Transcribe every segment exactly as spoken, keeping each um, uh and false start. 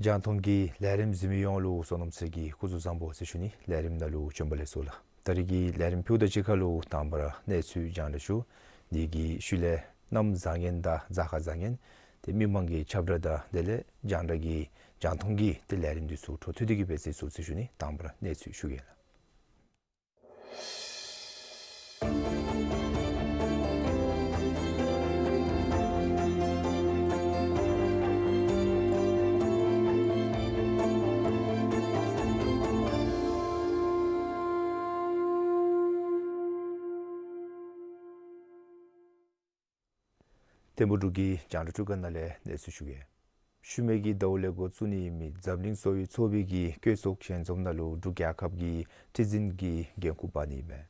རྒྱང་མཐོང་གི་ལས་རིམ་གཟིགས་མི་ཡོངས་ལུ་བསོད་ནམས་ཚེ་གི་སྐུ་གཟུགས་བཟང་པོ་ཟེར་ཞུ་ནི། ལས་རིམ་ནང་ལུ་བྱོན་པ་ལེགས་སོ་ལགས། ད་རིས་ཀྱི་ལས་རིམ་ཕུལ་དོ་གཅིག་ཁར་ལུ་དང་པ་ར་གནས་ཚུལ་རྒྱང་བསྒྲགས་ཞུ་ནི་གི་ཤུལ་ལས་གནམ་བཟང་ངན་དང་གཟའ་སྐར་བཟང་ངན་དེ་མི་མང་གི་ཁྱབ་བསྒྲགས་དང་དེ་ལས་རྒྱང་བསྒྲགས་ཀྱི་རྒྱང་མཐོང་གི་དེ་ལས་རིམ་འདི་ཚུ་འཕྲོ་མཐུད་དེ་གི་སྦེ་གཟིགས་ཚུགས་ཟེར་ཞུ་ནི། དང་པ་ར་གནས་ཚུལ་ཞུ་གེ་ལགས། ཐིམ་ཕུག་འབྲུག་གི་རྒྱང་བསྒྲགས་ཁང་ནང་ལས་གནས་ཚུལ་ཞུ་གེ། ཤུལ་མའི་གི་ཟླཝ་ལས་འགོ་བཙུགས་ནི་ཨིན་མི་འཛམ་གླིང་གསོ་བའི་ཚོགས་པའི་གི་བཀོད་ཚོགས་ཞལ་འཛོམས་ནང་ལུ་འབྲུག་རྒྱལ་ཁབ་ཀྱིས་ཁྲི་འཛིན་གྱི་འགན་ཁུར་འབག་ནི་ཨིན་མས།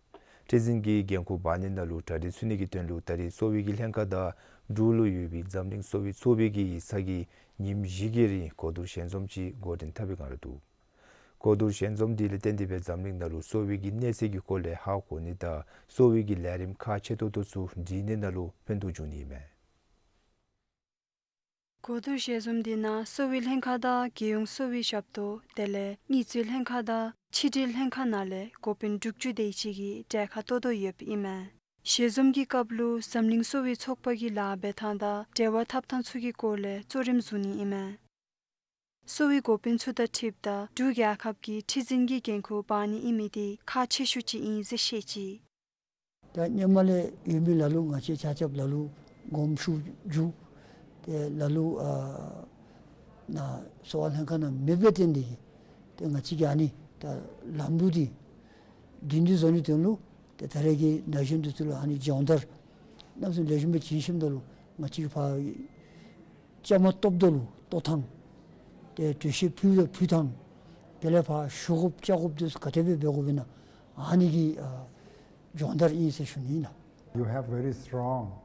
ཁྲི་འཛིན་གྱི་འགན་ཁུར་འབག་ནི་ནང་ལུ་གྲ་སྒྲིག་ཚུད་ནི་གི་དོན་ལུ་ད་རིས་གསོ་བའི་གི་ལྷན་ཁག་དང་འབྲུག་ལུ་ཡོད་པའི་འཛམ་གླིང་གསོ་བའི་ཚོགས་པའི་གི་ཡིག་ཚང་གིས་ཉིནམ་བཞི་གི་རིང་གོ་བསྡུར་ཞལ་འཛོམས་ཅིག་འགོ་འདྲེན་འཐབ་པའི་བསྒང་ར་འདུག། གོ་བསྡུར་ཞལ་འཛོམས་འདི་ལས་བརྟེན་ཏེ་སྦེ་འཛམ་གླིང་ནང་ལུ་གསོ་བའི་གི་གནས་ཚད་ཀྱི་སྐོར་ལས་ཧ་གོ་ནི་དང་གསོ་བའི་གི་ལས་རིམ་ཁག་ཆེ་ཏོག་ཏོ་ཚུ་སྒྲིག་ནི་ནང་ལུ་ཕན་ཐོགས་འབྱུང་ནི་ཨིན་མས། གོ་བསྡུར་ཞལ་འཛོམས་འདི་ནང་གསོ་བའི་ལྷན་ཁག་དང་རྒྱལ་ཡོངས་གསོ་བའི་ཞབས་ཏོག་དེ་ལས་དངུལ་རྩིས་ལྷན་ཁག་དང་ཕྱི་འབྲེལ་ལྷན་ཁག་ནང་ལས་འགོ་དཔོན་དྲུག་ཅུ་དེ་ཅིག་གིས་གྲལ་ཁར་གཏོགས་གཏོགས་ཡོདཔ་ཨིན་མས། ཞལ་འཛོམས་ཀྱི་སྐབས་ལུ་འཛམ་གླིང་གསོ་བའི་ཚོགས་པ་གི་ལཱ་འབད་ཐངས་དང་འབྲེལ་བ་འཐབ་ཐངས་ཚུ་གི་སྐོར་ལས་གཙོ་རིམ་བཟུང་ནི་ཨིན་མས། གསོ་བའི་འགོ་དཔོན་ཚུ་དང་འཁྲིལཝ་ད་འབྲུག་རྒྱལ་ཁབ་ཀྱིས་ཁྲི་འཛིན་གྱི་འགན་ཁུར་འབག་ནི་ཨིན་མི་འདི་ཁག་ཆེ་ཤོས་ཅིག་ཨིན་ཟེར་བཤད་ཅི། ད་སྔོན་མ་ལས་ཡོད་མི་ལ་ལུ་ང་བཅས་ཆ་ཁྱབ་ལ་ལུ་དགོངསམ་ཞུ་འགྱོ། ཏེ་ལ་ལུ་ཨ་ནཱ་གསོ་བ་ལྷན་ཁག་ནང་མེདཔ་ལས་བརྟེན་ཏེ་གིས་ཏེ་ང་བཅས་ཀྱིས་ཨ་ནི་ད་ལམ་བུ་འདི་སྒྲིང་སྒྲི་བཟོ་ནིའི་དོན་ལུ་ཏེ་ད་རེས་ཀྱི་ན་གཞོན་འདི་ཚུ་ལུ་ཨ་ནི་སྦྱོང་བརྡར་གནམ་མེད་ས་མེད་ལེགས་ཤོམ་སྦེ་བྱིན་ཞིནམ་ད་ལུ་ང་བཅས་ཀྱིས་ཕར་བཅའ་མར་གཏོགསཔ་ད་ལུ་གཏོགས་ཐངས་ཏེ་གྲོས་གཞི་ཕུལ་ཕུལ་ཐངས་དེ་ལས་ཕར་ཞུ་དགོཔ་བཅར་དགོཔ་འདི་ཚུ་ག་དེ་སྦེ་འབད་དགོཔ་ཨིན་ན་ཨ་ནི་གི་ཨ་སྦྱོང་བརྡར་ཨིན་ཟེར་ཞུ་ནི་ཨིན་ལགས། You have very strong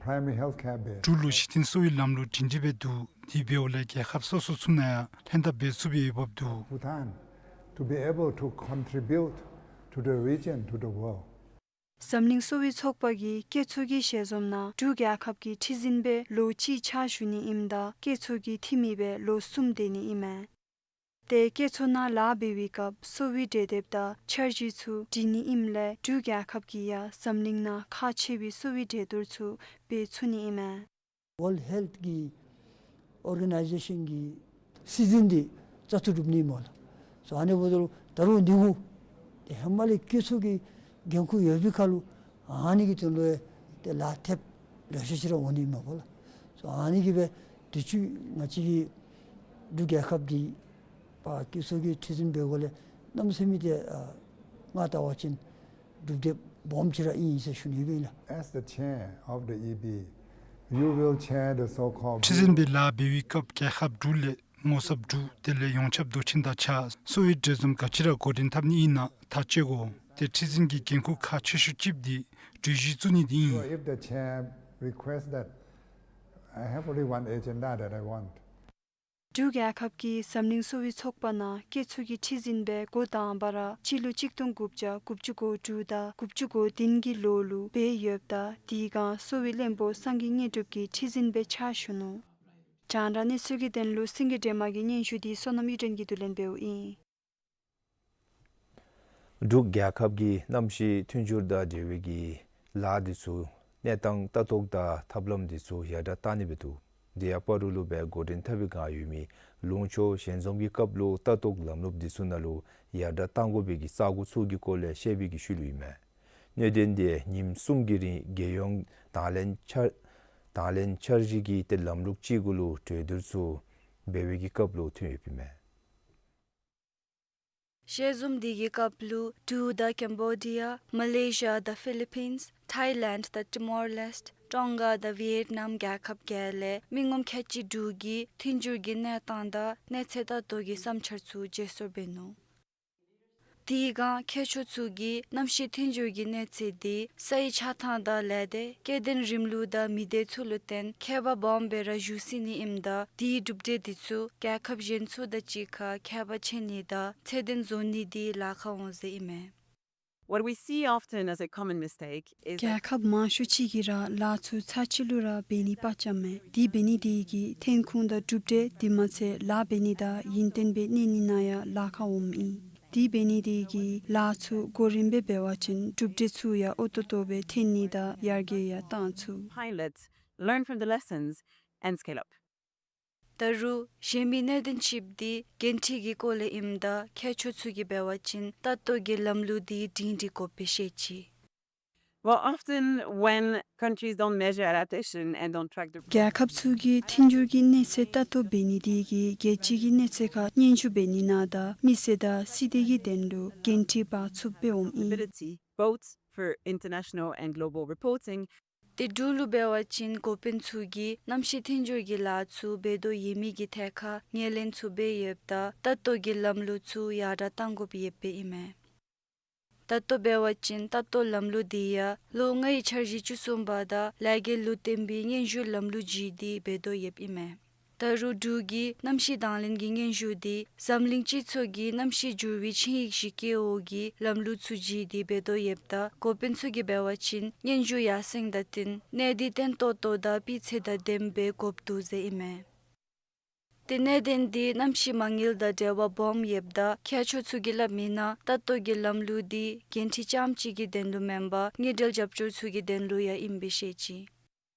primary health care base. འབྲུག་ལུ་གཞི་རྟེན་གསོ་བའི་ལམ་ལུགས་སྒྲིང་སྒྲི་སྦེ་འདུག། དེ་འབདཝ་ལས་རྒྱལ་ཁབ་སོ་སོ་ཚུ་ནང་ཡང་ལྷན་ཐབས་འབད་ཚུགས་པའི་འོས་འབབ་འདུག། Bhutan to be able to contribute to the region, to the world. འཛམ་གླིང་གསོ་བའི་ཚོགས་པ་གིས་བཀོད་ཚོགས་ཀྱི་ཞལ་འཛོམས་ནང་འབྲུག་རྒྱལ་ཁབ་ཀྱི་ཁྲི་འཛིན་སྦེ་ལོ་གཅིག་ཕྱག་ཞུ་ནི་ཨིནམ་ད་བཀོད་ཚོགས་ཀྱི་འཐུས་མི་སྦེ་ལོ་གསུམ་སྡོད་ནི་ཨིན་མས། ཏེ་བཀོད་ཚོགས་ནང་ལཱ་འབད་བའི་སྐབས་གསོ་བའི་གྲོས་འདེབས་དང་འཆར་གཞི་ཚུ་སྒྲིག་ནི་ཨིནམ་ལས་འབྲུག་རྒྱལ་ཁབ་ཀྱིས་ཡང་འཛམ་གླིང་ནང་ཁག་ཆེ་བའི་གསོ་བའི་གྲོས་བསྡུར་ཚུ་འབད་ཚུགས་ནི་ཨིན་མས། World Health གི་ཨོར་ག་ནའི་ཛེ་ཤཱན་གྱི་སྲིད་འཛིན་འདི་བཙག་འཐུ་གྲུབ་ནི་སྨོ་ལགས། སོ་ཨ་ནི་འབདཝ་ད་ལུ་ད་རུང་འདི་གུ་ཏེ་ཧེ་མ་ལས་བཀོད་ཚོགས་ཀྱི་འགན་ཁུར་ཡོད་པའི་ཁར་ལུ་ཨ་ནི་གི་དོན་ལུ་ཡང་ཏེ་ལཱ་ཐེབས་ལེ་ཤ་ཅིག་ར་འོང་ནི་སྨོ་ལགས། སོ་ཨ་ནི་གིས་སྦེ་དུས་ཅི་ང་བཅས་ཀྱི་འབྲུག་རྒྱལ་ཁབ་འདི་ཕར་བཀོད་ཚོགས་ཀྱི་ཁྲི་འཛིན་འབད་དགོཔ་ལས་གནམ་མེད་ས་མེད་ཏེ་ཨ་ང་བལྟ་བ་ཅིན་སྒྲུབ་འདེབས་སྦོམ་ཅིག་ར་ཨིན་ཟེར་ཞུ་ནི་ཨིན་ལགས། As the chair of the E B, you will chair the so-called ཁྲི་འཛིན་སྦེ་ལཱ་འབད་བའི་སྐབས་རྒྱལ་ཁབ་འབྲུག་ལས་ངོ་ཚབ་འབྲུག་དེ་ལས་ཡོངས་ཁྱབ་མདོ་ཆེན་དང་གཅིག་ཁར་གསོ་བའི་གྲོས་འཛོམས་ག་ཅི་ར་འགོ་འདྲེན་འཐབ་ནི་ཨིན་ན་ཐག་བཅད་དགོ། ཏེ་ཁྲི་འཛིན་གྱི་འགན་ཁུར་ཁག་ཆེ་ཤོས་ཅིག་འདི་གྲོས་གཞི་བཙུགས་ནི་འདི་ཨིན། So if the chair requests that, I have only one agenda that I want. འབྲུག་རྒྱལ་ཁབ་ཀྱི་འཛམ་གླིང་གསོ་བའི་ཚོགས་པ་ནང་ཁྱད་ཚུལ་གྱི་ཁྲི་འཛིན་སྦེ་འགོ་དང་པ་ར་སྤྱི་ལོ་གཅིག་སྟོང་དགུ་བརྒྱ་དགུ་བཅུ་གོ་དྲུག་དང་དགུ་བཅུ་གོ་བདུན་གྱི་ལོ་ལུ་འབད་ཡོདཔ་ད་དེ་སྒང་གསོ་བའི་བློན་པོ་སངས་རྒྱས་དངོས་གྲུབ་ཀྱིས་ཁྲི་འཛིན་སྦེ་ཕྱག་ཞུ་ནུག། རྒྱང་བསྒྲགས་གནས་ཚུལ་གྱི་དོན་ལུ་སེང་གེ་སྒྲོལ་མ་གི་སྙན་ཞུ་འདི་བསོད་ནམས་གཡུ་སྒྲོན་གྱིས་བསྡུ་ལེན་འབདཝ་ཨིན། འབྲུག་རྒྱལ་ཁབ་ཀྱིས་གནམ་གཤིས་མཐུན་འགྱུར་དང་འབྲེལ་བའི་གི་ལཱ་འདི་ཚུ་གནས་སྟངས་ལྟ་རྟོག་དང་ཐབས་ལམ་འདི་ཚུ་ཡར་དྲགས་བཏང་ནི་འབད་དོ། དེ་ཡང་སྤ་རོ་ལུ་སྦེ་འགོ་འདྲེན་འཐབ་པའི་བསྒང་ཡོད་མི་ལུང་ཕྱོགས་ཞལ་འཛོམས་ཀྱི་སྐབས་ལུ་ལྟ་རྟོག་ལམ་ལུགས་འདི་ཚུ་ནང་ལུ་ཡར་དྲགས་བཏང་དགོ་པའི་གི་ས་གོ་ཚུ་གི་སྐོར་ལས་བཤད་པའི་གི་ཤུལ་ལུ་ཨིན་མས། གནད་དོན་འདི་ཉིནམ་གསུམ་གྱི་རིང་རྒྱལ་ཡོངས་དང་ལེན་འཆར་དང་ལེན་འཆར་གཞི་གི་ཏེ་ལམ་ལུགས་ཅིག་གུ་ལུ་གྲོས་བསྡུར་ཚུ་འབད་བའི་གི་སྐབས་ལུ་ཐོན་ཡོདཔ་ཨིན་མས། ཞལ་འཛོམས་འདི་གི་སྐབས་ལུ་འབྲུག་དང་ཀེམ་བོ་ཌི་ཡ། མ་ལེ་ཤི་ཡ་དང་ཕི་ལི་པིནས། ཐའི་ལེནཌ་དང་ཊི་མོར་ལེསཊ། ཊོང་ག་དང་ཝི་ཡེཊ་ནམ་རྒྱལ་ཁབ་བརྒྱད་ལས་མི་ངོམ་ཁལ་གཅིག་འབྲུག་གི་མཐུན་འགྱུར་གྱི་གནས་སྟངས་དང་གནས་ཚད་ལྟ་རྟོག་གི་བསམ་འཆར་ཚུ་བརྗེ་སོར་འབད་ནུག། དེ་སྒང་མཁས་མཆོག་ཚུ་གིས་གནམ་གཤིས་མཐུན་འགྱུར་གྱི་གནས་ཚད་འདི་སའི་ཆགས་ཐངས་དང་ལས་སྡེ་སྐྱེ་ལྡན་རིམ་ལུགས་དང་མི་སྡེ་ཚུ་ལུ་བརྟེན་ཁྱད་པར་སྦོམ་སྦེ་ར་བཞུགས་སྲིད་ནི་ཨིནམ་ད་དེའི་གྲུབ་འབྲས་འདི་ཚུ་རྒྱལ་ཁབ་གཞན་ཚུ་དང་གཅིག་ཁར་ཁྱད་པར་ཕྱེ་ནི་དང་ཚད་ལྡན་བཟོ་ནི་འདི་ལཱ་ཁག་འོང་ཟེར་ཨིན་མས། What we see often as a common mistake is that རྒྱལ་ཁབ་མང་ཤོས་ཅིག་གིས་ར་ལཱ་ཚུ་ཚར་གཅིག་ལུ་ར་འབད་ནི་དཔའ་བཅམ་མས། དེ་འབད་ནི་དེ་གིས་ཐོན་ཁུངས་དང་གྲུབ་འབྲས་དེ་མ་ཚད་ལཱ་འབད་ནི་དང་ཡུན་བརྟན་སྦེ་གནས་ནི་ནང་ཡང་ལཱ་ཁག་འོངམ་ཨིན། དེ་འབད་ནི་དེ་གིས་ལཱ་ཚུ་གོ་རིམ་སྦེ་འབད་བ་ཅིན་གྲུབ་འབྲས་ཚུ་ཡང་ཨོ་ཏོ་ཏོ་སྦེ་ཐོན་ནི་དང་ཡར་རྒྱས་ཡང་བཏང་ཚུགས། Pilot, learn from the lessons and scale up. ད་རུང་གཞན་མི་གནད་དོན་ཅིག་འདི་འགན་འཁྲི་གི་སྐོར་ལས་ཨིནམ་ད་མཁས་མཆོག་ཚུ་གིས་འབད་བ་ཅིན་ལྟ་རྟོག་གི་ལམ་ལུགས་འདི་སྒྲིང་སྒྲི་དགོཔ་སྦེ་བཤད་ཅི། Well, often when countries don't measure adaptation and don't track the རྒྱལ་ཁབ་ཚུ་གིས་མཐུན་འགྱུར་གྱི་གནས་ཚད་ལྟ་རྟོག་འབད་ནི་དེ་གིས་རྒྱལ་སྤྱི་གི་གནས་ཚད་ཁར་སྙན་ཞུ་འབད་ནི་ནང་དང་མི་སེར་དང་སྲིད་དོན་གྱི་དོན་ལུ་འགན་འཁྲི་འབག་ཚུགསཔ་སྦེ་འོངམ་ཨིན། Both for international and global reporting. ཏེ་འབྲུག་ལུ་འབད་བ་ཅིན་འགོ་དཔོན་ཚུ་གིས་གནམ་གཤིས་མཐུན་འགྱུར་གྱི་ལཱ་ཚུ་འབད་དོ་ཡོད་མི་གི་ཐད་ཁར་ངོས་ལེན་ཚུ་འབད་ཡོདཔ་ད་ལྟ་རྟོག་གི་ལམ་ལུགས་ཚུ་ཡར་དྲགས་བཏང་དགོཔ་ཡོདཔ་ཨིན་མས། ལྟ་རྟོག་འབད་བ་ཅིན་ལྟ་རྟོག་ལམ་ལུགས་འདི་ཡང་ལོ་ལྔའི་འཆར་གཞི་བཅུ་གསུམ་པ་དང་ལས་འགན་ལུ་བརྟེན་པའི་སྙན་ཞུ་ལམ་ལུགས་ཅིག་འདི་འབད་དོ་ཡོདཔ་ཨིན་མས། ད་རུང་འབྲུག་གིས་གནམ་གཤིས་དང་ལེན་གྱི་སྙན་ཞུ་འདི་འཛམ་གླིང་སྤྱི་ཚོགས་ཀྱི་གནམ་གཤིས་འགྱུར་བའི་ཆིངས་ཡིག་གཞི་བཀོད་འོག་གི་ལམ་ལུགས་ཚུ་ཅིག་འདི་འབད་དོ་ཡོདཔ་ད་འགོ་དཔོན་ཚུ་གིས་འབད་བ་ཅིན་སྙན་ཞུ་ཡར་སེང་དང་བསྟུན་གནད་འདི་བརྟན་ཏོག་ཏོ་དང་སྤུས་ཚད་དང་ལྡནམ་སྦེ་དགོཔ་འདུག་ཟེར་ཨིན་མས། ཏེ་གནད་དོན་འདི་གནམ་གཤིས་མ་དངུལ་དང་འབྲེལ་བ་སྦོམ་ཡོདཔ་ད་མཁས་མཆོག་ཚུ་གིས་སླབ་མིའི་ནང་ལྟ་རྟོག་གི་ལམ་ལུགས་འདི་འགན་འཁྲི་རྐྱངམ་གཅིག་གི་དོན་ལུ་མེན་པར་དངུལ་འབྲེལ་རྒྱབ་སྐྱོར་ཚུ་གི་དོན་ལུ་ཡང་ཨིནམ་སྦེ་བཤད་ཅི།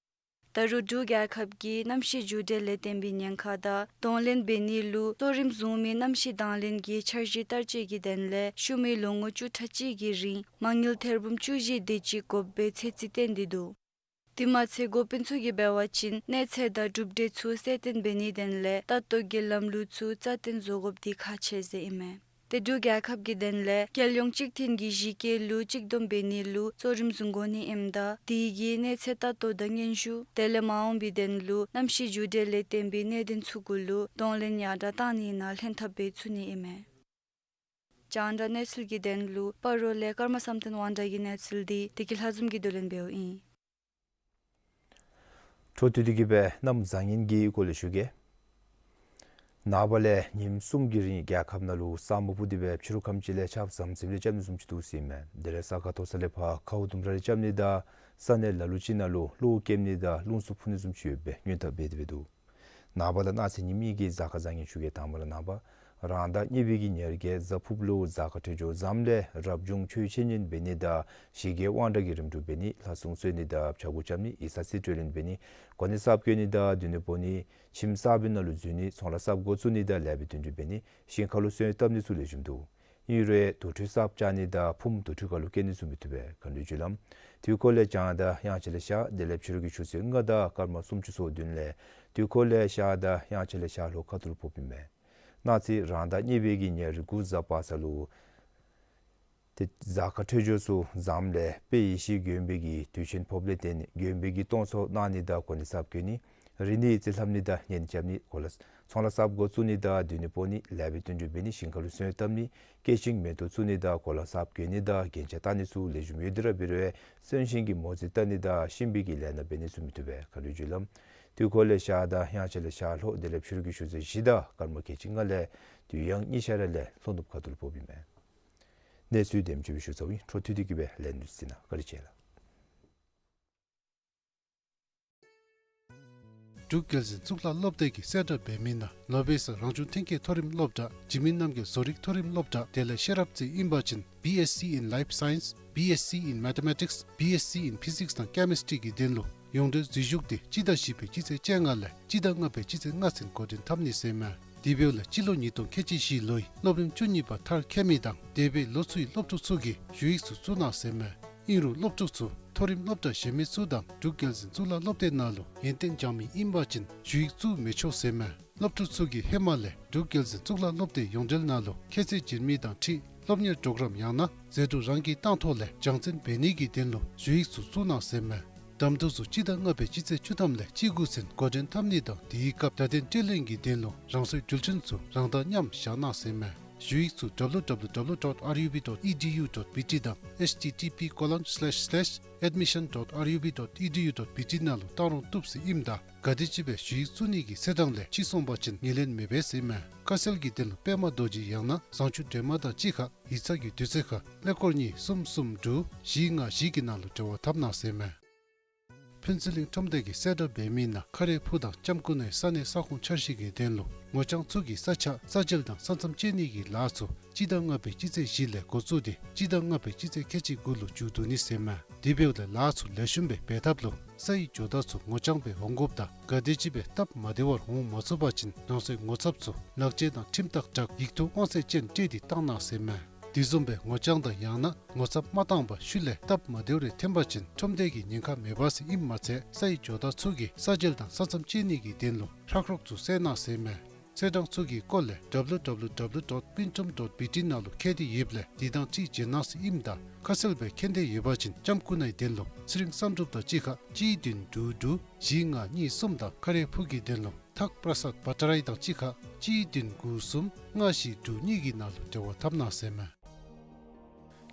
ད་རུང་འབྲུག་རྒྱལ་ཁབ་ཀྱིས་གནམ་གཤིས་འགྱུར་འགྲོས་ལས་བརྟེན་པའི་ཉེན་ཁ་དང་གདོང་ལེན་འབད་ནི་ལུ་གཙོ་རིམ་བཟུང་མི་གནམ་གཤིས་དང་ལེན་གྱི་འཆར་གཞི་བསྟར་སྤྱོད་ཀྱི་དོན་ལས་ཤུལ་མའི་ལོ་ངོ་བཅུ་ཕྲག་གཅིག་གི་རིང་མ་དངུལ་ཐེར་འབུམ་བཅུ་བཞི་དེ་ཅིག་དགོཔ་སྦེ་ཚོད་རྩིས་བཏོན་ཏེ་འདུག། དེ་མ་ཚད་འགོ་དཔོན་ཚུ་གིས་འབད་བ་ཅིན་གནས་ཚད་དང་གྲུབ་འབྲས་ཚུ་གསལ་སྟོན་འབད་ནིའི་དོན་ལས་ལྟ་རྟོག་གི་ལམ་ལུགས་ཚུ་རྩ་བརྟན་བཟོ་དགོཔ་འདི་ཁག་ཆེ་ཟེར་ཨིན་མས། ཏེ་འབྲུག་རྒྱལ་ཁབ་ཀྱི་དོན་ལས་རྒྱལ་ཡོངས་གཅིག་མཐུན་གྱི་གཞི་བཀོད་ལུ་གཅིག་བསྡོམས་འབད་ནི་ལུ་གཙོ་རིམ་བཟུང་དགོ་ནི་ཨིནམ་ད་དེ་གིས་གནས་ཚད་ལྟ་རྟོག་དང་སྙན་ཞུ་དེ་ལས་མ་འོངས་པའི་དོན་ལུ་གནམ་གཤིས་འགྱུར་འགྲོས་ལས་བརྟེན་པའི་གནད་དོན་ཚུ་གུ་ལུ་གདོང་ལེན་ཡར་དྲགས་བཏང་ནི་ནང་ལྷན་ཐབས་འབད་ཚུགས་ནི་ཨིན་མས། རྒྱང་བསྒྲགས་གནས་ཚུལ་གྱི་དོན་ལུ་སྤ་རོ་ལས་ཀརྨ་བསམ་གཏན་དབང་གྲགས་ཀྱི་གནས་ཚུལ་འདི་བདེ་སྐྱིད་ལྷ་འཛོམས་ཀྱིས་བསྡུ་ལེན་འབདཝ་ཨིན། འཕྲོ་མཐུད་དེ་གི་སྦེ་གནམ་བཟང་ངན་གྱི་སྐོར་ལས་ཞུ་གེ། ནངས་པ་ལས་ཉིནམ་གསུམ་གྱི་རིང་རྒྱལ་ཁབ་ནང་ལུ་ས་མ་ཕུ་སྟེ་སྦེ་ཕྱི་རུ་ཁམས་ཅིག་ལས་ཆརཔ་ཟམ་ཟིམ་རེ་རྐྱབ་ནི་བཟུམ་ཅིག་འདུག་ཟེར་ཨིན་མས། དེ་ལས་ས་ཁ་མཐོ་ས་ལས་ཕར་ཁཝ་ལྡུམ་ར་རེ་རྐྱབ་ནི་དང་ས་གནས་ལ་ལུ་ཅིག་ནང་ལུ་གློག་ཀེམ་ནི་དང་རླུང་འཚུབ་འཕུ་ནི་བཟུམ་ཅིག་ཡོདཔ་སྦེ་སྔོན་དཔག་འབད་དེ་སྦེ་འདུག། ནངས་པ་དང་གནངས་ཚེ་གཉིས་མི་གི་གཟའ་སྐར་བཟང་ངན་ཞུ་གེ། དང་པ་ར་ནངས་པ་རང་ཟླ་གཉིས་པའི་གི་ཉེར་བརྒྱད་གཟའ་ཕུརཔ་ལུ་གཟའ་སྐར་འཕྲོད་སྦྱོར་བཟངམ་ལས་རབ་བྱུང་ཆོས་འཆད་ཉན་འབད་ནི་དང་ཞི་རྒྱས་དབང་དྲག་གི་རིམ་གྲོ་འབད་ནི་ལྷ་སྲུང་གསོལ་ནི་དང་ཕྱྭ་འགུགས་རྐྱབ་ནི་ཡིག་ཚང་རྩིས་སྤྲོད་ལེན་འབད་ནི་གོ་གནས་གསརཔ་བཀོད་ནི་དང་སྡོད་གནས་སྤོ་ནི་ཁྱིམ་གསརཔའི་ནང་ལུ་འཛུལ་ནི་ཚོང་ལཱ་གསརཔ་འགོ་བཙུགས་ནི་དང་ལེགས་པའི་དོན་འགྲུབ་འབད་ནི་ཞིང་ཁ་ལུ་སོན་བཏབ་ནི་ཚུ་ལེགས་ཤོམ་འདུག། ཨིན་རུང་དུར་ཁྲོད་གསརཔ་བཅག་ནི་དང་ཕུངམ་དུར་ཁྲོད་ཁ་ལུ་བཀལ་ནི་བཟུམ་མི་བཏུབ་པས། ག་ལུ་རྒྱུ་ལམ་དུས་འཁོར་ལས་བྱང་དང་དབྱངས་འཆར་ལས་ཤར་དེ་ལས་ཕྱི་རུ་གི་ཆུ་ཚོད་ལྔ་དང་སྐར་མ་སུམ་ཅུ་སོ་བདུན་ལས་དུས་འཁོར་ལས་ཤར་དང་དབྱངས་འཆར་ལས་ཤར་ལྷོ་ཁ་ཐུག་ལུ་ཕོགཔ་ཨིན་མས། གནངས་ཚེ་རང་ཟླ་གཉིས་པའི་གི་ཉེར་དགུ་གཟའ་པ་སངས་ལུ་ཏེ་གཟའ་སྐར་འཕྲོད་སྦྱོར་ཚུ་བཟངམ་ལས་དཔལ་ཡེ་ཤེས་མགོན་པོའི་གི་དུས་ཆེན་ཕོགཔ་ལས་བརྟེན་མགོན་པོའི་གི་སྟོང་ཚོགས་གནང་ནི་དང་གོ་གནས་གསརཔ་བཀོད་ནི་ རིག་ནི་རྩིས་ལྷབ་ནི་དང་ཉན་རྐྱབ་ནི་གོ་ལ་ཚོང་ལཱ་གསརཔ་འགོ་བཙུགས་ནི་དང་བསྡུ་ནི་སྤོ་ནི་ལེགས་པའི་བསྟུན་གྲོས་འབད་ནི་ཞིང་ཁ་ལུ་སོན་བཏབ་ནི་སྐྱེད་ཤིང་མེ་ཏོག་བཙུགས་ནི་དང་གོ་ལ་གསརཔ་གྱོན་ནི་དང་རྒྱན་ཆ་བཏགས་ནི་ཚུ་ལེགས་ཤོམ་ཡོད་དེ་ར་འབད་རུང་སོན་ཤིང་གི་མོ་རྩིས་བལྟ་ནི་དང་གཤིན་པོའི་གི་ལས་སྣ་འབད་ནི་ཚུ་མི་བཏུབ་པས། ག་ར་ལུ་བརྒྱུད་ལམ་དུས་འཁོར་ལས་ཤར་དང་དབྱངས་འཆར་ལས་ཤར་ལྷོ་དེ་ལས་ཕྱི་རུ་གི་ཆུ་ཚོད་བཞི་དང་སྐར་མ་ཁལ་གཅིག་ལྔ་ལས་དུས་དབྱངས་གཉིས་ཆ་ར་ལས་ལྷོ་ནུབ་ཁ་ཐུག་ལུ་ཕོགཔ་ཨིན་མས། གནས་ཚུལ་དེམ་ཅིག་སྦེ་ཞུ་ཚརཝ་ཨིན། འཕྲོ་མཐུད་དེ་གི་སྦེ་ལན་འདི་ཚུ་གནང་། བཀའ་དྲིན་ཆེ་ལགས། འབྲུག་རྒྱལ་འཛིན་གཙུག་ལག་སློབ་སྡེ་གི་གསལ་བསྒྲགས་འབད་མི་ནང་ལོ་པེ་སར་རང་བྱུང་ཐོན་སྐྱེད་མཐོ་རིམ་སློབ་གྲྭ་འཇིགས་མེད་རྣམ་རྒྱལ་བཟོ་རིག་མཐོ་རིམ་སློབ་གྲྭ་དེ་ལས་ཤེས་རབ་རྩེ་ཨིན་པ་ཅིན་B Sc in Life Science, B Sc in Mathematics, B Sc in Physics དང་Chemistry གི་དོན་ལུ་ཡོངས་འབྲེལ་འཛུལ་ཞུགས་འདི་སྤྱི་ཟླ་བཞི་པའི་སྤྱི་ཚེས་བཅོ་ལྔ་ལས་སྤྱི་ཟླ་ལྔ་པའི་སྤྱི་ཚེས་ལྔ་ཚུན་འགོ་འདྲེན་འཐབ་ནི་ཟེར་མས། དེ་འབདཝ་ལས་སྤྱི་ལོ་ཉིས་སྟོང་ཁལ་གཅིག་བཞི་ལོའི་སློབ་རིམ་བཅུ་གཉིས་པ་མཐར་འཁྱོལ་མི་དང་འདས་པའི་ལོ་ཚུའི་སློབ་ཕྲུག་ཚུ་གིས་ཞུ་ཡིག་ཚུ་བཙུགས་གནང་ཟེར་མས། ཨིན་རུང་སློབ་ཕྲུག་ཚུ་མཐོ་རིམ་སློབ་གྲྭ་གཞན་མི་ཚུ་དང་འབྲུག་རྒྱལ་འཛིན་གཙུག་ལག་སློབ་སྡེ་ནང་ལུ་ཡོན་ཏན་སྦྱང་མི་ཨིན་པ་ཅིན་ཞུ་ཡིག་བཙུགས་མི་ཆོག་ཟེར་མས། སློབ་ཕྲུག་ཚུ་གིས་ཧེ་མ་ལས་འབྲུག་རྒྱལ་འཛིན་གཙུག་ལག་སློབ་སྡེའི་ཡོངས་འབྲེལ་ནང་ལུ་ཁྱད་ཚད་བྱིན་མི་དང་འཁྲིལ་སློབ་གཉེར་གྲོགས་རམ་ཡང་ན་ཟད་འགྲོ་རང་གི་ཏང་ཐོག་ལས་སྦྱང་བརྩོན་འབད་ནི་གི་དོན་ལུ་ཞུ་ཡིག་ཚུ་བཙུགས་གནང་ཟེར་མས། གདམ་འཐུ་ཚུ་སྤྱི་ཟླ་ལྔ་པའི་སྤྱི་ཚེས་བཅུ་ཐམ་ལས་བཅུ་དགུ་ཚུན་འགོ་འདྲེན་འཐབ་ནི་དང་དེའི་སྐབས་བརྡ་དོན་སྤྲོད་ལེན་གྱི་དོན་ལུ་རང་སོའི་འགྲུལ་འཕྲིན་ཚུ་རང་དང་མཉམ་བཞག་གནང་ཟེར་མས། ཞུ་ཡིག་ཚུ་W W W dot R U B dot E D U dot B T དང་H T T P colon slash slash admission dot R U B dot E D U dot B T ནང་ལུ་བཏང་རུང་བཏུབ་ཟེར་ཨིནམ་ད་ག་དེམ་ཅིག་སྦེ་ཞུ་ཡིག་བཙུགས་ནི་གི་ཚེས་གྲངས་ལས་ཕྱི་སོང་པ་ཅིན་ངོས་ལེན་མི་འབད་ཟེར་མས། ཁ་གསལ་གྱི་དོན་ལུ་པདྨ་རྡོ་རྗེ་ཡང་ན་བཟང་སྤྱོད་སྒྲོལ་མ་དང་གཅིག་ཁར་ཡིག་ཚང་གི་དུས་ཚོད་ཁར་ཀླད་ཀོར་གཉིས་གསུམ་གསུམ་དྲུག་བཞི་ལྔ་བཞི་གི་ནང་ལུ་འབྲེལ་བ་འཐབ་གནང་ཟེར་མས། ཕུན་ཚོགས་གླིང་ཁྲོམ་སྡེ་གི་གསལ་བསྒྲགས་འབད་མི་ནང་ཁ་རས་ཕུག་དང་ལྕམ་སྐུ་ནའི་ས་གནས་ས་ཁོངས་འཆར་གཞི་གི་དོན་ལུ་ངོ་རྐྱང་ཚུ་གི་ས་ཆ་ས་འཇལ་དང་ས་མཚམས་བཅད་ནི་གི་ལཱ་ཚུ་སྤྱི་ཟླ་ལྔ་པའི་སྤྱི་ཚེས་བཞི་ལས་འགོ་བཙུགས་ཏེ་སྤྱི་ཟླ་ལྔ་པའི་སྤྱི་ཚེས་ཁལ་གཅིག་དགུ་ལུ་མཇུག་བསྡུ་ནི་ཟེར་མས། དེ་འབདཝ་ལས་ལཱ་ཚུ་ལེགས་ཤོམ་སྦེ་འབད་ཐབས་ལུ་སའི་ཇོ་བདག་ཚུ་ངོ་རྐྱང་སྦེ་འོང་དགོཔ་དང་ག་དེམ་ཅིག་སྦེ་སྟབས་མ་བདེ་བར་འོང་མ་ཚུགས་པ་ཅིན་རང་སོའི་ངོ་ཚབ་ཚུ་ལག་ཁྱེར་དང་ཁྲིམས་རྟགས་སྦྲགས་ཡིག་ཐོག་དབང་ཚད་ཅན་སྤྲོད་དེ་བཏང་གནང་ཟེར་མས། དེ་བཟུམ་སྦེ་ངོ་རྐྱང་དང་ཡང་ན་ངོ་ཚབ་མ་བཏང་པར་ཤུལ་ལས་སྟབས་མ་བདེཝ་རེ་ཐོན་པ་ཅིན་ཁྲོམ་སྡེ་གི་ཉེན་ཁ་མེད་པ་ཟེར་ཨིནམ་མ་ཚད་སའི་ཇོ་བདག་ཚུ་གིས་ས་འཇལ་དང་ས་མཚམས་བཅད་ནི་གི་དོན་ལུ་ཧྲག་རོག་ཚུ་བསལ་གནང་ཟེར་མས། ཚེས་གྲངས་ཚུ་གི་སྐོར་ལས་W W W dot pintrom dot B T ནང་ལུ་མཁྱེན་ཏེ་ཡོདཔ་ལས་དེ་དང་འཁྲིལ་བྱོན་གནང་ཟེར་ཨིནམ་ད་ཁ་གསལ་སྦེ་མཁྱེན་འདོད་ཡོད་པ་ཅིན་ལྕམ་སྐུ་ནའི་དོན་ལུ་ཚེ་རིང་བསམ་གྲུབ་དང་གཅིག་ཁར་གཅིག་བདུན་དྲུག་དྲུག་བཞི་ལྔ་གཉིས་གསུམ་དང་ཁ་རས་ཕུག་གི་དོན་ལུ་ཐག་པྲ་སཱད་བ་ཊ་རའི་དང་གཅིག་ཁར་གཅིག་བདུན་དགུ་གསུམ་ལྔ་བཞི་དྲུག་གཉིས་ཀྱི་ནང་ལུ་འབྲེལ་བ་འཐབ་གནང་ཟེར་མས།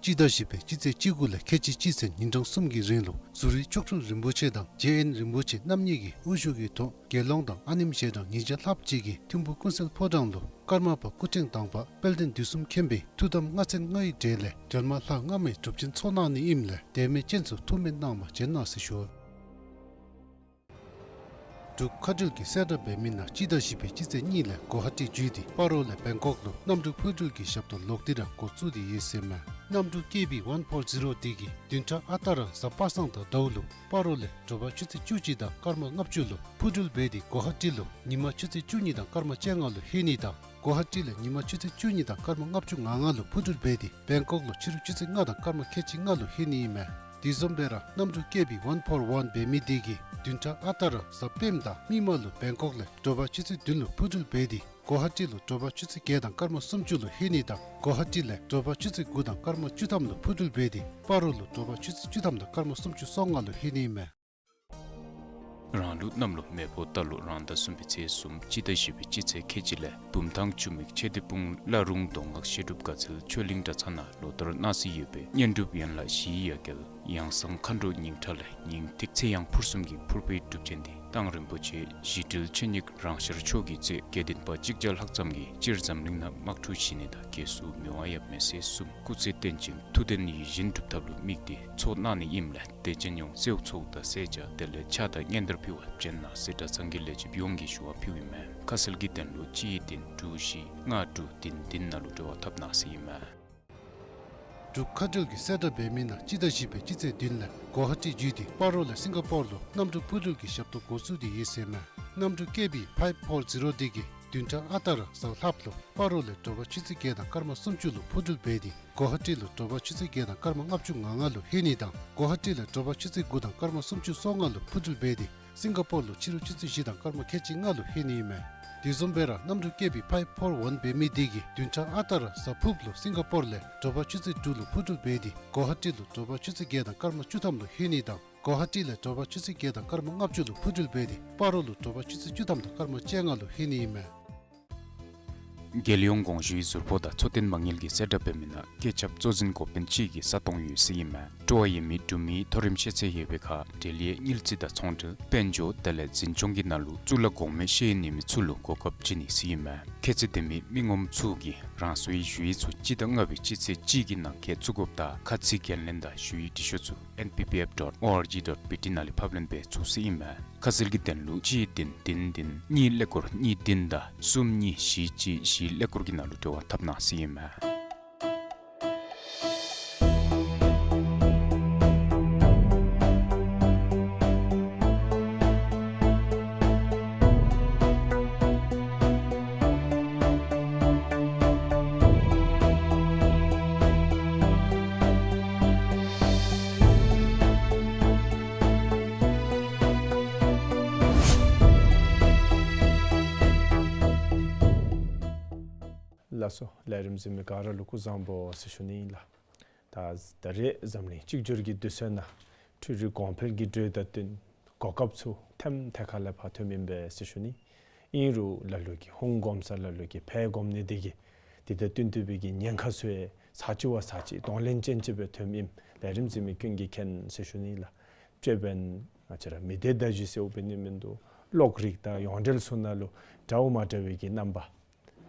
སྤྱི་ཟླ་བཞི་པའི་སྤྱི་ཚེས་བཅུ་དགུ་ལས་ཁལ་གཅིག་གཅིག་ཚུན་ཉིན་གྲངས་གསུམ་གྱི་རིང་ལུ་ཟུར་རིས་མཆོག་སྤྲུལ་རིན་པོ་ཆེ་དང་རྗེ་དབོན་རིན་པོ་ཆེ་རྣམ་གཉིས་ཀྱི་དབུ་བཞུགས་ཀྱི་ཐོག་དགེ་སློང་དང་ཨ་ནེམ་ཞལ་གྲངས་ཉིས་བརྒྱ་ལྷགཔ་ཅིག་གིས་ཐིམ་ཕུ་ཀུན་གསལ་ཕོ་བྲང་ལུ་ཀརྨ་པ་སྐུ་ཕྲེང་དང་པ་དཔལ་ལྡན་དུས་གསུམ་མཁྱེན་པའི་ཐུགས་དམ་ལྔ་ཚན་ལྔའི་གྲས་ལས་སྒྲོལ་མ་ལྷ་སྔ་མའི་སྒྲུབ་ཆེན་ཚོགས་གནང་ནི་ཨིནམ་ལས་དད་མོས་ཅན་ཚུ་ཐུགས་སྨོན་གནང་བར་བྱོན་གནང་ཟེར་ཞུ། འབྲུག་མཁའ་འགྲུལ་གྱི་གསལ་བསྒྲགས་འབད་མི་ནང་སྤྱི་ཟླ་བཞི་པའི་སྤྱི་ཚེས་གཉིས་ལས་གོ་ཧ་ཊི་བརྒྱུད་དེ་སྤ་རོ་ལས་བེང་ཀོག་ལུ་གནམ་གྲུ་འཕུར་འགྲུལ་གྱི་ཞབས་ཏོག་ལོག་སྟེ་ར་འགོ་བཙུགས་ཏེ་ཡོད་ཟེར་མས། གནམ་གྲུ་ཀེ་བི་ཝན་ཕོར་ཛི་རོ་འདི་གིས་བདུན་ཕྲག་ཨ་རྟག་ར་གཟའ་པ་སངས་དང་ཟླཝ་ལུ་སྤ་རོ་ལས་དྲོ་པ་ཆུ་ཚོད་བཅུ་གཅིག་དང་སྐར་མ་ལྔ་བཅུ་ལུ་འཕུར་འགྲུལ་འབད་དེ་གོ་ཧ་ཊི་ལུ་ཉིན་མ་ཆུ་ཚོད་བཅུ་གཉིས་དང་སྐར་མ་བཅོ་ལྔ་ལུ་ལྷོད་ནི་དང་གོ་ཧ་ཊི་ལས་ཉིན་མ་ཆུ་ཚོད་བཅུ་གཉིས་དང་སྐར་མ་ལྔ་བཅུ་ང་ལྔ་ལུ་འཕུར་འགྲུལ་འབད་དེ་བེང་ཀོག་ལུ་ཕྱི་རུ་ཆུ་ཚོད་ལྔ་དང་སྐར་མ་ཁལ་གཅིག་ལྔ་ལུ་ལྷོད་ནི་ཨིན་མས། དེ་བཟུམ་སྦེ་ར་གནམ་གྲུ་ཀེ་བི་ཝན་ཕོར་ཝན་འབད་མི་འདི་གིས་བདུན་ཕྲག་ཨ་རྟག་ར་གཟའ་སྤེནམ་དང་མིག་དམར་ལུ་བེང་ཀོག་ལས་དྲོ་པ་ཆུ་ཚོད་བདུན་ལུ་འཕུར་འགྲུལ་འབད་དེ་གོ་ཧ་ཊི་ལུ་དྲོ་པ་ཆུ་ཚོད་བརྒྱད་དང་སྐར་མ་སུམ་ཅུ་ལུ་ལྷོད་ནི་དང་གོ་ཧ་ཊི་ལས་དྲོ་པ་ཆུ་ཚོད་དགུ་དང་སྐར་མ་བཅུ་ཐམ་ལུ་འཕུར་འགྲུལ་འབད་དེ་སྤ་རོ་ལུ་དྲོ་པ་ཆུ་ཚོད་བཅུ་ཐམ་དང་སྐར་མ་སུམ་ཅུ་སོ་ལྔ་ལུ་ལྷོད་ནི་ཨིན་མས། རང་ལུགས་གནམ་ལོ་མེ་ཕོ་རྟ་ལོ་རང་ཟླ་གསུམ་པའི་ཚེས་གསུམ་སྤྱི་ཟླ་བཞི་པའི་སྤྱི་ཚེས་ཁལ་གཅིག་ལས་བུམ་ཐང་ཆུ་མིག་ཆོས་སྡེ་སྤུངས་བླ་རུང་མདོ་སྔགས་བཤད་སྒྲུབ་དགའ་ཚལ་ཆོས་གླིང་གྲྭ་ཚང་ནང་ལོ་ལྟར་གནང་སྲོལ་ཡོད་པའི་བསྙེན་སྒྲུབ་ཡན་ལག་བཞིའི་ཡ་གྱལ་ཡང་གསང་མཁའ་འགྲོ་ཉིང་ཁྲ་ལས་ཉིང་ཐིག་ཚེ་ཡང་ཕུར་གསུམ་གྱི་ཕུར་པའི་སྒྲུབ་ཆེན་འདི་མདང་རིན་པོ་ཆེ་ཞི་དྲིལ་ཆོས་ཉིད་རང་ཤར་མཆོག་གི་མཛད་དགེ་འདུན་པ་གཅིག་བརྒྱ་ལྷག་ཙམ་གྱིས་སྤྱིར་འཛམ་གླིང་ནང་དམག་འཁྲུག་ཞི་ནི་དང་རྒྱལ་སྲུང་མི་དབང་ཡབ་མེས་སྲས་གསུམ་སྐུ་ཚེ་བརྟན་ཅིང་ཐུགས་དོན་ཡིད་བཞིན་འགྲུབ་ཐབས་ལུ་དམིགས་ཏེ་ཚོགས་གནང་ནི་ཨིནམ་ལས་དད་ཅན་ཡོངས་གསོལཝ་ཚོགས་དང་སེར་སྐྱ་དེ་ལས་ཕྱག་དང་སྙན་དར་ཕུལ་བར་བྱོན་གནང་ཟེར་གྲྭ་ཚང་གི་ལས་བྱེདཔ་ཡོངས་ཀྱིས་ཞུ་བ་ཕུལཝ་ཨིན་མས། ཁ་གསལ་གྱི་དོན་ལུ་གཅིག་བདུན་དྲུག་བཞི་ལྔ་དྲུག་བདུན་བདུན་ནང་ལུ་འབྲེལ་བ་འཐབ་གནང་ཟེར་ཨིན་མས། འབྲུག་མཁའ་འགྲུལ་གྱི་གསལ་བསྒྲགས་འབད་མི་ནང་སྤྱི་ཟླ་བཞི་པའི་སྤྱི་ཚེས་བདུན་ལས་གོ་ཧ་ཊི་བརྒྱུད་དེ་སྤ་རོ་ལས་སིང་ག་པོར་ལུ་གནམ་གྲུ་འཕུར་འགྲུལ་གྱི་ཞབས་ཏོག་འགོ་བཙུགས་ཏེ་ཡོད་ཟེར་མས། གནམ་གྲུ་ཀེ་བི་ཕའིབ་ཕོར་ཛི་རོ་འདི་གིས་བདུན་ཕྲག་ཨ་རྟག་ར་གཟའ་ལྷགཔ་ལུ་སྤ་རོ་ལས་དྲོ་པ་ཆུ་ཚོད་བརྒྱད་དང་སྐར་མ་སུམ་ཅུ་ལུ་འཕུར་འགྲུལ་འབད་དེ་གོ་ཧ་ཊི་ལུ་དྲོ་པ་ཆུ་ཚོད་བརྒྱད་དང་སྐར་མ་ལྔ་བཅུ་ང་ལྔ་ལུ་ལྷོད་ནི་དང་གོ་ཧ་ཊི་ལས་དྲོ་པ་ཆུ་ཚོད་དགུ་དང་སྐར་མ་སུམ་ཅུ་སོ་ལྔ་ལུ་འཕུར་འགྲུལ་འབད་དེ་སིང་ག་པོར་ལུ་ཕྱི་རུ་ཆུ་ཚོད་བཞི་དང་སྐར་མ་ཁལ་གཅིག་ལྔ་ལུ་ལྷོད་ནི་ཨིན་མས། དེ་བཟུམ་སྦེ་ར་གནམ་གྲུ་ཀེ་བི་ཕའིབ་ཕོར་ཝན་འབད་མི་འདི་གིས་བདུན་ཕྲག་ཨ་རྟག་ར་གཟའ་ཕུརཔ་ལུ་སིང་ག་པོར་ལས་དྲོ་པ་ཆུ་ཚོད་དྲུག་ལུ་འཕུར་འགྲུལ་འབད་དེ་གོ་ཧ་ཊི་ལུ་དྲོ་པ་ཆུ་ཚོད་བརྒྱད་དང་སྐར་མ་བཅུ་ཐམ་ལུ་ལྷོད་ནི་དང་ གོ་ཧ་ཊི་ལས་དྲོ་པ་ཆུ་ཚོད་བརྒྱད་དང་སྐར་མ་ལྔ་བཅུ་ལུ་འཕུར་འགྲུལ་འབད་དེ་སྤ་རོ་ལུ་དྲོ་པ་ཆུ་ཚོད་བཅུ་ཐམ་དང་སྐར་མ་བཅོ་ལྔ་ལུ་ལྷོད་ནི་ཨིན་མས། རྒྱལ་ཡོངས་དགོངས་ཞུའི་ཟུར་ཕོགས་དང་འཚོ་རྟེན་མ་དངུལ་གྱི་གསལ་བསྒྲགས་འབད་མི་ནང་བཀོད་ཁྱབ་གཙོ་འཛིན་འགོ་དཔོན་གཅིག་གི་ས་སྟོང་ཡོད་ཟེར་ཨིན་མས། སྤྲོ་བ་ཡོད་མི་འབྲུག་མི་མཐོ་རིམ་ཤེས་ཚད་ཡོད་པའི་ཁར་འབྲེལ་ཡོད་དངུལ་རྩིས་དང་ཚོང་འབྲེལ་དཔལ་འབྱོར་དེ་ལས་འཛིན་སྐྱོང་གི་ནང་ལུ་གཙུག་ལག་གོང་མའི་ཤེས་ཡོན་ཡོད་མི་ཚུ་ལུ་གོ་སྐབས་བྱིན་ནི་ཟེར་ཨིན་མས། ཁྱད་ཚད་ལྡན་མི་མི་ངོམ་ཚུ་གིས་རང་སོའི་ཞུ་ཡིག་ཚུ་སྤྱི་ཟླ་ལྔ་པའི་སྤྱི་ཚེས་གཅིག་གི་ནང་འཁོད་བཙུགས་དགོཔ་དང་ཁ་ཚིག་འགན་ལེན་དང་ཞུ་ཡིག་འབྲི་ཤོག་ཚུ་ཨེན་པི་པི་ཨེཕ་ཌོཊ་ཨོ་ཨར་ཇི་ཌོཊ་བི་ཊི་ནང་ལས་ཕབ་ལེན་འབད་ཚུགས་ཟེར་ཨིན་མས། ཁ་གསལ་གྱི་དོན་ལུ་གཅིག་བདུན་བདུན་བདུན་གཉིས་ཀླད་ཀོར་གཉིས་བདུན་དང་གསུམ་གཉིས་བཞི་གཅིག་བཞི་ཀླད་ཀོར་གྱི་ནང་ལུ་འབྲེལ་བ་འཐབ་གནང་ཟེར་ཨིན་མས། ལགས་སོ། ལས་རིམ་གཟིགས་མི་ག་ར་ལུ་སྐུ་གཟུགས་བཟང་པོ་ཟེར་ཞུ་ནི་ཨིན་ལགས། ད་ད་རེས་འཛམ་གླིང་གཅིག་གྱུར་གྱི་དུས་ཚོད་ནང་འཕྲུལ་རིག་གོང་འཕེལ་གྱི་འགྲོས་དང་བསྟུན་གོ་སྐབས་ཚུ་ཐེམ་ཐེ་ཁ་ལས་ཕར་ཐོནམ་ཨིན་པས་ཟེར་ཞུ་ནི། ཨིན་རུང་ལ་ལུ་གིས་ཧོང་གོམ་ས་ལ་ལུ་གིས་ཕར་གོམ་ནི་དེ་གིས་དེ་དང་བསྟུན་ཏེ་སྦེ་གི་ཉེན་ཁ་ཚུ་ཡང་ཚར་གཅིག་བ་ཚར་གཅིག་གདོང་ལེན་ཅན་ཅིག་སྦེ་ཐོནམ་ཨིན་ལས་རིམ་གཟིགས་མི་ཀུན་གྱིས་མཁྱེན་ཟེར་ཞུ་ནི་ལགས། དཔྱེ་འབདན་ང་བཅས་ར་མི་སྡེ་བརྡ་བརྒྱུད་ཟེརཝ་འབད་ནི་མིན་འདུག། གློག་རིག་དང་ཡོངས་འབྲེལ་ཚུ་ནང་ལུ་འདྲཝ་མ་འདྲ་བའི་གི་རྣམ་པ་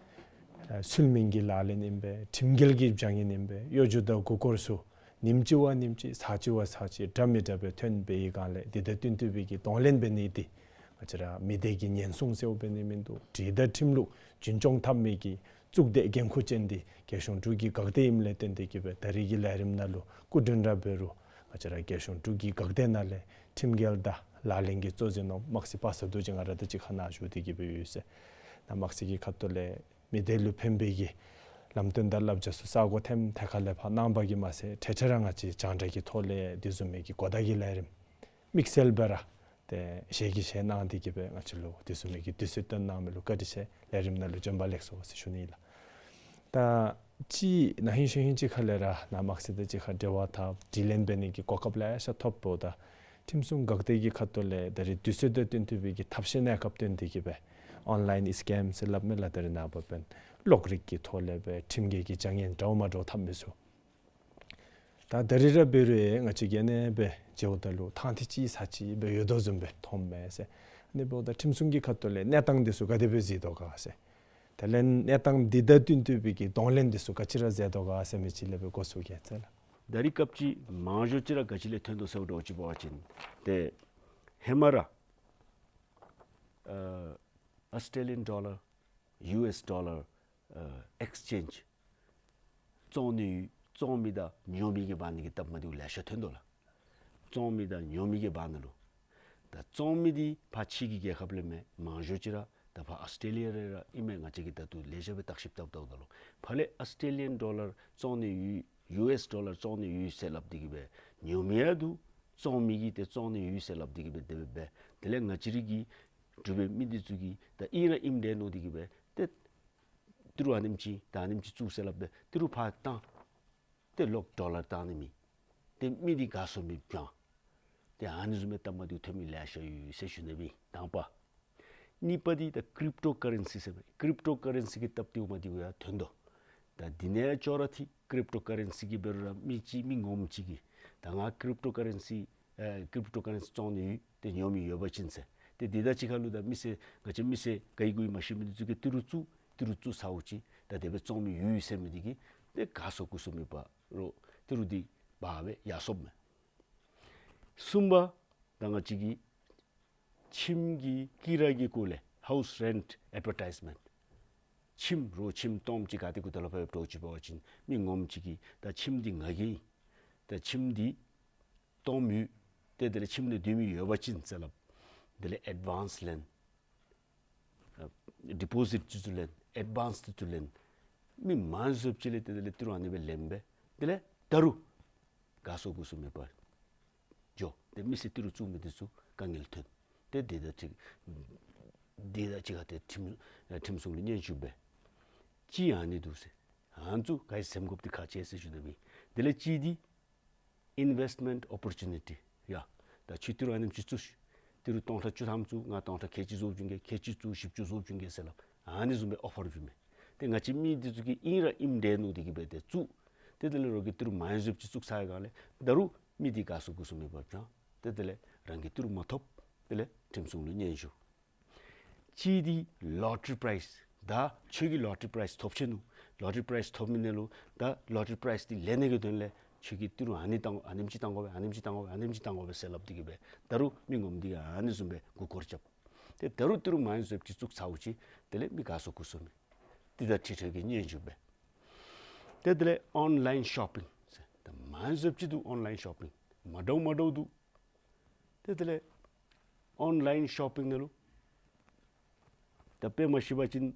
ཨ་ཚུལ་མིན་གྱི་ལག་ལེན་ཨིན་པས། ཁྲིམས་འགལ་གྱི་བྱ་ངན་ཨིན་པས། གཡོ་སྒྱུ་དང་མགུ་སྐོར་ཚུ་ཉིནམ་གཅིག་བ་ཉིནམ་གཅིག་ཚར་གཅིག་བ་ཚར་གཅིག་འདྲ་མི་འདྲ་སྦེ་ཐོན་པའི་སྒང་ལས་དེ་དང་བསྟུན་ཏེ་སྦེ་གི་གདོང་ལེན་འབད་ནི་འདི་ང་བཅས་ར་མི་སྡེ་གི་ཉེན་སྲུང་ཟེརཝ་འབད་ནི་མིན་འདུག། སྒྲིག་དང་ཁྲིམས་ལུགས་རྒྱུན་སྐྱོང་འཐབ་མི་གི་གཙུག་སྡེ་འགན་ཁུར་ཅན་འདི་རྒྱལ་གཞུང་འབྲུག་གི་འགག་སྡེ་ཨིནམ་ལས་བརྟེན་ཏེ་གི་སྦེ་ད་རེས་ཀྱི་ལས་རིམ་ནང་ལུ་སྐུ་མགྲོན་ར་འབད་རུང་ང་བཅས་ར་རྒྱལ་གཞུང་འབྲུག་གི་འགག་སྡེ་ནང་ལས་ཁྲིམས་འགལ་དང་ལག་ལེན་གྱི་གཙོ་འཛིན་ནོ་དམག་སྲིད་པ་སངས་རྡོ་རྗེ་ང་ར་དང་གཅིག་ཁར་ནཱ་བཞུགས་ཏེ་གི་སྦེ་ཡོད་ཟེར། ནཱ་དམག་སྲིད་ཀྱི་ཁ་ཐུག་ལས་མི་སྡེ་ལུ་ཕན་པའི་གི་ལམ་སྟོན་དང་བསླབ་བྱ་ཚུ་ས་གོ་ཐེམ་ཐེ་ཁ་ལས་ཕར་གནང་བ་གིས་མ་ཚད་ཐེངས་ཐེངས་ར་ང་བཅས་རྒྱང་བསྒྲགས་ཀྱི་ཐོག་ལས་དེ་བཟུམ་མའི་གི་གོ་བརྡ་གི་ལས་རིམ་དམིགས་བསལ་སྦེ་ར་ཏེ་ཞལ་གྱིས་བཞེས་གནང་སྟེ་གི་སྦེ་ང་བཅས་ལུ་དེ་བཟུམ་མའི་གི་དུས་ཚོད་བཏོན་གནང་མི་ལུ་བཀའ་དྲིན་ཆེ། ལས་རིམ་ནང་ལུ་བྱོན་པ་ལེགས་སོ་ཟེར་ཞུ་ནི་ལགས། ད་ཅི་ན་ཧིང་ཤུལ་ཧིང་ཅིག་ཁ་ལས་ར་ནཱ་དམག་སྲིད་དང་གཅིག་ཁར་འབྲེལ་བ་འཐབ་དྲི་ལན་འབད་ནི་གི་གོ་སྐབས་ལེ་ཤ་ཐོབ་འོང་། ད་ཁྲིམས་སྲུང་འགག་སྡེ་གི་ཁ་ཐུག་ལས་ད་རེས་དུས་ཚོད་དང་བསྟུན་ཏེ་སྦེ་གི་ཐབས་ཤེས་གནས་སྐབས་བཏོན་ཏེ་གི་སྦེ་ཨོན་ལཱའིན་སི་ཀེམ་ཟེར་སླབ་མས་ལགས། ད་རེས་ནངས་པ་འབདན་གློག་རིག་གི་ཐོག་ལས་སྦེ་ཁྲིམས་འགལ་གྱི་བྱ་ངན་འདྲཝ་མ་འདྲཝ་འཐབ་མི་ཚུ་ད་ད་རེས་ར་འབད་རུང་ཡང་ང་བཅས་ཀྱིས་ཨ་ནེ་སྦེ་མཇལཝ་ད་ལུ་ཐེངས་ཐེངས་ཅིག་ཚར་གཅིག་སྦེ་ཡོད་དོ་བཟུམ་སྦེ་མཐོངམ་མས་ཟེར། ཨ་ནི་འབདཝ་ད་ཁྲིམས་སྲུང་གི་ཁ་ཐུག་ལས་གནས་སྟངས་འདི་ཚུ་ག་དེ་སྦེ་གཟིགས་དོ་ག་ཟེར། དེ་ལས་གནས་སྟངས་འདི་དང་བསྟུན་ཏེ་སྦེ་གི་གདོང་ལེན་འདི་ཚུ་ག་ཅི་ར་མཛད་དོ་ག་ཟེར་མི་ཅིག་ལས་སྦེ་འགོ་བཙུགས་གེ་ཟེར་ལགས། ད་རེས་སྐབས་ཅིག་མང་ཤོས་ཅིག་ར་ག་ཅི་ལས་ཐོན་དོ་ཟེར་བ་ཅིན་འབད་བ་ཅིན་ཏེ་ཧེ་མ་ར་ཨ་ཨོསི་ཊྲེ་ལི་ཡཱན་ཌོ་ལར་ཡུ་ཨེསི་ཌོ་ལར་ཨ་ཨེགསི་ཅེནཇ་བཙོང་ནི་ཡོད། བཙོང་མི་དང་ཉོ་མི་གི་བར་ན་གི་སྟབས་མ་བདེཝ་ལེ་ཤ་ཐོན་དོ་ལགས། བཙོང་མི་དང་ཉོ་མི་གི་བར་ན་ལུ། ད་བཙོང་མི་འདི་ཕར་ཕྱི་གི་རྒྱལ་ཁབ་ལས་མེན། མང་ཤོས་ཅིག་ར་ད་ཕར་ཨོསི་ཊྲེ་ལི་ཡ་ར་ཨིན་མས། ང་བཅས་ཀྱིས་ད་ལྟོ་ལེགས་ཤོམ་སྦེ་བརྟག་ཞིབ་བཏང་བལྟཝ་ད་ལུ་ཕར་ལས་ཨོསི་ཊྲེ་ལི་ཡཱན་ཌོ་ལར་བཙོང་ནི་ཡོད་ཡུ་ཨེསི་ཌོ་ལར་བཙོང་ནི་ཡོད་ཟེར་སླབ་སྟེ་གི་སྦེ་ཉོ་མི་ཡང་འདུག། བཙོང་མི་གིས་ཏེ་བཙོང་ནི་ཡོད་ཟེར་སླབ་སྟེ་གི་སྦེ་དེ་སྦེ་འབད། དེ་ལས་ང་བཅས་ར་གི་འབྲུག་པའི་མི་འདི་ཚུ་གིས་ད་ཨིན་ར་ཨིནམ་འདྲས་མནོ་སྟེ་གི་སྦེ་ཏེ་ཏི་རུ་ཨ་ནེམ་ཅིག་ད་ཨ་ནེམ་ཅིག་བཙུགས་ཟེར་སླབ་སྦེ་ཏི་རུ་ཕར་བཏང་། ཏེ་ལོག་ཌོ་ལར་བཏང་ནི་མེད། ཏེ་མི་འདི་དགའ་ཚོར་མེདཔ་བྱུང་། ཏེ་ཨ་ནི་བཟུམ་མའི་སྟབས་མ་བདེཝ་ཐོན་མི་ལེ་ཤ་ཡོད་ཟེར་ཞུ་ནི་ཨིན། དང་པ། གཉིས་པ་འདི་ད་ཀྲིབ་ཊོ་ཀ་རེན་སི་ཟེར་མི། ཀྲིབ་ཊོ་ཀ་རེན་སི་གི་སྟབས་བདེཝ་མ་བདེཝ་ཡང་ཐོན་དོ། ད་འདི་ནང་ཡང་ཅོག་ར་འཐད། ཀྲིབ་ཊོ་ཀ་རེན་སི་གི་འབད་རུང་ར་མི་ཅིག་མི་ངོམ་ཅིག་གིས་ད་ང་ཀྲིབ་ཊོ་ཀ་རེན་སི་ཨེ་ཀྲིབ་ཊོ་ཀ་རེན་སི་བཙོང་ནི་ཡོད། ཏེ་ཉོ་མི་ཡོད་པ་ཅིན་ཟེར། ཏེ་འདི་དང་གཅིག་ཁར་ལུ་ད་མི་སེར་ང་བཅས་མི་སེར་ག་ཡི་གུ་ཡི་མ་ཤེས་མི་འདི་ཚུ་གིས་ཏི་རུ་བཙུགས། ཏི་རུ་བཙུགས་ཚརཝ་ཅིག་ད་དེ་སྦེ་བཙོང་མི་ཡོད་ཟེར་མི་འདི་གིས་ཏེ་དགའ་ཚོར་སྐུ་གཟུགས་མེད་པར་ཏི་རུ་འདི་འབག་སྦེ་ཡར་སོཔ་མས། གསུམ་པ་ད་ང་བཅས་ཀྱི་ཁྱིམ་གྱི་ཀི་ར་གི་སྐོར་ལས་ཧའུསི་རེནཊ་ཨེཌ་ཝར་ཊའིཛ་མེནཊ། ཁྱིམ་རོགས་ཁྱིམ་སྟོངམ་ཅིག་ག་ཏེ་གུ་ད་ལུ་ཕར་འགྱོ་ཅི་འབད་བ་ཅིན་མི་ངོམ་ཅིག་གིས་ད་ཁྱིམ་འདི་ང་གི་ཨིན། ད་ཁྱིམ་འདི་སྟོངམ་ཡོད། ཏེ་དེ་ལས་ཁྱིམ་ནང་སྡོད་མི་ཡོད་པ་ཅིན་ཟེར་སླབ། དེ་ལས་ཨེཌ་ཝཱནསི་ལེན། ཨ་ཌི་པོ་ཟིཊ་ཚུ་ལེན། ཨེཌ་ཝཱནསི་ཚུ་ལེན། མི་མང་སུ་ཅིག་ལས་ཏེ་དེ་ལས་ཏི་རུ་ཨ་ནི་སྦེ་ལེནམ་སྦེ་དེ་ལས་ད་རུང་དགའ་ཚོར་སྐུ་གཟུགས་མེད་པར་འགྱོ། ཏེ་མི་སེར་ཏི་རུ་བཙུགས་མི་འདི་ཚུ་དཀའ་ངལ་ཐོན། ཏེ་འདི་དང་གཅིག་འདི་དང་གཅིག་ཁར་ཏེ་ཁྲིམས་ཨེ་ཁྲིམས་སྲུང་ལུ་སྙན་ཞུ་འབད། ཅིག་ཨ་ནི་འདུག་ཟེར། ཨ་ནི་ཚུ་ག་ཡི་ཟེམ་དགོཔ་འདི་ཁག་ཆེ་ཟེར་ཞུ་ནི་ཨིན། དེ་ལས་གཅིག་འདི་ཨིན་ཝེསཊ་མེནཊ་ཨོ་པོར་ཅུ་ནི་ཊི། ཡ་ ད་ཁྱོད་ཏི་རུ་ཨ་ནེམ་ཅིག་བཙུགས་ཤིག། ཏི་རུ་སྟོང་ཕྲག་བཅུ་ཐམ་བཙུགས། ང་སྟོང་ཕྲག་ཁལ་གཅིག་བཟོ་བྱིན་གེ། ཁལ་གཅིག་བཙུགས་བཞི་བཅུ་བཟོ་བྱིན་གེ་ཟེར་སླབ། ཨ་ནི་བཟུམ་སྦེ་ཨོ་ཕར་བྱིན་མས། ཏེ་ང་བཅས་མི་འདི་ཚུ་གིས་ཨིན་ར་ཨིནམ་འདྲས་མནོ་སྟེ་གི་སྦེ་ཏེ་བཙུགས། ཏེ་དེ་ལས་རོགས་ཀྱིས་ཏི་རུ་མང་ཤོས་ཅིག་བཙུགས་ཚར་བའི་སྒང་ལས་ད་རུང་མི་འདི་དགའ་ཚོར་སྒོ་ཚོར་མེད་པར་འགྱོ། ཏེ་དེ་ལས་རང་གིས་ཏི་རུ་མ་ཐོབ། དེ་ལས་ཁྲིམས་སྲུང་ལུ་སྙན་ཞུ། གཅིག་འདི་ལོ་ཊ་རི་པ་རའིཛ། ད་ཁྱོད་ཀྱིས་ལོ་ཊ་རི་པ་རའིཛ་ཐོབ་ཆི་ནུག། ལོ་ཊ་རི་པ་རའིཛ་ཐོབ་མི་ནང་ལུ་ད་ལོ་ཊ་རི་པ་རའིཛ་འདི་ལེན་ནི་གི་དོན་ལས་ཁྱོད་ཀྱིས་ཏི་རུ་ཨ་ནི་བཏང་དགོ། ཨ་ནེམ་ཅིག་བཏང་དགོ་པས། ཨ་ནེམ་ཅིག་བཏང་དགོ་པས། ཨ་ནེམ་ཅིག་བཏང་དགོ་པས་ཟེར་སླབ་སྟེ་གི་སྦེ་ད་རུང་མི་ངོམ་འདི་གིས་ཨ་ནི་བཟུམ་སྦེ་མགུ་སྐོར་རྐྱབ། ཏེ་ད་རུང་ཏི་རུ་མང་ཤོས་ཅིག་བཙུགས་ཚརཝ་ཅིག་དེ་ལས་མི་དགའ་ཚོར་སྒོ་ཚོར་མེད། འདི་ད་ཁྲིམས་ཁང་གིས་སྙན་ཞུ་འབད། ཏེ་དེ་ལས་ཨོན་ལའིན་ཤོ་པིང་ཟེར། ད་མང་ཤོས་ཅིག་འདུག། ཨོན་ལའིན་ཤོ་པིང་མ་འདྲཝ་མ་འདྲཝ་འདུག། ཏེ་དེ་ལས་ཨོན་ལའིན་ཤོ་པིང་ནང་ལུ་ད་དཔེ་མ་ཤེས་པ་ཅིན་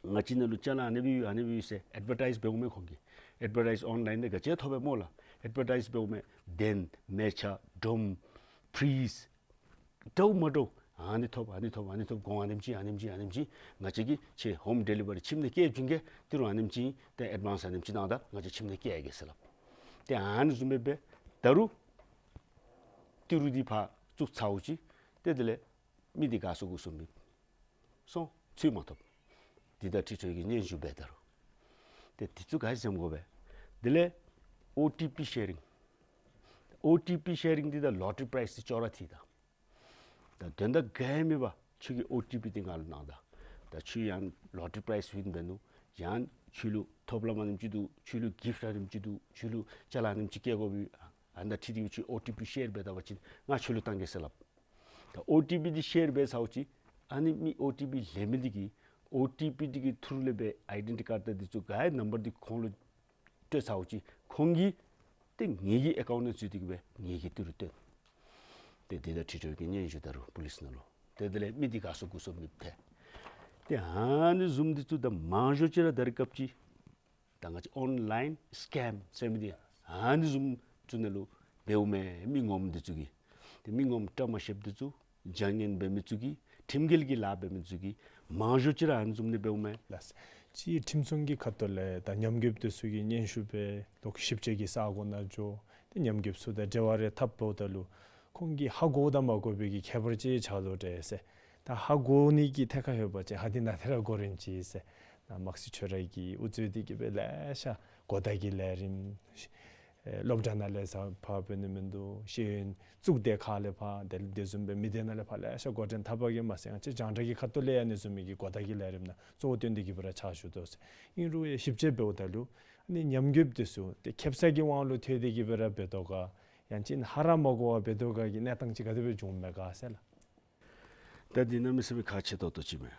ང་བཅས་ནང་ལུ་ཅ་ལ་ཨ་ནི་སྦེ་ཡོད་ཨ་ནི་སྦེ་ཡོད་ཟེར་ཨེཌ་བར་ཊའིཛ་འབདཝ་མས་ཁོང་གིས། ཨེཌ་བར་ཊའིཛ་ཨོན་ལའིན་ནང་ག་ཅི་ཐོབ་པས་སྨོ་ལགས། ཨེཌ་བར་ཊའིཛ་འབདཝ་མས། གདན་མལ་ཆ་སྒྲོམ་ཕྲིས་འདྲཝ་མ་འདྲཝ་ཨ་ནི་ཐོབ། ཨ་ནི་ཐོབ། ཨ་ནི་ཐོབ། གོང་ཨ་ནེམ་ཅིག་ཨ་ནེམ་ཅིག་ཨ་ནེམ་ཅིག། ང་བཅས་ཀྱིས་ཁྱོད་ཧོམ་ཌེ་ལི་བ་རི་ཁྱིམ་ནང་བསྐྱལ་བྱིན་གེ། ཏི་རུ་ཨ་ནེམ་ཅིག་ཏེ་ཨེཌ་ཝཱནསི་ཨ་ནེམ་ཅིག་གནང་ད་ང་བཅས་ཁྱིམ་ནང་བསྐྱལ་གེ་ཟེར་སླབ། ཏེ་ཨ་ནི་བཟུམ་སྦེ་འབད། ད་རུང་ཏི་རུ་འདི་ཕར་བཙུགས་ཚརཝ་ཅིག་ཏེ་དེ་ལས་མི་འདི་དགའ་ཚོར་སྒོ་ཚོར་མེད། སོང་། ཚུར་མ་ཐོབ། འདི་ད་ཁྲིམས་ཁང་གིས་སྙན་ཞུ་འབད་ད་རུང་། ཏེ་འདི་ཚུ་ག་ཅི་སྨོ་གོ་བས། དེ་ལས་ཨོ་ཊི་པི་ཤེ་རིང་། ཨོ་ཊི་པི་ཤེ་རིང་འདི་ད་ལོ་ཊ་རི་པ་རའིཛ་འདི་ཅོག་ར་འཐད་ད། ད་དོན་དག་ག་ཡང་མེད་པར་ཁྱོད་ཀྱིས་ཨོ་ཊི་པི་འདི་ང་ལུ་གནང་ད། ད་ཁྱོད་ཡང་ལོ་ཊ་རི་པ་རའིཛ་ཝིན་འབད་ནུག། ཡང་ཁྱོད་ལུ་ཐོབ་ལམ་ཨ་ནེམ་ཅིག་འདུག། ཁྱོད་ལུ་གིཕཊ་ཨ་ནེམ་ཅིག་འདུག། ཁྱོད་ལུ་ཅ་ལ་ཨ་ནེམ་ཅིག་བསྐྱལ་དགོ་པས། ཨ་ནི་ད་ཁྲིམས་ཁང་གིས་ཁྱོད་ཨོ་ཊི་པི་ཤེར་འབད་ད་པ་ཅིན་ང་ཁྱོད་ལུ་གཏང་གེ་ཟེར་སླབ། ད་ཨོ་ཊི་པི་འདི་ཤེར་འབད་ཚརཝ་ཅིག་ཨ་ནི་མི་ཨོ་ཊི་པི་ལེན་མི་འདི་གིས་ཨོ་ཊི་པི་འདི་གི་ཐུར་ལས་སྦེ་ཨའི་ཌེན་ཊི་ཊི་ཀཱཌ་དང་འདི་ཚུ་ག་ཡང་ནམ་བར་འདི་ཁོང་ལུ་སྤྲོད་ཚརཝ་ཅིག་ཁོང་གིས་ཏེ་ངེ་གི་ཨེ་ཀའུནཊ་ནང་བཙུགས་ཏེ་གི་སྦེ་ངེ་གི་ཏི་རུ་སྟོན། ཏེ་འདི་ད་ཁྲིམས་ཁང་གིས་སྙན་ཞུ་ད་རུང་པོ་ལིསི་ནང་ལུ། ཏེ་དེ་ལས་མི་འདི་དགའ་ཚོར་སྒོ་ཚོར་མེདཔ་ཐལ། ཏེ་ཨ་ནི་བཟུམ་འདི་ཚུ་ད་མང་ཤོས་ཅིག་ར་ད་རེས་སྐབས་ཅིག་ད་ང་བཅས་ཨོན་ལའིན་སི་ཀེམ་ཟེར་མི་འདི་ཨ་ནི་བཟུམ་ཚུ་ནང་ལུ་འབདཝ་མས་མི་ངོམ་འདི་ཚུ་གིས། ཏེ་མི་ངོམ་བཀྲ་མ་ཤིསཔ་འདི་ཚུ་བྱ་ངན་འབད་མི་ཚུ་གིས་ཁྲིམས་འགལ་གྱི་ལཱ་འབད་མི་ཚུ་གིས་མང་ཤོས་ཅིག་ར་ཨ་ནི་བཟུམ་ནི་འབདཝ་མས་ལགས། ཅིག་ཁྲིམས་སྲུང་གི་ཁ་ཐུག་ལས་ད་ཉམས་རྒུདཔ་འདི་ཚུ་གིས་སྙན་ཞུ་འབད་ལོག་ཞིབ་དཔྱད་ཀྱི་ས་གོ་ནང་འགྱོ། ཏེ་ཉམས་རྒུདཔ་ཚུ་དང་འབྲེལ་བ་རེ་འཐབ་འབདཝ་ད་ལུ་ཁོང་གིས་ཧ་གོ་དང་མ་གོ་བའི་གི་ཁྱད་པར་ཅིག་ཆགས་དོ་འདྲས་ཟེར། ད་ཧ་གོ་ནི་གི་ཐད་ཁར་ཡོད་པ་ཅིན་ཧ་འདི་ནཱ་ཏེ་ར་གོ་རན་ཅི་ཟེར། ནཱ་དམག་སྲིད་ཆོས་ར་གིས་འུ་ཚུ་འདི་གིས་སྦེ་ལེ་ཤ་གོ་བརྡ་གི་ལས་རིམ་ཨེ་སློབ་གྲྭ་ནང་ལས་ས་ཕར་འབད་ནི་མིན་འདུག། ཤེས་ཡོན་གཙུག་སྡེ་ཁག་ལས་ཕར་དེ་དེ་བཟུམ་སྦེ་མི་སྡེ་ནང་ལས་ཕར་ལེ་ཤ་འགོ་འདྲེན་འཐབ་པ་གིས་མ་ཚད་ང་བཅས་རྒྱང་བསྒྲགས་ཀྱི་ཁ་ཐུག་ལས་ཡང་ཨ་ནི་བཟུམ་མའི་གི་གོ་བརྡ་གི་ལས་རིམ་ནང་གཙོ་བོ་བཏོན་ཏེ་གི་སྦེ་ར་ཕྱག་ཞུ་དོ་ཟེར། ཨིན་རུང་ཡང་ཞིབ་དཔྱད་འབདཝ་ད་ལུ་ཨ་ནི་ཉམས་རྒུདཔ་འདི་ཚུ་ཏེ་ཁེབ་ས་གི་དབང་ལུ་ཐལ་ཏེ་གི་སྦེ་ར་འབད་དོ་ག་ཡང་ཅིན་ཧ་ར་མ་གོ་བར་འབད་དོ་ག་གི་གནས་སྟངས་ཅིག་ག་དེ་སྦེ་བྱུངམ་མས་ག་ཟེར་ལགས། ད་འདི་གནམ་མེད་ས་མེད་ཁག་ཆེ་ཏོག་ཏོ་ཅིག་མས།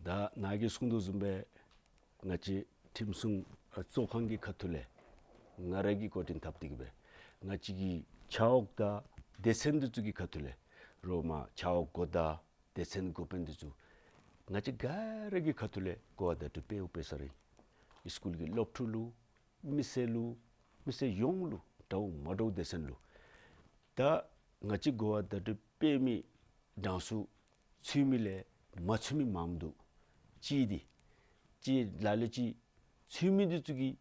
ད་ནཱ་གིས་གསུངས་དོ་བཟུམ་སྦེ་ང་བཅས་ཁྲིམས་སྲུང་ཨ་གཙོ་ཁང་གི་ཁ་ཐུག་ལས་ང་ར་གིས་འགོ་འདྲེན་འཐབ་སྟེ་གི་སྦེ་ང་བཅས་ཀྱི་ཆ་འོག་དང་སྡེ་ཚན་འདི་ཚུ་གི་ཁ་ཐུག་ལས་རོགས་མ་ཆ་འོག་འགོ་བདག་སྡེ་ཚན་འགོ་དཔོན་འདི་ཚུ་ང་བཅས་ག་ར་གི་ཁ་ཐུག་ལས་གོ་བ་བརྡ་སྤྲོད་འབདཝ་འབད་ས་ར་ཨིན། སི་ཀུལ་གྱི་སློབ་ཕྲུག་ལུ་མི་སེར་ལུ་མི་སེར་ཡོངས་ལུ་འདྲཝ་མ་འདྲཝ་སྡེ་ཚན་ལུ་ད་ང་བཅས་གོ་བ་བརྡ་སྤྲོད་འབད་མི་གྲངས་སུ་ཚུད་མི་ལས་མ་ཚུད་མི་མངམ་འདུག། ཅིག་འདི་ཅིག་ལ་ལུ་ཅིག་ཚུད་མི་འདི་ཚུ་གིས་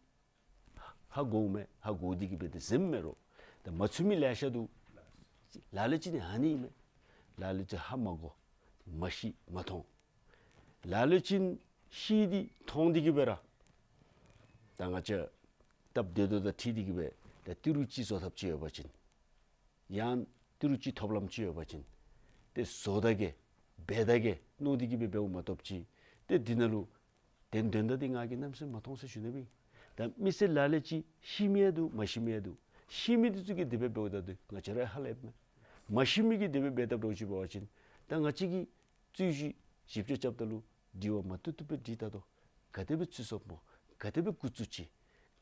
ཧ་གོཝ་མས། ཧ་གོ་སྟེ་གི་སྦེ་ཏེ་གཟིམ་མས་རོགས། ད་མ་ཚུད་མི་ལེ་ཤ་འདུག། ལ་ལུ་ཅིག་ནི་ཨ་ནི་ཨིན་མས། ལ་ལུ་ཅིག་ཧ་མ་གོ་མ་ཤེས་མ་མཐོང་། ལ་ལུ་ཅིག་ཤེས་ཏེ་མཐོང་སྟེ་གི་སྦེ་ར་ད་ང་བཅས་སྟབས་བདེ་ཏོག་ཏོ་དང་འཁྲིལ་ཏེ་གི་སྦེ་ད་ཏི་རུ་ཅིག་བཟོ་ཐབས་ཅིག་ཡོད་པ་ཅིན་ཡང་ཏི་རུ་ཅིག་ཐོབ་ལམ་ཅིག་ཡོད་པ་ཅིན་ཏེ་བཟོ་ད་གེ་འབད་ད་གེ་མནོ་སྟེ་གི་སྦེ་འབདཝ་མ་གཏོགས་ཅིག་ཏེ་འདི་ནང་ལུ་དོན་དོན་དག་འདི་ང་གིས་གནམ་མེད་ས་མེད་མ་མཐོང་ཟེར་ཞུ་ནི་སྦེ། ད་མི་སེར་ལ་ལུ་ཅིག་ཤེས་མི་ཡང་འདུག། མ་ཤེས་མི་ཡང་འདུག། ཤེས་མི་འདི་ཚུ་གིས་དེ་སྦེ་འབདཝ་ད་འདི་ང་བཅས་ར་ཧ་ལས་མས། མ་ཤེས་མི་གིས་དེ་སྦེ་འབད་དཔ་འདྲཝ་ཅིག་འབད་བ་ཅིན་ད་ང་བཅས་ཀྱིས་རྩོད་གཞི་ཞིབ་དཔྱད་རྐྱབ་ད་ལུ་དྲི་བ་མ་བཏུབ་བཏུབ་སྦེ་དྲིས་ད་དོ། ག་དེ་སྦེ་ཚུད་སོཔ་སྨོ། ག་དེ་སྦེ་འགོ་བཙུགས་ཅི།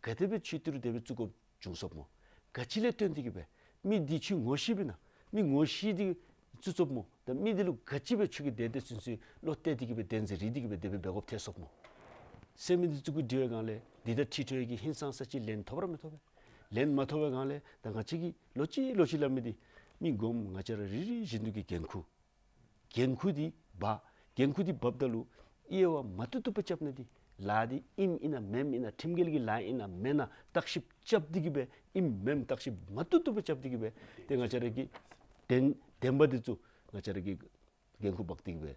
ག་དེ་སྦེ་ཁྱོད་ཏི་རུ་དེ་སྦེ་བཙུགས་དགོཔ་བྱུང་སོཔ་སྨོ། ག་ཅི་ལས་བརྟེན་ཏེ་གི་སྦེ། མི་འདི་ཁྱོད་ངོ་ཤེསཔ་ཨིན་ན། མི་ངོ་ཤེས་ཏེ་བཙུགས་སོཔ་སྨོ། ད་མི་འདི་ལུ་ག་ཅི་སྦེ་ཁྱོད་ཀྱིས་དེ་དེ་ཚུན་ཚོད་བློ་གཏད་དེ་གི་སྦེ་བདེན་འཛིན་རེ་སྟེ་གི་སྦེ་དེ་སྦེ་འབད་དགོཔ་ཐལ་སོཔ་སྨོ། ཟེར་མི་འདི་ཚུ་གུ་དྲི་བའི་སྒང་ལས་འདི་ད་ཁྲིམས་ཁང་གི་ཧིང་སངས་ས་ཅིག་ལན་ཐོབ་ར་མི་ཐོབ་པས། ལན་མ་ཐོབ་པའི་སྒང་ལས་ད་ང་བཅས་ཀྱིས་ལོག་ཅི་ལོག་ཅི་སླབ་མི་འདི་མི་ངོམ་ང་བཅས་ར་རེ་རེ་བཞིན་དུ་གི་འགན་ཁུར། འགན་ཁུར་འདི་འབག། འགན་ཁུར་འདི་འབགཔ་ད་ལུ་དབྱེ་བ་མ་བཏུབ་བཏུབ་སྦེ་རྐྱབ་ནི་འདི་ལཱ་འདི་ཨིནམ་ཨིན་ན་མེནམ་ཨིན་ན་ཁྲིམས་འགལ་གྱི་ལཱ་ཨིན་ན་མེན་ན་བརྟག་ཞིབ་རྐྱབ་སྟེ་གི་སྦེ་ཨིནམ་མེནམ་བརྟག་ཞིབ་མ་བཏུབ་བཏུབ་སྦེ་རྐྱབ་སྟེ་གི་སྦེ་ཏེ་ང་བཅས་ར་གིས་ བདེན་བདེན་པ་འདི་ཚུ་ང་བཅས་ར་གིས་འགན་ཁུར་འབག་སྟེ་གི་སྦེ་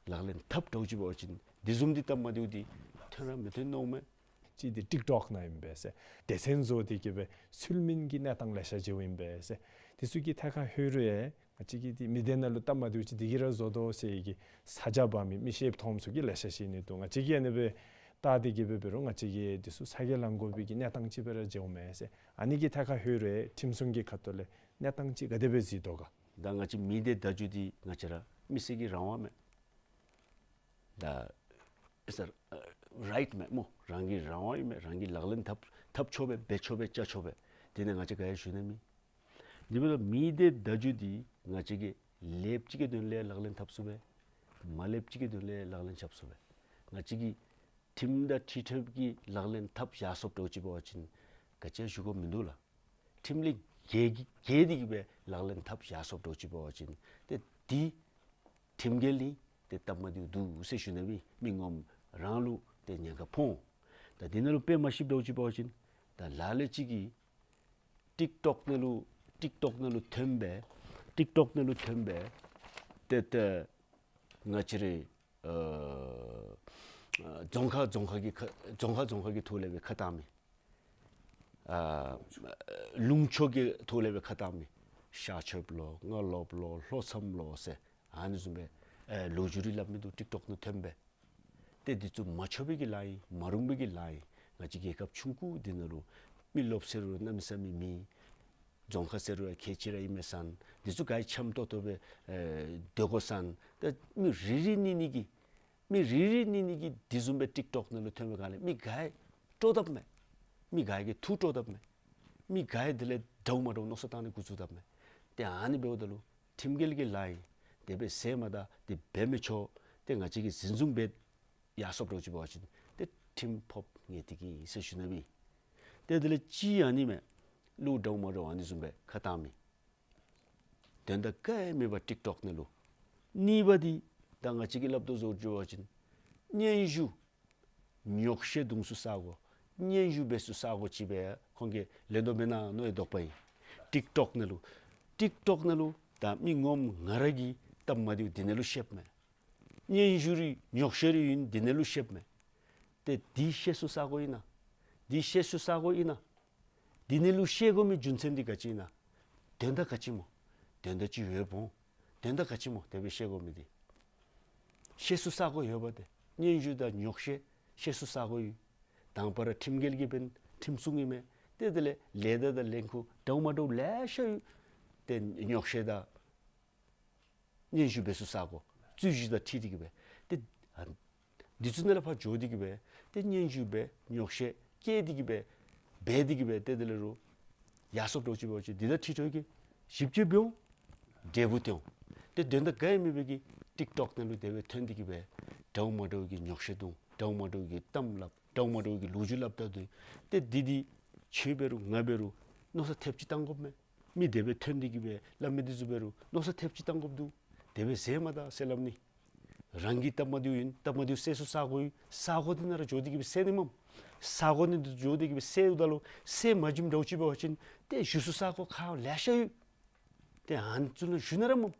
ལག་ལེན་འཐབ་འདྲཝ་ཅིག་འབད་བ་ཅིན་འདི་བཟུམ་འདི་སྟབས་མ་བདེཝ་འདི་ཐོན་ར་མི་ཐོན་མནོཝ་མས། གཅིག་འདི་ཊིཀ་ཊོཀ་ནང་ཨིན་པས་ཟེར། སྡེ་ཚན་བཟོ་སྟེ་གི་སྦེ་ཚུལ་མིན་གྱི་གནས་སྟངས་ལེ་ཤ་ཅིག་ཨིན་པས་ཟེར། འདི་ཚུ་གི་ཐད་ཁར་ལྷོད་རུང་ཡང་ང་བཅས་ཀྱིས་འདི་མི་སྡེ་ནང་ལུ་སྟབས་མ་བདེཝ་ཅིག་འདི་གིས་ར་བཟོ་དོ་ཟེར་གྱི་ས་ཆ་འབག་མི་མི་ཤེསཔ་མཐོངམ་ཚུ་གིས་ལེ་ཤ་ཅིག་ཨིན་ནི་འདུག། ང་བཅས་ཀྱིས་ཨ་ནི་སྦེ་བལྟ་སྟེ་གི་སྦེ་འབད་རུང་ང་བཅས་ཀྱིས་འདི་ཚུ་ཚ་གྱང་ལང་དགོ་པའི་གི་གནས་སྟངས་ཅིག་སྦེ་ར་མཇལཝ་མས་ཟེར། ཨ་ནི་གི་ཐད་ཁར་ལྷོད་རུང་ཡང་ཁྲིམས་སྲུང་གི་ཁ་ཐུག་ལས་གནས་སྟངས་ཅིག་ག་དེ་སྦེ་གཟིགས་དོ་ག། ད་ང་བཅས་མི་སྡེ་བརྡ་བརྒྱུད་འདི་ང་བཅས་ར་མི་སེར་གྱི་རང་དབང་མས། ད་ཨེ་སར་རའིཊ་མས་སྨོ། རང་གི་རང་དབང་ཨིན་མས། རང་གིས་ལག་ལེན་འཐབ་འཐབ་ཆོག་པས། འབད་ཆོག་པས། བཅའ་ཆོག་པས། དེ་ནང་ང་བཅས་ག་ཡང་ཞུ་ནི་མེད། དེ་འབདཝ་ད་མི་སྡེ་བརྡ་བརྒྱུད་འདི་ང་བཅས་ཀྱིས་ལེགསཔ་ཅིག་གི་དོན་ལས་ལག་ལེན་འཐབ་ཚུགས་པས། མ་ལེགསཔ་ཅིག་གི་དོན་ལས་ལག་ལེན་འཐབ་ཚུགས་པས། ང་བཅས་ཀྱིས་ཁྲིམས་དང་འཁྲིལ་ཏེ་གི་ལག་ལེན་འཐབ་ཡར་སོཔ་འདྲཝ་ཅིག་འབད་བ་ཅིན་ག་ཅི་ཡང་ཞུ་དགོཔ་མིན་འདུག་ལགས། ཁྲིམས་ལས་འགལ་གྱི་འགལ་ཏེ་གི་སྦེ་ལག་ལེན་འཐབ་ཡར་སོཔ་འདྲཝ་ཅིག་འབད་བ་ཅིན་ཏེ་འདི་ཁྲིམས་འགལ་ཨིན། ཏེ་སྟབས་མ་བདེཝ་འདུག་ཟེར་ཞུ་ནི་མས། མི་ངོམ་རང་ལུ་ཏེ་ཉེན་ཁ་ཕོག། ད་འདི་ནང་ལུ་དཔེ་མ་ཤེསཔ་འདྲཝ་ཅིག་འབད་བ་ཅིན་ད་ལ་ལུ་ཅིག་གིས་ཊིཀ་ཊོཀ་ནང་ལུ་ཊིཀ་ཊོཀ་ནང་ལུ་ཐོན་སྦེ་ཊིཀ་ཊོཀ་ནང་ལུ་ཐོན་སྦེ་ཏེ་ཏེ་ང་བཅས་རའི་ཨ་རྫོང་ཁག་རྫོང་ཁག་གི་ཁ་རྫོང་ཁག་རྫོང་ཁག་གི་ཐོག་ལས་སྦེ་ཁ་བཏང་མི། ཨ་ལུང་ཕྱོགས་ཀྱི་ཐོག་ལས་སྦེ་ཁ་བཏང་མི། ཤར་ཕྱོགསཔ་ལོ་སྔ་ལོགསཔ་ལོ་ལྷོ་མཚམས་ལོ་ཟེར་ཨ་ནི་བཟུམ་སྦེ་ཨེ་ལོ་རྒྱུས་རེ་སླབ་མི་འདུག། ཊིཀ་ཊོཀ་ནང་ཐོན་སྦེ། ཏེ་འདི་ཚུ་མ་ཆོག་པའི་གི་ལཱ་ཨིན། མ་རུང་བའི་གི་ལཱ་ཨིན། ང་བཅས་རྒྱལ་ཁབ་ཆུང་ཀུ་འདི་ནང་ལུ་མི་རློབས་ཟེར་རུང་གནམ་མེད་ས་མེད་མེད། རྫོང་ཁག་ཟེར་རུང་ཡང་ཁལ་གཅིག་ར་ཨིན་མས་ཟེར། འདི་ཚུ་ག་ར་འཆམ་ཏོག་ཏོ་སྦེ་ཨེ་སྡོད་དགོ་ཟེར། ད་མི་རེ་རེ་གཉིས་གཉིས་ཀྱིས་མི་རེ་རེ་གཉིས་གཉིས་ཀྱིས་འདི་བཟུམ་སྦེ་ཊིཀ་ཊོཀ་ནང་ལུ་ཐོན་པའི་སྒང་ལས་མི་ག་ར་སྤྲོ་དཔ་མས། མི་ག་ར་གིས་ཐུགས་སྤྲོ་དཔ་མས། མི་ག་ར་དེ་ལས་འདྲཝ་མ་འདྲཝ་མནོ་བསམ་བཏང་ནི་འགོ་བཙུགས་དཔ་མས། ཏེ་ཨ་ནི་འབདཝ་ད་ལུ་ཁྲིམས་འགལ་གྱི་ལཱ་ཨིན། དེ་སྦེ་ཟེར་མ་ད་དེ་འབད་མི་ཆོག། ཏེ་ང་བཅས་ཀྱིས་འཛིན་བཟུང་འབད་ཡར་སོཔ་འདྲཝ་ཅིག་འབད་བ་ཅིན་ཏེ་ཁྲིམས་ཕོགཔ་ངེས་ཏིག་ཨིན་ཟེར་ཞུ་ནི་མས། ཏེ་དེ་ལས་གཅིག་ཨ་ནི་མས། ལུ་འདྲཝ་མ་འདྲཝ་ཨ་ནི་བཟུམ་སྦེ་ཁ་བཏང་མི། དོན་དག་ག་ཡང་མེད་པར་ཊིཀ་ཊོཀ་ནང་ལུ། གཉིས་པ་འདི་ད་ང་བཅས་ཀྱིས་སླབ་དོ་བཟུམ་ཅིག་འབད་བ་ཅིན་སྙན་ཞུ་ཉོགས་བཤད་བརྡུང་ཚུགས་ས་གོ་སྙན་ཞུ་འབད་ཚུགས་ས་གོ་ཅིག་སྦེ་ཁོང་གིས་ལེན་དོ་མེན་ན་མནོ་བའི་དོགས་པ་ཨིན། ཊིཀ་ཊོཀ་ནང་ལུ་ཊིཀ་ཊོཀ་ནང་ལུ་ད་མི་ངོམ་ང་ར་གི་སྟབས་མ་བདེཝ་འདི་ནང་ལུ་བཤདཔ་མས། སྙན་ཞུ་རེ་ཉོགས་བཤད་རེ་ཨིན་འདི་ནང་ལུ་བཤདཔ་མས། ཏེ་འདི་བཤད་ཚུགས་ས་གོ་ཨིན་ན། འདི་བཤད་ཚུགས་ས་གོ་ཨིན་ན། འདི་ནང་ལུ་བཤད་དགོ་མི་རྒྱུ་མཚན་འདི་ག་ཅི་ཨིན་ན། དོན་དག་ག་ཅི་སྨོ། དོན་དག་ཅིག་ཡོདཔ་འོང་། དོན་དག་ག་ཅི་སྨོ་དེ་སྦེ་བཤད་དགོ་མི་འདི། བཤད་ཚུགས་ས་གོ་ཡོདཔ་ཏེ། སྙན་ཞུ་དང་ཉོགས་བཤད་བཤད་ཚུགས་ས་གོ་ཡོད། དང་པ་ར་ཁྲིམས་འགལ་གྱི་འབདན་ཁྲིམས་སྲུང་ཨིན་མས། ཏེ་དེ་ལས་ལས་སྡེ་དང་ལས་ཁུངས་འདྲཝ་མ་འདྲཝ་ལེ་ཤ་ཡོད། ཏེ་ཉོགས་བཤད་དང་སྙན་ཞུ་འབད་ཚུགས་ས་གོ་རྩོད་གཞི་དང་འཁྲིལ་ཏེ་གི་སྦེ། ཏེ་ཨ་འདི་ཚུ་ནང་ལས་ཕར་འགྱོ་སྟེ་གི་སྦེ་ཏེ་སྙན་ཞུ་འབད་ཉོགས་བཤད་བཀལ་ཏེ་གི་སྦེ་འབད་དེ་གི་སྦེ་ཏེ་དེ་ལས་རུང་ཡར་སོཔ་འདྲཝ་ཅིག་འབད་བ་ཅིན་འདི་དང་འཁྲིལ་ཏེ་གི་ཞིབ་དཔྱད་འབད་འོང་། འབྲས་བུ་སྟོན་འོང་། ཏེ་དོན་དག་ག་ཡང་མེད་པའི་གི་ཊིཀ་ཊོཀ་ནང་ལུ་དེ་སྦེ་ཐོན་ཏེ་གི་སྦེ་འདྲཝ་མ་འདྲཝ་གི་ཉོགས་བཤད་བརྡུང་འདྲཝ་མ་འདྲཝ་གི་གཏམ་སླབ་འདྲཝ་མ་འདྲཝ་གི་ལོ་རྒྱུས་སླབ་ད་དོ། ཏེ་འདི་འདི་ཁྱོད་འབད་རུང་ང་འབད་རུང་མནོ་བསམ་ཐེབས་ཅིག་བཏང་དགོཔ་མས། མི་དེ་སྦེ་ཐོན་ཏེ་གི་སྦེ་སླབ་མི་འདི་ཚུ་འབད་རུང་མནོ་བསམ་ཐེབས་ཅིག་བཏང་དགོཔ་འདུག། དེ་སྦེ་ཟེར་མ་ད་ཟེར་སླབ་ནི། རང་གི་སྟབས་མ་བདེཝ་ཨིན། སྟབས་མ་བདེཝ་སེལ་ཚུགས་ས་གོ་ཡོད། ས་གོ་འདི་ནང་ར་འགྱོ་སྟེ་གི་སྦེ་སེལ་ནི་མས། ས་གོ་འདི་ནང་འགྱོ་སྟེ་གི་སྦེ་སེལཝ་ད་ལུ་སེལ་མ་བྱིནམ་འདྲཝ་ཅིག་འབད་བ་ཅིན་ཏེ་ཞུ་ཚུགས་ས་གོ་ཁག་ལེ་ཤ་ཡོད། ཏེ་ཨ་ནི་ཚུ་ལུ་ཞུ་ནི་ར་མས།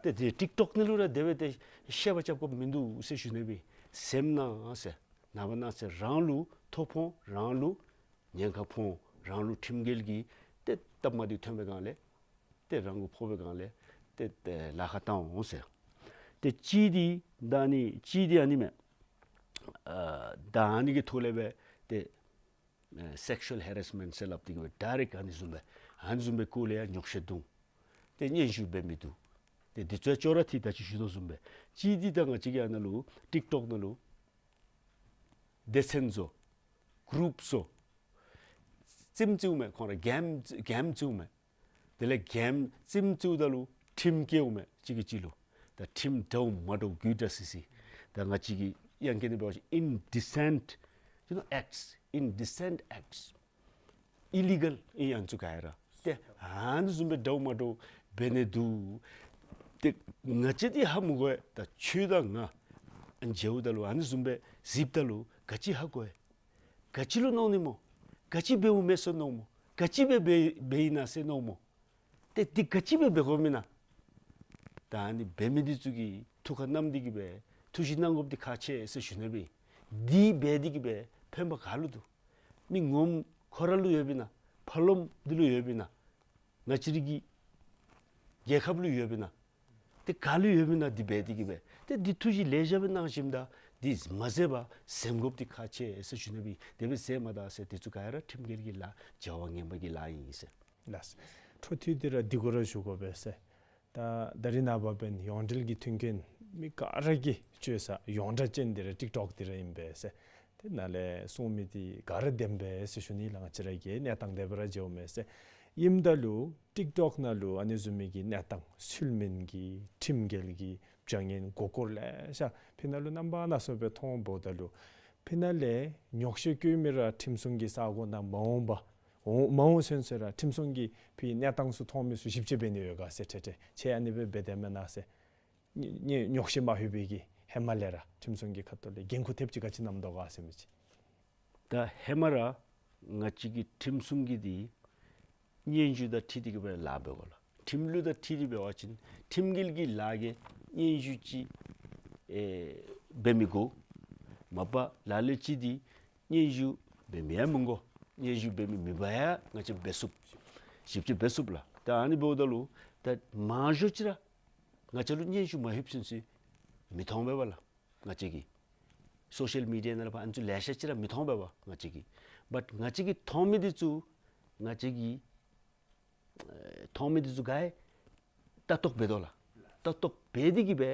ཏེ་ཏེ་ཊིཀ་ཊོཀ་ནང་ལུ་ར་དེ་སྦེ་ཏེ་བཤད་པ་རྐྱབ་དགོཔ་མིན་འདུག་ཟེར་ཞུ་ནི་མས། སེམས་ནང་ཟེར་ནངས་པ་གནངས་ཚེ་རང་ལུ་ཐོ་ཕོག་འོང་། རང་ལུ་ཉེན་ཁ་ཕོག་འོང་། རང་ལུ་ཁྲིམས་འགལ་གྱི་ཏེ་སྟབས་མ་བདེཝ་ཐོན་པའི་སྒང་ལས་ཏེ་རང་གུ་ཕོག་པའི་སྒང་ལས་ཏེ་ཏེ་ལཱ་ཁག་བཏང་འོང་ཟེར། ཏེ་གཅིག་འདི་ད་ཨ་ནི་གཅིག་འདི་ཨ་ནི་མས། ཨ་ད་ཨ་ནི་གི་ཐོག་ལས་སྦེ་ཏེ་ཨ་སེག་ཤུ་ཝལ་ཧེ་རེསི་མེནཊ་ཟེར་སླབ་སྟེ་གི་སྦེ་ཌའི་རེཀཊ་ཨ་ནི་བཟུམ་སྦེ་ཨ་ནི་བཟུམ་སྦེ་སྐོར་ལས་ཡང་ཉོགས་བཤད་བརྡུང་། ཏེ་སྙན་ཞུ་འབད་མི་འདུག། ཏེ་འདི་ཚུ་ཡང་ཅོག་ར་འཐད། ད་ཅི་ཞུ་དོ་བཟུམ་སྦེ་གཅིག་འདི་ད་ང་བཅས་ཀྱི་ཨ་ནཱ་ལུ་ཊིཀ་ཊོཀ་ནང་ལུ་སྡེ་ཚན་བཟོ་གུ་རུབ་བཟོ་རྩེདམོ་རྩེཝ་མས། ཁོང་ར་གེམ་གེམ་རྩེཝ་མས། དེ་ལས་གེམ་རྩེདམོ་རྩེཝ་ད་ལུ་ཁྲིམས་བཀལཝ་མས་གཅིག་གིས་གཅིག་ལུ། ད་ཁྲིམས་འདྲཝ་མ་འདྲཝ་དགོད་བྲ་སི་སི། ད་ང་བཅས་ཀྱི་དབྱངས་སྐད་ནང་འབད་བ་ཅིན་indecent, you know, acts, indecent acts, illegal ཨིན་ཨ་ནི་ཚུ་ག་ར། ཏེ་ཨ་ནི་བཟུམ་སྦེ་འདྲཝ་མ་འདྲཝ་འབད་ནི་འདུག། ཏེ་ང་བཅས་འདི་ཧ་མི་གོ་བས། ད་ཁྱོད་དང་ང་ཨ་ནི་མཇལཝ་ད་ལུ་ཨ་ནི་བཟུམ་སྦེ་གཟིགསཔ་ད་ལུ་ག་ཅི་ཧ་གོ་བས། ག་ཅི་ལུ་མནོ་ནི་སྨོ། ག་ཅི་འབདཝ་མས་ཟེར་མནོཝ་སྨོ། ག་ཅི་འབད་འབད་འབདཝ་ཨིན་ན་ཟེར་མནོཝ་སྨོ། ཏེ་འདི་ག་ཅི་སྦེ་འབད་དགོཔ་ཨིན་ན། ད་ཨ་ནི་འབད་མི་འདི་ཚུ་གིས་ཐུགས་ཁར་བསྣམས་ཏེ་གི་སྦེ་ཐུགས་བཞེད་གནང་དགོཔ་འདི་ཁག་ཆེ་ཟེར་ཞུ་ནི་སྦེ། འདི་འབད་དེ་གི་སྦེ་ཕན་པ་ག་ལུ་འདུག། མི་ངོམ་ཁོ་ར་ལུ་ཡོདཔ་ཨིན་ན། ཕར་ལོགམ་འདི་ལུ་ཡོདཔ་ཨིན་ན། ང་བཅས་རའི་གི་རྒྱལ་ཁབ་ལུ་ཡོདཔ་ཨིན་ན། ཏེ་ག་ལུ་ཡོདཔ་ཨིན་ན། འདི་འབད་དེ་གི་སྦེ་ཏེ་འདི་ཐུགས་བཞེད་ལེ་ཤ་སྦེ་གནང་ཞིནམ་ད་འདི་མ་ཟད་པར་གཟིམ་དགོཔ་འདི་ཁག་ཆེ་ཟེར་ཞུ་ནི་སྦེ། དེ་སྦེ་ཟེརཝ་མ་ད་ཟེར་འདི་ཚུ་ག་ར་ཁྲིམས་འགལ་གྱི་ལཱ་བྱ་བ་ངན་པ་གི་ལཱ་ཨིན་ཟེར། ལགས། འཕྲོ་མཐུད་དེ་ར་འདི་གུ་ར་ཞུ་དགོ་པས་ཟེར། ད་ད་རིས་ནངས་པ་འབདན་ཡོངས་འབྲེལ་གྱི་མཐུན་རྐྱེན་མི་ག་ར་གིས་སྤྱོད་ས་ཡོངས་གྲགས་ཅན་འདི་ར་ཊིཀ་ཊོཀ་འདི་ར་ཨིན་པས་ཟེར། དེ་ནང་ལས་སྲུང་མི་འདི་ག་ར་བདེན་པས་ཟེར་ཞུ་ནི་ལགས། ང་བཅས་ར་གི་གནས་སྟངས་དེ་སྦེ་ར་མཇལཝ་མས་ཟེར། ཨིནམ་ད་ལུ་ཊིཀ་ཊོཀ་ནང་ལུ་ཨ་ནི་བཟུམ་མའི་གི་གནས་སྟངས་ཚུལ་མིན་གྱི་ཁྲིམས་འགལ་གྱི་བྱ་ངན་མགུ་སྐོར་ལེ་ཤ་ཕི་ནང་ལུ་རྣམ་པ་སྣ་ཚོགས་སྦེ་མཐོངམ་ད་ལུ་ཕི་ནང་ལས་ཉོགས་བཤད་བཀོད་མི་ར་ཁྲིམས་སྲུང་གི་ས་གོ་ནང་མ་འོངམ་པ་འོང་མ་འོང་ཚུན་ཚོད་ར་ཁྲིམས་སྲུང་གིས་ཕི་གནས་སྟངས་ཚུ་མཐོང་མི་ཚུ་ཞིབ་དཔྱད་འབད་ནི་ཡོད་ག་ཟེར། ཁྲེ་ཁྲེ་ཁྱེད་ཨ་ནི་སྦེ་འབད་དེས་མེན་ན་ཟེར། ཉེ་ཉེ་ཉོགས་བཤད་མ་ལྷོད་པའི་གི་ཧེ་མ་ལས་ར་ཁྲིམས་སྲུང་གི་ཁ་ཐུག་ལས་འགན་ཁུར་ཐེབས་ཅིག་ག་ཅི་བསྣམས་དོ་ག་ཟེར་མི་ཅིག། ད་ཧེ་མ་ར་ང་བཅས་ཀྱི་ཁྲིམས་སྲུང་གི་འདི་སྙན་ཞུ་དང་འཁྲིལ་ཏེ་གི་སྦེ་ལཱ་འབད་དགོ་ལགས། ཁྲིམས་ལུགས་དང་འཁྲིལ་ཏེ་འབད་བ་ཅིན་ཁྲིམས་འགལ་གྱི་ལཱ་གི་སྙན་ཞུ་ཅིག་ཨེ་འབད་མི་དགོ། མ་པ་ལ་ལུ་ཅིག་འདི་སྙན་ཞུ་འབད་མི་ཡང་མི་དགོ། སྙན་ཞུ་འབད་མི་མེད་པར་ཡང་ང་བཅས་འབད་ཚུགས། ཞིབ་དཔྱད་འབད་ཚུགས་ལགས། ད་ཨ་ནི་འབདཝ་ད་ལུ་ད་མང་ཤོས་ཅིག་ར་ང་བཅས་ལུ་སྙན་ཞུ་མ་ལྷོདཔ་ཚུན་ཚོད་མི་མཐོང་པས་པ་ལགས། ང་བཅས་ཀྱི་སོ་ཤལ་མི་ཌི་ཡ་ནང་ལས་ཕར་ཨ་ནི་ཚུ་ལེ་ཤ་ཅིག་ར་མི་མཐོང་པས་པ་ང་བཅས་ཀྱིས། བཊ་ང་བཅས་ཀྱིས་མཐོང་མི་འདི་ཚུ་ང་བཅས་ཀྱིས་ཨེ་མཐོང་མི་འདི་ཚུ་ག་ར་ལྟ་རྟོག་འབད་དོ་ལགས། ལྟ་རྟོག་འབད་དེ་གི་སྦེ་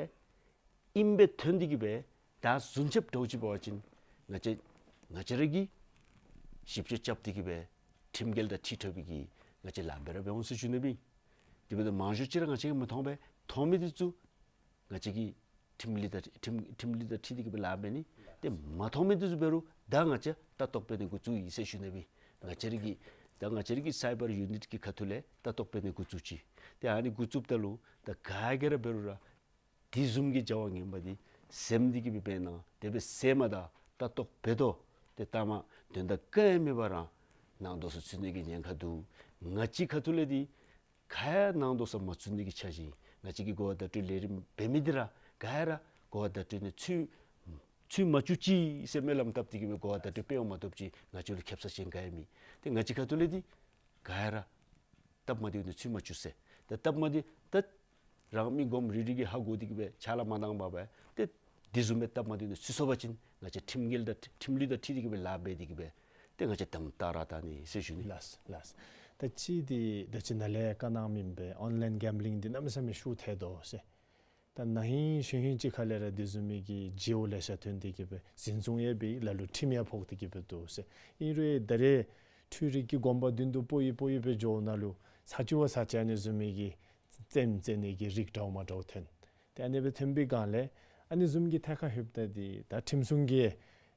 ཨིནམ་སྦེ་ཐོན་ཏེ་གི་སྦེ་ད་རྫུན་རྐྱབ་འདྲཝ་ཅིག་འབད་བ་ཅིན་ང་བཅས་ང་བཅས་ར་གིས་ཞིབ་དཔྱད་རྐྱབ་སྟེ་གི་སྦེ་ཁྲིམས་འགལ་དང་འཁྲིལ་འཁྲིལཝ་གི་ང་བཅས་ལཱ་འབད་ར་འབད་འོང་ཟེར་ཞུ་ནི་སྦེ། དེ་འབདཝ་ད་མང་ཤོས་ཅིག་ར་ང་བཅས་ཀྱིས་མི་མཐོང་པས། མཐོང་མི་འདི་ཚུ་ང་བཅས་ཀྱིས་ཁྲིམས་ལུགས་དང་ཁྲིམས་ཁྲིམས་ལུགས་དང་འཁྲིལ་ཏེ་གི་སྦེ་ལཱ་འབད་ནི། ཏེ་མ་མཐོང་མི་འདི་ཚུ་འབད་རུང་ད་ང་བཅས་ལྟ་རྟོག་འབད་ནི་འགོ་བཙུགས་ཡི་ཟེར་ཞུ་ནི་སྦེ། ང་བཅས་ར་གི་ད་ང་བཅས་ར་གི་སའི་བར་ཡུ་ནིཊ་གི་ཁ་ཐུག་ལས་ལྟ་རྟོག་འབད་ནི་འགོ་བཙུགས་ཅི། ཏེ་ཨ་ནི་འགོ་བཙུགསཔ་ད་ལུ་ད་ག་གིས་ར་འབད་རུང་ར་དེ་བཟུམ་གྱི་བྱ་བ་ངན་པ་འདི་གཟིམ་སྟེ་གི་སྦེ་འབད་ན་དེ་སྦེ་ཟེརཝ་མ་ད་ལྟ་རྟོག་འབད་དོ། ཏེ་ལྟ་མ་དོན་དག་ག་ཡང་མེད་པར་ར་ནང་དོགས་སུ་ཚུད་ནི་གི་ཉེན་ཁ་འདུག། ང་བཅས་ཁ་ཐུག་ལས་འདི་ག་ཡང་ནང་དོགས་སུ་མ་ཚུད་ནི་གི་འཆར་གཞི། ང་བཅས་ཀྱིས་གོ་བ་བརྡ་སྤྲོད་ལས་རིམ་འབད་མི་འདི་ར་ག་ར་གོ་བ་བརྡ་སྤྲོད་ནང་ཚུད་ཚུད་མ་བཅུག་ཅིག་ཟེར་སྨོན་ལམ་བཏབ་སྟེ་གི་སྦེ་གོ་བ་བརྡ་སྤྲོད་འབད་འོང་མ་གཏོགས་ཅིག་ང་བཅས་ལུ་ཁེབ་ས་ཅིག་ག་ཡང་མེད། ཏེ་ང་བཅས་ཁ་ཐུག་ལས་འདི་ག་ར་སྟབས་མ་བདེཝ་ནང་ཚུད་མ་བཅུག་ཟེར། ཏེ་སྟབས་མ་བདེ་ད་རང་མི་སྒོམ་རིལ་རི་གིས་ཧ་གོ་སྟེ་གི་སྦེ་ཕྱག་ལཱ་མ་གནང་པར་སྦེ་ཏེ་དེ་བཟུམ་སྦེ་སྟབས་མ་བདེཝ་ནང་ཚུད་སོང་པ་ཅིན་ང་བཅས་ཁྲིམས་འགལ་དང་ཁྲིམས་ལུགས་དང་འཁྲིལ་ཏེ་གི་སྦེ་ལཱ་འབད་དེ་གི་སྦེ་ཏེ་ང་བཅས་དམ་དྲག་ར་བཏང་ནི་ཟེར་ཞུ་ནི། ལགས་ལགས། ད་ཅི་འདི་ད་ཅི་ནཱ་ལས་བཀའ་གནང་མི་སྦེ་ཨོན་ལའིན་གེམ་བི་ལིང་འདི་གནམ་མེད་ས་མེད་ཤུགས་ཐལ་དོ་ཟེར། ད་ན་ཧིང་གཞེས་ཧིང་ཅིག་ཁ་ལས་ར་དེ་བཟུམ་མའི་གི་བརྗེ་པོ་ལེ་ཤ་ཐོན་ཏེ་གི་སྦེ་འཛིན་བཟུང་ཡང་འབད་ལ་ལུ་ཁྲིམས་ཡང་ཕོག་སྟེ་གི་སྦེ་འདུག་ཟེར། ཨིན་རུང་ད་རེས་འཕྲུལ་རིག་གི་གོམ་པ་མདུན་དུ་སྤོ་ཡི་སྤོ་ཡི་སྦེ་འགྱོཝ་ད་ལུ་ཚར་གཅིག་བ་ཚར་གཅིག་ཨ་ནི་བཟུམ་མའི་གི་རྩེདམོ་རྩེ་ནི་གི་རིགས་འདྲཝ་མ་འདྲཝ་ཐོན། ཏེ་ཨ་ནི་སྦེ་ཐོན་པའི་སྒང་ལས་ཨ་ནི་བཟུམ་གྱི་ཐད་ཁར་ལྷོདཔ་ད་འདི་ད་ཁྲིམས་སྲུང་གིས་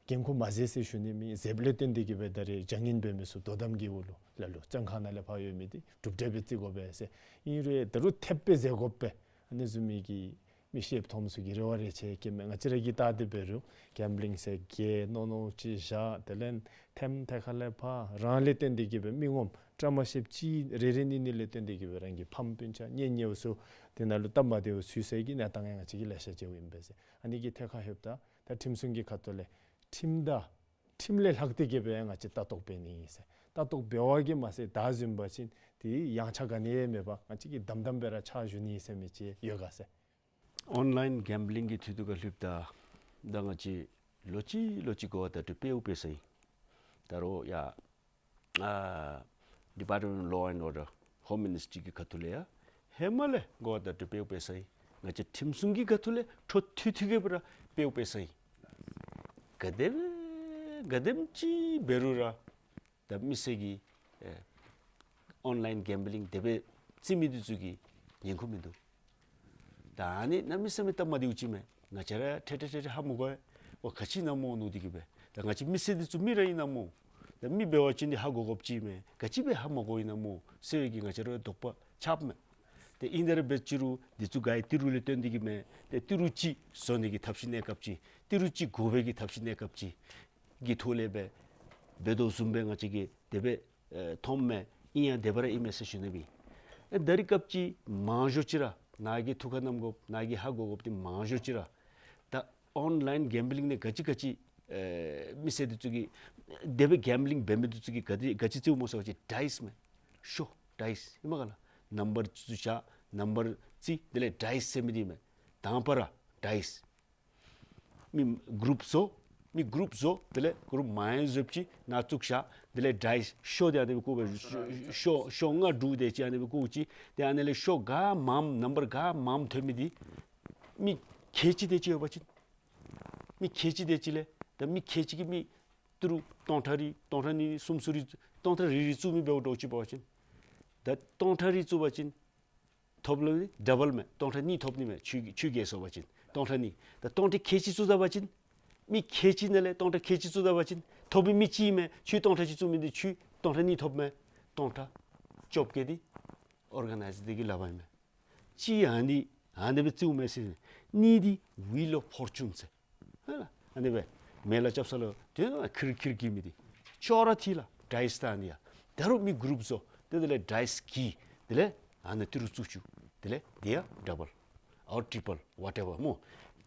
འགན་ཁུར་མ་བཟུང་ཟེར་ཞུ་ནི་མེད། བཟུངམ་ལས་བརྟེན་ཏེ་གི་སྦེ་ད་རེས་བྱ་ངན་འབད་མི་ཚུ་དོ་དམ་གྱི་འོག་ལུ་ལ་ལུ་བཙོན་ཁང་ནང་ལས་ཕར་ཡོད་མི་འདི་གྲུབ་འབྲས་སྦེ་བརྩི་དགོ་པས་ཟེར། ཨིན་རུང་ད་རུང་ཐེབས་སྦེ་བཟོ་དགོ་པས། ཨ་ནི་བཟུམ་མའི་གི་མི་ཤེསཔ་མཐོངམ་ཚུ་གིས་རེ་བ་རེ་ཆེ་བསྐྱེདཔ་མས། ང་བཅས་ར་གིས་བལྟ་སྟེ་འབད་རུང་གེམ་བི་ལིང་ཟེར་གྱི་མནོ་མནོཝ་ཅིག་བཞག། དེ་ལས་ཐེམ་ཐད་ཁ་ལས་ཕར་རང་ལས་བརྟེན་ཏེ་གི་སྦེ་མི་ངོམ་བཀྲ་མ་ཤིསཔ་ཅིག་རེ་རེ་གཉིས་གཉིས་ལས་བརྟེན་ཏེ་གི་སྦེ་རང་གི་ཕམ་སྤུན་ཆ་གཉེན་ཉེཝ་ཚུ་དེ་ནང་ལུ་སྟབས་མ་བདེཝ་ཚུད་སའི་གི་གནས་སྟངས་ཡང་ང་བཅས་ཀྱིས་ལེ་ཤ་མཇལཝ་ཨིན་པས་ཟེར། ཨ་ནི་གི་ཐད་ཁར་ལྷོདཔ་ད་ད་ཁྲིམས་སྲུང་གི་ཁ་ཐུག་ལས་ཁྲིམས་དང་ཁྲིམས་ལས་ལྷག་སྟེ་གི་སྦེ་ང་བཅས་ལྟ་རྟོག་འབད་ནི་ཨིན་ཟེར། ལྟ་རྟོག་འབད་བ་གིས་མ་ཚད་ད་བཟུམ་འབད་བ་ཅིན་དེ་ཡང་ཆ་ག་ནི་ཡང་མེད་པར་ང་བཅས་ཀྱིས་དམ་དམ་སྦེ་ར་ཕྱག་ཞུ་ནི་ཨིན་ཟེར་མི་ཅིག་ཡོད་ག་ཟེར། ཨོན་ལའིན་གེམ་བི་ལིང་གི་ཐད་ཁར་ལྷོདཔ་ད་ད་ང་བཅས་ལོ་གཅིག་ལོ་གཅིག་གོ་བ་བརྡ་སྤྲོད་འབདཝ་འབད་ས་ཨིན། ད་རུང་ཡ་ཨ་Department of Law and Order, Home Ministry གི་ཁ་ཐུག་ལས་ཡང་ཧེ་མ་ལས་གོ་བ་བརྡ་སྤྲོད་འབདཝ་འབད་ས་ཨིན། ང་བཅས་ཁྲིམས་སྲུང་གི་ཁ་ཐུག་ལས་འཕྲོ་མཐུད་མཐུད་དེ་གི་སྦེ་ར་འབདཝ་འབད་ས་ཨིན། ག་དེ་སྦེ་ག་དེམ་ཅིག་འབད་རུང་ར་ད་མི་སེར་གྱིས་ཨེ་ཨོན་ལའིན་གེམ་བི་ལིང་དེ་སྦེ་བརྩི་མི་འདི་ཚུ་གིས་ཉན་ཁུངས་མིན་འདུག། ད་ཨ་ནི་གནམ་མེད་ས་མེད་སྟབས་མ་བདེཝ་ཅིག་མས། ང་བཅས་ར་ཐད་ཐད་ཐད་ཐད་ཧ་མ་གོ་བས། འོ་ག་ཅི་ཨིན་ན་སྨོ་མནོ་སྟེ་གི་སྦེ། ད་ང་བཅས་མི་སེར་འདི་ཚུ་མི་ར་ཨིན་ན་སྨོ། ད་མི་འབད་བ་ཅིན་འདི་ཧ་གོ་དགོཔ་ཅིག་མས། ག་ཅི་སྦེ་ཧ་མ་གོཝ་ཨིན་ན་སྨོ་ཟེར་བའི་གི་ང་བཅས་ར་དོགས་པ་ཆགསཔ་མས། ཏེ་ཨིན་ཏེ་ར་འབད་ཅི་རུང་འདི་ཚུ་ག་ར་ཏི་རུ་ལས་བརྟེན་ཏེ་གི་མས། ཏེ་ཏི་རུ་ཅིག་བཟོ་ནི་གི་ཐབས་ཤེས་གནས་སྐབས་ཅིག། ཏི་རུ་ཅིག་དགོ་པའི་གི་ཐབས་ཤེས་གནས་སྐབས་ཅིག་གི་ཐོག་ལས་སྦེ་འབད་དོ་བཟུམ་སྦེ་ང་བཅས་ཀྱིས་དེ་སྦེ་ཨེ་མཐོངམ་མས། ཨིན་ཡང་དེ་སྦེ་ར་ཨིན་མས་ཟེར་ཞུ་ནི་སྦེ། ཨེ་ད་རིས་སྐབས་ཅིག་མང་ཤོས་ཅིག་ར་ནཱ་གིས་ཐུགས་ཁར་བསྣམ་དགོཔ་ནཱ་གིས་ཧ་གོ་དགོཔ་འདི་མང་ཤོས་ཅིག་ར་ད་ཨོན་ལཱའིན་གེམ་བི་ལིང་ནང་ག་ཅི་ག་ཅི་ཨེ་མི་སེར་འདི་ཚུ་གིས་དེ་སྦེ་གེམ་བི་ལིང་འབད་མི་འདི་ཚུ་གིས་ག་དེ་ག་ཅི་རྩེཝ་སྨོ་ཟེར་བ་ཅིན་ཌའིསི་མས། ཤོ་ཌའིསི་ཨིན་མས་ག་ལགས། ནམ་བར་ཚུ་བཞག་ནམ་བར་རྩེ་དེ་ལས་ཌའིསི་ཟེར་མི་འདི་མས། དང་པ་ར་ཌའིསི། མི་གུ་རུབ་བཟོ། མི་གུ་རུབ་བཟོ། དེ་ལས་གུ་རུབ་མང་བཟོཝ་ཅིག་ནང་བཙུགས་བཞག། དེ་ལས་ཌའིསི་ཤོ་འདི་ཨ་ནི་སྦེ་བཀོག་སྦེ་ཤོ་ཤོ་ལྔ་དྲུག་དེ་ཅིག་ཨ་ནི་སྦེ་བཀོག་ཅི། ཏེ་ཨ་ནི་ལས་ཤོ་ག་མངམ་ནམ་བར་ག་མངམ་ཐོན་མི་འདི་མི་ཁལ་གཅིག་དེ་ཅིག་ཡོད་པ་ཅིན་མི་ཁལ་གཅིག་དེ་ཅིག་ལས་ད་མི་ཁལ་གཅིག་གིས་མི་ཏི་རུ་སྟོང་ཕྲག་རེ་སྟོང་ཕྲག་གཉིས་སུམ་ཅུ་རེ་སྟོང་ཕྲག་རེ་རེ་བཙུགས་མི་འབདཝ་འདྲཝ་ཅིག་འབད་བ་ཅིན་ད་སྟོང་ཕྲག་རེ་བཙུགས་པ་ཅིན་ཐོབ་ལུ་ཌ་བཱལ་མས། སྟོང་ཕྲག་གཉིས་ཐོབ་ནི་མས། ཁྱོད་ཁྱོད་རྒྱལ་སོང་པ་ཅིན་སྟོང་ཕྲག་གཉིས། ད་སྟོང་ཕྲག་ཁལ་གཅིག་བཙུགས་ད་པ་ཅིན་མི་ཁལ་གཅིག་ནང་ལས་སྟོང་ཕྲག་ཁལ་གཅིག་བཙུགས་ད་པ་ཅིན་ཐོབ་མི་མི་གཅིག་མས། ཁྱོད་སྟོང་ཕྲག་གཅིག་བཙུགས་མི་འདི་ཁྱོད་སྟོང་ཕྲག་གཉིས་ཐོབ་མས། སྟོང་ཕྲག་བཅོ་བརྒྱད་འདི་ཨོར་ག་ནའིཛ་འདི་གི་ལག་པར་ཨིན་མས། གཅིག་ཨ་ནི་ཨ་ནི་སྦེ་བཙུགས་མས་ཟེར། གཉིས་འདི་ཝིལ་ཨོཕ་ཕོར་ཅུན་ཟེར། ཧ་ལ། ཨ་ནི་སྦེ་མེ་ལ་རྐྱབ་ས་ལུ་དེ་ནང་ཁིར་ཁིར་གྱི་མི་འདི་ཅོག་ར་འཐད་ལགས། ཌའིསི་ད་ཨ་ནི་ཡ། ད་རུང་མི་གུ་རུབ་བཟོ། དེ་དེ་ལས་ཌའིསི་གི་དེ་ལས་ཨ་ནི་ཏི་རུ་བཙུགས་བཅུག། དེ་ལས་དེ་ཡང་ཌ་བཱལ་ཨོར་ཊི་པཱལ་ཝ་ཊེ་ཝར་སྨོ།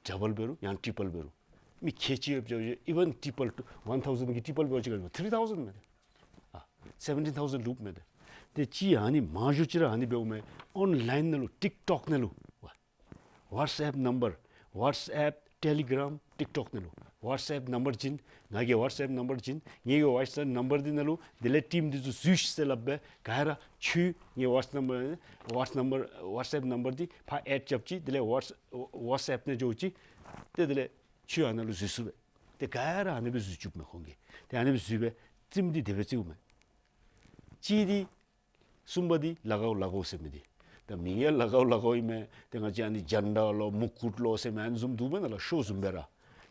ཌ་བཱལ་འབད་རུང་ཡང་ཊི་པཱལ་འབད་རུང་མི་ཁལ་གཅིག་ཡོདཔ་ཅིག་ཨི་ཝན་ཊི་པཱལ་ཊུ་ཝན་ཐའུ་ཟེན་གི་ཊི་པཱལ་འབད་བ་ཅིན་ཐི་རི་ཐའུ་ཟེན་མས། ཨ་སེ་བེན་ཊིན་ཐའུ་ཟེན་ལུསཔ་མས། ཏེ་གཅིག་ཨ་ནི་མང་ཤོས་ཅིག་ར་ཨ་ནི་འབདཝ་མས། ཨོན་ལཱའིན་ནང་ལུ་ཊིཀ་ཊོཀ་ནང་ལུ་ཝ་ཝཊས་ཨེཔ་ནམ་བར་ཝཊས་ཨེཔ་ཊེ་ལི་གྲམ་ཊིཀ་ཊོཀ་ནང་ལུ་ཝཊས་ཨེཔ་ནམ་བར་བྱིན། ང་གི་ཝཊས་ཨེཔ་ནམ་བར་བྱིན། ངེ་གི་ཝཊས་ཨེཔ་ནམ་བར་འདི་ནང་ལུ་དེ་ལས་ཊིམ་འདི་ཚུ་འཛུལ་ཤིག་ཟེར་སླབ་སྦེ་ག་ར་ཁྱོད་ངེ་ཝཊས་ནམ་བར་ཝཊས་ནམ་བར་ཝཊས་ཨེཔ་ནམ་བར་འདི་ཕར་ཨེཌ་རྐྱབ་ཅི། དེ་ལས་ཝཊས་ཝཊས་ཨེཔ་ནང་འགྱོ་ཅི། ཏེ་དེ་ལས་ཁྱོད་ཨ་ནཱ་ལུ་འཛུལ་ཚུགས་པས། ཏེ་ག་ར་ཨ་ནི་སྦེ་འཛུལ་བཅུགཔ་མས་ཁོང་གིས། ཏེ་ཨ་ནི་སྦེ་འཛུལ་སྦེ་རྩེདམོ་འདི་དེ་སྦེ་རྩེཝ་མས། གཅིག་འདི་གསུམ་པ་འདི་ལ་གའོ་ལ་གའོ་ཟེར་མི་འདི། ད་མིང་ཡང་ལ་གའོ་ལ་གའོ་ཨིན་མས། ཏེ་ང་བཅས་ཨ་ནི་ཇན་ཌ་ལོ་མུ་ཀུཊ་ལོ་ཟེར་མི་ཨ་ནི་བཟུམ་འདུག་མེན་ན་ལགས། ཤོ་བཟུམ་སྦེ་ར།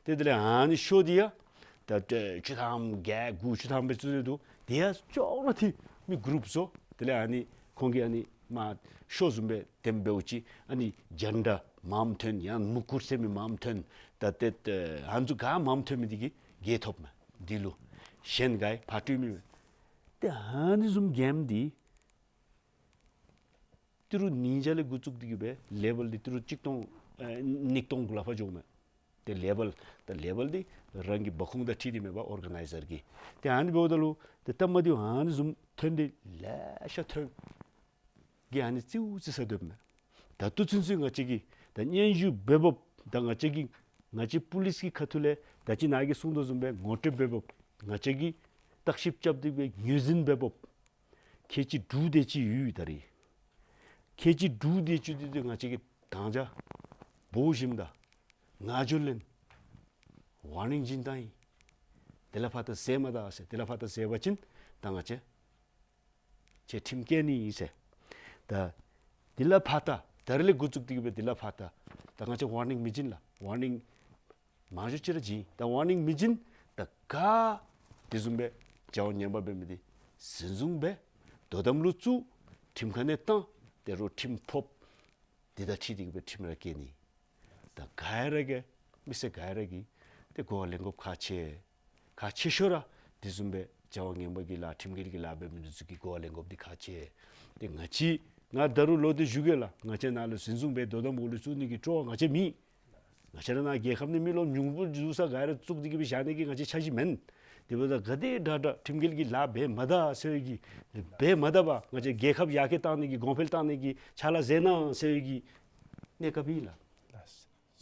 ཏེ་དེ་ལས་ཨ་ནི་ཤོ་འདི་ཡང་ད་ཏེ་བཅུ་ཐམ་བརྒྱད་དགུ་བཅུ་ཐམ་སྦེ་བཙུགས་ཏེ་འདུག། དེ་ཡང་ཅོག་ར་འཐད། མི་གུ་རུབ་བཟོ། དེ་ལས་ཨ་ནི་ཁོང་གིས་ཨ་ནི་མ་ཤོ་བཟུམ་སྦེ་དེམ་འབདཝ་ཅིག་ཨ་ནི་ཇན་ཌ་མངམ་ཐོན་ཡང་མུ་ཀུཊ་ཟེར་མི་མངམ་ཐོན། ད་ཏེ་ཨ་ནི་ཚུ་ག་མངམ་ཐོན་མི་འདི་གིས་རྒྱལ་ཐོབ་མས། འདི་ལུ་གཞན་ག་ཡང་ཕར་སྤྲོད་མི་མེད། ཏེ་ཨ་ནི་བཟུམ་གེམ་འདི་ཏི་རུ་ཉིས་བརྒྱ་ལས་འགོ་བཙུགས་ཏེ་གི་སྦེ་ལེ་བཱལ་འདི་ཏི་རུ་གཅིག་སྟོང་ཨེ་ཉིས་སྟོང་གུ་ལས་ཕར་འགྱོཝ་མས། ཏེ་ལེ་བཱལ་ད་ལེ་བཱལ་འདི་རང་གི་འབབ་ཁུངས་དང་འཁྲིལ་ཏེ་མེད་པར་ཨོར་ག་ནའི་ཛར་གྱི། ཏེ་ཨ་ནི་འབདཝ་ད་ལུ་ཏེ་སྟབས་མ་བདེཝ་ཨ་ནི་བཟུམ་ཐོན་ཏེ་ལེ་ཤ་ཐོན། གི་ཨ་ནི་རྩེདམོ་རྩེ་ས་སྡོདཔ་མས། ད་ལྟོ་ཚུན་ཚོད་ང་བཅས་ཀྱིས་ད་སྙན་ཞུ་འབད་འབདཝ་ད་ང་བཅས་ཀྱིས་ང་བཅས་པུ་ལིསི་གི་ཁ་ཐུག་ལས་ད་ཅི་ནཱ་གིས་གསུངས་དོ་བཟུམ་སྦེ་ངོ་སྤྲོད་འབད་འབདཝ་ད་ང་བཅས་ཀྱིས་བརྟག་ཞིབ་རྐྱབ་སྟེ་སྦེ་ངོས་འཛིན་འབད་འབདཝ་ད་ཁལ་གཅིག་དྲུག་དེ་ཅིག་ཡོད་ད་རེས། ཁལ་གཅིག་དྲུག་དེ་ཅིག་འདི་ང་བཅས་ཀྱིས་དང་ཅ་འབོ་ཞིནམ་ད་ང་འགྱོ་ལེན་ཝར་ནིང་བྱིན་བཏང་ཡི། དེ་ལས་ཕར་ད་བཟོ་མ་ད་ཟེར། དེ་ལས་ཕར་ད་བཟོ་བ་ཅིན་ད་ང་བཅས་ཁྱོད་ཁྲིམས་བཀལ་ནི་ཨིན་ཟེར། ད་དེ་ལས་ཕར་ད་ད་རེས་ལས་འགོ་བཙུགས་ཏེ་གི་སྦེ་དེ་ལས་ཕར་ད་ད་ང་བཅས་ཝར་ནིང་མི་བྱིན་ལགས། ཝར་ནིང་མང་ཤོས་ཅིག་ར་བྱིན། ད་ཝར་ནིང་མི་བྱིན། ད་ག་དེ་བཟུམ་སྦེ་བྱ་བ་ངན་པ་འབད་མི་འདི་འཛིན་བཟུང་འབད། དོ་དམ་ལུ་བཙུགས། ཁྲིམས་ཁང་ནང་བཏང་། ཏེ་རོགས་ཁྲིམས་ཕོགཔ་འདི་དང་འཁྲིལ་ཏེ་གི་སྦེ་ཁྲིམས་ར་བཀལ་ནི། ད་ག་ར་གིས་མི་སེར་ག་ར་གིས་ཏེ་གོ་བ་ལེན་དགོཔ་ཁག་ཆེ། ཁག་ཆེ་ཤོས་ར་དེ་བཟུམ་སྦེ་བྱ་བ་ངན་པ་གི་ལཱ་ཁྲིམས་འགལ་གྱི་ལཱ་འབད་མི་འདི་ཚུ་གིས་གོ་བ་ལེན་དགོཔ་འདི་ཁག་ཆེ། ཏེ་ང་བཅས་ང་ད་རུང་ལོག་སྟེ་ཞུ་གེ་ལགས། ང་བཅས་ནཱ་ལུ་འཛིན་བཟུང་འབད་དོ་དམ་འོག་ལུ་བཙུགས་ནི་གི་སྤྲོ་བ་ང་བཅས་མེད། ང་བཅས་ར་ནཱ་རྒྱལ་ཁབ་ནང་མི་ལོ་ཉུང་སུ་ས་ག་ར་བཙུགས་ཏེ་གི་སྦེ་བཞག་ནི་གི་ང་བཅས་འཆར་གཞི་མེན། དེ་འབདཝ་ད་ག་དེ་དྲག་དྲག་ཁྲིམས་འགལ་གྱི་ལཱ་འབད་མ་ད་ཟེར་བའི་གི་འབད་མ་ད་པར་ང་བཅས་རྒྱལ་ཁབ་ཡར་རྒྱས་གཏང་ནི་གི་གོང་འཕེལ་གཏང་ནི་གི་ཕྱག་ལཱ་མཛད་གནང་ཟེར་བའི་གི་གནས་སྐབས་ཨིན་ལགས།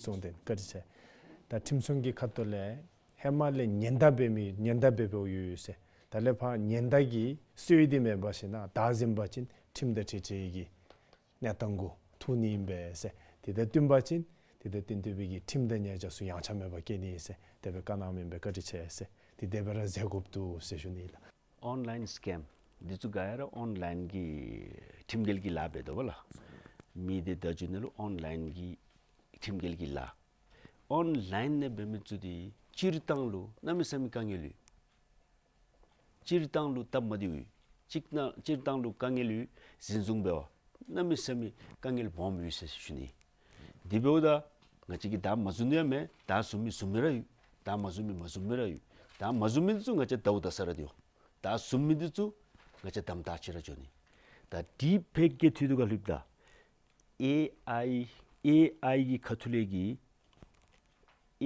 གསུངས་ཏེ་བཀའ་དྲིན་ཆེ། ད་ཁྲིམས་སྲུང་གི་ཁ་ཐུག་ལས་ཧེ་མ་ལས་ཉེན་བརྡ་འབད་མི་ཉེན་བརྡ་འབད་འབདཝ་ཡོད་ཡོད་ཟེར། ད་ལས་ཕར་ཉེན་བརྡ་གི་སྲོལ་འདི་མེད་པར་ཞིན་ན་བདའ་ཟུན་པ་ཅིན་ཁྲིམས་དང་འཁྲིལ་འཁྲིལ་གྱི་གནས་སྟངས་གུ་ཐུག་ནི་ཨིན་པས་ཟེར། དེ་དང་བསྟུན་པ་ཅིན་དེ་དང་བསྟུན་ཏེ་སྦེ་གི་ཁྲིམས་དང་ཉེས་བྱ་ཚུ་ཡངས་ཆག་མེད་པར་བཀལ་ནི་ཨིན་ཟེར་དེ་སྦེ་བཀའ་གནང་མི་ཨིན་པས། བཀའ་དྲིན་ཆེ་ཟེར། དེ་དེ་སྦེ་ར་མཛད་དགོཔ་འདུག་ཟེར་ཞུ་ནི་ལགས། ཨོན་ལཱའིན་སི་ཀེམ་འདི་ཚུ་ག་ར་ཨོན་ལཱའིན་གྱི་ཁྲིམས་འགལ་གྱི་ལཱ་འབད་དོ་བ་ལགས། མི་སྡེ་བརྡ་བརྒྱུད་ནང་ལུ་ཨོན་ལཱའིན་གྱི་ཁྲིམས་འགལ་གྱི་ལཱ། ཨོན་ལཱའིན་ནང་འབད་མི་ཚུ་འདི་སྤྱིར་བཏང་ལུ་གནམ་མེད་ས་མེད་དཀའ་ངལ་ཡོད། སྤྱིར་བཏང་ལུ་སྟབས་མ་བདེཝ་ཡོད། སྤྱིར་བཏང་སྤྱིར་བཏང་ལུ་དཀའ་ངལ་ཡོད། འཛིན་བཟུང་འབད་བ་གནམ་མེད་ས་མེད་དཀའ་ངལ་སྦོམ་ཡོད་ཟེར་ཞུ་ནི། དེ་འབདཝ་ད་ང་བཅས་ཀྱིས་བདའ་མ་བཟུང་ནི་ཡང་མེད། བདའ་བཟུང་མི་བཟུང་མི་ར་ཡོད། བདའ་མ་བཟུང་མི་མ་བཟུང་མི་ར་ཡོད། བདའ་མ་བཟུང་མི་འདི་ཚུ་ང་བཅས་བདའཝ་བདའ་ས་ར་སྡོད་འོང་། བདའ་བཟུང་མི་འདི་ཚུ་ང་བཅས་དམ་དྲག་ཅིག་ར་འགྱོ་ནི། ད་ཌིཔ་ཕེཀ་གི་འཐུས་འདི་ག་ལུ་ཡོདཔ་ད། ཨེ་ཨའི་ཨེ་ཨའི་གི་ཁ་ཐུག་ལས་ཀྱི་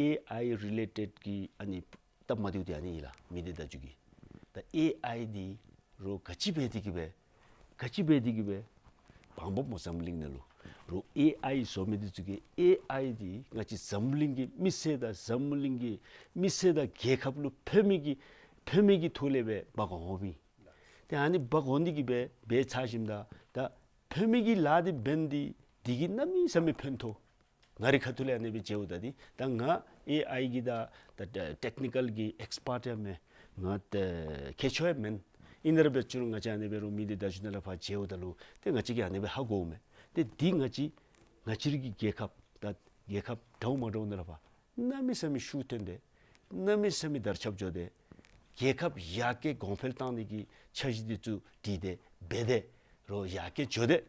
ཨེ་ཨའི་རི་ལེ་ཊེཌ་གི་ཨ་ནི་སྟབས་མ་བདེཝ་འདི་ཨ་ནི་ཨིན་ལགས། མི་སྡེ་བརྡ་བརྒྱུད་ཀྱི། ད་ཨེ་ཨའི་འདི་རོགས་ག་ཅི་འབད་དེ་གི་སྦེ་ག་ཅི་འབད་དེ་གི་སྦེ་བང་འབབ་སྨོ་འཛམ་གླིང་ནང་ལུ། རོགས་ཨེ་ཨའི་བཟོ་མི་འདི་ཚུ་གིས་ཨེ་ཨའི་འདི་ང་བཅས་འཛམ་གླིང་གི་མི་སེར་དང་འཛམ་གླིང་གི་མི་སེར་དང་རྒྱལ་ཁབ་ལུ་ཕན་མི་གི་ཕན་མི་གི་ཐོག་ལས་སྦེ་འབག་འོང་མི། ཏེ་ཨ་ནི་འབག་འོང་སྟེ་གི་སྦེ་འབད་ཚར་ཞིནམ་ད་ད་ཕན་མི་གི་ལཱ་འདི་འབད་ནི་འདི་འདི་གིས་གནམ་མེད་ས་མེད་ཕན་ཐོགས། ང་རའི་ཁ་ཐུག་ལས་ཨ་ནི་སྦེ་མཇལཝ་ད་འདི། ད་ང་ཨེ་ཨའི་གི་ད་ད་ད་ཊེཀ་ནི་ཀཱལ་གྱི་ཨེག་སི་པཊ་ཡང་མེན། ང་ད་མཁས་མཆོག་ཡང་མེན། ཨིན་རུང་འབད་ཅི་རུང་ང་བཅས་ཨ་ནི་སྦེ་རོགས་མི་སྡེ་བརྡ་བརྒྱུད་ནང་ལས་ཕར་མཇལཝ་ད་ལུ་ཏེ་ང་བཅས་ཀྱིས་ཨ་ནི་སྦེ་ཧ་གོཝ་མས། ཏེ་འདི་ང་བཅས་ང་བཅས་རའི་གི་རྒྱལ་ཁབ་ད་རྒྱལ་ཁབ་འདྲཝ་མ་འདྲཝ་ནང་ལས་ཕར་གནམ་མེད་ས་མེད་ཤུགས་བཏོན་ཏེ་གནམ་མེད་ས་མེད་དར་ཁྱབ་འགྱོ་སྟེ་རྒྱལ་ཁབ་ཡར་རྒྱས་གོང་འཕེལ་བཏང་ནི་གི་འཆར་གཞི་འདི་ཚུ་བྲིས་ཏེ་འབད་དེ་རོགས་ཡར་རྒྱས་འགྱོ་སྟེ།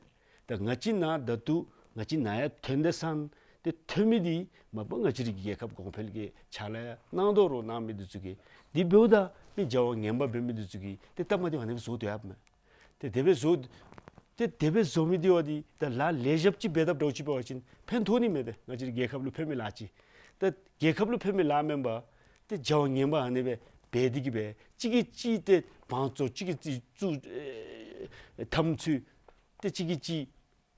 ད་ང་བཅས་ནཱ་ད་ལྟོ་ང་བཅས་ནཱ་ཡར་ཐོན་ཏེ་སོང་སྟེ་ཐོན་མི་འདི་མ་པ་ང་བཅས་རའི་གི་རྒྱལ་ཁབ་གོང་འཕེལ་གྱི་ཕྱག་ལཱ་ཡང་གནང་དོ་རོགས་གནང་མི་འདི་ཚུ་གིས། དེ་འབདཝ་ད་མི་བྱ་བ་ངན་པ་འབད་མི་འདི་ཚུ་གིས་ཏེ་སྟབས་མ་བདེཝ་ཨ་ནི་སྦེ་བཟོ་སྡོད་ཡོདཔ་མས། ཏེ་དེ་སྦེ་བཟོ་ཏེ་དེ་སྦེ་བཟོ་མི་འདི་བ་འདི་ད་ལཱ་ལེགས་ཤོམ་ཅིག་འབད་དཔ་འདྲཝ་ཅིག་འབད་བ་ཅིན་ཕན་ཐོགས་ནི་མས། ཏེ་ང་བཅས་རའི་རྒྱལ་ཁབ་ལུ་ཕན་མི་ལཱ་ཅིག། ད་རྒྱལ་ཁབ་ལུ་ཕན་མི་ལཱ་མེན་པར་ཏེ་བྱ་བ་ངན་པ་ཨ་ནི་སྦེ་འབད་དེ་གི་སྦེ་གཅིག་གིས་གཅིག་ཏེ་བང་བཙོག་གཅིག་གིས་གཅིག་བཙུགས་ཨེ་འཐབ་རྩོད། ཏེ་གཅིག་གིས་གཅིག་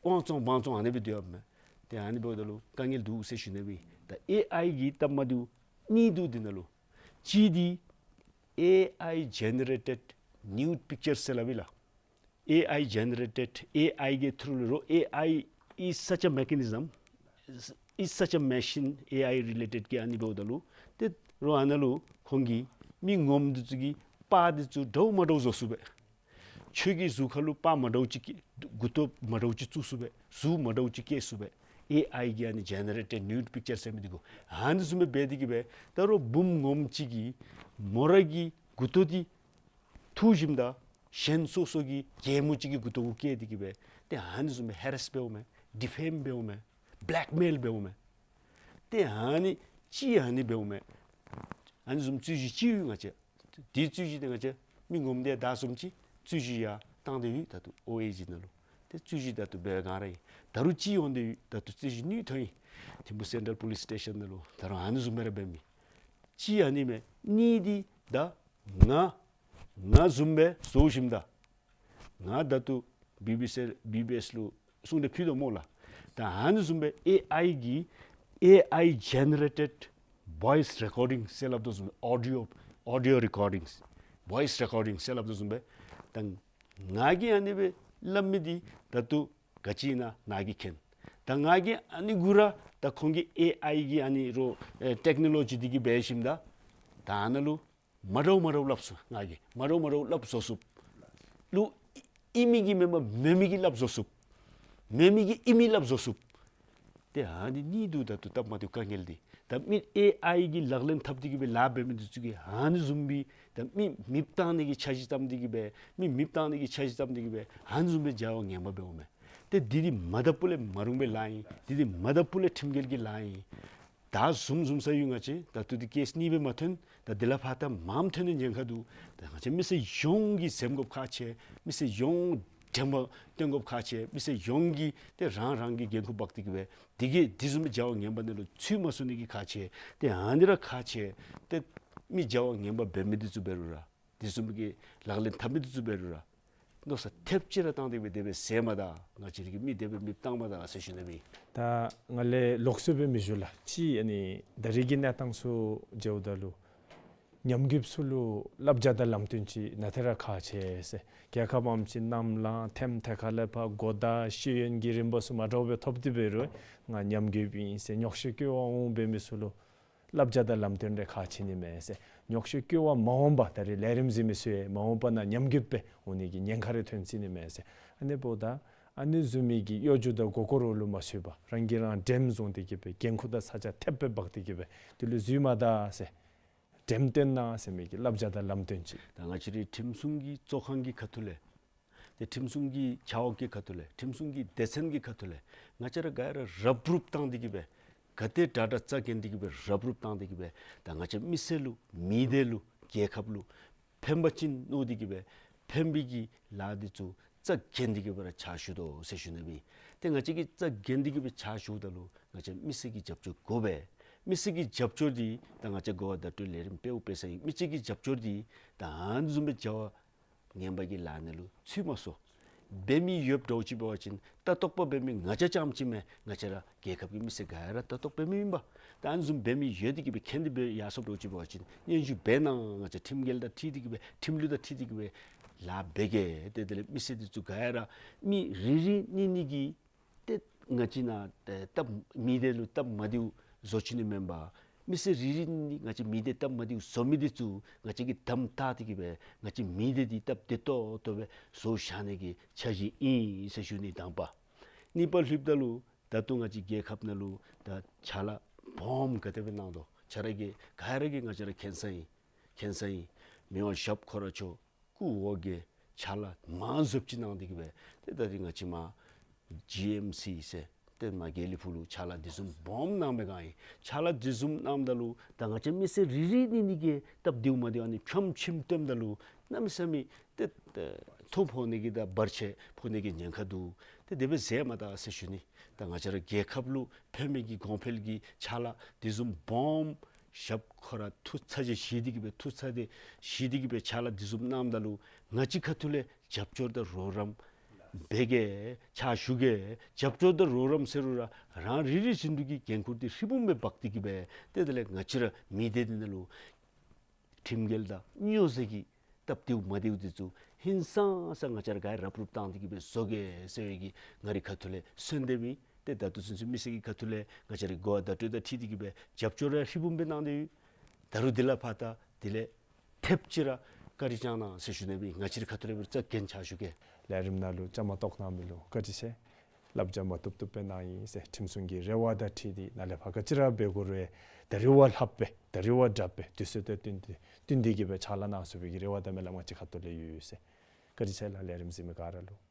དབང་བཙོང་བང་བཙོང་ཨ་ནི་སྦེ་སྡོད་ཡོདཔ་མས། ཏེ་ཨ་ནི་འབདཝ་ད་ལུ་དཀའ་ངལ་འདུག་ཟེར་ཞུ་ནི་སྦེ། ད་ཨེ་ཨའི་གི་སྟབས་མ་བདེཝ་གཉིས་འདུག་འདི་ནང་ལུ། གཅིག་འདི་ཨེ་ཨའི་ཇེ་ནེ་རེ་ཊེཌ་ནིའུཌ་པིཀ་ཅར་ཟེར་སླབ་ཨིན་ལགས། ཨེ་ཨའི་ཇེ་ནེ་རེ་ཊེཌ་ཨེ་ཨའི་གི་ཐུ་རུ་ལུ་རོགས། ཨེ་ཨའི་is such a mechanism, is such a machine, ཨེ་ཨའི་རི་ལེ་ཊེཌ་གི་ཨ་ནི་འབདཝ་ད་ལུ་ཏེ་རོགས་ཨ་ནཱ་ལུ་ཁོང་གིས་མི་ངོམ་འདི་ཚུ་གི་པར་འདི་ཚུ་འདྲཝ་མ་འདྲཝ་བཟོ་ཚུགས་པས། ཁྱོད་ཀྱི་གཟུགས་ཁར་ལུ་པར་མ་འདྲཝ་ཅིག་བཀལ། མགུ་ཏོ་མ་འདྲཝ་ཅིག་བཙུགས་ཚུགས་པས། གཟུགས་མ་འདྲཝ་ཅིག་བཀལ་ཚུགས་པས། ཨེ་ཨའི་གི་ཨ་ནི་ཇེ་ནེ་རེ་ཊེཌ་ནིའུཌ་པིཀ་ཅར་ཟེར་མི་འདི་གུ། ཨ་ནི་བཟུམ་སྦེ་འབད་དེ་གི་སྦེ་ད་རོགས་བུམོ་ངོམ་ཅིག་གིས་མོ་ར་གི་མགུ་ཏོ་འདི་འཐུ་ཞིནམ་ད་གཞན་སོ་སོ་གི་རྒྱལ་མོ་ཅིག་གི་མགུ་ཏོ་གུ་བཀལ་ཏེ་གི་སྦེ་ཏེ་ཨ་ནི་བཟུམ་སྦེ་ཧེ་རེསི་འབདཝ་མས། ཌི་ཕེམ་འབདཝ་མས། བེ་ལེཀ་མེལ་འབདཝ་མས། ཏེ་ཨ་ནི་ཅིག་ཨ་ནི་འབདཝ་མས། ཨ་ནི་བཟུམ་རྩོད་གཞི་ཅིག་ཡོད། ང་བཅས་དེ་རྩོད་གཞི་དེ་ང་བཅས་མི་ངོམ་དེ་དང་བཟུམ་ཅིག་རྩོད་གཞི་ཡར་བཏང་སྟེ་ཡོད། ད་ལྟོ་ཨོ་ཨེ་ཇི་ནང་ལུ་ཏེ་རྩོད་གཞི་ད་ལྟོ་འབད་བའི་སྒང་ར་ཨིན། ད་རུང་ཅིག་འོང་སྟེ་ཡོད། ད་ལྟོ་རྩོད་གཞི་ནུས་ཐོན་ཡི། ཐིམ་ཕུ་སེན་ཊྲལ་པོ་ལིསི་སི་ཊེ་ཤཱན་ནང་ལུ་ད་རུང་ཨ་ནི་བཟུམ་སྦེ་ར་འབད་མི་ཅིག་ཨ་ནི་མས། གཉིས་འདི་ད་ང་ང་བཟུམ་སྦེ་བཟོ་ཞིནམ་ད་ང་ད་ལྟོ་བི་བི་སི་བི་བི་ཨེསི་ལུ་གསུང་སྟེ་ཕུལ་དོ་སྨོ་ལགས། ད་ཨ་ནི་བཟུམ་སྦེ་ཨེ་ཨའི་གི་ཨེ་ཨའི་ཇེ་ནེ་རེ་ཊེཌ་བོའིསི་རེ་ཀོར་ཌིང་ཟེར་སླབ་དོ་བཟུམ་སྦེ་ཨོ་ཌི་ཡོ་ཨོ་ཌི་ཡོ་རེ་ཀོར་ཌིང་བོའིསི་རེ་ཀོར་ཌིང་ཟེར་སླབ་དོ་བཟུམ་སྦེ་ད་ང་གིས་ཨ་ནི་སྦེ་སླབ་མི་འདི་ད་ལྟོ་ག་ཅི་ཨིན་ན་ནཱ་གིས་མཁྱེན། ད་ང་གིས་ཨ་ནི་གུ་ར་ད་ཁོང་གི་ཨེ་ཨའི་གི་ཨ་ནི་རོགས་ཨེ་ཊེཀ་ནོ་ལོ་ཇི་འདི་གིས་འབད་ཞིནམ་ད་ད་ཨ་ནཱ་ལུ་མ་འདྲཝ་མ་འདྲཝ་སླབ་ཚུགས། ང་གིས་མ་འདྲཝ་མ་འདྲཝ་སླབ་བཟོ་ཚུགས། ལུ་ཨིན་མི་གི་མེན་པར་མེན་མི་གི་སླབ་བཟོ་ཚུགས། མེན་མི་གི་ཨིན་མི་སླབ་བཟོ་ཚུགས། ཏེ་ཨ་ནི་གཉིས་འདུག། ད་ལྟོ་སྟབས་མ་བདེཝ་དཀའ་ངལ་འདི་ད་མི་ཨེ་ཨའི་གི་ལག་ལེན་འཐབ་སྟེ་གི་སྦེ་ལཱ་འབད་མི་འདི་ཚུ་གིས་ཨ་ནི་བཟུམ་སྦེ་ད་མི་མེདཔ་བཏང་ནི་གི་འཆར་གཞི་བརྩམས་ཏེ་གི་སྦེ་མི་མེདཔ་བཏང་ནི་གི་འཆར་གཞི་བརྩམས་ཏེ་གི་སྦེ་ཨ་ནི་བཟུམ་སྦེ་བྱ་བ་ངན་པ་འབདཝ་མས། ཏེ་འདི་འདི་མ་འཐབ་པ་ལས་མ་རུང་བའི་ལཱ་ཨིན། འདི་འདི་མ་འཐབ་པ་ལས་ཁྲིམས་འགལ་གྱི་ལཱ་ཨིན། ད་བཟུམ་བཟུམ་ས་ཡོད། ང་བཅས་ད་ལྟོ་འདི་ཀེསི་གཉིས་སྦེ་མ་ཐོན། ད་འདི་ལས་ཕར་ད་མངམ་ཐོན་ནི་ཉེན་ཁ་འདུག། ད་ང་བཅས་མི་སེར་ཡོངས་ཀྱིས་འཛེམ་དགོཔ་ཁག་ཆེ། མི་སེར་ཡོངས་དྲན་པ་བཏོན་དགོཔ་ཁག་ཆེ། མི་སེར་ཡོངས་ཀྱིས་ཏེ་རང་རང་གི་འགན་ཁུར་འབག་སྟེ་གི་སྦེ་འདི་གིས་འདི་བཟུམ་སྦེ་བྱ་བ་ངན་པ་ནང་ལུ་ཚུད་མ་ཚུགས་ནི་གི་ཁག་ཆེ། ཏེ་ཨ་ནི་ར་ཁག་ཆེ། ཏེ་མི་བྱ་བ་ངན་པ་འབད་མི་འདི་ཚུ་འབད་རུང་ར་འདི་བཟུམ་གྱི་ལག་ལེན་འཐབ་མི་འདི་ཚུ་འབད་རུང་ར་མནོ་བསམ་ཐེབས་ཅིག་ར་བཏང་སྟེ་སྦེ་དེ་སྦེ་ཟེར་མ་ད། ང་བཅས་ར་གིས་མི་དེ་སྦེ་མེདཔ་བཏང་མ་ད་ཟེར་ཞུ་ནི་མས། ད་ང་ལས་ལོགས་སུ་སྦེ་མི་ཞུ་ལགས། ཅིག་ཨ་ནི་ད་རེས་ཀྱི་གནས་སྟངས་ཚུ་མཇལཝ་ད་ལུ་ཉམས་རྒུདཔ་ཚུ་ལུ་བསླབ་བྱ་དང་ལམ་སྟོན་ཅིག་ནང་ཏེ་ར་ཁག་ཆེ་ཟེར། རྒྱལ་ཁབ་ཨམ་ཅིག་གནམ་ལངས་ཐེམ་ཐེ་ཁ་ལས་ཕར་གོ་བརྡ་ཤེས་ཡོན་གྱི་རིམ་པ་ཚུ་མ་འདྲཝ་སྦེ་ཐོབ་སྟེ་འབད་རུང་ང་ཉམས་རྒུདཔ་ཨིན་ཟེར་རྙོག་གཞི་བཀོད་པར་འོང་འབད་མི་ཚུ་ལུ་བསླབ་བྱ་དང་ལམ་སྟོན་རེ་ཁག་ཆེ་ནི་མས་ཟེར། རྙོག་གཞི་བཀོད་པར་མ་འོངམ་ད་རེས་ལས་རིམ་གཟིགས་མི་ཚུ་ཡང་མ་འོངམ་ན་ཉམས་རྒུདཔ་སྦེ་འོང་ནི་གི་ཉེན་ཁ་རེ་ཐོན་སྲིད་ནི་མས་ཟེར། ཨ་ནི་འབདཝ་ད་ཨ་ནི་བཟུམ་མའི་གི་གཡོ་སྒྱུ་དང་མགུ་སྐོར་ལུ་མ་ཚུད་པར་རང་གིས་རང་འགྲེམས་བཟུང་སྟེ་གི་སྦེ་འགན་ཁུར་དང་ས་ཆ་ཐེབས་སྦེ་འབག་སྟེ་གི་སྦེ་དེ་ལུ་འཛུལ་མ་ད་ཟེར། འགྲེམས་སྟོན་གནང་ཟེར་མི་གི་བསླབ་བྱ་དང་ལམ་སྟོན་ཅིག། ད་ང་བཅས་རའི་ཁྲིམས་སྲུང་གི་གཙོ་ཁང་གི་ཁ་ཐུག་ལས་ཏེ་ཁྲིམས་སྲུང་གི་ཆ་འོག་གི་ཁ་ཐུག་ལས་ཁྲིམས་སྲུང་གི་སྡེ་ཚན་གྱི་ཁ་ཐུག་ལས་ང་བཅས་ར་ག་ར་རུབ་རུབ་བཏང་སྟེ་གི་སྦེ་ག་ཏེ་དྲག་དྲག་རྩ་འགེངས་ཏེ་གི་སྦེ་རུབ་རུབ་བཏང་སྟེ་གི་སྦེ་ད་ང་བཅས་མི་སེར་ལུ་མི་སྡེ་ལུ་རྒྱལ་ཁབ་ལུ་ཕན་པ་ཅིན་མནོ་སྟེ་གི་སྦེ་ཕན་པའི་གི་ལཱ་འདི་ཚུ་རྩ་ རྩ་འགེངས་ཏེ་གི་སྦེ་ར་ཕྱག་ཞུ་དོ་ཟེར་ཞུ་ནི་སྦེ། ཏེ་ང་བཅས་ཀྱིས་རྩ་འགེངས་ཏེ་གི་སྦེ་ཕྱག་ཞུཝ་ད་ལུ་ང་བཅས་མི་སེར་གྱི་རྒྱབ་སྐྱོར་དགོ་པས། མི་སེར་གྱི་རྒྱབ་སྐྱོར་འདི་ད་ང་བཅས་གོ་བ་བརྡ་སྤྲོད་ལས་རིམ་འབདཝ་འབད་ས་ཨིན། མི་སེར་གྱི་རྒྱབ་སྐྱོར་འདི་ད་ཨ་ནི་བཟུམ་སྦེ་བྱ་བ་ངན་པ་གི་ལཱ་ནང་ལུ་ཚུད་མ་སོང་། འབད་མི་ཡོདཔ་འདྲཝ་ཅིག་འབད་བ་ཅིན་ལྟ་རྟོག་པ་འབད་མི་ང་བཅས་རྐྱངམ་ཅིག་མེན། ང་བཅས་ར་རྒྱལ་ཁབ་ཀྱི་མི་སེར་ག་ར་ལྟ་རྟོག་འབད་མི་ཨིན་པས། ད་ཨ་ནི་བཟུམ་འབད་མི་ཡོད་དེ་གི་སྦེ་མཁྱེན་ཏེ་སྦེ་ཡར་སོངམ་འདྲཝ་ཅིག་འབད་བ་ཅིན་སྙན་ཞུ་འབད་གནང་། ང་བཅས་ཁྲིམས་འགལ་དང་འཁྲིལ་ཏེ་གི་སྦེ་ཁྲིམས་ལུགས་དང་འཁྲིལ་ཏེ་གི་སྦེ་ལཱ་འབད་གེ། ཏེ་དེ་ལས་མི་སེར་འདི་ཚུ་ག་ར་མི་རེ་རེ་གཉིས་གཉིས་ཀྱིས་ཏེ་ང་བཅས་ནཱ་ཏེ་སྟབས་མི་བདེ་ལུ་སྟབས་མ་བདེཝ་བཟོ་བཅུག་ནི་མེན་པར་མི་སེར་རེ་རེ་གཉིས་གཉིས་ང་བཅས་མི་སྡེ་སྟབས་མ་བདེཝ་བཟོ་མི་འདི་ཚུ་ང་བཅས་ཀྱིས་དམ་བཏགས་ཏེ་གི་སྦེ་ང་བཅས་མི་སྡེ་འདི་སྟབས་བདེ་ཏོག་ཏོ་སྦེ་བཟོ་བཞག་ནི་གི་འཆར་གཞི་ཨིན་ཟེར་ཞུ་ནི་དང་པ། གཉིས་པ་ལྷོདཔ་ད་ལུ་ད་ལྟོ་ང་བཅས་རྒྱལ་ཁབ་ནང་ལུ་ད་ཕྱག་ལཱ་སྦོམ་ག་དེ་སྦེ་གནང་དོ་ཆ་ར་གིས་ག་ར་གིས་ང་བཅས་ར་མཁྱེན་ས་ཨིན། མཁྱེན་ས་ཨིན། མི་དབང་ཞབས་ཁོ་ར་མཆོག་སྐུ་འོ་བརྒྱལ་ཕྱག་ལཱ་མང་སུ་ཅིག་གནང་སྟེ་གི་སྦེ་ཏེ་ད་རིས་ང་བཅས་མར་ཇི་ཨེམ་སི་ཟེར་ཏེ་མར་དགེ་ལེགས་ཕུག་ལུ་ཕྱག་ལཱ་དེ་བཟུམ་སྦོམ་གནང་མི་ག་ཨིན། ཕྱག་ལཱ་དེ་བཟུམ་གནངམ་ད་ལུ་ད་ང་བཅས་མི་སེར་རེ་རེ་གཉིས་གཉིས་ཀྱིས་སྟབས་བདེཝ་མ་བདེཝ་ཨ་ནི་ཕྱམ་ཕྱིམ་སྟོནམ་ད་ལུ་གནམ་མེད་ས་མེད་ཏེ་ཏེ་ཐོ་ཕོག་ནི་གི་དང་བར་ཆད་ཕོག་ནི་གི་ཉེན་ཁ་འདུག། ཏེ་དེ་སྦེ་ཟེར་མ་ད་ཟེར་ཞུ་ནི། ད་ང་བཅས་ར་རྒྱལ་ཁབ་ལུ་ཕན་མི་གི་གོང་འཕེལ་གྱི་ཕྱག་ལཱ་དེ་བཟུམ་སྦོམ་ཞབས་ཁོ་ར་ཐུགས་ཚ་གྱང་བཞེས་ཏེ་གི་སྦེ་ཐུགས་ཚ་གྱང་བཞེས་ཏེ་གི་སྦེ་ཕྱག་ལཱ་དེ་བཟུམ་གནངམ་ད་ལུ་ང་བཅས་ཁ་ཐུག་ལས་རྒྱབ་སྐྱོར་དང་རོགས་རམ་འབད་གེ། ཕྱག་ཞུ་གེ། རྒྱབ་སྐྱོར་དང་རོགས་རམ་ཟེར་རུང་ར་རང་རེ་རེ་བཞིན་དུ་གི་འགན་ཁུར་འདི་ཧྲིལ་བུམ་སྦེ་འབག་སྟེ་གི་སྦེ་ཏེ་དེ་ལས་ང་བཅས་ར་མི་སྡེ་འདི་ནང་ལུ་ཁྲིམས་འགལ་དང་སྨྱོ་རྫས་ཀྱི་སྟབས་བདེཝ་མ་བདེཝ་འདི་ཚུ་ཧིང་སངས་ས་ང་བཅས་ར་ག་ར་རུབ་རུབ་བཏང་སྟེ་གི་སྦེ་བཟོ་གེ་ཟེར་བའི་གི་ང་རའི་ཁ་ཐུག་ལས་གསོལ་འདེབས་ཨིན། ཏེ་ད་ལྟོ་ཚུན་ཚོད་མི་སེར་གྱི་ཁ་ཐུག་ལས་ང་བཅས་ར་གོ་བ་བརྡ་སྤྲོད་དང་འཁྲིལ་ཏེ་གི་སྦེ་རྒྱབ་སྐྱོར་ར་ཧྲིལ་བུམ་སྦེ་གནང་སྟེ་ཡོད། ད་རུང་དེ་ལས་ཕར་ད་དེ་ལས་ཐེབས་ཅིག་ར་བཀའ་དྲིན་བསྐྱང་གནང་ཟེར་ཞུ་ནི་སྦེ་ང་བཅས་རའི་ཁ་ཐུག་ལས་སྦེ་རྩ་འགེངས་ཕྱག་ཞུ་གེ། ལས་རིམ་ནང་ལུ་བཅའ་མར་གཏོགས་གནང་མི་ལུ་བཀའ་དྲིན་ཆེ། བསླབ་བྱ་མ་བཏུབ་བཏུབ་སྦེ་གནང་ཡི་ཟེར་ཁྲིམས་སྲུང་གི་རེ་བ་དང་འཁྲིལ་ཏེ་ནཱ་ལས་ཕར་ག་ཅི་ར་འབད་དགོ་རུང་ད་རེས་བ་ལྷགཔ་སྦེ་ད་རེས་བ་དྲགཔ་སྦེ་དུས་ཚོད་དང་བསྟུན་ཏེ་བསྟུན་ཏེ་གི་སྦེ་ཕྱག་ལཱ་གནང་ཚུགས་པའི་གི་རེ་བ་དང་སྨོན་ལམ་ང་བཅས་ཁ་ཐུག་ལས་ཡོད་ཟེར། བཀའ་དྲིན་ཆེ་ལགས། ལས་རིམ་གཟིགས་མི་ག་ར་ལུ།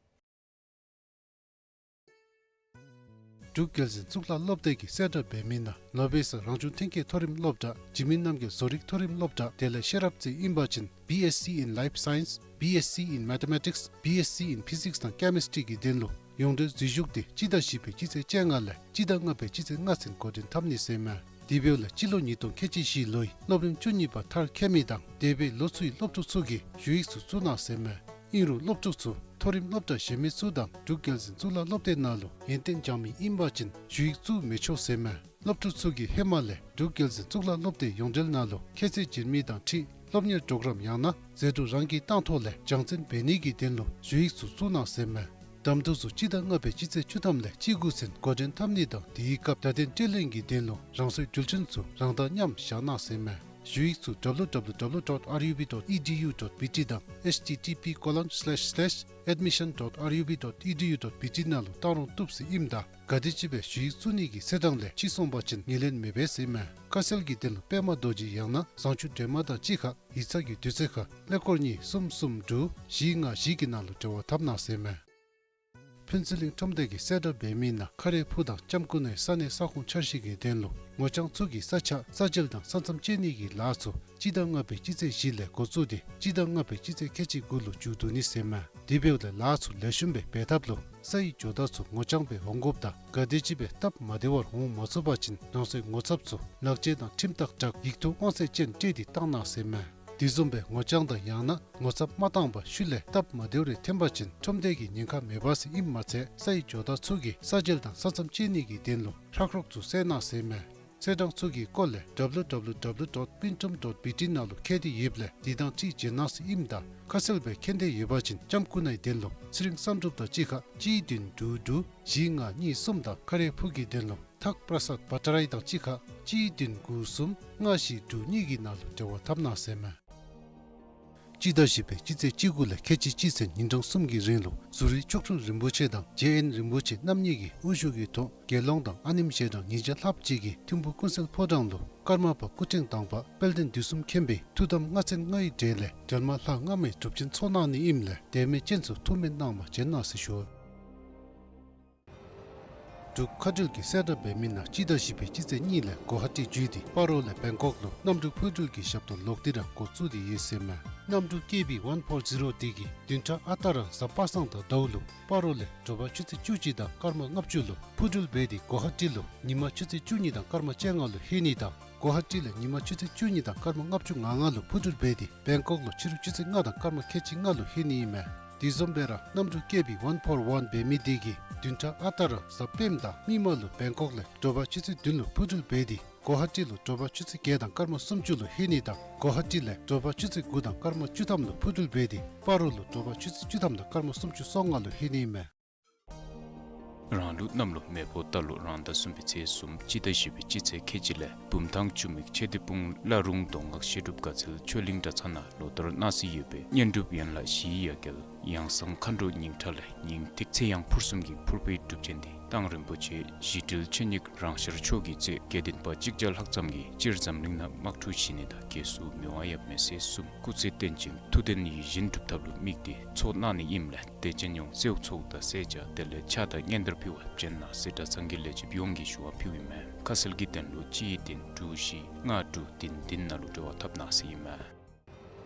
འབྲུག་རྒྱལ་འཛིན་གཙུག་ལག་སློབ་སྡེ་གིས་གསལ་བསྒྲགས་འབད་མི་ནང་ལོ་པེ་སར་རང་བྱུང་ཐོན་སྐྱེད་མཐོ་རིམ་སློབ་གྲྭ་འཇིགས་མེད་རྣམ་རྒྱལ་བཟོ་རིག་མཐོ་རིམ་སློབ་གྲྭ་དེ་ལས་ཤེས་རབ་རྩེ་ཨིན་པ་ཅིན་B Sc in Life Science, B Sc in Mathematics, B Sc in Physics དང་Chemistry གི་དོན་ལུ་ཡོངས་འབྲེལ་འཛུལ་ཞུགས་འདི་སྤྱི་ཟླ་བཞི་པའི་སྤྱི་ཚེས་བཅོ་ལྔ་ལས་སྤྱི་ཟླ་ལྔ་པའི་སྤྱི་ཚེས་ལྔ་ཚུན་འགོ་འདྲེན་འཐབ་ནི་ཟེར་མས། དེ་འབདཝ་ལས་སྤྱི་ལོ་ཉིས་སྟོང་ཁལ་གཅིག་བཞི་ལོའི་སློབ་རིམ་བཅུ་གཉིས་པ་མཐར་འཁྱོལ་མི་དང་འདས་པའི་ལོ་ཚུའི་སློབ་ཕྲུག་ཚུ་གིས་ཞུ་ཡིག་ཚུ་བཙུགས་གནང་ཟེར་མས། ཨིན་རུང་སློབ་ཕྲུག་ཚུ་མཐོ་རིམ་སློབ་གྲྭ་གཞན་མི་ཚུ་དང་འབྲུག་རྒྱལ་འཛིན་གཙུག་ལག་སློབ་སྡེ་ནང་ལུ་ཡོན་ཏན་སྦྱང་མི་ཨིན་པ་ཅིན་ཞུ་ཡིག་བཙུགས་མི་ཆོག་ཟེར་མས། སློབ་ཕྲུག་ཚུ་གིས་ཧེ་མ་ལས་འབྲུག་རྒྱལ་འཛིན་གཙུག་ལག་སློབ་སྡེ་ཡོངས་འབྲེལ་ནང་ལུ་ཁྱད་ཚད་འཇལ་མི་དང་འཁྲིལ་སློབ་གཉེར་གྲོགས་རམ་ཡང་ན་ཟད་འགྲོ་རང་གིས་བཏང་ཐོག་ལས་སྦྱང་བརྩོན་འབད་ནི་གི་དོན་ལུ་ཞུ་ཡིག་ཚུ་བཙུགས་གནང་ཟེར་མས། གདམ་འཐུ་ཚུ་སྤྱི་ཟླ་ལྔ་པའི་སྤྱི་ཚེས་བཅུ་ཐམ་ལས་བཅུ་དགུ་ཚུན་འགོ་འདྲེན་འཐབ་ནི་དང་དེའི་སྐབས་བརྡ་དོན་སྤྲོད་ལེན་གྱི་དོན་ལུ་རང་སོའི་འགྲུལ་འཕྲིན་ཚུ་རང་དང་མཉམ་བཞག་གནང་ཟེར་མས། ཞུ་ཡིག་ཚུ་www dot rub dot edu dot bt དང་http colon slash slash admission dot rub dot edu dot bt ནང་ལུ་བཏང་རུང་བཏུབ་ཟེར་ཨིནམ་ད་ག་དེམ་ཅིག་སྦེ་ཞུ་ཡིག་བཙུགས་ནི་གི་ཚེས་གྲངས་ལས་ཕྱི་སོང་པ་ཅིན་ངོས་ལེན་མི་འབད་ཟེར་མས། ཁ་གསལ་གྱི་དོན་ལུ་པདྨ་རྡོ་རྗེ་ཡང་ན་བཟང་སྤྱོད་སྒྲོལ་མ་དང་གཅིག་ཁར་ཡིག་ཚང་གི་དུས་ཚོད་ཁར་ཀླད་ཀོར་གཉིས་གསུམ་གསུམ་དྲུག་བཞི་ལྔ་བཞི་གི་ནང་ལུ་འབྲེལ་བ་འཐབ་གནང་ཟེར་མས། ཕུན་ཚོགས་གླིང་ཁྲོམ་སྡེ་གིས་གསལ་བསྒྲགས་འབད་མི་ནང་ཁ་རས་ཕུག་དང་ལྕམ་སྐུ་ནའི་ས་གནས་ས་ཁོངས་འཆར་གཞི་གི་དོན་ལུ་ངོ་རྐྱང་ཚུ་གི་ས་ཆ་ས་འཇལ་དང་ས་མཚམས་བཅད་ནི་གི་ལཱ་ཚུ་སྤྱི་ཟླ་ལྔ་པའི་སྤྱི་ཚེས་བཞི་ལས་འགོ་བཙུགས་ཏེ་སྤྱི་ཟླ་ལྔ་པའི་སྤྱི་ཚེས་ཁལ་གཅིག་དགུ་ལུ་མཇུག་བསྡུ་ནི་ཟེར་མས། དེ་འབདཝ་ལས་ལཱ་ཚུ་ལེགས་ཤོམ་སྦེ་འབད་ཐབས་ལུ་ས་ཡི་ཇོ་བདག་ཚུ་ངོ་རྐྱང་སྦེ་འོང་དགོཔ་དང་ག་དེམ་ཅིག་སྦེ་སྟབས་མ་བདེ་བར་འོང་མ་ཚུགས་པ་ཅིན་རང་སོའི་ངོ་ཚབ་ཚུ་ལག་ཁྱེར་དང་ཁྲིམས་ཐག་བསྒྲགས་ཡིག་ཐོག་དབང་ཚད་ཅན་སྤྲོད་དེ་བཏང་གནང་ཟེར་མས། དེ་བཟུམ་སྦེ་ངོ་རྐྱང་དང་ཡང་ན་ངོ་ཚབ་མ་བཏང་པར་ཤུལ་ལས་སྟབས་མ་བདེཝ་རེ་ཐོན་པ་ཅིན་ཁྲོམ་སྡེ་གིས་ཉེན་ཁ་མེད་པ་ཟེར་ཨིནམ་མ་ཚད་ས་ཡི་ཇོ་བདག་ཚུ་གིས་ས་འཇལ་དང་ས་མཚམས་བཅད་ནི་གི་དོན་ལུ་ཧྲག་རོག་ཚུ་བསལ་གནང་ཟེར་མས། ཚེས་གྲངས་ཚུ་གི་སྐོར་ལས་www dot pintrum dot bt ནང་ལུ་མཁྱེན་ཏེ་ཡོདཔ་ལས་དེ་དང་འཁྲིལ་མཇལ་གནང་ཟེར་ཨིནམ་ད་ཁ་གསལ་སྦེ་མཁྱེན་ཏེ་ཡོད་པ་ཅིན་ལྕམ་སྐུ་ནའི་དོན་ལུ་ཚེ་རིང་བསམ་གྲུབ་དང་གཅིག་ཁར་གཅིག་བདུན་དྲུག་དྲུག་བཞི་ལྔ་གཉིས་གསུམ་དང་ཁ་རས་ཕུག་གི་དོན་ལུ་ཐག་པྲ་སཱད་བ་ཊ་རའི་དང་གཅིག་ཁར་གཅིག་བདུན་དགུ་གསུམ་ལྔ་བཞི་དྲུག་གཉིས་ཀྱི་ནང་ལུ་འབྲེལ་བ་འཐབ་གནང་ཟེར་མས། སྤྱི་ཟླ་བཞི་པའི་སྤྱི་ཚེས་བཅུ་དགུ་ལས་ཁལ་གཅིག་གཅིག་ཚུན་ཉིན་གྲངས་གསུམ་གྱི་རིང་ལུ་ཟུར་རི་མཆོག་སྤྲུལ་རིན་པོ་ཆེ་དང་རྗེ་དབོན་རིན་པོ་ཆེ་རྣམ་གཉིས་ཀྱི་དབུ་བཞུགས་ཀྱི་ཐོག་དགེ་སློང་དང་ཨ་ནེམ་ཞལ་གྲངས་ཉིས་བརྒྱ་ལྷགཔ་ཅིག་གིས་ཐིམ་ཕུ་ཀུན་གསལ་ཕོ་བྲང་ལུ་ཀརྨ་པ་སྐུ་ཕྲེང་དང་པ་དཔལ་ལྡན་དུས་གསུམ་མཁྱེན་པའི་ཐུགས་དམ་ལྔ་ཚན་ལྔའི་གྲས་ལས་སྒྲོལ་མ་ལྷ་ལྔ་མའི་སྒྲུབ་ཆེན་ཚོགས་གནང་ནི་ཨིནམ་ལས་དད་མོས་ཅན་ཚུ་ཐུགས་སྨོན་གནང་བར་བྱོན་གནང་ཟེར་ཞུ། འབྲུག་མཁའ་འགྲུལ་གྱིས་གསལ་བསྒྲགས་འབད་མི་ནང་སྤྱི་ཟླ་བཞི་པའི་སྤྱི་ཚེས་གཉིས་ལས་གོ་ཧ་ཊི་བརྒྱུད་དེ་སྤ་རོ་ལས་བེང་ཀོག་ལུ་གནམ་གྲུ་འཕུར་འགྲུལ་གྱི་ཞབས་ཏོག་ལོག་སྟེ་ར་འགོ་བཙུགས་ཏེ་ཡོད་ཟེར་མས། གནམ་གྲུ་ཀེ་བི་ཝན་ཕོར་ཛི་རོ་འདི་གིས་བདུན་ཕྲག་ཨ་རྟག་ར་གཟའ་པ་སངས་དང་ཟླཝ་ལུ་སྤ་རོ་ལས་དྲོ་པ་ཆུ་ཚོད་བཅུ་གཅིག་དང་སྐར་མ་ལྔ་བཅུ་ལུ་འཕུར་འགྲུལ་འབད་དེ་གོ་ཧ་ཊི་ལུ་ཉིན་མ་ཆུ་ཚོད་བཅུ་གཉིས་དང་སྐར་མ་བཅོ་ལྔ་ལུ་ལྷོད་ནི་དང་གོ་ཧ་ཊི་ལས་ཉིན་མ་ཆུ་ཚོད་བཅུ་གཉིས་དང་སྐར་མ་ལྔ་བཅུ་ང་ལྔ་ལུ་འཕུར་འགྲུལ་འབད་དེ་བེང་ཀོག་ལུ་ཕྱི་རུ་ཆུ་ཚོད་ལྔ་དང་སྐར་མ་ཁལ་གཅིག་ལྔ་ལུ་ལྷོད་ནི་ཨིན་མས། དེ་བཟུམ་སྦེ་ར་གནམ་གྲུ་ཀེ་བི་ཝན་ཕོར་ཝན་འབད་མི་འདི་གིས་བདུན་ཕྲག་ཨ་རྟག་ར་གཟའ་སྤེནམ་དང་མིག་དམར་ལུ་བེང་ཀོག་ལས་དྲོ་པ་ཆུ་ཚོད་བདུན་ལུ་འཕུར་འགྲུལ་འབད་དེ་གོ་ཧ་ཊི་ལུ་དྲོ་པ་ཆུ་ཚོད་བརྒྱད་དང་སྐར་མ་སུམ་ཅུ་ལུ་ལྷོད་ནི་དང་གོ་ཧ་ཊི་ལས་དྲོ་པ་ཆུ་ཚོད་དགུ་དང་སྐར་མ་བཅུ་ཐམ་ལུ་འཕུར་འགྲུལ་འབད་དེ་སྤ་རོ་ལུ་དྲོ་པ་ཆུ་ཚོད་བཅུ་ཐམ་དང་སྐར་མ་སུམ་ཅུ་སོ་ལྔ་ལུ་ལྷོད་ནི་ཨིན་མས། རང་ལུགས་གནམ་ལོ་མེ་ཕོ་རྟ་ལོ་རང་ཟླ་གསུམ་པའི་ཚེས་གསུམ་སྤྱི་ཟླ་བཞི་པའི་སྤྱི་ཚེས་ཁལ་གཅིག་ལས་བུམ་ཐང་ཆུ་མིག་ཆོས་སྡེ་སྤུངས་བླ་རུང་མདོ་སྔགས་བཤད་སྒྲུབ་དགའ་ཚལ་ཆོས་གླིང་གྲྭ་ཚང་ནང་ལོ་ལྟར་གནང་སྲོལ་ཡོད་པའི་བསྙེན་སྒྲུབ་ཡན་ལག་བཞིའི་ཡ་གྱལ་ཡང་གསང་མཁའ་འགྲོ་ཉིང་ཁྲ་ལས་ཉིང་ཐིག་ཚེ་ཡང་ཕུར་གསུམ་གྱི་ཕུར་པའི་སྒྲུབ་ཆེན་འདི་མདང་རིན་པོ་ཆེ་ཞི་དྲིལ་ཆོས་ཉིད་རང་ཤར་མཆོག་གི་ཚེ་དགེ་འདུན་པ་གཅིག་བརྒྱ་ལྷག་ཙམ་གྱིས་སྤྱིར་འཛམ་གླིང་ནང་དམག་འཁྲུག་ཞི་ནི་དང་རྒྱལ་སྲུང་མི་དབང་ཡབ་མེས་སྲས་གསུམ་སྐུ་ཚེ་བརྟན་ཅིང་ཐུགས་དོན་ཡིད་བཞིན་འགྲུབ་ཐབས་ལུ་དམིགས་ཏེ་ཚོགས་གནང་ནི་ཨིནམ་ལས་དད་ཅན་ཡོངས་གསོལཝ་ཚོགས་དང་གསོལ་ཇ་དེ་ལས་ཕྱག་དང་སྙན་དར་ཕུལ་བར་བྱོན་གནང་ཟེར་གྲྭ་ཚང་གི་ལས་བྱེདཔ་ཡོངས་ཀྱིས་ཞུ་བ་ཕུལཝ་ཨིན་མས། ཁ་གསལ་གྱི་དོན་ལུ་གཅིག་བདུན་དྲུག་བཞི་ལྔ་དྲུག་བདུན་བདུན་ནང་ལུ་འབྲེལ་བ་འཐབ་གནང་ཟེར་ཨིན་མས།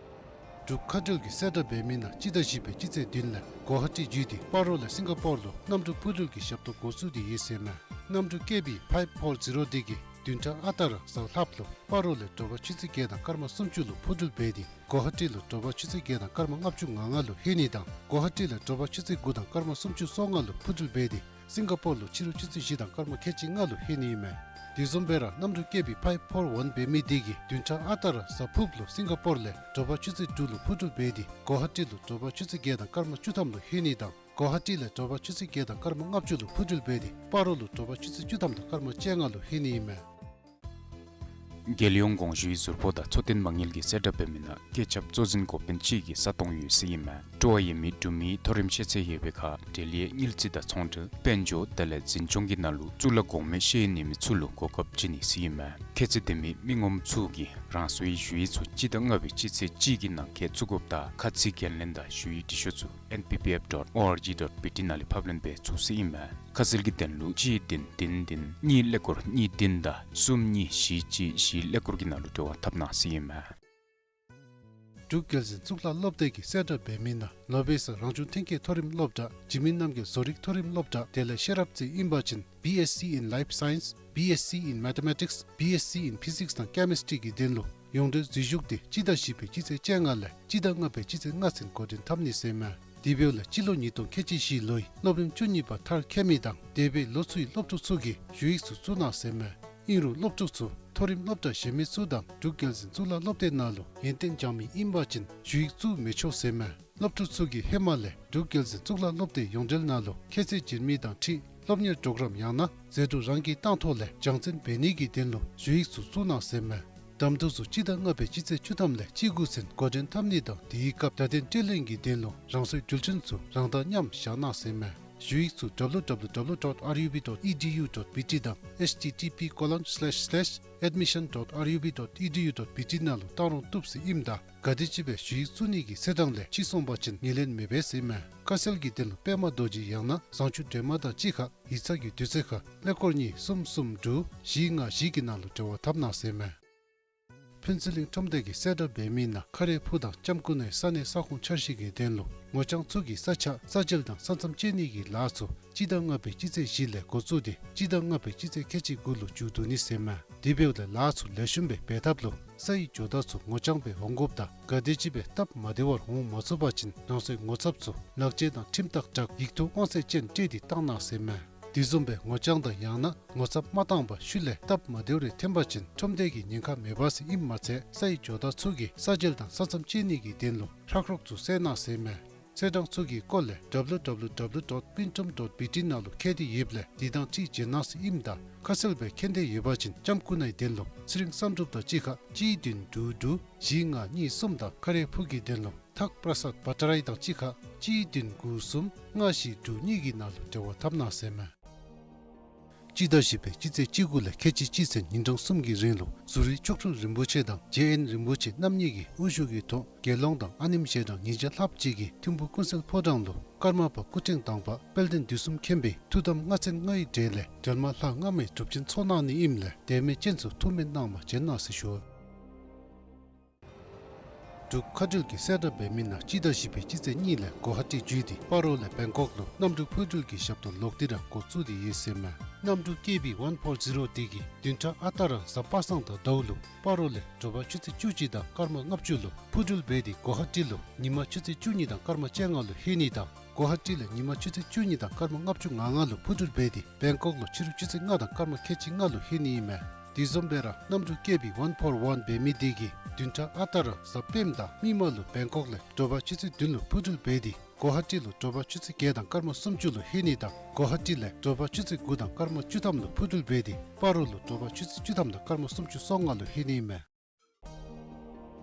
འབྲུག་མཁའ་འགྲུལ་གྱིས་གསལ་བསྒྲགས་འབད་མི་ནང་སྤྱི་ཟླ་བཞི་པའི་སྤྱི་ཚེས་བདུན་ལས་གོ་ཧ་ཊི་བརྒྱུད་དེ་སྤ་རོ་ལས་སིང་ག་པོར་ལུ་གནམ་གྲུ་འཕུར་འགྲུལ་གྱི་ཞབས་ཏོག་འགོ་བཙུགས་ཏེ་ཡོད་ཟེར་མས། གནམ་གྲུ་ཀེ་བི་ཕའིབ་ཕོར་ཛི་རོ་འདི་གིས་བདུན་ཕྲག་ཨ་རྟག་ར་གཟའ་ལྷགཔ་ལུ་སྤ་རོ་ལས་དྲོ་པ་ཆུ་ཚོད་བརྒྱད་དང་སྐར་མ་སུམ་ཅུ་ལུ་འཕུར་འགྲུལ་འབད་དེ་གོ་ཧ་ཊི་ལུ་དྲོ་པ་ཆུ་ཚོད་བརྒྱད་དང་སྐར་མ་ལྔ་བཅུ་ང་ལྔ་ལུ་ལྷོད་ནི་དང་གོ་ཧ་ཊི་ལས་དྲོ་པ་ཆུ་ཚོད་དགུ་དང་སྐར་མ་སུམ་ཅུ་སོ་ལྔ་ལུ་འཕུར་འགྲུལ་འབད་དེ་སིང་ག་པོར་ལུ་ཕྱི་རུ་ཆུ་ཚོད་བཞི་དང་སྐར་མ་ཁལ་གཅིག་ལྔ་ལུ་ལྷོད་ནི་ཨིན་མས། དེ་བཟུམ་སྦེ་ར་གནམ་གྲུ་ཀེ་བི་ཕའིབ་ཕོར་ཝན་འབད་མི་འདི་གིས་བདུན་ཕྲག་ཨ་རྟག་ར་གཟའ་ཕུརཔ་ལུ་སིང་ག་པོར་ལས་དྲོ་པ་ཆུ་ཚོད་དྲུག་ལུ་འཕུར་འགྲུལ་འབད་དེ་གོ་ཧ་ཊི་ལུ་དྲོ་པ་ཆུ་ཚོད་བརྒྱད་དང་སྐར་མ་བཅུ་ཐམ་ལུ་ལྷོད་ནི་དང་གོ་ཧ་ཊི་ལས་དྲོ་པ་ཆུ་ཚོད་བརྒྱད་དང་སྐར་མ་ལྔ་བཅུ་ལུ་འཕུར་འགྲུལ་འབད་དེ་སྤ་རོ་ལུ་དྲོ་པ་ཆུ་ཚོད་བཅུ་ཐམ་དང་སྐར་མ་བཅོ་ལྔ་ལུ་ལྷོད་ནི་ཨིན་མས། རྒྱལ་ཡོངས་དགོངས་ཞུའི་ཟུར་པོ་དང་འཚོ་རྟེན་མ་དངུལ་གྱིས་གསལ་བསྒྲགས་འབད་མི་ནང་སྐྱེས་ཆབ་གཙོ་འཛིན་འགོ་དཔོན་གཅིག་གི་ས་སྟོང་ཡོད་ཟེར་ཨིན་མས། སྤྲོ་བ་ཡོད་མི་འབྲུག་མི་མཐོ་རིམ་ཤེས་ཚད་ཡོད་པའི་ཁར་འབྲེལ་ཡོད་དངུལ་རྩིས་དང་ཚོང་འབྲེལ་དཔལ་འབྱོར་དེ་ལས་འཛིན་སྐྱོང་གི་ནང་ལུ་གཙུག་ལག་གོང་མའི་ཤེས་ཡོན་ཡོད་མི་ཚུ་ལུ་གོ་སྐབས་བྱིན་ནི་ཟེར་ཨིན་མས། ཁྱད་ཚད་ལྡན་མི་མི་ངོམ་ཚུ་གིས་རང་སོའི་ཞུ་ཡིག་ཚུ་སྤྱི་ཟླ་ལྔ་པའི་སྤྱི་ཚེས་གཅིག་གི་ནང་འཁོད་བཙུགས་དགོཔ་དང་ཁ་ཚིག་འགན་ལེན་དང་ཞུ་ཡིག་འབྲི་ཤོག་ཚུ་ཨེན་པི་པི་ཨེཕ་ཌོཊ་ཨོ་ཨར་ཇི་ཌོཊ་བི་ཊི་ནང་ལས་ཕབ་ལེན་འབད་ཚུགས་ཟེར་ཨིན་མས། ཁ་གསལ་གྱི་དོན་ལུ་གཅིག་བདུན་བདུན་བདུན་གཉིས་ཀླད་ཀོར་གཉིས་བདུན་དང་གསུམ་གཉིས་བཞི་གཅིག་བཞི་ཀླད་ཀོར་གྱི་ནང་ལུ་འབྲེལ་བ་འཐབ་གནང་ཟེར་ཨིན་མས། འབྲུག་རྒྱལ་འཛིན་གཙུག་ལག་སློབ་སྡེ་གིས་གསལ་བསྒྲགས་འབད་མི་ནང་ལོ་པེ་སར་རང་བྱུང་ཐོན་སྐྱེད་མཐོ་རིམ་སློབ་གྲྭ་འཇིགས་མེད་རྣམ་རྒྱལ་བཟོ་རིག་མཐོ་རིམ་སློབ་གྲྭ་དེ་ལས་ཤེས་རབ་རྩེ་ཨིན་པ་ཅིན་བི་ཨེས་སི་in Life Science, བི་ཨེས་སི་in Mathematics, བི་ཨེས་སི་in Physics དང་ཀེ་མིས་ཊི་གི་དོན་ལུ་ཡོངས་འབྲེལ་འཛུལ་ཞུགས་འདི་སྤྱི་ཟླ་བཞི་པའི་སྤྱི་ཚེས་བཅོ་ལྔ་ལས་སྤྱི་ཟླ་ལྔ་པའི་སྤྱི་ཚེས་ལྔ་ཚུན་འགོ་འདྲེན་འཐབ་ནི་ཟེར་མས། དེ་འབདཝ་ལས་སྤྱི་ལོ་ཉིས་སྟོང་ཁལ་གཅིག་བཞི་ལོའི་སློབ་རིམ་བཅུ་གཉིས་པ་མཐར་འཁྱོལ་མི་དང་འདས་པའི་ལོ་ཚུའི་སློབ་ཕྲུག་ཚུ་གིས་ཞུ་ཡིག་ཚུ་བཙུགས་གནང་ཟེར་མས། ཨིན་རུང་སློབ་ཕྲུག་ཚུ་མཐོ་རིམ་སློབ་གྲྭ་གཞན་མི་ཚུ་དང་འབྲུག་རྒྱལ་འཛིན་གཙུག་ལག་སློབ་སྡེ་ནང་ལུ་ཡོན་ཏན་སྦྱང་མི་ཨིན་པ་ཅིན་ཞུ་ཡིག་བཙུགས་མི་ཆོག་ཟེར་མས། སློབ་ཕྲུག་ཚུ་གིས་ཧེ་མ་ལས་འབྲུག་རྒྱལ་འཛིན་གཙུག་ལག་སློབ་སྡེའི་ཡོངས་འབྲེལ་ནང་ལུ་ཁྱད་ཚད་བྱིན་མི་དང་འཁྲིལ་སློབ་གཉེར་གྲོགས་རམ་ཡང་ན་ཟད་འགྲོ་རང་གིས་བཏང་ཐོག་ལས་སྦྱང་བརྩོན་འབད་ནི་གི་དོན་ལུ་ཞུ་ཡིག་ཚུ་བཙུགས་གནང་ཟེར་མས། གདམ་འཐུ་ཚུ་སྤྱི་ཟླ་ལྔ་པའི་སྤྱི་ཚེས་བཅུ་ཐམ་ལས་བཅུ་དགུ་ཚུན་འགོ་འདྲེན་འཐབ་ནི་དང་དེའི་སྐབས་བརྡ་དོན་སྤྲོད་ལེན་གྱི་དོན་ལུ་རང་སོའི་འགྲུལ་འཕྲིན་ཚུ་རང་དང་མཉམ་བཞག་གནང་ཟེར་མས། ཞུ་ཡིག་ཚུ་W W W dot R U B dot E D U dot B T དང་H T T P colon slash slash admission dot R U B dot E D U dot B T ནང་ལུ་བཏང་རུང་བཏུབ་ཟེར་ཨིནམ་ད་ག་དེམ་ཅིག་སྦེ་ཞུ་ཡིག་བཙུགས་ནི་གི་ཚེས་གྲངས་ལས་ཕྱི་སོང་པ་ཅིན་ངོས་ལེན་མི་འབད་ཟེར་མས། ཁ་གསལ་གྱི་དོན་ལུ་པདྨ་རྡོ་རྗེ་ཡང་ན་བཟང་སྤྱོད་སྒྲོལ་མ་དང་གཅིག་ཁར་ཡིག་ཚང་གི་དུས་ཚོད་ཁར་ཀླད་ཀོར་གཉིས་གསུམ་གསུམ་དྲུག་བཞི་ལྔ་བཞི་གི་ནང་ལུ་འབྲེལ་བ་འཐབ་གནང་ཟེར་མས། ཕུན་ཚོགས་གླིང་ཁྲོམ་སྡེ་གིས་གསལ་བསྒྲགས་འབད་མི་ནང་ཁ་རས་ཕུག་དང་ལྕམ་སྐུ་ནའི་ས་གནས་ས་ཁོངས་འཆར་གཞི་གི་དོན་ལུ་ངོ་རྐྱང་ཚུ་གི་ས་ཆ་ས་འཇལ་དང་ས་མཚམས་བཅད་ནི་གི་ལཱ་ཚུ་སྤྱི་ཟླ་ལྔ་པའི་སྤྱི་ཚེས་བཞི་ལས་འགོ་བཙུགས་ཏེ་སྤྱི་ཟླ་ལྔ་པའི་སྤྱི་ཚེས་ཁལ་གཅིག་དགུ་ལུ་མཇུག་བསྡུ་ནི་ཟེར་མས། དེ་འབདཝ་ལས་ལཱ་ཚུ་ལེགས་ཤོམ་སྦེ་འབད་ཐབས་ལུ་ས་ཡི་ཇོ་བདག་ཚུ་ངོ་རྐྱང་སྦེ་འོང་དགོཔ་དང་ག་དེམ་ཅིག་སྦེ་སྟབས་མ་བདེ་བར་འོང་མ་ཚུགས་པ་ཅིན་རང་སོའི་ངོ་ཚབ་ཚུ་ལག་འཁྱེར་དང་ཁྲིམས་རྟགས་སྦྲགས་ཡིག་ཐོག་དབང་ཚད་ཅན་སྤྲོད་དེ་བཏང་གནང་ཟེར་མས། དེ་བཟུམ་སྦེ་ངོ་རྐྱང་དང་ཡང་ན་ངོ་ཚབ་མ་བཏང་པར་ཤུལ་ལས་སྟབས་མ་བདེཝ་རེ་ཐོན་པ་ཅིན་ཁྲོམ་སྡེ་གི་ཉེན་ཁ་མེད་པ་ཟེར་ཨིནམ་མ་ཚད་ས་ཡི་ཇོ་བདག་ཚུ་གིས་ས་འཇལ་དང་ས་མཚམས་བཅད་ནི་གི་དོན་ལུ་ཧྲག་རོག་ཚུ་བསལ་གནང་ཟེར་མས། ཚེས་གྲངས་ཚུ་གི་སྐོར་ལས་W W W dot pintum dot B T ནང་ལུ་མཁྱེན་ཏེ་ཡོདཔ་ལས་དེ་དང་འཁྲིལ་བྱོན་གནང་ཟེར་ཨིནམ་ད་ཁ་གསལ་སྦེ་མཁྱེན་ཏེ་ཡོད་པ་ཅིན་ལྕམ་སྐུ་ནའི་དོན་ལུ་ཚེ་རིང་བསམ་གྲུབ་དང་གཅིག་ཁར་གཅིག་བདུན་དྲུག་དྲུག་བཞི་ལྔ་གཉིས་གསུམ་དང་ཁ་རས་ཕུག་གི་དོན་ལུ་ཐག་པྲ་སཱད་བ་ཊ་རའི་དང་གཅིག་ཁར་གཅིག་བདུན་དགུ་གསུམ་ལྔ་བཞི་དྲུག་གཉིས་ཀྱི་ནང་ལུ་འབྲེལ་བ་འཐབ་གནང་ཟེར་མས། སྤྱི་ཟླ་བཞི་པའི་སྤྱི་ཚེས་བཅུ་དགུ་ལས་ཁལ་གཅིག་གཅིག་ཚུན་ཉིན་གྲངས་གསུམ་གྱི་རིང་ལུ་ཟུར་རིའི་མཆོག་སྤྲུལ་རིན་པོ་ཆེ་དང་རྗེ་དབོན་རིན་པོ་ཆེ་རྣམ་གཉིས་ཀྱི་དབུ་བཞུགས་ཀྱི་ཐོག་དགེ་སློང་དང་ཨ་ནེམ་ཞལ་གྲངས་ཉིས་བརྒྱ་ལྷགཔ་ཅིག་གིས་ཐིམ་ཕུག་ཀུན་གསལ་ཕོ་བྲང་ལུ་ཀརྨ་པ་སྐུ་ཕྲེང་དང་པ་དཔལ་ལྡན་དུས་གསུམ་མཁྱེན་པའི་ཐུགས་དམ་ལྔ་ཚན་ལྔ་ཡི་གྲས་ལས་སྒྲོལ་མ་ལྷ་ལྔ་མའི་སྒྲུབ་ཆེན་ཚོགས་གནང་ནི་ཨིནམ་ལས་དད་མོས་ཅན་ཚུ་ཐུགས་སྨོན་གནང་བར་བྱོན་གནང་ཟེར་ཞུ། འབྲུག་མཁའ་འགྲུལ་གྱི་གསལ་བསྒྲགས་འབད་མི་ནང་སྤྱི་ཟླ་བཞི་པའི་སྤྱི་ཚེས་གཉིས་ལས་གོ་ཧ་ཊི་བརྒྱུད་དེ་སྤ་རོ་ལས་བེང་ཀོག་ལུ་གནམ་གྲུ་འཕུར་འགྲུལ་གྱི་ཞབས་ཏོག་ལོག་སྟེ་ར་འགོ་བཙུགས་ཏེ་ཡོད་ཟེར་མས། གནམ་གྲུ་ཀེ་བི་ཝན་ཕོར་ཛི་རོ་འདི་གིས་བདུན་ཕྲག་ཨ་རྟག་ར་གཟའ་པ་སངས་དང་ཟླཝ་ལུ་སྤ་རོ་ལས་དྲོ་པ་ཆུ་ཚོད་བཅུ་གཅིག་དང་སྐར་མ་ལྔ་བཅུ་ལུ་འཕུར་འགྲུལ་འབད་དེ་གོ་ཧ་ཊི་ལུ་ཉིན་མ་ཆུ་ཚོད་བཅུ་གཉིས་དང་སྐར་མ་བཅོ་ལྔ་ལུ་ལྷོད་ནི་དང་གོ་ཧ་ཊི་ལས་ཉིན་མ་ཆུ་ཚོད་བཅུ་གཉིས་དང་སྐར་མ་ལྔ་བཅུ་ང་ལྔ་ལུ་འཕུར་འགྲུལ་འབད་དེ་བེང་ཀོག་ལུ་ཕྱི་རུ་ཆུ་ཚོད་ལྔ་དང་སྐར་མ་ཁལ་གཅིག་ལྔ་ལུ་ལྷོད་ནི་ཨིན་མས། དེ་བཟུམ་སྦེ་ར་གནམ་གྲུ་ཀེ་བི་ཝན་ཕོར་ཝན་འབད་མི་འདི་གིས་བདུན་ཕྲག་ཨ་རྟག་ར་གཟའ་སྤེནམ་དང་མིག་དམར་ལུ་བེང་ཀོག་ལས་དྲོ་པ་ཆུ་ཚོད་བདུན་ལུ་འཕུར་འགྲུལ་འབད་དེ་གོ་ཧ་ཊི་ལུ་དྲོ་པ་ཆུ་ཚོད་བརྒྱད་དང་སྐར་མ་སུམ་ཅུ་ལུ་ལྷོད་ནི་དང་གོ་ཧ་ཊི་ལས་དྲོ་པ་ཆུ་ཚོད་དགུ་དང་སྐར་མ་བཅུ་ཐམ་ལུ་འཕུར་འགྲུལ་འབད་དེ་སྤ་རོ་ལུ་དྲོ་པ་ཆུ་ཚོད་བཅུ་ཐམ་དང་སྐར་མ་སུམ་ཅུ་སོ་ལྔ་ལུ་ལྷོད་ནི་ཨིན་མས།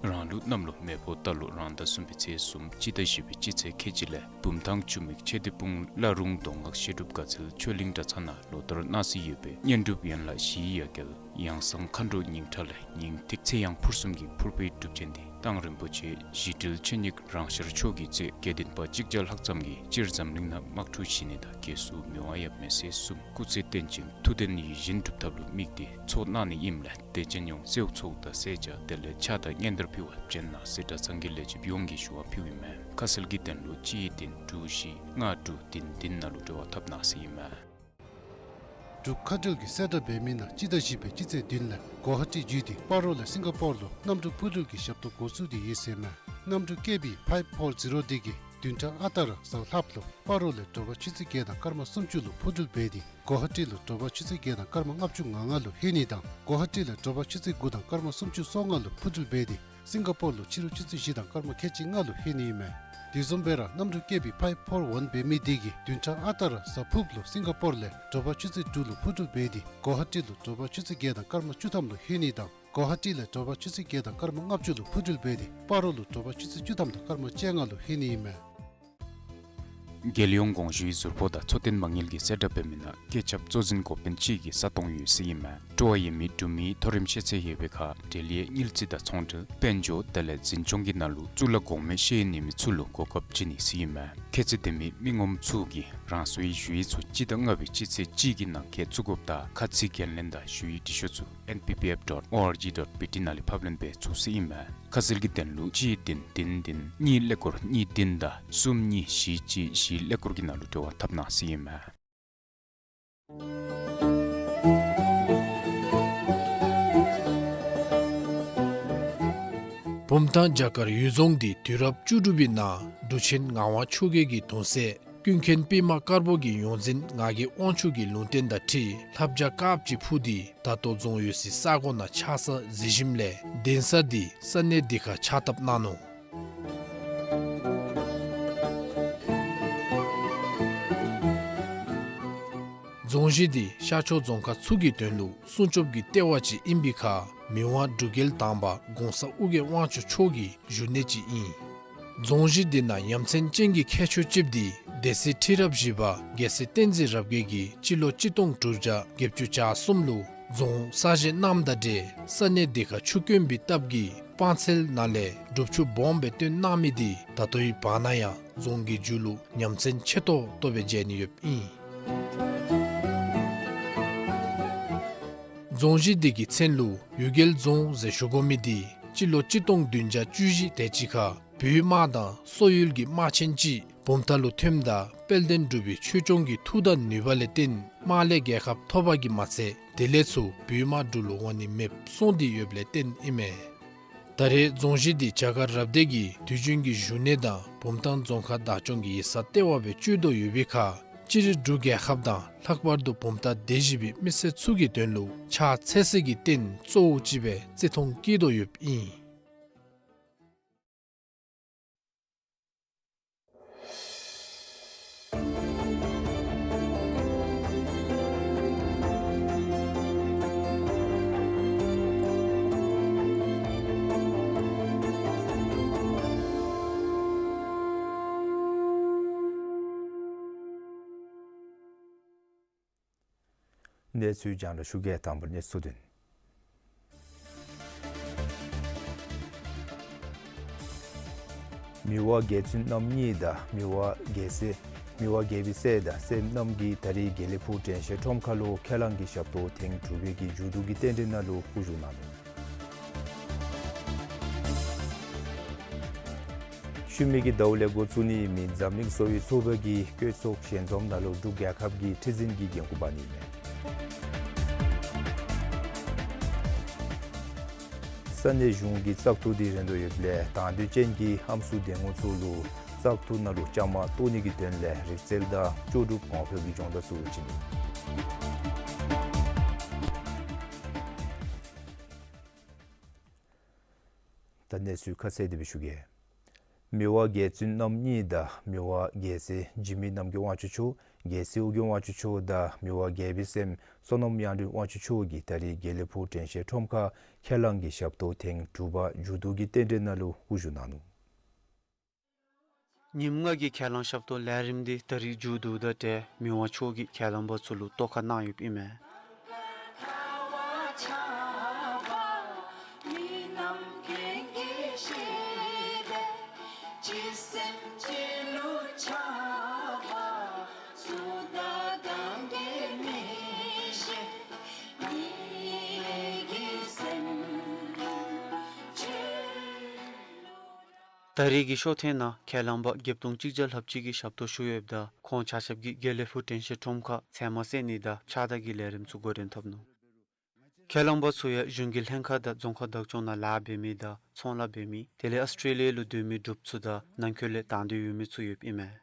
རང་ལུགས་གནམ་ལོ་མེ་ཕོ་རྟ་ལོ་རང་ཟླ་གསུམ་པའི་ཚེས་གསུམ་སྤྱི་ཟླ་བཞི་པའི་སྤྱི་ཚེས་ཁལ་གཅིག་ལས་བུམ་ཐང་ཆུ་མིག་ཆོས་སྡེ་སྤུངས་བླ་རུང་མདོ་སྔགས་བཤད་སྒྲུབ་དགའ་ཚལ་ཆོས་གླིང་གྲྭ་ཚང་ནང་ལོ་ལྟར་གནང་སྲོལ་ཡོད་པའི་བསྙེན་སྒྲུབ་ཡན་ལག་བཞིའི་ཡ་གྱལ་ཡང་གསང་མཁའ་འགྲོ་ཉིང་ཁྲ་ལས་ཉིང་ཐིག་ཚེ་ཡང་ཕུར་གསུམ་གྱི་ཕུར་པའི་སྒྲུབ་ཆེན་འདི་མདང་རིན་པོ་ཆེ་ཞི་དྲིལ་ཆེ་ཉིག་རང་ཤར་མཆོག་གི་ཚེ་དགེ་འདུན་པ་གཅིག་བརྒྱ་ལྷག་ཙམ་གྱིས་སྤྱིར་འཛམ་གླིང་ནང་དམག་འཁྲུག་ཞི་གནས་དང་རྒྱལ་སྲུང་མི་དབང་ཡབ་མེས་སྲས་གསུམ་སྐུ་ཚེ་བརྟན་ཅིང་ཐུགས་དོན་ཡིད་བཞིན་འགྲུབ་ཐབས་ལུ་དམིགས་ཏེ་ཚོགས་གནང་ནི་ཨིནམ་ལས་དད་ཅན་ཡོངས་སེའུ་ཚོགས་དང་སེར་སྐྱ་དེ་ལས་ཕྱག་དང་སྙན་དར་ཕུལ་བར་བྱོན་གནང་ཟེར་གྲྭ་ཚང་གི་ལས་བྱེདཔ་ཡོངས་ཀྱིས་ཞུ་བ་ཕུལཝ་ཨིན་མས། ཁ་གསལ་གྱི་དོན་ལུ་གཅིག་བདུན་དྲུག་བཞི་ལྔ་དྲུག་བདུན་བདུན་ནང་ལུ་འབྲེལ་བ་འཐབ་གནང་ཟེར་ཨིན་མས། འབྲུག་མཁའ་འགྲུལ་གྱི་གསལ་བསྒྲགས་འབད་མི་ནང་སྤྱི་ཟླ་བཞི་པའི་སྤྱི་ཚེས་བདུན་ལས་གོ་ཧ་ཊི་བརྒྱུད་དེ་སྤ་རོ་ལས་སིང་ག་པོར་ལུ་གནམ་གྲུ་འཕུར་འགྲུལ་གྱི་ཞབས་ཏོག་འགོ་བཙུགས་ཏེ་ཡོད་ཟེར་མས། གནམ་གྲུ་ཀེ་བི་ཕའིབ་ཕོར་ཛི་རོ་འདི་གིས་བདུན་ཕྲག་ཨ་རྟག་ར་གཟའ་ལྷགཔ་ལུ་སྤ་རོ་ལས་དྲོ་པ་ཆུ་ཚོད་བརྒྱད་དང་སྐར་མ་སུམ་ཅུ་ལུ་འཕུར་འགྲུལ་འབད་དེ་གོ་ཧ་ཊི་ལུ་དྲོ་པ་ཆུ་ཚོད་བརྒྱད་དང་སྐར་མ་ལྔ་བཅུ་ང་ལྔ་ལུ་ལྷོད་ནི་དང་གོ་ཧ་ཊི་ལས་དྲོ་པ་ཆུ་ཚོད་དགུ་དང་སྐར་མ་སུམ་ཅུ་སོ་ལྔ་ལུ་འཕུར་འགྲུལ་འབད་དེ་སིང་ག་པོར་ལུ་ཕྱི་རུ་ཆུ་ཚོད་བཞི་དང་སྐར་མ་ཁལ་གཅིག་ལྔ་ལུ་ལྷོད་ནི་ཨིན་མས། དེ་བཟུམ་སྦེ་ར་གནམ་གྲུ་ཀེ་བི་ཕའིབ་ཕོར་ཝན་འབད་མི་འདི་གིས་བདུན་ཕྲག་ཨ་རྟག་ར་གཟའ་ཕུརཔ་ལུ་སིང་ག་པོར་ལས་དྲོ་པ་ཆུ་ཚོད་དྲུག་ལུ་འཕུར་འགྲུལ་འབད་དེ་གོ་ཧ་ཊི་ལུ་དྲོ་པ་ཆུ་ཚོད་བརྒྱད་དང་སྐར་མ་བཅུ་ཐམ་ལུ་ལྷོད་ནི་དང་གོ་ཧ་ཊི་ལས་དྲོ་པ་ཆུ་ཚོད་བརྒྱད་དང་སྐར་མ་ལྔ་བཅུ་ལུ་འཕུར་འགྲུལ་འབད་དེ་སྤ་རོ་ལུ་དྲོ་པ་ཆུ་ཚོད་བཅུ་ཐམ་དང་སྐར་མ་བཅོ་ལྔ་ལུ་ལྷོད་ནི་ཨིན་མས། རྒྱལ་ཡོངས་དགོངས་ཞུའི་ཟུར་ཕོགས་དང་འཚོ་རྟེན་མ་དངུལ་གྱི་གསལ་བསྒྲགས་འབད་མི་ནང་བཀོད་ཁྱབ་གཙོ་འཛིན་འགོ་དཔོན་གཅིག་གི་ས་སྟོང་ཡོད་ཟེར་ཨིན་མས། སྤྲོ་བ་ཡོད་མི་འབྲུག་མི་མཐོ་རིམ་ཤེས་ཚད་ཡོད་པའི་ཁར་འབྲེལ་ཡོད་དངུལ་རྩིས་དང་ཚོང་འབྲེལ་དཔལ་འབྱོར་དེ་ལས་འཛིན་སྐྱོང་གི་ནང་ལུ་གཙུག་ལག་གོང་མའི་ཤེས་ཡོན་ཡོད་མི་ཚུ་ལུ་གོ་སྐབས་བྱིན་ནི་ཟེར་ཨིན་མས། ཁྱད་ཚད་ལྡན་མི་མི་ངོམ་ཚུ་གིས་རང་སོའི་ཞུ་ཡིག་ཚུ་སྤྱི་ཟླ་ལྔ་པའི་སྤྱི་ཚེས་གཅིག་གི་ནང་འཁོད་བཙུགས་དགོཔ་དང་ཁ་ཚིག་འགན་ལེན་དང་ཞུ་ཡིག་འབྲི་ཤོག་ཚུ་ཨེན་པི་པི་ཨེཕ་ཌོཊ་ཨོ་ཨར་ཇི་ཌོཊ་བི་ཊི་ནང་ལས་ཕབ་ལེན་འབད་ཚུགས་ཟེར་ཨིན་མས། ཁ་གསལ་གྱི་དོན་ལུ་གཅིག་བདུན་བདུན་བདུན་གཉིས་ཀླད་ཀོར་གཉིས་བདུན་དང་གསུམ་གཉིས་བཞི་གཅིག་བཞི་ཀླད་ཀོར་གྱི་ནང་ལུ་འབྲེལ་བ་འཐབ་གནང་ཟེར་ཨིན་མས། བུམ་ཐང་རྒྱ་གར་ཡུལ་རྫོང་འདི་དུས་རབས་བཅུ་དྲུག་པའི་ནང་འབྲུག་ཆེན་ངག་དབང་ཆོས་རྒྱལ་གྱི་གདུང་སྲས་ཀུན་མཁྱེན་པདྨ་དཀར་པོ་གི་ཡོངས་འཛིན་ངག་གི་དབང་ཕྱུག་གི་ལུང་བསྟན་དང་འཁྲིལ་ལྷ་བྱ་དཀརཔོ་ཅིག་འཕུར་ཏེ་ད་ལྟོ་རྫོང་ཡོད་སའི་ས་གོ་ནང་ཆགས་ས་གཟིགས་ཞིནམ་ལས་གདན་ས་འདི་ས་གནས་འདི་ཁར་ཕྱག་བཏབ་གནང་ནུག། རྫོང་གཞི་འདི་ཤར་ཕྱོགས་རྫོང་ཁག་ཚུ་གི་དོན་ལུ་སྲུང་སྐྱོབ་ཀྱི་ལྟེ་བ་ཅིག་ཨིན་པའི་ཁར་མི་དབང་འབྲུག་རྒྱལ་དང་པ་གོང་ས་ཨོ་རྒྱན་དབང་ཕྱུག་མཆོག་གི་བཞུགས་གནས་ཅིག་ཨིན། རྫོང་གཞི་འདི་ནང་ཡ་མཚན་ཅན་གྱི་ཁྱད་ཆོས་ཅིག་འདི་སྡེ་སྲིད་ཁྲི་རབས་བཞི་པ་རྒྱལ་སྲས་བསྟན་འཛིན་རབ་རྒྱས་ཀྱིས་སྤྱི་ལོ་གཅིག་སྟོང་དྲུག་བརྒྱ་བརྒྱད་ཅུ་གྱ་གསུམ་ལུ་རྫོང་གསར་བཞེངས་གནངམ་དང་འབྲེལ་ས་གནས་འདི་ཁར་ཆུ་དཀོན་པའི་སྟབས་ཀྱིས་སྤང་ཚལ་ནང་ལས་སྒྲུབ་ཆུ་སྦོམ་སྦེ་བཏོན་གནང་མི་འདི་ད་ལྟོའི་བར་ན་ཡང་རྫོང་གི་མཇུག་ལུ་ཡ་མཚན་ཆེ་ཏོག་ཏོ་སྦེ་མཇལ་ནི་ཡོདཔ་ཨིན། རྫོང་གཞི་འདི་གི་མཚན་ལུ་གཡུལ་རྒྱལ་རྫོང་ཟེར་ཞུ་དགོ་མི་འདི་སྤྱི་ལོ་གཅིག་སྟོང་བདུན་བརྒྱ་བཅུ་བཞི་དེ་ཅིག་ཁར་བོད་དམག་དང་སོག་ཡུལ་གྱི་དམག་ཆེན་ཅིག་བུམ་ཐང་ལུ་ཐོནམ་ད་དཔལ་ལྡན་འབྲུག་པའི་ཆོས་སྐྱོང་གི་མཐུ་དང་ནུས་པ་ལས་བརྟེན་དམག་ལས་རྒྱལ་ཁ་ཐོབ་པ་གིས་མ་ཚད་དེ་ལས་ཚུར་བོད་དམག་འབྲུག་ལུ་འོང་ནི་མེདཔ་སོང་སྟེ་ཡོདཔ་ལས་བརྟེན་ཨིན་མས། ད་རེས་རྫོང་གཞི་འདི་རྒྱ་གར་རབ་སྡེ་གི་དུས་རྒྱུན་གྱི་བཞུགས་གནས་དང་བུམ་ཐང་རྫོང་ཁག་བདག་སྐྱོང་གི་ཡིག་ཚང་ལྟེ་བ་སྦེ་སྤྱོད་དོ་ཡོད་པའི་ཁར་སྤྱིར་འབྲུག་རྒྱལ་ཁབ་དང་ལྷག་པར་དུ་བུམ་ཐང་སྡེ་བཞི་པའི་མི་སེར་ཚུ་གི་དོན་ལུ་ཕྱག་འཚལ་སའི་རྟེན་གཙོ་བོ་ཅིག་སྦེ་བརྩི་མཐོང་བསྐྱེད་དོ་ཡོདཔ་ཨིན། གནས་ཚུལ་རྒྱང་བསྒྲགས་ཞུ་གེ། དང་པ་ར་གནས་ཚུལ་དོན། མི་དབང་རྒྱལ་བཙུན་རྣམ་གཉིས་དང་མི་དབང་རྒྱལ་སྲས་མི་དབང་རྒྱལ་པོའི་སྲས་དང་སྲསམོ་རྣམས་ཀྱིས་ད་རིས་དགེ་ལེགས་ཕུག་དྲན་ཤེས་ཁྲོམ་ཁ་ལུ་ཁས་བླངས་ཀྱི་ཞབས་ཏོག་ཐེངས་དྲུག་པའི་གི་མཇུག་བསྡུ་གི་རྟེན་འབྲེལ་ནང་ལུ་དབུ་བཞུགས་གནང་ནུག། ཤུལ་མའི་གི་ཟླཝ་ལས་འགོ་བཙུགས་ནི་ཨིན་མི་འཛམ་གླིང་གསོ་བའི་ཚོགས་པ་གིས་བཀོད་ཚོགས་ཞལ་འཛོམས་ནང་ལུ་འབྲུག་རྒྱལ་ཁབ་ཀྱི་ཁྲི་འཛིན་གྱི་འགན་ཁུར་འབག་ནི་ཨིན་མས། ས་གནས་གཞུང་གི་བཙག་འཐུ་འདི་རན་དོ་ཡོདཔ་ལས་དང་འདོད་ཅན་གྱི་ཨམ་སྲུ་འདེམས་ངོ་ཚུ་ལུ་བཙག་འཐུ་ནང་ལུ་བཅའ་མར་གཏོགས་ནི་གི་དོན་ལས་རིག་རྩལ་དང་ལྕོགས་གྲུབ་གོང་འཕེལ་གྱི་སྦྱོང་བརྡར་ཚུ་བྱིན་ནུག། ད་གནས་ཚུལ་ཁ་གསལ་དེ་སྦེ་ཞུ་གེ། མི་དབང་རྒྱལ་བཙུན་རྣམ་གཉིས་དང་མི་དབང་རྒྱལ་སྲས་འཇིགས་མེད་རྣམ་རྒྱལ་དབང་ཕྱུག་མཆོག། རྒྱལ་སྲས་ཨོ་རྒྱན་དབང་ཕྱུག་མཆོག་དང་མི་དབང་རྒྱལ་པོའི་སྲསམོ་བསོད་ནམས་དབྱངས་སྒྲོན་དབང་ཕྱུག་མཆོག་གིས་ད་རིས་དགེ་ལེགས་ཕུག་དྲན་ཤེས་ཁྲོམ་ཁར་ཁས་བླངས་ཀྱི་ཞབས་ཏོག་ཐེངས་དྲུག་པ་མཇུག་བསྡུ་གི་རྟེན་འབྲེལ་ནང་ལུ་དབུ་བཞུགས་གནང་ནུག། ཉིནམ་ལྔ་གི་ཁས་བླངས་ཞབས་ཏོག་ལས་རིམ་འདི་ད་རིས་མཇུག་བསྡུཝ་དང་འབྲེལ་མི་དབང་མཆོག་གིས་ཁས་བླངས་པ་ཚུ་ལུ་བསྟོད་ཁ་གནང་ཡོདཔ་ཨིན་མས། ད་རིས་ཀྱི་ཤོ་ཐེངས་ནང་ཁས་བླངས་པ་བརྒྱད་སྟོང་གཅིག་བརྒྱ་ལྷགཔ་ཅིག་གིས་ཞབས་ཏོག་ཞུ་ཡོདཔ་ད་ཁོང་ཆ་ཁྱབ་ཀྱིས་དགེ་ལེགས་ཕུག་དྲན་ཤེས་ཁྲོམ་ཁར་ཚལ་མ་བསལ་ནི་དང་ཕྱགས་བདར་གྱི་ལས་རིམ་ཚུ་འགོ་འདྲེན་འཐབ་ནུག། ཁས་བླངས་པ་ཚུ་ཡང་གཞུང་གི་ལྷན་ཁག་དང་རྫོང་ཁག་བདག་སྐྱོང་ནང་ལཱ་འབད་མི་དང་ཚོང་ལཱ་འབད་མི་དེ་ལས་ཨཱོས་ཊྲེ་ལི་ཡ་ལུ་སྡོད་མི་འབྲུགཔ་ཚུ་དང་ནང་འཁོད་ལས་དང་འདོད་ཡོད་མི་ཚུ་ཡོདཔ་ཨིན་མས།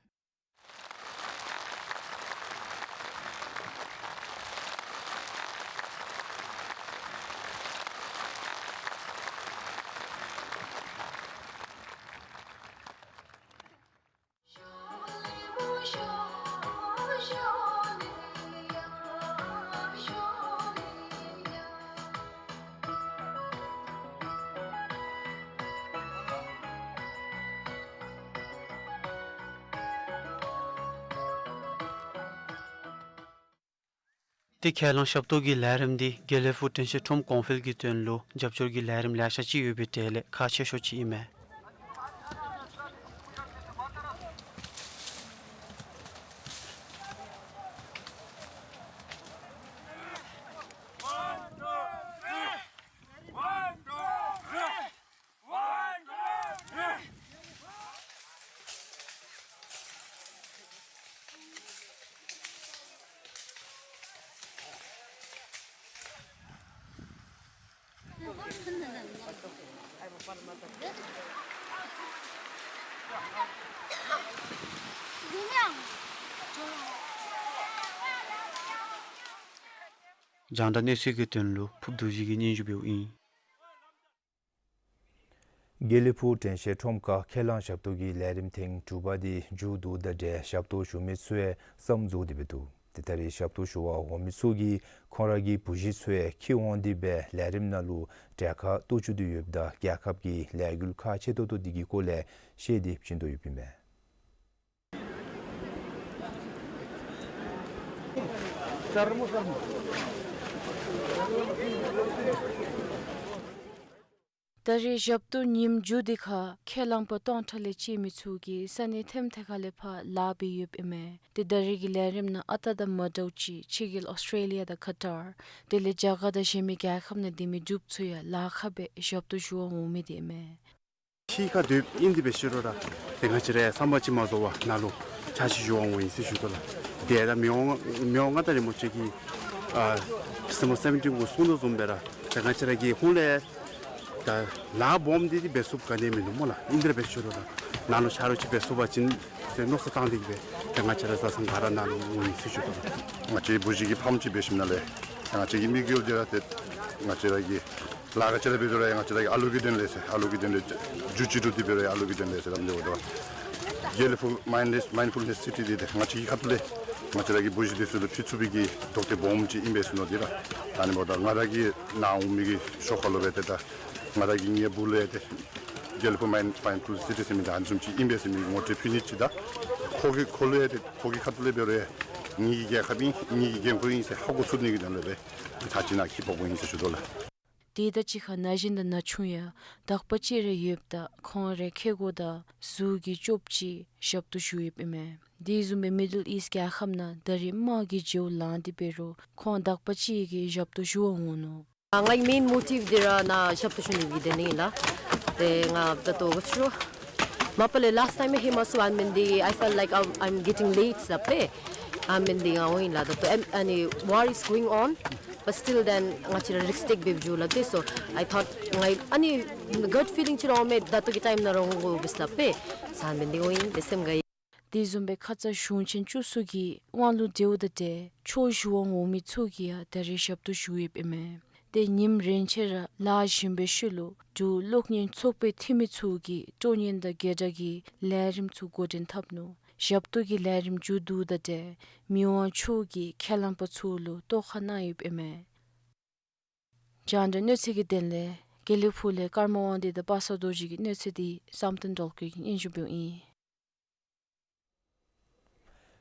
ཏེ་ཁས་བླངས་ཞབས་ཏོག་གི་ལས་རིམ་འདི་དགེ་ལེགས་ཕུག་དྲན་ཤེས་ཁྲོམ་གོང་འཕེལ་གྱི་དོན་ལུ་རྒྱབ་སྐྱོར་གྱི་ལས་རིམ་ལེ་ཤ་ཅིག་ཡོད་པའི་གྲས་ལས་ཁག་ཆེ་ཤོས་ཅིག་ཨིན་མས། རྒྱང་བསྒྲགས་གནས་ཚུལ་གྱི་དོན་ལུ་ཕུརབ་རྡོ་རྗེ་གིས་སྙན་ཞུ་འབདཝ་ཨིན། དགེ་ལེགས་ཕུག་དྲན་ཤེས་ཁྲོམ་ཁར་ཁས་བླངས་ཞབས་ཏོག་གི་ལས་རིམ་ཐེངས་དྲུག་པ་འདི་མཇུག་བསྡུཝ་དང་འབྲེལ་ཞབས་ཏོག་ཞུ་མི་ཚུ་ཡང་མཚམས་རྫོགས་ཏེ་འབདཝ་འདུག། ཏེ་ད་རིས་ཞབས་ཏོག་ཞུ་བར་འོང་མི་ཚུ་གིས་ཁོང་ར་གི་བུ་གཞི་ཚུ་ཡང་འཁྱིད་འོང་སྟེ་སྦེ་ལས་རིམ་ནང་ལུ་གྲལ་ཁར་གཏོགས་བཅུག་སྟེ་ཡོདཔ་ད་རྒྱལ་ཁབ་ཀྱི་ལས་འགུལ་ཁག་ཆེ་ཏོག་ཏོ་འདི་གི་སྐོར་ལས་ཤེས་ཏེ་བྱིན་དོ་ཡོདཔ་ཨིན་མས། ད་རིས་ཞབས་ཏོག་ཉིནམ་མཇུག་འདི་ཁར་ཁས་བླངས་པ་སྟོང་ཕྲག་ལས་བཅད་མི་ཚུ་གིས་ས་གནས་ཐེམ་ཐེ་ཁ་ལས་ཕར་ལཱ་འབད་ཡོདཔ་ཨིན་མས། ཏེ་ད་རིས་ཀྱི་ལས་རིམ་ནང་ཨ་རྟག་དང་མ་འདྲཝ་ཅིག་ཕྱི་རྒྱལ་ཨཱོས་ཊྲེ་ལི་ཡ་དང་ཁ་ཏར་དེ་ལས་རྒྱ་གར་དང་གཞན་མི་རྒྱལ་ཁབ་ནང་སྡོད་མི་འབྲུགཔ་ཚུ་ཡང་ལཱ་ཁག་སྦེ་ཞབས་ཏོག་ཞུ་བར་འོང་མི་འདི་ཨིན་མས། ཕྱི་ཁར་སྡོདཔ་ཨིན་ཏེ་འབད་ཞུ་རུང་ར་ཏེ་ང་བཅས་ར་བསམ་པ་ཅིག་མ་རྫོགས་པར་ནཱ་ལུ་ཕྱག་ཕྱིད་ཞུ་བར་འོང་ཡི་ཟེར་ཞུ་དོ་ལགས། ཏེ་ད་མི་དབང་མི་དབང་མངའ་བདག་རིན་པོ་ཆེ་གིས་ཨ་ཌི་སེམ་བར་སེ་བེན་ཊིན་གུ་གསུངས་དོ་བཟུམ་སྦེ་ར་ཏེ་ང་བཅས་ར་གི་ཧོངས་ལས་ད་ལཱ་སྦོམ་འདི་འདི་འབད་ཚུགསཔ་ག་ནི་ཡང་མིན་འདུག་སྨོ་ལགས། ཨིན་ཏེ་ར་འབད་ཞུ་རུང་ར་ནཱ་ལུ་ཆ་རོགས་ཅིག་འབད་ཚུགས་པ་ཅིན་ཟེར་མནོ་བསམ་བཏང་སྟེ་གིས་སྦེ་ཏེ་ང་བཅས་ར་བཟའ་ཚང་ག་ར་ནཱ་ལུ་འོང་ཡི་ཟེར་ཞུ་དོ་ལགས། ང་བཅས་བུ་གཞི་གི་ཕམ་ཅིག་འབད་ཞིནམ་ལས་ང་བཅས་ཀྱི་དམིགས་ཡུལ་འདི་ར་ཏེ་ང་བཅས་ར་གི་ལཱ་ག་ཅི་ར་འབད་རུང་ར་ཡང་ང་བཅས་ར་གི་ཨ་ལུ་གི་དོན་ལས་ཟེར་ཨ་ལུ་གི་དོན་ལས་རྒྱུ་ཅིག་སྒྲུབ་སྟེ་འབད་རུང་ཡང་ཨ་ལུ་གི་དོན་ལས་ཟེར་ལམ་འདི་འོ་དོ། དགེ་ལེགས་ཕུག་མའིན་ཌི་མའིན་ཌི་ཕུལ་ནེསི་སི་ཊི་འདི་ཏེ་ང་བཅས་ཀྱི་ཁ་ཐུག་ལས་ང་བཅས་ར་གི་བུ་གཞི་འདི་ཚུ་ལུ་ཕུལ་ཚུགས་པའི་གི་དོགས་འདི་སྦོམ་ཅིག་ཨིན་པས་ཟེར་མནོ་སྟེ་ར། ཨ་ནི་འབདཝ་ད་ང་ར་གི་ནཱ་འོང་མི་གི་ཤོ་ཁ་ལུ་སྦེ་ཏེ་ད་ང་ར་གི་ངེའི་བུ་ལུ་ཡང་ཏེ་དགེ་ལེགས་ཕུག་མའིན་མའིན་ཌི་ཕུལ་ནེསི་སི་ཊི་ཟེར་མི་འདི་ཨ་ནི་བཟུམ་ཅིག་ཨིན་པས་ཟེར་མི་ངོ་སྤྲོད་ཕུལ་ནི་ཅིག་དང་ཁོ་གི་ཁོ་ལུ་ཡང་ཏེ་ཁོ་གི་ཁ་ཐུག་ལས་འབད་རུང་ཡང་ ངེ་གི་རྒྱལ་ཁབ་ཨིན། ངེ་གི་འགན་ཁུར་ཨིན་ཟེར་ཧ་གོ་ཚུགས་ནི་གི་དོན་ལུ་སྦེ་ཚར་གཅིག་ནཱ་འཁྱིད་ཕོགཔ་ཨིན་ཟེར་ཞུ་དོ་ལགས། དེ་དང་གཅིག་ཁར་ན་གཞོན་དང་ན་ཆུང་ཡང་དག་པ་ཅིག་ར་ཡོདཔ་ད་ཁོང་རའི་ཁེ་གོ་དང་གཟུགས་ཀྱི་ལྕོགས་ཅིག་ཞབས་ཏོག་ཞུ་ཡོདཔ་ཨིན་མས། དེ་བཟུམ་སྦེ་མི་ཌལ་ཨིསཊ་རྒྱལ་ཁབ་ནང་ད་རེས་དམག་གི་འགྱུར་ལངས་ཏེ་འབད་རུང་ཁོང་དག་པ་ཅིག་གིས་ཞབས་ཏོག་ཞུ་བར་འོང་ནུག། ཨ་ངེའི་མེན་མོ་ཊིབ་འདི་ར་ནཱ་ཞབས་ཏོག་ཞུ་ནི་གི་དོན་ཨིན་ལགས། ཏེ་ང་ད་ལྟོ་ག་ཅི་རུང་མ་པ་ལས་ལཱསཊ་ཊའིམ་ཧེ་མ་ཚུ་ཨ་མེན་འདི་I felt like I'm, I'm getting late ཟེར་སྦེ་ཨ་མེན་འདི་ང་འོང་ཡི་ལགས། ད་ལྟོ་ཨེམ་ཨ་ནི་war is going on, but still then ང་བཅས་ར་རིསཀ་ཊེཀ་འབད་བཅུག་ལགས། ཏེ་so I thought ང་ཨ་ནི་གཊ་ཕི་ལིང་ཅིག་ར་འོང་མས། ད་ལྟོ་གི་ཊའིམ་ནང་ར་འོང་དགོ་པས་ཟེར་སྦེ་ཨ་མེན་འདི་འོང་ཡི། ཏེ་སེམས་དགའ་ཡི། དེ་བཟུམ་སྦེ་ཁ་ཙ་གཞུང་ཆེན་བཅུ་གསུམ་གྱི་དབང་ལུ་སྡེཝ་དང་འབྲེལ་ཆོས་ཞུ་བར་འོང་མི་ཚུ་གིས་ཡང་ད་རེས་ཞབས་ཏོག་ཞུ་ཡོདཔ་ཨིན་མས། ཏེ་ཉིནམ་རེ་ཆད་ར་ལཱ་བཞིན་པའི་ཤུལ་ལུ་འབྲུག་གློག་བརྙན་ཚོགས་པའི་འཐུས་མི་ཚུ་གིས་སྤྲོ་ཉན་དང་དགོད་བྲ་གི་ལས་རིམ་ཚུ་འགོ་འདྲེན་འཐབ་ནུག། ཞབས་ཏོག་གི་ལས་རིམ་མཇུག་བསྡུཝ་དང་འབྲེལ་མི་དབང་མཆོག་གིས་ཁས་བླངས་པ་ཚུ་ལུ་བསྟོད་བཀའ་གནང་ཡོདཔ་ཨིན་མས། རྒྱང་བསྒྲགས་གནས་ཚུལ་གྱི་དོན་ལས་དགེ་ལེགས་ཕུག་ལས་ཀརྨ་དབང་འདུས་དང་པ་སངས་རྡོ་རྗེ་གི་གནས་ཚུལ་འདི་བསམ་གཏན་སྒྲོལ་དཀར་གྱིས་སྙན་ཞུ་འབདཝ་ཨིན།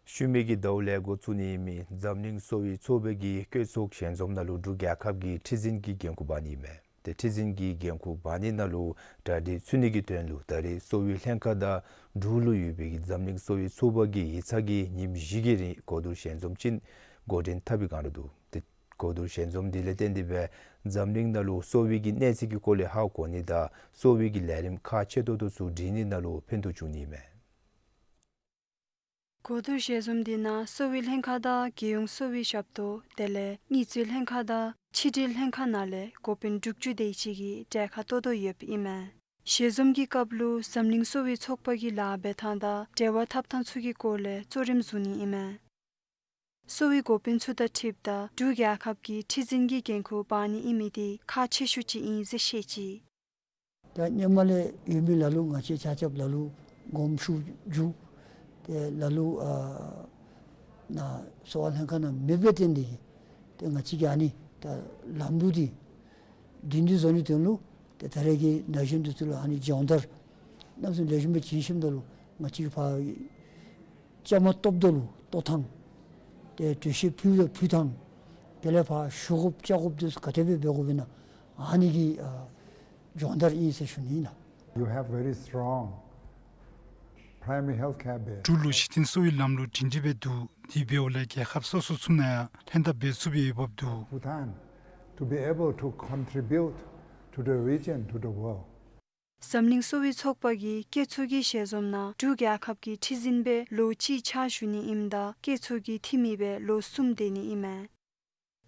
ཤུལ་མའི་གི་ཟླཝ་ལས་འགོ་བཙུགས་ནི་ཨིན་མི་འཛམ་གླིང་གསོ་བའི་ཚོགས་པ་གིས་སྐྱེད་ཚོགས་ཞལ་འཛོམས་ནང་ལུ་འབྲུག་རྒྱལ་ཁབ་ཀྱི་ཁྲི་འཛིན་གྱི་འགན་ཁུར་འབག་ནི་ཨིན་མས། ཏེ་ཁྲི་འཛིན་གྱི་འགན་ཁུར་འབག་ནི་ནང་ལུ་གྲ་སྒྲིག་ཚུགས་ནི་གི་དོན་ལུ་ད་རེས་གསོ་བའི་ལྷན་ཁག་དང་འབྲུག་ལུ་ཡོད་པའི་གི་འཛམ་གླིང་གསོ་བའི་ཚོགས་པ་གིས་ཡིག་ཚང་གི་ཉིནམ་བཞི་གི་རིང་གོ་བསྡུར་ཞལ་འཛོམས་ཅིག་འགོ་འདྲེན་འཐབ་པའི་བསྒང་ར་འདུག། ཏེ་གོ་བསྡུར་ཞལ་འཛོམས་འདི་ལས་བརྟེན་ཏེ་སྦེ་འཛམ་གླིང་ནང་ལུ་གསོ་བའི་གི་གནས་ཚད་ཀྱི་སྐོར་ལས་ཧ་གོ་ནི་དང་གསོ་བའི་གི་ལས་རིམ་ཁག་ཆེ་ཏོག་ཏོ་ཚུ་སྒྲིག་ནི་ནང་ལུ་ཕན་ཐོགས་འབྱུང་ནི་ཨིན་མས། གོ་བསྡུར་ཞལ་འཛོམས་འདི་ནང་གསོ་བའི་ལྷན་ཁག་དང་རྒྱལ་ཡོངས་གསོ་བའི་ཞབས་ཏོག་དེ་ལས་དངུལ་རྩིས་ལྷན་ཁག་དང་ཕྱི་འབྲེལ་ལྷན་ཁག་ནང་ལས་འགོ་དཔོན་དྲུག་ཅུ་དེ་ཅིག་གིས་གྲལ་ཁར་གཏོགས་དོ་ཡོདཔ་ཨིན་མས། ཞལ་འཛོམས་ཀྱི་སྐབས་ལུ་འཛམ་གླིང་གསོ་བའི་ཚོགས་པ་གི་ལཱ་འབད་ཐངས་དང་འབྲེལ་བ་འཐབ་ཐངས་ཚུ་གི་སྐོར་ལས་གཙོ་རིམ་བཟུང་ནི་ཨིན་མས། གསོ་བའི་འགོ་དཔོན་ཚུ་དང་འཁྲིལཝ་ད་འབྲུག་རྒྱལ་ཁབ་ཀྱི་ཁྲི་འཛིན་གྱི་འགན་ཁུར་འབག་ནི་ཨིན་མི་འདི་ཁག་ཆེ་ཤོས་ཅིག་ཨིན་ཟེར་བཤད་ཅི། ད་སྔོན་མ་ལས་ཡོད་མི་ལ་ལུ་ང་བཅས་ཆ་ཁྱབ་ལ་ལུ་དགོངསམ་ཞུ་རྒྱུ་ཏེ་ལ་ལུ་ཨ་ནཱ་གསོ་བ་ལྷན་ཁག་ནང་མེདཔ་ལས་བརྟེན་ཏེ་ཏེ་ང་བཅས་ཀྱིས་ཨ་ནི་ད་ལམ་ལུགས་འདི་སྒྲིང་སྒྲི་བཟོ་ནིའི་དོན་ལུ་ཏེ་ད་རེས་ཀྱི་ན་གཞོན་འདི་ཚུ་ལུ་ཨ་ནི་སྦྱོང་བརྡར་གནམ་མེད་ས་མེད་ལེགས་ཤོམ་སྦེ་བྱིན་ཞིནམ་ད་ལུ་ང་བཅས་ཀྱིས་ཕར་བཅའ་མར་གཏོགསཔ་ད་ལུ་གཏོགས་ཐངས་ཏེ་གྲོས་གཞི་ཕུལ་ཕུལ་ཐངས་དེ་ལས་ཕར་ཞུ་དགོཔ་བཅར་དགོཔ་འདི་ཚུ་ག་དེ་སྦེ་འབད་དགོཔ་ཨིན་ན་ཨ་ནི་གི་ཨ་སྦྱོང་བརྡར་ཨིན་ཟེར་ཞུ་ནི་ཨིན་ལགས། You have very strong primary health care base. འབྲུག་ལུ་གཞི་རྟེན་གསོ་བའི་ལམ་ལུགས་སྒྲིང་སྒྲི་སྦེ་འདུག། དེ་འབདཝ་ལས་རྒྱལ་ཁབ་སོ་སོ་ཚུ་ནང་ཡང་ལྷན་ཐབས་འབད་ཚུགས་པའི་འོས་འབབ་འདུག། Bhutan to be able to contribute to the region, to the world. འཛམ་གླིང་གསོ་བའི་ཚོགས་པ་གིས་སྐྱེད་ཚོགས་ཀྱི་ཞལ་འཛོམས་ནང་འབྲུག་རྒྱལ་ཁབ་ཀྱི་ཁྲི་འཛིན་སྦེ་ལོ་གཅིག་ཕྱག་ཞུ་ནི་ཨིནམ་ད་སྐྱེད་ཚོགས་ཀྱི་འཐུས་མི་སྦེ་ལོ་གསུམ་སྡོད་ནི་ཨིན་མས།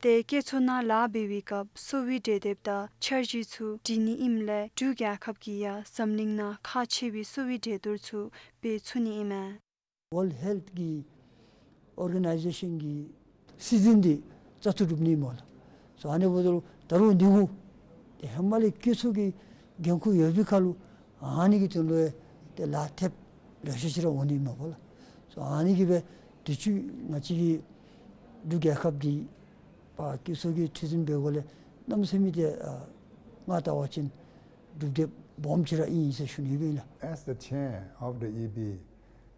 ཏེ་སྐྱེད་ཚོགས་ནང་ལཱ་འབད་བའི་སྐབས་གསོ་བའི་གྲོས་འདེབས་དང་འཆར་གཞི་ཚུ་སྒྲིག་ནི་ཨིནམ་ལས་འབྲུག་རྒྱལ་ཁབ་ཀྱིས་ཡང་འཛམ་གླིང་ནང་ཁག་ཆེ་བའི་གསོ་བའི་གྲོས་བསྡུར་ཚུ་འབད་ཚུགས་ནི་ཨིན་མས། World Health གི་ཨོར་ག་ནའི་ཟེ་ཤཱན་གི་སྲིད་འཛིན་འདི་བཙག་འཐུ་གྲུབ་ནི་སྨོ་ལགས། སོ་ཨ་ནི་འབདཝ་ད་ལུ་ད་རུང་འདི་གུ་ཏེ་ཧེ་མ་ལས་སྐྱེད་ཚོགས་ཀྱི་འགན་ཁུར་ཡོད་པའི་ཁར་ལུ་ཨ་ནི་གི་དོན་ལུ་ཏེ་ལཱ་ཐེབས་ལེ་ཤ་ཅིག་ར་འོང་ནི་མས་སྨོ་ལགས། སོ་ཨ་ནི་གིས་སྦེ་དུས་ཅི་ང་བཅས་ཀྱི་འབྲུག་རྒྱལ་ཁབ་འདི་ཕར་སྐྱེད་ཚོགས་ཀྱི་ཁྲི་འཛིན་འབད་དགོཔ་ལས་གནམ་མེད་ས་མེད་ཏེ་ཨ་ང་ལྟ་བ་ཅིན་སྒྲུབ་འདེབས་སྦོམ་ཅིག་ར་ཨིན་ཟེར་ཞུ་ནི་ཨིན་ལགས། As the chair of the E B,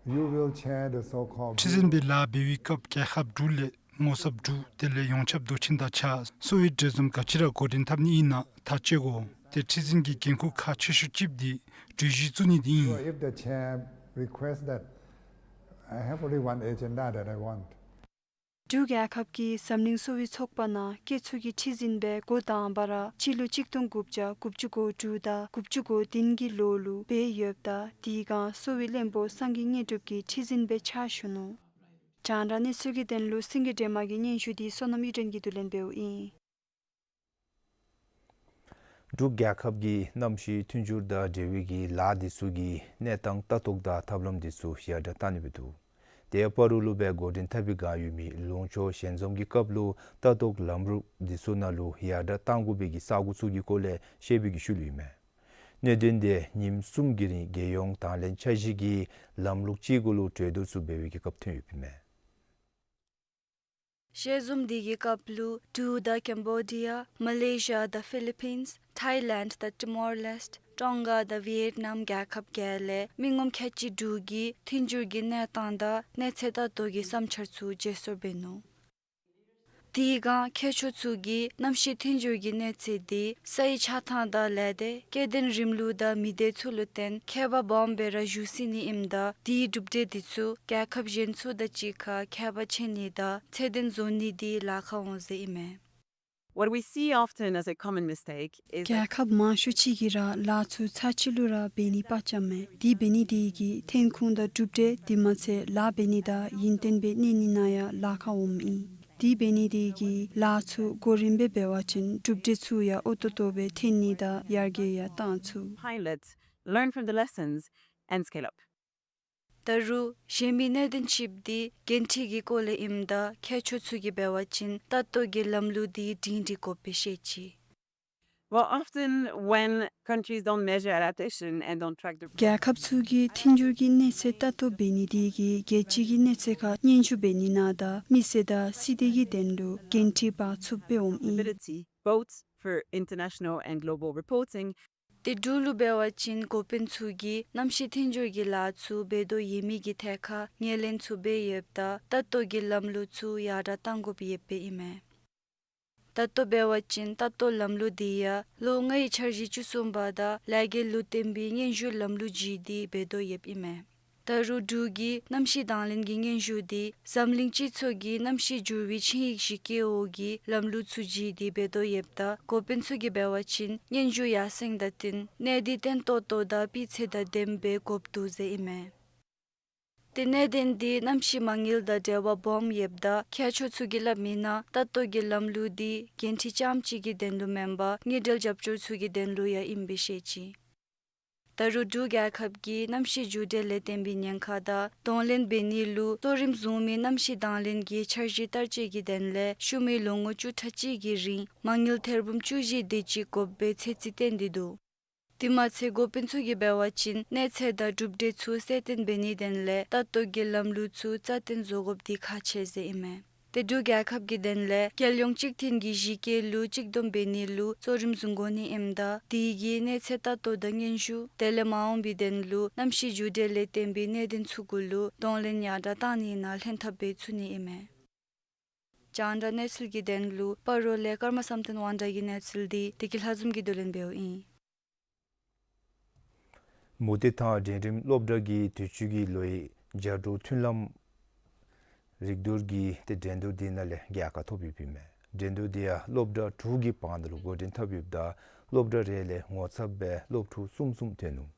you will chair the so-called ཁྲི་འཛིན་སྦེ་ལཱ་འབད་བའི་སྐབས་རྒྱལ་ཁབ་འབྲུག་ལས་ངོ་ཚབ་འབྲུག་དེ་ལས་ཡོངས་ཁྱབ་མདོ་ཆེན་དང་གཅིག་ཁར་གསོ་བའི་གྲོས་འཛོམས་ག་ཅི་ར་འགོ་འདྲེན་འཐབ་ནི་ཨིན་ན་ཐག་བཅད་དགོ། ཏེ་ཁྲི་འཛིན་གྱི་འགན་ཁུར་ཁག་ཆེ་ཤོས་ཅིག་འདི་གྲོས་གཞི་བཙུགས་ནི་འདི་ཨིན། So if the chair requests that, I have only one agenda that I want. འབྲུག་རྒྱལ་ཁབ་ཀྱིས་འཛམ་གླིང་གསོ་བའི་ཚོགས་པ་ནང་སྐྱེད་ཚོགས་ཀྱི་ཁྲི་འཛིན་སྦེ་འགོ་དང་པ་ར་སྤྱི་ལོ་གཅིག་སྟོང་དགུ་བརྒྱ་དགུ་བཅུ་གོ་དྲུག་དང་དགུ་བཅུ་གོ་བདུན་གྱི་ལོ་ལུ་འབད་ཡོདཔ་ད་དེའི་སྒང་གསོ་བའི་བློན་པོ་སངས་རྒྱས་དངོས་གྲུབ་ཀྱིས་ཁྲི་འཛིན་སྦེ་ཕྱག་ཞུ་ནུག། རྒྱང་བསྒྲགས་གནས་ཚུལ་གྱི་དོན་ལུ་སེང་གེ་སྒྲོལ་མ་གི་སྙན་ཞུ་འདི་བསོད་ནམས་གཡུ་སྒྲོན་གྱིས་བསྡུ་ལེན་འབདཝ་ཨིན། འབྲུག་རྒྱལ་ཁབ་ཀྱིས་གནམ་གཤིས་མཐུན་འགྱུར་དང་འབྲེལ་བའི་གི་ལཱ་འདི་ཚུ་གི་གནས་སྟངས་ལྟ་རྟོག་དང་ཐབས་ལམ་འདི་ཚུ་ཡར་དྲག་བཏང་ནི་སྦེ་འདུག། དེ་ཡང་སྤ་རོ་ལུ་སྦེ་འགོ་འདྲེན་འཐབ་པའི་བསྒང་ཡོད་མི་ལུང་ཕྱོགས་ཞལ་འཛོམས་ཀྱི་སྐབས་ལུ་ལྟ་རྟོག་ལམ་ལུགས་འདི་ཚུ་ནང་ལུ་ཡར་དྲག་བཏང་དགོ་པའི་གི་ས་གོ་ཚུ་གི་སྐོར་ལས་བཤད་པའི་གི་ཤུལ་ལུ་ཨིན་མས། གནད་དོན་དེ་ཉིནམ་གསུམ་གྱི་རིང་རྒྱལ་ཡོངས་དང་ལེན་འཆར་གཞི་གི་ལམ་ལུགས་ཅིག་གུ་ལུ་གྲོས་བསྡུར་ཚུ་འབད་བའི་གི་སྐབས་ཐོན་ཡོདཔ་ཨིན་མས། ཞལ་འཛོམས་འདི་གི་སྐབས་ལུ་འབྲུག་དང་ཀེམ་བོ་ཌི་ཡ་མ་ལེ་ཤི་ཡ་དང་ཕི་ལི་པིནས་ཐའི་ལེནཌ་དང་ཊི་མོར་ལེསཊ་ ཏོང་ག་དང་ཝི་ཡེཊ་ནམ་རྒྱལ་ཁབ་བརྒྱད་ལས་མི་ངོམ་ཁལ་གཅིག་དྲུག་གིས་མཐུན་འགྱུར་གྱི་གནས་སྟངས་དང་གནས་ཚད་ལྟ་རྟོག་གི་བསམ་འཆར་ཚུ་བརྗེ་སོར་འབད་ནུག། དེའི་སྒང་མཁས་མཆོག་ཚུ་གིས་གནམ་གཤིས་མཐུན་འགྱུར་གྱི་གནས་ཚད་དེ་སའི་ཆགས་ཐངས་དང་ལས་སྡེ་སྐྱེ་ལྡན་རིམ་ལུགས་དང་མི་སྡེ་ཚུ་ལུ་བརྟེན་ཁྱད་པར་སྦོམ་སྦེ་ར་བཞུགས་སྲིད་ནི་ཨིནམ་ད་དེའི་གྲུབ་འབྲས་དེ་ཚུ་རྒྱལ་ཁབ་གཞན་ཚུ་དང་གཅིག་ཁར་ཁྱད་པར་ཕྱེ་ནི་དང་ཚད་ལྡན་བཟོ་ནི་དེ་ལཱ་ཁག་འོང་ཟེར་ཨིན་མས། What we see often as a common mistake is that རྒྱལ་ཁབ་མང་ཤོས་ཅིག་གིས་ར་ལཱ་ཚུ་ཚར་གཅིག་ལུ་ར་འབད་ནི་དཔའ་རྐྱབ་མས། དེ་འབད་ནི་དེ་གིས་ཐོན་ཁུངས་དང་གྲུབ་འབྲས་དེ་མ་ཚད་ལཱ་འབད་ནི་དང་ཡུན་བརྟན་སྦེ་གནས་ནི་ནང་ཡང་ལཱ་ཁག་འོངམ་ཨིན། དེ་འབད་ནི་དེ་གིས་ལཱ་ཚུ་གོ་རིམ་སྦེ་འབད་བ་ཅིན་གྲུབ་འབྲས་ཚུ་ཡང་ཨོ་ཏོ་ཏོ་སྦེ་ཐོན་ནི་དང་ཡར་རྒྱས་ཡང་བཏང་ཚུགས། Pilot, learn from the lessons, and scale up. ད་རུང་གཞན་མི་གནད་དོན་ཅིག་དེ་འགན་འཁྲི་གི་སྐོར་ལས་ཨིནམ་ད་མཁས་མཆོག་ཚུ་གིས་འབད་བ་ཅིན་ལྟ་རྟོག་གི་ལམ་ལུགས་དེ་སྒྲིང་སྒྲི་དགོཔ་སྦེ་བཤད་ཅི། Well, often when countries don't measure adaptation and don't track the རྒྱལ་ཁབ་ཚུ་གིས་མཐུན་འགྱུར་གྱི་གནས་ཚད་ལྟ་རྟོག་འབད་ནི་དེ་གིས་རྒྱལ་སྤྱི་གི་གནས་ཚད་ཁར་སྙན་ཞུ་འབད་ནི་ནང་དང་མི་སེར་དང་སྲིད་དོན་གྱི་དོན་ལུ་འགན་འཁྲི་འབག་ཚུགསཔ་སྦེ་འོངམ་ཨིན། Responsibility both for international and global reporting དེ་འབྲུག་ལུ་འབད་བ་ཅིན་འགོ་དཔོན་ཚུ་གིས་གནམ་གཤིས་མཐུན་འགྱུར་གྱི་ལཱ་ཚུ་འབད་དོ་ཡོད་མི་གི་ཐད་ཁར་ངོས་ལེན་ཚུ་འབད་ཡོདཔ་ད་ལྟ་རྟོག་གི་ལམ་ལུགས་ཚུ་ཡར་དྲག་གཏང་དགོཔ་ཡོདཔ་ཨིན་མས། ལྟ་རྟོག་འབད་བ་ཅིན་ལྟ་རྟོག་ལམ་ལུགས་དེ་ཡང་ལོ་ལྔའི་འཆར་གཞི་བཅུ་གསུམ་པ་དང་ལས་འགུལ་ལུ་བརྟེན་པའི་སྙན་ཞུ་ལམ་ལུགས་ཅིག་དེ་འབད་དོ་ཡོདཔ་ཨིན་མས། ད་རུང་འབྲུག་གི་གནམ་གཤིས་དང་ལེན་གྱི་སྙན་ཞུ་དེ་འཛམ་གླིང་སྤྱི་ཚོགས་ཀྱི་གནམ་གཤིས་འགྱུར་བའི་ཆིངས་ཡིག་གཞི་བཀོད་འོག་གི་ལམ་ལུགས་ཚུ་ཅིག་དེ་འབད་དོ་ཡོདཔ་ད་འགོ་དཔོན་ཚུ་གིས་འབད་བ་ཅིན་སྙན་ཞུ་ཡར་སེང་དང་བསྟུན་གནད་དོན་བརྟན་ཏོག་ཏོ་དང་སྤུས་ཚད་དང་ལྡནམ་སྦེ་དགོཔ་འདུག་ཟེར་ཨིན་མས། དེ་གནད་དོན་དེ་གནམ་གཤིས་མ་དངུལ་དང་འབྲེལ་བ་སྦོམ་ཡོདཔ་ད་མཁས་མཆོག་ཚུ་གིས་སླབ་མིའི་ནང་ལྟ་རྟོག་གི་ལམ་ལུགས་དེ་འགན་འཁྲི་རྐྱངམ་གཅིག་གི་དོན་ལུ་མེན་པར་དངུལ་འབྲེལ་རྒྱབ་སྐྱོར་ཚུ་གི་དོན་ལུ་ཡང་ཨིནམ་སྦེ་བཤད་ཅི། ད་རུང་འབྲུག་རྒྱལ་ཁབ་ཀྱིས་གནམ་གཤིས་འགྱུར་འགྲོས་ལས་བརྟེན་པའི་ཉེན་ཁ་དང་གདོང་ལེན་འབད་ནི་ལུ་གཙོ་རིམ་བཟུང་མི་གནམ་གཤིས་དང་ལེན་གྱི་འཆར་གཞི་བསྟར་སྤྱོད་ཀྱི་དོན་ལས་ཤུལ་མའི་ལོ་ངོ་བཅུ་ཕྲག་གཅིག་གི་རིང་མ་དངུལ་ཐེར་འབུམ་བཅུ་བཞི་དེ་ཅིག་དགོཔ་སྦེ་ཚོད་རྩིས་བཏོན་ཏེ་འདུག། དེ་མ་ཚད་འགོ་དཔོན་ཚུ་གིས་འབད་བ་ཅིན་གནས་ཚད་དང་གྲུབ་འབྲས་ཚུ་གསལ་སྟོན་འབད་ནིའི་དོན་ལས་ལྟ་རྟོག་གི་ལམ་ལུགས་ཚུ་རྩ་བརྟན་བཟོ་དགོཔ་དེ་ཁག་ཆེ་ཟེར་ཨིན་མས། དེ་འབྲུག་རྒྱལ་ཁབ་ཀྱི་དོན་ལས་རྒྱལ་ཡོངས་གཅིག་མཐུན་གྱི་གཞི་བཀོད་ལུ་གཅིག་བསྡོམས་འབད་ནི་ལུ་གཙོ་རིམ་བཟུང་དགོ་ནི་ཨིནམ་ད་དེ་གིས་གནས་ཚད་ལྟ་རྟོག་དང་སྙན་ཞུ་དེ་ལས་མ་འོངས་པའི་དོན་ལུ་གནམ་གཤིས་འགྱུར་འགྲོས་ལས་བརྟེན་པའི་གནད་དོན་ཚུ་གུ་ལུ་གདོང་ལེན་ཡར་དྲག་གཏང་ནི་ནང་ལྷན་ཐབས་འབད་ཚུགས་ནི་ཨིན་མས། རྒྱང་བསྒྲགས་གནས་ཚུལ་གྱི་དོན་ལུ་སྤ་རོ་ལས་ཀརྨ་བསམ་གཏན་དབང་གྲགས་ཀྱི་གནས་ཚུལ་དེ་བདེ་སྐྱིད་ལྷ་འཛོམས་ཀྱིས་བསྡུ་ལེན་འབདཝ་ཨིན། མུ་སྟེགས་ཐང་འབྲིང་རིམ་སློབ་གྲྭ་གི་དུས་ཅི་གི་ལོའི་ལྕགས་སྒྲོག་མཐུན་ལམ་རིག་བསྡུར་གྱི་ཏེ་འགྲན་བསྡུར་དེ་ནང་ལས་རྒྱལ་ཁ་ཐོབ་ཡོདཔ་ཨིན་མས། འགྲན་བསྡུར་དེ་ཡང་སློབ་གྲྭ་དྲུག་གི་བར་ན་ལུ་འགོ་འདྲེན་འཐབ་ཡོདཔ་ད་སློབ་གྲྭ་རེ་ལས་ངོ་ཚབ་སྦེ་སློབ་ཕྲུག་གསུམ་གསུམ་ཐོན་ནུག།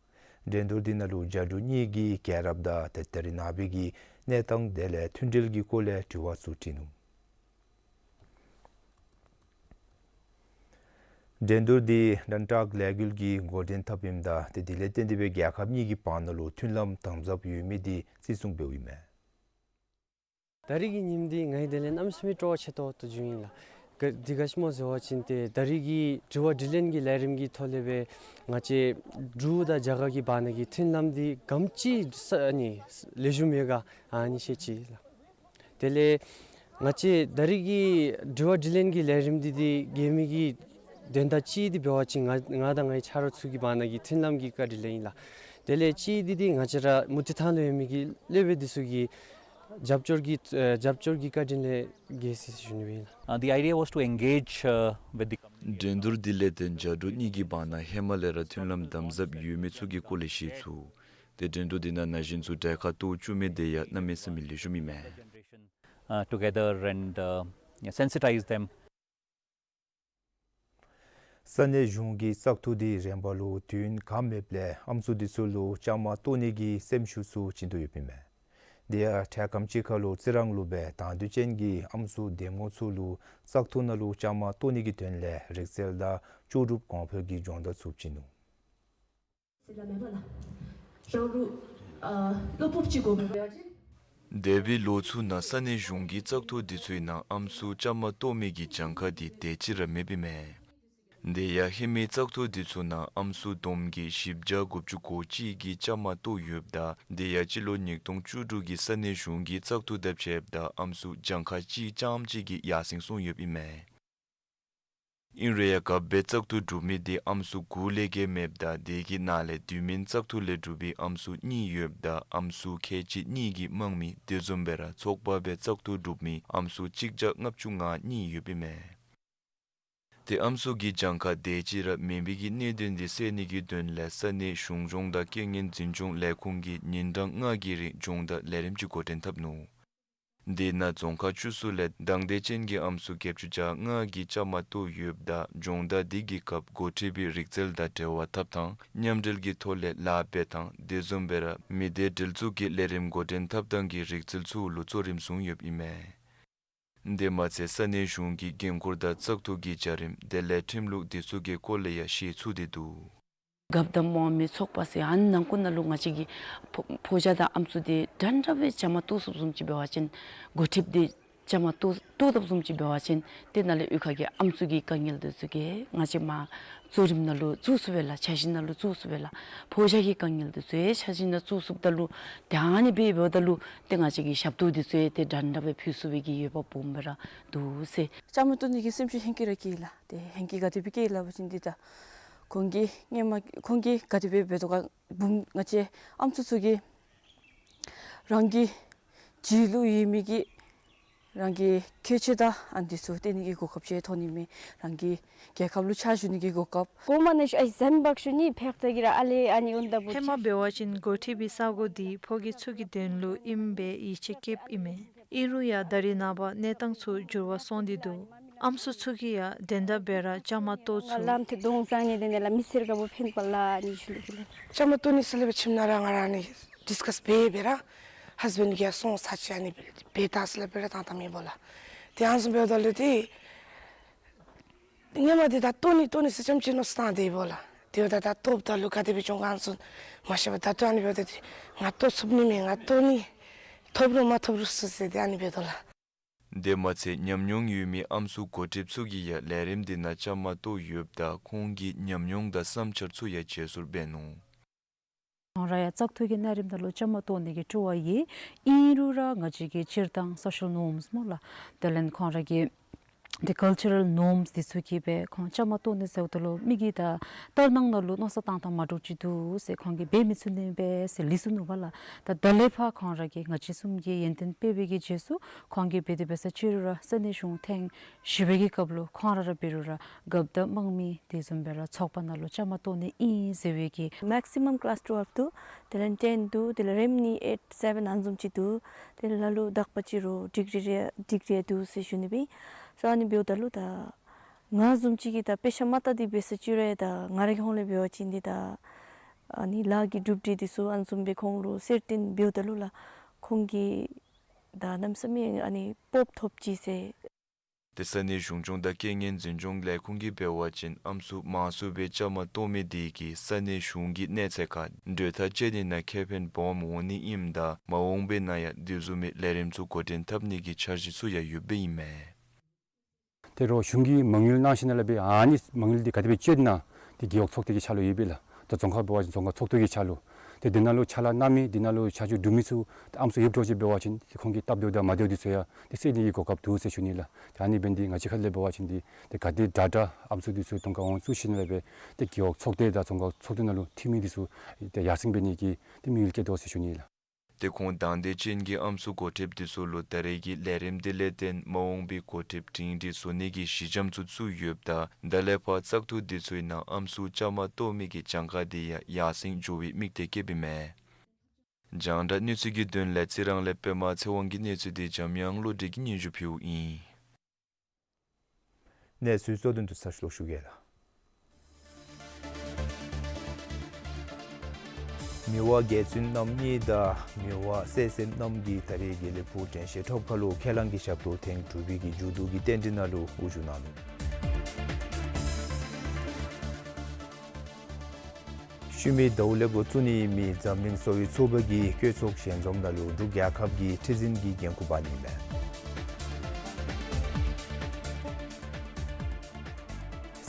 འགྲན་བསྡུར་དེ་ནང་ལུ་ལྕགས་སྒྲོག་གཉིས་ཀྱི་རྒྱལ་རབས་དང་ཏེ་ད་རེས་ནངས་པའི་གི་གནས་སྟངས་དེ་ལས་མཐུན་སྒྲིལ་གྱི་སྐོར་ལས་དྲི་བ་ཚུ་དྲིས་ནུག། འགྲན་བསྡུར་དེ་དྲན་ཏྲག་ལས་འགུལ་གྱིས་འགོ་འདྲེན་འཐབ་ཨིནམ་ད་ཏེ་དེ་ལས་བརྟེན་ཏེ་སྦེ་རྒྱལ་ཁབ་གཉིས་ཀྱི་བར་ན་ལུ་མཐུན་ལམ་དམ་ཟབ་ཡོད་མི་དེ་བརྩི་སྲུང་འབདཝ་ཨིན་མས། ད་རིས་ཀྱི་ཉིནམ་འདི་ང་གིས་དེ་ལས་གནམ་མེད་ས་མེད་སྤྲོ་བ་ཆེ་ཏོག་ཏོ་བྱུང་ཡི་ལགས། ག་འདི་ག་ཅི་སྨོ་ཟེར་བ་ཅིན་ཏེ་ད་རིས་ཀྱི་དྲི་བ་དྲིས་ལན་གྱི་ལས་རིམ་གྱི་ཐོག་ལས་སྦེ་ང་བཅས་འབྲུག་དང་རྒྱ་གར་གྱི་བར་ན་གི་མཐུན་ལམ་འདི་ག་དེམ་ཅིག་ས་ཨ་ནི་ལེགས་ཤོམ་ཡོད་ག་ཨ་ནི་ཤེས་ཅི་ལགས། དེ་ལས་ང་བཅས་ད་རིས་ཀྱི་དྲི་བ་དྲིས་ལན་གྱི་ལས་རིམ་འདི་འདི་གལ་གནད་ཀྱི་དོན་དག་གཅིག་འདི་འབད་བ་ཅིན་ང་ང་དང་ངེའི་ཆ་རོགས་ཚུ་གི་བར་ན་གི་མཐུན་ལམ་གྱི་བཀའ་དྲིན་ལས་ཨིན་ལགས། དེ་ལས་གཅིག་འདི་འདི་ང་བཅས་ར་མུ་སྟེགས་ཐང་ལུ་ཡོད་མི་གི་སློབ་དཔོན་འདི་ཚུ་གི་རྒྱབ་སྐྱོར་གྱི་ཨ་རྒྱབ་སྐྱོར་གྱི་བཀའ་དྲིན་ལས་གལ་སྲིད་ཞུ་ནི་ཨིན་ལགས། Uh, the idea was to engage, uh, with the འགྲན་བསྡུར་འདི་ལས་ཏེ་ལྕགས་སྒྲོག་གཉིས་ཀྱི་བར་ན་ཧེ་མ་ལས་ར་མཐུན་ལམ་དམ་ཟབ་ཡོད་མི་ཚུ་གི་སྐོར་ལས་ཤེས་ཚུགས། ཏེ་འགྲན་བསྡུར་འདི་ནང་ན་གཞོན་ཚུ་གྲལ་ཁར་གཏོགས་བཅུག་མི་དེ་ཡང་གནམ་མེད་ས་མེད་ལེགས་ཤོམ་ཨིན་མས། Uh, together and, uh, sensitize them. ས་གནས་གཞུང་གི་བཙག་འཐུ་འདི་རིམ་པ་ལུ་དུས་ཡུན་ཁག་མེདཔ་ལས་ཨམ་སྲུ་འདི་ཚུ་ལུ་བཅའ་མར་གཏོགས་ནི་གི་སེམས་ཤུགས་ཚུ་བྱིན་དོ་ཡོདཔ་ཨིན་མས། དེ་ཡང་འཕྲལ་ཁམས་ཅིག་ཁར་ལུ་རྩི་རང་ལུ་སྦེ་དང་འདོད་ཅན་གྱི་ཨམ་སྲུ་འདེམས་ངོ་ཚུ་ལུ་བཙག་འཐུ་ནང་ལུ་བཅའ་མར་གཏོགས་ནི་གི་དོན་ལས་རིག་རྩལ་དང་ལྕོགས་གྲུབ་གོང་འཕེལ་གྱི་སྦྱོང་བརྡར་ཚུ་བྱིན་ནུག། འདས་པའི་ལོ་ཚུ་ནང་ས་གནས་གཞུང་གི་བཙག་འཐུ་འདི་ཚུའི་ནང་ཨམ་སྲུ་བཅའ་མར་གཏོགས་མི་གི་གྱངས་ཁ་འདི་དེ་ཅིག་ར་མེདཔ་ཨིན་མས། དེ་ཡང་ཧེ་མའི་བཙག་འཐུ་འདི་ཚུ་ནང་ཨམ་སྲུ་བསྡོམས་ཀྱིས་བཞི་བརྒྱ་དགུ་བཅུ་གོ་གཅིག་གིས་བཅའ་མར་གཏོགས་ཡོདཔ་ད་དེ་ཡང་སྤྱི་ལོ་ཉིས་སྟོང་བཅུ་དྲུག་གི་ས་གནས་གཞུང་གི་བཙག་འཐུ་དང་ཕྱདཔ་ད་ཨམ་སྲུ་གྱངས་ཁ་གཅིག་རྐྱངམ་གཅིག་གིས་ཡར་སེང་སོང་ཡོདཔ་ཨིན་མས། ཨིན་རུང་ཡང་རྒཔོ་སྦེ་བཙག་འཐུ་གྲུབ་མི་དེ་ཨམ་སྲུ་དགུ་ལས་བརྒལ་མེདཔ་ད་དེ་གི་ནང་ལས་དུས་མིན་བཙག་འཐུ་ལས་གྲུབ་པའི་ཨམ་སྲུ་གཉིས་ཡོདཔ་ད་ཨམ་སྲུ་ཁལ་གཅིག་གཉིས་ཀྱིས་དམངས་མི་དེ་བཟུམ་སྦེ་ར་ཚོགས་པ་སྦེ་བཙག་འཐུ་གྲུབ་མི་ཨམ་སྲུ་གཅིག་བརྒྱ་ལྔ་བཅུ་ང་གཉིས་ཡོདཔ་ཨིན་མས། ཏེ་ཨམ་སྲུ་གི་གྱངས་ཁ་དེ་ཅིག་ར་མེད་པའི་གི་གནད་དོན་དེ་སེལ་ནི་གི་དོན་ལས་ས་གནས་གཞུང་སྐྱོང་དང་རྐྱེན་ངན་འཛིན་སྐྱོང་ལས་ཁུངས་ཀྱིས་ཉིན་གྲངས་ལྔ་གི་རིང་སྦྱོང་བརྡར་ལས་རིམ་ཅིག་འགོ་འདྲེན་འཐབ་ནུག། དེ་ནང་རྫོང་ཁག་བཅུ་གསུམ་ལས་དང་འདོད་ཅན་གྱི་ཨམ་སྲུ་བརྒྱད་ཅུ་གྱ་ལྔ་གིས་བཅའ་མར་གཏོགས་ཡོདཔ་ད་སྦྱོང་བརྡར་དེ་གི་སྐབས་འགོ་ཁྲིད་པའི་རིག་རྩལ་དང་འབྲེལ་བ་འཐབ་ཐངས་མཉམ་འབྲེལ་གྱི་ཐོག་ལས་ལཱ་འབད་ཐངས་དེ་བཟུམ་སྦེ་ར་མི་སྡེ་འབྲེལ་འཛུགས་ཀྱི་ལས་རིམ་འགོ་འདྲེན་འཐབ་ཐངས་ཀྱི་རིག་རྩལ་ཚུ་ལུ་གཙོ་རིམ་བཟུང་ཡོདཔ་ཨིན་མས། དེ་མ་ཚད་ས་གནས་གཞུང་གི་འགན་ཁུར་དང་བཙག་འཐུ་གི་བྱ་རིམ་དེ་ལས་ཁྲིམས་ལུགས་དེ་ཚུ་གི་སྐོར་ལས་ཡང་ཞིབ་འཚོལ་ཏེ་འདུག། རྒཔོ་དང་དམངས་མི་ཚོགས་པ་ཟེར་ཨ་ནི་ནང་ཁུལ་ནང་ལུ་ང་བཅས་ཀྱི་ཕོ་ཕོ་རྒྱས་དང་ཨམ་སྲུ་དེ་འདྲན་འདྲ་སྦེ་བཅའ་མར་གཏོགས་ཚུགསཔ་བཟུམ་ཅིག་འབད་བ་ཅིན་འགོ་ཁྲིདཔ་དེ་བཅའ་མར་གཏོགས་གཏོགས་དཔ་བཟུམ་ཅིག་འབད་བ་ཅིན་དེ་ནང་ལས་གཡུས་ཁ་གི་ཨམ་སྲུ་གི་དཀའ་ངལ་དེ་ཚུ་གི་ང་བཅས་མར་གཙོ་རིམ་ནང་ལུ་བཙུགས་ཚུགས་པས་ལགས། འཆར་གཞི་ནང་ལུ་བཙུགས་ཚུགས་པས་ལགས། ཕོ་རྒྱས་ཀྱི་དཀའ་ངལ་དེ་ཚུ་ཡང་འཆར་གཞི་ནང་བཙུགས་ཚུགསཔ་ད་ལུ་ཏེ་ཨ་ནི་སྦེ་འབདཝ་ད་ལུ་ཏེ་ང་བཅས་ཀྱི་ཞབས་ཏོག་དེ་ཚུ་ཡང་ཏེ་འདྲན་འདྲ་སྦེ་ཕུལ་ཚུགས་པའི་གི་འོས་འབབ་སྦོམ་སྦེ་ར་འདུག་ཟེར། བཅའ་མར་གཏོགས་ནི་གི་སེམས་ཤུགས་ཧེང་སྐལ་ར་སྐྱེས་ལགས། ཏེ་ཧེང་སྐལ་ག་དེ་སྦེ་སྐྱེས་ལགས་པ་ཅིན་འདི་ད་ཁོང་གིས་སྔོན་མ་ཁོང་གིས་ག་དེ་སྦེ་འབད་དོ་ག་བུམོ་ང་བཅས་ཨམ་སྲུ་ཚུ་གིས་རང་གི་རྗེས་ལུ་ཡོད་མི་གི་རང་གི་ཁྱད་ཆོས་དང་ཨ་ནི་དེ་ཚུ་སྟོན་ནི་གི་གོ་སྐབས་ཅིག་ཐོབ་ནི་མས། རང་གི་རྒྱལ་ཁབ་ལུ་ཕྱག་ཞུ་ནི་གི་གོ་སྐབས། གོང་མ་ནང་བཞིན་ཨ་ཞེ་ཟམ་པག་ཞུ་ནི་ཕེག་ཚ་གི་ར་ཨ་ལས་ཨ་ནི་འོང་ད་བུ་ཧེ་མ་འབད་བ་ཅིན་འགོ་ཁྲིད་པའི་ས་གོ་འདི་ཕོ་སྐྱེས་ཚུ་གི་དོན་ལུ་ཨིནམ་སྦེ་ཡིད་ཆེས་བསྐྱེདཔ་ཨིན་མས། ཨིན་རུང་ཡང་ད་རེས་ནངས་པ་གནས་སྟངས་ཚུ་འགྱུར་བ་སོང་སྟེ་འདུག། ཨམ་སྲུ་ཚུ་གིས་ཡང་དོན་དག་སྦེ་ར་བཅའ་མར་གཏོགས་ཚུགས། ལམ་ཐེབས་དོང་བཟང་ནི་དེ་ནས་ལ་མི་སེར་ག་བུ་ཕན་པ་ལ་ནི་ཞུ་ལུ་གི་ལ། བཅའ་མར་གཏོགས་ནི་ཟེར་སླབ་སྦེ་ཁྱིམ་ནང་ར་ང་ར་ནི་ཌིས་ཀཱས་འབད་འབད་ར་ཧཱས་བེནཌ་གིས་ཡང་སོང་ཚར་ཅིག་ཨ་ནི་འབད་ད་ཟེར་སླབ་སྦེ་ར་བཏང་བཏངམ་ཨིན་པས་ལགས། ཏེ་ཨ་ནི་བཟུམ་འབདཝ་ད་ལུ་ཏེ་སྔོན་མ་འདི་ད་གཏོགས་ནི་གཏོགས་ནི་ཟེར་རྐྱངམ་ཅིག་མནོ་བསམ་བཏང་སྟེ་འབདཝ་ལགས། དེ་འབདཝ་ད་ད་གཏོགསཔ་ད་ལུ་ག་དེ་སྦེ་འགྱོ་ག་ཨ་ནི་ཚུ་མ་ཤེས་པར་ད་ལྟོ་ཨ་ནི་འབདཝ་ད་ཏེ་ང་གཏོགས་ཚུགས་ནི་མས། ང་གཏོགས་ནི་ཐོབ་རུང་མ་ཐོབ་རུང་ཟེར་ཟེར་ཏེ་ཨ་ནི་འབད་དོ་ལགས། དེ་མ་ཚད་ཉམས་མྱོང་ཡོད་མི་ཨམ་སྲུ་འགོ་ཁྲིདཔ་ཚུ་གིས་ཡང་ལས་རིམ་འདི་ནང་བཅའ་མར་གཏོགས་ཡོདཔ་ད་ཁོང་གི་ཉམས་མྱོང་དང་བསམ་འཆར་ཚུ་ཡང་བརྗེ་སོར་འབད་ནུག། ཁོང་ར་ཡང་བཙག་འཐུ་གི་གནས་རིམ་ནང་ལུ་བཅའ་མར་གཏོགས་ནི་གི་སྤྲོ་བ་ཡོད། ཨིན་རུང་ར་ང་བཅས་ཀྱི་སྤྱིར་བཏང་སོ་ཤལ་ནོརམསི་སྨོ་ལགས། དེ་ལས་ཁོང་ར་གི་ཏེ་ཀཱལ་ཅར་རཱལ་ནོརམསི་འདི་ཚུ་གིས་སྦེ་ཁོང་བཅའ་མར་གཏོགས་ནི་ཟེརཝ་ད་ལུ་མི་གིས་ད་ལྟར་སྣང་ནང་ལུ་མནོ་བསམ་བཏང་བཏངམ་འདྲཝ་ཅིག་འདུག་ཟེར་ཁོང་གིས་འབད་མི་ཚུགས་ནི་སྦེ་ཟེར་ལུས་སོ་ནུག་པ་ལགས། ད་ད་ལས་ཕར་ཁོང་ར་གིས་ང་བཅས་གསུམ་གྱིས་ཡོན་ཏན་སྤེལ་བའི་གི་རྗེས་སུ་ཁོང་གིས་འབད་དེ་འབད་ས་ཅིག་རུང་ར་ས་གནས་གཞུང་ཐེངས་བཞི་པའི་གི་སྐབས་ལུ་ཁོང་ར་ར་འབད་རུང་ར་རྒཔོ་དང་དམངས་མི་དེ་བཟུམ་སྦེ་ར་ཚོགས་པ་ནང་ལུ་བཅའ་མར་གཏོགས་ནི་ཨིན་ཟེར་བའི་གི། Maximum class twelve འདུག། དེ་ལས་ten འདུག། དེ་ལས་རིམ་གཉིས་eight seven ཨ་ནི་བཟུམ་ཅིག་འདུག། དེ་ལས་ལ་ལུ་དག་པ་ཅིག་རུང་ཌིག་རི་རེ་ཌིག་རི་འདུག་ཟེར་ཞུ་ནི་སྦེ། སོ་ཨ་ནི་འབདཝ་ད་ལུ་ད་ང་བཟུམ་ཅིག་གིས་ད་དཔེ་ཆ་མ་བལྟ་སྟེ་འབད་ས་ཅིག་རུང་ད་ང་ར་གི་ཧོངས་ལས་འབད་བ་ཅིན་འདི་ད་ཨ་ནི་ལཱ་གི་གྲུབ་འབྲས་འདི་ཚུ་ཨ་ནི་བཟུམ་སྦེ་ཁོང་ལུ་གསལ་སྟོན་འབདཝ་ད་ལུ་ལགས་ཁོང་གིས་ད་གནམ་མེད་ས་མེད་ཨ་ནི་སྤོབས་ཐོབ་ཅི་ཟེར། ཏེ་ས་གནས་གཞུང་སྐྱོང་དང་རྐྱེན་ངན་འཛིན་སྐྱོང་ལས་ཁུངས་ཀྱིས་འབད་བ་ཅིན་ཨམ་སྲུ་མང་སུ་སྦེ་བཅའ་མར་གཏོགས་མི་དེ་གིས་ས་གནས་གཞུང་གི་གནས་ཚད་ཁར་གྲོས་ཐག་བཅད་ནི་ནང་ཁེ་ཕན་སྦོམ་འོང་ནི་ཨིནམ་ད་མ་འོངས་པའི་ནང་ཡང་དེ་བཟུམ་མའི་ལས་རིམ་ཚུ་འགོ་འདྲེན་འཐབ་ནི་གི་འཆར་གཞི་ཚུ་ཡང་ཡོདཔ་ཨིན་མས། ཏེ་རོགས་གཞུང་གིས་མ་དངུལ་གནང་ཞིནམ་ལས་སྦེ་ཨ་ནི་མ་དངུལ་འདི་ག་དེ་སྦེ་སྤྱོད་ན་འདི་རྒེད་འོག་ཚོགས་སྡེ་གི་ཆ་ལུ་ཡོད་པས་ལགས། ད་རྫོང་ཁག་འབད་བ་ཅིན་རྫོང་ཁག་ཚོགས་སྡེ་གི་ཆ་ལུ། ཏེ་འདི་ནང་ལུ་ཕྱག་ལཱ་གནང་མི་འདི་ནང་ལུ་ཕྱག་ཕྱིད་སྒྲུབ་མི་ཚུ་ཏེ་ཨམ་སྲུ་ཡོདཔ་འདྲཝ་ཅིག་འབད་བ་ཅིན་ཏེ་ཁོང་གིས་སྟབས་བདེཝ་དང་མ་བདེཝ་འདི་ཚུ་ཡང་ཏེ་སེལ་ནི་གི་གོ་སྐབས་འདུག་ཟེར་ཞུ་ནི་ལགས། ཏེ་ཨ་ནི་འབད་ནི་འདི་ང་བཅས་ཁ་ལས་འབད་བ་ཅིན་འདི་ཏེ་ག་དེ་དྲག་དྲག་ཨམ་སྲུ་འདི་ཚུ་གདོང་ཁར་འོང་ཚུགས་ཞིནམ་ལས་སྦེ་ཏེ་རྒེད་འོག་ཚོགས་སྡེ་དང་རྫོང་ཁག་ཚོགས་སྡེ་ནང་ལུ་འཐུས་མི་འདི་ཚུ་ཏེ་ཡར་སེང་འབད་ནི་གི་ཏེ་དམིགས་ཡུལ་བསྐྱེད་དོ་ཟེར་ཞུ་ནི་ལགས། ཏེ་ཁོང་དང་འདོད་ཅན་གྱི་ཨམ་སྲུ་འགོ་ཁྲིདཔ་འདི་ཚུ་ལུ་ད་རེས་ཀྱི་ལས་རིམ་འདི་ལས་བརྟེན་མ་འོངས་པའི་འགོ་ཁྲིདཔ་སྒྲིང་སྒྲིང་བཟོ་ནི་གི་གཞི་འགྱམ་ཚུ་བཙུགས་ཡོདཔ་ད་ད་ལས་ཕར་བཙག་འཐུ་འདི་ཚུ་ནང་ཨམ་སྲུ་བཅའ་མར་གཏོགས་མི་གི་གྱངས་ཁ་འདི་ཡང་ཡར་སེང་འགྱོ་བའི་དམིགས་གཏད་བསྐྱེདཔ་ཨིན་མས། རྒྱང་བསྒྲགས་གནས་ཚུལ་གྱི་དོན་ལས་རྩི་རང་ལས་པདྨ་ཚེ་དབང་གི་གནས་ཚུལ་འདི་འཇམ་དབྱངས་བློ་གྲོས་ཀྱིས་སྙན་ཞུ་ཕུལཝ་ཨིན། གནས་ཚུལ་གཙོ་དོན་དུ་ཚར་ཞུ་ལོག་ཞུ་གེ་ལགས། མི་དབང་རྒྱལ་བཙུན་རྣམ་གཉིས་དང་མི་དབང་སྲས་གསུམ་རྣམ་གཉིས་ད་རེས་དགེ་ལེགས་ཕུག་དྲན་ཤེས་ཁྲོམ་ཁ་ལུ་ཁས་བླངས་ཀྱི་ཞབས་ཏོག་ཐེངས་དྲུག་པའི་གི་མཇུག་བསྡུ་གི་རྟེན་འབྲེལ་ནང་ལུ་དབུ་བཞུགས་གནང་ནུག། ཤུལ་མའི་ཟླཝ་ལས་འགོ་བཙུགས་ནི་མི་འཛམ་གླིང་གསོ་བའི་ཚོགས་པ་གིས་བཀོད་ཚོགས་ཞལ་འཛོམས་ནང་ལུ་འབྲུག་རྒྱལ་ཁབ་ཀྱི་ཁྲི་འཛིན་གྱི་འགན་ཁུར་འབག་ནི་མས།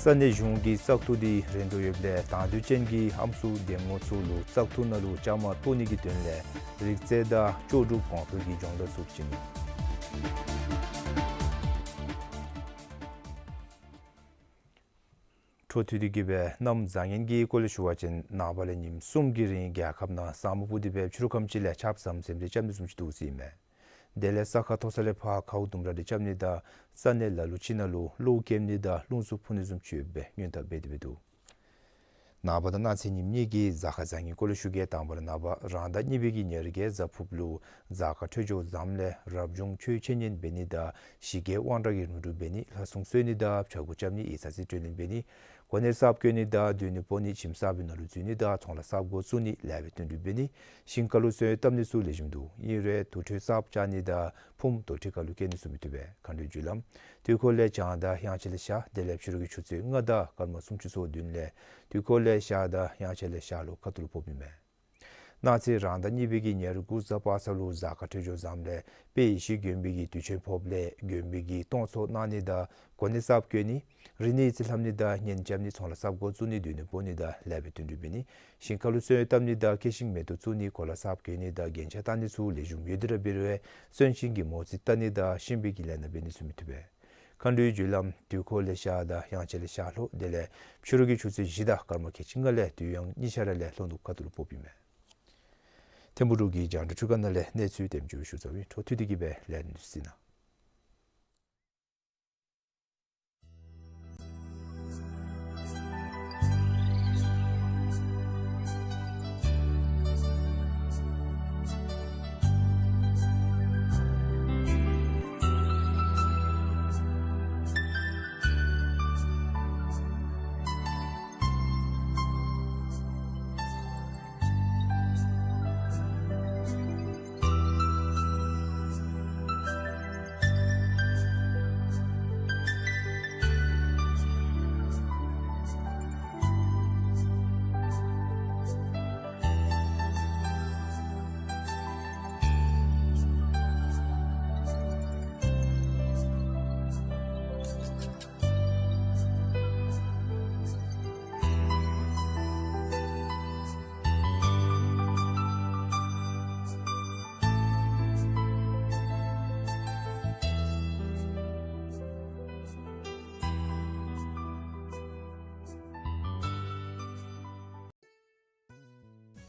ས་གནས་གཞུང་གི་བཙག་འཐུ་འདི་རན་འགྲོ་ཡོདཔ་ལས་དང་འདོད་ཅན་གྱི་ཨམ་སྲུ་འདེམས་ངོ་ཚུ་ལུ་བཙག་འཐུ་ནང་ལུ་བཅའ་མར་གཏོགས་ནི་གི་དོན་ལས་རིག་རྩལ་དང་ལྕོགས་གྲུབ་གོང་འཕེལ་གྱི་སྦྱོང་བརྡར་ཚུ་བྱིན་ནུག། འཕྲོ་མཐུད་དེ་གི་སྦེ་གནམ་བཟང་ངན་གྱི་སྐོར་ལས་ཞུ་བ་ཅིན་ནངས་པ་ལས་ཉིནམ་གསུམ་གྱི་རིང་རྒྱལ་ཁབ་ནང་ས་སྨུག་སྤུབས་ཏེ་སྦེ་ཕྱི་རུ་ཁམས་ཅིག་ལས་ཆརཔ་ཟམ་ཟིམ་རེ་རྐྱབ་ནི་བཟུམ་ཅིག་འདུག་ཟེར་ཨིན་མས། དེ་ལས་ས་ཁ་མཐོ་ས་ལས་ཕར་ཁཝ་ལྡུམ་ར་རེ་རྐྱབ་ནི་དང་ས་གནས་ལ་ལུ་ཅིག་ནང་ལུ་གློག་ཀེམ་ནི་དང་རླུང་འཚུབ་འཕུ་ནི་བཟུམ་ཅིག་ཡོདཔ་སྦེ་སྔོན་བརྡ་འབད་དེ་སྦེ་འདུག། ནངས་པ་དང་གནངས་ཚེ་ཉིནམ་གཉིས་ཀྱི་གཟའ་སྐར་བཟང་ངན་སྐོར་ལས་ཞུ་གེ། དང་པ་ར་ནངས་པ་རང་ཟླ་གཉིས་པའི་གི་ཉེར་བརྒྱད་གཟའ་ཕུརཔ་ལུ་གཟའ་སྐར་འཕྲོད་སྦྱོར་བཟངམ་ལས་རབ་བྱུང་ཆོས་འཆད་ཉན་འབད་ནི་དང་ཞི་རྒྱས་དབང་དྲག་གི་རིམ་གྲོ་འབད་ནི། ལྷ་སྲུང་གསོལ་ནི་དང་ཕྱྭ་འགུགས་རྐྱབ་ནི། ཡིག་ཚང་རྩིས་སྤྲོད་ལེན་འབད་ནི། གོ་གནས་གསརཔ་བསྐོ་ནི་དང་སྡོད་གནས་སྤོ་ནི། ཁྱིམ་གསརཔ་གི་ནང་ལུ་འཛུལ་ནི་དང་ཚོང་ལཱ་གསརཔ་འགོ་བཙུགས་ནི། ལེགས་པའི་དོན་འགྲུབ་འབད་ནི། ཞིང་ཁ་ལུ་སོན་བཏབ་ནི་ཚུ་ལེགས་ཤོམ་འདུག། ཨིན་རུང་དུར་ཁྲོད་གསརཔ་བཅག་ནི་དང་ཕུངམ་དུར་ཁྲོད་ཁ་ལུ་བསྐྱལ་ནི་ཚུ་མི་བཏུབ་པས། མཁའ་འགྲོའི་རྒྱུ་ལམ་དུས་འཁོར་ལས་བྱང་དང་དབྱངས་འཆར་ལས་ཤར། དེ་ལས་ཕྱི་རུ་གི་ཆུ་ཚོད་ལྔ་དང་སྐར་མ་སུམ་ཅུ་སོ་བདུན་ལས་དུས་འཁོར་ལས་ཤར་དང་དབྱངས་འཆར་ལས་ཤར་ལྷོ་ཁ་ཐུག་ལུ་ཕོགཔ་ཨིན་མས། གནངས་ཚེ་རང་ཟླ་གཉིས་པའི་གི་ཉེར་དགུ་གཟའ་པ་སངས་ལུ་གཟའ་སྐར་འཕྲོད་སྦྱོར་བཟངམ་ལས་དཔལ་ཡེ་ཤེས་མགོན་པོའི་གི་དུས་ཆེན་ཕོགཔ་ལས་མགོན་པོའི་གི་སྟོང་ཚོགས་གནང་ནི་དང་གོ་གནས་གསརཔ་བསྐོ་ནི། རིག་གནས་རྩིས་ལྷབ་ནི་དང་གཉེན་རྐྱབ་ནི། ཚོང་ལཱ་གསརཔ་འགོ་བཙུགས་ནི། སྡོད་གནས་སྤོ་ནི་དང་ལེགས་པའི་དོན་འགྲུབ་འབད་ནི། ཞིང་ཁ་ལུ་སོན་བཏབ་ནི་དང་ཁེ་ཤིང་མེ་ཏོག་བཙུགས་ནི། གོ་ལ་གསརཔ་གྱོན་ནི་དང་རྒྱན་ཆ་བཏགས་ནི་ཚུ་ལེགས་ཤོམ་ཡོད་དེ་ར་འབད་རུང་སོན་ཤིང་གི་མོ་རྩིས་བཏགས་ནི་དང་ཤན་པའི་གི་ལས་སྣ་འབད་ནི་ཚུ་མི་བཏུབ་པས། མཁའ་འགྲོའི་རྒྱུ་ལམ་དུས་འཁོར་ལས་ཤར་དང་དབྱངས་འཆར་ལས་ཤར་ལྷོ། དེ་ལས་ཕྱི་རུ་གི་ཆུ་ཚོད་བཞི་དང་སྐར་མ་ཁལ་གཅིག་ལྔ་ལས་དུས་ཡང་གཉིས་ཆ་ར་ལས་ལྷོ་ནུབ་ཁ་ཐུག་ལུ་ཕོགཔ་ཨིན་མས། ཐིམ་ཕུག་འབྲུག་གི་རྒྱང་བསྒྲགས་ཁྲི་ཁ་ནང་ལས་གནས་ཚུལ་དེམ་ཅིག་ཞུ་ཚར་ཡི། འཕྲོ་མཐུད་དེ་གི་སྦེ་ལས་རིམ་གཟིགས་གནང་།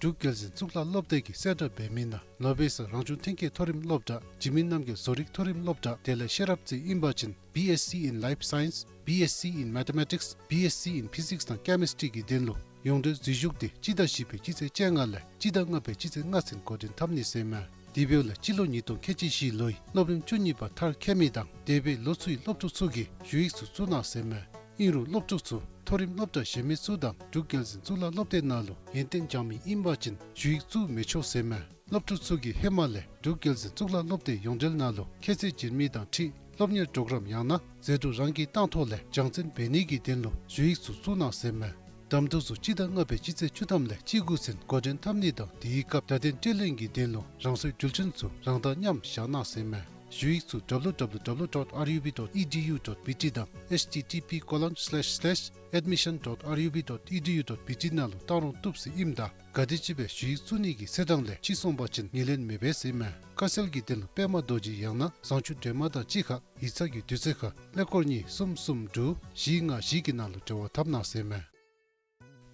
འབྲུག་རྒྱལ་འཛིན་གཙུག་ལག་སློབ་སྡེ་གིས་གསལ་བསྒྲགས་འབད་མི་ནང་ལོ་པེ་སར་རང་བྱུང་ཐོན་སྐྱེད་མཐོ་རིམ་སློབ་གྲྭ། འཇིགས་མེད་རྣམ་རྒྱལ་བཟོ་རིག་མཐོ་རིམ་སློབ་གྲྭ། དེ་ལས་ཤེས་རབ་རྩེ་ཨིན་པ་ཅིན་B Sc in Life Science, B Sc in Mathematics, B Sc in Physics དང་Chemistry གི་དོན་ལུ་ཡོངས་འབྲེལ་འཛུལ་ཞུགས་འདི་སྤྱི་ཟླ་བཞི་པའི་སྤྱི་ཚེས་བཅོ་ལྔ་ལས་སྤྱི་ཟླ་ལྔ་པའི་སྤྱི་ཚེས་ལྔ་ཚུན་འགོ་འདྲེན་འཐབ་ནི་ཟེར་མས། དེ་འབདཝ་ལས་སྤྱི་ལོ་ཉིས་སྟོང་ཁལ་གཅིག་བཞི་ལོའི་སློབ་རིམ་བཅུ་གཉིས་པ་མཐར་འཁྱོལ་མི་དང་འདས་པའི་ལོ་ཚུའི་སློབ་ཕྲུག་ཚུ་གིས་ཞུ་ཡིག་ཚུ་བཙུགས་གནང་ཟེར་མས། ཨིན་རུང་སློབ་ཕྲུག་ཚུ་མཐོ་རིམ་སློབ་གྲྭ་གཞན་མི་ཚུ་དང་འབྲུག་རྒྱལ་འཛིན་གཙུག་ལག་སློབ་སྡེ་ནང་ལུ་ཡོན་ཏན་སྦྱང་མི་ཨིན་པ་ཅིན་ཞུ་ཡིག་བཙུགས་མི་ཆོག་ཟེར་མས། སློབ་ཕྲུག་ཚུ་གིས་ཧེ་མ་ལས་འབྲུག་རྒྱལ་འཛིན་གཙུག་ལག་སློབ་སྡེ་ཡོངས་འབྲེལ་ནང་ལུ་ཁྱད་ཚད་འཛིན་མི་དང་འཁྲིལ་སློབ་གཉེར་གྲོགས་རམ་ཡང་ན་ཟད་འགྲོ་རང་གི་གཏང་ཐོག་ལས་སྦྱང་བརྩོན་འབད་ནི་གི་དོན་ལུ་ཞུ་ཡིག་ཚུ་བཙུགས་གནང་ཟེར་མས། གདམ་འཐུ་ཚུ་སྤྱི་ཟླ་ལྔ་པའི་སྤྱི་ཚེས་བཅུ་ཐམ་ལས་བཅུ་དགུ་ཚུན་འགོ་འདྲེན་འཐབ་ནི་དང་དེའི་སྐབས་བརྡ་དོན་སྤྲོད་ལེན་གྱི་དོན་ལུ་རང་སོའི་འགྲུལ་འཕྲིན་ཚུ་རང་དང་མཉམ་བཞག་གནང་ཟེར་མས། ཞུ་ཡིག་ཚུ་W W W dot R U B dot E D U dot B T དང་H T T P colon slash slash admission dot R U B dot E D U dot B T ནང་ལུ་བཏང་རུང་བཏུབ་ཟེར་ཨིནམ་ད་ག་དེམ་ཅིག་སྦེ་ཞུ་ཡིག་བཙུགས་ནི་གི་ཚེས་གྲངས་ལས་ཕྱི་སོང་པ་ཅིན་ངོས་ལེན་མི་འབད་ཟེར་མས། ཁ་གསལ་གྱི་དོན་ལུ་པདྨ་རྡོ་རྗེ་ཡང་ན་བཟང་སྤྱོད་སྒྲོལ་མ་དང་གཅིག་ཁར་ཡིག་ཚང་གི་དུས་ཚོད་ཁར་ཀླད་ཀོར་གཉིས་གསུམ་གསུམ་དྲུག་བཞི་ལྔ་བཞི་གི་ནང་ལུ་འབྲེལ་བ་འཐབ་གནང་ཟེར་མས།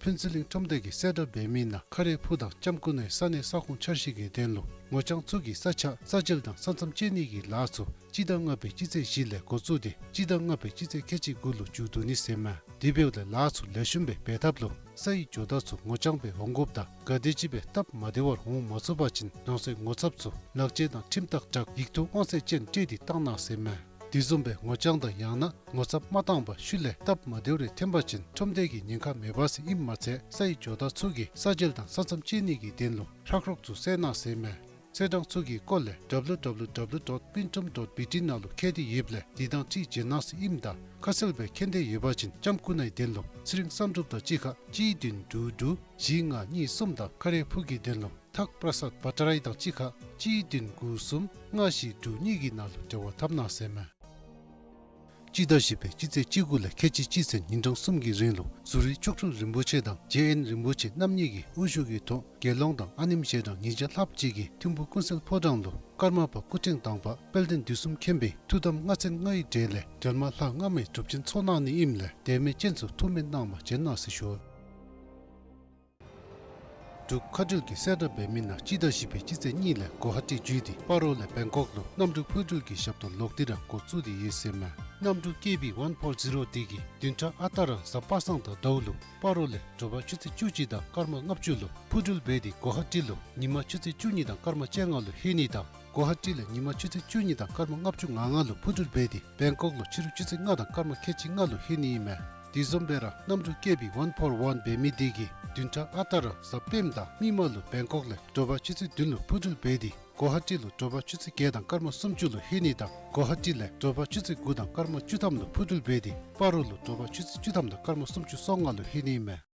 ཕུན་ཚོགས་གླིང་ཁྲོམ་སྡེ་གིས་གསལ་བསྒྲགས་འབད་མི་ནང་ཁ་རས་ཕུ་དང་ལྕམ་སྐུ་ནའི་ས་གནས་ས་ཁོངས་འཆར་གཞི་གི་དོན་ལུ་ངོ་རྐྱང་ཚུ་གི་ས་ཆ་ས་འཇལ་དང་ས་མཚམས་བཅད་ནི་གི་ལཱ་ཚུ་སྤྱི་ཟླ་ལྔ་པའི་སྤྱི་ཚེས་བཞི་ལས་འགོ་བཙུགས་ཏེ་སྤྱི་ཟླ་ལྔ་པའི་སྤྱི་ཚེས་ཁལ་གཅིག་དགུ་ལུ་མཇུག་བསྡུ་ནི་ཟེར་མས། དེ་འབདཝ་ལས་ལཱ་ཚུ་ལེགས་ཤོམ་སྦེ་འབད་ཐབས་ལུ་ས་ཡི་ཇོ་བདག་ཚུ་ངོ་རྐྱང་སྦེ་འོང་དགོཔ་དང་ག་དེམ་ཅིག་སྦེ་སྟབས་མ་བདེ་བར་འོང་མ་ཚུགས་པ་ཅིན་རང་སོའི་ངོ་ཚབ་ཚུ་ལག་ཁྱེར་དང་ཁྲིམས་རྟགས་སྦྲགས་ཡིག་ཐོག་དབང་ཚད་ཅན་སྤྲོད་དེ་བཏང་གནང་ཟེར་མས། དེ་བཟུམ་སྦེ་ངོ་རྐྱང་དང་ཡང་ན་ངོ་ཚབ་མ་བཏང་པར་ཤུལ་ལས་སྟབས་མ་བདེཝ་རེ་ཐོན་པ་ཅིན་ཁྲོམ་སྡེ་གིས་ཉེན་ཁ་མེད་པ་ཟེར་ཨིནམ་མ་ཚད་ས་ཡི་ཇོ་བདག་ཚུ་གིས་ས་འཇལ་དང་ས་མཚམས་བཅད་ནི་གི་དོན་ལུ་ཧྲག་རོག་ཚུ་བསལ་གནང་ཟེར་མས། ཚེས་གྲངས་ཚུ་གི་སྐོར་ལས་W W W dot pintrom dot B T ནང་ལུ་མཁྱེན་ཏེ་ཡོདཔ་ལས་དེ་དང་འཁྲིལ་བྱོན་གནང་ཟེར་ཨིནམ་ད་ཁ་གསལ་སྦེ་མཁྱེན་ཏེ་ཡོད་པ་ཅིན་ལྕམ་སྐུ་ནའི་དོན་ལུ་ཚེ་རིང་བསམ་གྲུབ་དང་གཅིག་ཁར་གཅིག་བདུན་དྲུག་དྲུག་བཞི་ལྔ་གཉིས་གསུམ་དང་ཁ་རས་ཕུ་གི་དོན་ལུ་ཐག་པྲ་སཱད་བ་ཊ་རའི་དང་གཅིག་ཁར་གཅིག་བདུན་དགུ་གསུམ་ལྔ་བཞི་དྲུག་གཉིས་ཀྱི་ནང་ལུ་འབྲེལ་བ་འཐབ་གནང་ཟེར་མས། སྤྱི་ཟླ་བཞི་པའི་སྤྱི་ཚེས་བཅུ་དགུ་ལས་ཁལ་གཅིག་གཅིག་ཚུན་ཉིན་གྲངས་གསུམ་གྱི་རིང་ལུ་ཟུར་རིའི་མཆོག་སྤྲུལ་རིན་པོ་ཆེ་དང་རྗེ་དབོན་རིན་པོ་ཆེ་རྣམ་གཉིས་ཀྱི་དབུ་བཞུགས་ཀྱི་ཐོག་དགེ་སློང་དང་ཨ་ནེམ་ཞལ་གྲངས་ཉིས་བརྒྱ་ལྷགཔ་ཅིག་གིས་ཐིམ་ཕུག་ཀུན་གསལ་ཕོ་བྲང་ལུ་ཀརྨ་པ་སྐུ་ཕྲེང་དང་པ་དཔལ་ལྡན་དུས་གསུམ་མཁྱེན་པའི་ཐུགས་དམ་ལྔ་ཚན་ལྔ་ཡི་གྲས་ལས་འགྲེལ་མ་ལྷ་སྔགས་མའི་སྒྲུབ་ཆེན་ཚོགས་གནང་ནི་ཨིནམ་ལས་དད་མོས་ཅན་ཚུ་ཐུགས་སྨོན་གནང་བར་བྱོན་གནང་ཟེར་ཞུ། འབྲུག་མཁའ་འགྲུལ་གྱི་གསལ་བསྒྲགས་འབད་མི་ནང་སྤྱི་ཟླ་བཞི་པའི་སྤྱི་ཚེས་གཉིས་ལས་གོ་ཧ་ཊི་བརྒྱུད་དེ་སྤ་རོ་ལས་བེང་ཀོག་ལུ་གནམ་གྲུ་འཕུར་འགྲུལ་གྱི་ཞབས་ཏོག་ལོག་སྟེ་ར་འགོ་བཙུགས་ཏེ་ཡོད་ཟེར་མས། གནམ་གྲུ་ཀེ་བི་ཝན་ཕོར་ཛི་རོ་འདི་གིས་བདུན་ཕྲག་ཨ་རྟག་ར་གཟའ་པ་སངས་དང་ཟླཝ་ལུ་སྤ་རོ་ལས་དྲོ་པ་ཆུ་ཚོད་བཅུ་གཅིག་དང་སྐར་མ་ལྔ་བཅུ་ལུ་འཕུར་འགྲུལ་འབད་དེ་གོ་ཧ་ཊི་ལུ་ཉིན་མ་ཆུ་ཚོད་བཅུ་གཉིས་དང་སྐར་མ་བཅོ་ལྔ་ལུ་ལྷོད་ནི་དང་གོ་ཧ་ཊི་ལས་ཉིན་མ་ཆུ་ཚོད་བཅུ་གཉིས་དང་སྐར་མ་ལྔ་བཅུ་ང་ལྔ་ལུ་འཕུར་འགྲུལ་འབད་དེ་བེང་ཀོག་ལུ་ཕྱི་རུ་ཆུ་ཚོད་ལྔ་དང་སྐར་མ་ཁལ་གཅིག་ལྔ་ལུ་ལྷོད་ནི་ཨིན་མས། དེ་བཟུམ་སྦེ་ར་གནམ་གྲུ་ཀེ་བི་ཝན་ཕོར་ཝན་འབད་མི་འདི་གིས་བདུན་ཕྲག་ཨ་རྟག་ར་གཟའ་སྤེནམ་དང་མིག་དམར་ལུ་བེང་ཀོག་ལས་དྲོ་པ་ཆུ་ཚོད་བདུན་ལུ་འཕུར་འགྲུལ་འབད་དེ་གོ་ཧ་ཊི་ལུ་དྲོ་པ་ཆུ་ཚོད་བརྒྱད་དང་སྐར་མ་སུམ་ཅུ་ལུ་ལྷོད་ནི་དང་གོ་ཧ་ཊི་ལས་དྲོ་པ་ཆུ་ཚོད་དགུ་དང་སྐར་མ་བཅུ་ཐམ་ལུ་འཕུར་འགྲུལ་འབད་དེ་སྤ་རོ་ལུ་དྲོ་པ་ཆུ་ཚོད་བཅུ་ཐམ་དང་སྐར་མ་སུམ་ཅུ་སོ་ལྔ་ལུ་ལྷོད་ནི་ཨིན་མས།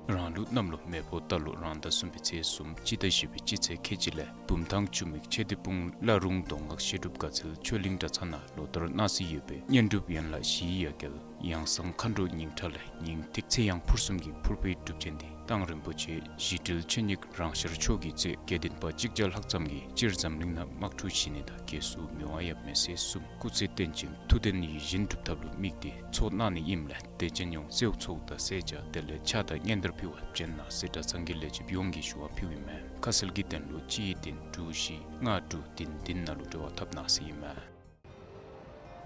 རང་ལུགས་གནམ་ལོ་མེ་ཕོ་རྟ་ལོ་རང་ཟླ་གསུམ་པའི་ཚེས་གསུམ་སྤྱི་ཟླ་བཞི་པའི་སྤྱི་ཚེས་ཁལ་གཅིག་ལས་བུམ་ཐང་ཆུ་མིག་ཆོས་སྡེ་སྤུངས་བླ་རུང་མདོ་སྔགས་བཤད་སྒྲུབ་དགའ་ཚལ་ཆོས་གླིང་གྲྭ་ཚང་ནང་ལོ་ལྟར་གནང་སྲོལ་ཡོད་པའི་བསྙེན་སྒྲུབ་ཡན་ལག་བཞིའི་ཡ་གྱལ་ཡང་གསང་མཁའ་འགྲོ་ཉིང་ཁྲ་ལས་ཉིང་ཐིག་ཚེ་ཡང་ཕུར་གསུམ་གྱི་ཕུར་པའི་སྒྲུབ་ཆེན་འདི་མདང་རིན་པོ་ཆེ་ཞི་དྲིལ་ཆོས་ཉིད་རང་ཤར་མཆོག་གིས་མཛད་དགེ་ལྡན་པ་གཅིག་བརྒྱ་ལྷག་ཙམ་གྱིས་སྤྱིར་འཛམ་གླིང་ནང་དམག་འཁྲུག་ཞི་ནི་དང་རྒྱལ་སྲུང་མི་དབང་ཡབ་མེས་སྲས་གསུམ་སྐུ་ཚེ་བརྟན་ཅིང་ཐུགས་དོན་ཡིད་བཞིན་འགྲུབ་ཐབས་ལུ་དམིགས་ཏེ་ཚོགས་གནང་ནི་ཨིནམ་ལས་དད་ཅན་ཡོངས་སེའུ་ཚོགས་དང་སེར་སྐྱ་དེ་ལས་ཕྱག་དང་སྙན་དར་ཕུལ་བར་བྱོན་གནང་ཟེར་གྲྭ་ཚང་གི་ལས་བྱེདཔ་ཡོངས་ཀྱིས་ཞུ་བ་ཕུལཝ་ཨིན་མས། ཁ་གསལ་གྱི་དོན་ལུ་གཅིག་བདུན་དྲུག་བཞི་ལྔ་དྲུག་བདུན་བདུན་ནང་ལུ་འབྲེལ་བ་འཐབ་གནང་ཟེར་ཨིན་མས།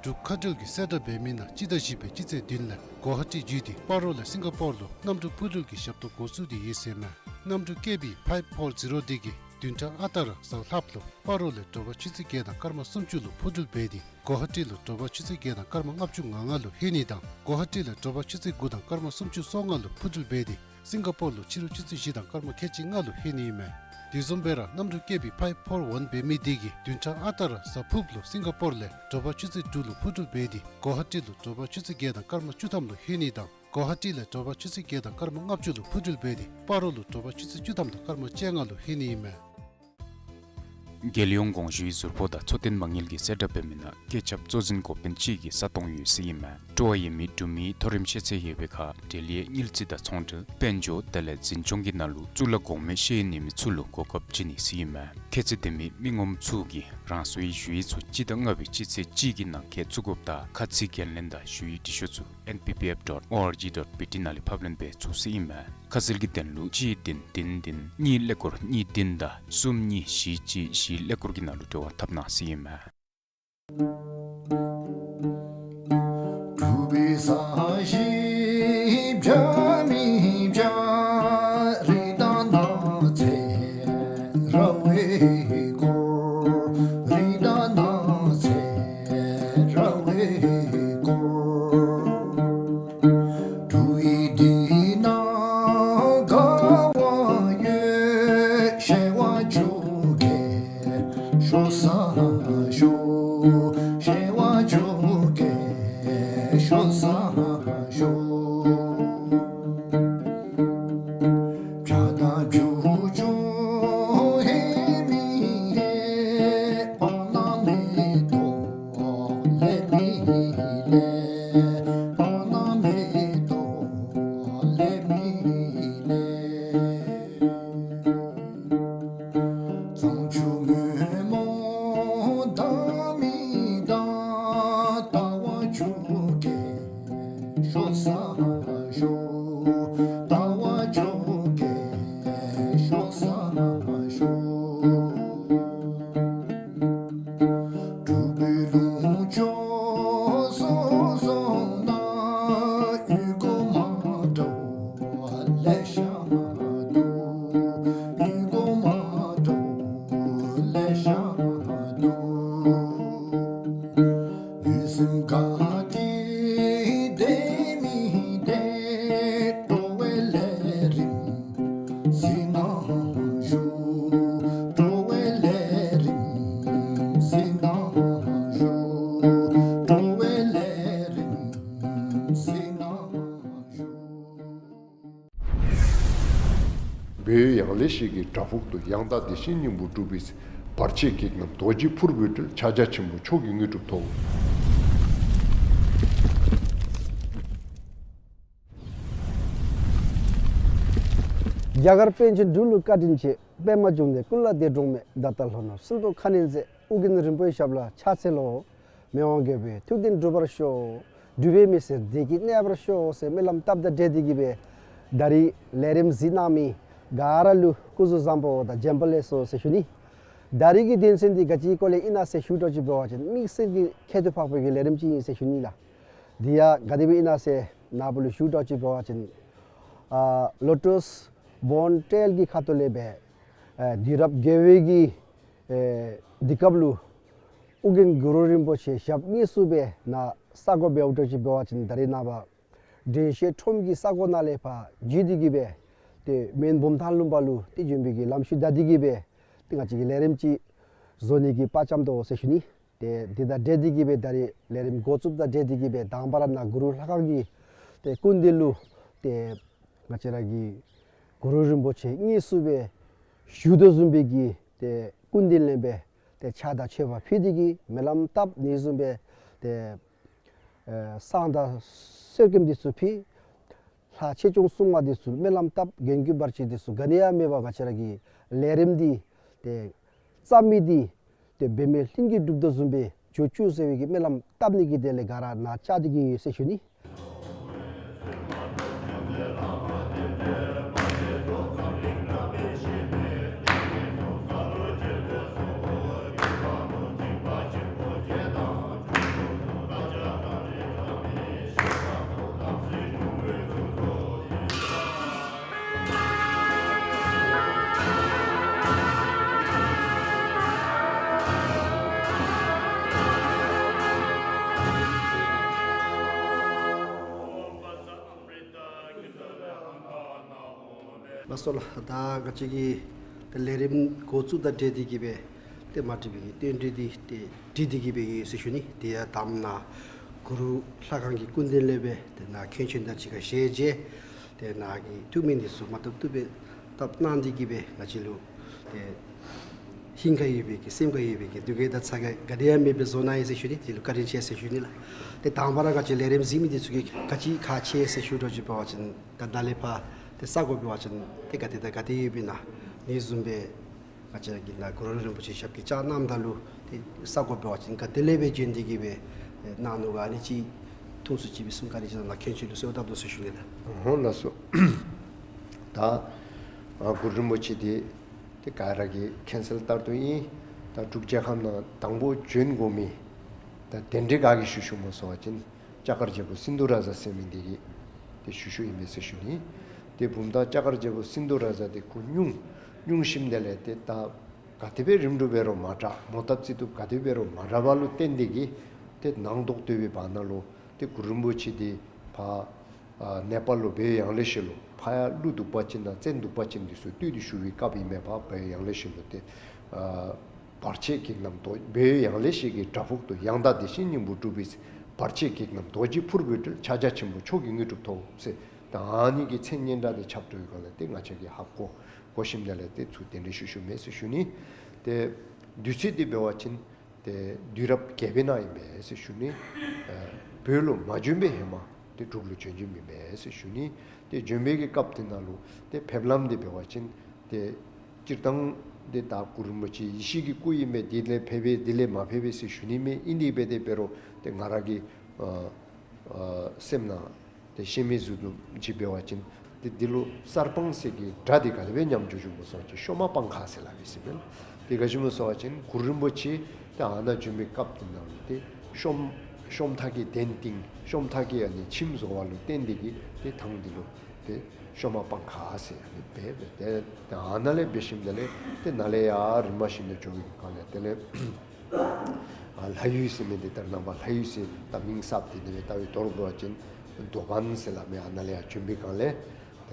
འབྲུག་མཁའ་འགྲུལ་གྱི་གསལ་བསྒྲགས་འབད་མི་ནང་སྤྱི་ཟླ་བཞི་པའི་སྤྱི་ཚེས་བདུན་ལས་གོ་ཧ་ཊི་བརྒྱུད་དེ་སྤ་རོ་ལས་སིང་ག་པོར་ལུ་གནམ་གྲུ་འཕུར་འགྲུལ་གྱི་ཞབས་ཏོག་འགོ་བཙུགས་ཏེ་ཡོད་ཟེར་མས། གནམ་གྲུ་ཀེ་བི་ཕའིབ་ཕོར་ཛི་རོ་འདི་གིས་བདུན་ཕྲག་ཨ་རྟག་ར་གཟའ་ལྷགཔ་ལུ་སྤ་རོ་ལས་དྲོ་པ་ཆུ་ཚོད་བརྒྱད་དང་སྐར་མ་སུམ་ཅུ་ལུ་འཕུར་འགྲུལ་འབད་དེ་གོ་ཧ་ཊི་ལུ་དྲོ་པ་ཆུ་ཚོད་བརྒྱད་དང་སྐར་མ་ལྔ་བཅུ་ང་ལྔ་ལུ་ལྷོད་ནི་དང་གོ་ཧ་ཊི་ལས་དྲོ་པ་ཆུ་ཚོད་དགུ་དང་སྐར་མ་སུམ་ཅུ་སོ་ལྔ་ལུ་འཕུར་འགྲུལ་འབད་དེ་སིང་ག་པོར་ལུ་ཕྱི་རུ་ཆུ་ཚོད་བཞི་དང་སྐར་མ་ཁལ་གཅིག་ལྔ་ལུ་ལྷོད་ནི་ཨིན་མས། དེ་བཟུམ་སྦེ་ར་གནམ་གྲུ་ཀེ་བི་ཕའིབ་ཕོར་ཝན་འབད་མི་འདི་གིས་བདུན་ཕྲག་ཨ་རྟག་ར་གཟའ་ཕུརཔ་ལུ་སིང་ག་པོར་ལས་དྲོ་པ་ཆུ་ཚོད་དྲུག་ལུ་འཕུར་འགྲུལ་འབད་དེ་གོ་ཧ་ཊི་ལུ་དྲོ་པ་ཆུ་ཚོད་བརྒྱད་དང་སྐར་མ་བཅུ་ཐམ་ལུ་ལྷོད་ནི་དང་གོ་ཧ་ཊི་ལས་དྲོ་པ་ཆུ་ཚོད་བརྒྱད་དང་སྐར་མ་ལྔ་བཅུ་ལུ་འཕུར་འགྲུལ་འབད་དེ་སྤ་རོ་ལུ་དྲོ་པ་ཆུ་ཚོད་བཅུ་ཐམ་དང་སྐར་མ་བཅོ་ལྔ་ལུ་ལྷོད་ནི་ཨིན་མས། རྒྱལ་ཡོངས་དགོངས་ཞུའི་ཟུར་པོ་དང་འཚོ་རྟེན་མ་དངུལ་གྱི་གསལ་བསྒྲགས་འབད་མི་ནང་བཀོད་ཁྱབ་གཙོ་འཛིན་འགོ་དཔོན་གཅིག་གི་ས་སྟོང་ཡོད་ཟེར་ཨིན་མས། སྤྲོ་བ་ཡོད་མི་འབྲུག་མི་མཐོ་རིམ་ཤེས་ཚད་ཡོད་པའི་ཁར་འབྲེལ་ཡོད་དངུལ་རྩིས་དང་ཚོང་འབྲེལ་དཔལ་འབྱོར་དེ་ལས་འཛིན་སྐྱོང་གི་ནང་ལུ་གཙུག་ལག་གོང་མའི་ཤེས་ཡོན་ཡོད་མི་ཚུ་ལུ་གོ་སྐབས་བྱིན་ནི་ཟེར་ཨིན་མས། ཁྱད་ཚད་ལྡན་མི་མི་ངོམ་ཚུ་གིས་རང་སོའི་ཞུ་ཡིག་ཚུ་སྤྱི་ཟླ་ལྔ་པའི་སྤྱི་ཚེས་གཅིག་གི་ནང་འཁོད་བཙུགས་དགོཔ་དང་ཁ་ཚིག་འགན་ལེན་དང་ཞུ་ཡིག་འབྲི་ཤོག་ཚུ་ཨེན་པི་པི་ཨེཕ་ཌོཊ་ཨོ་ཨར་ཇི་ཌོཊ་བི་ཊི་ནང་ལས་ཕབ་ལེན་འབད་ཚུགས་ཟེར་ཨིན་མས། ཁ་གསལ་གྱི་དོན་ལུ་གཅིག་བདུན་བདུན་བདུན་གཉིས་ཀླད་ཀོར་གཉིས་བདུན་དང་གསུམ་གཉིས་བཞི་གཅིག་བཞི་ཀླད་ཀོར་གྱི་ནང་ལུ་འབྲེལ་བ་འཐབ་གནང་ཟེར་ཨིན་མས། འབྲུག་ཡི་འདི་ན་དགའ་བ་ཡོད། ཤེས་པ་ཆུ་སྐྱེས་ཤོག་ས་ཤོག་ཤེས་པ་ཆུ་སྐྱེས་ཤོག་ས་ཤོག་བྱ་དང་བྱུ་ཆུང་ཧེ་མི་ཧེ། ཕ་ན་མེ་ཏོག་ལེ་མི་ལེ། ཕ་ན་མེ་ཏོག་ལེ་མི་ལེ། གཙང་ཆུ་སྔོན་མོ་ལྡང་མི་ལྡང་། ལྟ་བ་ཆུ་སྐྱེས་ཤོག་ས་ཤོག་ལྟ་བ་ཆུ་སྐྱེས་ཤོག་ས་ཤོག་འབྲུག་པའི་ལུང་ཕྱོགས་སོ་སོ་ན། ཡུལ་སྒོ་མ་འདྲ་བ་ལེ་ཤ་འདུག་ཡུལ་སྒོ་མ་འདྲ་བ་ལེ་ཤ་འདུག་ཡུལ་སེམས་དགའ་སྐྱིད་བདེ་མི་བདེ། འགྲོ་བའི་ལས་རིམ་གཟིགས་གནང་ཞུ། འགྲོ་བའི་ལས་རིམ་གཟིགས་གནང་ཞུ། འགྲོ་བའི་ལས་རིམ་གཟིགས་གནང་ཞུ། བོད་ཡང་ལེ་ཤོད་ཀྱི་བྲག་ཕུག་ཏུ་ཡང་དག་བདེ་ཆེན་སྙིང་པོ་སྒྲུབ་པའི་བར་ཆད་བགེགས་རྣམས་རྡོ་རྗེ་ཕུར་བུས་བསྒྲལ། ཕྱག་རྒྱ་ཆེན་པོ་མཆོག་གི་དངོས་གྲུབ་ཐོབ། རྒྱ་གར་པཎ་ཆེན་འབྲུག་ལུ་བཀའ་དྲིན་ཆེ། པདྨ་འབྱུང་གནས་སྐུ་ལ་འདས་འགྲོགས་མེད། ད་ལྟ་ལྷོ་ནུབ་སྲིན་པོ་ཁ་གནོན་མཛད། ཨོ་རྒྱན་རིན་པོ་ཆེའི་ཞབས་ལ་ཕྱག་འཚལ་ལོ། མི་དབང་རྒྱལ་པོའི་ཐུགས་དམ་འགྲུབ་པར་ཤོག། འབྲུག་པའི་མི་སེར་བདེ་སྐྱིད་གནས་པར་ཤོག་ཟེར་སྨོན་ལམ་བཏབ་དང་འབྲེལ་ཏེ་གི་སྦེ་ད་རིས་ལས་རིམ་གཟིགས་གནང་མི་ག་ར་ལུ་སྐུ་གཟུགས་བཟང་པོ་དང་བྱོན་པ་ལེགས་སོ་ཟེར་ཞུ་ནི། ད་རིས་ཀྱི་དོན་ཚན་འདི་ག་ཅིའི་སྐོར་ལས་ཨིན་ན་ཟེར་ཞུ་དོ་ཅིག་འབད་བ་ཅིན་དམིགས་བསལ་གྱི་ཁྱད་དུ་འཕགས་པའི་གི་ལས་རིམ་ཅིག་ཨིན་ཟེར་ཞུ་ནི་ལགས། འདི་ཡང་ག་དེ་སྦེ་ཨིན་ན་ཟེར་ནཱ་བུ་ལུ་ཞུ་དོ་ཅིག་འབད་བ་ཅིན་ཨ་ལོ་ཊསི་བོན་ཊེལ་གྱི་ཁ་ཐུག་ལས་སྦེ་ཨ་དུས་རབས་བརྒྱད་པའི་གི་ཨེ་དུས་སྐབས་ལུ་ཨོ་རྒྱན་གུ་རུ་རིན་པོ་ཆེ་ཞབས་དངོས་སུ་སྦེ་ནཱ་ས་སྒོ་འབདཝ་དོ་ཅིག་འབད་བ་ཅིན་ད་རིས་ནངས་པ་དྲན་ཤེས་ཁྲོམ་གྱི་ས་གོ་ནང་ལས་ཕར་བརྒྱུད་དེ་གི་སྦེ་ཏེ་མོན་བུམ་ཐང་ལུང་པ་ལུ་ཏེ་བྱོན་པའི་གི་ལམ་ཤུལ་བདའ་སྟེ་གི་སྦེ་ཏེ་ང་བཅས་ཀྱིས་ལས་རིམ་ཅིག་བཟོ་ནི་གི་དཔའ་བཅམ་དོ་ཟེར་ཞུ་ནི། ཏེ་འདི་དང་འབྲེལ་ཏེ་གི་སྦེ་ད་རིས་ལས་རིམ་འགོ་བཙུགས་དང་འབྲེལ་ཏེ་གི་སྦེ་དང་པ་ར་ནཱ་གུ་རུ་ལྷ་ཁང་གི་ཏེ་སྐུ་མདུན་ལུ་ཏེ་ང་བཅས་ར་གི་གུ་རུ་རིན་པོ་ཆེ་དངོས་སུ་སྦེ་བཞུགས་དོ་བཟུམ་སྦེ་གི་ཏེ་སྐུ་མདུན་ལས་སྦེ་ཏེ་ཕྱག་དང་མཆོད་པ་ཕུལ་ཏེ་གི་སྨོན་ལམ་བཏབ་ནི་བཟུམ་སྦེ་ཏེ་ཨེ་བསང་དང་གསོལ་སྐྱེམས་འདི་ཚུ་ཕུལ། ལྷ་ཆོས་སྐྱོང་སྲུང་མ་འདི་ཚུ་སྨོན་ལམ་བཏབ། མགོན་གྱི་བར་ཆད་འདི་ཚུ་ག་ནི་ཡང་མེད་པར་ང་བཅས་ར་གི་ལས་རིམ་འདི་ཏེ་བརྩམ་མི་འདི་ཏེ་འབད་མེད་ལྷུན་གྱིས་གྲུབ་དོ་བཟུམ་སྦེ་འགྱོ་བཅུག་ཟེར་བའི་གི་སྨོན་ལམ་བཏབ་ནི་གི་དོན་ལས་ག་ར་ནཱ་བཅར་ཏེ་གི་ཡོད་ཟེར་ཞུ་ནི། ལགས་སོ་ལགས། ད་ང་བཅས་ཀྱི་ཏེ་ལས་རིམ་འགོ་བཙུགས་དང་འབྲེལ་ཏེ་གི་སྦེ་ཏེ་མ་འགྲིག་པའི་གི་བསྟན་བཅོས་འདི་ཏེ་འགྲིག་སྟེ་གི་སྦེ་ཡོད་ཟེར་ཞུ་ནི། དེ་ཡང་དང་པ་ནཱ་གུ་རུ་ལྷ་ཁང་གི་སྐུ་མདུན་ལས་སྦེ་ཏེ་ནཱ་མཁན་ཆེན་དང་གཅིག་ཁར་ཞལ་མཇལ། ཏེ་ནཱ་གི་ཐུགས་སྨོན་འདི་ཚུ་མ་བཏུབ་བཏུབ་སྦེ་བཏབ་གནང་སྟེ་གི་སྦེ་ང་བཅས་ལུ་ཏེ་ཧིང་ག་ཡོད་པའི་གི་སེམས་ག་ཡོད་པའི་གི་འདུ་འགོད་དང་ཚ་གྱང་ག་དེ་ཡང་མེད་པར་བཟོ་གནང་ཡི་ཟེར་ཞུ་ནི། དེ་ལུ་བཀའ་དྲིན་ཆེ་ཟེར་ཞུ་ནི་ལགས། ཏེ་དང་པ་ར་ང་བཅས་ལས་རིམ་གཟིགས་མི་འདི་ཚུ་གིས་ག་ཅི་ཁག་ཆེ་ཟེར་ཞུ་དོ་ཅིག་འབད་བ་ཅིན་ད་ནཱ་ལས་ཕར་ཏེ་ས་གོ་འབད་བ་ཅིན་ཏེ་ག་དེ་དང་ག་དེ་ཡོདཔ་ཨིན་ན་ཨ་ནི་བཟུམ་སྦེ་ང་བཅས་ར་གི་ནཱ་གུ་རུ་རིན་པོ་ཆེ་ཞབས་ཀྱིས་བཅགས་གནངམ་ད་ལུ་ཏེ་ས་གོ་འབད་བ་ཅིན་ག་དེ་ལས་སྦེ་བྱོན་ཏེ་གི་སྦེ་གནང་ནུག་ག་ཨ་ནི་ཅིག་ཐུང་སུ་ཅིག་སྦེ་གསུང་བཀའ་དྲིན་ཆེ་ལགས། མཁན་ཆེན་ལུ་གསོལཝ་བཏབ་དོ་ཟེར་ཞུ་ནི་ལགས། ཨོ་ལགས་སོ། ད་ཨ་གུ་རུ་རིན་པོ་ཆེ་འདི་ཏེ་ག་ར་གིས་མཁྱེན་གསལ་ལྟར་དུ་ཨིན། ད་འབྲུག་རྒྱལ་ཁབ་ནང་དང་པོ་བྱོན་དགོ་མི་ད་གདན་འདྲེན་ག་གིས་ཞུ་ཞུཝ་སྨོ་ཟེར་བ་ཅིན་ལྕགས་མཁར་རྒྱལ་པོ་སིནྡྷུ་རཱ་ཛ་ཟེར་མི་འདི་གིས་ཏེ་ཞུ་ཞུཝ་ཨིན་པས་ཟེར་ཞུ་ནི། ཏེ་བུམ་ཐང་ལྕགས་མཁར་རྒྱལ་པོ་སིནྡྷུ་རཱ་ཛ་འདི་ཁོ་སྙུང་སྙུང་ཞིནམ་དེ་ལས་ཏེ་ད་ག་དེ་སྦེ་རིམ་གྲོ་འབད་རུང་མ་དྲག། མོ་བཏབ་རྩིས་བཏུབ་ག་དེ་འབད་རུང་མ་དྲག་པ་ལུ་བརྟེན་ཏེ་གིས་ཏེ་ནང་དོག་དོག་པའི་བར་ན་ལུ་ཏེ་གུ་རུ་རིན་པོ་ཆེ་འདི་ཕར་ཨ་ནེ་པཱལ་ལུ་བོད་ཡང་ལེ་ཤོད་ལུ་ཕར་ཡང་ཀླུ་གདུག་པ་ཅན་དང་བཙན་གདུག་པ་ཅན་འདི་ཚུ་བཏུལ་ཏེ་བཞུགས་པའི་སྐབས་ཨིན་མས། ཕར་བོད་ཡང་ལེ་ཤོད་ལུ་ཏེ་ཨ་བར་ཆད་བགེགས་རྣམས་བོད་ཡང་ལེ་ཤོད་ཀྱི་བྲག་ཕུག་ཏུ། ཡང་དག་བདེ་གཤེགས་སྙིང་པོ་སྒྲུབ་པའི་ཕྱིར། བར་ཆད་བགེགས་རྣམས་རྡོ་རྗེ་ཕུར་བུས་བསྒྲལ། ཕྱག་རྒྱ་ཆེན་པོས་མཆོག་གི་དངོས་གྲུབ་ཐོབ་ཟེར། ད་ཨ་ནི་གི་མཚན་སྙན་གྲགས་འདི་ཁྱབ་འགྲོ་བའི་སྒང་ལས་ཏེ་ང་བཅས་ཀྱིས་ཧ་གོ་གོ་ཞིནམ་དེ་ལས་ཏེ་ཚུར་གདན་འདྲེན་ཞུ་ཞུཝ་མས་ཟེར་ཞུ་ནི། ཏེ་དུས་ཚོད་འདི་འབད་བ་ཅིན་ཏེ་དུས་རབས་བརྒྱད་པའི་ནང་ཨིན་པས་ཟེར་ཞུ་ནི། ཨ་བོད་ལུ་མ་བྱོན་པའི་ཧེ་མ་ཏེ་འབྲུག་ལུ་བྱོན་བྱོནམ་ཨིན་པས་ཟེར་ཞུ་ནི། ཏེ་བྱོན་པའི་གི་སྐབས་དེ་ནང་ལུ་ཏེ་ཕེབས་ལམ་འདི་འབད་བ་ཅིན་ཏེ་སྤྱིར་བཏང་འདི་ད་གུ་རུ་རིན་པོ་ཆེ་ཡེ་ཤེས་ཀྱི་སྐུ་ཨིན་པས། འདི་ལས་ཕེབས་པས་འདི་ལས་མ་ཕེབས་པས་ཟེར་ཞུ་ནི་མེད། ཨིན་དེ་འབད་དེ་འབད་རུང་ཏེ་ང་ར་གི་ཨ་ཨ་སེམས་ནང་ཏེ་ཤེས་མི་ཟུར་དུ་ཅིག་འབད་བ་ཅིན་ཏེ་འདི་ལུ་གསར་སྤང་ཟེར་གྱི་སྒྲ་འདི་ག་དེ་སྦེ་ཉམས་འགྱོ་འགྱོཝ་སྨོ་ཟེར་བ་ཅིན་ཤོ་མ་སྤང་ཁ་ཟེར་སླབ་ཨིན་ཟེར་མས། ཏེ་ག་ཅི་སྨོ་ཟེར་བ་ཅིན་གུ་རུ་རིན་པོ་ཆེ་ཏེ་ཨ་ནཱ་བྱོན་པའི་སྐབས་དེ་ནང་ལུ་ཏེ་ཤོམ་ཤོམ་ཐག་གི་གདན་བཏིང་། ཤོམ་ཐག་གི་ཨ་ནི་ཁྱིམ་བཟོ་བ་ལུ་བརྟེན་ཏེ་གིས་ཏེ་ཐང་འདི་ལུ་ཏེ་ཤོ་མ་སྤང་ཁ་ཟེར་ཨ་ནི་སྦེ་སྦེ་ཏེ་ཏེ་ཨ་ནཱ་ལས་འབད་ཞིནམ་དེ་ལས་ཏེ་ནཱ་ལས་ཡར་རིམ་པ་བཞིན་དུ་འགྱོ་བའི་སྒང་ལས་དེ་ལས་ཨ་ལྷ་ཡུལ་ཟེར་མི་འདི་ད་རེས་ནངས་པ་ལྷ་ཡུལ་ཟེར་ད་མིང་གསརཔ་འདི་ནི་སྦེ་བཏགས་པའི་དོན་འབད་བ་ཅིན་དོ་བན་ཟེར་སླབ་མི་ཨ་ནཱ་ལས་ཡར་བྱོན་པའི་སྒང་ལས་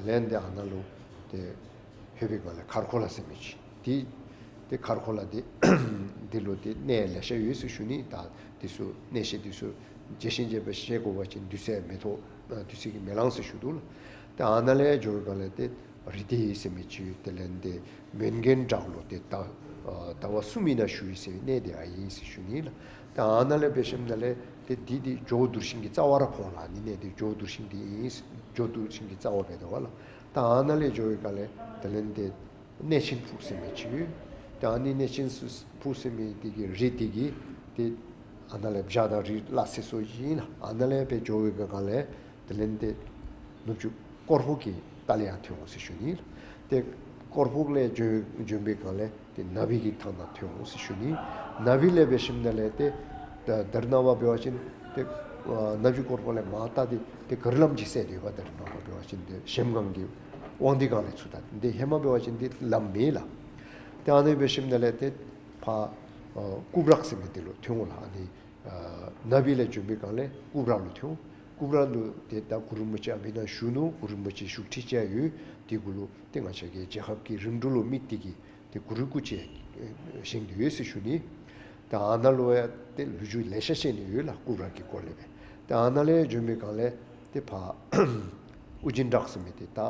དེ་ལས་ཏེ་ཨ་ནཱ་ལུ་ཏེ་ལྷོད་པའི་སྒང་ལས་མཁར་ཁོ་ལ་ཟེར་མི་ཅིག་འདི་ཏེ་མཁར་ཁོ་ལ་འདི་འདི་ལུ་ཏེ་གནས་ལེ་ཤ་ཡོད་ཟེར་ཞུ་ནི། ད་འདི་ཚུ་གནས་བཤད་འདི་ཚུ་རྒྱས་ཤིང་རྒྱས་པ་བཤད་དགོ་པ་ཅིན་དུས་ཚོད་མི་ཐོབ། ཨ་དུས་ཚོད་ཀྱིས་མི་ལང་ཟེར་ཞུ་དོ་ལགས། ཏེ་ཨ་ནཱ་ལས་འགྱོ་བའི་སྒང་ལས་ཏེ་རི་དེ་ཟེར་མི་ཅིག་ཡོད། དེ་ལས་ཏེ་མོན་གྷན་བྲག་ལུ་ཏེ་ད་ཨ་ཟླ་བ་གསུམ་ཨིན་ན་བཞུགས་ཡི་ཟེར་བའི་གནས་འདི་ཨ་ཨིན་ཟེར་ཞུ་ནི་ལགས། ཏེ་ཨ་ནཱ་ལས་འབད་ཞིནམ་དེ་ལས་ཏེ་འདི་འདི་ཇོ་བོ་གདུལ་ཞིང་གི་རྩ་བར་ཕོག་ལགས། ཨ་ནི་གནས་འདི་ཇོ་བོ་གདུལ་ཞིང་འདི་ཨིན་ཟེར། འགྱོ་དོ་ཅིག་གི་རྩ་བ་འབད་དོ་བ་ལགས། ད་ཨ་ནཱ་ལས་འགྱོ་བའི་སྒང་ལས་དེ་ལས་ཏེ་གནས་ཆེན་ཕུག་ཟེར་མི་ཅིག་ཡོད། ད་ཨ་ནི་གནས་ཆེན་ཕུག་ཟེར་མི་དེ་གི་རི་དེ་གི་ཏེ་ཨ་ནཱ་ལས་བྱག་དང་རི་ལ་སོགས་ཡོད་ལགས། ཨ་ནཱ་ལས་སྦེ་འགྱོ་བའི་སྒང་ལས་དེ་ལས་ཏེ་ནུབ་ཕྱོགས་སྐོར་ཕུག་གི་ལྟག་ལས་ཡར་ཐོན་འོང་ཟེར་ཞུ་ནི་ལགས། ཏེ་སྐོར་ཕུག་ལས་བྱོན་བྱོན་པའི་སྒང་ལས་ཏེ་ནག་པའི་གི་ཐང་ནང་ཐོན་འོང་ཟེར་ཞུ་ནི། ནག་པའི་ལས་འབད་ཞིནམ་ལས་ཏེ་ད་རེས་ནངས་པ་འབད་བ་ཅིན་ཏེ་ཨ་ནག་པའི་སྐོར་ཕུག་ལས་མར་ལྟ་སྟེ་ཏེ་གུར་ལམ་ཅིག་སེལ་ཏེ་ཡོདཔ། ད་རེས་ནངས་པ་འབད་བ་ཅིན་ཏེ་གཞལམ་སྒང་གི་དབང་འདུས་སྒང་ལས་ཚུར་ད་ཏེ་ཧེ་མ་འབད་བ་ཅིན་ཏེ་ལམ་མེད་ལགས། ཏེ་ཨ་ནི་འབད་ཞིནམ་ལས་ཏེ་ཕར་ཨ་སྐུ་བྲག་ཟེར་མི་དེ་ལུ་ཐོན་འོང་ལགས། ཨ་ནི་ཨ་ནག་པའི་ལས་བྱོན་པའི་སྒང་ལས་སྐུ་བྲག་ལུ་ཐོན་འོང་། སྐུ་བྲག་ལུ་ཏེ་ད་གུ་རུ་རིན་པོ་ཆེ་ཨ་ཕི་ནཱ་བཞུགས་ནུག། གུ་རུ་རིན་པོ་ཆེ་བཞུགས་ཁྲི་བཅས་ཡོད། དེ་གུ་ལུ་ཏེ་ང་བཅས་ཀྱི་རྒྱལ་ཁབ་ཀྱི་རིམ་གྲོ་ལུ་དམིགས་ཏེ་གི་ཏེ་གུ་རུའི་སྐུ་ཅིག་བཞེངས་ཏེ་ཡོད་ཟེར་ཞུ་ནི། ད་ཨ་ནཱ་ལུ་ཡང་ཏེ་ལོ་རྒྱུས་ལེ་ཤ་བཤད་ནི་ཡོད་ལགས། སྐུ་བྲག་གི་སྐོར་ལས་སྦེ། ད་ཨ་ནཱ་ལས་བྱོན་པའི་སྒང་ལས་ཏེ་ཕར་ཨོ་རྒྱན་བྲག་ཟེར་མི་དེ་ད་ཨ་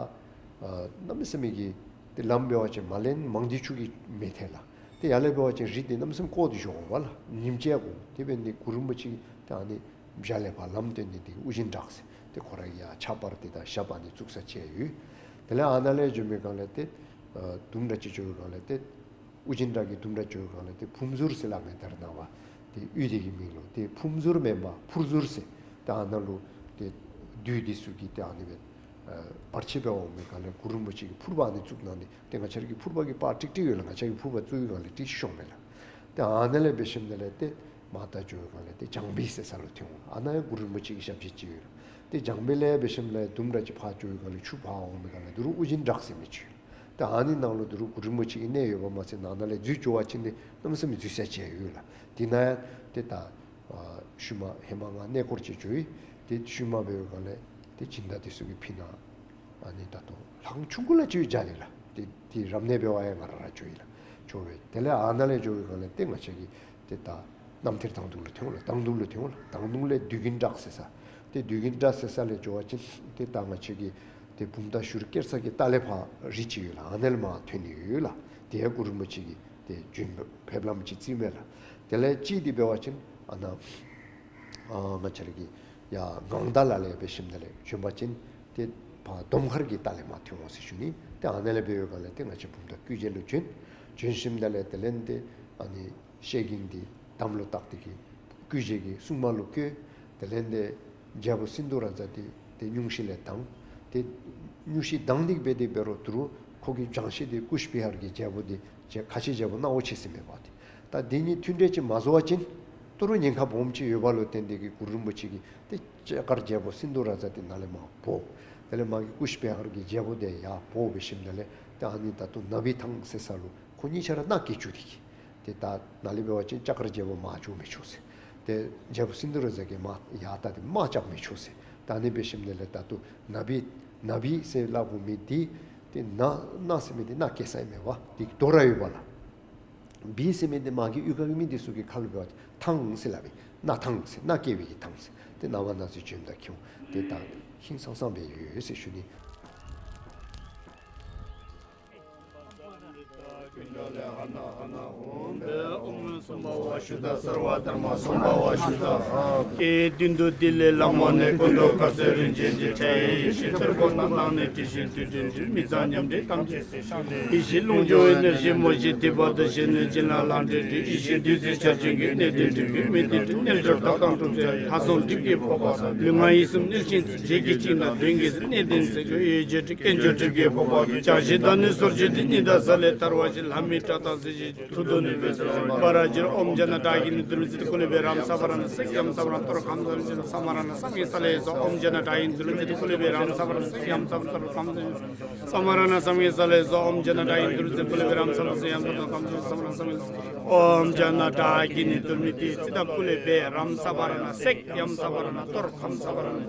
གནམ་མེད་ས་མེད་ཀྱི་ཏེ་ལམ་འབད་བ་ཅིན་མ་ལེན་མང་སྡེ་ཆུ་གིས་མི་ཐལ་ལགས། ཏེ་ཡར་ལས་འབད་བ་ཅིན་རི་དེ་གནམ་མེད་ས་མེད་བསྐོར་ཏེ་འགྱོ་དགོ་པས་ལགས། ཉིམ་ཅིག་དགོ། དེ་འབད་ནི་གུ་རུ་རིན་པོ་ཆེ་གིས་ཏེ་ཨ་ནི་བྱག་ལས་ཕར་ལམ་སྟོན་ནི་དེ་ཨོ་རྒྱན་བྲག་ཟེར། ཏེ་ཁོ་ར་གི་ཡར་ཕྱག་སྤར་ཏེ་ད་ཞབས་ཨ་ནི་བཙུགས་ས་ཅིག་ཡོད། དེ་ལས་ཨ་ནཱ་ལས་བྱོན་པའི་སྒང་ལས་ཏེ་ཨ་དུམ་གྲ་ཅིག་འགྱོ་བའི་སྒང་ལས་ཏེ་ཨོ་རྒྱན་བྲག་གི་དུམ་གྲ་འགྱོ་བའི་སྒང་ལས་ཏེ་ཕུར་ཟུར་ཟེར་སླབ་མས། ད་རེས་ནངས་པ་ཏེ་གཡུས་དེ་གི་མིང་ལུ་ཏེ་ཕུར་ཟུར་མེན་པར་ཕུར་ཟུར་ཟེར། ད་ཨ་ནཱ་ལུ་ཏེ་བདུད་འདི་ཚུ་གིས་ཏེ་ཨ་ནི་སྦེ་ཨ་བར་ཆད་འབད་བར་འོང་པའི་སྒང་ལས་གུ་རུ་རིན་པོ་ཆེ་གིས་ཕུར་པ་ཨ་ནི་བཙུགས་གནང་ནི། ཏེ་ང་བཅས་ར་གི་ཕུར་པ་གི་པར་ཀྲིག་ཀྲི་ཡོད་ལགས། ང་བཅས་ཀྱིས་ཕུར་པ་བཙུགས་པའི་སྒང་ལས་ཀྲིག་ཤོང་མས་ལགས། ཏེ་ཨ་ནཱ་ལས་འབད་ཞིནམ་ལས་ཏེ་མར་ད་འགྱོ་བའི་སྒང་ལས་ཏེ་བྱང་པའི་ཟེར་ས་ལུ་ཐོན་འོང་། ཨ་ནཱ་ཡང་གུ་རུ་རིན་པོ་ཆེ་གི་ཞབས་རྗེས་ཅིག་ཡོད་ལགས། ཏེ་བྱང་པའི་ལས་འབད་ཞིནམ་ལས་དུམ་གྲ་ཅིག་ཕར་འགྱོ་བའི་སྒང་ལས་ཆུ་ཕར་འོང་པའི་སྒང་ལས་ད་རུང་ཨོ་རྒྱན་བྲག་ཟེར་མི་ཅིག་ཡོད། ཏེ་ཨ་ནི་ནང་ལུ་ད་རུང་གུ་རུ་རིན་པོ་ཆེ་གི་གནས་ཡོདཔ་མ་ཚད་ནང་ན་ལས་འཛུལ་འགྱོ་བ་ཅིན་ཏེ་གནམ་མེད་ས་མེད་འཛུལ་ས་ཅིག་ཡོད་ལགས། དེ་ནང་ཡང་ཏེ་ད་ཨ་ཤུལ་མ་ཧེ་མ་ང་གནས་སྐོར་ཅིག་འགྱོ་ཡི། ཏེ་ཤུལ་མ་འབད་བའི་སྒང་ལས་ཏེ་སྦྱིན་བདག་དེ་ཚུ་གིས་ཕུལ་གནང་། ཨ་ནི་ད་ལྟོ་ལྷ་ཁང་ཆུང་ཀུ་ལ་ཅིག་བཞག་ཡི་ལགས། ཏེ་ཏེ་རབ་གནས་འབད་བར་ཡང་ང་ར་ར་འགྱོ་ཡི་ལགས། འགྱོ་བའི་དེ་ལས་ཨ་ནཱ་ལས་འགྱོ་བའི་སྒང་ལས་ཏེ་ང་བཅས་ཀྱིས་ཏེ་ད་རྣམ་ཐར་དང་འདུན་ལུ་ཐོན་འོང་ལགས། དང་འདུན་ལུ་ཐོན་འོང་ལགས། དང་འདུན་ལས་བདུད་རྒན་བྲག་ཟེར་ས། ཏེ་བདུད་རྒན་བྲག་ཟེར་ས་ལས་འགྱོ་བ་ཅིན་ཏེ་ད་ང་བཅས་ཀྱི་ཏེ་བུམ་ཐང་ཞུ་རི་སྐྱེལ་ས་གི་ལྟག་ལས་ཕར་རི་ཅིག་ཡོད་ལགས། ཨ་ནཱ་ལས་མར་ཐོན་ནི་ཡོད་ལགས། དེ་ཡང་གུ་རུ་རིན་པོ་ཆེ་གིས་ཏེ་བྱོན་ཕེབས་ལམ་ཅིག་བརྩིཝ་མས་ལགས། དེ་ལས་གཅིག་དེ་འབད་བ་ཅིན་ཨ་ནཱ་ཨ་ང་བཅས་ར་གི་ཡར་ངང་མདའ་ལ་ལས་འབད་ཞིནམ་ལས་བྱོན་པ་ཅིན་ཏེ་ཕར་དོམ་མཁར་གྱི་ལྟག་ལས་མར་ཐོན་འོང་ཟེར་ཞུ་ནི། ཏེ་ཨ་ནཱ་ལས་འབད་བའི་སྒང་ལས་ཏེ་ང་བཅས་བུམ་ཐང་སྐུ་རྗེས་ལུ་བྱོན། བྱོན་ཞིནམ་ལས་དེ་ལས་ཏེ་ཨ་ནི་ཤེལ་གྱི་འདི་དམ་ལུ་བཏགས་ཏེ་གི་སྐུ་རྗེས་ཀྱི་སྲུང་མ་ལུ་བསྐོས། དེ་ལས་ཏེ་རྒྱལ་པོ་སིནྡྷུ་རཱ་ཛ་དེ་ཏེ་སྙུང་གཞི་ལས་ལྡང་། ཏེ་སྙུང་གཞི་ལྡང་སྟེ་འབད་དེ་འབད་རུང་ད་རུང་ཁོ་གི་སྦྱང་གཞི་དེ་ཀུཤ་བི་ཧར་གྱི་རྒྱལ་པོ་དེ་ཁ་ཆེ་རྒྱལ་པོ་སྣང་བ་མཆིས་ཟེར་མི་འབད་དེ། ད་དེ་གཉིས་མཐུན་འབྲེལ་ཅིག་མ་བཟོ་བ་ཅིན་ད་རུང་ཉེན་ཁ་སྦོམ་ཅིག་ཡོདཔ་ལུ་བརྟེན་ཏེ་གི་གུ་རུ་རིན་པོ་ཆེ་གིས་ཏེ་ལྕགས་མཁར་རྒྱལ་པོ་སིནྡྷུ་རཱ་ཛ་དེ་ནཱ་ལས་མར་འབོ། དེ་ལས་མ་གི་ཀུཤ་བི་ཧར་གྱི་རྒྱལ་པོ་དེ་ཡར་འབོ་འབད་ཞིནམ་ལས་ཏེ་ཨ་ནི་ད་ལྟོ་ནག་པའི་ཐང་ཟེར་ས་ལུ་ཁོ་གཉིས་ཆ་ར་མནའ་བསྐྱལ་བཅུག་སྟེ་གི། ཏེ་ད་ནཱ་ལས་འབད་བ་ཅིན་ལྕགས་མཁར་རྒྱལ་པོ་མར་འགྱོ་མི་ཆོག་ཟེར། ཏེ་རྒྱལ་པོ་སིནྡྷུ་རཱ་ཛ་གིས་མར་ཡར་ལྟ་སྟེ་དམག་རྐྱབ་མི་ཆོག་ཟེར། ད་ཨ་ནི་འབད་ཞིནམ་ལས་ད་ལྟོ་ནག་པའི་ནག་པའི་ཟེར་སླབ་དགོ་མི་འདི་ཏེ་ནག་ནག་ཟེར་མི་འདི་མནའ་བསྐྱལ་ས་ཨིན་མས་པ། དེ་དོ་ར་ཡོདཔ་ལགས། པའི་ཟེར་མི་འདི་མ་གི་གཡུས་ཁ་གི་མི་འདི་ཚུ་གི་ཁ་ལུ་འབད་བ་ཅིན་ཐང་ཟེར་སླབ་ཨིན། མནའ་ཐང་ཟེར། མནའ་བསྐྱལ་བའི་གི་ཐང་ཟེར། ཏེ་ནངས་པ་གནངས་ཚེ་བྱོནམ་ད་ཁྱོད་ཏེ་ད་ཧིང་སངས་སངས་སྦེ་ཡོད་ཡོད་ཟེར་ཞུ་ནི། སྐྱེ་བ་བདུན་དུ་ཏི་ལི་ལ་མོ་ནས། ཀུན་ཏུ་དཀར་སེར་རིན་ཆེན་གྱི། ཕྱག་གཡས་ཡེ་ཤེས་ཐུར་ཀོ་བསྣམས། ནང་ནས་དྲི་ཞིམ་དུས་སྟོན་འབྲུ། མི་གཙང་ཉམས་དྲེགས་ཐམས་ཅད་སེལ། ཡེ་ཤེས་ལྷུན་གྱིས་གནས་ཞིང་མོ་ཞིང་། དེ་བར་དུ་གཤེགས་ནས་བྱིན་རླབས་ལྷ་འདྲེས་སྒྲོན། ཡེ་ཤེས་བདུད་རྩི་ཆར་ཅན་གྱི། གནས་བརྟན་སྒྲིབ་ཀྱི་མི་བདེ་འདྲེན། རྣལ་འབྱོར་དག་དང་བསྲུང་བྱ་ཡི། ལྷ་ཚོགས་སྒྲིབ་ཀྱི་ཕོར་པ་ཟ། ལུས་ངག་ཡིད་གསུམ་གནོད་ཅིང་འཚེ། བརྗེད་ཀྱི་ཅིང་དང་དོན་གྱི་ཟེར། གནས་བརྟན་སེལ་མཆོག་ཡེ་ཤེས་ཀྱི། དཀོན་མཆོག་སྒྲིབ་ཀྱི་ཕོར་པ་གིས། བྱང་ཞིང་དག་ནི་སོར་ཆུད་དེ། ཉི་ཟླ་གཟའ་ལས་ཐར་བ་བཞིན། ལྷ་མི་དགྲ་དང་སྲིན་ཞིའི་མཐུ་དང་ནུས་པའི་ཚོགས། ས་ར་ཇི་ར་ཨོཾ་ཇ་ན་ཏྲ་གི་ནི་དྷཱུ་ར་ཙི་ཏ་ཀུ་ལེ་བེ་རམ་ས་བ་ར་ཎ་སེ་ཡམ་ས་བ་ར་ཎ་ཏོར་ཁམ་ས་ལེ་ས་མ་ར་ཎ་སམ་ཡེ་ས་ལེ་སྭཱ་ཧཱ། ཨོཾ་ཇ་ན་ཏྲ་གི་ནི་དྷཱུ་ར་ཙི་ཏ་ཀུ་ལེ་བེ་རམ་ས་བ་ར་ཎ་སེ་ཡམ་ས་བ་ར་ཎ་ཏོར་ཁམ་ས་ལེ་ས་མ་ར་ཎ་སམ་ཡེ་ས་ལེ་སྭཱ་ཧཱ། ཨོཾ་ཇ་ན་ཏྲ་གི་ནི་དྷཱུ་ར་ཙི་ཏ་ཀུ་ལེ་བེ་རམ་ས་བ་ར་ཎ་སེ་ཡམ་ས་བ་ར་ཎ་ཏོར་ཁམ་ས་ལེ་ས་མ་ར་ཎ་སམ་ཡེ་ས་ལེ་སྭཱ་ཧཱ། ཨོཾ་ཇ་ན་ཏྲ་གི་ནི་དྷཱུ་ར་ཙི་ཏ་ཀུ་ལེ་བེ་རམ་ས་བ་ར་ཎ་སེ་ཡམ་ས་བ་ར་ཎ་ཏོར་ཁམ་ས་བ་ར་ཎ་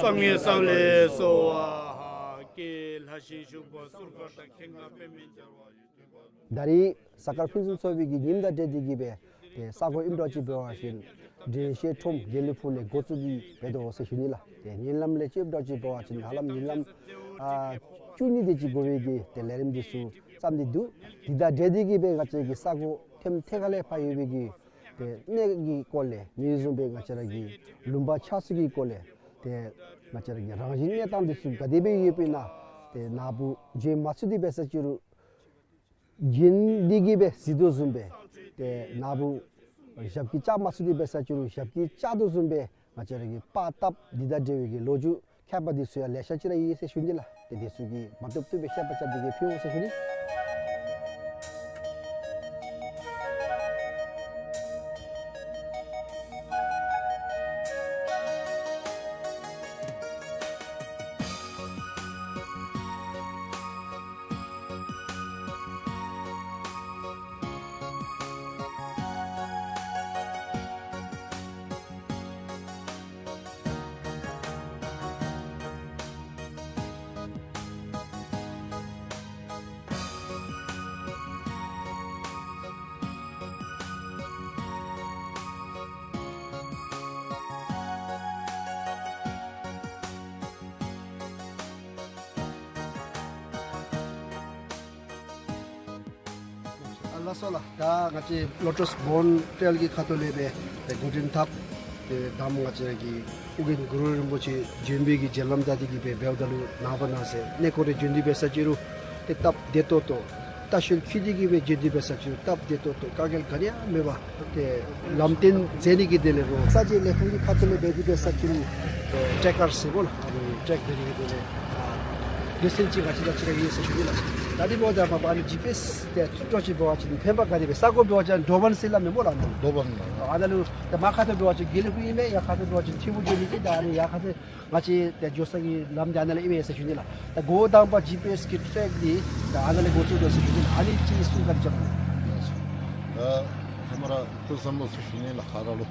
སམ་ཡེ་ས་ལེ་སྭཱ་ཧཱ། ཀྱེ་ལྷ་ཞིང་བཞུགས་པ་གསུར་མཁར་དང་། ཁེངས་དཀར་པདྨས་སྦྱར་བ་ཡོད། ད་རིས་གཟའ་སྐར་ཕུན་སུམ་ཚོགས་པའི་གི་ཉིནམ་དང་འབྲེལ་ཏེ་གི་སྦེ་ཏེ་ས་གོ་ཨིནམ་འདྲཝ་ཅིག་འབད་བ་ཅིན་འགྲེལ་བཤད་ཁྲོམ་དགེ་ལེགས་ཕུག་ལས་འགོ་བཙུགས་ཏེ་འབད་དོ་ཟེར་ཞུ་ནི་ལགས། ཏེ་ཉིན་ལམ་ལས་ཅིག་འབད་བ་ཅིན་ཧ་ལམ་ཉིན་ལམ་ཨ་བཅུ་གཉིས་དེ་ཅིག་འགོར་བའི་གི་ཏེ་ལས་རིམ་འདི་ཚུ་བརྩམས་ཏེ་འདུག། དེ་དང་འབྲེལ་ཏེ་གི་སྦེ་ང་བཅས་ཀྱི་ས་གོ་ཐེམ་ཐེ་ཁ་ལས་ཕར་ཡོད་པའི་གི་ཏེ་གནས་ཀྱི་སྐོར་ལས་ཨ་ནི་བཟུམ་སྦེ་ང་བཅས་ར་གི་ལུང་པ་ཆགས་ཚུལ་གྱི་སྐོར་ལས་ཏེ་ ང་བཅས་ར་གི་རང་བཞིན་གནས་སྟངས་འདི་ཚུ་ག་དེ་སྦེ་ཡོདཔ་ཨིན་ན། ཏེ་ན་བུ་བྱོན་མ་ཚུགས་ཏེ་འབད་ས་ཅིག་རུང་བྱོན་ཏེ་གི་སྦེ་གཟིགས་དོ་བཟུམ་སྦེ། ཏེ་ན་བུ་ཞབས་ཀྱིས་བཅགས་མ་ཚུགས་ཏེ་འབད་ས་ཅིག་རུང་ཞབས་ཀྱིས་བཅག་དོ་བཟུམ་སྦེ་ང་བཅས་ར་གི་པར་བཏབ་འདི་དང་འབྲེལ་བའི་གི་ལོ་རྒྱུས་མཁས་པ་འདི་ཚུ་ཡང་ལེ་ཤ་ཅིག་ར་ཡོད་ཟེར་ཞུ་ནི་ལགས། ཏེ་འདི་ཚུ་གིས་མ་བཏུབ་བཏུབ་སྦེ་བཤད་པ་ཅིན་འདི་གིས་ཕུལ་འོང་ཟེར་ཞུ་ནི། ཨ་ལགས་སོ་ལགས། ད་ང་བཅས་ལོ་ཊས་བོན་ཊེལ་གྱི་ཁ་ཐུག་ལས་སྦེ་ཏེ་འགོ་འདྲེན་འཐབ། ཏེ་ད་ང་བཅས་ཀྱི་ཨོ་རྒྱན་གུ་རུ་རིན་པོ་ཆེ་བྱོན་པའི་གི་རྗེ་ལམ་ད་འདི་གི་སྦེ་འབདཝ་ད་ལུ་ནངས་པ་གནངས་ཚེ་གནས་སྐོར་རེ་བྱོན་ཏེ་འབད་ས་ཅིག་རུང་ཏེ་སྟབས་བདེ་ཏོག་ཏོ། ལྟ་བཤལ་འཁྱིད་དེ་གི་སྦེ་བྱོན་ཏེ་འབད་ས་ཅིག་རུང་སྟབས་བདེ་ཏོག་ཏོ། དཀའ་ངལ་ག་ནི་ཡང་མེད་པར་ཏེ་ལམ་སྟོན་མཛད་ནི་གི་དོན་ལས་རོགས་ས་ཆའི་ལས་ཁུངས་ཀྱི་ཁ་ཐུག་ལས་འབད་དེ་འབད་ས་ཅིག་རུང་ཏེ་ཊེཀ་ཀར་ཟེར་སྨོ་ལགས། ཨ་ནི་ཊེཀ་འབད་ནི་གི་དོན་ལས་ཨ་སྡེ་ཚན་ཅིག་ང་བཅས་དང་གཅིག་ཁར་ཡོད་ཟེར་ཞུ་ནི་ལགས། ད་འདི་འབདཝ་ད་མ་པ་ཨ་ནི་ཇི་པི་ཨེསི་ཏེ་བཙུགས་འགྱོ་ཅིག་འབད་བ་ཅིན་ཕན་པ་ག་དེ་སྦེ་ས་གོ་འབད་བ་ཅིན་འགྲོ་བ་ཟེར་སླབ་མས་སྨོ་ལགས། འགྲོ་བ་ཨ་ནཱ་ལུ་ཏེ་མར་ཁ་ཐུག་འབད་བ་ཅིན་དགེ་ལེགས་ཕུག་ཨིན་མས། ཡར་ཁ་ཐུག་འབད་བ་ཅིན་ཐིམ་ཕུག་འགྱོ་ནི་གི་ད་ཨ་ནི་ཡར་ཁ་ཐུག་ང་བཅས་ཏེ་འགྱོ་ས་གི་ལམ་འདི་ཨ་ནཱ་ལས་ཨིན་མས་ཟེར་ཞུ་ནི་ལགས། ད་འགོ་དང་པ་ཇི་པི་ཨེསི་གི་ཊེཀ་འདི་ད་ཨ་ནཱ་ལས་འགོ་བཙུགས་དོ་ཟེར་ཞུ་ནི་ལགས། ཨ་ནི་ཅིག་གསུང་བཀའ་དྲིན་བསྐྱང་གནང་། ད་ཧེ་མ་ར་ཐུགས་བསམ་བཟང་ཟེར་ཞུ་ནི་ལགས། ག་ར་ལུ།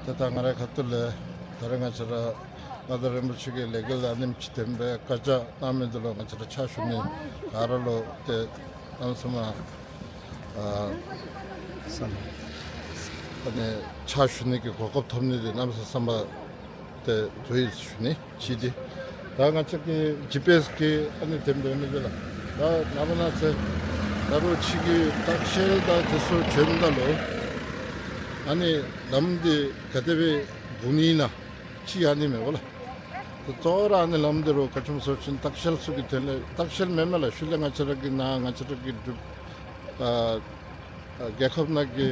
ཏེ་ད་ང་རའི་ཁ་ཐུག་ལས་ད་རེས་ང་བཅས་ར་མངའ་བདག་རིན་པོ་ཆེ་གི་ལས་འགུལ་ཨ་ནེམ་ཅིག་དེ་སྦེ་བཀའ་རྒྱ་གནང་མི་འདི་ལུ་ང་བཅས་ར་ཕྱག་ཞུ་ནི། ག་ར་ལུ་ཏེ་གནམ་མེད་ས་མེད་ཨ་ཨ་ནི་ཕྱག་ཞུ་ནི་གི་གོ་སྐབས་ཐོབ་ནི་འདི་གནམ་མེད་ས་མེད་བསམ་པ་ཏེ་དུས་ཞུ་ནི་ཅིག་འདི། ད་ང་བཅས་ཀྱི་ཇི་པི་ཨེསི་གི་ཨ་ནི་དེ་སྦེ་མི་འདི་ལགས། ད་ནངས་པ་གནངས་ཚེ་ད་རུང་ཕྱི་གི་ལྟ་བཤལ་དང་དེ་ཚུ་བྱོནམ་ད་ལུ་ཨ་ནི་ལམ་འདི་ག་དེ་སྦེ་དགོ་ནི་ཨིན་ན་ཅིག་ཨ་ནི་མེན་པ་ལགས། ད་གཙོ་བོ་ར་ཨ་ནི་ལམ་འདི་རུང་ག་ཅི་སྨོ་ཟེར་བ་ཅིན་ལྟ་བཤལ་ཚུ་གི་དོན་ལས། ལྟ་བཤལ་མེན་མས་ལགས། ཤུལ་ལས་ང་བཅས་ར་གི་ནཱ་ང་བཅས་ར་གི་འབྲུག་ཨ་ཨ་རྒྱལ་ཁབ་ནང་གི་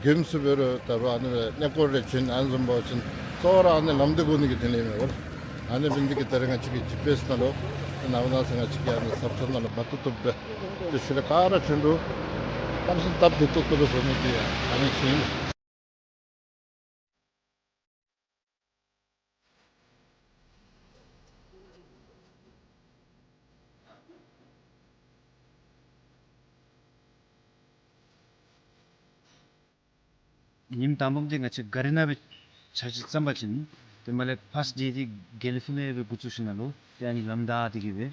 དགོནམ་ཚུ་འབད་རུང་ད་རུང་ཨ་ནི་སྦེ་གནས་སྐོར་རེ་བྱོན་ཨ་ནི་བཟུམ་འབད་བ་ཅིན་གཙོ་བོ་ར་ཨ་ནི་ལམ་འདི་དགོ་ནི་གི་དོན་ལས་མེན་པ་ལགས། ཨ་ནི་འབད་ནི་འདི་གིས་ད་རེས་ང་བཅས་ཀྱི་ཇི་པི་ཨེསི་ནང་ལུ་ནངས་པ་གནངས་ཚེ་ང་བཅས་ཀྱི་ཨ་ནི་ཟབ་ཐོབ་ནང་ལུ་མ་བཏུབ་བཏུབ་སྦེ་ཏེ་ཤུལ་ལས་ག་ར་བྱོན་རུང་གནམ་མེད་ས་མེད་སྟབས་བདེ་ཏོག་ཏོ་སྦེ་འགྱོ་ནི་འདི་ཨ་ནི་ཅིག་ཨིན། ཉིནམ་དང་པམ་འདི་ང་བཅས་ག་རི་ནང་སྦེ་ཆ་ཅིག་བརྩམས་པ་ཅིན་ཏེ་མ་ལས་ཕརསཊ་ཌེ་འདི་དགེ་ལེགས་ཕུག་ལས་སྦེ་འགོ་བཙུགས་ཞིནམ་ལས་ཏེ་ཨ་ནི་ལམ་བདའ་སྟེ་གི་སྦེ་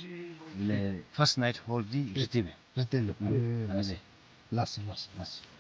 ལས་ཕརསཊ་ནའིཊ་ཧོལ་འདི་རི་ཏི་སྦེ། རི་ཏི་ལུ། ཨ་ནི་ལགས་སོ་ལགས་སོ་ལགས་སོ།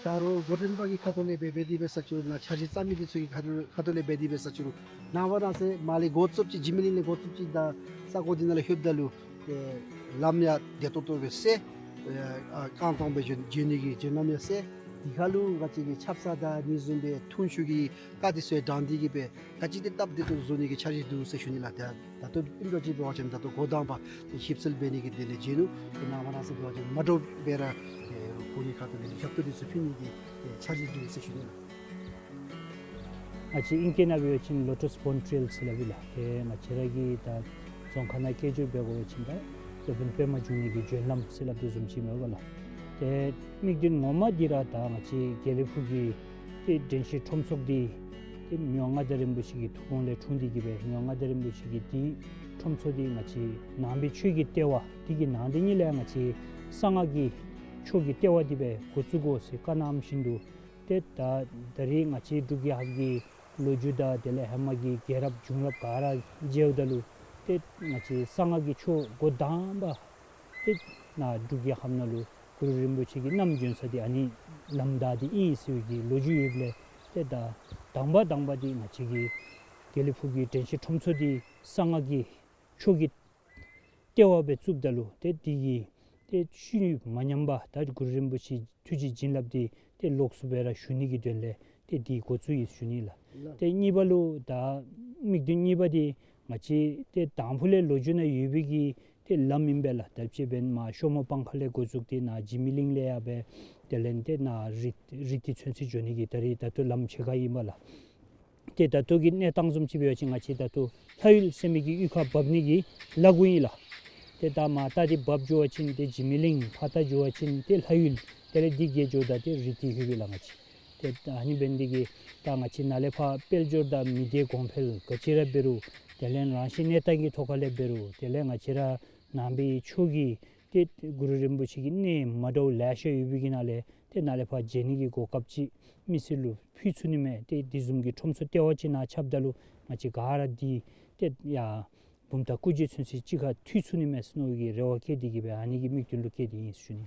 ད་རུང་འགོ་འདྲེན་པ་གི་ཁ་ཐུག་ལས་འབད་འབད་དེ་འབད་ས་ཅིག་རུང་ནཱ་འཆར་གཞི་བརྩམ་མི་འདི་ཚུ་གི་ཁ་ཐུག་ཁ་ཐུག་ལས་འབད་དེ་འབད་ས་ཅིག་རུང་ནངས་པ་གནངས་ཚེ་མར་ལས་འགོ་བཙུགས་ཅིག་འཇིགས་མེད་གླིང་ལས་འགོ་བཙུགས་ཅིག་ད་ས་གོ་འདི་ནང་ལུ་ལྷོདཔ་ད་ལུ་ཏེ་ལམ་ཡང་བདེ་ཏོག་ཏོ་སྦེ་སེལ། ཨ་རྐང་ཐང་སྦེ་འགྱོ་འགྱོ་ནི་གི་འགྱོ་ལམ་ཡང་སེལ། དེ་ཁར་ལུ་ག་ཅི་གི་ཆབ་གསང་དང་ཨ་ནི་བཟུམ་སྦེ་ཐོན་ཤུགས་ཀྱི་བཀའ་དེ་ཚུ་ཡང་དྲང་སྟེ་གི་སྦེ་ག་ཅི་ཏེ་སྟབས་བདེ་ཏོག་བཟོ་ནི་གི་འཆར་གཞི་འདུག་ཟེར་ཞུ་ནི་ལགས། ད་ད་ལྟོ་ཨིནམ་འདྲཝ་ཅིག་འབད་བ་ཅིན་ད་ལྟོ་འགོ་དང་པ་ཞིབ་འཚོལ་འབད་ནི་གི་དོན་ལས་མཇལ་ནུག། ཏེ་ནངས་པ་གནངས་ཚེ་འབད་བ་ཅིན་མ་འདྲཝ་སྦེ་ར་ཨེ་ཁོང་གི་ཁ་ཐུག་ལས་ཞབས་ཏོག་འདི་ཚུ་ཕུལ་ནི་གི་ཨེ་འཆར་གཞི་འདུག་ཟེར་ཞུ་ནི་ལགས། ང་བཅས་ཨིང་སྐད་ནང་འབད་བ་ཅིན་Lotus Bond Trail ཟེར་སླབ་ཨིན་ལགས། ཏེ་ང་བཅས་ར་གི་ད་རྫོང་ཁ་ནང་སྐད་སྒྱུར་འབད་དགོ་པ་ཅིན་ད་སློབ་དཔོན་པདྨ་འབྱུང་གནས་ཀྱི་བྱོན་ལམ་ཟེར་སླབ་དོ་བཟུམ་ཅིག་མས་པ་ལགས། ཏེ་དམིགས་དོན་ངོ་མ་འདི་ར་ད་ང་བཅས་དགེ་ལེགས་ཕུག་གི་ཏེ་དྲན་ཤེས་ཁྲོམ་ཚོགས་འདི་ཏེ་མི་དབང་མངའ་བདག་རིན་པོ་ཆེ་གི་ཐུགས་དགོངས་ལས་འཁྲུངས་ཏེ་གི་སྦེ་མི་དབང་མངའ་བདག་རིན་པོ་ཆེ་གིས་འདི་ཁྲོམ་ཚོགས་འདི་ང་བཅས་ནང་པའི་ཆོས་ཀྱི་ལྟེ་བ་འདི་གི་ནང་འདི་ཉིད་ལས་ང་བཅས་གསང་སྔགས་ཀྱི་ཆོས་ཀྱི་ལྟེ་བ་འདི་སྦེ་འགོ་བཙུགས་དགོ་ཟེར་བཀའ་གནངམ་བཞིན་དུ་ཏེ་ད་ད་རེས་ང་བཅས་འབྲུག་རྒྱལ་ཁབ་ཀྱི་ལོ་རྒྱུས་དང་དེ་ལས་ཧེ་མ་གི་རྒྱལ་རབས་བྱུང་རབས་ག་ར་མཇལཝ་ད་ལུ་ཏེ་ང་བཅས་གསང་སྔགས་ཀྱི་ཆོས་འགོ་དང་པ་ཏེ་ནཱ་འབྲུག་རྒྱལ་ཁབ་ནང་ལུ་གུ་རུ་རིན་པོ་ཆེ་གིས་བསྣམས་བྱོན་ས་འདི་ཨ་ནི་ལམ་བདའ་སྟེ་ཨིན་ཟེར་བའི་གི་ལོ་རྒྱུས་ཡོདཔ་ལས་ཏེ་ད་དང་པ་དང་པ་འདི་ང་བཅས་ཀྱི་དགེ་ལེགས་ཕུག་གི་དྲན་ཤེས་ཁྲོམ་ཚོགས་འདི་གསང་སྔགས་ཀྱི་ཆོས་ཀྱི་ལྟེ་བ་སྦེ་བཙུགསཔ་ད་ལུ་ཏེ་འདི་གི་ཏེ་ཤུལ་མ་ཉམས་པར་ད་གུ་རུ་རིན་པོ་ཆེ་ཐུགས་རྗེ་བྱིན་རླབས་འདི་ཏེ་ལོགས་སུ་སྦེ་ར་ཞུ་ནི་གི་དོན་ལས་ཏེ་འདི་འགོ་བཙུགས་ཡི་ཞུ་ནི་ལགས། ལགས། ཏེ་གཉིས་པ་ལུ་ད་དམིགས་དོན་གཉིས་པ་འདི་ང་བཅས་ཏེ་དང་ཕུ་ལས་ལོ་རྒྱུས་ནང་ཡོད་པའི་གི་ཏེ་ལམ་ཨིན་པས་ལགས། ད་ཅི་འབདན་མར་ཤོ་མོ་སྤང་ཁ་ལས་འགོ་བཙུགས་ཏེ་ནཱ་འཇིགས་མེད་གླིང་ལས་ཡར་སྦེ་དེ་ལས་ཏེ་ནཱ་རི་རི་ཏི་ཚུན་ཚོད་འགྱོ་ནི་གི་ད་རེས་ད་ལྟོ་ལམ་ཕྱེད་ཀ་ཨིན་པས་ལགས། ཏེ་ད་ལྟོ་གི་གནས་སྟངས་བཟུམ་ཅིག་འབད་བ་ཅིན་ང་བཅས་ད་ལྟོ་ལྷ་ཡུལ་ཟེར་མི་གི་གཡུས་ཁར་འབབ་ནི་གི་ལ་གུ་ཨིན་ལགས། ཏེ་ད་མར་ལྟ་སྟེ་འབབ་འགྱོ་བ་ཅིན་ཏེ་འཇིགས་མེད་གླིང་ཕར་ལྟ་འགྱོ་བ་ཅིན་ཏེ་ལྷ་ཡུལ་དེ་ལས་འདི་བརྒལ་འགྱོཝ་ད་ཏེ་རི་ཏི་ལྷོདཔ་ཨིན་ལགས་ང་བཅས། ཏེ་ད་ཨ་ནི་འབད་ནི་འདི་གིས་ད་ང་བཅས་ནཱ་ལས་ཕར་དཔལ་འབྱོར་དང་མི་སྡེ་གོང་འཕེལ་ག་ཅི་ར་འབད་རུང་དེ་ལས་རང་བཞིན་གནས་སྟངས་ཀྱི་ཐོག་ཁ་ལས་འབད་རུང་དེ་ལས་ང་བཅས་ར་ནང་པའི་ཆོས་ཀྱི་ཏེ་གུ་རུ་རིན་པོ་ཆེ་གི་གནས་མ་འདྲཝ་ལེ་ཤ་ཡོད་པའི་གི་ནང་ལས་ཏེ་ནཱ་ལས་ཕར་མཇལ་ནི་གི་གོ་སྐབས་ཅིག་མི་སེར་ལུ་ཕུལ་ཚུགས་ནི་མས། ཏེ་འདི་བཟུམ་གྱི་ཁྲོམ་ཚོགས་ལྟེ་བ་ཅིག་ནཱ་ཁྱབ་ད་ལུ་ང་བཅས་ག་ར་འདི་ཏེ་ཡར་བུམ་ཐང་སྐུ་རྗེས་ཚུན་ཚོད་གཅིག་ཁར་འཐུས་ཚུགས་ནི་མས་ཟེར་མནོ་བའི་གི་རེ་བ་བསྐྱེད་དེ་གི་སྦེ་ཨ་ནི་གི་དམིགས་དོན་ལུ་བསྐྱེད་དེ་ཨིན་ཞུ་ནི།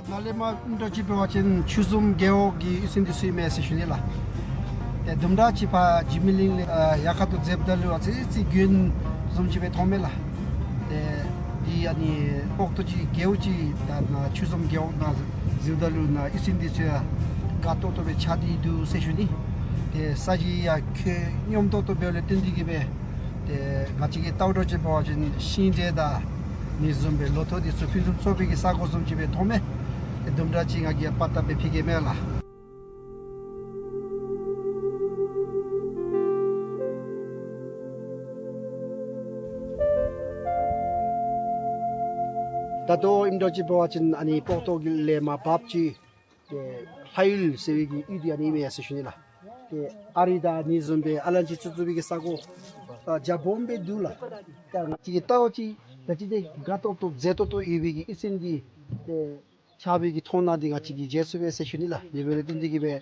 ད་ནཱ་ལས་མར་ཨིནམ་འདྲཝ་ཅིག་འབད་བ་ཅིན་ཆུ་འཛོམས་རྒེད་འོག་གི་གཡུས་ཚན་འདི་ཚུ་ཨིན་མས་ཟེར་ཞུ་ནི་ལགས། ཏེ་དུམ་གྲ་ཅིག་ཕར་འཇིགས་མེད་གླིང་ལས་ཨ་ཡར་ཁ་ཐུག་འཛེགསཔ་ད་ལུ་ཨ་ཙི་ཙི་དགོན་བཟུམ་ཅིག་སྦེ་མཐོང་མས་ལགས། ཏེ་འདི་ཨ་ནི་སྤོག་ཏོ་ཅིག་རྒེད་འོག་ཅིག་ད་ནཱ་ཆུ་འཛོམས་རྒེད་འོག་ནང་འཛུལཝ་ད་ལུ་ནཱ་གཡུས་ཚན་འདི་ཚུ་ཡང་དགའ་ཏོག་ཏོ་སྦེ་ཆགས་ཏེ་འདུག་ཟེར་ཞུ་ནི། ཏེ་ས་གཞི་ཡང་ཁོད་སྙོམས་ཏོག་ཏོ་འབདཝ་ལས་བརྟེན་ཏེ་གི་སྦེ་ཏེ་ང་བཅས་ཀྱིས་བལྟཝ་འདྲཝ་ཅིག་འབད་བ་ཅིན་ཤིང་འབྲས་དང་ཨ་ནི་བཟུམ་སྦེ་ལོ་ཐོག་འདི་ཚུ་ཕུན་སུམ་ཚོགས་པའི་གི་ས་གོ་བཟུམ་ཅིག་སྦེ་མཐོང་མས། ཏེ་དུམ་གྲ་ཅིག་ང་གིས་ཡང་པར་བཏབ་སྦེ་ཕུལ་གེ་མས་ལགས། ད་ལྟོ་ཨིནམ་འདྲཝ་ཅིག་འབད་བ་ཅིན་ཨ་ནི་སྤོག་ཏོ་གི་ལས་མར་འབབ་ཅིག་ཏེ་ལྷ་ཡུལ་ཟེར་བའི་གི་གཡུས་འདི་ཨ་ནི་ཨིན་མས་ཟེར་ཞུ་ནི་ལགས། ཏེ་ཨ་རི་དང་ཨ་ནི་བཟུམ་སྦེ་ཨ་ལན་ཅི་ཚུ་བཙུགས་པའི་གི་ས་གོ་ཨ་རྒྱ་སྦོམ་སྦེ་འདུག་ལགས། ད་ང་བཅས་ཀྱིས་བལྟཝ་ཅིག་ད་ཅི་ཏེ་དགའ་ཏོག་ཏོ་མཛེས་ཏོག་ཏོ་ཡོད་པའི་གི་གཡུས་ཚན་འདི་ཏེ་ཆགས་པའི་གི་མཐོང་སྣང་འདི་ང་བཅས་ཀྱིས་མཇལ་ཚུགས་པས་ཟེར་ཞུ་ནི་ལགས། དེ་འབདཝ་ལས་བརྟེན་ཏེ་གི་སྦེ་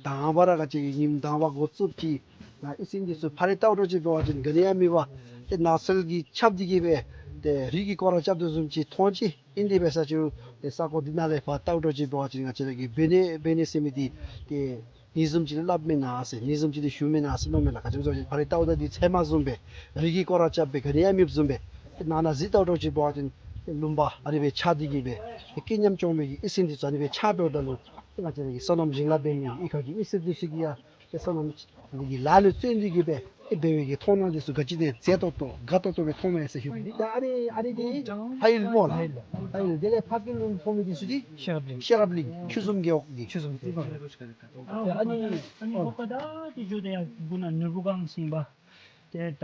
དང་པ་ར་ང་བཅས་ཀྱིས་ཉིནམ་དང་པ་འགོ་བཙུགསཔ་ཅིག་ནཱ་གཡུས་ཚན་འདི་ཚུ་ཕར་ར་བལྟཝ་འདྲཝ་ཅིག་འབད་བ་ཅིན་ག་ནི་ཡང་མེད་པར་ཏེ་ནགས་ཚལ་གྱིས་ཁྱབ་སྟེ་གི་སྦེ་ཏེ་རི་གིས་སྐོར་ར་རྐྱབ་དོ་བཟུམ་ཅིག་མཐོང་ཅི། ཨིན་དེ་འབད་ས་ཅིག་རུང་ཏེ་ས་གོ་འདི་ནང་ལས་ཕར་བལྟཝ་འདྲཝ་ཅིག་འབད་བ་ཅིན་ང་བཅས་ར་གི་བེ་ནེ་བེ་ནེ་ཟེར་མི་འདི་ཏེ་ཨ་ནི་བཟུམ་ཅིག་སླབ་མེན་ན་ཟེར་ཨ་ནི་བཟུམ་ཅིག་ཞུ་མེན་ན་ཟེར་མནོཝ་མས་ལགས། ག་ཅི་སྨོ་ཟེར་བ་ཅིན་ཕར་ར་བལྟཝ་ད་འདི་ཚལ་མ་བཟུམ་སྦེ་རི་གིས་སྐོར་ར་རྐྱབ་སྦེ་ག་ནི་ཡང་མེདཔ་བཟུམ་སྦེ་ཏེ་ནང་ན་གཟིགས་བལྟཝ་འདྲཝ་ཅིག་འབད་བ་ཅིན་ཏེ་ལུང་པ་ཨ་ནི་སྦེ་ཆགས་ཏེ་གི་སྦེ་ཏེ་སྐད་ཉམས་བཅོ་མི་གི་གཡུས་ཚན་འདི་ཚུ་ཨ་ནི་སྦེ་ཆགས་འབདཝ་ད་ལུ་ཏེ་ང་བཅས་ར་གི་སོ་ནམ་ཞིང་ལཱ་འབད་མི་གཡུས་ཁ་གི་མི་སེར་འདི་ཚུ་གིས་ཡང་ཏེ་སོ་ནམ་འདི་གི་ལཱ་ལུ་བརྩོན་ཏེ་གི་སྦེ་ཏེ་འབད་བའི་གི་མཐོང་སྣང་འདི་ཚུ་ག་ཅི་ཏེ་མཛེས་ཏོག་ཏོ་དགའ་ཏོག་ཏོ་སྦེ་མཐོང་མས་ཟེར་ཞུ་ནི། ད་ཨ་ནི་ཨ་ནི་འདི་ལྷ་ཡུལ་སྨོ་ལགས། ལྷ་ཡུལ། དེ་ལས་ཕ་གི་ལུ་མཐོང་མི་འདི་ཚུ་འདི་ཤེས་རབ་གླིང་། ཤེས་རབ་གླིང་ཆུ་འཛོམས་རྒེད་འོག་གི། ཆུ་འཛོམས་རྒེད་འོག་གི། ཨ་ནི་ཨ་ནི་ཨོ་ལོགས་ཁར་ད་འདི་འགྱོཝ་ད་ཡར་སྦུག་ན་ནོར་བུ་སྒང་ཟེར་ཨིན་པས། ཏེ་ད་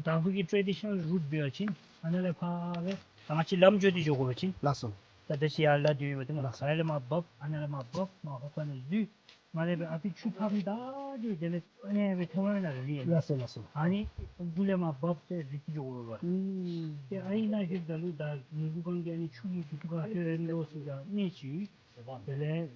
དང་ཕུ་གི་ཊེ་ཌི་ཤ་ནཱལ་རུཊ་འབད་བ་ཅིན་ཨ་ནཱ་ལས་ཕར་སྦེ་ད་ང་བཅས་ལམ་འགྱོ་སྟེ་འགྱོ་དགོ་པ་ཅིན། ལགས་སོ། ད་ད་ཅི་ཡར་ལ་འདི་ཡོད་པ་ཏེ་མ་ལགས་སོ། ཨ་ལས་མར་འབབ། ཨ་ནཱ་ལས་མར་འབབ། མར་ཧོ་ཁ་ནང་འཛུལ། མར་ལས་སྦེ་ཨ་ཕི་ཆུ་ཕར་ཕུད་ད་འགྱོ། དེ་ལས་ཨ་ནི་སྦེ་ཐོན་ནི་ལགས་རི། ལགས་སོ་ལགས་སོ། ཨ་ནི་འབྲུག་ལས་མར་འབབ་སྟེ་རི་ཁར་འགྱོ་དགོ་པས། ཨུམ། ཏེ་ཨ་ནི་ནང་ལྷོདཔ་ད་ལུ་ད་ནོར་བུ་སྒང་གི་ཨ་ནི་ཆུ་གི་རྒྱུག་ཁུག་ཁར་ལྷོད་རན་ལོ་ཟེར་ཡང་གནས་ཅིག། དེ་ལས་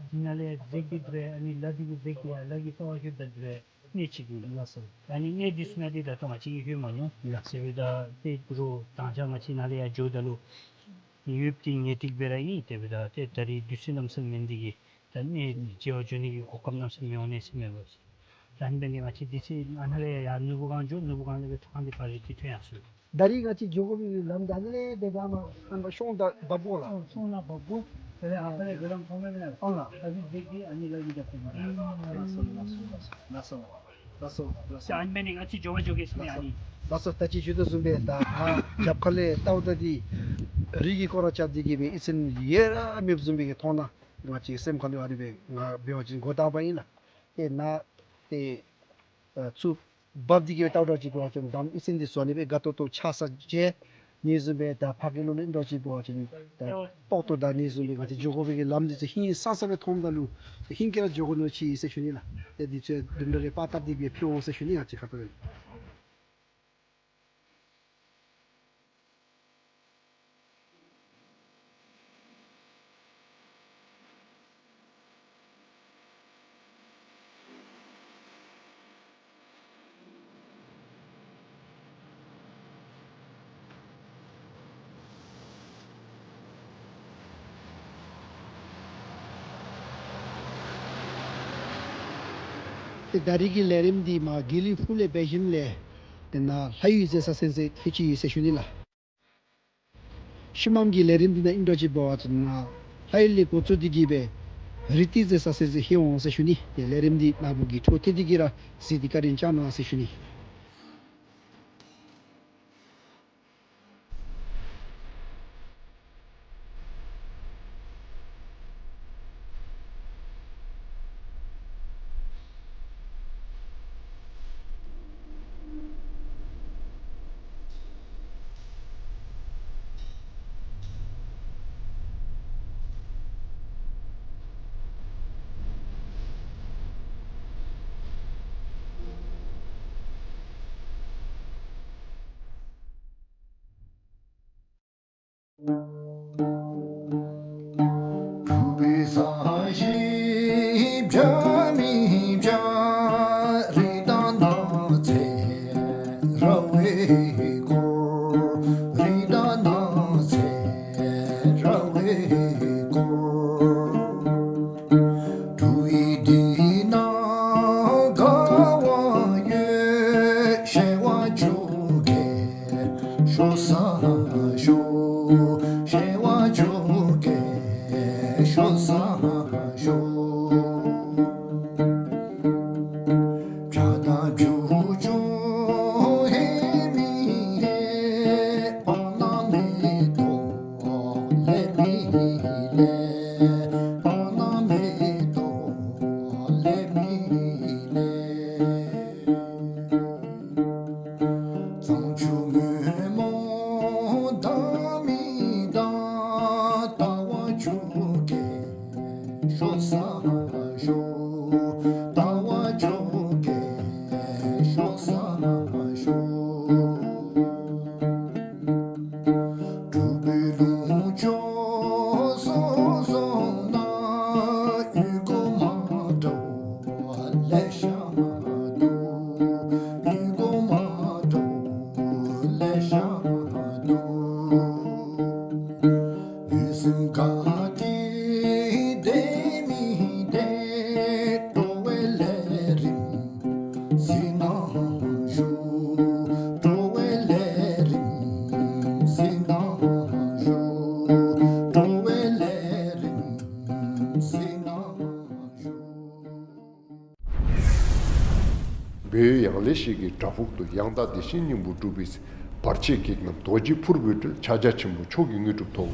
འདི་ནང་ལས་འཛེགས་ཏེ་འགྱོ། ཨ་ནི་ལ་འདི་གུ་འཛེགས་ཏེ་ཡར་ལ་གི་རྩ་བར་ལྷོདཔ་ད་འགྱོ་གནས་ཅིག་འདུག། ལགས་སོ། ཨ་ནི་གནས་འདི་ཚུ་ནང་འདི་ད་ལྟོ་ང་བཅས་ཀྱིས་ལྷོད་མ་མྱོང་། ལགས། དེ་འབདཝ་ད་ཏེ་འབྲུག་དང་ཅ་ང་བཅས་ནཱ་ལས་ཡར་འགྱོཝ་ད་ལུ་ཡོདཔ་འདི་ངེས་ཏིག་སྦེ་ར་ཨིན། དེ་འབདཝ་ད་ཏེ་ད་རིས་དུས་ཚོད་གནམ་མེད་ས་མེད་མེད་ནི་འདི་གིས་ད་གནས་མཇལ་བར་འགྱོ་ནི་གི་གོ་སྐབས་གནམ་མེད་ས་མེད་མི་འོང་ནི་ཟེར་མས་པ། ད་ཨ་ནི་འབད་ནི་ང་བཅས་དུས་ཚོད་ཨ་ནཱ་ལས་ཡར་ནོར་བུ་སྒང་འགྱོ། ནོར་བུ་སྒང་ལས་སྦེ་ཐོག་ཁང་འདི་ཕར་རི་ཁར་ཐོན་ཡར་སོང་། ད་རིས་ང་བཅས་འགྱོ་དགོ་པའི་ལམ་ད་ཨ་ནཱ་ལས་འདི་ག་མར་ཨ་ནཱ་ཤོང་ད་འབབ་དགོ་ལགས། ཨོ་ཤོང་ནང་འབབ་དགོ། དེ་ལས་ཨ་ཕ་ལས་དགེ་སློང་ཕོ་མོ་མེན་ན། ཨོ་ལགས། ཨ་ཕི་འཛེགས་ཏེ་ཨ་ནི་ལ་གི་རྒྱབ་ཁུག་མར། ལགས་སོ་ལགས་སོ་ལགས་སོ། ལགས་སོ་ལགས་སོ། ད་ཨ་ནི་འབད་ནི་ང་བཅས་འགྱོ་བ་འགྱོ་གེ་ཟེར་ཨ་ནི། ལགས་སོ། ད་ཅི་ཞུ་དོ་བཟུམ་སྦེ་ད་ཨ་རྒྱབ་ཁ་ལས་བལྟཝ་ད་འདི་རི་གི་སྐོར་ར་རྐྱབ་སྟེ་གི་སྦེ་ཡིད་སེམས་ཡལ་ར་མེདཔ་བཟུམ་སྦེ་གི་མཐོང་ན་ང་བཅས་སེམས་ཁ་ལུ་ཨ་ནི་སྦེ་ང་འབད་བ་ཅིན་མགུ་འཐོམ་པ་ཨིན་ལགས། ཏེ་ནཱ་ཏེ་ཨ་ཚུར་འབབ་སྟེ་གི་སྦེ་བལྟཝ་ད་ཅིག་འབད་བ་ཅིན་དང་ཡིད་སེམས་འདི་ཚུ་ཨ་ནི་སྦེ་དགའ་ཏོག་ཏོ་ཆགས་ས་བྱེད་ནི་བཟུམ་སྦེ་ད་ཕ་གི་ལུ་ནི་འདྲཝ་ཅིག་འབད་བ་ཅིན་ད་ཏོག་ཏོ་ད་ནི་བཟུམ་སྦེ་ང་བཅས་འགྱོ་དགོ་པའི་གི་ལམ་འདི་ཚུ་ཧིང་སངས་ས་སྦེ་མཐོངམ་ད་ལུ་ཧིང་གིས་ར་འགྱོ་དགོ་མནོ་ཅི་ཟེར་ཞུ་ནི་ལགས། ཏེ་འདི་ཚུ་དུམ་གྲ་རེ་པར་བཏབ་སྟེ་སྦེ་ཕུལ་འོང་ཟེར་ཞུ་ནི། ང་བཅས་ཁ་ཐུག་ལས། ཏེ་ད་རིས་ཀྱི་ལས་རིམ་འདི་མར་དགེ་ལེགས་ཕུག་ལས་འབད་ཞིནམ་ལས་ཏེ་ནཱ་ལྷ་ཡུལ་མཛད་ས་ཟེར་མི་ཅིག་ཡོད་ཟེར་ཞུ་ནི་ལགས། ཤུལ་མམ་གྱི་ལས་རིམ་འདི་ནང་ཨིན་འདྲཝ་ཅིག་འབད་བ་ཅིན་ནཱ་ལྷ་ཡུལ་ལས་འགོ་བཙུགས་ཏེ་གི་སྦེ་རི་ཏི་མཛད་ས་ཟེར་མི་ཅིག་ལྷོད་འོང་ཟེར་ཞུ་ནི། ཏེ་ལས་རིམ་འདི་ནཱ་བུ་གིས་འཕྲོ་མཐུད་དེ་གི་ར་གཟིགས་ཏེ་བཀའ་དྲིན་བསྐྱང་གནང་ཟེར་ཞུ་ནི། འབྲུག་ཡིག་འདི་ནང་དགའ་བ་ཡོད། ཤེས་པ་ཇོ་ཁྱེད་ཤོག་ས་ཤོག། ཤེས་པ་ཇོ་ཁྱེད་ཤོག་ས་ཤོག། བྱ་དང་བྱིའུ་ཆུང་ཧེ་མི་ཧེ། སྤང་ན་མེ་ཏོག་ལེབ་མི་ལེབ། སྤང་ན་མེ་ཏོག་ལེབ་མི་ལེབ། གཙང་ཆུ་སྔོན་མོ་ལྡང་མི་ལྡང་། ཟླ་བ་ཇོ་ཁྱེད་ཤོག་ས་ཤོག། ཟླ་བ་ཇོ་ཁྱེད་ཤོག་ས་ཤོག། འབྲུག་པའི་ལུང་ཕྱོགས་སོ་སོ་ན་ཡུལ་སྒོ་མ་འདྲཝ་ལེ་ཤ་འདུག། ཡུལ་སྒོ་མ་འདྲཝ་ལེ་ཤ་འདུག། ལུས་སེམས་དགའ་སྟེ་བདེ་མི་བདེ། འགྲོ་བའི་ལས་རིམ་གཟིགས་གནང་ཞུ། འགྲོ་བའི་ལས་རིམ་གཟིགས་གནང་ཞུ། འགྲོ་བའི་ལས་རིམ་གཟིགས་གནང་ཞུ། བོད་ཡང་ལེ་ཤོད་ཀྱི་བྲག་ཕུག་ཏུ། ཡང་དག་བདེ་ཆེན་སྙིང་པོ་སྒྲུབ་པའི་ཚེ། བར་ཆད་བགེགས་རྣམས་རྡོ་རྗེ་ཕུར་བུས་བསྒྲལ། ཕྱག་རྒྱ་ཆེན་པོ་མཆོག་གི་དངོས་གྲུབ་ཐོབ།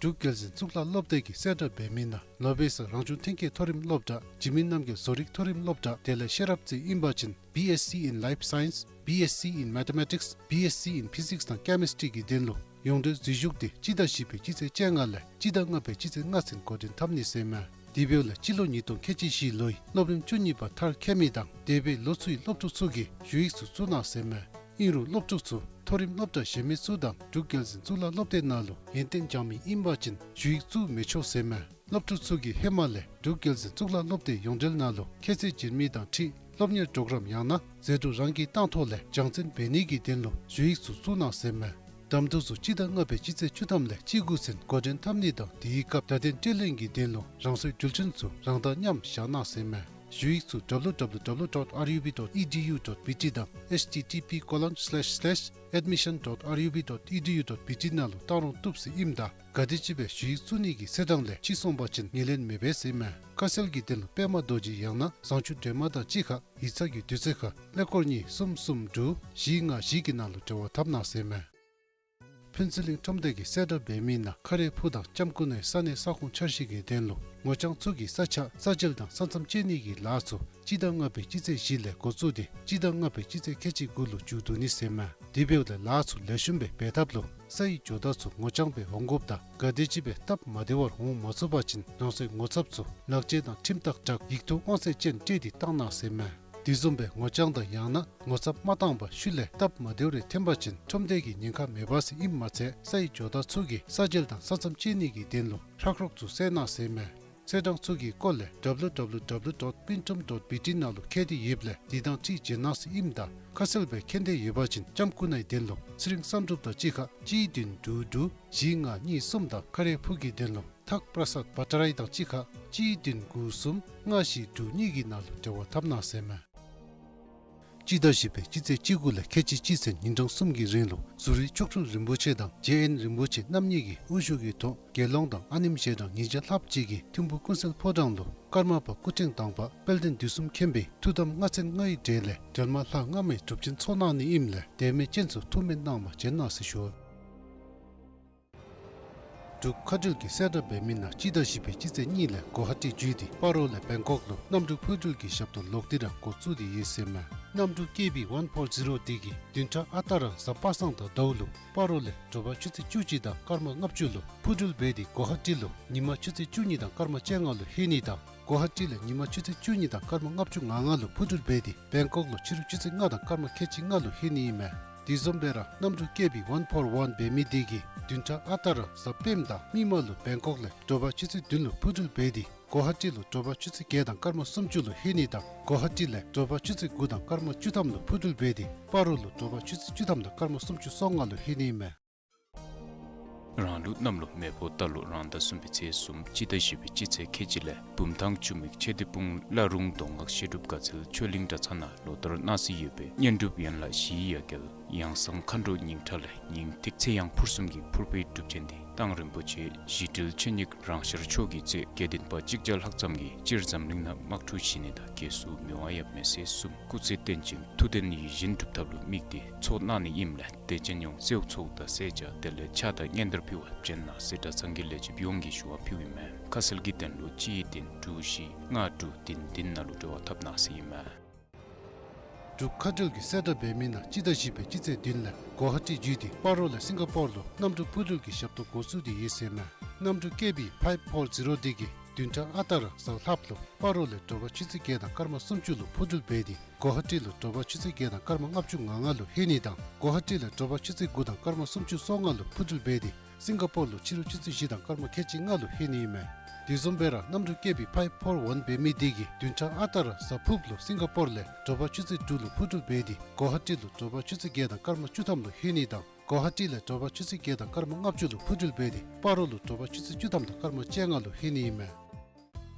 འབྲུག་རྒྱལ་འཛིན་གཙུག་ལག་སློབ་སྡེ་གིས་གསལ་བསྒྲགས་འབད་མི་ནང་ལོ་པེ་སར་རང་བྱུང་ཐོན་སྐྱེད་མཐོ་རིམ་སློབ་གྲྭ་འཇིགས་མེད་རྣམ་རྒྱལ་བཟོ་རིག་མཐོ་རིམ་སློབ་གྲྭ་དེ་ལས་ཤེས་རབ་རྩེ་ཨིན་པ་ཅིན་B Sc in Life Science, B Sc in Mathematics, B Sc in Physics དང་Chemistry གི་དོན་ལུ་ཡོངས་འབྲེལ་འཛུལ་ཞུགས་དེ་སྤྱི་ཟླ་བཞི་པའི་སྤྱི་ཚེས་བཅོ་ལྔ་ལས་སྤྱི་ཟླ་ལྔ་པའི་སྤྱི་ཚེས་ལྔ་ཚུན་འགོ་འདྲེན་འཐབ་ནི་ཟེར་མས། དེ་འབདཝ་ལས་སྤྱི་ལོ་ཉིས་སྟོང་ཁལ་གཅིག་བཞི་ལོའི་སློབ་རིམ་བཅུ་གཉིས་པ་མཐར་འཁྱོལ་མི་དང་འདས་པའི་ལོ་ཚུའི་སློབ་ཕྲུག་ཚུ་གིས་ཞུ་ཡིག་ཚུ་བཙུགས་གནང་ཟེར་མས། ཨིན་རུང་སློབ་ཕྲུག་ཚུ་མཐོ་རིམ་སློབ་གྲྭ་གཞན་མི་ཚུ་དང་འབྲུག་རྒྱལ་འཛིན་གཙུག་ལག་སློབ་སྡེ་ནང་ལུ་ཡོན་ཏན་སྦྱང་མི་ཨིན་པ་ཅིན་ཞུ་ཡིག་བཙུགས་མི་ཆོག་ཟེར་མས། སློབ་ཕྲུག་ཚུ་གིས་ཧེ་མ་ལས་འབྲུག་རྒྱལ་འཛིན་གཙུག་ལག་སློབ་སྡེ་ཡོངས་འབྲེལ་ནང་ལུ་ཁྱད་ཚད་བྱིན་མི་དང་འཁྲིལ་སློབ་གཉེར་གྲོགས་རམ་ཡང་ན་ཟད་འགྲོ་རང་གིས་བཏང་ཐོག་ལས་སྦྱང་བརྩོན་འབད་ནི་གི་དོན་ལུ་ཞུ་ཡིག་ཚུ་བཙུགས་གནང་ཟེར་མས། གདམ་འཐུ་ཚུ་སྤྱི་ཟླ་ལྔ་པའི་སྤྱི་ཚེས་བཅུ་ཐམ་ལས་བཅུ་དགུ་ཚུན་འགོ་འདྲེན་འཐབ་ནི་དང་དེའི་སྐབས་བརྡ་དོན་སྤྲོད་ལེན་གྱི་དོན་ལུ་རང་སོའི་འགྲུལ་འཕྲིན་ཚུ་རང་དང་མཉམ་བཞག་གནང་ཟེར་མས། ཞུ་ཡིག་ཚུ་W W W dot R U B dot E D U dot B T དང་H T T P colon slash slash admission dot R U B dot E D U dot B T ནང་ལུ་བཏང་རུང་བཏུབ་ཟེར་ཨིནམ་ད་ག་དེམ་ཅིག་སྦེ་ཞུ་ཡིག་བཙུགས་ནི་གི་ཚེས་གྲངས་ལས་ཕྱི་སོང་པ་ཅིན་ངོས་ལེན་མི་འབད་ཟེར་མས། ཁ་གསལ་གྱི་དོན་ལུ་པདྨ་རྡོ་རྗེ་ཡང་ན་བཟང་སྤྱོད་སྒྲོལ་མ་དང་གཅིག་ཁར་ཡིག་ཚང་གི་དུས་ཚོད་ཁར་ཀླད་ཀོར་གཉིས་གསུམ་གསུམ་དྲུག་བཞི་ལྔ་བཞི་གི་ནང་ལུ་འབྲེལ་བ་འཐབ་གནང་ཟེར་མས། ཕུན་ཚོགས་གླིང་ཁྲོམ་སྡེ་གིས་གསལ་བསྒྲགས་འབད་མི་ནང་ཁ་རས་ཕུ་དང་ལྕམ་སྐུ་ནའི་ས་གནས་ས་ཁོངས་འཆར་གཞི་གི་དོན་ལུ་ངོ་རྐྱང་ཚུ་གི་ས་ཆ་ས་འཇལ་དང་ས་མཚམས་བཅད་ནི་གི་ལཱ་ཚུ་སྤྱི་ཟླ་ལྔ་པའི་སྤྱི་ཚེས་བཞི་ལས་འགོ་བཙུགས་ཏེ་སྤྱི་ཟླ་ལྔ་པའི་སྤྱི་ཚེས་ཁལ་གཅིག་དགུ་ལུ་མཇུག་བསྡུ་ནི་ཟེར་མས། དེ་འབདཝ་ལས་ལཱ་ཚུ་ལེགས་ཤོམ་སྦེ་འབད་ཐབས་ལུ་ས་ཡི་ཇོ་བདག་ཚུ་ངོ་རྐྱང་སྦེ་འོང་དགོཔ་དང་ག་དེམ་ཅིག་སྦེ་སྟབས་མ་བདེ་བར་འོང་མ་ཚུགས་པ་ཅིན་རང་སོའི་ངོ་ཚབ་ཚུ་ལག་འཁྱེར་དང་ཁྲིམས་རྟགས་བསྒྲགས་ཡིག་ཐོག་དབང་ཚད་ཅན་སྤྲོད་དེ་བཏང་གནང་ཟེར་མས། དེ་བཟུམ་སྦེ་ངོ་རྐྱང་དང་ཡང་ན་ངོ་ཚབ་མ་བཏང་པར་ཤུལ་ལས་སྟབས་མ་བདེཝ་རེ་ཐོན་པ་ཅིན་ཁྲོམ་སྡེ་གིས་ཉེན་ཁ་མེད་པ་ཟེར་ཨིནམ་མ་ཚད་ས་ཡི་ཇོ་བདག་ཚུ་གིས་ས་འཇལ་དང་ས་མཚམས་བཅད་ནི་གི་དོན་ལུ་ཧྲག་རོག་ཚུ་བསལ་གནང་ཟེར་མས། ཚེས་གྲངས་ཚུ་གི་སྐོར་ལས་W W W dot pintrum dot B T ནང་ལུ་མཁྱེན་ཏེ་ཡོདཔ་ལས་དེ་དང་འཁྲིལ་བྱོན་གནང་ཟེར་ཨིནམ་ད་ཁ་གསལ་སྦེ་མཁྱེན་ཏེ་ཡོད་པ་ཅིན་ལྕམ་སྐུ་ནའི་དོན་ལུ་ཚེ་རིང་བསམ་གྲུབ་དང་གཅིག་ཁར་གཅིག་བདུན་དྲུག་དྲུག་བཞི་ལྔ་གཉིས་གསུམ་དང་ཁ་རས་ཕུ་གི་དོན་ལུ་ཐག་པྲ་སཱད་བ་ཊ་རའི་དང་གཅིག་ཁར་གཅིག་བདུན་དགུ་གསུམ་ལྔ་བཞི་དྲུག་གཉིས་ཀྱི་ནང་ལུ་འབྲེལ་བ་འཐབ་གནང་ཟེར་མས། སྤྱི་ཟླ་བཞི་པའི་སྤྱི་ཚེས་བཅུ་དགུ་ལས་ཁལ་གཅིག་གཅིག་ཚུན་ཉིན་གྲངས་གསུམ་གྱི་རིང་ལུ་ཟུར་རིས་མཆོག་སྤྲུལ་རིན་པོ་ཆེ་དང་རྗེ་དབོན་རིན་པོ་ཆེ་རྣམ་གཉིས་ཀྱི་དབུ་བཞུགས་ཀྱི་ཐོག་དགེ་སློང་དང་ཨ་ནེམོ་ཞལ་གྲངས་ཉིས་བརྒྱ་ལྷགཔ་ཅིག་གིས་ཐིམ་ཕུ་ཀུན་གསལ་ཕོ་བྲང་ལུ་ཀརྨ་པ་སྐུ་ཕྲེང་དང་པ་དཔལ་ལྡན་དུས་གསུམ་མཁྱེན་པའི་ཐུགས་དམ་ལྔ་ཚན་ལྔའི་གྲས་ལས་འགྲེལ་མ་ལྷག་སྔ་མའི་སྒྲུབ་ཆེན་ཚོགས་གནང་ནི་ཨིནམ་ལས་དད་མོས་ཅན་ཚུ་ཐུགས་སྨོན་གནང་བར་བྱོན་གནང་ཟེར་ཞུ། འབྲུག་མཁའ་འགྲུལ་གྱིས་གསལ་བསྒྲགས་འབད་མི་ནང་སྤྱི་ཟླ་བཞི་པའི་སྤྱི་ཚེས་གཉིས་ལས་གོ་ཧ་ཊི་བརྒྱུད་དེ་སྤ་རོ་ལས་བེང་ཀོག་ལུ་གནམ་གྲུ་འཕུར་འགྲུལ་གྱི་ཞབས་ཏོག་ལོག་སྟེ་ར་འགོ་བཙུགས་ཏེ་ཡོད་ཟེར་མས། གནམ་གྲུ་ཀེ་བི་ཝན་ཕོར་ཛི་རོ་འདི་གིས་བདུན་ཕྲག་ཨ་རྟག་ར་གཟའ་པ་སངས་དང་ཟླཝ་ལུ་སྤ་རོ་ལས་དྲོ་པ་ཆུ་ཚོད་བཅུ་གཅིག་དང་སྐར་མ་ལྔ་བཅུ་ལུ་འཕུར་འགྲུལ་འབད་དེ་གོ་ཧ་ཊི་ལུ་ཉིན་མ་ཆུ་ཚོད་བཅུ་གཉིས་དང་སྐར་མ་བཅོ་ལྔ་ལུ་ལྷོད་ནི་དང་གོ་ཧ་ཊི་ལས་ཉིན་མ་ཆུ་ཚོད་བཅུ་གཉིས་དང་སྐར་མ་ལྔ་བཅུ་ང་ལྔ་ལུ་འཕུར་འགྲུལ་འབད་དེ་བེང་ཀོག་ལུ་ཕྱི་རུ་ཆུ་ཚོད་ལྔ་དང་སྐར་མ་ཁལ་གཅིག་ལྔ་ལུ་ལྷོད་ནི་ཨིན་མས། དེ་བཟུམ་སྦེ་ར་གནམ་གྲུ་ཀེ་བི་ཝན་ཕོར་ཝན་འབད་མི་འདི་གིས་བདུན་ཕྲག་ཨ་རྟག་ར་གཟའ་སྤེནམ་དང་མིག་དམར་ལུ་བེང་ཀོག་ལས་དྲོ་པ་ཆུ་ཚོད་བདུན་ལུ་འཕུར་འགྲུལ་འབད་དེ་གོ་ཧ་ཊི་ལུ་དྲོ་པ་ཆུ་ཚོད་བརྒྱད་དང་སྐར་མ་སུམ་ཅུ་ལུ་ལྷོད་ནི་དང་གོ་ཧ་ཊི་ལས་དྲོ་པ་ཆུ་ཚོད་དགུ་དང་སྐར་མ་བཅུ་ཐམ་ལུ་འཕུར་འགྲུལ་འབད་དེ་སྤ་རོ་ལུ་དྲོ་པ་ཆུ་ཚོད་བཅུ་ཐམ་དང་སྐར་མ་སུམ་ཅུ་སོ་ལྔ་ལུ་ལྷོད་ནི་ཨིན་མས། རང་ལུགས་གནམ་ལོ་མེ་ཕོ་རྟ་ལོ་རང་ཟླ་གསུམ་པའི་ཚེས་གསུམ་སྤྱི་ཟླ་བཞི་པའི་སྤྱི་ཚེས་ཁལ་གཅིག་ལས་བུམ་ཐང་ཆུ་མིག་ཆོས་སྡེ་སྤུངས་བླ་རུང་མདོ་སྔགས་བཤད་སྒྲུབ་དགའ་ཚལ་ཆོས་གླིང་གྲྭ་ཚང་ནང་ལོ་ལྟར་གནང་སྲོལ་ཡོད་པའི་བསྙེན་སྒྲུབ་ཡན་ལག་བཞིའི་ཡ་གྱལ་ཡང་གསང་མཁའ་འགྲོ་ཉིང་ཁྲ་ལས་ཉིང་ཐིག་ཚེ་ཡང་ཕུར་གསུམ་གྱི་ཕུར་པའི་སྒྲུབ་ཆེན་འདི་མདང་རིན་པོ་ཆེ་ཞི་དྲིལ་ཆོས་ཉིད་རང་ཤར་མཆོག་གིས་གཙོས་དགེ་ལྡན་པ་གཅིག་བརྒྱ་ལྷག་ཙམ་གྱིས་སྤྱིར་འཛམ་གླིང་ནང་དམག་འཁྲུག་ཞི་གནས་དང་རྒྱལ་སྲུང་མི་དབང་ཡབ་མེས་སྲས་གསུམ་སྐུ་ཚེ་བརྟན་ཅིང་ཐུགས་ལྡན་ཡིད་བཞིན་སྒྲུབ་ཐབས་ལུ་དམིགས་ཏེ་ཚོགས་གནང་ནི་ཨིནམ་ལས་དད་ཅན་ཡོངས་གསོལཝ་ཚོགས་དང་གསོལ་ཇ་དེ་ལས་ཕྱག་དང་སྙན་དར་ཕུལ་བར་བྱོན་གནང་ཟེར་གྲྭ་ཚང་གི་ལས་བྱེདཔ་ཡོངས་ཀྱིས་ཞུ་བ་ཕུལཝ་ཨིན་མས། ཁ་གསལ་གྱི་དོན་ལུ་གཅིག་བདུན་དྲུག་བཞི་ལྔ་དྲུག་བདུན་བདུན་ནང་ལུ་འབྲེལ་བ་འཐབ་གནང་ཟེར་ཨིན་མས། འབྲུག་མཁའ་འགྲུལ་གྱིས་གསལ་བསྒྲགས་འབད་མི་ནང་སྤྱི་ཟླ་བཞི་པའི་སྤྱི་ཚེས་བདུན་ལས་གོ་ཧ་ཊི་བརྒྱུད་དེ་སྤ་རོ་ལས་སིང་ག་པོར་ལུ་གནམ་གྲུ་འཕུར་འགྲུལ་གྱི་ཞབས་ཏོག་འགོ་བཙུགས་ཏེ་ཡོད་ཟེར་མས། གནམ་གྲུ་ཀེ་བི་ཕའིབ་ཕོར་ཛི་རོ་འདི་གིས་བདུན་ཕྲག་ཨ་རྟག་ར་གཟའ་ལྷགཔ་ལུ་སྤ་རོ་ལས་དྲོ་པ་ཆུ་ཚོད་བརྒྱད་དང་སྐར་མ་སུམ་ཅུ་ལུ་འཕུར་འགྲུལ་འབད་དེ་གོ་ཧ་ཊི་ལུ་དྲོ་པ་ཆུ་ཚོད་བརྒྱད་དང་སྐར་མ་ལྔ་བཅུ་ང་ལྔ་ལུ་ལྷོད་ནི་དང་གོ་ཧ་ཊི་ལས་དྲོ་པ་ཆུ་ཚོད་དགུ་དང་སྐར་མ་སུམ་ཅུ་སོ་ལྔ་ལུ་འཕུར་འགྲུལ་འབད་དེ་སིང་ག་པོར་ལུ་ཕྱི་རུ་ཆུ་ཚོད་བཞི་དང་སྐར་མ་ཁལ་གཅིག་ལྔ་ལུ་ལྷོད་ནི་ཨིན་མས། དེ་བཟུམ་སྦེ་ར་གནམ་གྲུ་ཀེ་བི་ཕའིབ་ཕོར་ཝན་འབད་མི་འདི་གིས་བདུན་ཕྲག་ཨ་རྟག་ར་གཟའ་ཕུརཔ་ལུ་སིང་ག་པོར་ལས་དྲོ་པ་ཆུ་ཚོད་དྲུག་ལུ་འཕུར་འགྲུལ་འབད་དེ་གོ་ཧ་ཊི་ལུ་དྲོ་པ་ཆུ་ཚོད་བརྒྱད་དང་སྐར་མ་བཅུ་ཐམ་ལུ་ལྷོད་ནི་དང་གོ་ཧ་ཊི་ལས་དྲོ་པ་ཆུ་ཚོད་བརྒྱད་དང་སྐར་མ་ལྔ་བཅུ་ལུ་འཕུར་འགྲུལ་འབད་དེ་སྤ་རོ་ལུ་དྲོ་པ་ཆུ་ཚོད་བཅུ་ཐམ་དང་སྐར་མ་བཅོ་ལྔ་ལུ་ལྷོད་ནི་ཨིན་མས།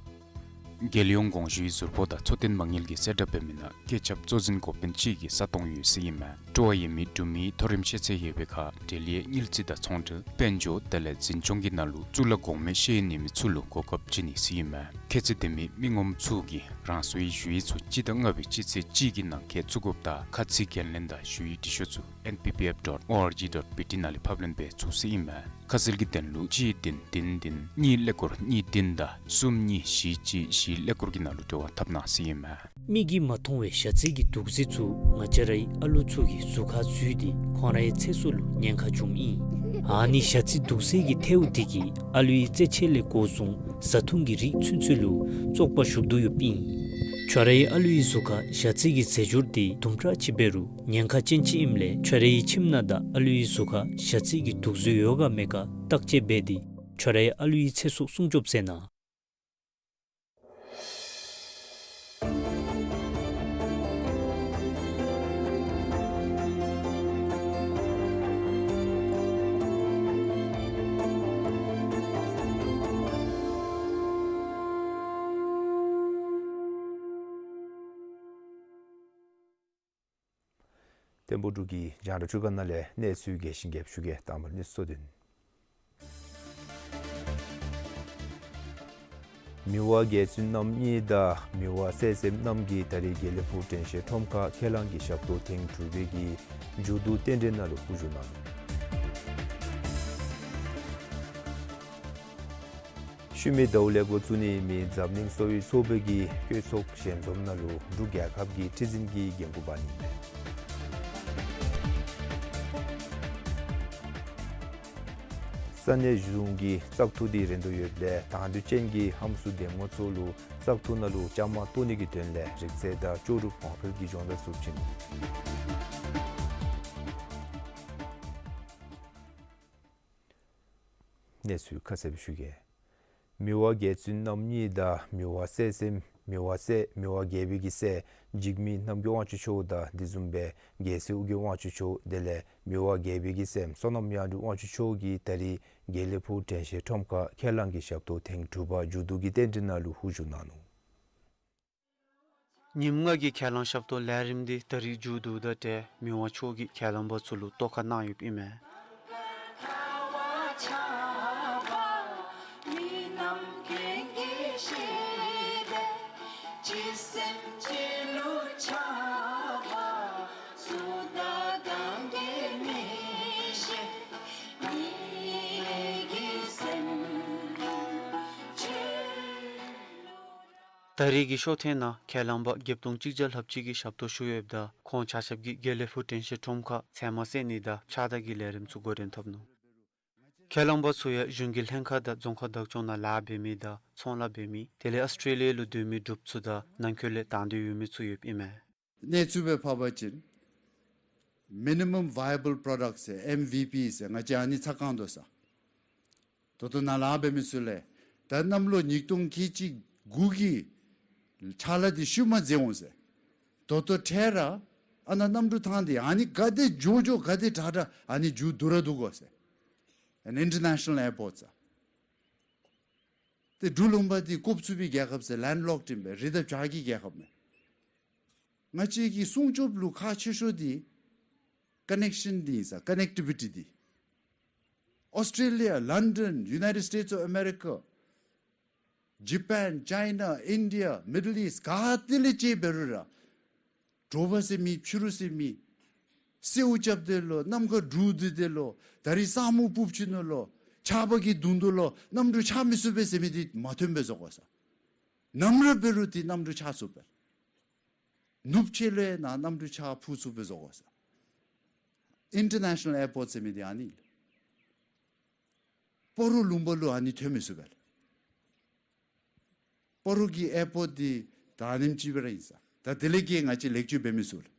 རྒྱལ་ཡོངས་དགོངས་ཞུའི་ཟུར་ཕོགས་དང་འཚོ་རྟེན་མ་དངུལ་གྱིས་གསལ་བསྒྲགས་འབད་མི་ནང་བཀོད་ཁྱབ་གཙོ་འཛིན་འགོ་དཔོན་གཅིག་གི་ས་སྟོང་ཡོད་ཟེར་ཨིན་མས། སྤྲོ་བ་ཡོད་མི་འབྲུག་མིའི་མཐོ་རིམ་ཤེས་ཚད་ཡོད་པའི་ཁར་འབྲེལ་ཡོད་དངུལ་རྩིས་དང་ཚོང་འབྲེལ་དཔལ་འབྱོར་དེ་ལས་འཛིན་སྐྱོང་གི་ནང་ལུ་གཙུག་ལག་གོང་མའི་ཤེས་ཡོན་ཡོད་མི་ཚུ་ལུ་གོ་སྐབས་བྱིན་ནི་ཟེར་ཨིན་མས། ཁྱད་ཚད་ལྡན་མི་མི་ངོམ་ཚུ་གིས་རང་སོའི་ཞུ་ཡིག་ཚུ་སྤྱི་ཟླ་ལྔ་པའི་སྤྱི་ཚེས་གཅིག་གི་ནང་འཁོད་བཙུགས་དགོཔ་དང་ཁ་ཚིག་འགན་ལེན་དང་ཞུ་ཡིག་འབྲི་ཤོག་ཚུ་N P P F dot O R G dot B T ནང་ལས་ཕབ་ལེན་འབད་ཚུགས་ཟེར་ཨིན་མས། ཁ་གསལ་གྱི་དོན་ལུ་གཅིག་བདུན་བདུན་བདུན་གཉིས་ཀླད་ཀོར་གཉིས་བདུན་དང་གསུམ་གཉིས་བཞི་གཅིག་བཞི་ཀླད་ཀོར་གྱི་ནང་ལུ་འབྲེལ་བ་འཐབ་གནང་ཟེར་ཨིན་མས། མིག་གིས་མ་མཐོང་བའི་ཞ་རྩི་གི་དུག་རྫས་ཚུ་ང་བཅས་རའི་ཨ་ལུ་ཚུ་གི་གཟུགས་ཁར་འཛུལ་ཏེ་ཁོང་རའི་ཚེ་སྲོག་ལུ་ཉེན་ཁ་བྱུངམ་ཨིན། ཨ་ནི་ཞ་རྩི་དུག་རྫས་ཀྱི་ཐལཝ་དེ་གིས་ཨ་ལུའི་རྩེད་ཆས་ལས་འགོ་བཟུང་བཟའ་འཐུང་གི་རིགས་ཚུན་ཚོད་ལུ་བཙོག་པ་ཞུགས་དོ་ཡོདཔ་ཨིན། ཁྱོད་རའི་ཨ་ལུའི་གཟུགས་ཁར་ཞ་རྩི་གི་རྫས་སྦྱོར་དེ་དུམ་གྲ་ཅིག་འབད་རུང་ཉེན་ཁ་ཅན་ཅིག་ཨིནམ་ལས་ཁྱོད་རའི་ཁྱིམ་ནང་དང་ཨ་ལུའི་གཟུགས་ཁར་ཞ་རྩི་གི་དུག་རྫས་ཡོད་ག་མེད་ག་བརྟག་དཔྱད་འབད་དེ་ཁྱོད་རའི་ཨ་ལུའི་ཚེ་སྲོག་སྲུང་སྐྱོབ་མཛད་གནང་། བརྟན་པོ་འབྲུག་གི་རྒྱང་བསྒྲགས་ཁང་ནང་ལས་གནས་ཚུལ་རྒྱས་ཤིང་རྒྱསཔ་ཞུ་གེ། དང་པ་གནས་ཚུལ་གཙོ་དོན། མི་དབང་རྒྱལ་བཙུན་རྣམ་གཉིས་དང་མི་དབང་སྲས་གསུམ་རྣམས་ཀྱིས་ད་རིས་དགེ་ལེགས་ཕུག་དྲན་ཤེས་ཁྲོམ་ཁར་ཁས་བླངས་ཀྱི་ཞབས་ཏོག་ཐེངས་དྲུག་པའི་གི་མཇུག་བསྡུ་རྟེན་འབྲེལ་ནང་ལུ་དབུ་བཞུགས་གནང་ནུག། ཤུལ་མའི་ཟླཝ་ལས་འགོ་བཙུགས་ནི་མི་འཛམ་གླིང་གསོ་བའི་ཚོགས་པའི་གི་བཀོད་ཚོགས་ཞལ་འཛོམས་ནང་ལུ་འབྲུག་རྒྱལ་ཁབ་ཀྱི་ཁྲི་འཛིན་གྱི་འགན་ཁུར་འབག་ནི། ས་གནས་གཞུང་གིས་བཙག་འཐུ་དེ་རན་དོ་ཡོདཔ་ལས་དང་འདོད་ཅན་གྱི་ཧམ་སུ་འདེམས་ངོ་ཚུ་ལུ་བཙག་འཐུ་ནང་ལུ་བཅའ་མར་གཏོགས་ནི་གི་དོན་ལས་རིག་རྩལ་དང་ལྕོགས་གྲུབ་གོང་འཕེལ་གྱི་སྦྱོང་བརྡར་ཚུ་བྱིན། གནས་ཚུལ་ཁ་གསལ་ཞུ་གེ། མི་དབང་རྒྱལ་བཙུན་རྣམ་གཉིས་དང་མི་དབང་སྲས་གསུམ་མི་དབང་སྲས་མི་དབང་རྒྱལ་པོའི་གི་སྲས་འཇིགས་མེད་རྣམ་རྒྱལ་དབང་ཕྱུག་མཆོག་དང་དེ་བཟུམ་སྦེ་རྒྱལ་སྲས་ཨོ་རྒྱན་དབང་ཕྱུག་མཆོག་དེ་ལས་མི་དབང་རྒྱལ་པོའི་གི་སྲསམོ་བསོད་ནམས་དབྱངས་སྒྲོན་དབང་ཕྱུག་མཆོག་གིས་ད་རིས་དགེ་ལེགས་ཕུག་དྲན་ཤེས་ཁྲོམ་ཁར་ཁས་བླངས་ཀྱི་ཞབས་ཏོག་ཐེངས་དྲུག་པ་མཇུག་བསྡུ་གི་རྟེན་འབྲེལ་ནང་ལུ་དབུ་བཞུགས་གནང་ནུག། ཉིནམ་ལྔ་གི་ཁས་བླངས་ཞབས་ཏོག་ལས་རིམ་འདི་ད་རིས་མཇུག་བསྡུཝ་དང་འབྲེལ་མི་དབང་མཆོག་གིས་ཁས་བླངས་པ་ཚུ་ལུ་ཐོག་ཁར་གནང་ཡོདཔ་ཨིན་མས། ད་རིས་ཀྱི་ཤོག་ཐེངས་ནང་ཁས་བླངས་པ་བརྒྱད་སྟོང་གཅིག་བརྒྱ་ལྷགཔ་ཅིག་གིས་ཞབས་ཏོག་ཞུ་ཡོདཔ་ད་ཁོང་ཆ་ཁྱབ་ཀྱིས་དགེ་ལེགས་ཕུག་དྲན་ཤེས་ཁྲོམ་ཁར་ཚལ་མ་བསལ་ནི་དང་ཕྱགས་བདར་གྱི་ལས་རིམ་ཚུ་འགོ་འདྲེན་འཐབ་ནུག། ཁས་བླངས་པ་ཚུ་ཡང་གཞུང་གི་ལྷན་ཁག་དང་རྫོང་ཁག་བདག་སྐྱོང་ནང་ལཱ་འབད་མི་དང་ཚོང་ལཱ་འབད་མི་དེ་ལས་ཨཱོས་ཊྲེ་ལི་ཡ་ལུ་སྡོད་མི་འབྲུགཔ་ཚུ་དང་ནང་འཁོད་ལས་དང་འདོད་ཡོད་མི་ཚུ་ཡོདཔ་ཨིན་མས། གནས་ཚུལ་སྦེ་ཕབ་པ་ཅིན་མི་ནི་མམ་ཝའི་ཡེ་བཱལ་པོརོ་ཌག་ཟེར་མི་ཝི་པི་ཟེར་ང་བཅས་ཨ་ནི་ཚ་གང་དོ་ས། ད་ལྟོ་ནཱ་ལཱ་འབད་མི་ཚུ་ལས་ད་གནམ་ལོ་ཉིས་སྟོང་ཁལ་གཅིག་དགུ་གི་ཕྱག་ལཱ་འདི་ཤུལ་མ་མཛད་འོང་ཟེར། ད་ལྟོ་འཕྲལ་ར་ཨ་ནཱ་གནམ་གྲུ་ཐང་འདི་ཨ་ནི་ག་དེ་མགྱོགས་མགྱོགས་ག་དེ་དྲག་དྲག་ཨ་ནི་མཇུག་བསྡུ་ར་བསྡུ་དགོ་ཟེར། An international airport ཟེར། ཏེ་འབྲུག་ལུང་པ་འདི་བཀོག་ཚུགས་པའི་རྒྱལ་ཁབ་ཟེར་ལེནཌ་ལོཀཌ་ཨིན་པས། རི་དང་བྱག་གི་རྒྱལ་ཁབ་མས། ང་བཅས་ཀྱི་སྲུང་སྐྱོབ་ལུ་ཁག་ཆེ་ཤོས་འདི་ཀ་ནེག་ཤཱན་འདི་ཨིན་ས། ཀ་ནེག་ཊི་བི་ཊི་འདི། ཨཱོས་ཊྲེ་ལི་ཡ་ལཱན་ཌཱན་ཡུ་ནའི་ཊེཌ་སི་ཊེཊ་ཨོཕ་ཨ་མེ་རི་ཀ་ཇ་པཱན་ཅའི་ན་ཨིན་ཌི་ཡ་མི་ཌལ་ཨིསཊ་ག་ཏེ་ལས་ཅིག་འབད་རུང་ར་དྲོ་པ་ཟེར་མེད་ཕྱི་རུ་ཟེར་མེད་སེརཝ་རྐྱབ་དེས་ལོ་གནམ་ཁ་འབྲུག་ལྡིར་དེས་ལོ་ད་རིས་ས་སྨུག་སྤུབས་ཅི་ནུག་ལོ་ཆརཔ་གིས་བརྡུང་དོ་ལོ་གནམ་གྲུ་ཆགས་མི་ཚུགས་པས་ཟེར་མི་འདི་མ་ཐོན་པས་བཟོ་དགོ་ས། ནམ་ར་འབད་རུང་འདི་གནམ་གྲུ་ཆགས་ཚུགས་པས། ནུབ་ཕྱེད་ལུ་ཡང་ནཱ་གནམ་གྲུ་ཆགས་འཕུར་ཚུགས་པས་བཟོ་དགོ་ས། ཨིན་ཊར་ནེ་ཤ་ནཱལ་ཨེར་པོརཊ་ཟེར་མི་འདི་ཨ་ནི་ལགས། སྤ་རོ་ལུང་པ་ལུ་ཨ་ནི་ཐོན་མི་ཚུགས་པས་ལགས། སྤ་རོ་གི་ཨེར་པོརཊ་འདི་ད་ཨ་ནེམ་ཅིག་སྦེ་ར་ཨིན་ས། ད་དེ་ལས་ཀྱི་ང་བཅས་ལེགས་བཅོས་འབད་མི་ཚུགས་ལགས།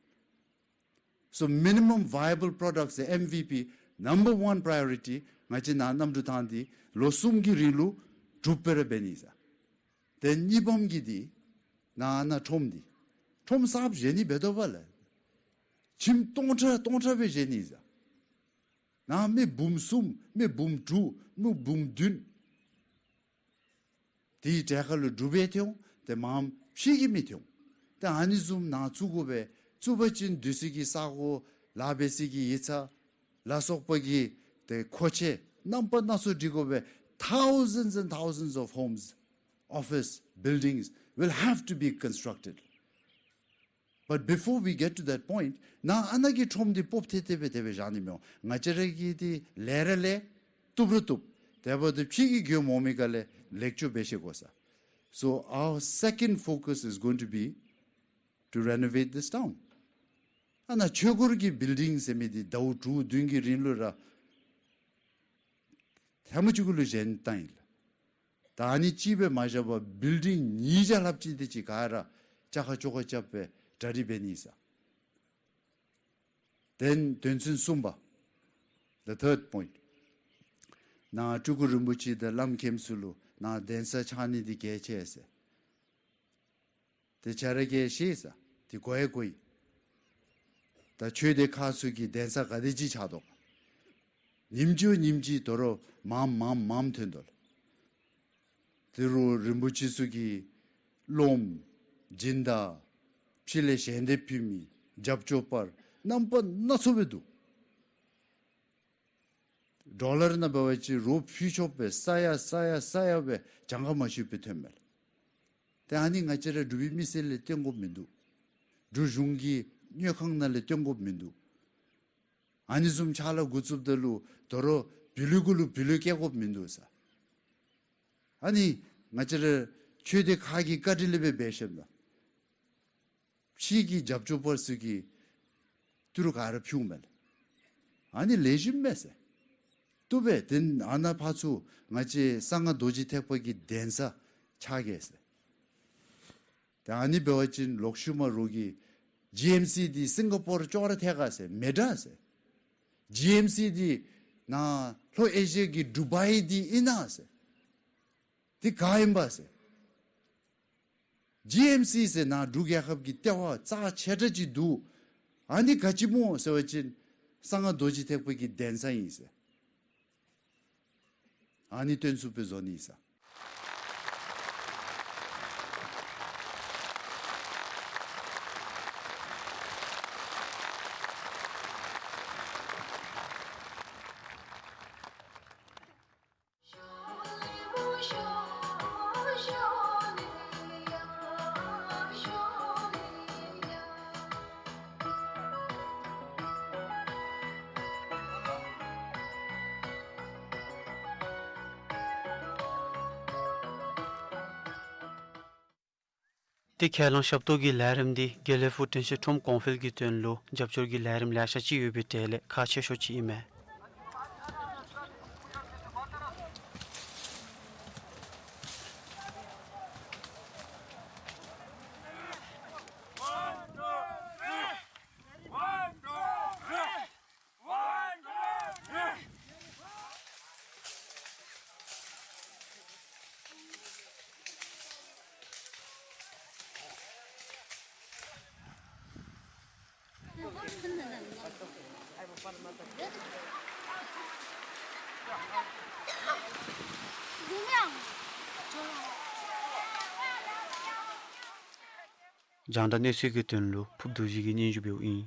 So minimum viable product ཟེར་མི་ཝི་པི་number one priority ང་བཅས་ནཱ་གནམ་གྲུ་ཐང་འདི་ལོ་གསུམ་གྱི་རིང་ལུ་གྲུབ་སྦེ་ར་འབད་ནི་ཨིན་ས། ཏེ་གཉིས་པམ་གྱི་འདི་ནཱ་ནཱ་ཁྲོམ་འདི་ཁྲོམ་གསརཔ་བཞེངས་ནི་འབད་དོ་བ་ལགས། ཁྱིམ་སྟོང་ཕྲག་སྟོང་ཕྲག་སྦེ་བཞེངས་ནི་ཨིན་ས། ནཱ་མི་འབུམ་གསུམ་མི་འབུམ་དྲུག་མི་འབུམ་བདུན་དེའི་གྲལ་ཁར་ལུ་འབྲུག་པའི་ཐོན་འོང་། ཏེ་མངམ་ཕྱི་གི་མི་ཐོན་འོང་། ཏེ་ཨ་ནི་བཟུམ་ནཱ་བཙུགས་དགོ་པས། བཙུགས་པ་ཅིན་སྡོད་སའི་གི་ས་གོ་ལཱ་འབད་སའི་གི་ཡིག་ཚང་ལ་སོགས་པ་གི་ཏེ་མཁོ་ཆས་རྣམ་པ་སྣ་ཚོགས་སྒྲིག་དགོ་པས། Thousands and thousands of homes, office buildings will have to be constructed. But before we get to that point, ནཱ་ཨ་ནཱ་གི་ཁྲོམ་འདི་སྤོབས་ཐེ་ཐེ་སྦེ་དེ་སྦེ་བཞག་ནི་མི་འོང་། ང་བཅས་ར་གི་འདི་ལས་ར་ལས་ བཏུབ་རུང་བཏུབ། དེ་འབདཝ་ད་ཕྱི་གི་མགྱོནམ་འོང་མི་ཁ་ལས་ལེགས་བཅོས་འབད་ཤེས་དགོ་ས། So our second focus is going to be to renovate this town. ཨ་ནཱ་ཆོས་འཁོར་གྱི་བིལ་ཌིང་ཟེར་མི་འདི་ཟླཝ་དྲུག་བདུན་གྱི་རིང་ལུ་ར་ཐེངས་མ་གཅིག་གུ་ལུ་བཞེངས་བཏང་ཡི་ལགས། ད་ཨ་ནི་གཅིག་སྦེ་མ་བཞག་པར་བིལ་ཌིང་ཉིས་བརྒྱ་ལྷགཔ་ཅིག་དེ་ཅིག་ག་ར་བཅའ་ཁ་བཅོ་ཁ་རྐྱབ་སྦེ་གྲ་སྒྲིག་འབད་ནི་ཨིན་ས། Then དོན་ཚན་གསུམ་པ། The third point. ནཱ་སྤྲུལ་སྐུ་རིན་པོ་ཆེ་དང་བླམ་མཁནམ་ཚུ་ལུ་ནཱ་གདན་ས་ཆགས་ནི་འདི་གལ་ཆེ་ཟེར། དེ་ཁྱེད་ར་གིས་ཤེས་ས། དེ་གོ་ཡང་གོ་ཡི། ད་ཆོས་སྡེ་ཁག་ཚུ་གི་གདན་ས་ག་དེ་ཅིག་ཆགས་དོ། ཉིནམ་གཅིག་ཉིནམ་གཅིག་དོ་རུང་མངམ་མངམ་མངམ་ཐོན་དོ་ལགས། དེ་རུང་རིན་པོ་ཆེ་ཚུ་གི་སློབམ་སྦྱིན་བདག་ཕྱི་ལས་ཞལ་འདེབས་ཕུལ་མི་རྒྱབ་སྐྱོར་པ་རྣམ་པ་སྣ་ཚོགས་སྦེ་འདུག། ཌོ་ལར་ནང་འབད་བ་ཅིན་རོགས་ཕུལ་ཆོགཔ་སྦེ་ས་ཡ་ས་ཡ་ས་ཡ་སྦེ་གྱངས་ཁ་མ་ཞུ་སྦེ་ཐོནམ་མས་ལགས། ཏེ་ཨ་ནི་ང་བཅས་ར་འབྲུག་པའི་མི་སེར་ལས་བཏོན་དགོཔ་མིན་འདུག། འབྲུག་གཞུང་གི་དངུལ་ཁང་ནང་ལས་བཏོན་དགོཔ་མིན་འདུག། ཨ་ནི་བཟུམ་ཕྱག་ལཱ་འགོ་བཙུགསཔ་ད་ལུ་དོ་རུང་བུ་ལོན་གུ་ལུ་བུ་ལོན་བཀལ་དགོཔ་མིན་འདུག་ས། ཨ་ནི་ང་བཅས་ར་ཆོས་སྡེ་ཁག་གི་བཀའ་དྲིན་ལས་སྦེ་འབད་ཤེསཔ་ད་ཕྱི་གི་རྒྱབ་སྐྱོར་པ་ཚུ་གིས་ཏི་རུ་ག་ར་ཕུལཝ་མས་ལགས། ཨ་ནི་ལེགས་ཤོམ་མས་ཟེར། བཏུབ་པས། དེ་ཨ་ནཱ་ཕར་ཚུར་ང་བཅས་གསང་སྔགས་རྡོ་རྗེ་ཐེག་པ་གི་གདན་ས་ཆགས་གེ་ཟེར། ཏེ་ཨ་ནི་འབད་བ་ཅིན་ལོག་ཤུལ་མ་རོགས་ཀྱིས་ཇི་ཨེམ་སི་འདི་སིང་ག་པོར་ཅོག་ར་འཐད་ག་ཟེར། མི་དྲག་ཟེར། ཇི་ཨེམ་སི་འདི་ནཱ་ལྷོ་ཨེ་ཤི་ཡ་གི་ཌུ་བཱའི་འདི་ཨིན་ན་ཟེར། འདི་ག་ཨིན་པ་ཟེར། ཇི་ཨེམ་སི་ཟེར་ནཱ་འབྲུག་རྒྱལ་ཁབ་ཀྱི་ལྟེ་བ་རྩ་ཆེ་དྲགས་ཅིག་འདུག། ཨ་ནི་ག་ཅི་སྨོ་ཟེར་བ་ཅིན་གསང་སྔགས་རྡོ་རྗེ་ཐེག་པ་གི་གདན་ས་ཨིན་ཟེར། ཨ་ནི་སྟོན་ཚུགསཔ་སྦེ་བཟོ་ནི་ཨིན་ས། ཏེ་ཁས་བླངས་ཞབས་ཏོག་གི་ལས་རིམ་འདི་དགེ་ལེགས་ཕུག་དྲན་ཤེས་ཁྲོམ་གོང་འཕེལ་གྱི་དོན་ལུ་རྒྱབ་སྐྱོར་གྱི་ལས་རིམ་ལེ་ཤ་ཅིག་ཡོད་པའི་གྲས་ལས་ཁག་ཆེ་ཤོས་ཅིག་ཨིན་མས། རྒྱང་བསྒྲགས་གནས་ཚུལ་གྱི་དོན་ལུ་ཕུབ་རྡོ་རྗེ་གིས་སྙན་ཞུ་འབདཝ་ཨིན།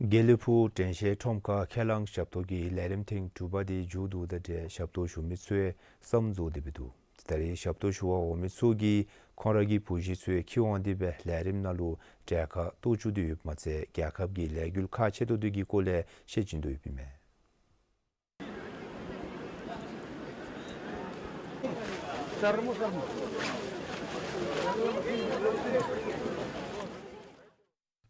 དགེ་ལེགས་ཕུག་དྲན་ཤེས་ཁྲོམ་ཁར་ཁས་བླངས་ཞབས་ཏོག་གི་ལས་རིམ་ཐེངས་དྲུག་པ་དེ་མཇུག་བསྡུཝ་དང་འབྲེལ་ཞབས་ཏོག་ཞུ་མི་ཚུ་ཡང་མཚམས་འཛོལ་ཏེ་འབད་འདུག། ད་རེས་ཞབས་ཏོག་ཞུ་བར་འོང་མི་ཚུ་གིས་ཁོང་ར་གི་བུ་གཞི་ཚུ་ཡང་འཁྱིད་འོང་སྟེ་སྦེ་ལས་རིམ་ནང་ལུ་གྲལ་ཁར་གཏོགས་བཅུག་སྟེ་ཡོདཔ་མ་ཚད་རྒྱལ་ཁབ་ཀྱི་ལས་འགུལ་ཁག་ཆེ་ཏོག་ཏོ་གི་སྐོར་ལས་ཤེས་བྱིན་དོ་ཡོདཔ་ཨིན་མས།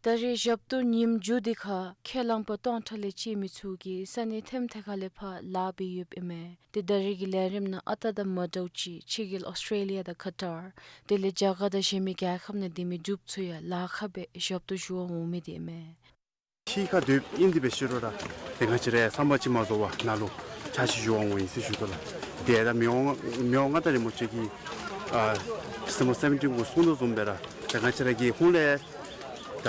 ད་རེས་ཞབས་ཏོག་ཉིནམ་མཇུག་དེ་ཁར་ཁས་བླངས་པ་སྟོང་ཕྲག་ལས་བཅད་མི་ཚུ་གིས་ས་གནས་ཐེམ་ཐེ་ཁ་ལས་ཕར་ལཱ་འབད་ཡོདཔ་ཨིན་མས། ཏེ་ད་རེས་ཀྱི་ལས་རིམ་ནང་ཨ་རྟག་དང་མ་འདྲཝ་ཅིག་ཕྱི་རྒྱལ་ཨོསི་ཊྲེ་ལི་ཡ་དང་ཁ་ཊར་དེ་ལས་རྒྱ་གར་དང་གཞན་མི་རྒྱལ་ཁབ་ནང་སྡོད་མི་འབྲུགཔ་ཚུ་ཡང་ལཱ་ཁག་སྦེ་ཞབས་ཏོག་ཞུ་བར་འོང་མི་དེ་ཨིན་མས། ཕྱི་ཁར་སྡོདཔ་ཨིན་དེ་འབད་ཞུ་རུང་ར་ཏེ་ང་བཅས་ར་བསམ་པ་ཅིག་མ་བཟོ་བར་ནཱ་ལུ་ཕྱག་ཕྱིད་ཞུ་བར་འོང་ཡི་ཟེར་ཞུ་དོ་ལགས། ཏེ་ད་མི་དབང་མི་དབང་མངའ་བདག་རིན་པོ་ཆེ་གིས་ཨ་ཌི་སེམ་བར་སེ་བེན་ཊིན་གུ་གསུངས་དོ་བཟུམ་སྦེ་ར་ཏེ་ང་བཅས་ར་གི་ཧོངས་ལས་ད་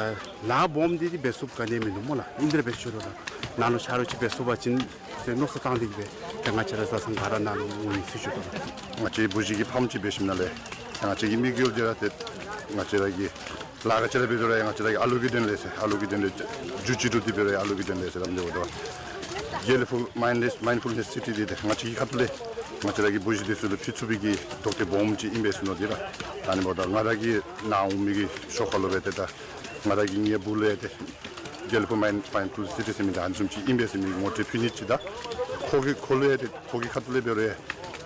ལཱ་སྦོམ་འདི་འདི་འབད་ཚུགསཔ་ག་ནི་མིན་འདུག་སྨོ་ལགས། ཨིན་དེ་འབད་ཞུ་རུང་ར་ནཱ་ལུ་ཆ་རོགས་ཅིག་འབད་ཚུགས་པ་ཅིན་ཟེར་མནོ་བསམ་བཏང་སྟེ་གིས་སྦེ་ཏེ་ང་བཅས་ར་བཟའ་ཚང་ག་ར་ནཱ་ལུ་འོང་ཡི་ཟེར་ཞུ་དོ་ལགས། ང་བཅས་བུ་གཞི་གི་ཕམ་ཅིག་འབད་ཞིནམ་ལས་ང་བཅས་ཀྱི་དམིགས་ཡུལ་འདི་ར་ཏེ་ང་བཅས་ར་གི་ལཱ་ག་ཅི་ར་འབད་རུང་ར་ང་བཅས་ར་གི་ཨ་ལུ་གི་དོན་ལས་ཟེར་ཨ་ལུ་གི་དོན་ལས་རྒྱུ་ཅིག་སྒྲུབ་སྟེ་འབད་རུང་ཨ་ལུ་གི་དོན་ལས་ཟེར་ལམ་འདི་འབདཝ་ད་དགེ་ལེགས་ཕུག་མའིནཌ་ལེསི་མའིནཌ་ཕུལ་ནེསི་སི་ཊི་འདི་ཏེ་ང་བཅས་ཀྱི་ཁ་ཐུག་ལས་ང་བཅས་ར་གི་བུ་གཞི་འདི་ཚུ་ལུ་ཕུལ་ཚུགས་པའི་གི་དོགས་འདྲི་སྦོམ་ཅིག་ཨིན་པས་ཟེར་མནོ་སྟེ་ར། ད་ཨ་ནི་འབདཝ་ད་ང་ར་གི་ནཱ་འོང་མི་གི་ཤོག་ཁ་ལུ་སྦེ་ཏེ་ད་ང་ར་གི་ངེའི་བུ་ལུ་ཡང་ཏེ་ དགེ་ལེགས་ཕུག་མའིན་མའིན་པུར་སི་ཊི་ཟེར་མི་འདི་ཨ་ནི་བཟུམ་ཅིག་ཨིན་པས་ཟེར་མི་ངོ་སྤྲོད་ཕུལ་ནི་ཅིག་དང་། ཁོ་གི་ཁོ་ལུ་ཡང་ཏེ་ཁོ་གི་ཁ་ཐུག་ལས་འབད་རུང་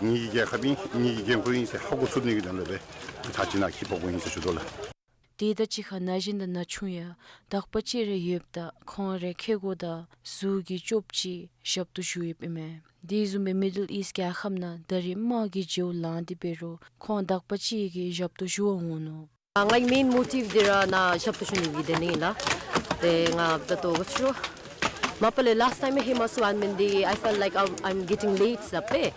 ཡང་ངེ་གི་རྒྱལ་ཁབ་ཨིན་ངེ་གི་རྒྱལ་ཁབ་ཨིན་ཟེར་ཧ་གོ་ཚུགས་ནི་གི་དོན་ལས་སྦེ་ཐག་ཅིག་ནཱ་འཁྱིད་འབག་དགོཔ་ཨིན་ཟེར་ཞུ་དོ་ལགས། དེ་དང་གཅིག་ཁར་ན་གཞོན་དང་ན་ཆུང་ཡང་དག་པ་ཅིག་ར་ཡོདཔ་ད་ཁོང་ར་ཁེ་གོ་དང་གཟུགས་ཀྱི་ཅོབ་ཅིག་ཞབས་ཏོག་ཞུ་ཡོདཔ་ཨིན་མས། དེ་བཟུམ་སྦེ་མི་ཌལ་ཨིསཊ་རྒྱལ་ཁབ་ནང་ད་རེས་དམག་གི་འགྱུར་ལངས་ཏེ་འབད་རུང་ཁོང་དག་པ་ཅིག་གིས་ཞབས་ཏོག་ཞུ་བར་འོང་ནུག། ང་གི་མེན་མོ་ཊིབ་འདི་ར་ནཱ་ཞབས་ཏོག་ཞུ་ནི་གི་དོན་ཨིན་ལགས། ཏེ་ང་ད་ལྟོ་ག་ཅི་རུང་མ་པ་ལས་last time ཧེ་མ་ཚུ་ཨ་ནི་མེན་འདི་I felt like I'm, I'm getting late ཟེར་སླབ་པས།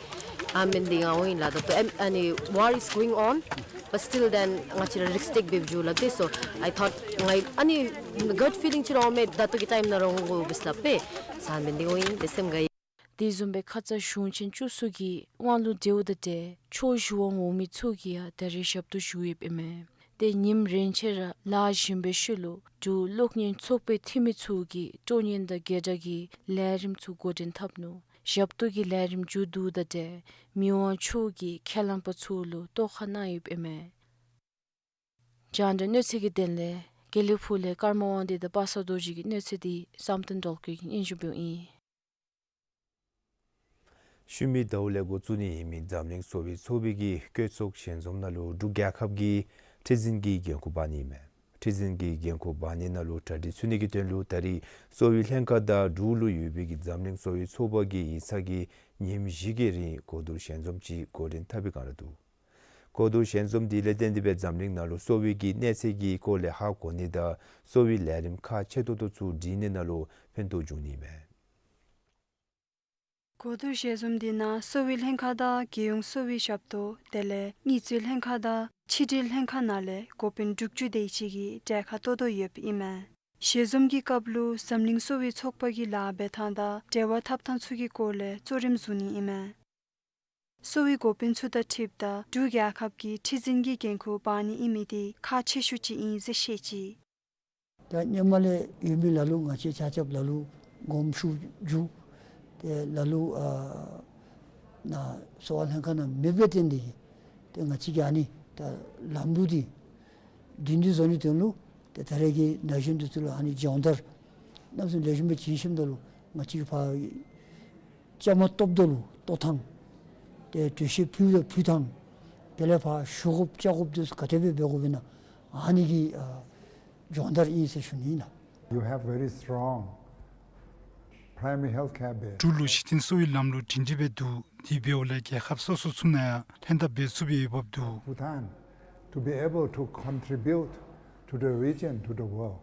ཨ་ནི་མེན་འདི་ང་འོང་ཡི་ལགས། ད་ལྟོ་ཨ་ནི་war is going on, but still then ང་བཅས་ར་རིསཀ་ཊེཀ་འབདཝ་བརྗོད་ལགས། ཏེ་so I thought ང་ཨ་ནི་གཊ་ཕི་ལིང་ཅིག་ར་འོང་མས། ད་ལྟོ་གི་ཊའིམ་ནང་ར་འོང་དགོ་པས་ཟེར་སླབ་པས། ས་མེན་འདི་འོང་ཡི། ཏེ་སེམས་དགའ་ཡི། དེ་བཟུམ་སྦེ་ཁ་ཙ་གཞུང་ཆེན་བཅུ་གསུམ་གྱི་དབང་ལུ་བདེཝ་ད་ཏེ་ཆོས་ཞུ་བར་འོང་མི་ཚུ་གིས་ཡང་ད་རེས་ཞབས་ཏོག་ཞུ་ཡོདཔ་ཨིན་མས། ཏེ་ཉིནམ་རེ་ཆད་ར་ལཱ་བཞིན་པའི་ཤུལ་ལུ་འབྲུག་གློག་བརྙན་ཚོགས་པའི་འཐུས་མི་ཚུ་གིས་སྤྲོ་ཉམས་དང་དགོད་བྲ་གི་ལས་རིམ་ཚུ་འགོ་འདྲེན་འཐབ་ནུག། ཞབས་ཏོག་གི་ལས་རིམ་མཇུག་བསྡུཝ་ད་ཏེ་མི་དབང་མཆོག་གིས་ཁས་བླངས་པ་ཚུ་ལུ་བསྟོད་བསྔགས་གནང་ཡོདཔ་ཨིན་མས། རྒྱང་བསྒྲགས་གནས་ཚུལ་གྱི་དོན་ལས་དགེ་ལེགས་ཕུག་ལས་ཀརྨ་དབང་འདུས་དང་པ་སངས་རྡོ་རྗེ་གི་གནས་ཚུལ་འདི་བསམ་གཏན་སྒྲོལ་དཀར་གྱིས་སྙན་ཞུ་འབདཝ་ཨིན། ཤུལ་མའི་ཟླཝ་ལས་འགོ་བཙུགས་ནི་ཨིན་མི་འཛམ་གླིང་གསོ་བའི་ཚོགས་པའི་གི་བཀོད་ཚོགས་ཞལ་འཛོམས་ནང་ལུ་འབྲུག་རྒྱལ་ཁབ་ཀྱིས་ཁྲི་འཛིན་གྱི་འགན་ཁུར་འབག་ནི་ཨིན་མས། ཁྲི་འཛིན་གྱི་འགན་ཁུར་འབག་ནི་ནང་ལུ་གྲ་སྒྲིག་ཚུགས་ནི་གི་དོན་ལུ་ད་རིས་གསོ་བའི་ལྷན་ཁག་དང་འབྲུག་ལུ་ཡོད་པའི་གི་འཛམ་གླིང་གསོ་བའི་ཚོགས་པ་གིས་ཡིག་ཚང་གི་ཉིནམ་བཞི་གི་རིང་གོ་བསྡུར་ཞལ་འཛོམས་ཅིག་འགོ་འདྲེན་འཐབ་པའི་བསྒང་ར་འདུག། གོ་བསྡུར་ཞལ་འཛོམས་འདི་ལས་བརྟེན་ཏེ་སྦེ་འཛམ་གླིང་ནང་ལུ་གསོ་བའི་གི་གནས་ཚད་ཀྱི་སྐོར་ལས་ཧ་གོ་ནི་དང་གསོ་བའི་ལས་རིམ་ཁག་ཆེ་ཏོག་ཏོ་ཚུ་སྒྲིག་ནི་ནང་ལུ་ཕན་ཐོགས་འབྱུང་ནི་ཨིན་མས། གོ་བསྡུར་ཞལ་འཛོམས་འདི་ནང་གསོ་བའི་ལྷན་ཁག་དང་རྒྱལ་ཡོངས་གསོ་བའི་ཞབས་ཏོག་དེ་ལས་དངུལ་རྩིས་ལྷན་ཁག་དང་ཕྱི་འབྲེལ་ལྷན་ཁག་ནང་ལས་འགོ་དཔོན་དྲུག་ཅུ་དེ་ཅིག་གིས་གྲལ་ཁར་ཏོག་ཏོ་ཡོདཔ་ཨིན་མས། ཞལ་འཛོམས་ཀྱི་སྐབས་ལུ་འཛམ་གླིང་གསོ་བའི་ཚོགས་པ་གི་ལཱ་འབད་ཐངས་དང་འབྲེལ་བ་འཐབ་ཐངས་ཚུ་གི་སྐོར་ལས་གཙོ་རིམ་བཟུང་ནི་ཨིན་མས། གསོ་བའི་འགོ་དཔོན་ཚུ་དང་འཁྲིལཝ་ད་འབྲུག་རྒྱལ་ཁབ་ཀྱིས་ཁྲི་འཛིན་གྱི་འགན་ཁུར་འབག་ནི་ཨིན་མི་འདི་ཁག་ཆེ་ཤོས་ཅིག་ཨིན་ཟེར་བཤད་ཅི། ད་ཧེ་མ་ལས་ཡོད་མི་ལ་ལུ་ང་བཅས་ཆ་ཁྱབ་ལ་ལུ་དགོངསམ་ཞུ་ཞུ། ཏེ་ལ་ལུ་ཨ་ནཱ་གསོ་བ་ལྷན་ཁག་ནང་མེདཔ་ལས་བརྟེན་ཏེ་གིས་ཏེ་ང་བཅས་ཀྱིས་ཨ་ནི་ད་ལམ་ལུགས་འདི་སྒྲིང་སྒྲི་བཟོ་ནིའི་དོན་ལུ་ཏེ་ད་རེས་ཀྱི་ན་གཞོན་འདི་ཚུ་ལུ་ཨ་ནི་སྦྱོང་བརྡར་གནམ་མེད་ས་མེད་ལེགས་ཤོམ་སྦེ་བྱིན་ཞིནམ་ད་ལུ་ང་བཅས་ཀྱིས་ཕར་བཅའ་མར་གཏོགསཔ་ད་ལུ་གཏོགས་ཐངས་ཏེ་གྲོས་གཞི་ཕུལ་ཕུལ་ཐངས་དེ་ལས་ཕར་ཞུ་དགོཔ་བཅར་དགོཔ་འདི་ཚུ་ག་དེ་སྦེ་འབད་དགོཔ་ཨིན་ན་ཨ་ནི་གི་ཨ་སྦྱོང་བརྡར་ཨིན་ཟེར་ཞུ་ནི་ཨིན་ལགས། You have very strong primary health care base. འབྲུག་ལུ་གཞི་རྟེན་གསོ་བའི་ལམ་ལུགས་སྒྲིང་སྒྲི་སྦེ་འདུག། དེ་འབདཝ་ལས་རྒྱལ་ཁབ་སོ་སོ་ཚུ་ནང་ཡང་ལྷན་ཐབས་འབད་ཚུགས་པའི་འོས་འབབ་འདུག། Bhutan to be able to contribute to the region, to the world.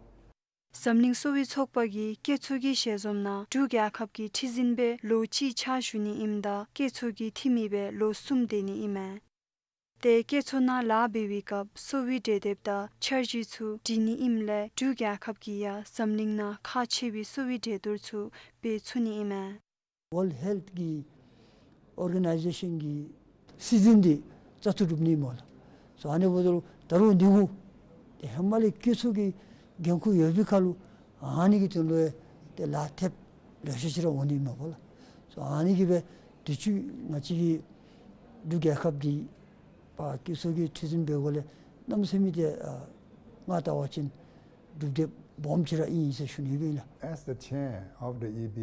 འཛམ་གླིང་གསོ་བའི་ཚོགས་པ་གིས་བཀོད་ཚོགས་ཀྱི་ཞལ་འཛོམས་ནང་འབྲུག་རྒྱལ་ཁབ་ཀྱི་ཁྲི་འཛིན་སྦེ་ལོ་གཅིག་ཕྱག་ཞུ་ནི་ཨིནམ་ད་བཀོད་ཚོགས་ཀྱི་འཐུས་མི་སྦེ་ལོ་གསུམ་སྡོད་ནི་ཨིན་མས། ཏེ་བཀོད་ཚོགས་ནང་ལཱ་འབད་བའི་སྐབས་གསོ་བའི་གྲོས་འདེབས་དང་འཆར་གཞི་ཚུ་སྒྲིག་ནི་ཨིནམ་ལས་འབྲུག་རྒྱལ་ཁབ་ཀྱིས་ཡང་འཛམ་གླིང་ནང་ཁག་ཆེ་བའི་གསོ་བའི་གྲོས་བསྡུར་ཚུ་འབད་ཚུགས་ནི་ཨིན་མས། World Health གི་ཨོར་ག་ནའི་ཟེ་ཤཱན་གི་སྲིད་འཛིན་འདི་བཙག་འཐུ་གྲུབ་ནི་སྨོ་ལགས། སོ་ཨ་ནི་འབདཝ་ད་ལུ་ད་རུང་འདི་གུ་ཏེ་ཧེ་མ་ལས་བཀོད་ཚོགས་ཀྱི་འགན་ཁུར་ཡོད་པའི་ཁར་ལུ་ཨ་ནི་གི་དོན་ལུ་ཡང་ཏེ་ལཱ་ཐེབས་ལེ་ཤ་ཅིག་ར་འོང་ནི་མས་སྨོ་ལགས། སོ་ཨ་ནི་གིས་སྦེ་དུས་ཅི་ང་བཅས་ཀྱི་འབྲུག་རྒྱལ་ཁབ་འདི་ཕར་བཀོད་ཚོགས་ཀྱི་ཁྲི་འཛིན་འབད་དགོཔ་ལས་གནམ་མེད་ས་མེད་ཏེ་ཨ་ང་བལྟ་བ་ཅིན་སྒྲུབ་འདེབས་སྦོམ་ཅིག་ར་ཨིན་ཟེར་ཞུ་ནི་ཨིན་ལགས། As the chair of the E B,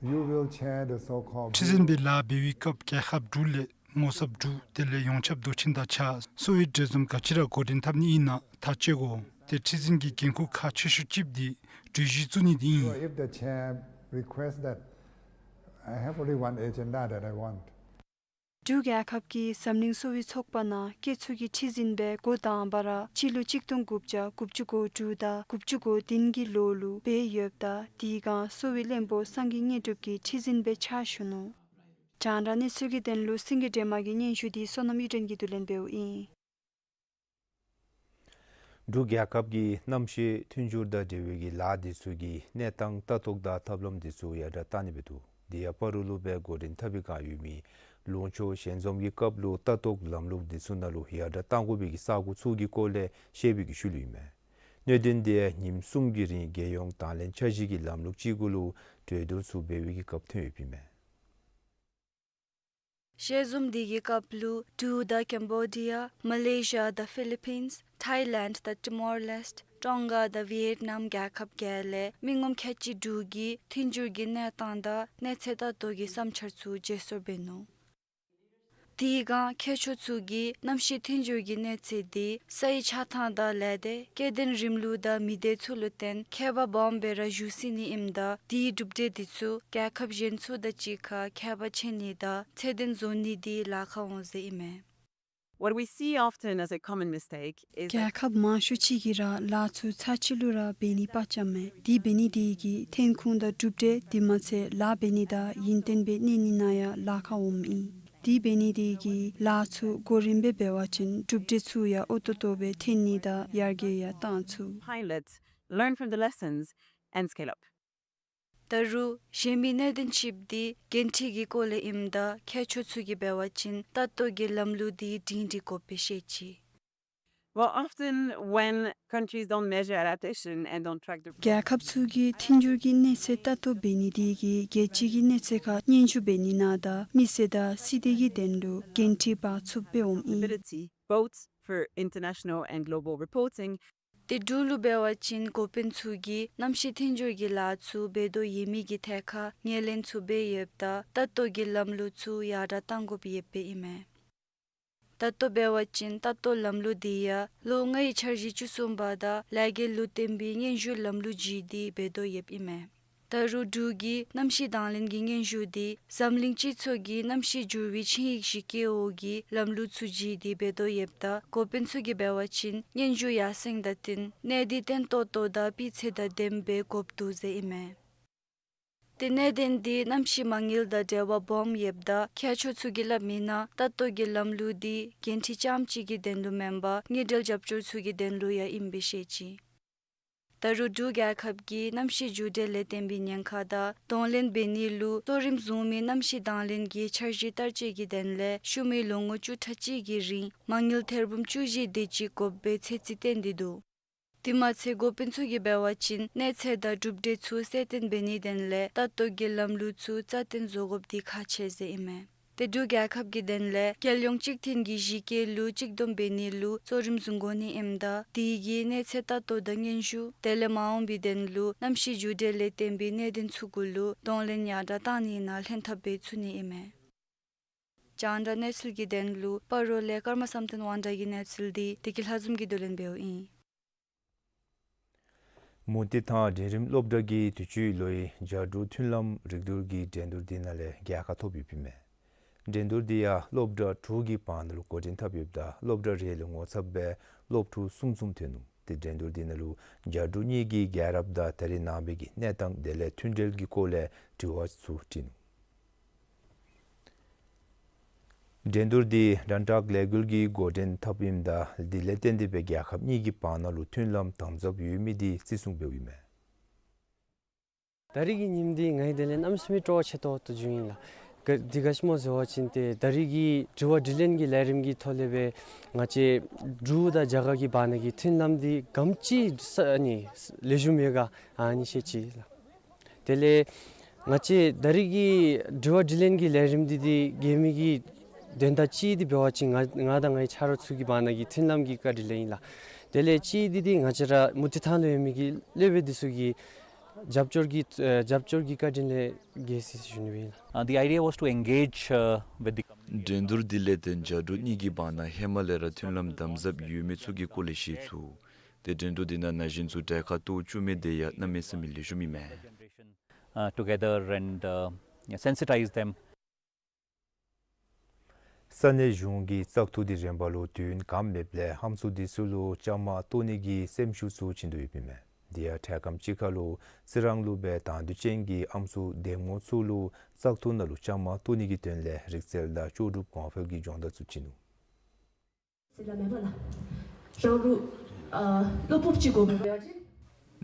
you will chair the so-called ཁྲི་འཛིན་སྦེ་ལཱ་འབད་བའི་སྐབས་རྒྱལ་ཁབ་འབྲུག་ལས་ངོ་ཚབ་འབྲུག་དེ་ལས་ཡོངས་ཁྱབ་མདོ་ཆེན་དང་གཅིག་ཁར་གསོ་བའི་གྲོས་འཛོམས་ག་ཅི་ར་འགོ་འདྲེན་འཐབ་ནི་ཨིན་ན་ཐག་བཅད་དགོ། ཏེ་ཁྲི་འཛིན་གྱི་འགན་ཁུར་ཁག་ཆེ་ཤོས་གཅིག་འདི་གྲོས་གཞི་བཙུགས་ནི་འདི་ཨིན། So if the chair requests that, I have only one agenda that I want. འབྲུག་རྒྱལ་ཁབ་ཀྱིས་འཛམ་གླིང་གསོ་བའི་ཚོགས་པ་ནང་བཀོད་ཚོགས་ཀྱི་ཁྲི་འཛིན་སྦེ་འགོ་དང་པ་ར་སྤྱི་ལོ་གཅིག་སྟོང་དགུ་བརྒྱ་དགུ་བཅུ་གོ་དྲུག་དང་དགུ་བཅུ་གོ་བདུན་གྱི་ལོ་ལུ་འབད་ཡོདཔ་ད་དེའི་སྒང་གསོ་བའི་བློན་པོ་སངས་རྒྱས་མཉེས་གྲུབ་ཀྱིས་ཁྲི་འཛིན་སྦེ་ཕྱག་ཞུ་ནུག། རྒྱང་བསྒྲགས་གནས་ཚུལ་གྱི་དོན་ལུ་སེང་གེ་སྒྲོལ་མ་གི་སྙན་ཞུ་འདི་བསོད་ནམས་གཡུ་སྒྲོན་གྱིས་བསྡུ་ལེན་འབདཝ་ཨིན། འབྲུག་རྒྱལ་ཁབ་ཀྱིས་གནམ་གཤིས་མཐུན་འགྱུར་དང་འབྲེལ་བའི་གི་ལཱ་འདི་ཚུ་གི་གནས་སྟངས་ལྟ་རྟོག་དང་ཐབས་ལམ་འདི་ཚུ་ཡར་དྲག་གཏང་ནི་འབད་དོ། དེ་ཡང་སྤ་རོ་ལུ་སྦེ་འགོ་འདྲེན་འཐབ་པའི་བསྒང་ཡོད་མི་ལུང་ཕྱོགས་ཞལ་འཛོམས་ཀྱི་སྐབས་ལུ་ལྟ་རྟོག་ལམ་ལུགས་འདི་ཚུ་ནང་ལུ་ཡར་དྲག་གཏང་དགོ་པའི་གི་ས་གོ་ཚུ་གི་སྐོར་ལས་བཤད་པའི་གི་ཤུལ་ལུ་ཨིན་མས། གནད་དོན་དེ་ཉིནམ་གསུམ་གྱི་རིང་རྒྱལ་ཡོངས་དང་ལེན་འཆར་གཞི་གི་ལམ་ལུགས་ཅིག་གུ་ལུ་གྲོས་བསྡུར་ཚུ་འབད་བའི་གི་སྐབས་ཐོན་ཡོདཔ་ཨིན་མས། ཞལ་འཛོམས་འདི་གི་སྐབས་ལུ་འབྲུག་དང་ཀེམ་བོ་ཌི་ཡ་མ་ལེ་ཤི་ཡ་དང་ཕི་ལི་པིནས་ ཐའི་ལེནཌ་དང་ཊི་མོར་ལེསཊ། ཊོང་ག་དང་ཝི་ཡེཊ་ནམ་རྒྱལ་ཁབ་བརྒྱད་ལས་མི་ངོམ་ཁལ་གཅིག་དྲུག་གིས་མཐུན་འགྱུར་གྱི་གནས་སྟངས་དང་གནས་ཚད་ལྟ་རྟོག་གི་བསམ་འཆར་ཚུ་བརྗེ་སོར་འབད་ནུག། དེའི་སྒང་མཁས་མཆོག་ཚུ་གིས་གནམ་གཤིས་མཐུན་འགྱུར་གྱི་གནས་ཚད་འདི་སའི་ཆགས་ཐངས་དང་ལས་སྡེ་སྐྱེ་ལྡན་རིམ་ལུགས་དང་མི་སྡེ་ཚུ་ལུ་བརྟེན་ཁྱད་པར་སྦོམ་སྦེ་ར་བཞུགས་སྲིད་ནི་ཨིནམ་ད་དེའི་གྲུབ་འབྲས་འདི་ཚུ་རྒྱལ་ཁབ་གཞན་ཚུ་དང་གཅིག་ཁར་ཁྱད་པར་ཕྱེ་ནི་དང་ཚད་ལྡན་བཟོ་ནི་འདི་ལཱ་ཁག་འོང་ཟེར་ཨིན་མས། What we see often as a common mistake is that རྒྱལ་ཁབ་མང་ཤོས་ཅིག་གིས་ར་ལཱ་ཚུ་ཚར་གཅིག་ལུ་ར་འབད་ནི་སྤར་བཅམ་མས། དེ་འབད་ནི་དེ་གིས་ཐོན་ཁུངས་དང་གྲུབ་འབྲས་དེ་མ་ཚད་ལཱ་འབད་ནི་དང་ཡུན་བརྟན་སྦེ་གནས་ནི་ནང་ཡང་ལཱ་ཁག་འོངམ་ཨིན། དེ་འབད་ནི་དེ་གིས་ལཱ་ཚུ་གོ་རིམ་སྦེ་འབད་བ་ཅིན་གྲུབ་འབྲས་ཚུ་ཡང་འོས་ཏོག་ཏོ་སྦེ་ཐོན་ནི་དང་ཡར་རྒྱས་ཡང་བཏང་ཚུགས། Pilot, learn from the lessons and scale up. ད་རུང་གཞན་མི་གནད་དོན་ཅིག་འདི་འགན་འཁྲི་གི་སྐོར་ལས་ཨིནམ་ད་མཁས་མཆོག་ཚུ་གིས་འབད་བ་ཅིན་ལྟ་རྟོག་གི་ལམ་ལུགས་འདི་སྒྲིང་སྒྲི་དགོཔ་སྦེ་བཤད་ཅི། Well, often when countries don't measure adaptation and don't track the རྒྱལ་ཁབ་ཚུ་གིས་མཐུན་འགྱུར་གྱི་གནས་ཚད་ལྟ་རྟོག་འབད་ནི་དེ་གིས་རྒྱལ་སྤྱི་གི་གནས་ཚད་ཁར་སྙན་ཞུ་འབད་ནི་ནང་དང་མི་སེར་དང་སྲིད་དོན་གྱི་དོན་ལུ་འགན་འཁྲི་འབག་ཚུགསཔ་སྦེ་འོངམ་ཨིན། Both for international and global reporting དེ་འབྲུག་ལུ་འབད་བ་ཅིན་འགོ་དཔོན་ཚུ་གིས་གནམ་གཤིས་མཐུན་འགྱུར་གྱི་ལཱ་ཚུ་འབད་དོ་ཡོད་མི་གི་ཐད་ཁར་ངོས་ལེན་ཚུ་འབད་ཡོདཔ་ད་ལྟ་རྟོག་གི་ལམ་ལུགས་ཚུ་ཡར་དྲག་གཏང་དགོཔ་ཡོདཔ་ཨིན་མས། ད་ལྟོ་འབད་བ་ཅིན་ལྟ་རྟོག་ལམ་ལུགས་འདི་ཡང་ལོ་ལྔའི་འཆར་གཞི་བཅུ་གསུམ་པ་དང་ལས་འགུལ་ལུ་བརྟེན་པའི་སྙན་ཞུ་ལམ་ལུགས་བརྒྱུད་དེ་འབད་དོ་ཡོདཔ་ཨིན་མས། ད་རུང་འབྲུག་གི་གནམ་གཤིས་དང་ལེན་གྱི་སྙན་ཞུ་འདི་འཛམ་གླིང་སྤྱི་ཚོགས་ཀྱིས་གནམ་གཤིས་འགྱུར་བའི་ཆིངས་ཡིག་གཞི་བཀོད་འོག་གི་ལམ་ལུགས་ཚུ་བརྒྱུད་དེ་འབད་དོ་ཡོདཔ་ད་འགོ་དཔོན་ཚུ་གིས་འབད་བ་ཅིན་སྙན་ཞུ་ཡར་སེང་དང་བསྟུན་གནད་དོན་བརྟན་ཏོག་ཏོ་དང་སྤུས་ཚད་དང་ལྡནམ་སྦེ་དགོཔ་འདུག་ཟེར་ཨིན་མས། ཏེ་གནད་དོན་འདི་གནམ་གཤིས་མ་དངུལ་དང་འབྲེལ་བ་སྦོམ་ཡོདཔ་ད་མཁས་མཆོག་ཚུ་གིས་སླབ་མིའི་ནང་ལྟ་རྟོག་གི་ལམ་ལུགས་འདི་འགན་འཁྲི་རྐྱངམ་གཅིག་གི་དོན་ལུ་མེན་པར་དངུལ་འབྲེལ་རྒྱབ་སྐྱོར་ཚུ་གི་དོན་ལུ་ཡང་ཨིནམ་སྦེ་བཤད་ཅི། ད་རུང་འབྲུག་རྒྱལ་ཁབ་ཀྱིས་གནམ་གཤིས་འགྱུར་འགྲོས་ལས་བརྟེན་པའི་ཉེན་ཁ་དང་གདོང་ལེན་འབད་ནི་ལུ་གཙོ་རིམ་བཟུང་མི་གནམ་གཤིས་དང་ལེན་གྱི་འཆར་གཞི་བསྟར་སྤྱོད་ཀྱི་དོན་ལས་ཤུལ་མའི་ལོ་ངོ་བཅུ་ཕྲག་གཅིག་གི་རིང་མ་དངུལ་ཐེར་འབུམ་བཅུ་བཞི་དེ་ཅིག་དགོཔ་སྦེ་ཚོད་རྩིས་བཏོན་ཏེ་འདུག། དེ་མ་ཚད་འགོ་དཔོན་ཚུ་གིས་འབད་བ་ཅིན་གནས་ཚད་དང་གྲུབ་འབྲས་ཚུ་གསལ་སྟོན་འབད་ནིའི་དོན་ལས་ལྟ་རྟོག་གི་ལམ་ལུགས་ཚུ་རྩ་བརྟན་བཟོ་དགོཔ་འདི་ཁག་ཆེ་ཟེར་ཨིན་མས། ཏེ་འབྲུག་རྒྱལ་ཁབ་ཀྱི་དོན་ལས་རྒྱལ་ཡོངས་གཅིག་མཐུན་གྱི་གཞི་བཀོད་ལུ་གཅིག་འདོམས་འབད་ནི་ལུ་གཙོ་རིམ་བཟུང་དགོ་ནི་ཨིནམ་ད་དེ་གིས་གནས་ཚད་ལྟ་རྟོག་དང་སྙན་ཞུ་དེ་ལས་མ་འོངས་པའི་དོན་ལུ་གནམ་གཤིས་འགྱུར་འགྲོས་ལས་བརྟེན་པའི་གནད་དོན་ཚུ་གུ་ལུ་གདོང་ལེན་ཡར་དྲག་བཏང་ནི་ནང་ལྷན་ཐབས་འབད་ཚུགས་ནི་ཨིན་མས། རྒྱང་བསྒྲགས་གནས་ཚུལ་གྱི་དོན་ལུ་སྤ་རོ་ལས་ཀརྨ་བསམ་གཏན་དབང་གྲགས་ཀྱི་གནས་ཚུལ་འདི་བདེ་སྐྱིད་ལྷ་འཛོམས་ཀྱིས་བསྡུ་ལེན་འབདཝ་ཨིན། མུ་སྟེགས་ཐང་འབྲིང་རིམ་སློབ་གྲྭ་གིས་དུས་ཅི་ལོའི་རྒྱ་འབྲུག་མཐུན་ལམ་རིག་བསྡུར་གྱི་འགྲན་བསྡུར་འདི་ནང་ལས་རྒྱལ་ཁ་ཐོབ་ཡོདཔ་ཨིན་མས། འགྲན་བསྡུར་འདི་ཡང་སློབ་གྲྭ་དྲུག་གི་བར་ན་ལུ་འགོ་འདྲེན་འཐབ་ཡོདཔ་ད་སློབ་གྲྭ་རེ་ལུ་ངོ་ཚབ་སྦེ་སློབ་ཕྲུག་གསུམ་གསུམ་ཐོན་ནུག། ཏེ་འགྲན་བསྡུར་འདི་ནང་ལུ་རྒྱ་འབྲུག་གཉིས་ཀྱི་རྒྱལ་རབས་དང་ད་རེས་ནངས་པའི་གི་གནས་སྟངས་དེ་ལས་མཐུན་འབྲེལ་གྱི་སྐོར་ལས་དྲི་བ་ཚུ་དྲིས་ནུག། འགྲན་བསྡུར་འདི་རང་རྟགས་ལས་འགུལ་གྱི་འགོ་འདྲེན་འཐབ་ཨིནམ་ད་དེ་ལས་བརྟེན་ཏེ་སྦེ་རྒྱལ་ཁབ་གཉིས་ཀྱི་བར་ན་ལུ་མཐུན་ལམ་དམ་ཟབ་ཡོད་མི་འདི་བརྩི་སྲུང་འབདཝ་ཨིན་མས། ད་རིས་ཀྱི་ཉིནམ་འདི་ངེའི་དོན་ལས་གནམ་མེད་ས་མེད་སྤྲོ་བ་ཆེ་ཏོག་ཏོ་བྱུང་ཡི་ལགས། ག་འདི་ག་ཅི་སྨོ་ཟེར་བ་ཅིན་ཏེ་ད་རིས་ཀྱི་དྲི་བ་དྲིས་ལན་གྱི་ལས་རིམ་གྱི་ཐོག་ལས་སྦེ་ང་བཅས་འབྲུག་དང་རྒྱ་གར་གྱི་བར་ན་གི་མཐུན་ལམ་འདི་ག་དེམ་ཅིག་ས་ཨ་ནི་ལེགས་ཤོམ་ཡོད་ག་ཨ་ནི་བཤད་ཅི་ལགས། དེ་ལས་ང་བཅས་ད་རིས་ཀྱི་དྲི་བ་དྲིས་ལན་གྱི་ལས་རིམ་འདི་འདི་རྒྱལ་མི་གི་དོན་དག་གཅིག་འདི་འབད་བ་ཅིན་ང་ང་དང་ངེའི་ཆ་རོགས་ཚུ་གི་བར་ན་གི་མཐུན་ལམ་གྱི་བཀའ་དྲིན་ལས་ཨིན་ལགས། དེ་ལས་གཅིག་འདི་འདི་ང་བཅས་ར་མུ་སྟེགས་ཐང་ལུ་ཡོད་མི་གི་སློབ་དཔོན་འདི་ཚུ་གི་རྒྱབ་སྐྱོར་གྱི་ཨ་རྒྱབ་སྐྱོར་གྱི་བཀའ་དྲིན་ལས་འགལ་ཟེར་ཞུ་ནི་ཨིན་ལགས། Uh, the idea was to engage, uh, with the འགྲན་བསྡུར་འདི་ལས་ཏེ་རྒྱ་འབྲུག་གཉིས་ཀྱི་བར་ན་ཧེ་མ་ལས་ར་མཐུན་ལམ་དམ་ཟབ་ཡོད་མི་ཚུ་གི་སྐོར་ལས་ཤེས་ཚུགས། ཏེ་འགྲན་བསྡུར་འདི་ནང་ན་གཞོན་ཚུ་གྲལ་ཁར་གཏོགས་བཅུག་མི་དེ་ཡང་གནམ་མེད་ས་མེད་ལེགས་ཤོམ་ཨིན་མས། Uh, together and, uh, sensitize them. ས་གནས་གཞུང་གི་བཙག་འཐུ་འདི་རིམ་པ་ལུ་དུས་ཡུན་གང་མེདཔ་ལས་ཨམ་སྲུ་འདི་ཚུ་ལུ་བཅའ་མར་གཏོགས་ནི་གི་སེམས་ཤུགས་ཚུ་བྱིན་དོ་ཡོདཔ་ཨིན་མས། དེ་ཡང་འཕྲལ་ཁམས་ཅིག་ཁར་ལུ་རྩི་རང་ལུ་སྦེ་དང་འདོད་ཅན་གྱི་ཨམ་སྲུ་འདེམས་ངོ་ཚུ་ལུ་བཙག་འཐུ་ནང་ལུ་བཅའ་མར་གཏོགས་ནི་གི་དོན་ལས་རིག་རྩལ་དང་ལྕོགས་གྲུབ་གོང་འཕེལ་གྱི་སྦྱོང་བརྡར་ཚུ་བྱིན་ནུག།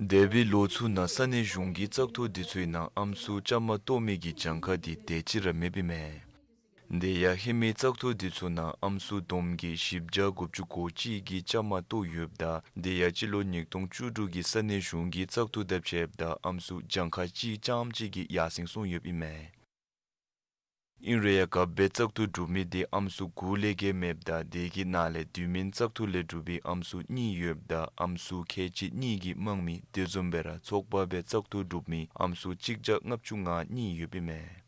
འདས་པའི་ལོ་ཚུ་ནང་ས་གནས་གཞུང་གི་བཙག་འཐུ་འདི་ཚུའི་ནང་ཨམ་སྲུ་བཅའ་མར་གཏོགས་མི་གི་གྱངས་ཁ་འདི་དེ་ཅིག་ར་མེདཔ་ཨིན་མས། དེ་ཡང་ཧེ་མའི་བཙག་འཐུ་འདི་ཚུ་ནང་ཨམ་སྲུ་བསྡོམས་ཀྱིས་བཞི་བརྒྱ་དགུ་བཅུ་གོ་གཅིག་གིས་བཅའ་མར་གཏོགས་ཡོདཔ་ད་དེ་ཡང་སྤྱི་ལོ་ཉིས་སྟོང་བཅུ་དྲུག་གི་ས་གནས་གཞུང་གི་བཙག་འཐུ་དང་ཕྱདཔ་ད་ཨམ་སྲུ་གྱངས་ཁ་གཅིག་རྐྱངམ་གཅིག་གིས་ཡར་སེང་སོང་ཡོདཔ་ཨིན་མས། ཨིན་རུང་ཡང་རྒཔོ་སྦེ་བཙག་འཐུ་གྲུབ་མི་དེ་ཨམ་སྲུ་དགུ་ལས་བརྒལ་མེདཔ་ད་དེ་གི་ནང་ལས་དུས་མིན་བཙག་འཐུ་ལས་གྲུབ་པའི་ཨམ་སྲུ་གཉིས་ཡོདཔ་ད་ཨམ་སྲུ་ཁལ་གཅིག་གཉིས་ཀྱིས་དམངས་མི་དེ་བཟུམ་སྦེ་ར་ཚོགས་པ་སྦེ་བཙག་འཐུ་གྲུབ་མི་ཨམ་སྲུ་གཅིག་བརྒྱ་ལྔ་བཅུ་ང་གཉིས་ཡོདཔ་ཨིན་མས།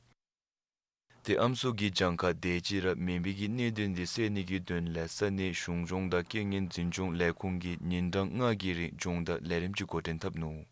ཏེ་ཨམ་སྲུ་གི་གྱངས་ཁ་དེ་ཅིག་ར་མེད་པའི་གི་གནད་དོན་དེ་སེལ་ནི་གི་དོན་ལས་ས་གནས་གཞུང་སྐྱོང་དང་རྐྱེན་ངན་འཛིན་སྐྱོང་ལས་ཁུངས་ཀྱིས་ཉིན་གྲངས་ལྔ་གི་རིང་སྦྱོང་བརྡར་ལས་རིམ་ཅིག་འགོ་འདྲེན་འཐབ་ནུག།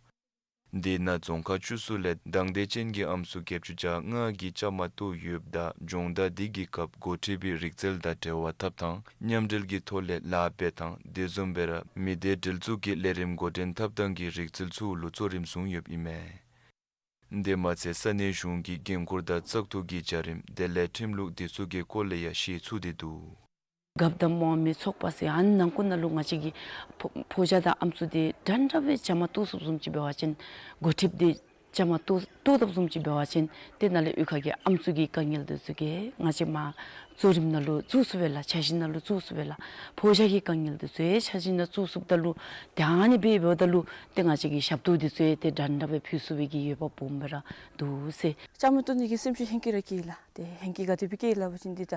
དེ་ནང་རྫོང་ཁག་བཅུ་གསུམ་ལས་དང་འདོད་ཅན་གྱི་ཨམ་སྲུ་བརྒྱད་ཅུ་གྱ་ལྔ་གིས་བཅའ་མར་གཏོགས་ཡོདཔ་ད་སྦྱོང་བརྡར་དེ་གི་སྐབས་འགོ་ཁྲིད་པའི་རིག་རྩལ་དང་འབྲེལ་བ་འཐབ་ཐངས་མཉམ་འབྲེལ་གྱི་ཐོག་ལས་ལཱ་འབད་ཐངས་དེ་བཟུམ་སྦེ་ར་མི་སྡེ་སྒྲིལ་འཛུགས་ཀྱི་ལས་རིམ་འགོ་འདྲེན་འཐབ་ཐངས་ཀྱི་རིག་རྩལ་ཚུ་ལུ་གཙོ་རིམ་བཟུང་ཡོདཔ་ཨིན་མས། དེ་མ་ཚད་ས་གནས་གཞུང་གི་འགན་ཁུར་དང་བཙག་འཐུ་གི་བྱ་རིམ་དེ་ལས་ཁྲིམས་ལུགས་དེ་ཚུ་གི་སྐོར་ལས་ཡང་ཞིབ་འཚོལ་ཏེ་འདུག། རྒཔོ་དང་དམངས་མི་ཚོགས་པ་ཟེར་ཨ་ནི་ནང་ཁུལ་ནང་ལུ་ང་བཅས་ཀྱི་ཕོ་ཕོ་རྒྱས་དང་ཨམ་སྲུ་དེ་འདྲན་འདྲ་སྦེ་བཅའ་མར་གཏོགས་ཚུགསཔ་བཟུམ་ཅིག་འབད་བ་ཅིན་འགོ་ཁྲིདཔ་དེ་བཅའ་མར་གཏོགས་གཏོགས་དཔ་བཟུམ་ཅིག་འབད་བ་ཅིན་དེ་ནང་ལས་གཡུས་ཁ་གི་ཨམ་སྲུ་གི་དཀའ་ངལ་དེ་ཚུ་གི་ང་བཅས་མར་གཙོ་རིམ་ནང་ལུ་བཙུགས་ཚུགས་པས་ལགས། འཆར་གཞི་ནང་ལུ་བཙུགས་ཚུགས་པས་ལགས། ཕོ་རྒྱས་ཀྱི་དཀའ་ངལ་དེ་ཚུ་ཡང་འཆར་གཞི་ནང་བཙུགས་ཚུགསཔ་ད་ལུ་ཏེ་ཨ་ནི་སྦེ་འབདཝ་ད་ལུ་ཏེ་ང་བཅས་ཀྱི་ཞབས་ཏོག་དེ་ཚུ་ཡང་ཏེ་འདྲན་འདྲ་སྦེ་ཕུལ་ཚུགས་པའི་གི་འོས་འབབ་སྦོམ་སྦེ་ར་འདུག་ཟེར། བཅའ་མར་གཏོགས་ནི་གི་སེམས་ཤུགས་ཧེང་སྐལ་ར་སྐྱེས་ལགས། ཏེ་ཧེང་སྐལ་ག་དེ་སྦེ་སྐྱེས་ལགས་པ་ཅིན་འདི་ད་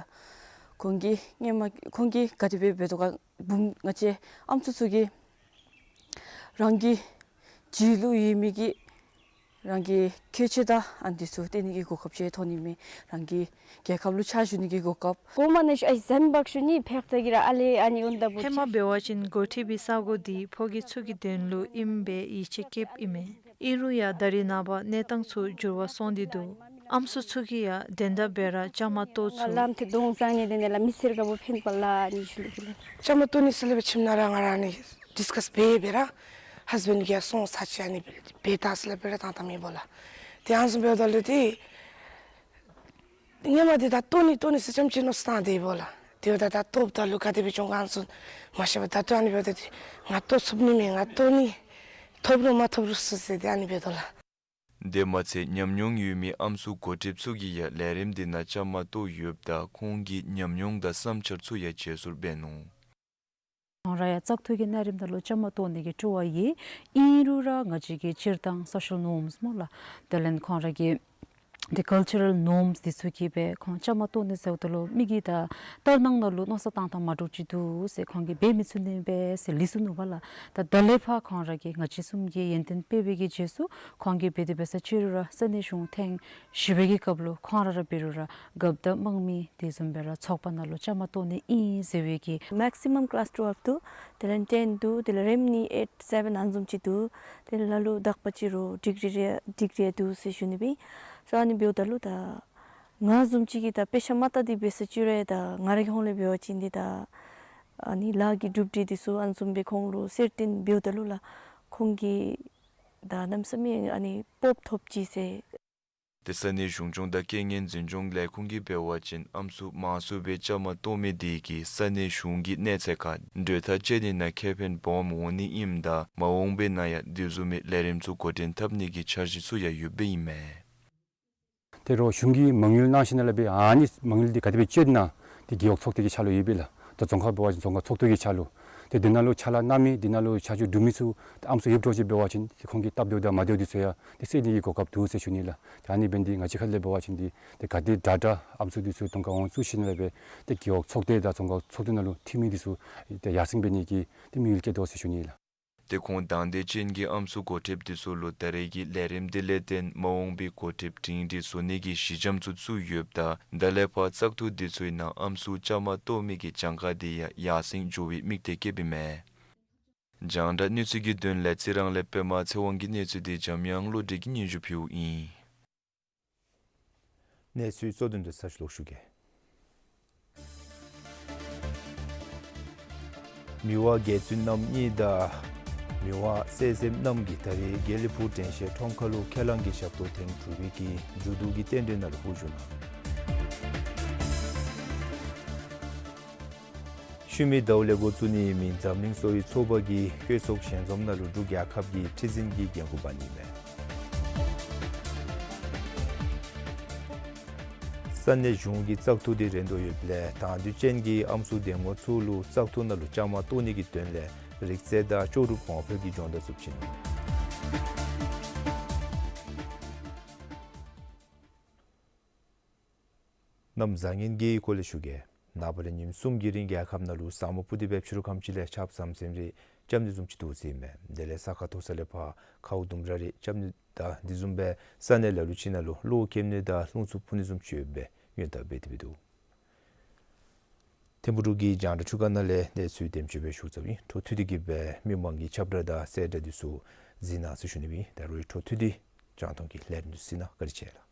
ཁོང་གིས་སྔོན་མ་ཁོང་གིས་ག་དེ་སྦེ་འབད་དོ་ག་བུམོ་ང་བཅས་ཨམ་སྲུ་ཚུ་གིས་རང་གི་རྗེས་ལུ་ཡོད་མི་གི་རང་གི་ཁྱད་ཆོས་དང་ཨ་ནི་དེ་ཚུ་སྟོན་ནི་གི་གོ་སྐབས་ཅིག་ཐོབ་ནི་མས། རང་གི་རྒྱལ་ཁབ་ལུ་ཕྱག་ཞུ་ནི་གི་གོ་སྐབས། གོང་མ་ནས་ཞུ་ཨ་ཟན་བག་ཞུ་ནི་ཕེག་ཚ་གི་ར་ཨ་ལེ་ཨ་ནི་འོན་ད་བུ་ཧེ་མ་འབད་བ་ཅིན་འགོ་ཁྲིད་པའི་ས་གོ་འདི་ཕོ་སྐྱེས་ཚུ་གི་དོན་ལུ་ཨིནམ་སྦེ་ཡིད་ཆེས་བསྐྱེདཔ་ཨིན་མས། ཨིན་རུང་ཡང་ད་རེས་ནངས་པ་གནས་སྟངས་ཚུ་འགྱུར་བ་སོང་སྟེ་འདུག། ཨམ་སྲུ་ཚུ་གིས་ཡང་དོན་དག་སྦེ་ར་བཅའ་མར་གཏོགས་ཚུགས། ལམ་ཐེ་གདོང་བཟང་ནི་དེ་ནས་ལ་མི་སེར་ག་བུ་ཕན་པ་ལ་ནི་ཞུ་ལུ་གི་ལ། བཅའ་མར་གཏོགས་ནི་ཟེར་སླབ་སྦེ་ཁྱིམ་ནང་ར་ང་ར་ནི་ཌིས་ཀཱས་འབད་འབད་ར་ཧཱས་བེནཌ་གིས་ཡང་སོང་ཚར་ཅིག་ཨ་ནི་འབད་ད་ཟེར་སླབ་སྦེ་ར་བཏང་བཏངམ་ཨིན་པས་ལགས། ཏེ་ཨ་ནི་བཟུམ་འབདཝ་ད་ལུ་ཏེ་སྔོན་མ་འདི་ད་གཏོགས་ནི་གཏོགས་ནི་ཟེར་རྐྱངམ་ཅིག་མནོ་བསམ་བཏང་སྟེ་ཡོད་པས་ལགས། དེ་འབདཝ་ད་ད་གཏོགསཔ་ད་ལུ་ག་དེ་སྦེ་འགྱོ་ག་ཨ་ནི་ཚུ་མ་ཤེས་པར་ད་ལྟོ་ཨ་ནི་འབདཝ་ད་ཏེ་ང་གཏོགས་ཚུགས་ནི་མས། ང་གཏོགས་ནི་ཐོབ་རུང་མ་ཐོབ་རུང་ཟེར་ཟེར་ཏེ་ཨ་ནི་འབད་དོ་ལགས། དེ་མ་ཚད་ཉམས་མྱོང་ཡོད་མི་ཨམ་སྲུ་འགོ་ཁྲིདཔ་ཚུ་གིས་ཡང་ལས་རིམ་འདི་ནང་བཅའ་མར་གཏོགས་ཡོདཔ་ད་ཁོང་གི་ཉམས་མྱོང་དང་བསམ་འཆར་ཚུ་ཡང་བརྗེ་སོར་འབད་ནུག། ཁོང་ར་ཡང་བཙག་འཐུ་གི་གནས་རིམ་ནང་ལུ་བཅའ་མར་གཏོགས་ནི་གི་སྤྲོ་བ་ཡོད། ཨིན་རུང་ར་ང་བཅས་ཀྱི་སྤྱིར་བཏང་སོ་ཤལ་ནོརམསི་སྨོ་ལགས། དེ་ལས་ཁོང་ར་གི་ཏེ་ཀཱལ་ཅར་རཱལ་ནོརམསི་འདི་ཚུ་གིས་སྦེ་ཁོང་བཅའ་མར་གཏོགས་ནི་ཟེརཝ་ད་ལུ་མི་གི་ད་ལྟར་སྣང་ནང་ལུ་མནོ་བསམ་བཏང་ཐངས་མ་འདྲཝ་ཅིག་འདུག་ཟེར་ཁོང་གིས་འབད་མི་ཚུགས་ནི་སྦེ་ཟེར་ལུས་སོ་ནུག་པ་ལགས། ད་ད་ལས་ཕར་ཁོང་ར་གིས་ང་བཅས་གསུམ་གྱིས་ཡོན་ཏན་སྤེལ་བའི་གི་རྗེས་སུ་ཁོང་གིས་འབད་དེ་འབད་ས་ཅིག་རུང་ར་ས་གནས་གཞུང་ཐེངས་བཞི་པའི་གི་སྐབས་ལུ་ཁོང་ར་ར་འབད་རུང་ར་རྒཔོ་དང་དམངས་མི་དེ་བཟུམ་སྦེ་ར་ཚོགས་པ་ནང་ལུ་བཅའ་མར་གཏོགས་ནི་ཨིན་ཟེར་བའི་གི། Maximum class twelve འདུག། དེ་ལས་ten འདུག། དེ་ལས་རིམ་གཉིས་eight seven ཨ་ནི་བཟུམ་ཅིག་འདུག། དེ་ལས་ལ་ལུ་དག་པ་ཅིག་རུང་ཌིག་རི་རེ་ཌིག་རི་འདུག་ཟེར་ཞུ་ནི་སྦེ། སོ་ཨ་ནི་འབདཝ་ད་ལུ་ད་ང་བཟུམ་ཅིག་གིས་ད་དཔེ་ཆ་མ་བལྟ་སྟེ་འབད་ས་ཅིག་རུང་ད་ང་ར་གི་ཧོངས་ལས་འབད་བ་ཅིན་འདི་ད་ཨ་ནི་ལཱ་གི་གྲུབ་འབྲས་འདི་ཚུ་ཨ་ནི་བཟུམ་སྦེ་ཁོང་ལུ་གསལ་སྟོན་འབདཝ་ད་ལུ་ལགས་ཁོང་གིས་ད་གནམ་མེད་ས་མེད་ཨ་ནི་སྤོབས་ཐོབ་ཅི་ཟེར། ཏེ་ས་གནས་གཞུང་སྐྱོང་དང་རྐྱེན་ངན་འཛིན་སྐྱོང་ལས་ཁུངས་ཀྱིས་འབད་བ་ཅིན་ཨམ་སྲུ་མང་སུ་སྦེ་བཅའ་མར་གཏོགས་མི་དེ་གིས་ས་གནས་གཞུང་གི་གནས་ཚད་ཁར་གྲོས་ཐག་བཅད་ནི་ནང་ཁེ་ཕན་སྦོམ་འོང་ནི་ཨིནམ་ད་མ་འོངས་པའི་ནང་ཡང་དེ་བཟུམ་མའི་ལས་རིམ་ཚུ་འགོ་འདྲེན་འཐབ་ནི་གི་འཆར་གཞི་ཚུ་ཡང་ཡོདཔ་ཨིན་མས། ཏེ་རོགས་གཞུང་གིས་མ་དངུལ་གནང་ཞིནམ་ལས་སྦེ་ཨ་ནི་མ་དངུལ་འདི་ག་དེ་སྦེ་སྤྱོད་ན་འདི་རྒེད་འོག་ཚོགས་སྡེ་གི་ཆ་ལུ་ཡོད་པས་ལགས། ད་རྫོང་ཁག་འབད་བ་ཅིན་རྫོང་ཁག་ཚོགས་སྡེ་གི་ཆ་ལུ། ཏེ་འདི་ནང་ལུ་ཕྱག་ལཱ་གནང་མི་འདི་ནང་ལུ་ཆ་འཇོག་གྲུབ་མི་ཚུ་ཏེ་ཨམ་སྲུ་ཡོདཔ་འདྲཝ་ཅིག་འབད་བ་ཅིན་ཏེ་ཁོང་གིས་སྟབས་བདེཝ་དང་མ་བདེཝ་འདི་ཚུ་ཡང་ཏེ་སེལ་ནི་གི་གོ་སྐབས་འདུག་ཟེར་ཞུ་ནི་ལགས། ཏེ་ཨ་ནི་འབད་ནི་འདི་ང་བཅས་ཁ་ལས་འབད་བ་ཅིན་འདི་ཏེ་ག་དེ་དྲག་དྲག་ཨམ་སྲུ་འདི་ཚུ་གདོང་ཁར་འོང་ཚུགས་ཞིནམ་ལས་སྦེ་ཏེ་རྒེད་འོག་ཚོགས་སྡེ་དང་རྫོང་ཁག་ཚོགས་སྡེ་ནང་ལུ་འཐུས་མི་འདི་ཚུ་ཏེ་ཡར་སེང་འབད་ནི་གི་ཏེ་དམིགས་ཡུལ་བསྐྱེད་དོ་ཟེར་ཞུ་ནི་ལགས། ཏེ་ཁོང་དང་འདོད་ཅན་གྱི་ཨམ་སྲུ་འགོ་ཁྲིདཔ་འདི་ཚུ་ལུ་ད་རེས་ཀྱི་ལས་རིམ་འདི་ལས་བརྟེན་མ་འོངས་པའི་འགོ་ཁྲིདཔ་སྒྲིང་སྒྲིང་བཟོ་ནི་གི་གཞི་འགྱམ་ཚུ་བཙུགས་ཡོདཔ་ད་ད་ལས་ཕར་བཙག་འཐུ་འདི་ཚུ་ནང་ཨམ་སྲུ་བཅའ་མར་གཏོགས་མི་གི་གྱངས་ཁ་འདི་ཡང་ཡར་སེང་འགྱོ་བའི་དམིགས་གཏད་བསྐྱེདཔ་ཨིན་མས། རྒྱང་བསྒྲགས་གནས་ཚུལ་གྱི་དོན་ལས་རྩི་རང་ལས་པདྨ་ཚེ་དབང་གི་གནས་ཚུལ་འདི་འཇམ་དབྱངས་བློ་གྲོས་ཀྱིས་སྙན་ཞུ་ཕུལཝ་ཨིན། གནས་ཚུལ་གཙོ་དོན་དུ་ཚར་ཞུ་ལོག་ཞུ་གེ། མི་དབང་རྒྱལ་བཙུན་རྣམ་གཉིས་དང་མི་དབང་སྲས་གསུམ་རྣམས་ཀྱིས་ད་རེས་དགེ་ལེགས་ཕུག་དྲན་ཤེས་ཁྲོམ་ཁ་ལུ་ཁས་བླངས་ཀྱི་ཞབས་ཏོག་ཐེངས་དྲུག་པའི་གི་མཇུག་བསྡུ་གི་རྟེན་འབྲེལ་ནང་ལུ་དབུ་བཞུགས་གནང་། ཤུལ་མའི་ཟླཝ་ལས་འགོ་བཙུགས་ནི་ཨིན་མི་འཛམ་གླིང་གསོ་བའི་ཚོགས་པ་གིས་བཀོད་ཚོགས་ཞལ་འཛོམས་ནང་ལུ་འབྲུག་རྒྱལ་ཁབ་ཀྱི་ཁྲི་འཛིན་གྱི་འགན་ཁུར་འབག་ནི་ཨིན་མས། ས་གནས་གཞུང་གི་བཙག་འཐུ་འདི་རན་དོ་ཡོདཔ་ལས་དང་འདོད་ཅན་གྱི་ཨམ་སྲུ་འདེམས་ངོ་ཚུ་ལུ་བཙག་འཐུ་ནང་ལུ་བཅའ་མར་གཏོགས་ནི་གི་དོན་ལས་རིག་རྩལ་དང་ལྕོགས་གྲུབ་གོང་འཕེལ་གྱི་སྦྱོང་བརྡར་ཚུ་བྱིན་ནུག། གནམ་བཟང་ངན་གྱི་སྐོར་ལས་ཞུ་གེ། ནངས་པ་ལས་ཉིནམ་གསུམ་གྱི་རིང་རྒྱལ་ཁབ་ནང་ལུ་ས་སྨུག་སྤུབས་ཏེ་སྦེ་ཕྱི་རུ་ཁམས་ཅིག་ལས་ཆརཔ་ཟམ་ཟིམ་རེ་རྐྱབ་ནི་བཟུམ་ཅིག་འདུག་ཟེར་ཨིན་མས། དེ་ལས་ས་ཁ་མཐོ་ས་ལས་ཕར་ཁཝ་ལྡུམ་ར་རེ་རྐྱབ་ནི་དང་དེ་བཟུམ་སྦེ་ས་གནས་ལ་ལུ་ཅིག་ནང་ལུ་གློག་ཁེབས་ནི་དང་རླུང་འཚུབ་འཕུ་ནི་བཟུམ་ཅིག་ཡོདཔ་སྦེ་ཡོན་བདག་འབད་དེ་སྦེ་འདུག། ཐིམ་ཕུག་འབྲུག་གི་རྒྱང་བསྒྲགས་ཁྲུང་ཁ་ནང་ལས་གནས་ཚུལ་དེམ་ཅིག་སྦེ་ཞུ་ཚརཝ་ཨིན། འཕྲོ་མཐུད་དེ་གི་སྦེ་མི་མང་གི་ཁྱབ་བསྒྲགས་དང་གསལ་བསྒྲགས་འདི་ཚུ་གཟིགས་གནང་ཟེར་ཞུ་ནི་ཨིན། ད་རུང་འཕྲོ་མཐུད་དེ་རྒྱང་མཐོང་གི་ལས་རིམ་འདི་གཟིགས་གནང་། བཀའ་དྲིན་ཆེ་ལགས།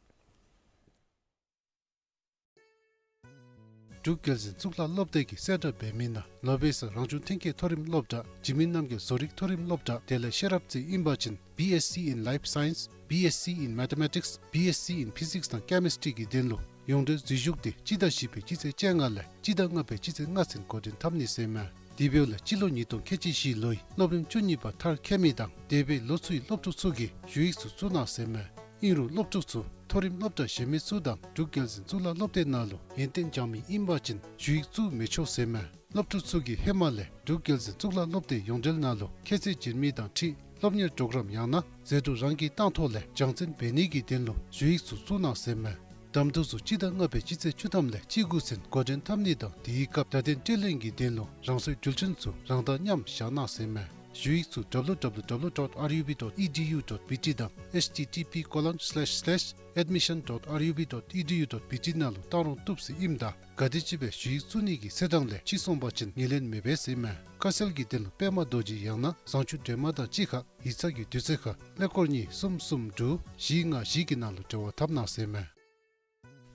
འབྲུག་རྒྱལ་འཛིན་གཙུག་ལག་སློབ་སྡེ་གིས་གསལ་བསྒྲགས་འབད་མི་ནང་ལོ་པེ་སར་རང་བྱུང་ཐོན་སྐྱེད་མཐོ་རིམ་སློབ་གྲྭ་འཇིགས་མེད་རྣམ་རྒྱལ་བཟོ་རིག་མཐོ་རིམ་སློབ་གྲྭ་དེ་ལས་ཤེས་རབ་རྩེ་ཨིན་པ་ཅིན་B Sc in Life Science, B Sc in Mathematics, B Sc in Physics དང་Chemistry གི་དོན་ལུ་ཡོངས་འབྲེལ་འཛུལ་ཞུགས་འདི་སྤྱི་ཟླ་བཞི་པའི་སྤྱི་ཚེས་བཅོ་ལྔ་ལས་སྤྱི་ཟླ་ལྔ་པའི་སྤྱི་ཚེས་ལྔ་ཚུན་འགོ་འདྲེན་འཐབ་ནི་ཟེར་མས། དེ་འབདཝ་ལས་སྤྱི་ལོ་ཉིས་སྟོང་ཁལ་གཅིག་བཞི་ལོའི་སློབ་རིམ་བཅུ་གཉིས་པ་མཐར་འཁྱོལ་མི་དང་འདས་པའི་ལོ་ཚུའི་སློབ་ཕྲུག་ཚུ་གིས་ཞུ་ཡིག་ཚུ་བཙུགས་གནང་ཟེར་མས། ཨིན་རུང་སློབ་ཕྲུག་ཚུ་མཐོ་རིམ་སློབ་གྲྭ་གཞན་མི་ཚུ་དང་འབྲུག་རྒྱལ་འཛིན་གཙུག་ལག་སློབ་སྡེ་ནང་ལུ་ཡོན་ཏན་སྦྱང་མི་ཨིན་པ་ཅིན་ཞུ་ཡིག་བཙུགས་མི་ཆོག་ཟེར་མས། སློབ་ཕྲུག་ཚུ་གིས་ཧེ་མ་ལས་འབྲུག་རྒྱལ་འཛིན་གཙུག་ལག་སློབ་སྡེ་ཡོངས་འབྲེལ་ནང་ལུ་ཁྱད་ཚད་བྱིན་མི་དང་འཁྲིལ་སློབ་གཉེར་གྲོགས་རམ་ཡང་ན་ཟད་འགྲོ་རང་གིས་བཏང་ཐོག་ལས་སྦྱང་བརྩོན་འབད་ནི་གི་དོན་ལུ་ཞུ་ཡིག་ཚུ་བཙུགས་གནང་ཟེར་མས། གདམ་འཐུ་ཚུ་སྤྱི་ཟླ་ལྔ་པའི་སྤྱི་ཚེས་བཅུ་ཐམ་ལས་བཅུ་དགུ་ཚུན་འགོ་འདྲེན་འཐབ་ནི་དང་དེའི་སྐབས་བརྡ་དོན་སྤྲོད་ལེན་གྱི་དོན་ལུ་རང་སོའི་འགྲུལ་ཆས་ཚུ་རང་དང་མཉམ་བཞག་གནང་ཟེར་མས། ཞུ་ཡིག་ཚུ་W W W dot R U B dot E D U dot B T དང་H T T P colon slash slash admission dot R U B dot E D U dot B T ནང་ལུ་བཏང་རུང་བཏུབ་ཟེར་ཨིནམ་ད་ག་དེམ་ཅིག་སྦེ་ཞུ་ཡིག་བཙུགས་ནི་གི་ཚེས་གྲངས་ལས་ཕྱི་སོང་པ་ཅིན་ངོས་ལེན་མི་འབད་ཟེར་མས། ཁ་གསལ་གྱི་དོན་ལུ་པདྨ་རྡོ་རྗེ་ཡང་ན་བཟང་སྤྱོད་སྒྲོལ་མ་དང་གཅིག་ཁར་ཡིག་ཚང་གི་དུས་ཚོད་ཁར་ཀླད་ཀོར་གཉིས་གསུམ་གསུམ་དྲུག་བཞི་ལྔ་བཞི་གི་ནང་ལུ་འབྲེལ་བ་འཐབ་གནང་ཟེར་མས།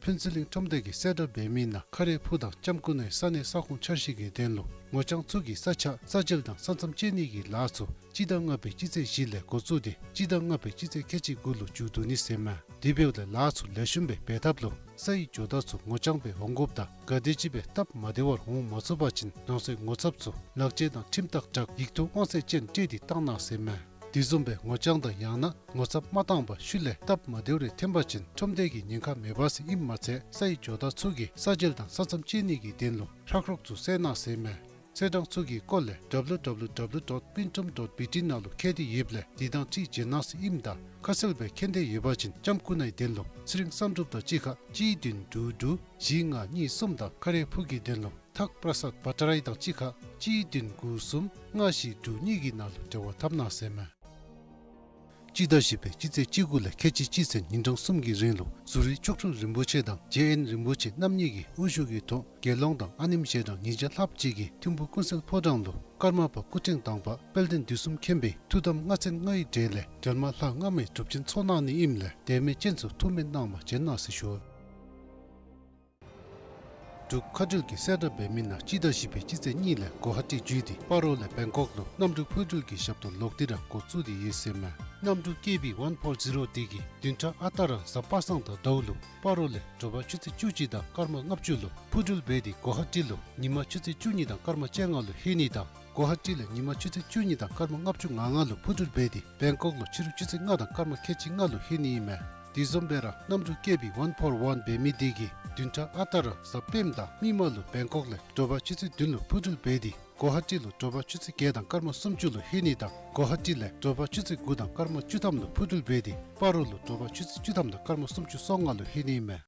ཕུན་ཚོགས་གླིང་ཁྲོམ་སྡེ་གིས་གསལ་བསྒྲགས་འབད་མི་ནང་ཁ་རས་ཕུ་དང་ལྕམ་སྐུ་ནའི་ས་གནས་ས་ཁོངས་འཆར་གཞི་གི་དོན་ལུ་ངོ་རྐྱང་ཚུ་གི་ས་ཆ་ས་འཇལ་དང་ས་མཚམས་བཅད་ནི་གི་ལཱ་ཚུ་སྤྱི་ཟླ་ལྔ་པའི་སྤྱི་ཚེས་བཞི་ལས་འགོ་བཙུགས་ཏེ་སྤྱི་ཟླ་ལྔ་པའི་སྤྱི་ཚེས་ཁལ་གཅིག་དགུ་ལུ་མཇུག་བསྡུ་ནི་ཟེར་མས། དེ་འབདཝ་ལས་ལཱ་ཚུ་ལེགས་ཤོམ་སྦེ་འབད་ཐབས་ལུ་ས་ཡི་ཇོ་བདག་ཚུ་ངོ་རྐྱང་སྦེ་འོང་དགོཔ་དང་ག་དེམ་ཅིག་སྦེ་སྟབས་མ་བདེ་བར་འོང་མ་ཚུགས་པ་ཅིན་རང་སོའི་ངོ་ཚབ་ཚུ་ལག་ཁྱེར་དང་ཁྲིམས་རྟགས་དྲག་ཡིག་ཐོག་དབང་ཚད་ཅན་སྤྲོད་དེ་བཏང་གནང་ཟེར་མས། དེ་བཟུམ་སྦེ་ངོ་རྐྱང་དང་ཡང་ན་ངོ་ཚབ་མ་བཏང་པར་ཤུལ་ལས་སྟབས་མ་བདེཝ་རེ་ཐོན་པ་ཅིན་ཁྲོམ་སྡེ་གིས་ཉེན་ཁ་མེད་པ་ཟེར་ཨིནམ་མ་ཚད་ས་ཡི་ཇོ་བདག་ཚུ་གིས་ས་འཇལ་དང་ས་མཚམས་བཅད་ནི་གི་དོན་ལུ་ཧྲག་རོག་ཚུ་བསལ་གནང་ཟེར་མས། ཚེས་གྲངས་ཚུ་གི་སྐོར་ལས་W W W dot pintum dot B T ནང་ལུ་བཀོད་དེ་ཡོདཔ་ལས་དེ་དང་འཁྲིལ་བྱོན་གནང་ཟེར་ཨིནམ་ད་ཁ་གསལ་སྦེ་མཁྱེན་འདོད་ཡོད་པ་ཅིན་ལྕམ་སྐུ་ནའི་དོན་ལུ་ཚེ་རིང་བསམ་གྲུབ་དང་གཅིག་ཁར་གཅིག་བདུན་དྲུག་དྲུག་བཞི་ལྔ་གཉིས་གསུམ་དང་ཁ་རས་ཕུ་གི་དོན་ལུ་ཐག་པྲ་སཱད་བ་ཊ་རའི་དང་གཅིག་ཁར་གཅིག་བདུན་དགུ་གསུམ་ལྔ་བཞི་དྲུག་གཉིས་ཀྱི་ནང་ལུ་འབྲེལ་བ་འཐབ་གནང་ཟེར་མས། སྤྱི་ཟླ་བཞི་པའི་སྤྱི་ཚེས་བཅུ་དགུ་ལས་ཁལ་གཅིག་གཅིག་ཚུན་ཉིན་གྲངས་གསུམ་གྱི་རིང་ལུ་ཟུར་རིས་མཆོག་སྤྲུལ་རིན་པོ་ཆེ་དང་རྗེ་དབོན་རིན་པོ་ཆེ་རྣམ་གཉིས་ཀྱི་དབུ་བཞུགས་ཀྱི་ཐོག་དགེ་སློང་དང་ཨ་ནེམ་ཞལ་གྲངས་ཉིས་བརྒྱ་ལྷགཔ་ཅིག་གིས་ཐིམ་ཕུག་ཀུན་གསལ་ཕོ་བྲང་ལུ་ཀརྨ་པ་སྐུ་ཕྲེང་དང་པ་དཔལ་ལྡན་དུས་གསུམ་མཁྱེན་པའི་ཐུགས་དམ་ལྔ་ཚན་ལྔའི་གྲས་ལས་སྒྲོལ་མ་ལྷ་སྔ་མའི་སྒྲུབ་ཆེན་ཚོགས་གནང་ནི་ཨིནམ་ལས་དད་མོས་ཅན་ཚུ་ཐུགས་སྨོན་གནང་བར་བྱོན་གནང་ཟེར་ཞུ། འབྲུག་མཁའ་འགྲུལ་གྱིས་གསལ་བསྒྲགས་འབད་མི་ནང་སྤྱི་ཟླ་བཞི་པའི་སྤྱི་ཚེས་གཉིས་ལས་གོ་ཧ་ཊི་བརྒྱུད་དེ་སྤ་རོ་ལས་བེང་ཀོག་ལུ་གནམ་གྲུ་འཕུར་འགྲུལ་གྱི་ཞབས་ཏོག་ལོག་སྟེ་ར་འགོ་བཙུགས་ཏེ་ཡོད་ཟེར་མས། གནམ་གྲུ་ཀེ་བི་ཝན་ཕོར་ཛི་རོ་འདི་གིས་བདུན་ཕྲག་ཨ་རྟག་ར་གཟའ་པ་སངས་དང་ཟླཝ་ལུ་སྤ་རོ་ལས་དྲོ་པ་ཆུ་ཚོད་བཅུ་གཅིག་དང་སྐར་མ་ལྔ་བཅུ་ལུ་འཕུར་འགྲུལ་འབད་དེ་གོ་ཧ་ཊི་ལུ་ཉིན་མ་ཆུ་ཚོད་བཅུ་གཉིས་དང་སྐར་མ་བཅོ་ལྔ་ལུ་ལྷོད་ནི་དང་གོ་ཧ་ཊི་ལས་ཉིན་མ་ཆུ་ཚོད་བཅུ་གཉིས་དང་སྐར་མ་ལྔ་བཅུ་ང་ལྔ་ལུ་འཕུར་འགྲུལ་འབད་དེ་བེང་ཀོག་ལུ་ཕྱི་རུ་ཆུ་ཚོད་ལྔ་དང་སྐར་མ་ཁལ་གཅིག་ལྔ་ལུ་ལྷོད་ནི་ཨིན་མས། དེ་བཟུམ་སྦེ་ར་གནམ་གྲུ་ཀེ་བི་ཝན་ཕོར་ཝན་འབད་མི་འདི་གིས་བདུན་ཕྲག་ཨ་རྟག་ར་གཟའ་སྤེནམ་དང་མིག་དམར་ལུ་བེང་ཀོག་ལས་དྲོ་པ་ཆུ་ཚོད་བདུན་ལུ་འཕུར་འགྲུལ་འབད་དེ་གོ་ཧ་ཊི་ལུ་དྲོ་པ་ཆུ་ཚོད་བརྒྱད་དང་སྐར་མ་སུམ་ཅུ་ལུ་ལྷོད་ནི་དང་གོ་ཧ་ཊི་ལས་དྲོ་པ་ཆུ་ཚོད་དགུ་དང་སྐར་མ་བཅུ་ཐམ་ལུ་འཕུར་འགྲུལ་འབད་དེ་སྤ་རོ་ལུ་དྲོ་པ་ཆུ་ཚོད་བཅུ་ཐམ་དང་སྐར་མ་སུམ་ཅུ་སོ་ལྔ་ལུ་ལྷོད་ནི་ཨིན་མས།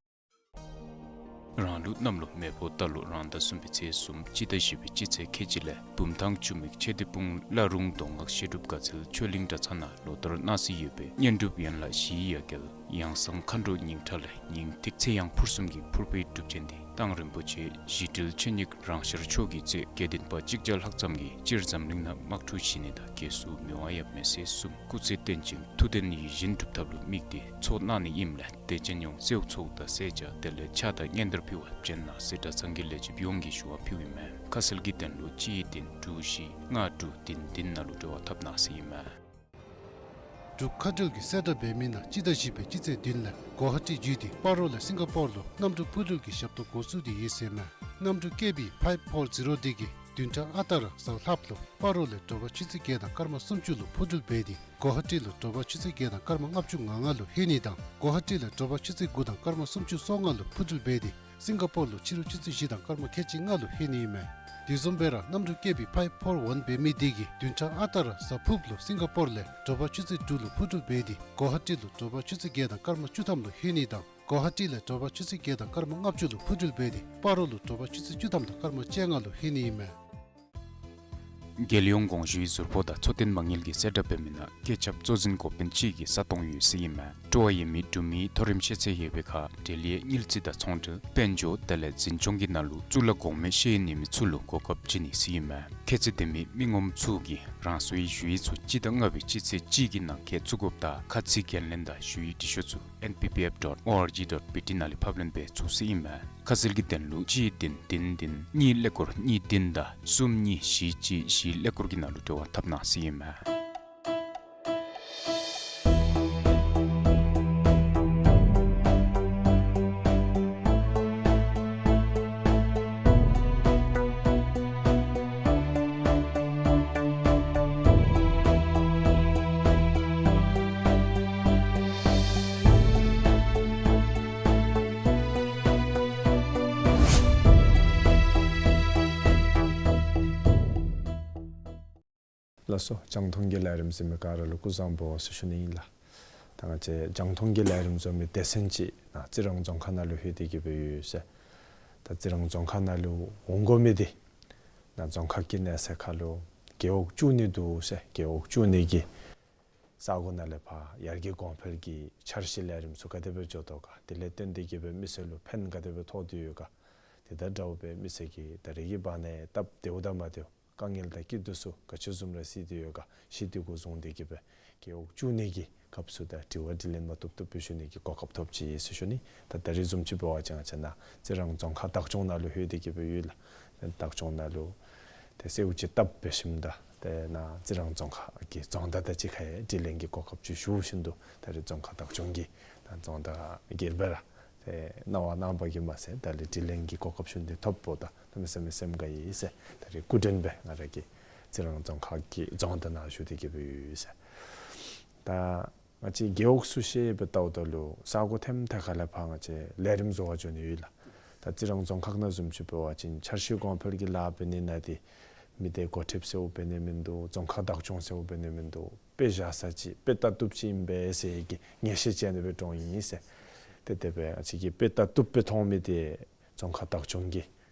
རང་ལུགས་གནམ་ལོ་མེ་ཕོ་རྟ་ལོ་རང་ཟླ་གསུམ་པའི་ཚེས་གསུམ་སྤྱི་ཟླ་བཞི་པའི་སྤྱི་ཚེས་ཁལ་གཅིག་ལས་བུམ་ཐང་ཆུ་མིག་མཆོད་རྟེན་སྤུངས་བླ་རུང་མདོ་སྔགས་བཤད་སྒྲུབ་དགའ་ཚལ་ཆོས་གླིང་གྲྭ་ཚང་ནང་ལོ་ལྟར་གནང་སྲོལ་ཡོད་པའི་བསྙེན་སྒྲུབ་ཡན་ལག་བཞིའི་ཡ་གྱལ་ཡང་གསང་མཁའ་འགྲོ་ཉིང་ཁྲ་ལས་ཉིང་ཐིག་ཚེ་ཡང་ཕུར་གསུམ་གྱི་ཕུར་པའི་སྒྲུབ་ཆེན་འདི་མདང་རིན་པོ་ཆེ་གཞི་གྲལ་ཆོས་ཉིད་རང་ཤར་མཆོག་གིས་གཙོས་དགེ་འདུན་པ་གཅིག་བརྒྱ་ལྷག་ཙམ་གྱིས་སྤྱིར་འཛམ་གླིང་ནང་དམག་འཁྲུག་ཞི་གནས་དང་རྒྱལ་སྲུང་མི་དབང་ཡབ་མེས་སྲས་གསུམ་སྐུ་ཚེ་བརྟན་ཅིང་མཐུ་ལྡན་ཡིད་བཞིན་འགྲུབ་ཐབས་ལུ་དམིགས་ཏེ་ཚོགས་གནང་ནི་ཨིནམ་ལས་དད་ཅན་ཡོངས་སེའུ་ཚོགས་དང་སེར་སྐྱ་དེ་ལས་ཕྱག་དང་སྙན་དར་ཕུལ་བར་བྱོན་གནང་ཟེར་གྲྭ་ཚང་གི་ལས་བྱེདཔ་ཡོངས་ཀྱིས་ཞུ་བ་ཕུལཝ་ཨིན་མས། ཁ་གསལ་གྱི་དོན་ལུ་གཅིག་བདུན་དྲུག་བཞི་ལྔ་དྲུག་བདུན་བདུན་ནང་ལུ་འབྲེལ་བ་འཐབ་གནང་ཟེར་ཨིན་མས། འབྲུག་མཁའ་འགྲུལ་གྱིས་གསལ་བསྒྲགས་འབད་མི་ནང་སྤྱི་ཟླ་བཞི་པའི་སྤྱི་ཚེས་བདུན་ལས་གོ་ཧ་ཊི་བརྒྱུད་དེ་སྤ་རོ་ལས་སིང་ག་པོར་ལུ་གནམ་གྲུ་འཕུར་འགྲུལ་གྱི་ཞབས་ཏོག་འགོ་བཙུགས་ཏེ་ཡོད་ཟེར་མས། གནམ་གྲུ་ཀེ་བི་ཕའིབ་ཕོར་ཛི་རོ་འདི་གིས་བདུན་ཕྲག་ཨ་རྟག་ར་གཟའ་ལྷགཔ་ལུ་སྤ་རོ་ལས་དྲོ་པ་ཆུ་ཚོད་བརྒྱད་དང་སྐར་མ་སུམ་ཅུ་ལུ་འཕུར་འགྲུལ་འབད་དེ་གོ་ཧ་ཊི་ལུ་དྲོ་པ་ཆུ་ཚོད་བརྒྱད་དང་སྐར་མ་ལྔ་བཅུ་ང་ལྔ་ལུ་ལྷོད་ནི་དང་གོ་ཧ་ཊི་ལས་དྲོ་པ་ཆུ་ཚོད་དགུ་དང་སྐར་མ་སུམ་ཅུ་སོ་ལྔ་ལུ་འཕུར་འགྲུལ་འབད་དེ་སིང་ག་པོར་ལུ་ཕྱི་རུ་ཆུ་ཚོད་བཞི་དང་སྐར་མ་ཁལ་གཅིག་ལྔ་ལུ་ལྷོད་ནི་ཨིན་མས། དེ་བཟུམ་སྦེ་ར་གནམ་གྲུ་ཀེ་བི་ཕའིབ་ཕོར་ཝན་འབད་མི་འདི་གིས་བདུན་ཕྲག་ཨ་རྟག་ར་གཟའ་ཕུརཔ་ལུ་སིང་ག་པོར་ལས་དྲོ་པ་ཆུ་ཚོད་དྲུག་ལུ་འཕུར་འགྲུལ་འབད་དེ་གོ་ཧ་ཊི་ལུ་དྲོ་པ་ཆུ་ཚོད་བརྒྱད་དང་སྐར་མ་བཅུ་ཐམ་ལུ་ལྷོད་ནི་དང་ གོ་ཧ་ཊི་ལས་དྲོ་པ་ཆུ་ཚོད་བརྒྱད་དང་སྐར་མ་ལྔ་བཅུ་ལུ་འཕུར་འགྲུལ་འབད་དེ་སྤ་རོ་ལུ་དྲོ་པ་ཆུ་ཚོད་བཅུ་ཐམ་དང་སྐར་མ་བཅོ་ལྔ་ལུ་ལྷོད་ནི་ཨིན་མས། རྒྱལ་ཡོངས་དགོངས་ཞུའི་ཟུར་ཕོགས་དང་འཚོ་རྟེན་མ་དངུལ་གྱིས་གསལ་བསྒྲགས་འབད་མི་ནང་བཀོད་ཁྱབ་གཙོ་འཛིན་འགོ་དཔོན་གཅིག་གིས་ས་སྟོང་ཡོད་ཟེར་ཨིན་མས། སྤྲོ་བ་ཡོད་མི་འབྲུག་མི་མཐོ་རིམ་ཤེས་ཚད་ཡོད་པའི་ཁར་འབྲེལ་ཡོད་དངུལ་རྩིས་དང་ཚོང་འབྲེལ་དཔལ་འབྱོར་དེ་ལས་འཛིན་སྐྱོང་གི་ནང་ལུ་གཙུག་ལག་གོང་མའི་ཤེས་ཡོན་ཡོད་མི་ཚུ་ལུ་གོ་སྐབས་བྱིན་ནི་ཟེར་ཨིན་མས། ཁྱད་ཚད་ལྡན་མི་མི་ངོམ་ཚུ་གིས་རང་སོའི་ཞུ་ཡིག་ཚུ་སྤྱི་ཟླ་ལྔ་པའི་སྤྱི་ཚེས་གཅིག་གི་ནང་འཁོད་བཙུགས་དགོཔ་དང་ཁ་ཚིག་འགན་ལེན་དང་ཞུ་ཡིག་འབྲི་ཤོག་ཚུ་N P P F dot O R G dot B T ནང་ལས་ཕབ་ལེན་འབད་ཚུགས་ཟེར་ཨིན་མས། ཁ་གསལ་གྱི་དོན་ལུ་གཅིག་བདུན་བདུན་བདུན་གཉིས་ཀླད་ཀོར་གཉིས་བདུན་དང་གསུམ་གཉིས་བཞི་གཅིག་བཞི་ཀླད་ཀོར་གྱི་ནང་ལུ་འབྲེལ་བ་འཐབ་གནང་ཟེར་ཨིན་མས། ལགས་སོ། རྒྱང་མཐོང་གི་ལས་རིམ་གཟིགས་མི་ག་ར་ལུ་སྐུ་གཟུགས་བཟང་པོ་ཟེར་ཞུ་ནི་ཨིན་ལགས། ད་ང་བཅས་རྒྱང་མཐོང་གི་ལས་རིམ་བཟོ་མི་སྡེ་ཚན་ཅིག་ནཱ་རྩི་རང་རྫོང་ཁག་ནང་ལུ་ལྷོད་དེ་གི་སྦེ་ཡོད་ཟེར། ད་རྩི་རང་རྫོང་ཁག་ནང་ལུ་འོང་དགོ་མི་འདི་ནཱ་རྫོང་ཁག་གི་གནས་ཚད་ཁར་ལུ་རྒེད་འོག་བཅུ་གཉིས་འདུག་ཟེར། རྒེད་འོག་བཅུ་གཉིས་ཀྱི་ས་གོ་ནང་ལས་ཕར་ཡར་རྒྱས་གོང་འཕེལ་གྱི་འཆར་གཞི་ལས་རིམ་ཚུ་ག་དེ་སྦེ་འགྱོ་དོ་ག། དེ་ལས་བརྟེན་ཏེ་གི་སྦེ་མི་སེར་ལུ་ཕན་ག་དེ་སྦེ་ཐོགས་ཏེ་ཡོད་ག། དེ་དང་འདྲཝ་སྦེ་མི་སེར་གྱིས་ད་རེས་ཀྱི་བར་ན་སྟབས་བདེཝ་དང་མ་བདེཝ་དཀའ་ངལ་དང་སྐྱིད་སྡུག་ཚུ་ག་ཅི་བཟུམ་ར་སེལ་ཏེ་ཡོད་ག་ཞི་དེ་གུ་བཟུང་སྟེ་གི་སྦེ་རྒེད་འོག་བཅུ་གཉིས་ཀྱི་སྐབས་སུ་ད་དྲི་བ་དྲིས་ལན་མ་བཏུབ་བཏུབ་སྦེ་ཞུ་ནི་གི་གོ་སྐབས་ཐོབ་ཅི་ཟེར་ཞུ་ནི། ད་ད་རེས་བཟུམ་ཅིག་འབད་བ་ཅིན་ང་བཅས་ནཱ་རྩི་རང་རྫོང་ཁག་བདག་སྐྱོང་ནང་ལུ་ལྷོད་དེ་གི་སྦེ་ཡོད་ལགས། བདག་སྐྱོང་ནང་ལུ་ཏེ་གསལཝ་ཅིག་བཏབ་འབད་ཞིནམ་ད་ཏེ་ནཱ་རྩི་རང་རྫོང་ཁག་གི་རྫོང་བདག་དང་གཅིག་ཁར་ཡང་དྲི་ལན་གྱི་གོ་སྐབས་ཅིག་ཞུ་བཞིན་དུ་ད་རེས་རྫོང་ཁག་བདག་སྐྱོང་གི་ནཱ་རྫོང་བདག་སྒེར་སྦེ་ར་ཏེ་གནང་བ་གནང་བ་གིས་མ་ཚད་ད་རེས་དྲི་ལན་གྱི་གོ་སྐབས་ཞུ་ནི་འདི་ཐོབ་པ་ད་གནམ་མེད་ས་མེད་སེམས་དགའ་ཡི་ཟེར། ད་རེས་སྐུ་མགྲོན་སྦེ་ང་ར་གིས་རྩི་རང་རྫོང་ཁག་གི་རྫོང་བདག་ནཱ་ཞུ་སྟེ་གི་སྦེ་ཡོད་ཟེར། ད་ང་བཅས་རྒེད་འོག་ཚུ་ཤེས་སྦེ་བལྟཝ་ད་ལུ་ས་གོ་ཐེམ་ཐེ་ཁ་ལས་ཕར་ང་བཅས་ལས་རིམ་བཟོ་བར་འགྱོ་ནི་ཡོད་ལགས། ད་རྩི་རང་རྫོང་ཁག་ནང་བཟུམ་ཅིག་འབད་བ་ཅིན་འཆར་གཞི་གོང་འཕེལ་གྱི་ལཱ་འབད་ནི་ནང་འདི་མི་སྡེ་འགོ་ཁྲིདཔ་ཟེརཝ་འབད་ནི་མིན་འདུག། རྫོང་ཁག་བདག་སྐྱོང་ཟེརཝ་འབད་ནི་མིན་འདུག། དཔེ་བཞག་ས་ཅིག་དཔེ་ལྟ་བཏུབ་ཅིག་ཨིན་པས་ཟེར་གྱི་ངེས་ཤེས་ཅིག་ཨ་ནི་སྦེ་འདྲོངས་ཡི་ཟེར། ཏེ་དེ་སྦེ་ང་བཅས་ཀྱིས་དཔེ་ལྟ་བཏུབ་སྦེ་མཐོང་མི་འདི་རྫོང་ཁག་བདག་སྐྱོང་གིས་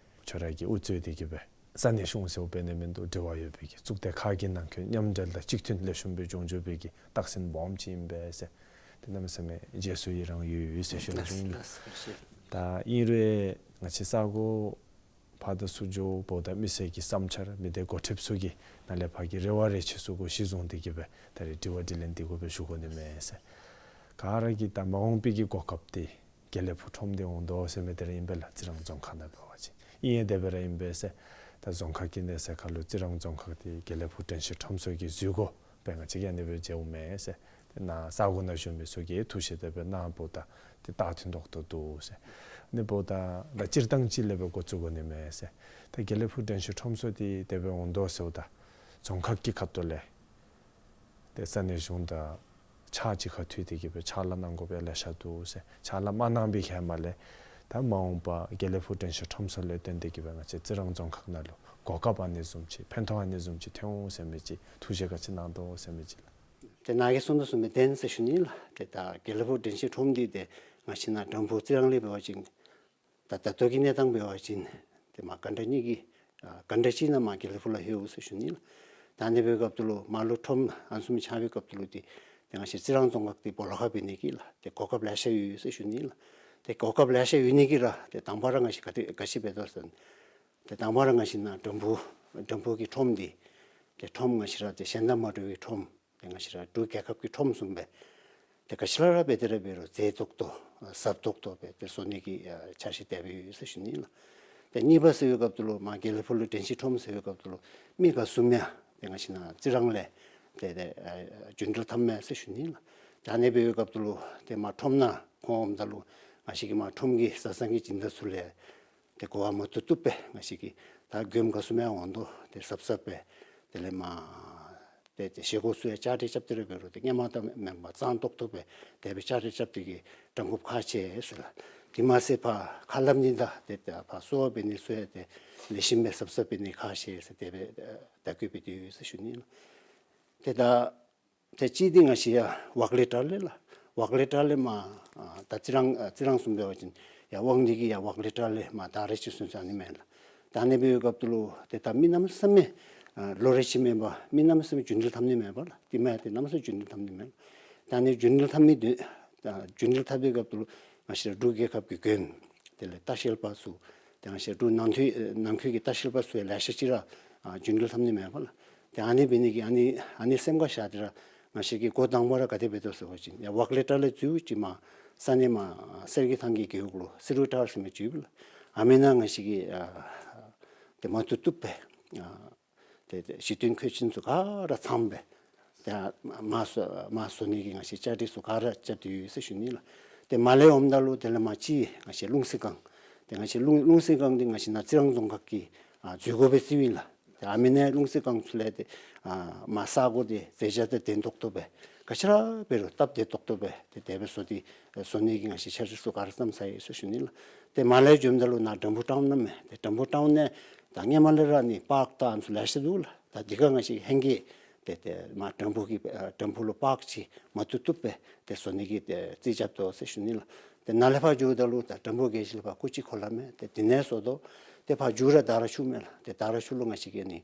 ཁྱོད་ར་གིས་དབུ་གཙོས་ཏེ་གི་སྦེ་ས་གནས་གཞུང་ཟེརཝ་འབད་ནི་མིན་འདུག། འབྲེལ་བ་ཡོད་པའི་གི་གཙུག་སྡེ་ཁག་གི་ནང་འཁོད་མཉམ་འབྲེལ་དང་གཅིག་མཐུན་ལེགས་ཤོམ་སྦེ་འབྱུང་འགྱོ་བའི་གི་རྟགས་མཚན་སྦོམ་ཅིག་ཨིན་པས་ཟེར། ཏེ་གནམ་མེད་ས་མེད་རྗེས་སུ་ཡི་རང་ཡོད་ཡོད་ཟེར་ཞུ་ནི་ཨིན། ད་ཨིན་རུང་ང་བཅས་ས་གོ་ཕར་དང་ཚུར་འགྱོཝ་ད་མི་སེར་གྱི་བསམ་འཆར་མི་སྡེ་འགོ་ཁྲིདཔ་ཚུ་གི་ནཱ་ལས་ཕར་གྱི་རེ་བ་རེ་ཆེ་ཚུ་གུ་གཞི་བཟུང་སྟེ་གི་སྦེ་ད་རེས་དྲི་བ་དྲིས་ལན་འདི་གུ་སྦེ་ཞུ་དགོ་ནི་མས་ཟེར། ག་ར་གིས་ད་མ་འོངས་པའི་གི་གོ་སྐབས་འདི་དགེ་ལེགས་ཕུག་ཁྲོམ་འདི་འོང་དོ་ཟེར་མི་འདི་ར་ཨིན་པས་ལགས། རྩི་རང་རྫོང་ཁག་ནང་འབད་བ་ཅིན་ཨིན་ཡང་དེ་སྦེ་ར་ཨིན་པས་ཟེར། ད་རྫོང་ཁག་གི་གནས་ཚད་ཁར་ལུ་རྩི་རང་རྫོང་ཁག་འདི་དགེ་ལེགས་ཕུག་དྲན་ཤེས་ཁྲོམ་ཚོགས་ཀྱི་འཛུལ་སྒོ་སྦེ་ང་བཅས་ཀྱིས་ཨ་ནི་སྦེ་མཇལཝ་མས་ཟེར། ཏེ་ནཱ་ས་གོ་ནང་བཞུགས་མི་ཚུ་གིས་ཐུགས་བཞེད་དེ་སྦེ་གནང་བ་ད་ཏེ་རྟགས་མཐུན་ཏོག་ཏོ་འདུག་ཟེར། ཨ་ནི་འབདཝ་ད་ད་སྤྱིར་བཏང་ཅིག་ལས་སྦེ་འགོ་བཙུགས་དགོ་ནི་མས་ཟེར། ད་དགེ་ལེགས་ཕུག་དྲན་ཤེས་ཁྲོམ་ཚོགས་འདི་དེ་སྦེ་འོང་དོ་ཟེརཝ་ད་རྫོང་ཁག་གི་ཁ་ཐུག་ལས་ཏེ་ས་གནས་གཞུང་དང་ཕྱག་གཅིག་ཁར་མཐུད་དེ་གི་སྦེ་ཕྱག་ལཱ་གནང་དགོ་པའི་ལེ་ཤ་འདུག་ཟེར། ཕྱག་ལཱ་མ་གནང་པའི་ཧེ་མ་ལས་ད་མ་འོངས་པ་དགེ་ལེགས་ཕུག་དྲན་ཤེས་ཁྲོམ་ཚོགས་ལས་བརྟེན་ཏེ་གི་སྦེ་ང་བཅས་རྩི་རང་རྫོང་ཁག་ནང་ལུ་གོ་སྐབས་ཨ་ནི་བཟུམ་ཅིག་ཕན་ཐོགས་ཨ་ནི་བཟུམ་ཅིག་ཐོན་འོང་ཟེར་མི་ཅིག་ཐུགས་བཞེད་ག་ཅི་གནང་དོ་ཟེར་མི་ཅིག་ལགས། ཏེ་ནཱ་གིས་གསུངས་དོ་བཟུམ་སྦེ་བདེན་ཟེར་ཞུ་ནི་ལགས། ཏེ་ད་དགེ་ལེགས་ཕུག་དྲན་ཤེས་ཁྲོམ་འདི་ཏེ་ང་བཅས་ནཱ་འགྲམ་ཕུག་རྩི་རང་ལས་འབད་བ་ཅིན་ད་ད་ལྟོ་གི་གནས་སྟངས་འབད་བ་ཅིན་ཏེ་མར་ག་འདྲ་གཉིས་ཀྱི་ཨ་ག་འདྲ་ཅིག་ནང་མར་དགེ་ལེགས་ཕུག་ལུ་ལྷོད་འོང་ཟེར་ཞུ་ནི་ལགས། ད་ཨ་ནི་འབད་བའི་སྐབས་ད་ལུ་མར་ལུ་ཁྲོམ་ཨ་ནི་བཟུམ་ཆགས་པའི་སྐབས་ད་ལུ་ཏེ་ཏེ་ང་བཅས་རྩི་རང་རྫོང་ཁག་འདི་སྦོ་ལོགས་ཁར་འབད་ནི་གི་ལགས་ཏེ་གོ་སྐབས་ལེ་ཤ་ཡོད་ཟེར་ཞུ་ནི་ལགས། ཏེ་གོ་སྐབས་ལེ་ཤ་ཡོད་ནི་གི་ར་ཏེ་དང་པ་ར་ང་བཅས་ག་ཏེ་ག་ཅི་འབད་དོ་ཟེར་ན་ཏེ་དང་པ་ར་ང་བཅས་ནཱ་འགྲམ་ཕུག་འགྲམ་ཕུག་གི་ཁྲོམ་འདི་ཏེ་ཁྲོམ་ང་བཅས་ར་ཏེ་གཞན་དང་མ་འདྲ་བའི་ཁྲོམ་ཏེ་ང་བཅས་ར་འབྲུག་རྒྱལ་ཁབ་ཀྱི་ཁྲོམ་བཟུམ་སྦེ་ཏེ་ག་ཅི་ར་ར་འབད་དེ་ར་འབད་རུང་མཛེས་ཏོག་ཏོ་ཨ་ཟབ་ཏོག་ཏོ་སྦེ་ཏེ་བཟོ་ནི་གི་ཨ་འཆར་གཞི་དེ་སྦེ་ཡོད་ཟེར་ཞུ་ནི་ལགས། ཏེ་གཉིས་པ་ཟེར་བའི་སྐབས་ད་ལུ་མར་དགེ་ལེགས་ཕུག་ལུ་དྲན་ཤེས་ཁྲོམ་ཟེར་བའི་སྐབས་ད་ལུ་མི་ག་བཟུམ་ཡང་ཏེ་ང་བཅས་ནཱ་རྩི་རང་ལས་ཏེ་ཏེ་ཨ་རྒྱུན་འགྲུལ་འཐབ་མས་ཟེར་ཞུ་ནི་ལགས། ཏེ་ཨ་ནི་འབད་བའི་སྐབས་ད་ལུ་ཏེ་མར་ཁྲོམ་ནང་ཁོང་འོངམ་ད་ལུ་ང་བཅས་ཀྱིས་མར་ཁྲོམ་གྱི་བཟའ་ཚང་གི་སྦྱིན་བདག་ཚུ་ལས་ཏེ་གོ་བ་མ་བཏུབ་བཏུབ་སྦེ་ང་བཅས་ཀྱིས་ད་མགྱོནམ་ག་བཟུམ་ཡང་འོང་དོ་ཏེ་ཟབ་ཟབ་སྦེ་དེ་ལས་མར་ཏེ་ཏེ་བཞེས་སྒོ་ཚུ་ཡང་བཅའ་སྒྲིག་རྐྱབ་སྟེ་ར་འབད་རུང་ཏེ་སྔོན་མ་དང་མེན་པར་གཙང་ཏོག་ཏོ་སྦེ་དེ་སྦེ་བཅའ་སྒྲིག་རྐྱབ་སྟེ་གི་དྲང་པོ་ཁག་ཆེ་ཟེར་ལགས། དེ་མ་ཚད་ཕར་ཁ་སླབ་ནི་དང་ཏེ་ད་ཕར་གསོལ་བ་འབད་ནི་ཚུ་ཡང་ཏེ་ལེགས་ཤོམ་སྦེ་ཟབ་ཟབ་འབད་ནི་ཁག་ཆེ་ཟེར་དེ་སྦེ་ད་བཀོད་འབད་དེ་ཡོད་ཟེར་ཞུ་ནི་ལགས། ཏེ་ད་ཏེ་གཅིག་འདི་ང་བཅས་ཡར་ཝརཀ་ལེ་ཊར་ལས་ལགས། ཝག་ལས་ཊ་ལས་མར་ཨ་ད་རྩི་རང་ཨ་རྩི་རང་བཟུམ་འབད་བ་ཅིན་ཡར་དབང་འདུས་ཀྱི་ཡར་ཝག་ལས་ཊ་ལས་མར་ད་རེས་ཅིག་སོང་ཙང་ཨ་ནི་མས་ལགས། ད་ཨ་ནི་འབད་བའི་སྐབས་སུ་ལུ་ཏེ་ད་མི་གནམ་མེད་ས་མེད་ཨ་ལོ་རེ་ཅིག་མེན་པར་མི་གནམ་མེད་ས་མེད་རྒྱུན་འགྲུལ་འཐབ་ནི་མས་པ་ལགས། དེ་མ་ཡ་ཏེ་གནམ་མེད་ས་མེད་རྒྱུན་འགྲུལ་འཐབ་ནི་མས་ལགས། ད་ཨ་ནི་རྒྱུན་འགྲུལ་འཐབ་མི་དེ་ད་རྒྱུན་འགྲུལ་འཐབ་པའི་སྐབས་སུ་ལུ་ང་བཅས་ར་འབྲུག་རྒྱལ་ཁབ་ཀྱི་མགོན་དེ་ལས་ལྟ་བཤལ་པ་ཚུ་ཏེ་ང་བཅས་འབྲུག་ནང་ཁུལ་ནང་ཁུལ་གྱི་ལྟ་བཤལ་པ་ཚུ་ཡང་ལེ་ཤ་ཅིག་ར་ཨ་རྒྱུན་འགྲུལ་འཐབ་ནི་མས་པ་ལགས། ཏེ་ཨ་ནི་འབད་ནི་གིས་ཨ་ནི་ཨ་ནི་སེམས་ཁར་བཞག་སྟེ་ར་ང་བཅས་ཀྱིས་འགོ་དང་པ་ར་ག་དེ་འབད་དོ་ཟེར་བ་ཅིན་ཡར་ཝག་ལས་ཊ་ལས་འཛུལ་ཅིག་མར་ས་གནས་མར་གསེར་གྱི་ཐང་གི་རྒེད་འོག་ལུ་སི་རུ་ཊར་ཟེར་མི་ཅིག་ཡོད་པ་ལགས། ཨ་མི་ནང་ང་བཅས་ཀྱིས་ཨ་ཏེ་མ་བཏུབ་བཏུབ་སྦེ་ཨ་ཏེ་ཏེ་གཞི་རྟེན་མཁོ་ཆེན་ཚུ་ག་ར་ཚངམ་སྦེ་ཏེ་མར་བཟོ་མར་བཟོ་ནི་གི་ང་བཅས་བཅའ་སྒྲིག་ཚུ་ག་ར་རྐྱབ་སྟེ་ཡོད་ཟེར་ཞུ་ནི་ལགས། ཏེ་མར་ལས་འོངམ་ད་ལུ་དེ་ལས་མར་གཅིག་ང་བཅས་ལུང་བསིལ་སྒང་ཏེ་ང་བཅས་ལུང་ལུང་བསིལ་སྒང་འདི་ང་བཅས་ནཱ་རྩི་རང་རྫོང་ཁག་གི་ཨ་འཛུལ་སྒོ་སྦེ་བརྩིཝ་ཨིན་ལགས། ཏེ་ཨ་མི་ནང་ལུང་བསིལ་སྒང་ཚུ་ལས་ཏེ་ཨ་མར་ས་གོ་འདི་མཛེས་ཆ་དང་ལྡན་ཏོག་ཏོ་སྦེ་ག་ཅི་ར་འབད་རུང་སྟབས་བདེ་ཏོག་ཏོ་སྦེ་ཏེ་དེ་སྦེ་བཟོ་སྟེ་བཟོ་ནི་གི་ང་བཅས་འཆར་གཞི་ཚུ་ག་ར་བརྩམས་ཚར་ཡི་ཟེར་ཞུ་ནི་ལགས། ཏེ་མར་ལས་འགྱོཝ་ད་ལུ་ནཱ་དྲམ་ཕུག་ཊའུན་ནང་མས། ཏེ་དྲམ་ཕུག་ཊའུན་ནང་ད་སྔོན་མ་ལས་ར་ཨ་ནི་པཱརཀ་དང་ཨ་ནི་ཚུ་ལེ་ཤ་འདུག་ལགས། ད་འདི་ཁར་ང་བཅས་ཧེང་སྐལ་ཏེ་ཏེ་མར་དྲམ་ཕུག་གི་ཨ་དྲམ་ཕུག་ལུ་པཱརཀ་ཅིག་མ་བཏུབ་བཏུབ་སྦེ་ཏེ་བཟོ་ནི་གི་ཏེ་རྩིས་རྐྱབ་དོ་ཟེར་ཞུ་ནི་ལགས། ཏེ་ནཱ་ལས་ཕར་འགྱོཝ་ད་ལུ་ད་དྲམ་ཕུག་རྒྱལ་སྤྱི་ལས་ཕར་སྐུ་ཅིག་ཁོ་ལ་མས། ཏེ་འདི་ནང་བཟོ་དོ། ཏེ་ཕར་མཇུག་ར་དར་ཆུ་མས་ལགས། ཏེ་དར་ཆུ་ལུ་ང་བཅས་ཀྱིས་ཨ་ནི་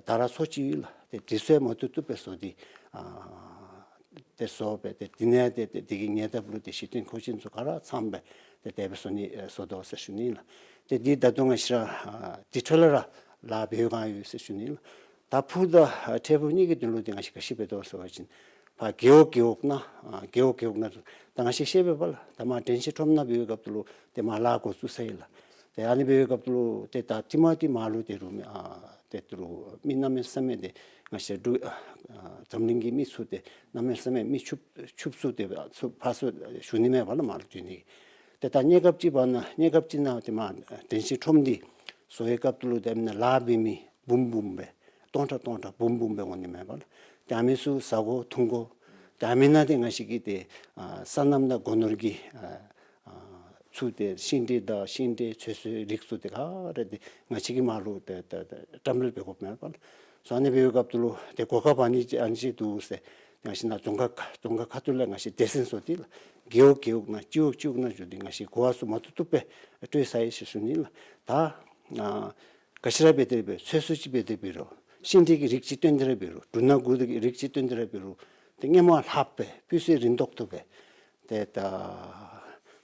དར་མཚོ་ཅིག་ཡོད་ལགས། ཏེ་འདི་ཚུ་ཡང་མ་བཏུབ་བཏུབ་སྦེ་བཟོ་སྟེ་ཨ་ཏེ་བཟོ་སྦེ་ཏེ་འདི་ནང་ཏེ་ཏེ་འདི་གི་ཉེ་འདབས་ལུ་ཏེ་གཞི་རྟེན་མཁོ་ཆེན་ཚུ་ག་ར་ཚངམ་སྦེ་ཏེ་དེ་སྦེ་བཟོ་ནི་ཨེ་བཟོ་དོ་ཟེར་ཞུ་ནི་ལགས། ཏེ་འདི་ད་ལྟོ་ང་བཅས་ར་ཨ་འདི་འཕྲོ་ལས་ར་ལཱ་འབད་བའི་སྒང་ཡོད་ཟེར་ཞུ་ནི་ལགས། ད་ཕུག་དང་ཨ་འཕྲལ་ཕུག་གཉིས་ཀྱི་དོན་ལུ་ཏེ་ང་བཅས་ག་ཅི་འབད་དོ་ཟེར་བ་ཅིན་ཕར་རྒེད་འོག་རྒེད་འོག་ནང་ཨ་རྒེད་འོག་རྒེད་འོག་ནང་ད་ང་བཅས་ཤེས་པས་པ་ལགས། ད་མར་དྲན་ཤེས་ཁྲོམ་ནང་འབད་བའི་སྐབས་སུ་ལུ་ཏེ་མར་ལཱ་འགོ་བཙུགས་ཚར་ཡི་ལགས། ཏེ་ཨ་ནི་འབད་བའི་སྐབས་སུ་ལུ་ཏེ་ད་ཏེ་མར་ཏེ་མར་ལུ་ཏེ་རུང་ཨ་ཏེ་ཏེ་རུང་མི་གནམ་མེད་ས་མེད་ཏེ་ང་བཅས་འབྲུག་ཨ་འཛམ་གླིང་གི་མི་ཚུ་ཏེ་གནམ་མེད་ས་མེད་མི་ཕྱུག་ཕྱུགཔ་ཚུ་ཏེ་ཚུ་ཕར་ཚུར་ཞུ་ནི་མས་པ་ལགས། མར་ལུ་འཛུལ་ནི། ཏེ་ད་གནས་སྐབས་ཅིག་བར་ན་གནས་སྐབས་ཅིག་ནང་ཏེ་མར་དྲན་ཤེས་ཁྲོམ་འདི་བཟོ་བའི་སྐབས་སུ་ལུ་ཏེ་ཨ་ནི་ལཱ་འབད་མི་འབུམ་འབུམ་སྦེ་སྟོང་ཕྲག་སྟོང་ཕྲག་འབུམ་འབུམ་སྦེ་འོང་ནི་མས་པ་ལགས། ཏེ་ཨ་མི་ཚུ་ཟ་དགོ་འཐུང་དགོ། ཏེ་ཨ་མི་ནང་ཏེ་ང་བཅས་ཀྱི་ཏེ་ཨ་སོ་ནམ་དང་སྒོ་ནོར་གྱི་ཨ་ཨ་ཚུ་ཏེ་ཤིང་འབྲས་དང་ཤིང་འབྲས་ཚོད་བསྲེའི་རིགས་ཚུ་ཏེ་ག་ར་ཏེ་ང་བཅས་ཀྱིས་མར་ལུ་ཏེ་ཏེ་ཏེ་བཀྲམ་སྤེལ་འབད་དགོཔ་མས་པ་ལགས། སོ་ཨ་ནི་འབད་བའི་སྐབས་སུ་ལུ་ཏེ་གོ་སྐབས་ཨ་ནི་ཅིག་ཨ་ནི་ཅིག་འདུག་ཟེར་ང་བཅས་ནཱ་རྫོང་ཁག་རྫོང་ཁག་ཁ་ཐུག་ལས་ང་བཅས་སྡེ་ཚན་བཟོ་སྟེ་ལགས་རྒེད་འོག་རྒེད་འོག་ནང་སྤྱི་འོག་སྤྱི་འོག་ནང་འགྱོ་སྟེ་ང་བཅས་གོ་བ་ཚུ་མ་བཏུབ་བཏུབ་སྦེ་སྤྲོད་ཚར་ཡི་ཟེར་ཞུ་ནི་ལགས། ད་ཨ་ག་ཅི་ར་འབད་དེ་འབད་ཚོད་བསྲེ་ཅིག་འབད་དེ་འབད་རུང་ཤིང་འབྲས་ཀྱི་རིགས་ཅིག་བཏོན་ཏེ་ར་འབད་རུང་འབྲུ་སྣ་དགུ་གི་རིགས་ཅིག་བཏོན་ཏེ་ར་འབད་རུང་ཏེ་སྔོན་མ་ལྷགཔ་སྦེ་སྤུས་ཚད་རན་ཏོག་ཏོ་སྦེ་ཏེ་ད་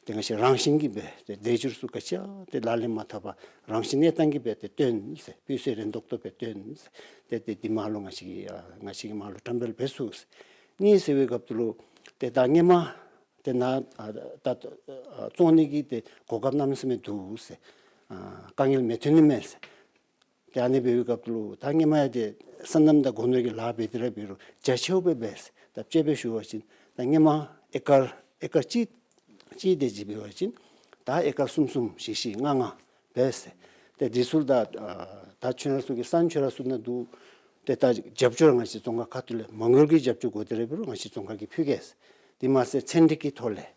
ཏེ་ང་བཅས་རང་བཞིན་གྱིས་སྦེ་ཏེ་ལེགས་བཅོས་ཚུ་ག་ཅི་ཡང་ཏེ་ལག་ལེན་མ་འཐབ་པར་རང་བཞིན་གནས་སྟངས་ཀྱིས་སྦེ་ཏེ་བཏོན་ཟེར་སྤུས་ཚད་རན་ཏོག་ཏོ་སྦེ་བཏོན་ཟེར་ཏེ་ཏེ་འདི་མར་ལུ་ང་བཅས་ཀྱིས་ཨ་ང་བཅས་ཀྱིས་མར་ལུ་བཀྲམ་སྤེལ་འབད་ཚུགས་ཟེར། གཉིས་ཟེར་བའི་སྐབས་སུ་ལུ་ཏེ་ད་སྔོན་མ་ཏེ་ནཱ་ཨ་ད་ཨ་བཙོང་ནི་གི་ཏེ་གོ་སྐབས་གནམ་མེད་ས་མེད་འདུག་ཟེར། ཨ་དཀའ་ངལ་མི་ཐོན་ནི་མས་ཟེར། ཏེ་ཨ་ནི་འབད་བའི་སྐབས་སུ་ལུ་ད་སྔོན་མ་ཡང་ཏེ་སོ་ནམ་དང་སྒོ་ནོར་གྱི་ལཱ་འབད་དེ་ར་འབད་རུང་རྒྱ་ཆེཝ་སྦེ་འབད་ཟེར། ད་དཔྱེ་སྦེ་ཞུ་བ་ཅིན་ད་སྔོན་མ་ཨེ་ཀར་ཨེ་ཀར་གཅིག་གཅིག་དེ་ཅིག་འབད་བ་ཅིན་ད་ཨེ་ཀར་གསུམ་གསུམ་བཞི་བཞི་ལྔ་ལྔ་འབད་ཟེར། ཏེ་འདི་ཚུ་ད་ཨ་ད་ཁྱོད་ར་ཚུ་གི་ས་ཁྱོད་ར་ཚུ་ནང་འདུག། ཏེ་ད་རྒྱབ་སྐྱོར་ང་བཅས་རྫོང་ཁག་ཁ་ཐུག་ལས་མ་དངུལ་གྱི་རྒྱབ་སྐྱོར་དགོ་དེ་ར་འབད་རུང་ང་བཅས་རྫོང་ཁག་གིས་ཕུལ་གེ་ཟེར། དེ་མ་ཚད་ཚན་རིག་གི་ཐོག་ལས་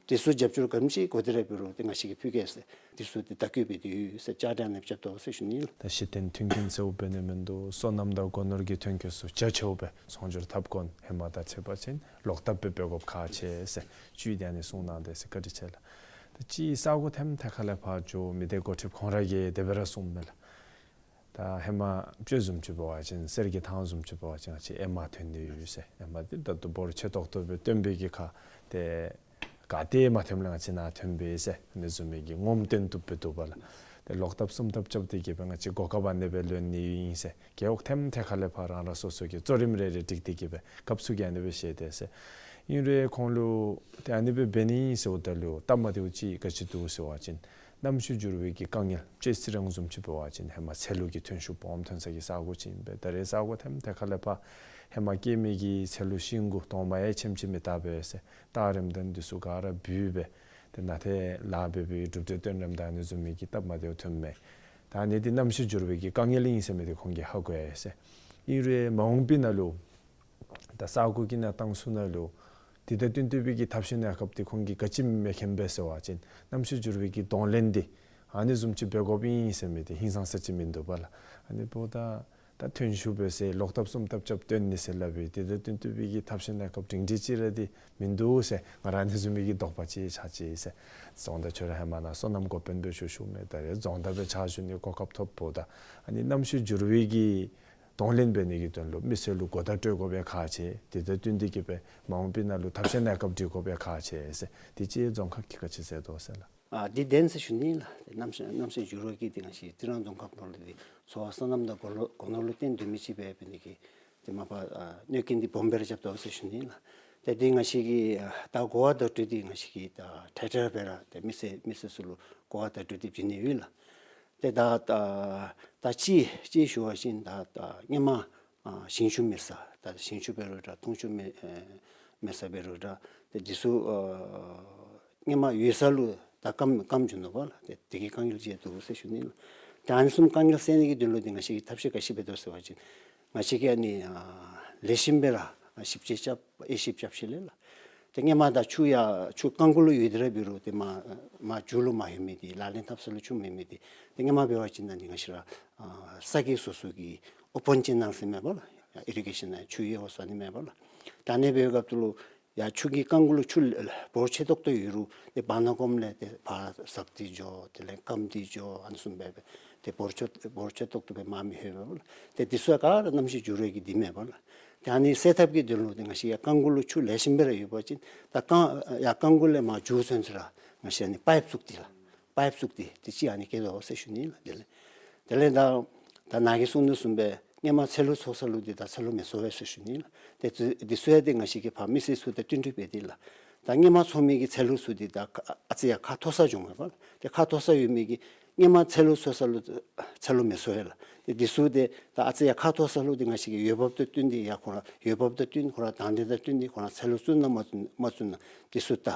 དེ་ཚུ་རྒྱབ་སྐྱོར་ག་དེམ་ཅིག་དགོ་དེ་ར་འབད་རུང་ཏེ་ང་བཅས་ཀྱིས་ཕུལ་གེ་ཟེར། དེ་ཚུ་ཏེ་བརྡ་བསྐྱོན་འབད་དེ་ཡོད་ཟེར་བཅའ་སྒྲིག་ཨ་ནེམ་རྐྱབ་དོ་ཟེར་ཞུ་ནི་ལགས། ད་གཞི་རྟེན་མཐུན་རྐྱེན་གཙོ་བོ་འབད་ནི་མིན་འདུག། སོ་ནམ་དང་སྒོ་ནོར་གྱི་ཐོན་སྐྱེད་ཚུ་རྒྱ་ཆེཝ་སྦེ་ཚོང་སྒྱུར་འཐབ་དགོ་ན་ཧེ་མ་དང་ཕྱད་པ་ཅིན་ལོག་བཏབ་སྦེ་འབད་དགོཔ་ཁག་ཆེ་ཟེར་ཅིག་ཏེ་ཨ་ནི་གསུང་གནང་དེས་ཟེར། བཀའ་དྲིན་ཆེ་ལགས། ད་ཅིག་ས་གོ་ཐེམ་ཐད་ཁ་ལས་ཕར་འགྱོ་མི་སྡེ་འགོ་ཁྲིདཔ་ཁོང་ར་གིས་དེ་སྦེ་ར་གསུངམ་མས་ལགས། ད་ཧེ་མ་དཔྱེ་བཟུམ་ཅིག་འབད་བ་ཅིན་གསེར་གྱི་ཐང་བཟུམ་ཅིག་འབད་བ་ཅིན་ང་བཅས་ཨེ་མ་ཐོན་ཏེ་ཡོད་ཟེར། ཨེ་མ་འདི་ད་ལྟོ་འབོར་ཆེ་ཏོག་ཏོ་སྦེ་བཏོན་པའི་གི་ཁར་ཏེ་ག་ཏེ་མ་ཐོནམ་ལས་ང་བཅས་ནཱ་ཐོན་པས་ཟེར་ཨ་ནི་བཟུམ་མའི་གི་ངོམ་སྟོན་བཏུབ་སྦེ་འདུག་པ་ལགས། ཏེ་ལོག་བཏབ་སུམ་བཏབ་རྐྱབ་སྟེ་གིས་སྦེ་ང་བཅས་གོ་སྐབས་ཨ་ནི་སྦེ་ལེན་ནི་ཨིན་ཟེར། རྒེད་འོག་ཐེམ་ཐད་ཁ་ལས་ཕར་རང་རང་སོ་སོ་གི་གཙོ་རིམ་རེ་རེ་སྒྲིག་སྟེ་གིས་སྦེ་སྐབས་སུ་གི་ཨ་ནི་སྦེ་བཤད་དེས་ཟེར། ཨིན་རུང་ཁོང་ལུ་ཏེ་ཨ་ནི་སྦེ་འབད་ནི་ཨིན་ཟེརཝ་ད་ལུ་སྟབས་མ་བདེཝ་ཅིག་ག་ཅི་འདུག་ཟེར་བ་ཅིན་གནམ་གཤིས་འགྱུར་བའི་གི་དཀའ་ངལ་དཔྱེ་རྩི་རང་བཟུམ་ཅིག་འབད་བ་ཅིན་ཧེ་མ་ཚལ་ལུ་གི་ཐོན་ཤུགས་སྦོམ་ཐོན་ས་གི་ས་གོ་ཅིག་ཨིན་པས། ད་རེས་ས་གོ་ཐེམ་ཐད་ཁ་ལས་ཕར་ཧེ་མ་སྐྱེས་མི་གི་ཚལ་ལུ་ཤིང་གུ་དོག་མ་ཡང་ཆེམ་ཅིག་མི་བཏགས་པས་ཟེར། སྟག་རིམས་དང་འདི་ཚུ་ག་ར་བུད་སྦེ་ཏེ་ནཱ་ཏེ་ལཱ་འབད་བའི་གྲུབ་འབྲས་བཏོན་རནམ་ད་ཨ་ནི་བཟུམ་མའི་གི་སྟབས་མ་བདེཝ་ཐོནམ་མས། ད་ཨ་ནི་འདི་གནམ་གཤིས་འགྱུར་བའི་གི་དཀའ་ངལ་ཨིན་ཟེར་མི་འདི་ཁོང་གིས་ཧ་གོ་ཡི་ཟེར། ཨིན་རུང་མ་འོངས་པའི་ནང་ལུ་ད་ས་གོ་གི་གནས་སྟངས་ཚུ་ནང་ལུ་དེ་དང་བསྟུན་ཏེ་སྦེ་གི་ཐབས་ཤེས་གནས་སྐབས་འདི་ཁོང་གིས་ག་ཅི་མི་མཁྱེན་པས་ཟེར་བ་ཅིན་གནམ་གཤིས་འགྱུར་བའི་གི་གདོང་ལེན་འདི་ཨ་ནི་བཟུམ་ཅིག་འབད་དགོཔ་ཨིན་ཟེར་མི་འདི་ཧིང་སངས་ས་ཅིག་མིན་འདུག་པ་ལགས། ཨ་ནི་འབདཝ་ད་ ད་ཐོན་ཤུགས་འབད་ཟེར་ལོག་ཐབས་གསུམ་ཐབས་རྐྱབ་བཏོན་ནི་ཟེར་སླབ་པའི་དེ་དང་བསྟུན་བཏུབ་པའི་གི་ཐབས་ཤེས་གནས་སྐབས་སྒྲིང་སྒྲི་ཅིག་ར་འདི་མིན་འདུག་ཟེར་ང་ར་ཨ་ནི་བཟུམ་མའི་གི་དོགས་པ་ཅིག་ཆགས་ཅི་ཟེར། རྫོང་བདག་ཁྱོད་ར་ཧེ་མ་ནཱ་སོ་ནམ་འགོ་དཔོན་སྦེ་ཞུ་ཞུཝ་མས། ད་རེས་རྫོང་བདག་སྦེ་ཕྱག་ཞུ་ནི་གོ་སྐབས་ཐོབ་པ་ད་ཨ་ནི་གནམ་གཤིས་འགྱུར་བའི་གི་གདོང་ལེན་འབད་ནི་གི་དོན་ལུ་མི་སེར་ལུ་གོ་བརྡ་སྤྲོད་དགོ་པའི་ཁག་ཆེ། དེ་དང་བསྟུན་ཏེ་གི་སྦེ་མ་འོངས་པའི་ནང་ལུ་ཐབས་ཤེས་གནས་སྐབས་སྒྲིག་དགོ་པའི་ཁག་ཆེ་ཟེར། དེ་ཅིག་རྫོང་ཁག་གིས་ག་ཅི་ཟེར་དོ་ཟེར་ལགས། ཨ་འདི་བདེན་ཟེར་ཞུ་ནི་ལགས། གནམ་གཤིས་གནམ་གཤིས་འགྱུར་བ་གིས་འདི་ང་བཅས་རྩི་རང་རྫོང་ཁག་ནང་ལུ་འདི་འཚོ་བ་སོ་ནམ་དང་སྒོ་ནོར་སྒོ་ནོར་ལུ་བརྟེན་སྡོད་མི་ཅིག་འབད་འབད་ནི་གི་དེ་མ་པ་ཨ་གནོད་སྐྱོན་འདི་སྦོམ་སྦེ་ར་རྐྱབ་དོ་ཟེར་ཞུ་ནི་ལགས། ཏེ་འདི་ང་བཅས་ཀྱིས་ཨ་ད་གོ་བ་བརྡ་སྤྲོད་འདི་ང་བཅས་ཀྱིས་ད་ཐད་ཐད་སྦེ་ར་ཏེ་མི་སེར་མི་སེར་ཚུ་ལུ་གོ་བ་བརྡ་སྤྲོད་འདི་བྱིན་ནི་ཡོད་ལགས། ཏེ་ད་ད་ད་ཅི་ཅི་ཞུ་བ་ཅིན་ད་ད་སྔོན་མ་ཨ་ཞིང་ཆུ་མེད་ས་ད་ཞིང་ཆུ་འབད་རུང་འདྲ་འཐུང་ཆུ་མེད་ཨེ་མེད་ས་འབད་རུང་འདྲ་ཏེ་འདི་ཚུ་ཨ་སྔོན་མ་ཡོད་ས་ལུ་ད་སྐམ་སྐམ་འགྱོ་ནུག་པ་ལགས། ཏེ་དེ་གི་དཀའ་ངལ་ཅིག་འདུག་ཟེར་ཞུ་ནི་ལགས། ཏེ་ཨ་ནི་བཟུམ་དཀའ་ངལ་སེལ་ནི་གི་དོན་ལུ་འདི་ང་བཅས་ཀྱིས་ཐབས་ཤེས་ག་ཅི་འབད་དོ་ཟེར་བ་ཅིན་ང་བཅས་ཀྱིས་ཨ་ནི་ཨ་ལེགས་ཤོམ་སྦེ་ར་ཨ་ཞིབ་དཔྱད་རྐྱབ་དབྱེ་ཞིབ་རྐྱབ་ཞིནམ་ལས་ལགས། ཏེ་སྔོན་མ་ད་ཆུ་ཡར་ཆུ་རྐང་གུ་ལུ་ཡོད་དེ་ར་འབད་རུང་ཏེ་མར་མར་མཇུག་ལུ་མ་ལྷོད་མི་འདི་ལག་ལེན་འཐབ་ས་ལུ་ཆུ་མེད་མི་འདི་ཏེ་སྔོན་མ་འབད་བ་ཅིན་ཨ་ནི་ང་བཅས་ར་ཨ་ས་དགེ་སོ་སོ་གི་ཨོ་པཱན་ཅེ་ནཱལ་ཟེར་མས་པ་ལགས། ཨིར་རི་གེ་ཤཱན་ནང་ཆུ་གཡོ་བཟོ་ནི་མས་པ་ལགས། ད་ཨ་ནི་འབད་བའི་སྐབས་སུ་ལུ་ཡར་ཆུ་གི་རྐང་གུ་ལུ་ཆུ་ལ་འབོར་ཆེ་ཏོག་ཏོ་ཡོད་རུང་ཏེ་བར་ན་གོམ་ལས་ཏེ་ཕར་ཟག་སྟེ་འགྱོ་དེ་ལས་སྐམ་སྟེ་འགྱོ་ཨ་ནི་བཟུམ་སྦེ་སྦེ་ཏེ་འབོར་ཆེ་འབོར་ཆེ་ཏོག་ཏོ་སྦེ་མར་མི་ལྷོད་པས་པ་ལགས། ཏེ་འདི་ཚུ་ག་ར་གནམ་གཤིས་འགྱུར་བའི་གི་འདི་མས་པ་ལགས། ཏེ་ཨ་ནི་སེལ་ཐབས་ཀྱི་དོན་ལུ་ཏེ་ང་བཅས་ཡར་རྐང་གུ་ལུ་ཆུ་ལེགས་ཤོམ་སྦེ་ར་ཡོད་པ་ཅིན་ད་རྐང་ཡར་རྐང་གུ་ལས་མར་མཇུག་ཚུན་ཚོད་ར་ང་བཅས་ཨ་ནི་པའིཔ་བཙུགས་ཏེ་ལགས། པའིཔ་བཙུགས་ཏེ་དེ་ཅིག་ཨ་ནི་བཀལ་དོ་ཟེར་ཞུ་ནི་ལགས། དེ་ལས་དེ་ལས་ད་ད་ནཱ་གིས་གསུང་དོ་བཟུམ་སྦེ་སྔོན་མ་ཚལ་ལུ་འཚོ་ས་ལུ་འདི་ད་ཚལ་ལུ་མི་འཚོ་བས་ཟེར་ཞུ་ནི་ལགས། ཏེ་འདི་འདི་ཚུ་ཡང་ཏེ་ང་བཅས་ཀྱིས་ཕར་མི་སེར་ཚུ་དང་བསྟུན་གྲོས་འབད་དེ་ལགས། ད་སྔོན་མ་འཚོ་མི་གི་ཚལ་ལུ་ཚུ་འདི་ད་ཨ་ཙི་ཡར་ཁ་མཐོ་ས་འགྱོཝ་མས་པ་ལགས། ཏེ་ཁ་མཐོ་ས་ཡོད་མི་གི་སྔོན་མ་ཚལ་ལུ་འཚོ་ས་ལུ་ཚལ་ལུ་མི་འཚོ་བས་ལགས། ཏེ་འདི་ཚུ་ཏེ་ད་ཨ་ཙི་ཡར་ཁ་མཐོ་ས་ལུ་འདི་ང་བཅས་ཀྱིས་འོས་འབབ་དང་བསྟུན་ཏེ་ཡར་ཁོང་ར་འོས་འབབ་དང་བསྟུན་ཁོང་ར་དང་འདོད་དང་བསྟུན་ཏེ་ཁོང་ར་ཚལ་ལུ་བཙུགས་ན་མ་བཙུགས་མ་བཙུགས་ན་འདི་ཚུ་ལྟ།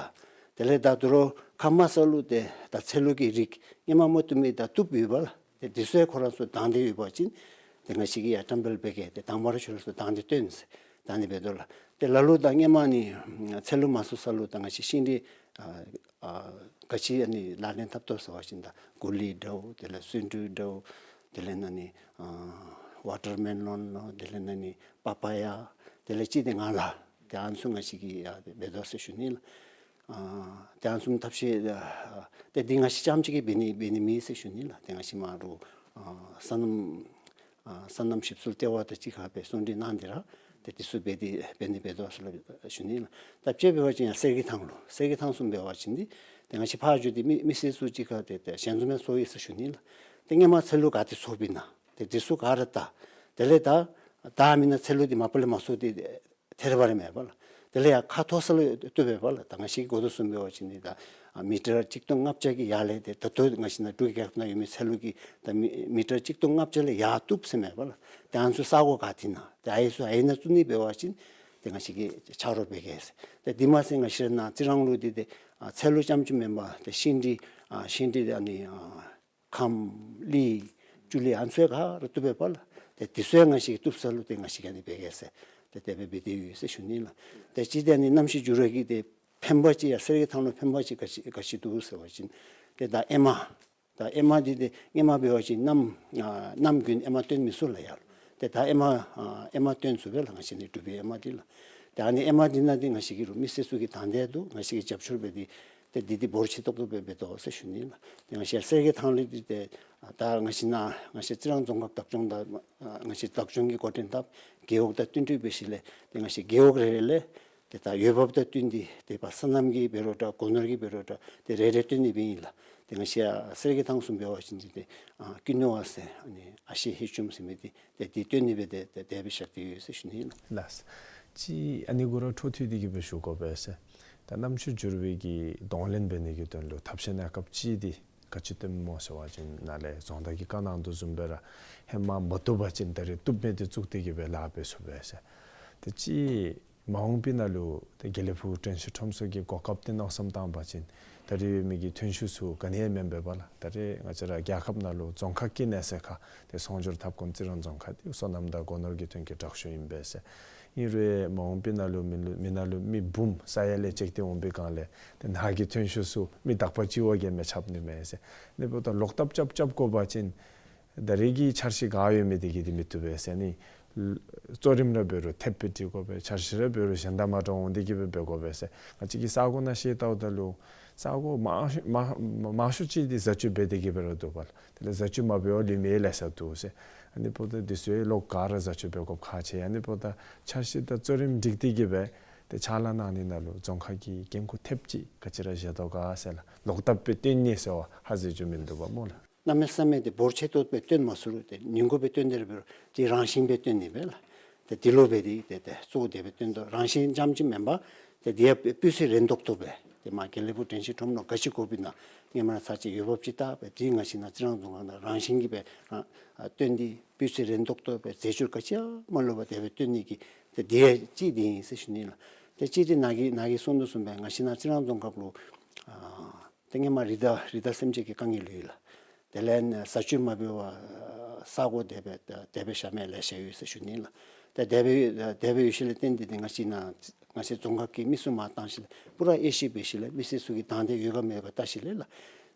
དེ་ལས་ད་དོ་རུང་ཁ་དམའ་ས་ལུ་ཏེ་ད་ཚལ་ལུ་གི་རིགས་སྔོན་མ་མ་བཏུབ་མི་ད་བཏུབ་ཡོད་པ་ལགས། ཏེ་འདི་ཚུ་ཡང་ཁོང་ར་ཚུ་དང་འདོད་ཡོད་པ་ཅིན་ཏེ་ང་བཅས་ཀྱིས་ཡར་བཀྲམ་སྤེལ་འབད་གེ། ཏེ་དང་པ་ར་ཁྱོད་ར་ཚུ་དང་འདོད་སྟོན་ཟེར་ད་ཨ་ནི་འབད་དོ་ལགས། ཏེ་ལ་ལུ་ད་སྔོན་མ་ནི་ཚལ་ལུ་མ་འཚོ་ས་ལུ་ད་ང་བཅས་ཤིང་འབྲས་ཨ་ཨ་ག་ཅི་ཨ་ནི་ལག་ལེན་འཐབ་དོ་ཟེར་བ་ཅིན་ད་ཀུ་ལི་འདྲཝ་དེ་ལས་སུ་འབྲུ་འདྲཝ་དེ་ལས་ཨ་ནི་ཨ་ཝ་ཊར་མེ་ལོན་ལོ་དེ་ལས་ཨ་ནི་པ་པ་ཡ་དེ་ལས་ཅིག་ཏེ་ང་ལ་ཏེ་ཨ་ནི་ཚུ་ང་བཅས་ཀྱིས་ཡར་འབད་དོ་ཟེར་ཞུ་ནི་ལགས། ཨ་ཏེ་ཨ་ནི་བཟུམ་ཐབས་ཤེས་ཨ་ཏེ་འདི་ང་བཅས་རྐྱངམ་གཅིག་གིས་འབད་ནི་འབད་ནི་མེད་ཟེར་ཞུ་ནི་ལགས། ཏེ་ང་བཅས་མ་འདྲཝ་ཨ་སོ་ནམ་ཨ་སོ་ནམ་ཞིབ་འཚོལ་ལྟེ་བ་དང་གཅིག་ཁར་སྦེ་གསུང་གྲོས་གནང་སྟེ་ར་ཏེ་འདི་ཚུ་འབད་དེ་འབད་ནི་འབད་དོ་ཟེར་ཞུ་ནི་ལགས། ད་དཔྱེ་འབད་བ་ཅིན་ཡར་གསེར་གྱི་ཐང་ལུ་གསེར་གྱི་ཐང་བཟུམ་འབད་བ་ཅིན་འདི་ཏེ་ང་བཅས་ཕར་འགྱོ་སྟེ་མི་མི་སེར་ཚུ་གཅིག་ཁར་ཏེ་ཏེ་ཞལ་འཛོམས་ཡང་ཚོགས་ཡི་ཟེར་ཞུ་ནི་ལགས། ཏེ་སྔོན་མ་ཚལ་ལུ་ག་ཏེ་འཚོ་བའི་ན་ཏེ་འདི་ཚུ་ག་ར་ལྟ། དེ་ལས་ད་ད་མེན་ན་ཚལ་ལུ་འདི་མ་པ་ལས་མ་འཚོ་སྟེ་ཐལ་བ་ར་མེད་པ་ལགས། དེ་ལས་ཡར་ཁ་མཐོ་ས་ལུ་བཏུབ་པས་པ་ལགས། ད་ང་བཅས་ཀྱིས་གོ་དོ་བཟུམ་འབད་བ་ཅིན་འདི་ད་ཨ་མི་ཊར་གཅིག་སྟོང་ལྔ་བརྒྱ་གི་ཡར་ལས་ཏེ་ད་ལྟོ་ང་བཅས་ནཱ་འབྲུག་རྒྱལ་ཁབ་ནང་ཡོད་མི་ཚལ་ལུ་གི་ད་མི་མི་ཊར་གཅིག་སྟོང་ལྔ་བརྒྱ་ལས་ཡར་བཏུབ་ཟེར་མས་པ་ལགས། ཏེ་ཨ་ནི་ཚུ་ས་གོ་ག་ཏེ་ན་ཏེ་ཨ་ཡི་ཚུ་ཨ་ཡི་ནང་བཙུགས་ནི་འབད་བ་ཅིན་ཏེ་ང་བཅས་ཀྱིས་ཆ་རོགས་འབད་གེ་ཟེར། ཏེ་འདི་མ་ཚད་ང་བཅས་ར་ནཱ་རྩི་རང་ལུ་འདི་ཏེ་ཨ་ཚལ་ལུ་རྐྱངམ་གཅིག་མེན་པར་ཏེ་ཤིང་འབྲས་ཨ་ཤིང་འབྲས་ཨ་ནི་ཨ་ཁམ་ལི་ཅུ་ལི་ཨ་ནི་ཚུ་ག་ར་བཏུབ་པས་པ་ལགས། ཏེ་འདི་ཚུ་ཡང་ང་བཅས་ཀྱིས་བཏུབ་ས་ལུ་ཏེ་ང་བཅས་ཀྱིས་ཨ་ནི་འབད་གེ་ཟེར་ཏེ་དེ་སྦེ་འབད་དེ་ཡོད་ཟེར་ཞུ་ནི་ལགས། ཏེ་ཅིག་ཏེ་ཨ་ནི་གནམ་གཤིས་འགྱུར་བ་གིས་ཏེ་ཕན་པ་ཅིག་ཡར་གསེར་གྱི་ཐང་ལུ་ཕན་པ་ཅིག་ག་ཅི་ག་ཅི་འདུག་ཟེར་བ་ཅིན་ཏེ་ད་ཨེ་མ་ད་ཨེ་མ་འདི་ཏེ་སྔོན་མ་འབད་བ་ཅིན་གནམ་ཨ་གནམ་དགུན་ཨེ་མ་བཏོན་མི་ཚུགས་ལགས་ཡར་ལུ། ཏེ་ད་ཨེ་མ་ཨ་ཨེ་མ་བཏོན་ཚུགས་པས་ལགས། ང་བཅས་ནི་འབྲུག་པའི་ཨེ་མ་འདི་ལགས། ཏེ་ཨ་ནི་ཨེ་མ་འདི་ནང་འདི་ང་བཅས་ཀྱི་རུང་མི་སེར་ཚུ་གིས་དང་འདོད་འདུག། ང་བཅས་ཀྱིས་རྒྱབ་སྐྱོར་འབད་དེ་ཏེ་འདི་འདི་འབོར་ཆེ་ཏོག་ཏོ་སྦེ་འབད་དོ་ཟེར་ཞུ་ནི་ལགས། ཏེ་ང་བཅས་གསེར་གྱི་ཐང་ལུ་འདི་ཏེ་ད་ང་བཅས་ནཱ་ང་བཅས་རྩི་རང་རྫོང་ཁག་བདག་སྐྱོང་དང་ང་བཅས་བདག་སྐྱོང་གི་འགོ་འདྲེན་འཐབ་རྒེད་འོག་དང་བསྟུན་གྲོས་འབད་ཞིནམ་ལས་ཏེ་ང་བཅས་རྒེད་འོག་རེ་རེ་ལས་ཏེ་ད་འོས་འབབ་དང་བསྟུན་ཏེ་ཏེ་ཕར་སོ་ནམ་གྱི་འབད་རུང་འདྲ་སྒོ་ནོར་གྱི་འབད་རུང་འདྲ་ཏེ་རེ་རེ་བཏོན་ནི་སྦེ་ཨིན་ལགས། ཏེ་ང་བཅས་ཡར་གསེར་གྱི་ཐང་བཟུམ་འབད་བ་ཅིན་འདི་ཏེ་ཨ་ཀུན་ནུས་པ་ཟེར་ཨ་ནི་ཨ་ཤེ་ཧེ་ཅུམ་ཟེར་མི་འདི་ཏེ་འདི་བཏོན་ནི་སྦེ་ཏེ་ཏེ་དེ་སྦེ་བཞག་སྟེ་ཡོད་ཟེར་ཞུ་ནི་ཨིན་ལགས། ལགས། ཅིག་ཨ་ནི་གུ་ར་འཕྲོ་མཐུད་དེ་གི་སྦེ་ཞུ་དགོ་པས་ཟེར། ད་གནམ་གཤིས་འགྱུར་བའི་གི་གདོང་ལེན་འབད་ནི་གི་དོན་ལུ་ཐབས་ཤེས་གནས་སྐབས་ཅིག་འདི་ག་ཅི་བཏོནམ་སྨོ་ཟེར་བ་ཅིན་ནཱ་ལས་རྫོང་བདག་གིས་བཀའ་གནང་དོ་བཟུམ་སྦེ་ར་ཧེ་མ་མ་བཏུབ་པ་ཅིན་ད་རེས་བཏུབ་མི་འདི་བཙུགས་ཏེ་གི་སྦེ་ལཱ་འབད་ཚུགས་པས་ཟེར། ཏེ་ཅིག་མ་འོངས་པའི་ནང་ལུ་ཏེ་དགེ་ལེགས་ཕུག་དྲན་ཤེས་ཁྲོམ་ཚོགས་ཀྱི་གོ་སྐབས་འདི་མནོ་བསམ་བཏང་བ་ཅིན་ད་རེས་ཡོད་མི་གི་ཐོན་ཤུགས་ཚུ་ག་ནི་ཡང་མེན་པས་པ་ལགས། ད་རེས་ང་བཅས་ར་རྒྱལ་ཁབ་ནང་ལུ་རྫོང་ཁག་གི་གནས་ཚད་ཁར་ཏེ་ཚོང་སྦྱོར་འཐབ་ཁུངས་རྩི་རང་རྫོང་ཁག་འདི་སོ་ནམ་དང་སྒོ་ནོར་གྱི་ཐོན་སྐྱེད་དྲག་ཤོས་ཨིན་པས་ཟེར། ཨིན་རུང་མ་འོངས་པའི་ནང་ལུ་མི་ལུ་མི་ནང་ལུ་མི་འབུམ་ས་ཡ་ལས་བཅད་དེ་འོང་པའི་སྒང་ལས་ཏེ་ནཱ་གི་ཐོན་ཤུགས་ཚུ་མི་དག་པ་ཅིག་བ་གིས་མི་ཁྱབ་ནི་མས་ཟེར། ཨ་ནི་འབདཝ་ད་ལོག་ཐབས་རྐྱབ་རྐྱབ་དགོ་པ་ཅིན་ ད་རེས་ཀྱི་འཆར་གཞི་ག་ཡོད་མི་དེ་གིས་དེ་མི་བཏུབ་པས་ཟེར། ཨ་ནི་གཙོ་རིམ་ར་འབད་རུང་ཐེབས་སྦེ་སྒྲིག་དགོ་པས། འཆར་གཞི་ར་འབད་རུང་གཞན་དང་མ་འདྲཝ་འོང་དེ་གི་སྦེ་འབད་དགོ་པས་ཟེར། ང་བཅས་ཀྱིས་ས་གོ་ནང་བཤད་བལྟཝ་ད་ལུ་ས་གོ་མང་ཤོས་མང་མང་ཤོས་ཅིག་དེ་བཟའ་སྤྱོད་འབད་དེ་གི་སྦེ་ར་འདུག་པ་ལགས། དེ་ལས་བཟའ་སྤྱོད་མ་འབད་བར་ལུས་མི་ལེ་ཤ་འདུག་ཟེར། ཨ་ནི་འབདཝ་ད་དེ་ཚུ་ལོག་ག་ར་བཟའ་སྤྱོད་འབད་དགོཔ་ཁག་ཆེ། ཨ་ནི་འབདཝ་ད་འཆར་གཞི་དང་གཙོ་རིམ་སྒྲིག་སྟེ་གི་སྦེ་ཏེ་ཕྱག་ལཱ་གནང་ནི་ནང་ལུ་རྫོང་ཁག་གི་འགན་ཁུར་ཐེབས་ཅིག་ག་ཅི་ར་བཞེས་དོ་ག་ཟེར་ལགས། ལོག་བཏབ་སྦེ་བཏོན་ནི་ཟེར་བ་ཧ་ཟེར་རྒྱུ་མིན་འདུག་པ་སྨོ་ལགས། གནམ་མེད་ས་མེད་དེ་འབོར་ཆེ་ཏོག་ཏོ་སྦེ་བཏོན་མ་ཚུགས་རུང་ཏེ་ཉིང་ཁུ་སྦེ་བཏོན་ཏེ་ར་འབད་རུང་དེ་རང་བཞིན་སྦེ་བཏོན་ནི་སྦེ་ལགས། ཏེ་དེ་ལུ་སྦེ་དེ་ཏེ་ཏེ་གཙོ་བོ་དེ་སྦེ་བཏོན་དོ། རང་བཞིན་རྐྱངམ་ཅིག་མེན་པར་ཏེ་དེ་ཡང་སྤུས་ཚད་རན་ཏོག་ཏོ་སྦེ་ཏེ་མར་དགེ་ལེགས་ཕུག་དྲན་ཤེས་ཁྲོམ་ནང་ག་ཅི་དགོཔ་ཨིན་ན་སྔོན་མ་ར་ཚར་ཅིག་འོས་འབབ་ཅིག་བལྟ་སྦེ་དེ་ང་བཅས་ནཱ་རྩི་རང་རྫོང་ཁག་ནང་རང་བཞིན་གྱིས་སྦེ་རང་ཨ་བཏོན་ཏེ་སྤུས་ཚད་རན་ཏོག་ཏོ་སྦེ་རྫས་སྦྱོར་ག་ཅི་ཡང་མ་ལུ་བར་དེ་སྦེ་བཏོན་ནི་གི་ཏེ་དེ་ཡང་གཅིག་དེ་ཨིན་ཟེར་ཞུ་ནི་ལགས། ཏེ་གཅིག་དེ་ནཱ་གིས་ནཱ་གིས་གསུངས་དོ་བཟུམ་སྦེ་ང་བཅས་ནཱ་རྩི་རང་རྫོང་ཁག་ལུ་ཨ་ཏེ་སྔོན་མ་རི་དྭགས་རི་དྭགས་སེམས་ཅན་གྱི་དཀའ་ངལ་ཡོད་ལགས། དེ་ལས་བཟའ་སྤྱོད་མ་འབད་བར་ས་གོ་དེ་སྦེ་དེ་སྦེ་བཞག་མི་ལེ་ཤ་ཡོད་ཟེར་ཞུ་ནི་ལགས། ཏེ་དེ་སྦེ་དེ་སྦེ་ཡོད་ཞིནམ་ལས་བརྟེན་ཏེ་ཏེ་ང་བཅས་ནཱ་ང་བཅས་རྫོང་ཁག་གི་མི་ཚུ་མར་བཏང་ཞིནམ་ལས་པུ་ར་དབྱེ་ཞིབ་འབད་ཞིནམ་ལས་མི་སེར་ཚུ་གིས་དང་འདོད་ཡོད་ག་མེད་ག་བལྟ་ཞིནམ་ལས་ལགས།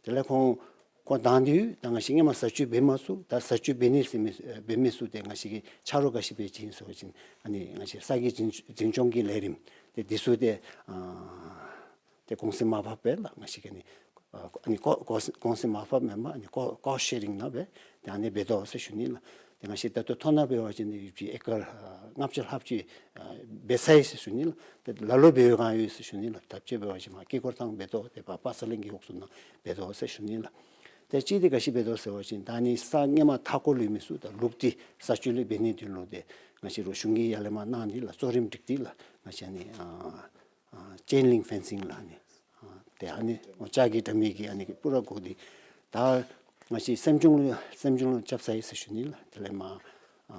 དེ་ལས་ཁོང་ཁོང་དང་འདོད་ཡོད། ད་ང་བཅས་སྔོན་མ་བཟའ་སྤྱོད་འབད་མ་ཚུགས། ད་བཟའ་སྤྱོད་འབད་ནི་ཟེར་མི་འབད་མི་ཚུ་ཏེ་ང་བཅས་ཀྱིས་ཆ་རོགས་ག་ཅི་འབད་ཅི་ཨིན་ཟེར་བ་ཅིན་ཨ་ནི་ང་བཅས་ས་གི་འཛིན་འཛིན་སྐྱོང་གི་ལས་རིམ་ཏེ་དེ་ཚུ་ཏེ་ཨ་ཏེ་གོང་ཚད་མར་ཕབ་སྦེ་ལགས། ང་བཅས་ཀྱིས་ཨ་ནི་ཀོ་ཀོ་གོང་ཚད་མར་ཕབ་མེན་པར་ཨ་ནི་ཀོ་ཀོསཊ་ཤེ་རིང་ནང་སྦེ་ཏེ་ཨ་ནི་འབད་དོ་ཟེར་ཞུ་ནི་ལགས། ཏེ་ང་བཅས་ད་ལྟོ་མཐོ་ནང་འབད་བ་ཅིན་ཡུདཔ་ཅིག་ཨེ་ཀར་ཨ་ལྔ་བརྒྱ་ལྷགཔ་ཅིག་ཨ་འབད་ཚར་ཡི་ཟེར་ཞུ་ནི་ལགས། ཏེ་ལ་ལུ་འབད་བའི་སྒང་ཡོད་ཟེར་ཞུ་ནི་ལགས། ད་ཅི་འབད་བ་ཅིན་མར་དཀྱིལ་འཁོར་ཐང་འབད་དོ། ཏེ་ཕར་པ་སངས་གླིང་རྒེད་འོག་ཚུ་ནང་འབད་དོ་ཟེར་ཞུ་ནི་ལགས། ཏེ་གཅིག་དེ་ག་ཅི་འབད་དོ་ཟེར་བ་ཅིན་ད་ཨ་ནི་ས་སྔོན་མ་མཐའ་འཁོར་ལུ་ཡོད་མི་ཚུ་ད་ལུག་དེ་བཟའ་སྤྱོད་ལེགས་འབད་ནིའི་དོན་ལུ་ཏེ་ང་བཅས་ར་གཞུང་གིས་ཡར་ལས་མར་གནང་ནི་ལགས། གཙོ་རིམ་སྒྲིག་སྟེ་ལགས། ང་བཅས་ཨ་ནི་ཨ་ཨ་ཅེན་ལིང་ཕེན་སིང་ལགས། ཨ་ནི་ཨ་ཏེ་ཨ་ནི་ལྕགས་ཀྱི་དྲ་མིག་གིས་ཨ་ནི་པུ་ར་བསྒོར་ཏེ་ད་ང་བཅས་སེམས་ཆུང་ལུ་སེམས་ཆུང་ལུ་རྐྱབ་ཚར་ཡི་ཟེར་ཞུ་ནི་ལགས། དེ་ལས་མར་ཨ་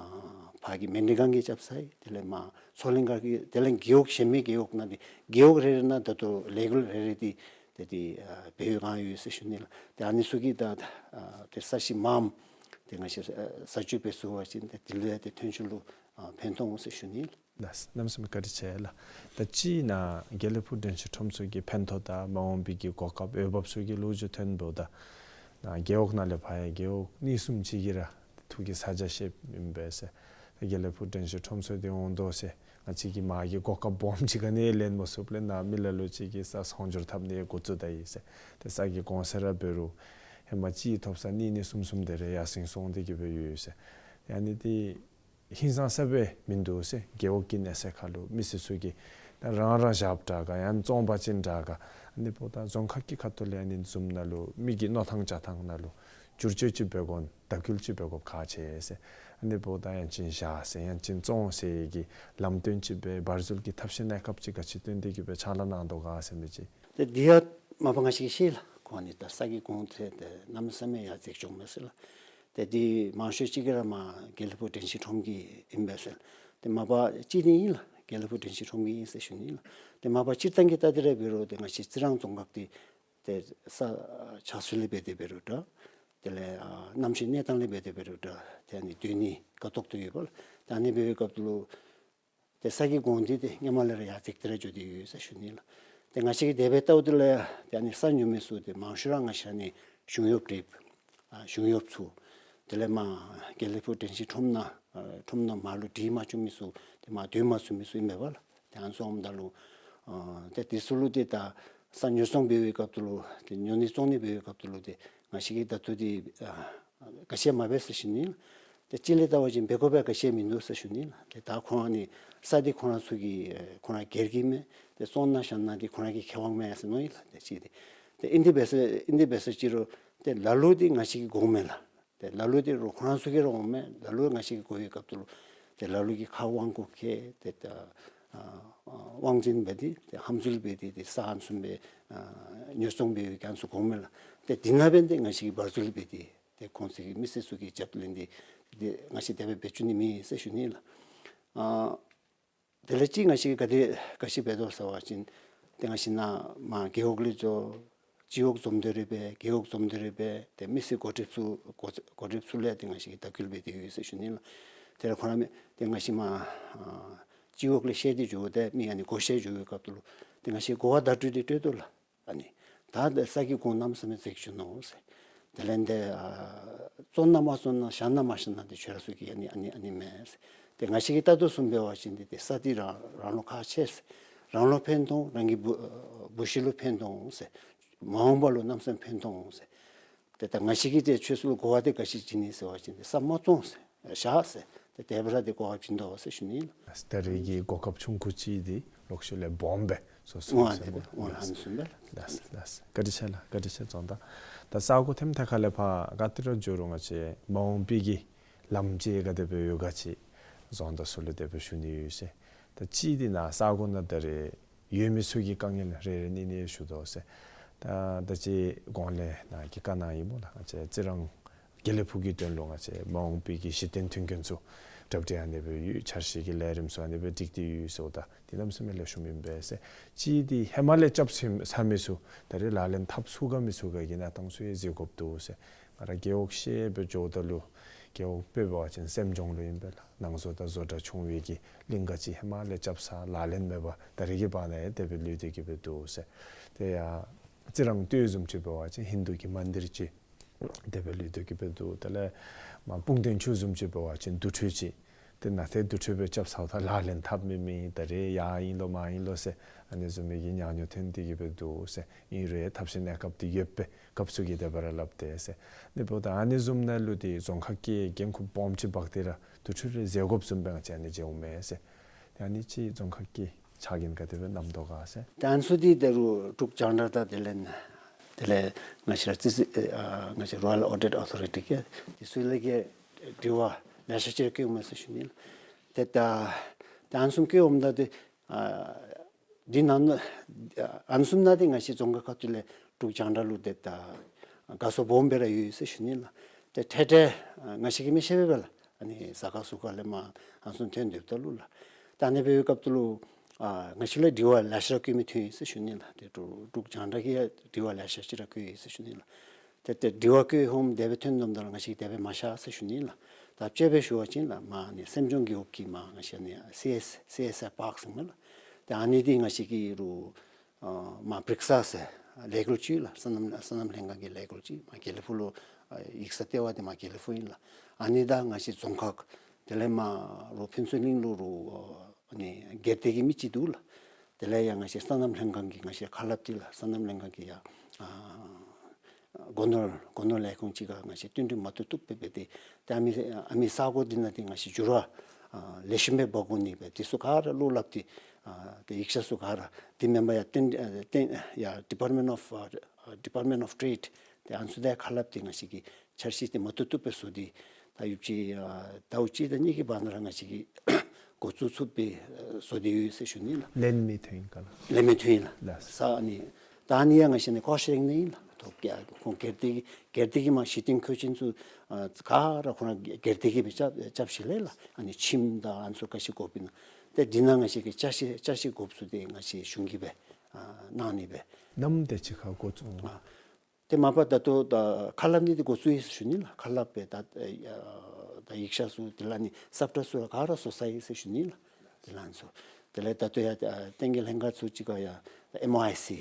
ཕར་གྱི་མཎྜལ་སྒང་གི་རྐྱབ་ཚར་ཡི། དེ་ལས་མར་མཚོ་གླིང་སྒང་གི་དེ་ལས་རྒེད་འོག་གཞན་མི་རྒེད་འོག་ནང་ཏེ་རྒེད་འོག་རེ་རེ་ནང་ད་ལྟོ་ལས་འགུལ་རེ་རེ་དེ་ཏེ་དེ་ཨ་འབད་བའི་སྒང་ཡོད་ཟེར་ཞུ་ནི་ལགས། ཏེ་ཨ་ནི་ཚུ་གིས་ད་ཨ་ཏེ་ས་གཞི་མངམ་ཏེ་ང་བཅས་ཨ་བཟའ་སྤྱོད་འབད་ཚུགས་པ་ཅིན་ཏེ་དེ་ལུ་ཡང་ཏེ་ཐོན་སྐྱེད་ལུ་ཨ་ཕན་ཐོགས་འོང་ཟེར་ཞུ་ནི་ལགས། ལགས་གནམ་མེད་ས་མེད་བཀའ་དྲིན་ཆེ་ལགས། ད་ཅི་ནཱ་དགེ་ལེགས་ཕུག་དྲན་ཤེས་ཁྲོམ་ཚུ་གི་ཕན་ཐོགས་དང་མ་འོངས་པའི་གི་གོ་སྐབས་འོས་འབབ་ཚུ་གི་ལོ་རྒྱུས་ཐོན་འབདཝ་ད་ནཱ་རྒེད་འོག་ནང་ལས་ཕར་ཡང་རྒེད་འོག་གཉིས་གསུམ་ཅིག་གིས་ར་ཐུགས་ཀྱི་ཚ་གྱང་བཞེསཔ་ཨིན་པས་ཟེར། ད་དགེ་ལེགས་ཕུག་དྲན་ཤེས་ཁྲོམ་ཚུ་དེ་འོང་དོ་ཟེར་ང་བཅས་ཀྱིས་མར་གྱི་གོ་སྐབས་སྦོམ་ཅིག་ག་ནི་ལེན་མ་ཚུགསཔ་ལས་ནཱ་མི་ལ་ལུ་ཅིག་གིས་ས་སྲུང་སྐྱོབ་འཐབ་ནི་འགོ་བཙུགས་ད་ཡི་ཟེར། ཏེ་ས་གི་གོང་ཚད་ར་འབད་རུང་ཧེ་མ་གཅིག་ཐོབ་ས་གཉིས་གཉིས་གསུམ་གསུམ་དེ་རེ་ཡར་སེང་སོང་སྟེ་གི་སྦེ་ཡོད་ཟེར། ཡ་ཨ་ནི་དེ་ཧིང་སངས་ས་སྦེ་མིན་འདུག་ཟེར། རྒེད་འོག་གི་གནས་ཚད་ཁར་ལུ་མི་སེར་ཚུ་གིས་ད་རང་རང་བཞགཔ་དྲག་ག་ཡང་བཙོང་པ་ཅིན་དྲག་ག་ཨ་ནི་འབདཝ་ད་རྫོང་ཁག་གི་ཁ་ཐུག་ལས་ཨ་ནི་བཟུམ་ནང་ལུ་མི་གི་མནོ་ཐངས་བྱ་ཐངས་ནང་ལུ་བསྒྱུར་བཅོས་ཅིག་འབད་དགོ་ན་དག་སྐུལ་ཅིག་འབད་དགོཔ་ཁག་ཆེ་ཟེར། ཨ་ནི་འབདཝ་ད་ཡང་ཅིན་བཞག་ཟེར་ཡང་ཅིན་བཙོང་ཟེར་གྱི་ལམ་སྟོན་ཅིག་སྦེ་བར་འཛུལ་གྱི་ཐབས་ཤེས་གནས་སྐབས་ཅིག་ག་ཅི་སྟོན་ཏེ་གི་སྦེ་ཕྱག་ལཱ་གནང་དོ་ག་ཟེར་མི་ཅིག། ཏེ་དེ་ཡང་མ་པ་ང་བཅས་ཀྱིས་ཤེས་ལགས། ཁོང་ཨ་ནི་ད་ས་གི་གོང་ཚད་དེ་གནམ་མེད་ས་མེད་ཡར་འཛེགས་བཅུག་མས་ཟེར་ལགས། ཏེ་དེ་མང་ཤོས་ཅིག་གིས་ར་མར་དགེ་ལེགས་ཕུག་དྲན་ཤེས་ཁྲོམ་གྱི་ཨིན་པས་ཟེར། ཏེ་མ་པ་གཅིག་དེ་ཨིན་ལགས། དགེ་ལེགས་ཕུག་དྲན་ཤེས་ཁྲོམ་གྱི་ཨིན་ཟེར་ཞུ་ནི་ལགས། ཏེ་མ་པ་སྤྱིར་བཏང་གི་ལྟ་སྟེ་ར་འབད་རུང་ཏེ་ང་བཅས་རྩི་རང་རྫོང་ཁག་འདི་ཏེ་ས་ཆགས་ཚུལ་ལས་འབད་དེ་འབད་རུང་འདྲ། དེ་ལས་ཨ་གནམ་གཤིས་གནས་སྟངས་ལས་འབད་དེ་འབད་རུང་འདྲ། ཏེ་ཨ་ནི་སྡོད་ནི་ཁ་ཐོག་ཏུ་ཡོད་པ་ལགས། ཏེ་ཨ་ནི་འབད་བའི་སྐབས་ལུ་ཏེ་ས་གི་གོང་འདི་ཏེ་སྔོན་མ་ལས་ར་ཡར་འཛེགས་ཏེ་ར་འགྱོ་སྟེ་ཡོད་ཟེར་ཞུ་ནི་ལགས། ཏེ་ང་བཅས་ཀྱིས་དེ་སྦེ་བལྟཝ་ད་ལུ་ཏེ་ཨ་ནི་ས་ཉོ་མི་ཚུ་ཏེ་མང་ཤོས་ར་ང་བཅས་ཨ་ནི་གཞུང་གཡོགཔ་རེ་ཨ་གཞུང་གཡོགཔ་ཚུ་དེ་ལས་མར་དགེ་ལེགས་ཕུག་དྲན་ཤེས་ཁྲོམ་ནང་ཨ་ཁྲོམ་ནང་མར་ལུ་སྒྲིག་མ་བཅུག་མི་ཚུ་ཏེ་མར་སྡོད་མ་ཚུགས་མི་ཚུ་ཨིན་མས་པ་ལགས། ཏེ་ཨ་ནི་ཚུ་འོངམ་ད་ལུ་ཨ་ཏེ་དེ་ཚུ་ལུ་ཏེ་ད་ས་ཉོ་ཚོང་འབད་བའི་སྐབས་ལུ་ཏེ་ཉོ་ནི་བཙོང་ནི་འབད་བའི་སྐབས་ལུ་ཏེ་ང་བཅས་ཀྱིས་ད་ལྟོ་འདི་ཨ་ག་ཅི་ཡང་མ་འབད་ཟེར་ཞུ་ནི་ལགས། ཏེ་གཅིག་ལས་བལྟ་བ་ཅིན་འབད་དགོཔ་ག་ཅི་ཡང་མིན་འདུག་ཟེར་ཞུ་ནི་ལགས། ཏེ་ད་ཁོང་ཨ་ནི་ས་འདི་ཁོང་ར་ཚུ་གི་ཨེ་ཁོང་ར་སྒེར་གྱི་མས། ཏེ་བཙོང་ན་བཞག་ན་འདི་ཁོང་ར་གི་ཁེ་དབང་མས་ཟེར་མནོ་ཡི་ལགས། ཏེ་གཅིག་འདི་ཏེ་ཨིན་ཏེ་འབད་ས་ཨིན་ཏེ་འབད་ས་ཅིག་རུང་ཏེ་ལ་ལུ་འདི་ང་བཅས་ཀྱིས་དགོ་མས་ལགས། ཏེ་ལ་ལུ་འདི་རོགས་ཁོང་ར་ཚུ་གིས་ར་འོང་མས། ལ་ལུ་ང་བཅས་ཀྱིས་དགོ་བའི་སྐབས་ལུ་ཏེ་ལ་ལུ་གིས་ཁ་དབང་བསྐུར་གེ་ཏེ་ད་ཨ་ཨ་དབང་འཛིན་འབད་དེ་ཏེ་ཧམ་འཛུལ་འབད་དེ་ཏེ་ས་ཨ་ནི་བཟུམ་སྦེ་ཨ་ཉོ་ཚོང་འབད་བའི་གི་ཨ་ནི་ཚུ་དགོ་མས་ལགས། ཏེ་འདི་ནང་འབད་ནི་འདི་ང་བཅས་ཀྱིས་བར་འཛུལ་འབད་དེ་ཏེ་གོང་ཚད་ཀྱི་མི་སེར་ཚུ་གི་རྒྱབ་ལེན་འདི་ཏེ་ང་བཅས་དེ་སྦེ་འབད་བཅུག་ནི་མེད་ཟེར་ཞུ་ནི་ལགས། ཨ་དེ་ལས་གཅིག་ང་བཅས་ཀྱིས་ག་དེ་ག་ཅི་འབད་དོ་ཟེར་བ་ཅིན་ཏེ་ང་བཅས་ནཱ་མར་རྒེད་འོག་ལས་འགྱོ་སྤྱི་འོག་འཛོམས་འདུ་རེ་འབད་རྒེད་འོག་འཛོམས་འདུ་རེ་འབད་ཏེ་མི་སེར་འགོ་ཁྲིདཔ་ཚུ་འགོ་འགོ་ཁྲིདཔ་ཚུ་ལས་ཏེ་ང་བཅས་ཀྱིས་དང་འཁྲིལ་འབད་དེ་ཡོད་ཟེར་ཞུ་ནི་ལགས། དེ་ལས་ཁོང་ར་མི་ཏེ་ང་བཅས་མར་ཨ་སྤྱི་འོག་ལས་བཤལ་ཏེ་འགྱོཝ་ད་མི་ཨ་ནི་སྒོ་ཕྱེ་འགྱོ་བའི་སྐབས་ལུ་ཏེ་ང་བཅས་གོ་བ་བརྡ་སྤྲོད་འདི་སྤྲོད་དོ་ལགས། ཨ་ནི་ད་ད་ས་གི་གོང་གནམ་མེད་ས་མེད་འཛེགས་བཅུག་ནུག་ཟེར། དེ་ལས་འདི་ཨ་བཙོང་ན་མ་བཙོང་ན་བཞག་ན་མ་བཞག་ན་འདི་ཁྱོད་ར་ཚུ་གི་ཨ་ནི་ཨ་ནི་ཨ་ནི་མས་ཟེར། ཏེ་ང་བཅས་ཀྱིས་ལྟ་དོ་བཟུམ་འབད་བ་ཅིན་འདི་ཏེ་ས་འདི་རང་རང་ལུ་ཁག་ཆེ་ཟེར། རང་ལུ་ཕན་ཐོགས་རང་གི་བུ་བུ་གཞི་ལུ་ཕན་ཐོགས་ཟེར། མ་འོངས་པ་ལུ་གནམ་མེད་ས་མེད་ཕན་ཐོགས་ཟེར། ཏེ་ད་ང་བཅས་ཀྱིས་ཏེ་ཁྱོད་ཚུ་ལུ་གོ་བ་འདི་ག་ཅི་བྱིན་ནི་ཟེར་བ་ཅིན་ཏེ་ས་མ་བཙོང་ཟེར་བཞག་ཟེར། ཏེ་དེ་སྦེ་ར་ཏེ་གོ་བ་བྱིན་དོ་ཟེར་ཞུ་ནི་ལགས། ད་རེས་ཀྱི་གོ་སྐབས་ཆུང་ཀུ་ཅིག་འདི་ལོག་ཤུལ་ལས་སྦོམ་སྦེ་སོ་སོ་ཨོ་ཨ་ཟེར་དེ་སྦེ་ཨོ་ཨ་ནི་བཟུམ་སྦེ་ལགས། ལགས་ལགས། བཀའ་དྲིན་ཆེ་ལགས། བཀའ་དྲིན་ཆེ་རྫོང་བདག། ད་ས་གོ་ཐེམ་ཐད་ཁ་ལས་ཕར་ག་ཏེ་ར་འགྱོ་རུང་ང་བཅས་མ་འོངས་པའི་གི་ལམ་ཅིག་ག་དེ་སྦེ་ཡོད་ག་ཅིག་རྫོང་བདག་ཚུ་ལུ་དེ་སྦེ་ཞུ་ནི་ཡོད་ཟེར། ད་ཅིག་འདི་ནཱ་ས་གོ་ནང་ད་རེས་ཡོད་མི་ཚུ་གི་དཀའ་ངལ་རེ་རེ་གཉིས་གཉིས་ཞུ་དོ་ཟེར། ད་ད་ཅི་གོང་ལས་ནཱ་གི་བཀའ་གནང་ཡི་སྨོ་ལགས། ང་བཅས་རྩི་རང་དགེ་ལེགས་ཕུག་གི་དོན་ལུ་ང་བཅས་མ་འོངས་པའི་གི་གཞི་རྟེན་མཐུན་རྐྱེན་ཚུ་གྲ་སྒྲིག་ཨ་ནི་སྦེ་ཡོད། འཆར་གཞི་གི་ལས་རིམ་ཚུ་ཨ་ནི་སྦེ་སྒྲིག་སྟེ་ཡོད་ཟེརཝ་ད་འདི་གནམ་མེད་ས་མེད་ལེགས་ཤོམ་ཨིན་པས་ཟེར། ཅིག་འདི་ཧེ་མ་ལས་རྐྱབ་ཚར་མི་ཚུ་ད་རེས་ལག་ལེན་འཐབ་ཚུགས་ག་མི་ཚུགས་ག་གི་གནས་སྟངས་ཚུ་ཡང་གཟིགས་དགོཔ་འདུག་ཟེར། ང་ར་རྒེད་འོག་ཤེས་སྦེ་འགྱོཝ་ད་ལུ་རྒེད་འོག་དཔེ་འབད་བ་ཅིན་སེམས་ལྗོངས་ལུ་ཨིན་པས་ལགས། ནང་བཟོ་དང་བཟོ་གྲྭ་ཆུང་བའི་གི་གླིང་ག་ཅིག་ཧེ་མ་ལས་རྐྱབ་ཚར་ལག་ལེན་མེད་པར་ད་རེས་ཀྱི་བར་ན་ཡང་དེ་སྦེ་ལུས་ཏེ་གི་སྦེ་འདུག་ཟེར། དེ་ཡང་རྩི་རང་སྟོད་བཟུམ་ཅིག་འབད་བ་ཅིན་ཧིན་དུ་གི་མན་དིར་ཅིག་དེ་སྦེ་ལུས་ཏེ་གི་སྦེ་འདུག། དེ་ལས་མར་སྤུངས་ཐང་ཕྱོགས་བཟུམ་ཅིག་འབད་བ་ཅིན་དུར་ཁྲོད་ཅིག། དེ་ནང་ཏེ་དུར་ཁྲོད་སྦེ་རྐྱབ་ཚརཝ་ད་ལག་ལེན་འཐབ་མི་མེད། ད་རེས་ཡར་ཨིན་ལོ་མར་ཨིན་ལོ་ཟེར་ཨ་ནི་བཟུམ་མའི་གི་ཉག་ཉོག་ཐོན་ཏེ་གི་སྦེ་འདུག་ཟེར། ཨིན་རུང་ཐབས་ཤེས་གནས་སྐབས་འདི་ཡོད་པས། སྐབས་སུ་གི་དེ་སྦེ་ར་སླབ་སྟེ་ཟེར། ཨ་ནི་འབདཝ་ད་ཨ་ནི་བཟུམ་ནང་ལུ་འདི་རྫོང་ཁག་གིས་འགན་ཁུར་སྦོམ་ཅིག་འབག་སྟེ་ར་དུར་ཁྲོད་རེ་ཟེར་དགོཔ་བཟུམ་སྦེ་ང་བཅས་ཨ་ནི་མཇལཝ་མས་ཟེར། ཏེ་ཨ་ནི་ཅིག་རྫོང་ཁག་གི་ཕྱག་འགན་ག་དེ་སྦེ་བསྣམ་དོ་ག་ཟེར། ཏེ་ཨ་ནི་ཚུ་འདི་ད་རུང་འབྲུག་རྒྱང་བསྒྲགས་དང་དེ་ལས་དེ་ལས་ང་བཅས་ར་རྩིས་ཨ་ང་བཅས་Royal Audit Authority གིས་འདི་ཚུ་ལས་ཀྱི་དྲི་བ་ལེ་ཤ་ཅིག་ར་བཀོདཔ་མས་ཟེར་ཞུ་ནི་ལགས། ཏེ་ད་ད་ཨ་ནི་བཟུམ་བཀོདཔ་འོངམ་ད་འདི་ཨ་འདི་ནང་ཨ་ནི་བཟུམ་ནང་འདི་ང་བཅས་རྫོང་ཁག་ཁ་ཐུག་ལས་འབྲུག་རྒྱང་བསྒྲགས་ལུ་ཏེ་ད་དགའ་ཚོར་སྦོམ་སྦེ་ར་ཡོད་ཟེར་ཞུ་ནི་ལགས། ཏེ་ཏེ་ཏེ་ང་བཅས་ཀྱིས་མི་ཤེས་པས་ལགས། ཨ་ནི་ས་ཁ་ཟུར་ཁ་ལས་མར་ཨ་ནི་བཟུམ་ཐོན་སྡོདཔ་ད་ལུ་ལགས། ད་ཨ་ནི་སྦེ་ཡོད་སྐབས་ད་ལུ་ཨ་ང་བཅས་ལུ་དྲི་བ་ལེ་ཤ་ར་བཀོད་མི་ཐོན་ཡི་ཟེར་ཞུ་ནི་ལགས། ཏེ་འབྲུག་འབྲུག་རྒྱང་བསྒྲགས་ཀྱིས་ཡང་དྲི་བ་ལེ་ཤ་ཅིག་ར་བཀོད་ཡི་ཟེར་ཞུ་ནི་ལགས། ཏེ་ཏེ་དྲི་བ་བཀོད་འོངམ་དེ་སྦེ་ཐོན་འོངམ་ད་ལུ་ང་བཅས་ཀྱིས་དེ་སྦེ་མ་བཞག་ཟེར་ཞུ་ནི་ལགས། ད་དཔྱེ་སྦེ་ཞུ་བ་ཅིན་ལགས་མར་ཨ་ནི་སེམས་ལྗོངས་རྒེད་འོག་གི་མར་ང་བཅས་ཨ་ནི་སི་ཨེསི་སི་ཨེསི་ཨའི་པཱརཀ་ཟེར་མས་ལགས། ཏེ་ཨ་ནི་འདི་ང་བཅས་ཀྱི་རུང་ཨ་མར་བྲིཀ་ས་ཟེར་ལས་འགུལ་ཅིག་ལགས། སོ་ནམ་སོ་ནམ་ལྷན་ཁག་གི་ལས་འགུལ་ཅིག་མར་དགེ་ལེགས་ཕུག་ལུ་ཨ་ཡིག་ཚང་ལྟེ་བ་འདི་མར་དགེ་ལེགས་ཕུག་ཨིན་ལགས། ཨ་ནི་དང་ང་བཅས་རྫོང་ཁག་དེ་ལས་མར་རུང་ཕུན་ཚོགས་གླིང་ལུ་རུང་ཨ་ནི་སྒེར་སྡེ་གི་མི་ཅིག་འདུག་ལགས། དེ་ལས་ཡང་ང་བཅས་སོ་ནམ་ལྷན་ཁག་གི་ང་བཅས་ཁ་སླབ་འདི་ལགས། སོ་ནམ་ལྷན་ཁག་གི་ཡང་ཨ་སྒོ་ནོར་སྒོ་ནོར་ལས་ཁུངས་ཅིག་ཁར་ང་བཅས་བསྟུན་གྲོས་མ་བཏུབ་བཏུབ་སྦེ་འབད་དེ་ཏེ་ཨ་མི་ཨ་མི་ས་གོ་འདི་ནང་འདི་ང་བཅས་འགྱུར་བ་ཨ་ལེགས་ཤོམ་སྦེ་འབག་དགོ་ནི་སྦེ་འདི་ཚུ་ག་ར་བློ་སླབ་སྟེ་ཨ་ཏེ་ཡིག་ཚང་ཚུ་ག་ར་འདི་མེན་པར་ཡང་ཏེ་ཨ་ཏེ་ཡང་Department of ཨ་Department of Trade ཏེ་ཨ་ནི་ཚུ་དང་ཁ་སླབ་སྟེ་ང་བཅས་ཀྱིས་འཆར་གཞི་འདི་མ་བཏུབ་བཏུབ་སྦེ་བཟོ་སྟེ་ད་ཡུདཔ་ཅིག་ཨ་ཟླཝ་གཅིག་དང་གཉིས་ཀྱི་བར་ན་ར་ང་བཅས་ཀྱིས་འགོ་བཙུགས་ཚུགསཔ་སྦེ་བཟོ་སྟེ་ཡོད་ཟེར་ཞུ་ནི་ལགས། ལེན་མི་ཐོན་ཡི་ག་ལགས། ལེན་མི་ཐོན་ཡི་ལགས། ལགས། ས་ཨ་ནི་ད་ཨ་ནི་ཡང་ང་བཅས་ཨ་ནི་ཀོ་ཤེ་རིང་ནང་ཨིན་ལགས། ཏོ་ཀྱ་ཁོང་སྒེར་སྡེ་གི་སྒེར་སྡེ་གི་མར་གཞི་རྟེན་མཁོ་ཆེན་ཚུ་ཨ་ག་ར་ཁོང་ར་སྒེར་སྡེ་གིས་སྦེ་རྐྱབ་རྐྱབ་ཞིནམ་ལས་ལགས། ཨ་ནི་ཁྱིམ་དང་ཨ་ནི་ཚུ་ག་ཅི་དགོཔ་ཨིན་ན་ཏེ་འདི་ནང་ང་བཅས་ཀྱིས་འཆར་གཞི་འཆར་གཞི་དགོཔ་ཚུ་འདི་ང་བཅས་གཞུང་གིས་སྦེ་ཨ་གནང་ནི་སྦེ། ནམ་དེ་ཅིག་ཁར་འགོ་བཙུགས་འོང་། ཨ་ཏེ་མ་པ་ད་ལྟོ་ད་ཁ་སླབ་ནི་འདི་འགོ་བཙུགས་ཡི་ཟེར་ཞུ་ནི་ལགས། ཁ་སླབ་སྦེ་ད་ཨ་ད་ཡིག་ཚང་ཚུ་དེ་ལས་ཨ་ནི་སབ་ཊ་ཚུ་ག་ར་བཟོ་ཚར་ཡི་ཟེར་ཞུ་ནི་ལགས། དེ་ལས་ཨ་ནི་ཚུ་དེ་ལས་ད་ལྟོ་ཡང་ཨ་བསྟན་རྒྱས་ལྷན་ཁག་ཚུ་ཅིག་ཁར་ཡང་ཨེམ་ཨོ་ཨའི་སི་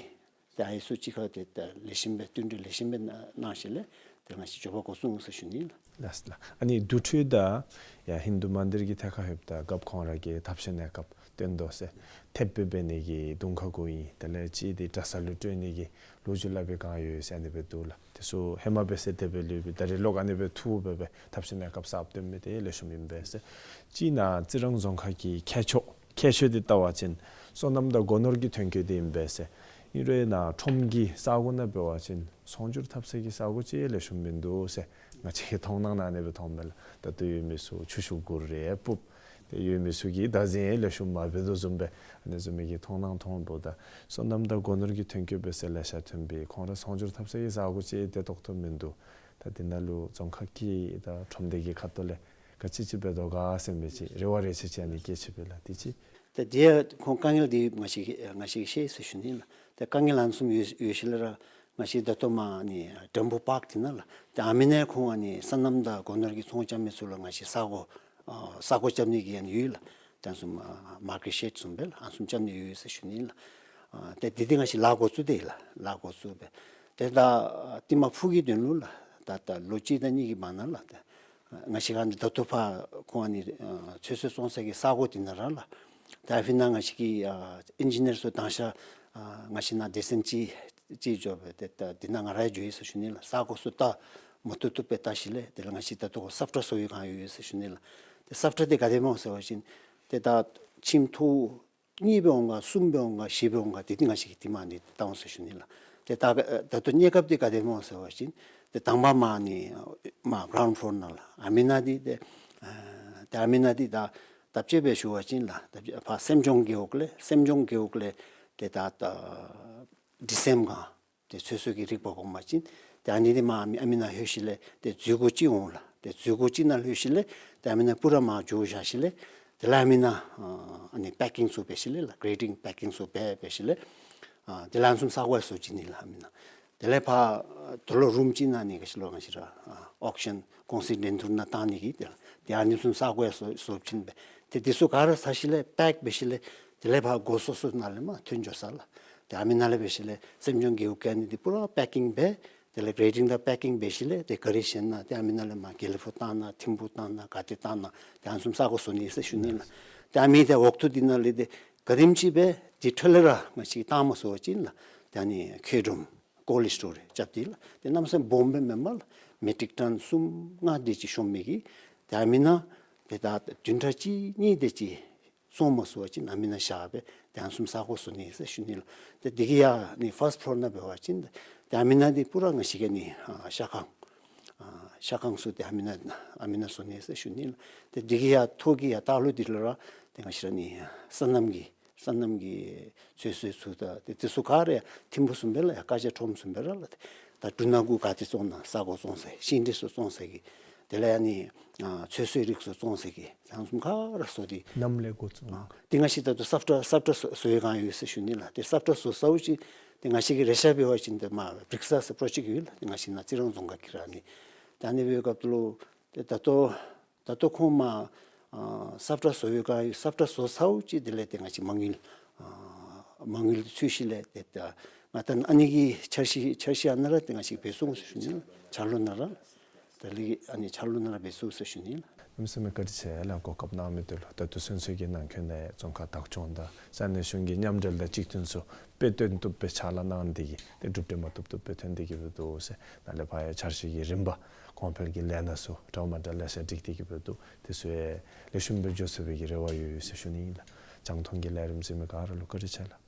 ཏེ་ཨ་ནི་ཚུ་ཅིག་ཁར་ཏེ་ད་ལེགས་ཤོམ་སྦེ་བསྟུན་གྲོས་ལེགས་ཤོམ་སྦེ་གནང་ཞིནམ་ལས་ཏེ་ང་བཅས་མགྱོགས་པ་འགོ་བཙུགས་འོང་ཟེར་ཞུ་ནི་ལགས། ལགས་ལགས། ཨ་ནི་དུར་ཁྲོད་དང་ཡང་ཧིན་དུ་མན་དིར་གྱི་ཐད་ཁར་ལྷོདཔ་ད་རྒཔོ་ཁོང་ར་གིས་ཐབས་ཤེས་གནས་སྐབས་སྟོན་དོ་ཟེར། ཐེབས་སྦེ་འབད་ནི་གི་དུང་ཁ་གུ་ཨིན། དེ་ལས་ཅིག་འདི་གྲྭ་ས་ལུ་སྤྲོད་ནི་གི་ལོ་རྒྱུས་སླབ་པའི་སྒང་ཡོད་ཟེར་ཨ་ནི་སྦེ་འདུག་ལགས། དེ་ཚུ་ཧེ་མ་འབད་ཟེར་དེ་སྦེ་ལུས་པས། ད་རེས་ལོག་ཨ་ནི་སྦེ་འཐུ་སྦེ་སྦེ་ཐབས་ཤེས་གནས་སྐབས་གསརཔ་སྟོན་མི་འདི་ལེགས་ཤོམ་ཨིན་པས་ཟེར། ཅིག་ནཱ་རྩི་རང་རྫོང་ཁག་གི་ཁྱད་ཆོས་ཁྱད་ཆོས་འདི་བལྟ་བ་ཅིན་སོ་ནམ་དང་སྒོ་ནོར་གྱི་ཐོན་སྐྱེད་འདི་ཨིན་པས་ཟེར། ཨིན་རུང་ནཱ་ཁྲོམ་གྱི་ས་གོ་ནང་འབད་བ་ཅིན་ཚོང་སྒྱུར་འཐབ་ས་གི་ས་གོ་ཅིག་ལེགས་ཤོམ་མིན་འདུག་ཟེར་ང་བཅས་ཀྱི་མཐོང་སྣང་ནང་ཨ་ནི་སྦེ་མཐོངམ་མས་ལགས། ད་ལྟོ་ཡོད་མི་ཚུ་ཆུ་ཤུགས་གུ་རེ་སྤུབ། ཏེ་ཡོད་མི་ཚུ་གིས་བདག་འཛིན་ལེགས་ཤོམ་མ་འབད་དོ་བཟུམ་སྦེ་ཨ་ནི་བཟུམ་མའི་གི་མཐོང་སྣང་མཐོངམ་ད་སོ་ནམ་དང་སྒོ་ནོར་གྱི་ཐོན་སྐྱེད་འབད་ས་ལེ་ཤ་ཐོན་པས། ཁོང་ར་ཚོང་སྒྱུར་འཐབ་ས་གི་ས་གོ་ཅིག་བདེ་ཏོག་ཏོ་མིན་འདུག། ད་འདི་ནང་ལུ་རྫོང་ཁག་གི་ད་ཁྲོམ་སྡེ་གི་ཁ་ཐུག་ལས་ག་ཅི་ཅིག་འབད་དོ་ག་ཟེར་མི་ཅིག་རེ་བ་རེ་ཆེ་ཆེ་ཨ་ནི་བསྐྱེད་ཅི་པས་ལགས། དེ་ཅིག། ཏེ་དེ་ཡང་ཁོང་དཀའ་ངལ་འདི་ང་བཅས་ང་བཅས་ཀྱིས་ཤེས་ཟེར་ཞུ་ནི་ལགས། ཏེ་དཀའ་ངལ་ཨ་ནི་བཟུམ་ཡོད་ཡོད་ཞིནམ་ལས་ར་ང་བཅས་ད་ལྟོ་མར་ཨ་ནི་འགྲེང་བུ་པཱརཀ་འདི་ནང་ལགས། ཏེ་ཨ་མི་ནང་ཁོང་ཨ་ནི་སོ་ནམ་དང་སྒོ་ནོར་གྱི་ཚོང་རྐྱབ་མི་ཚུ་ལུ་ང་བཅས་ས་གོ་ཨ་ས་གོ་རྐྱབ་ནི་གི་ཨ་ནི་ཡོད་ལགས། ད་ཨ་ནི་བཟུམ་ཨ་མར་ཀེཊ་ཤེཌ་བཟུམ་སྦེ་ལགས། ཨ་ནི་བཟུམ་རྐྱབ་ནི་ཡོད་ཟེར་ཞུ་ནི་ལགས། ཨ་ཏེ་འདི་འདི་ང་བཅས་ལཱ་འགོ་བཙུགས་ཏེ་ལགས། ལཱ་འགོ་བཙུགས་སྦེ་ཏེ་ད་ཨ་ཏི་མ་ཕུ་གི་དོན་ལུ་ལགས། ད་ད་ལོ་གཅིག་དང་གཉིས་ཀྱི་མ་ནང་ལགས། ད་ང་བཅས་ཀྱིས་ཨ་ནི་ད་ལྟོ་ཕར་ཁོང་ཨ་ནི་ཨ་ཚོད་བསྲེ་བཙོང་ས་གི་ས་གོ་འདི་ནང་ར་ལགས། ད་ཨ་ཕི་ནང་ང་བཅས་ཀྱི་ཨ་ཨིན་ཇི་ནིར་ཚུ་དང་ཤ་ཨ་ང་བཅས་ནང་སྡེ་ཚན་ཅིག་ཅིག་འགྱོ་སྦེ་ཏེ་ད་འདི་ནང་ང་ར་འགྱོ་ཡི་ཟེར་ཞུ་ནི་ལགས། ས་གོ་ཚུ་བལྟ་མ་བཏུབ་བཏུབ་སྦེ་བལྟ་ཞིནམ་ལས་དེ་ལས་ང་བཅས་ད་ལྟོ་ཁོ་སཱཕ་ཊ་བཟོ་བའི་བསྒང་ཡོད་ཡོད་ཟེར་ཞུ་ནི་ལགས། ཏེ་སཱཕ་ཊ་འདི་ག་དེ་སྨོ་ཟེར་བ་ཅིན་ཏེ་ད་ཁྱིམ་ཐོག་གཉིས་སྦེ་འོང་ག་གསུམ་སྦེ་འོང་ག་བཞི་སྦེ་འོང་ག་དེ་འདི་ང་བཅས་ཀྱིས་འདི་མ་ནི་བལྟ་འོང་ཟེར་ཞུ་ནི་ལགས། ཏེ་ད་ད་ལྟོ་གནས་སྐབས་འདི་ག་དེ་སྨོ་ཟེར་བ་ཅིན་ཏེ་དང་པ་མར་ནི་མར་གྲའུནཌ་ཕློར་ནང་ལགས། ཨ་མི་ནང་འདི་ཏེ་ཨ་ཏེ་ཨ་མི་ནང་འདི་ད་ད་དཔྱེ་སྦེ་ཞུ་བ་ཅིན་ལགས། ད་ཕར་སེམས་ལྗོངས་རྒེད་འོག་ལས་སེམས་ལྗོངས་རྒེད་འོག་ལས་ཏེ་ད་ད་ཌི་སེམ་སྒང་ཏེ་ཚོད་བསྲེ་གི་རིག་པ་གོང་མ་ཅིག་ཏེ་ཨ་ནི་འདི་མར་ཨ་མི་ཨ་མི་ནང་ལྷོད་ཞིནམ་ལས་ཏེ་འཛུལ་སྒོ་ཅིག་འོང་ལགས། ཏེ་འཛུལ་སྒོ་ཅིག་ནང་ལྷོད་ཞིནམ་ལས་ཏེ་ཨ་མི་ནང་པུ་ར་མར་འགྱོ་བཞག་ཞིནམ་ལས་དེ་ལས་ཨ་མི་ནང་ཨ་ཨ་ནི་པེ་ཀིང་ཚུ་འབད་ཞིནམ་ལས་ལགས། གྲེ་ཌིང་པེ་ཀིང་ཚུ་འབད་འབད་ཞིནམ་ལས་ཨ་དེ་ལས་ཨ་ནི་བཟུམ་ས་གོ་ཡང་བཟོ་བྱིན་ནི་ལགས་ཨ་མི་ནང་། དེ་ལས་ཕར་དོ་ལོ་རུམ་ཅིག་ནང་ནི་ག་ཅི་ལོ་ང་བཅས་ར་ཨ་ཨོག་ཤན་ཀོང་སི་འགྲན་བསྡུར་ནང་བཏང་ནི་གི་ཏེ་ཏེ་ཨ་ནི་བཟུམ་ས་གོ་ཡང་བཟོ་བཟོ་བྱིན་སྦེ་ཏེ་འདི་ཚུ་ག་ར་ཚར་ཞིནམ་ལས་པེཀ་འབད་ཞིནམ་ལས་དེ་ལས་ཕར་སྒོ་སོ་སོ་ནང་ལས་མར་ཐོན་འགྱོ་ས་ལགས། ཏེ་ཨ་མི་ནང་ལས་འབད་ཞིནམ་ལས་སེམས་ལྗོངས་རྒེད་འོག་གི་ཨ་ནི་འདི་པུ་ར་པེ་ཀིང་འབད་དེ་ལས་གྲེ་ཌིང་དང་པེ་ཀིང་འབད་ཞིནམ་ལས་ཏེ་ག་ར་བཞེངས་ནི་ཏེ་ཨ་མི་ནང་ལས་མར་དགེ་ལེགས་ཕུག་བཏང་ནི་ཐིམ་ཕུག་བཏང་ནི་ག་ཏེ་བཏང་ནི་ཏེ་ཨ་ནི་བཟུམ་ས་གོ་བཟོ་ནི་ཟེར་ཞུ་ནི་ལགས། ཏེ་ཨ་མི་འདི་འོག་ཐུག་འདི་ནང་ལས་ཏེ་ག་དེམ་ཅིག་འབད་དེ་འཕྲོ་ལས་ར་ང་བཅས་ཀྱིས་བཏང་མ་ཚུགས་པ་ཅིན་ལགས། ཏེ་ཨ་ནི་མཁལ་རྡོག་ཀོལཌ་སི་ཊོ་རེཇ་རྐྱབ་སྟེ་ལགས། ཏེ་གནམ་མེད་ས་མེད་སྦོམ་སྦེ་མེན་པར་ལགས། མེ་ཊིག་ཊོན་གསུམ་ལྔ་དེ་ཅིག་ཤོང་མི་གི་ཏེ་ཨ་མི་ནང་ཏེ་ད་བདུན་ཕྲག་གཅིག་གཉིས་དེ་ཅིག་བཙོང་མ་ཚུགས་པ་ཅིན་ཨ་མི་ནང་བཞག་སྦེ་ཏེ་ཨ་ནི་བཟུམ་ས་གོ་བཟོ་ནི་ཟེར་ཞུ་ནི་ལགས། ཏེ་འདི་གི་ཡར་ནི་ཕཱསཊ་ཕློར་ནང་འབད་བ་ཅིན་ཏེ་ཨ་མི་ནང་འདི་པུ་ར་ང་བཅས་ཀྱི་ནི་ཨ་ཤ་ཁང་ཨ་ཤ་ཁང་ཚུ་ཏེ་ཨ་མི་ནང་ཨ་མི་ནང་བཟོ་ནི་ཟེར་ཞུ་ནི་ལགས། ཏེ་འདི་གི་ཡར་ཐོག་གི་ཡར་ལྟག་ལུ་འདི་ལུ་ར་ཏེ་ང་བཅས་ར་ནི་སོ་ནམ་གྱི་སོ་ནམ་གྱི་ཚོད་བསྲེ་ཚུ་དང་ཏེ་འདི་ཚུ་ག་ར་ཡང་ཐིམ་ཕུག་བཟུམ་སྦེ་ལགས། ཡར་ཀ་ཆ་ཁྲོམ་བཟུམ་སྦེ་ར་ལགས། ཏེ་ད་འབྲུ་སྣ་དགུ་ག་ཏེ་བཙོང་ནི་ས་གོ་བཙོང་ས་ཤིང་འབྲས་ཚུ་བཙོང་ས་གི་དེ་ལས་ཨ་ནི་ཨ་ཚོད་བསྲེ་རིགས་ཚུ་བཙོང་ས་གི་ཨ་ནི་བཟུམ་ག་ར་བཟོ་སྟེ་ནམ་ལས་འགོ་བཙུགས། ཨ་ཏེ་ང་བཅས་ད་ལྟོ་སཱཕ་ཊ་སཱཕ་ཊ་བཟོ་བཟོ་བའི་བསྒང་ཡོད་ཟེར་ཞུ་ནི་ལགས། ཏེ་སཱཕ་ཊ་བཟོ་ཚརཝ་ཅིག་ཏེ་ང་བཅས་ཀྱིས་རེ་ཆ་འབད་བ་ཅིན་ཏེ་མར་བིར་ཀ་ས་ཟེར་པྲོ་ཇེཀཊ་ཡོད་ལགས། ཏེ་ང་བཅས་ནཱ་རྩི་རང་རྫོང་ཁག་གི་ར་ཨ་ནི་ཏེ་ཨ་ནི་འབད་བའི་སྐབས་ལུ་ཏེ་ད་ལྟོ་ད་ལྟོ་ཁོང་མར་ཨ་སཱཕ་ཊ་བཟོ་བའི་བསྒང་ཡོད། སཱཕ་ཊ་བཟོ་ཚརཝ་ཅིག་དེ་ལས་ཏེ་ང་བཅས་མ་དངུལ་ཨ་མ་དངུལ་ཚུད་ཞིནམ་ལས་ཏེ་ད་ང་ད་ཨ་ནི་གི་འཆར་གཞི་འཆར་གཞི་ཨ་ནཱ་ར་ཏེ་ང་བཅས་འབད་ཚུགས་ཟེར་ཞུ་ནི་ལགས། འཆར་ལོ་ནང་ར་ད་ལས་ཨ་ནི་འཆར་ལོ་ནང་ར་འབད་ཚུགས་ཟེར་ཞུ་ནི་ལགས། གནམ་མེད་ས་མེད་བཀའ་དྲིན་ཆེ་ལགས། གོ་སྐབས་གནང་མི་འདི་ལུ། ད་ལྟོ་ཚུན་ཚོད་ཀྱི་ནང་འཁོད་ནང་རྫོང་ཁག་བདག་སྐྱོང་དང་ས་གནས་གཞུང་གི་མཉམ་འབྲེལ་དང་གཅིག་མཐུན་ཚུ་དཔེ་སྟོན་བཏུབ་སྦེ་ཕྱག་ལཱ་གནང་སྟེ་གིས་ཏེ་གྲུབ་འབྲས་མ་བཏུབ་བཏུབ་སྦེ་ཐོན་ཏེ་གིས་སྦེ་འདུག་ཟེར། ནཱ་ལས་ཕར་ཡང་འཆར་གཞི་གི་རིམ་པ་གོང་འཕེལ་གྱི་ལས་སྣ་ཚུ་འདྲཝ་མ་འདྲཝ་ལེ་ཤ་སྒྲིག་སྟེ་གིས་སྦེ་འདུག། དེ་ཚུ་ཡང་ལེགས་ཤོམ་སྦེ་འགྱོ་ཚུགས་པའི་གི་རེ་བ་ཡོད་ཡོད་ཟེར་ཞུ་ནི་ཨིན་ལགས། རྒྱང་མཐོང་གི་ལས་རིམ་གཟིགས་མི་ག་ར་ལུ་བཀའ་དྲིན་ཆེ་ལགས།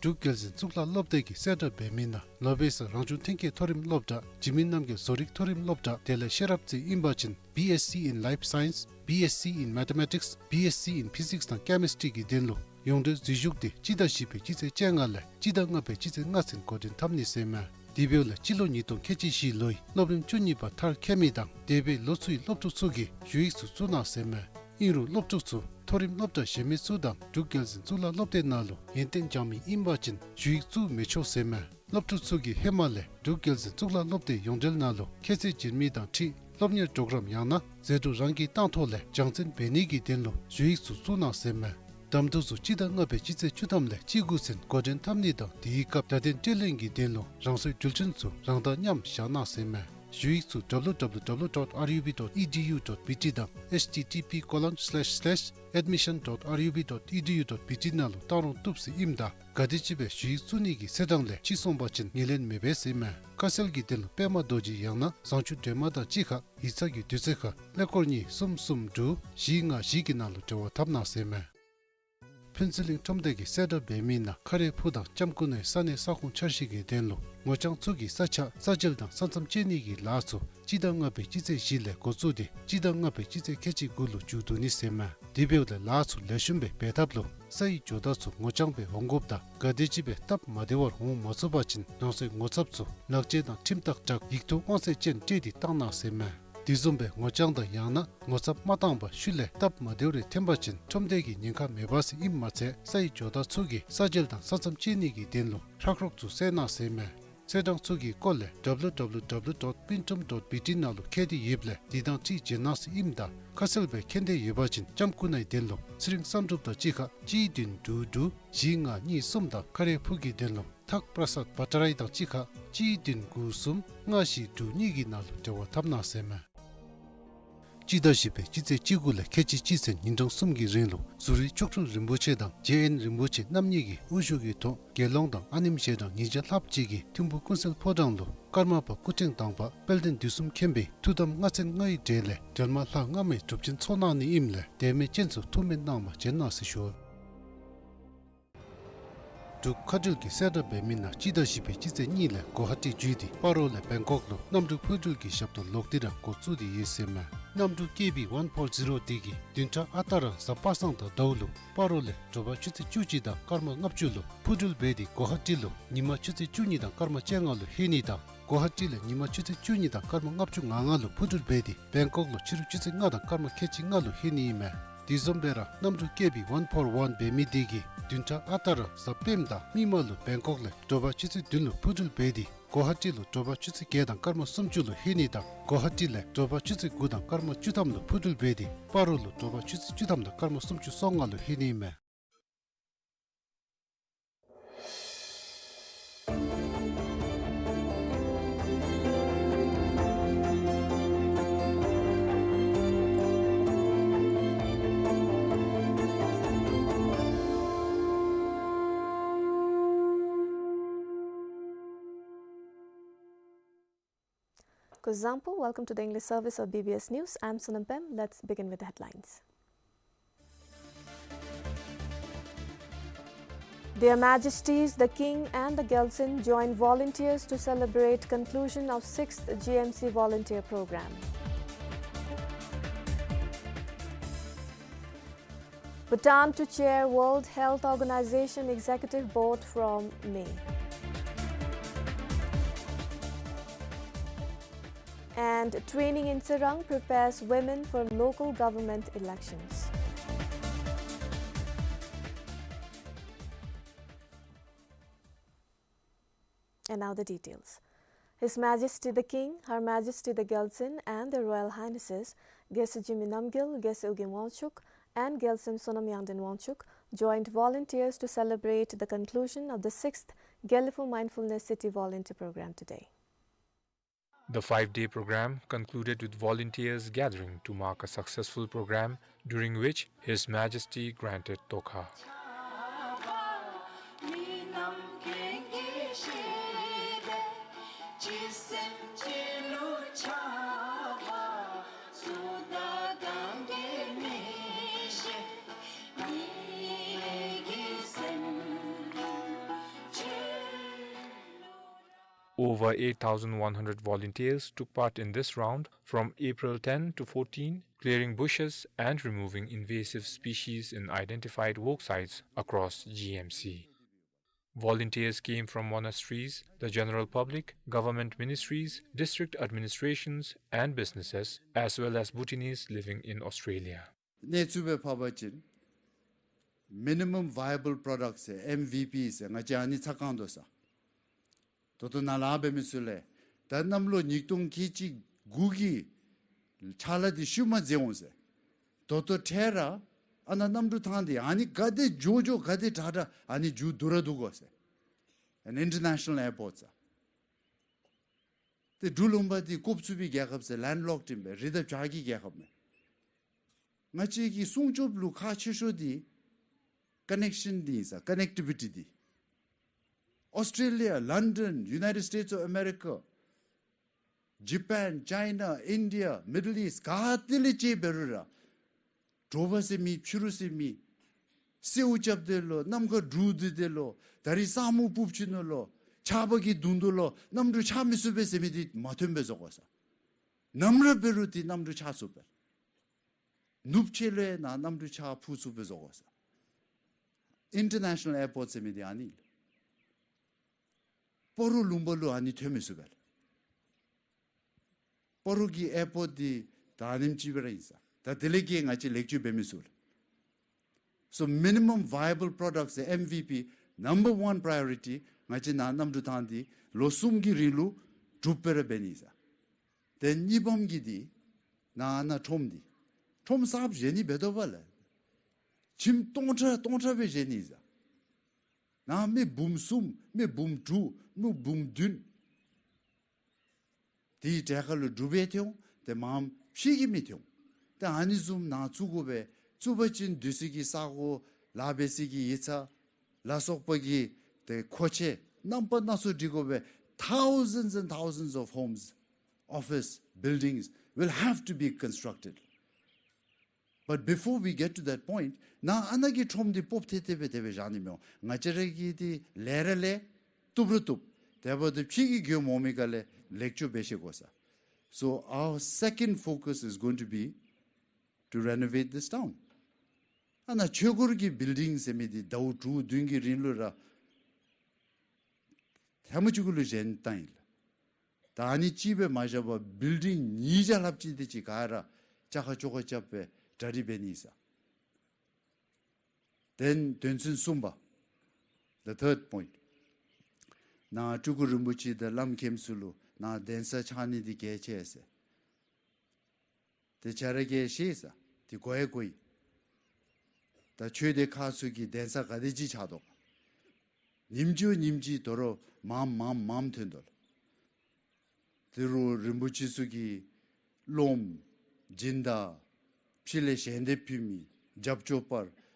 འབྲུག་རྒྱལ་འཛིན་གཙུག་ལག་སློབ་སྡེ་གིས་གསལ་བསྒྲགས་འབད་མི་ནང་ལོ་པའི་ས་རང་བྱུང་ཐོན་སྐྱེད་མཐོ་རིམ་སློབ་གྲྭ་འཇིགས་མེད་རྣམ་རྒྱལ་བཟོ་རིག་མཐོ་རིམ་སློབ་གྲྭ་དེ་ལས་ཤེས་རབ་རྩེ་ཨིན་པ་ཅིན་B Sc in Life Science, B Sc in Mathematics, B Sc in Physics དང་Chemistry གི་དོན་ལུ་ཡོངས་འབྲེལ་འཛུལ་ཞུགས་འདི་སྤྱི་ཟླ་བཞི་པའི་སྤྱི་ཚེས་བཅོ་ལྔ་ལས་སྤྱི་ཟླ་ལྔ་པའི་སྤྱི་ཚེས་ལྔ་ཚུན་འགོ་འདྲེན་འཐབ་ནི་ཟེར་མས། དེ་འབདཝ་ལས་སྤྱི་ལོ་ཉིས་སྟོང་ཁལ་གཅིག་བཞི་ལོའི་སློབ་རིམ་བཅུ་གཉིས་པ་མཐར་འཁྱོལ་མི་དང་འདས་པའི་ལོ་ཚུ་གི་སློབ་ཕྲུག་ཚུ་གིས་ཞུ་ཡིག་ཚུ་བཙུགས་གནང་ཟེར་མས། ཨིན་རུང་སློབ་ཕྲུག་ཚུ་མཐོ་རིམ་སློབ་གྲྭ་གཞན་མི་ཚུ་དང་འབྲུག་རྒྱལ་འཛིན་གཙུག་ལག་སློབ་སྡེ་ནང་ལུ་ཡོན་ཏན་སྦྱང་མི་ཨིན་པ་ཅིན་ཞུ་ཡིག་བཙུགས་མི་ཆོག་ཟེར་མས། སློབ་ཕྲུག་ཚུ་གིས་ཧེ་མ་ལས་འབྲུག་རྒྱལ་འཛིན་གཙུག་ལག་སློབ་སྡེ་ཡོངས་འབྲེལ་ནང་ལུ་ཁྱད་ཚད་བྱིན་མི་དང་འཁྲིལ་སློབ་གཉེར་གྲོགས་རམ་ཡང་ན་ཟད་འགྲོ་རང་གི་བཏང་ཐོག་ལས་སྦྱང་བརྩོན་འབད་ནི་གི་དོན་ལུ་ཞུ་ཡིག་ཚུ་བཙུགས་གནང་ཟེར་མས། གདམ་འཐུ་ཚུ་སྤྱི་ཟླ་ལྔ་པའི་སྤྱི་ཚེས་བཅུ་ཐམ་ལས་བཅུ་དགུ་ཚུན་འགོ་འདྲེན་འཐབ་ནི་དང་དེའི་སྐབས་བརྡ་དོན་སྤྲོད་ལེན་གྱི་དོན་ལུ་རང་སོའི་འགྲུལ་འཕྲིན་ཚུ་རང་དང་མཉམ་བཞག་གནང་ཟེར་མས། ཞུ་ཡིག་ཚུ་W W W dot R U B dot E D U dot B T དང་H T T P colon slash slash admission dot R U B dot E D U dot B T ནང་ལུ་བཏང་རུང་བཏུབ་ཟེར་ཨིནམ་ད་ག་དེམ་ཅིག་སྦེ་ཞུ་ཡིག་བཙུགས་ནི་གི་ཚེས་གྲངས་ལས་ཕྱི་སོང་པ་ཅིན་ངོས་ལེན་མི་འབད་ཟེར་མས། ཁ་གསལ་གྱི་དོན་ལུ་པདྨ་རྡོ་རྗེ་ཡང་ན་བཟང་སྤྱོད་སྒྲོལ་མ་དང་གཅིག་ཁར་ཡིག་ཚང་གི་དུས་ཚོད་ཁར་ཀླད་ཀོར་གཉིས་གསུམ་གསུམ་དྲུག་བཞི་ལྔ་བཞི་གི་ནང་ལུ་འབྲེལ་བ་འཐབ་གནང་ཟེར་མས། ཕུན་ཚོགས་གླིང་ཁྲོམ་སྡེ་གིས་གསལ་བསྒྲགས་འབད་མི་ནང་ཁ་རས་ཕུག་དང་ལྕམ་སྐུ་ནའི་ས་གནས་ས་ཁོངས་འཆར་གཞི་གི་དོན་ལུ་ངོ་རྐྱང་ཚུ་གི་ས་ཆ་ས་འཇལ་དང་ས་མཚམས་བཅད་ནི་གི་ལཱ་ཚུ་སྤྱི་ཟླ་ལྔ་པའི་སྤྱི་ཚེས་བཞི་ལས་འགོ་བཙུགས་ཏེ་སྤྱི་ཟླ་ལྔ་པའི་སྤྱི་ཚེས་ཁལ་གཅིག་དགུ་ལུ་མཇུག་བསྡུ་ནི་ཟེར་མས། དེ་འབདཝ་ལས་ལཱ་ཚུ་ལེགས་ཤོམ་སྦེ་འབད་ཐབས་ལུ་ས་ཡི་ཇོ་བདག་ཚུ་ངོ་རྐྱང་སྦེ་འོང་དགོཔ་དང་ག་དེམ་ཅིག་སྦེ་སྟབས་མ་བདེ་བར་འོང་མ་ཚུགས་པ་ཅིན་རང་སོའི་ངོ་ཚབ་ཚུ་ལག་ཁྱེར་དང་ཁྲིམས་རྟགས་སྦྲགས་ཡིག་ཐོག་དབང་ཚད་ཅན་སྤྲོད་དེ་བཏང་གནང་ཟེར་མས། དེ་བཟུམ་སྦེ་ངོ་རྐྱང་དང་ཡང་ན་ངོ་ཚབ་མ་བཏང་པར་ཤུལ་ལས་སྟབས་མ་བདེཝ་རེ་ཐོན་པ་ཅིན་ཁྲོམ་སྡེ་གི་ཉེན་ཁ་མེད་པ་ཟེར་ཨིནམ་མ་ཚད་ས་ཡི་ཇོ་བདག་ཚུ་གིས་ས་འཇལ་དང་ས་མཚམས་བཅད་ནི་གི་དོན་ལུ་ཧྲག་རོག་ཚུ་བསལ་གནང་ཟེར་མས། ཚེས་གྲངས་ཚུ་གི་སྐོར་ལས་W W W dot pintrom dot B T ནང་ལུ་མཁྱེན་ཏེ་ཡོདཔ་ལས་དེ་དང་འཁྲིལ་བྱོན་གནང་ཟེར་ཨིནམ་ད་ཁ་གསལ་སྦེ་མཁྱེན་ཏེ་ཡོད་པ་ཅིན་ལྕམ་སྐུ་ནའི་དོན་ལུ་ཚེ་རིང་བསམ་གྲུབ་དང་གཅིག་ཁར་གཅིག་བདུན་དྲུག་དྲུག་བཞི་ལྔ་གཉིས་གསུམ་དང་ཁ་རས་ཕུག་གི་དོན་ལུ་ ཐག་པྲ་སཱད་བྷ་ཊ་རའི་དང་གཅིག་ཁར་གཅིག་བདུན་དགུ་གསུམ་ལྔ་བཞི་དྲུག་གཉིས་ཀྱི་ནང་ལུ་འབྲེལ་བ་འཐབ་གནང་ཟེར་མས། སྤྱི་ཟླ་བཞི་པའི་སྤྱི་ཚེས་བཅུ་དགུ་ལས་ཁལ་གཅིག་གཅིག་ཚུན་ཉིན་གྲངས་གསུམ་གྱི་རིང་ལུ་ཟུ་རིག་མཆོག་སྤྲུལ་རིན་པོ་ཆེ་དང་རྗེ་ཨེན་རིན་པོ་ཆེ་རྣམ་གཉིས་ཀྱི་དབུ་བཞུགས་ཀྱི་ཐོག་དགེ་སློང་དང་ཨ་ནེམ་ཞལ་གྲངས་ཉིས་བརྒྱ་ལྷགཔ་ཅིག་གིས་ཐིམ་ཕུ་ཀུན་གསལ་ཕོ་བྲང་ལུ་ཀརྨ་པ་སྐུ་ཕྲེང་དང་པ་དཔལ་ལྡན་དུས་གསུམ་མཁྱེན་པའི་ཐུགས་དམ་ལྔ་ཚན་ལྔའི་གྲལ་ལས་འགྲེལ་མ་ལྷ་སྔ་མའི་སྒྲུབ་ཆེན་ཚོགས་གནང་ནི་ཨིནམ་ལས་དད་མོས་ཅན་ཚུ་ཐུགས་སྨོན་གནང་བར་བྱོན་གནང་ཟེར་ཞུ། འབྲུག་མཁའ་འགྲུལ་གྱིས་གསལ་བསྒྲགས་འབད་མི་ནང་སྤྱི་ཟླ་བཞི་པའི་སྤྱི་ཚེས་གཉིས་ལས་གོ་ཧ་ཊི་བརྒྱུད་དེ་སྤ་རོ་ལས་བེང་ཀོག་ལུ་གནམ་གྲུ་འཕུར་འགྲུལ་གྱི་ཞབས་ཏོག་ལོག་སྟེ་ར་འགོ་བཙུགས་ཏེ་ཡོད་ཟེར་མས། གནམ་གྲུ་ཀེ་བི་ཝན་ཕོར་ཛི་རོ་འདི་གིས་བདུན་ཕྲག་ཨ་རྟག་ར་གཟའ་པ་སངས་དང་ཟླཝ་ལུ་སྤ་རོ་ལས་དྲོ་པ་ཆུ་ཚོད་བཅུ་གཅིག་དང་སྐར་མ་ལྔ་བཅུ་ལུ་འཕུར་འགྲུལ་འབད་དེ་གོ་ཧ་ཊི་ལུ་ཉིན་མ་ཆུ་ཚོད་བཅུ་གཉིས་དང་སྐར་མ་བཅོ་ལྔ་ལུ་ལྷོད་ནི་དང་གོ་ཧ་ཊི་ལས་ཉིན་མ་ཆུ་ཚོད་བཅུ་གཉིས་དང་སྐར་མ་ལྔ་བཅུ་ང་ལྔ་ལུ་འཕུར་འགྲུལ་འབད་དེ་བེང་ཀོག་ལུ་ཕྱི་རུ་ཆུ་ཚོད་ལྔ་དང་སྐར་མ་ཁལ་གཅིག་ལྔ་ལུ་ལྷོད་ནི་ཨིན་མས། དེ་བཟུམ་སྦེ་ར་གནམ་གྲུ་ཀེ་བི་ཝན་ཕོར་ཝན་འབད་མི་འདི་གིས་བདུན་ཕྲག་ཨ་རྟག་ར་གཟའ་སྤེནམ་དང་མིག་དམར་ལུ་བེང་ཀོག་ལས་དྲོ་པ་ཆུ་ཚོད་བདུན་ལུ་འཕུར་འགྲུལ་འབད་དེ་གོ་ཧ་ཊི་ལུ་དྲོ་པ་ཆུ་ཚོད་བརྒྱད་དང་སྐར་མ་སུམ་ཅུ་ལུ་ལྷོད་ནི་དང་གོ་ཧ་ཊི་ལས་དྲོ་པ་ཆུ་ཚོད་དགུ་དང་སྐར་མ་བཅུ་ཐམ་ལུ་འཕུར་འགྲུལ་འབད་དེ་སྤ་རོ་ལུ་དྲོ་པ་ཆུ་ཚོད་བཅུ་ཐམ་དང་སྐར་མ་སུམ་ཅུ་སོ་ལྔ་ལུ་ལྷོད་ནི་ཨིན་མས། Kuzuzangpo, welcome to the English service of B B S News. I'm Sonam Pem. Let's begin with the headlines. Their Majesties the King and the Gyaltsuen joined volunteers to celebrate conclusion of sixth G M C volunteer program. Bhutan to chair World Health Organization Executive Board from May. And training in Tsirang prepares women for local government elections. And now the details. His Majesty the King, Her Majesty the Gyaltsuen, and Their Royal Highnesses, Gyaltsuen Jigme Namgyel, Gyaltsuen Ugyen Wangchuck, and Gyaltsuen Sonam Yangden Wangchuck, joined volunteers to celebrate the conclusion of the sixth Gelephu Mindfulness City Volunteer Program today. The five-day program concluded with volunteers gathering to mark a successful program during which His Majesty granted Tokha. Over eight thousand one hundred volunteers took part in this round from April ten to fourteen, clearing bushes and removing invasive species in identified work sites across G M C. Volunteers came from monasteries, the general public, government ministries, district administrations, and businesses, as well as Bhutanese living in Australia. གནས་ཚུལ་སྦེ་ཕབ་པ་ཅིན་Minimum Viable Product ཟེར་M V P ཟེར་ང་བཅས་ཨ་ནི་ཚ་གང་དོ་ས། ད་ལྟོ་ནཱ་ལས་འབད་མི་ཚུ་ལས་ད་གནམ་ལོ་ཉིས་སྟོང་ཁལ་གཅིག་དགུ་གི་ཕྱག་ལཱ་འདི་ཤུལ་མ་མཛད་འོང་ཟེར། ད་ལྟོ་འཕྲལ་ར་ཨ་ནཱ་གནམ་གྲུ་ཐང་འདི་ཨ་ནི་ག་དེ་མགྱོགས་མགྱོགས་ག་དེ་དྲག་དྲག་ཨ་ནི་མཇུག་བསྡུ་ར་བསྡུ་དགོ་ཟེར། An international airport ཟེར། ཏེ་འབྲུག་ལུང་པ་འདི་བཀོག་ཚུགས་པའི་རྒྱལ་ཁབ་ཟེར། Landlocked ཨིན་པས། རི་དང་བྱག་གི་རྒྱལ་ཁབ་མས། ང་བཅས་ཀྱི་སྲུང་སྐྱོབ་ལུ་ཁག་ཆེ་ཤོས་འདི་ཀ་ནེག་ཤཱན་འདི་ཨིན་ས། ཀ་ནེག་ཊི་བི་ཊི་འདི། ཨོསི་ཊྲེ་ལི་ཡ། ལཱན་ཌཱན། ཡུ་ནའི་ཊེཌ་སི་ཊེཊསི་ཨོཕ་ཨ་མེ་རི་ཀ། ཇ་པཱན། ཅའི་ན། ཨིན་ཌི་ཡ། མི་ཌལ་ཨིསཊ། ག་ཏེ་ལས་ཅིག་འབད་རུང་ར་དྲོ་པ་ཟེར་མེད། ཕྱི་རུ་ཟེར་མེད། སེརཝ་རྐྱབ་སྟེ་ལོ། གནམ་ཁར་འདྲུད་དེ་ལོ། ད་རིས་ས་སྨུག་སྤུབས་ཅི་ནུག་ལོ། ཆརཔ་གིས་བརྡུང་དོ་ལོ། གནམ་གྲུ་ཆགས་མི་ཚུགས་པས་ཟེར་མི་འདི་མ་ཐོན་པའི་བཟོ་དགོ་ས། ནམ་ར་འབད་རུང་འདི་གནམ་གྲུ་ཆགས་ཚུགས་པས། ནུབ་ཕྱེད་ལུ་ནཱ་གནམ་གྲུ་ཆགས་འཕུར་ཚུགས་པའི་བཟོ་དགོ་ས། ཨིན་ཊར་ནེ་ཤ་ནཱལ་ཨེར་པོརཊ་ཟེར་མི་འདི་ཨ་ནི་ལགས། སྤ་རོ་ལུང་པ་ལུ་ཨ་ནི་ཐོན་མི་ཚུགས་པས་ལགས། སྤ་རོ་གི་ཨེར་པོརཊ་འདི་ད་ཨ་ནེམ་ཅིག་སྦེ་ར་ཨིན་ས། ད་དེ་ལས་ཀྱི་ང་བཅས་ལེགས་བཅོས་འབད་མི་ཚུགས་ལགས། So minimum viable products ཨེམ་ཝི་པི་number one priority ང་བཅས་ནཱ་གནམ་གྲུ་ཐང་འདི་ལོ་གསུམ་གྱི་རིང་ལུ་གྲུབ་སྦེ་ར་འབད་ནི་ཨིན་ས། ཏེ་གཉིས་པམ་གྱི་འདི་ནཱ་ནཱ་ཁྲོམ་འདི་ཁྲོམ་གསརཔ་བཞེངས་ནི་འབད་དོ་བ་ལགས། ཁྱིམ་སྟོང་ཕྲག་སྟོང་ཕྲག་སྦེ་བཞེངས་ནི་ཨིན་ས། ནཱ་མི་འབུམ་གསུམ་མི་འབུམ་དྲུག་མི་འབུམ་བདུན་དེའི་གྲལ་ཁར་ལུ་འབྲུག་པའི་ཐོན་འོང་། ཏེ་མངམ་ཕྱི་གི་མི་ཐོན་འོང་། ཏེ་ཨ་ནི་བཟུམ་ནཱ་བཙུགས་དགོ་པས། བཙུགས་པ་ཅིན་སྡོད་ས་གི་ས་གོ་ལཱ་འབད་ས་གི་ཡིག་ཚང་ལ་སོགས་པ་གི་ཏེ་མཁོ་ཆས་རྣམ་པ་སྣ་ཚོགས་སྒྲིག་དགོ་པས། Thousands and thousands of homes, office buildings will have to be constructed. But before we get to that point, ནཱ་ཨ་ནཱ་གི་ཁྲོམ་འདི་སྤོབས་ཐེ་ཐེ་སྦེ་དེ་སྦེ་བཞག་ནི་མི་འོང་། ང་བཅས་ར་གིས་འདི་ལས་ར་ལས་བཏུབ་ར་བཏུབ། དེ་འབདཝ་ད་ཕྱི་གི་མགྱོནམ་འོང་མི་ག་ལས་ལེགས་བཅོས་འབད་ཤེས་དགོ་ས། So our second focus is going to be to renovate this town. ཨ་ནཱ་ཆོས་འཁོར་གྱི་བིལ་ཌིང་ཟེར་མི་འདི་ཟླཝ་དྲུག་བདུན་གྱི་རིང་ལུ་ར་ཐེངས་མ་གཅིག་གུ་ལུ་བཞེངས་བཏང་ཡི་ལགས། ད་ཨ་ནི་གཅིག་སྦེ་མ་བཞག་པར་བིལ་ཌིང་ཉིས་བརྒྱ་ལྷགཔ་ཅིག་དེ་ཅིག་ག་ར་བཅའ་ཁ་བཅོ་ཁ་རྐྱབ་སྦེ་གྲ་སྒྲིག་འབད་ནི་ཨིན་ས། དོན་དོན་ཚན་གསུམ་པ། The third point. ནཱ་སྤྲུལ་སྐུ་རིན་པོ་ཆེ་དང་བླམ་མཁནམ་ཚུ་ལུ་ནཱ་གདན་ས་ཆགས་ནི་འདི་གལ་ཆེ་ཟེར། དེ་ཆ་ར་གིས་ཤེས་ས། དེ་གོ་ཡང་གོ་ཡི། ད་ཆོས་སྡེ་ཁག་ཚུ་གི་གདན་ས་ག་དེ་ཅིག་ཆགས་དོ། ཉིནམ་གཅིག་ཉིནམ་གཅིག་དོ་རུང་མངམ་མངམ་མངམ་ཐོན་དོ་ལགས། དེ་རུང་རིན་པོ་ཆེ་ཚུ་གི་སློབམ་སྦྱིན་བདག་ཕྱི་ལས་ཞལ་འདེབས་ཕུལ་མི་རྒྱབ་སྐྱོར་པ་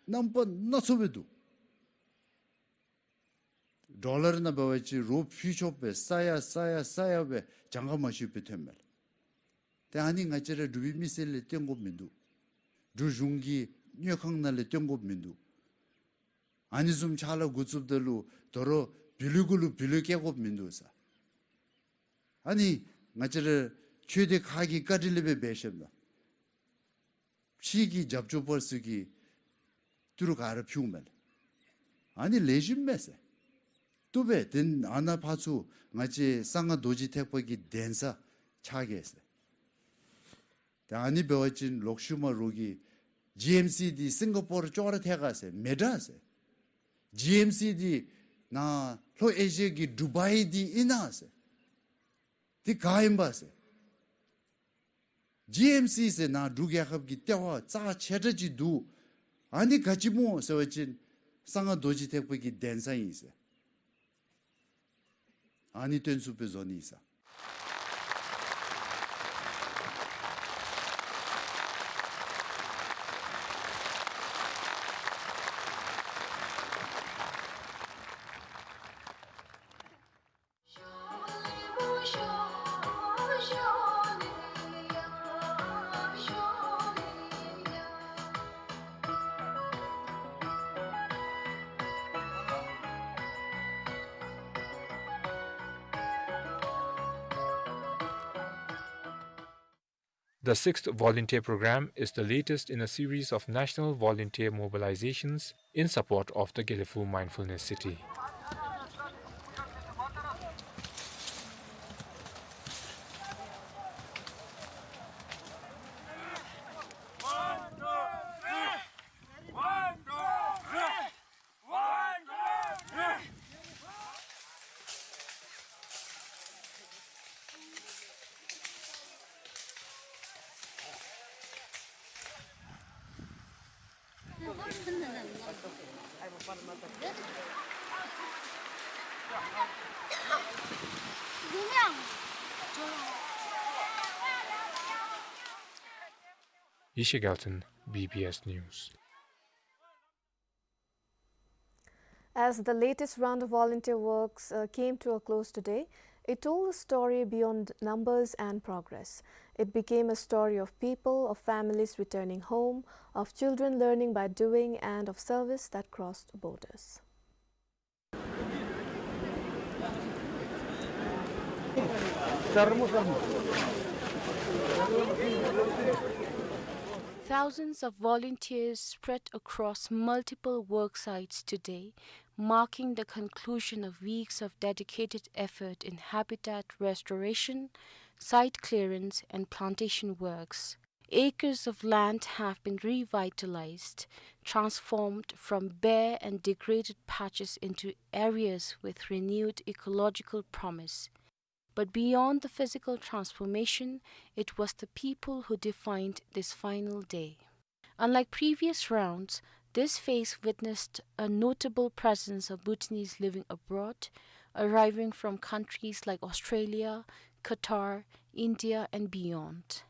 རྣམ་པ་སྣ་ཚོགས་སྦེ་འདུག། ཌོ་ལར་ནང་འབད་བ་ཅིན་རོགས་ཕུལ་ཆོགཔ་སྦེ་ས་ཡ་ས་ཡ་ས་ཡ་སྦེ་གྱངས་ཁ་མ་ཆོདཔ་སྦེ་ཐོནམ་མས་ལགས། ཏེ་ཨ་ནི་ང་བཅས་ར་འབྲུག་པའི་མི་སེར་ལས་བཏོན་དགོཔ་མིན་འདུག། འབྲུག་གཞུང་གི་དངུལ་ཁང་ནང་ལས་བཏོན་དགོཔ་མིན་འདུག། ཨ་ནི་བཟུམ་ཕྱག་ལཱ་འགོ་བཙུགསཔ་ད་ལུ་དོ་རུང་བུ་ལོན་གུ་ལུ་བུ་ལོན་བཀལ་དགོཔ་མིན་འདུག་ས། ཨ་ནི་ང་བཅས་ར་ཆོས་སྡེ་ཁག་གི་བཀའ་དྲིན་ལས་སྦེ་འབད་ཤེསཔ་ད་ཕྱི་གི་རྒྱབ་སྐྱོར་པ་ཚུ་གིས་ཏི་རུ་ག་ར་ཕུལཝ་མས་ལགས། ཨ་ནི་ལེགས་ཤོམ་མས་ཟེར། བཏུབ་པས། དེ་ཨ་ནཱ་ཕར་ཚུར་ང་བཅས་གསང་སྔགས་རྡོ་རྗེ་ཐེག་པ་གི་གདན་ས་ཆགས་གེ་ཟེར། ཏེ་ཨ་ནི་འབད་བ་ཅིན་ལོག་ཤུལ་མ་རོགས་ཀྱིས་ཇི་ཨེམ་སི་འདི་སིང་ག་པོར་ཅོག་ར་འཐད་ག་ཟེར། མེད་དྲགས་ཟེར། ཇི་ཨེམ་སི་འདི་ནཱ་ལྷོ་ཨེ་ཤི་ཡ་གི་ཌུ་བཱའི་འདི་ཨིན་ན་ཟེར། འདི་ག་ཨིན་པས་ཟེར། ཇི་ཨེམ་སི་ཟེར་ནཱ་འབྲུག་རྒྱལ་ཁབ་ཀྱི་ལྟེ་བ་རྩ་ཆེ་དྲགས་ཅིག་འདུག། ཨ་ནི་ག་ཅི་སྨོ་ཟེར་བ་ཅིན་གསང་སྔགས་རྡོ་རྗེ་ཐེག་པ་གི་གདན་ས་ཨིན་ཟེར། ཨ་ནི་སྟོན་ཚུགསཔ་སྦེ་བཟོ་ནི་ཨིན་ས། The sixth volunteer program is the latest in a series of national volunteer mobilizations in support of the Gelephu Mindfulness City. Yishe Galton, B B S News. As the latest round of volunteer works, uh, came to a close today, it told a story beyond numbers and progress. It became a story of people, of families returning home, of children learning by doing, and of service that crossed borders. Thousands of volunteers spread across multiple work sites today, marking the conclusion of weeks of dedicated effort in habitat restoration, site clearance, and plantation works. Acres of land have been revitalized, transformed from bare and degraded patches into areas with renewed ecological promise. But beyond the physical transformation, it was the people who defined this final day. Unlike previous rounds, This phase witnessed a notable presence of Bhutanese living abroad, arriving from countries like Australia, Qatar, India, and beyond.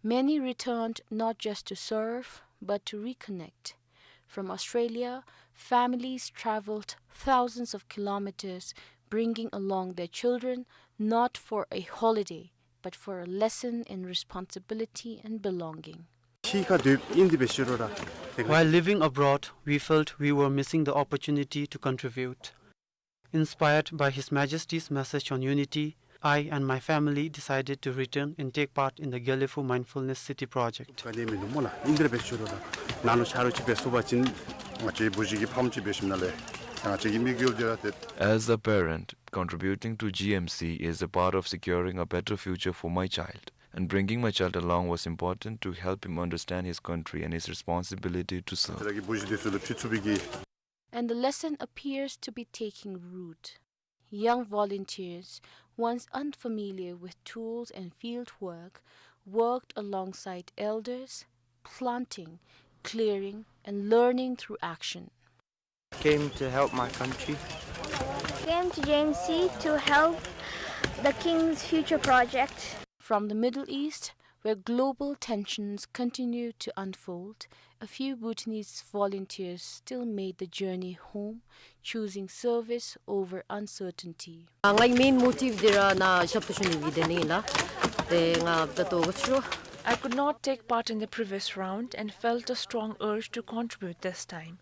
Many returned not just to serve, but to reconnect. From Australia, families traveled thousands of kilometers, bringing along their children, not for a holiday, but for a lesson in responsibility and belonging. ཕྱི་ཁར་སྡོད་ཨིན་དེ་འབད་ཞུ་རོགས་ར། While living abroad, we felt we were missing the opportunity to contribute. Inspired by His Majesty's message on unity, I and my family decided to return and take part in the Gelephu Mindfulness City project. ག་ནི་མིན་འདུག་སྨོ་ལགས། ཨིན་དེ་ར་འབད་ཞུ་རོགས་ར། ནཱ་ལུ་ཆ་རོགས་ཅིག་འབད་ཚུགས་པ་ཅིན་ང་བཅས་བུ་གཞི་གི་ཕམ་ཅིག་འབད་ཞིནམ་ལས་ང་བཅས་ཀྱི་དམིགས་ཡུལ་འདི་ར་ཏེ། As a parent, contributing to G M C is a part of securing a better future for my child, and bringing my child along was important to help him understand his country and his responsibility to serve. ཁྱེད་ར་གི་བུ་གཞི་འདི་ཚུ་ལུ་ཕུལ་ཚུགས་པའི་གི། And the lesson appears to be taking root. Young volunteers, once unfamiliar with tools and field work, worked alongside elders, planting, clearing, and learning through action. Came to help my country. Came to J M C to help the King's Future Project. From the Middle East, where global tensions continue to unfold, a few Bhutanese volunteers still made the journey home, choosing service over uncertainty. ཨ་ངེའི་main motive འདི་ར་ནཱ་ཞབས་ཏོག་ཞུ་ནི་གི་དོན་ཨིན་ལགས། ཏེ་ང་ད་ལྟོ་ག་ཅི་རུང་། I could not take part in the previous round and felt a strong urge to contribute this time.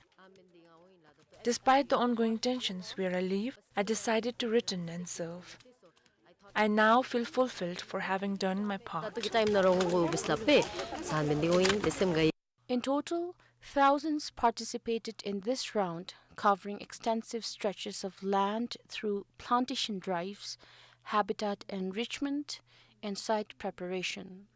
Despite the ongoing tensions where I live, I decided to return and serve. I now feel fulfilled for having done my part. ད་ལྟོ་གི་time ནང་ར་འོང་དགོ་པས་ལགས་པས། ས་མེད་འདི་འོང་ཨིན་དེ་སེམས་དགའ་ཡི། In total, thousands participated in this round, covering extensive stretches of land through plantation drives, habitat enrichment, and site preparation.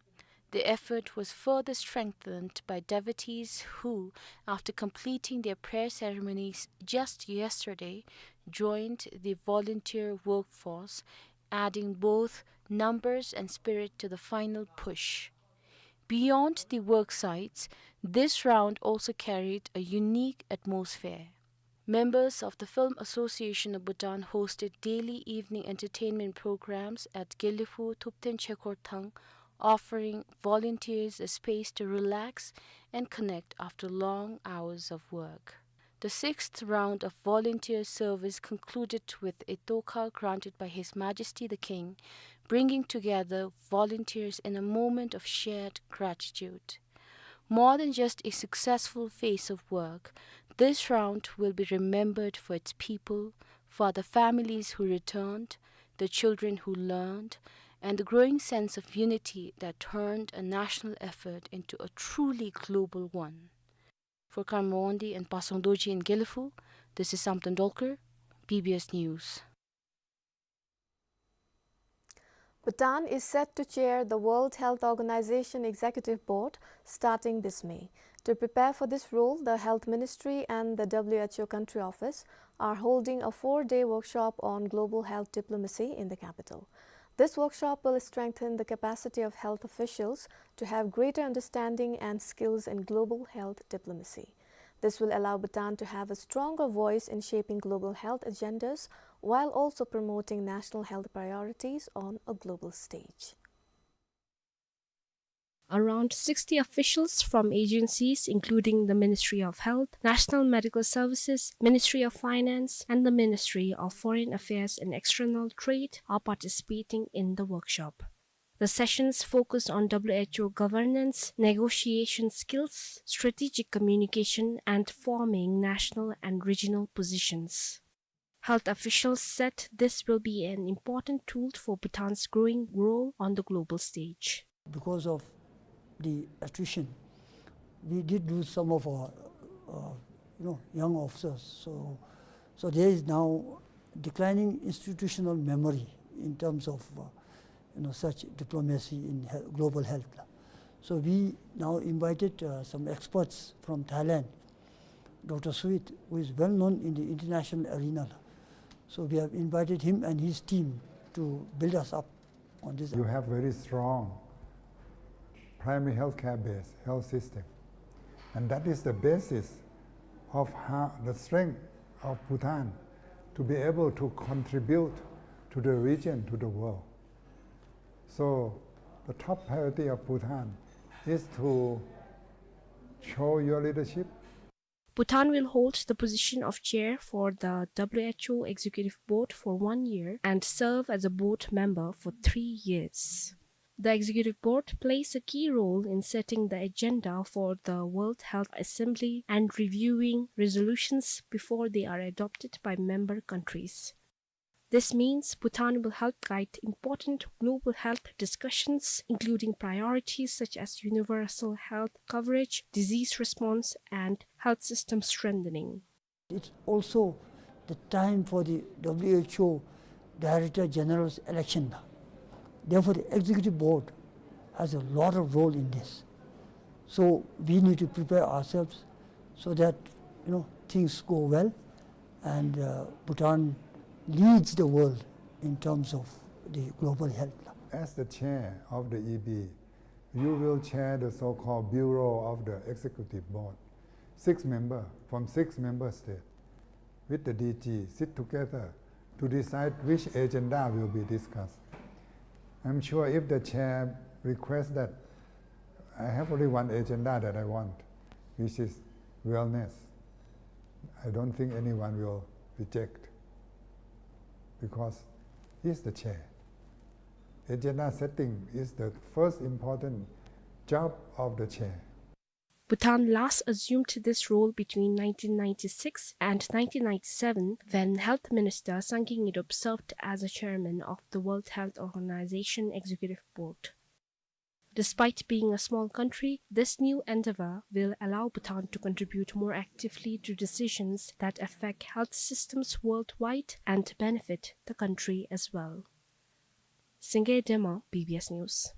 The effort was further strengthened by devotees who, after completing their prayer ceremonies just yesterday, joined the volunteer workforce, adding both numbers and spirit to the final push. Beyond the work sites, this round also carried a unique atmosphere. Members of the Film Association of Bhutan hosted daily evening entertainment programs at Gelephu Thubten Chekhorthang, offering volunteers a space to relax and connect after long hours of work. The sixth round of volunteer service concluded with a toka granted by His Majesty the King, bringing together volunteers in a moment of shared gratitude. More than just a successful phase of work, this round will be remembered for its people, for the families who returned, the children who learned, and the growing sense of unity that turned a national effort into a truly global one. For Karma Wangdi and Pasang Dorji in Gelephu, this is Samten Dolkar, B B S News. Bhutan is set to chair the World Health Organization Executive Board starting this May. To prepare for this role, the Health Ministry and the W H O Country Office are holding a four-day workshop on global health diplomacy in the capital. This workshop will strengthen the capacity of health officials to have greater understanding and skills in global health diplomacy. This will allow Bhutan to have a stronger voice in shaping global health agendas while also promoting national health priorities on a global stage. Around sixty officials from agencies including the Ministry of Health, National Medical Services, Ministry of Finance, and the Ministry of Foreign Affairs and External Trade are participating in the workshop. The sessions focus on W H O governance, negotiation skills, strategic communication, and forming national and regional positions. Health officials said this will be an important tool for Bhutan's growing role on the global stage. Because of the attrition, we did lose some of our, uh, you know, young officers. So, so there is now declining institutional memory in terms of, uh, you know, such diplomacy in health, global health. So we now invited, uh, some experts from Thailand, Doctor Suit, who is well known in the international arena. So we have invited him and his team to build us up on this. You have very strong primary health care base, health system. And that is the basis of how, the strength of Bhutan to be able to contribute to the region, to the world. So the top priority of Bhutan is to show your leadership. Bhutan will hold the position of chair for the W H O Executive Board for one year and serve as a board member for three years. The Executive Board plays a key role in setting the agenda for the World Health Assembly and reviewing resolutions before they are adopted by member countries. This means Bhutan will help guide important global health discussions, including priorities such as universal health coverage, disease response, and health system strengthening. It's also the time for the W H O Director General's election now. Therefore, the executive board has a lot of role in this. So we need to prepare ourselves so that, you know, things go well and, uh, Bhutan leads the world in terms of the global health. As the chair of the E B, you will chair the so-called Bureau of the Executive Board. Six member, from six member state, with the D G, sit together to decide which agenda will be discussed. I'm sure if the chair requests that, I have only one agenda that I want, which is wellness. I don't think anyone will reject, because he's the chair. Agenda setting is the first important job of the chair. Bhutan last assumed this role between nineteen ninety-six and nineteen ninety-seven, when Health Minister Sangay Ngidop served as a chairman of the World Health Organization Executive Board. Despite being a small country, this new endeavor will allow Bhutan to contribute more actively to decisions that affect health systems worldwide and benefit the country as well. Singay Dema, B B S News.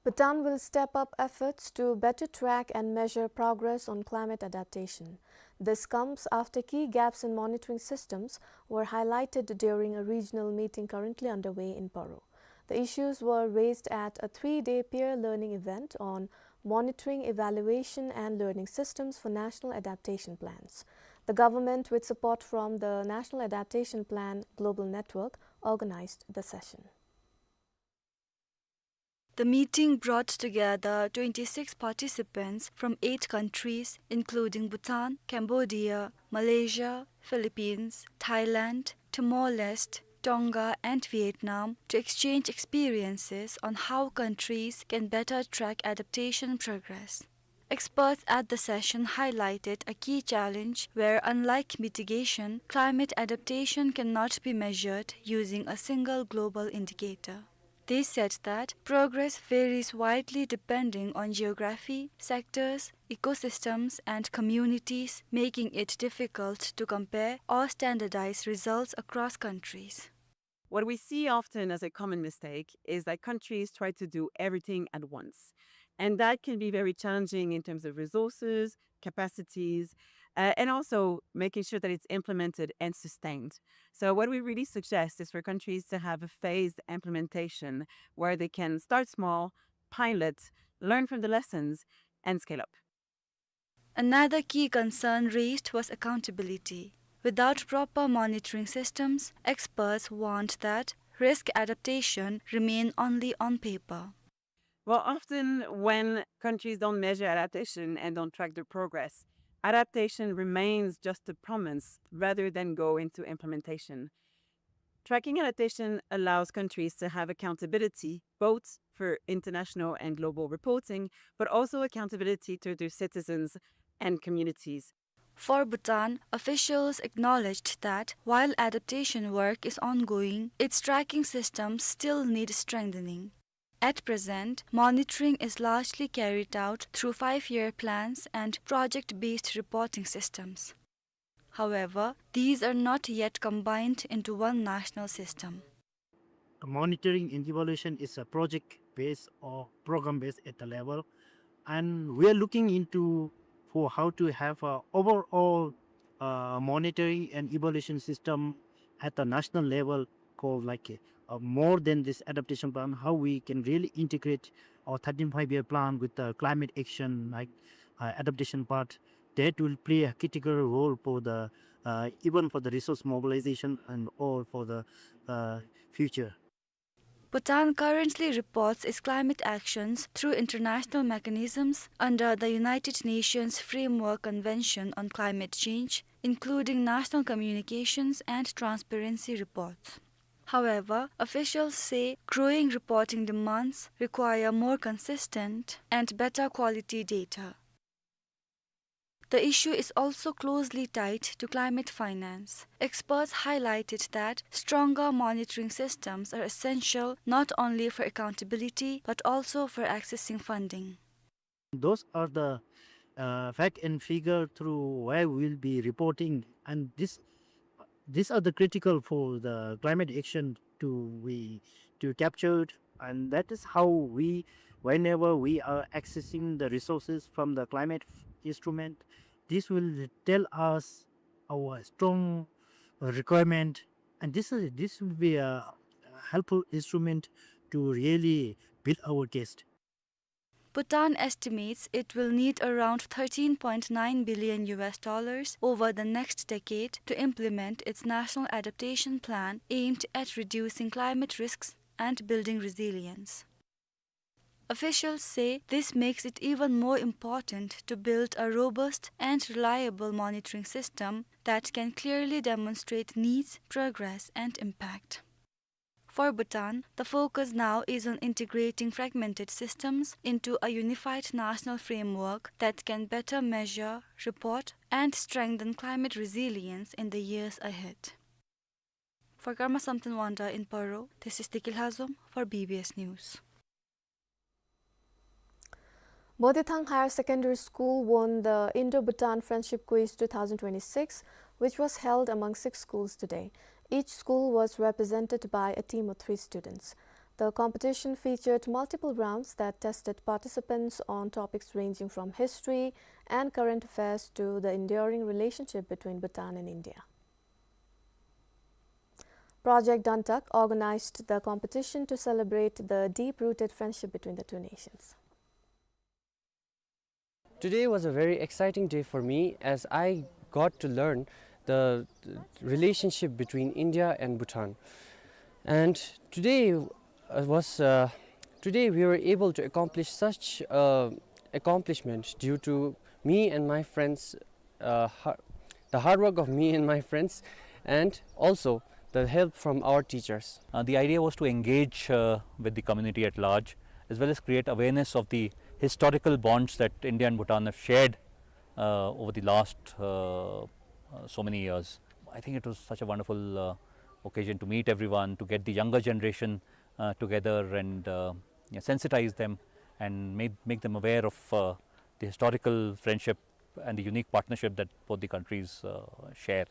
Bhutan will step up efforts to better track and measure progress on climate adaptation. This comes after key gaps in monitoring systems were highlighted during a regional meeting currently underway in Paro. The issues were raised at a three-day peer learning event on monitoring, evaluation, and learning systems for national adaptation plans. The government, with support from the National Adaptation Plan Global Network, organized the session. The meeting brought together twenty-six participants from eight countries, including Bhutan, Cambodia, Malaysia, Philippines, Thailand, Timor-Leste, Tonga, and Vietnam, to exchange experiences on how countries can better track adaptation progress. Experts at the session highlighted a key challenge where, unlike mitigation, climate adaptation cannot be measured using a single global indicator. They said that progress varies widely depending on geography, sectors, ecosystems, and communities, making it difficult to compare or standardize results across countries. What we see often as a common mistake is that countries try to do everything at once. And that can be very challenging in terms of resources, capacities, uh, and also making sure that it's implemented and sustained. So what we really suggest is for countries to have a phased implementation where they can start small, pilot, learn from the lessons, and scale up. Another key concern raised was accountability. Without proper monitoring systems, experts warned that risk adaptation remain only on paper. Well, often when countries don't measure adaptation and don't track their progress, adaptation remains just a promise rather than go into implementation. Tracking adaptation allows countries to have accountability, both for international and global reporting, but also accountability to their citizens and communities. For Bhutan, officials acknowledged that while adaptation work is ongoing, its tracking systems still need strengthening. At present, monitoring is largely carried out through five-year plans and project-based reporting systems. However, these are not yet combined into one national system. Monitoring and evaluation is a project-based or program-based at the level, and we are looking into for how to have a overall, uh, monitoring and evaluation system at the national level called, like, uh, more than this adaptation plan, how we can really integrate our thirteen five-year plan with the climate action, like, uh, adaptation part, that will play a critical role for the, uh, even for the resource mobilization and all for the, uh, future. Bhutan currently reports its climate actions through international mechanisms under the United Nations Framework Convention on Climate Change, including national communications and transparency reports. However, officials say growing reporting demands require more consistent and better quality data. The issue is also closely tied to climate finance. Experts highlighted that stronger monitoring systems are essential not only for accountability but also for accessing funding. Those are the, uh, fact and figure through where we'll be reporting, and this, these are the critical for the climate action to be, to captured, and that is how we, whenever we are accessing the resources from the climate f-, instrument, this will tell us our strong requirement, and this is, this will be a helpful instrument to really build our case. Bhutan estimates it will need around thirteen point nine billion U S dollars over the next decade to implement its national adaptation plan aimed at reducing climate risks and building resilience. Officials say this makes it even more important to build a robust and reliable monitoring system that can clearly demonstrate needs, progress, and impact. For Bhutan, the focus now is on integrating fragmented systems into a unified national framework that can better measure, report, and strengthen climate resilience in the years ahead. For Karma Samten Wangda in Paro, this is Tiki Lhazom for B B S News. Bodithang Higher Secondary School won the Indo-Bhutan Friendship Quiz two thousand twenty-six, which was held among six schools today. Each school was represented by a team of three students. The competition featured multiple rounds that tested participants on topics ranging from history and current affairs to the enduring relationship between Bhutan and India. Project Dantak organized the competition to celebrate the deep-rooted friendship between the two nations. Today was a very exciting day for me as I got to learn the, the relationship between India and Bhutan. And today, uh, was, uh, today we were able to accomplish such, uh, accomplishment due to me and my friends, uh, har-, the hard work of me and my friends, and also the help from our teachers. Uh, the idea was to engage, uh, with the community at large, as well as create awareness of the historical bonds that India and Bhutan have shared, uh, over the last, uh, uh, so many years. I think it was such a wonderful, uh, occasion to meet everyone, to get the younger generation, uh, together and, uh, yeah, sensitize them and make, make them aware of, uh, the historical friendship and the unique partnership that both the countries, uh, share.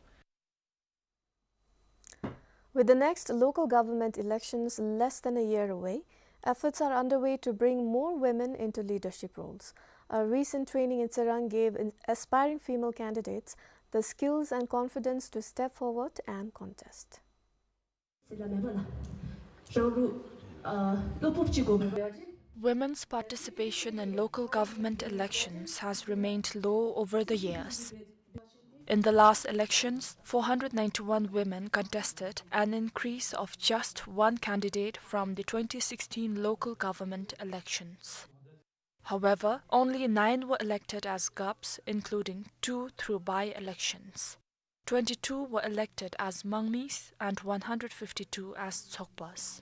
With the next local government elections less than a year away, efforts are underway to bring more women into leadership roles. A recent training in Tsirang gave in-, aspiring female candidates the skills and confidence to step forward and contest. Women's participation in local government elections has remained low over the years. In the last elections, four hundred ninety-one women contested, an increase of just one candidate from the twenty sixteen local government elections. However, only nine were elected as GAPs, including two through by-elections. Twenty-two were elected as Mangmis and one hundred fifty-two as Tsokpas.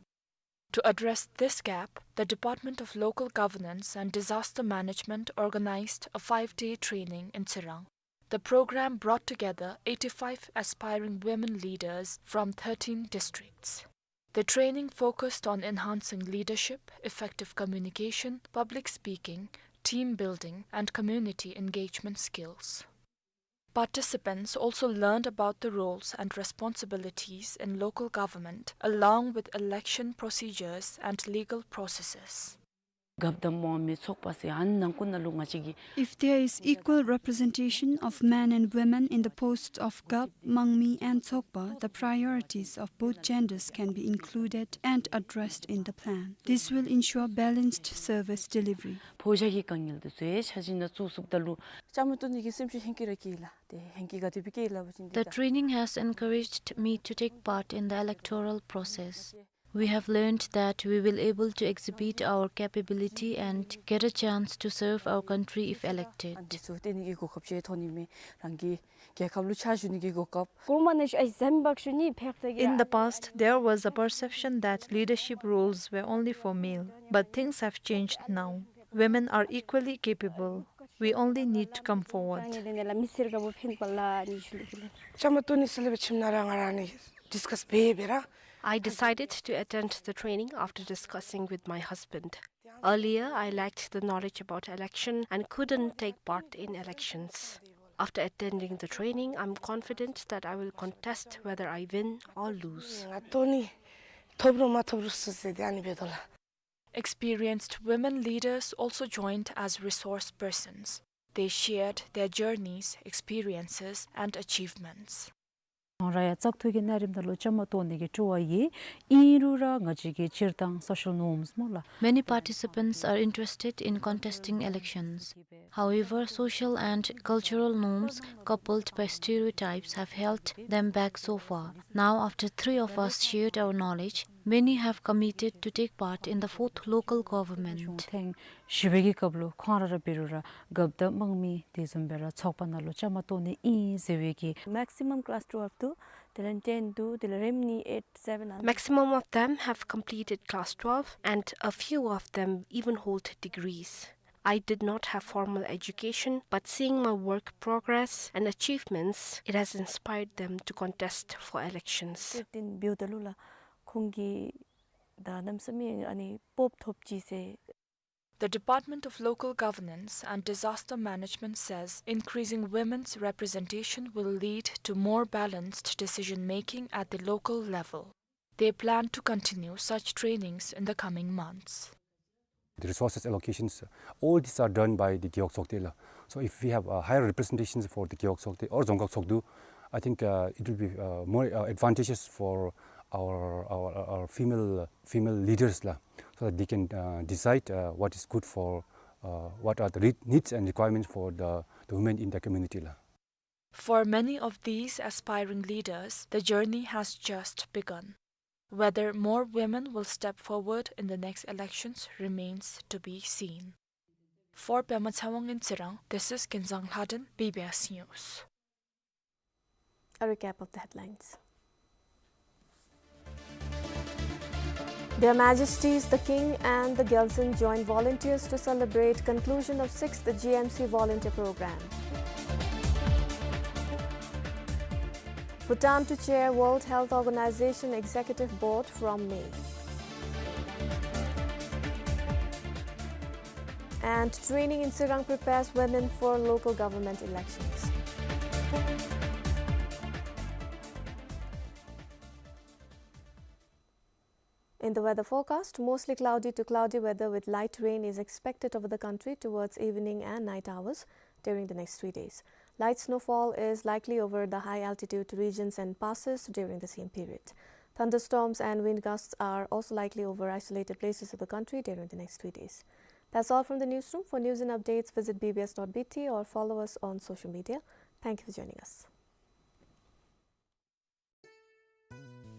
To address this gap, the Department of Local Governance and Disaster Management organized a five-day training in Tsirang. The program brought together eighty-five aspiring women leaders from thirteen districts. The training focused on enhancing leadership, effective communication, public speaking, team building, and community engagement skills. Participants also learned about the roles and responsibilities in local government, along with election procedures and legal processes. རྒཔོ་དང་དམངས་མི་ཚོགས་པ་ཟེར་ཨ་ནི་ནང་ཀུན་ནང་ལུ་ང་བཅས་ཀྱི If there is equal representation of men and women in the posts of རྒཔོ་དམངས་མི and ཚོགས་པ, the priorities of both genders can be included and addressed in the plan. This will ensure balanced service delivery. ཕོ་རྒྱས་ཀྱི་དཀའ་ངལ་འདི་ཚུ་ཡང་ཆ་འཇོག་ནང་བཙུགས་ཚུགསཔ་ད་ལུ། བཅའ་མར་གཏོགས་ནི་གི་སེམས་ཤུགས་ཧེང་སྐལ་ར་སྐྱེས་ལགས། ཏེ་ཧེང་སྐལ་ག་དེ་སྦེ་སྐྱེས་ལགས་པ་ཅིན། The training has encouraged me to take part in the electoral process. We have learned that we will able to exhibit our capability and get a chance to serve our country if elected. ཨ་འདི་ཚུ་སྟོན་ནི་གི་གོ་སྐབས་ཅིག་ཐོབ་ནི་མས། རང་གི་རྒྱལ་ཁབ་ལུ་ཕྱག་ཞུ་ནི་གི་གོ་སྐབས། གོང་མ་ནས་ཞུ་ཨའི་ཟམ་བག་ཞུ་ནི་ཕེག་ཏེ་གི། In the past, there was a perception that leadership roles were only for male, but things have changed now. Women are equally capable. We only need to come forward. བཅའ་མར་གཏོགས་ནི་ས་ལས་ཕར་ཆིམ་ནང་ར་ང་ར་ཨ་ནི་discuss འབད་འབད་ར། I decided to attend the training after discussing with my husband. Earlier, I lacked the knowledge about election and couldn't take part in elections. After attending the training, I'm confident that I will contest whether I win or lose. ང་གཏོགས་ནི་ཐོབ་རུང་མ་ཐོབ་རུང་ཟེར་ཏེ་ཨ་ནི་འབད་དོ་ལགས། Experienced women leaders also joined as resource persons. They shared their journeys, experiences, and achievements. ཁོང་ར་ཡང་བཙག་འཐུ་གི་གནས་རིམ་ནང་ལུ་བཅའ་མར་གཏོགས་ནི་གི་སྤྲོ་བ་ཡོད། ཨིན་རུང་ར་ང་བཅས་ཀྱི་སྤྱིར་བཏང་social norms སྨོ་ལགས། Many participants are interested in contesting elections. However, social and cultural norms coupled by stereotypes have held them back so far. Now, after three of us shared our knowledge, many have committed to take part in the fourth local government. ཐེངས་བཞི་པའི་གི་སྐབས་ལུ་ཁོང་ར་ར་འབད་རུང་ར་རྒཔོ་དང་དམངས་མི་དེ་བཟུམ་སྦེ་ར་ཚོགས་པ་ནང་ལུ་བཅའ་མར་གཏོགས་ནི་ཨིན་ཟེར་བའི་གི། Maximum class twelve འདུག། དེ་ལས་ten འདུག། དེ་ལས་རེམ་གཉིས་eight, seven ཨ་ནི། Maximum of them have completed class twelve and a few of them even hold degrees. I did not have formal education, but seeing my work progress and achievements, it has inspired them to contest for elections. ཏེ་འབདཝ་ད་ལུ་ལགས་ཁོང་གིས་ད་གནམ་མེད་ས་མེད་ཨ་ནི་སྤོབས་ཐོབ་ཅི་ཟེར། The Department of Local Governance and Disaster Management says increasing women's representation will lead to more balanced decision-making at the local level. They plan to continue such trainings in the coming months. The resources allocations, all these are done by the Gewog Tsokte la. So if we have, uh, higher representations for the Gewog Tsokte or Dzongkhag Tshogdu, I think, uh, it will be, uh, more, uh, advantageous for our, our, our female, female leaders la, so that they can, uh, decide, uh, what is good for, uh, what are the re-, needs and requirements for the, the women in the community la. For many of these aspiring leaders, the journey has just begun. Whether more women will step forward in the next elections remains to be seen. For Pema Tshewang in Tsirang, this is Kinzang Lhaden, B B S News. A recap of the headlines. Their Majesties the King and the Gyaltsuen join volunteers to celebrate conclusion of sixth G M C volunteer program. Bhutan to chair World Health Organization Executive Board from May. And training in Tsirang prepares women for local government elections. In the weather forecast, mostly cloudy to cloudy weather with light rain is expected over the country towards evening and night hours during the next three days. Light snowfall is likely over the high altitude regions and passes during the same period. Thunderstorms and wind gusts are also likely over isolated places of the country during the next three days. That's all from the newsroom. For news and updates, visit B B S dot B T or follow us on social media. Thank you for joining us.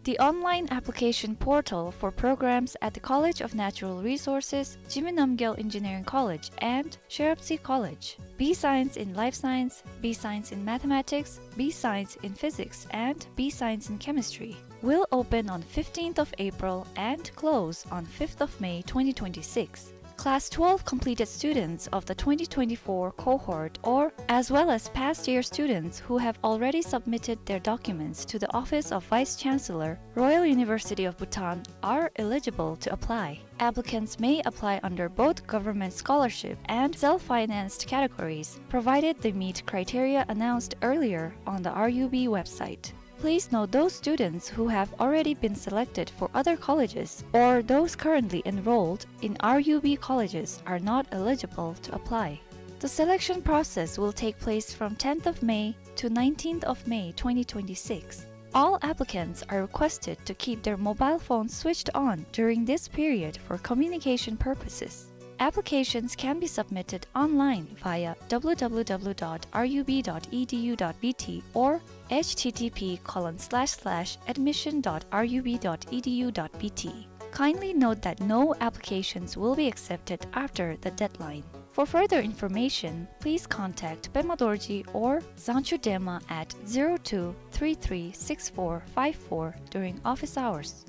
The online application portal for programs at the College of Natural Resources, Jigme Namgyel Engineering College, and Sherabtse College. B Science in Life Science, B Science in Mathematics, B Science in Physics, and B Science in Chemistry will open on fifteenth of April and close on fifth of May twenty twenty-six. Class twelve completed students of the twenty twenty-four cohort or as well as past year students who have already submitted their documents to the Office of Vice Chancellor, Royal University of Bhutan are eligible to apply. Applicants may apply under both government scholarship and self-financed categories, provided they meet criteria announced earlier on the R U B website. Please note, those students who have already been selected for other colleges or those currently enrolled in R U B colleges are not eligible to apply. The selection process will take place from tenth of May to nineteenth of May twenty twenty-six. All applicants are requested to keep their mobile phones switched on during this period for communication purposes. Applications can be submitted online via W W W dot R U B dot E D U dot B T or H T T P colon slash slash admission dot R U B dot E D U dot B T. Kindly note that no applications will be accepted after the deadline. For further information, please contact Pema Dorji or Zangchu Dema at zero two three three six four five four during office hours.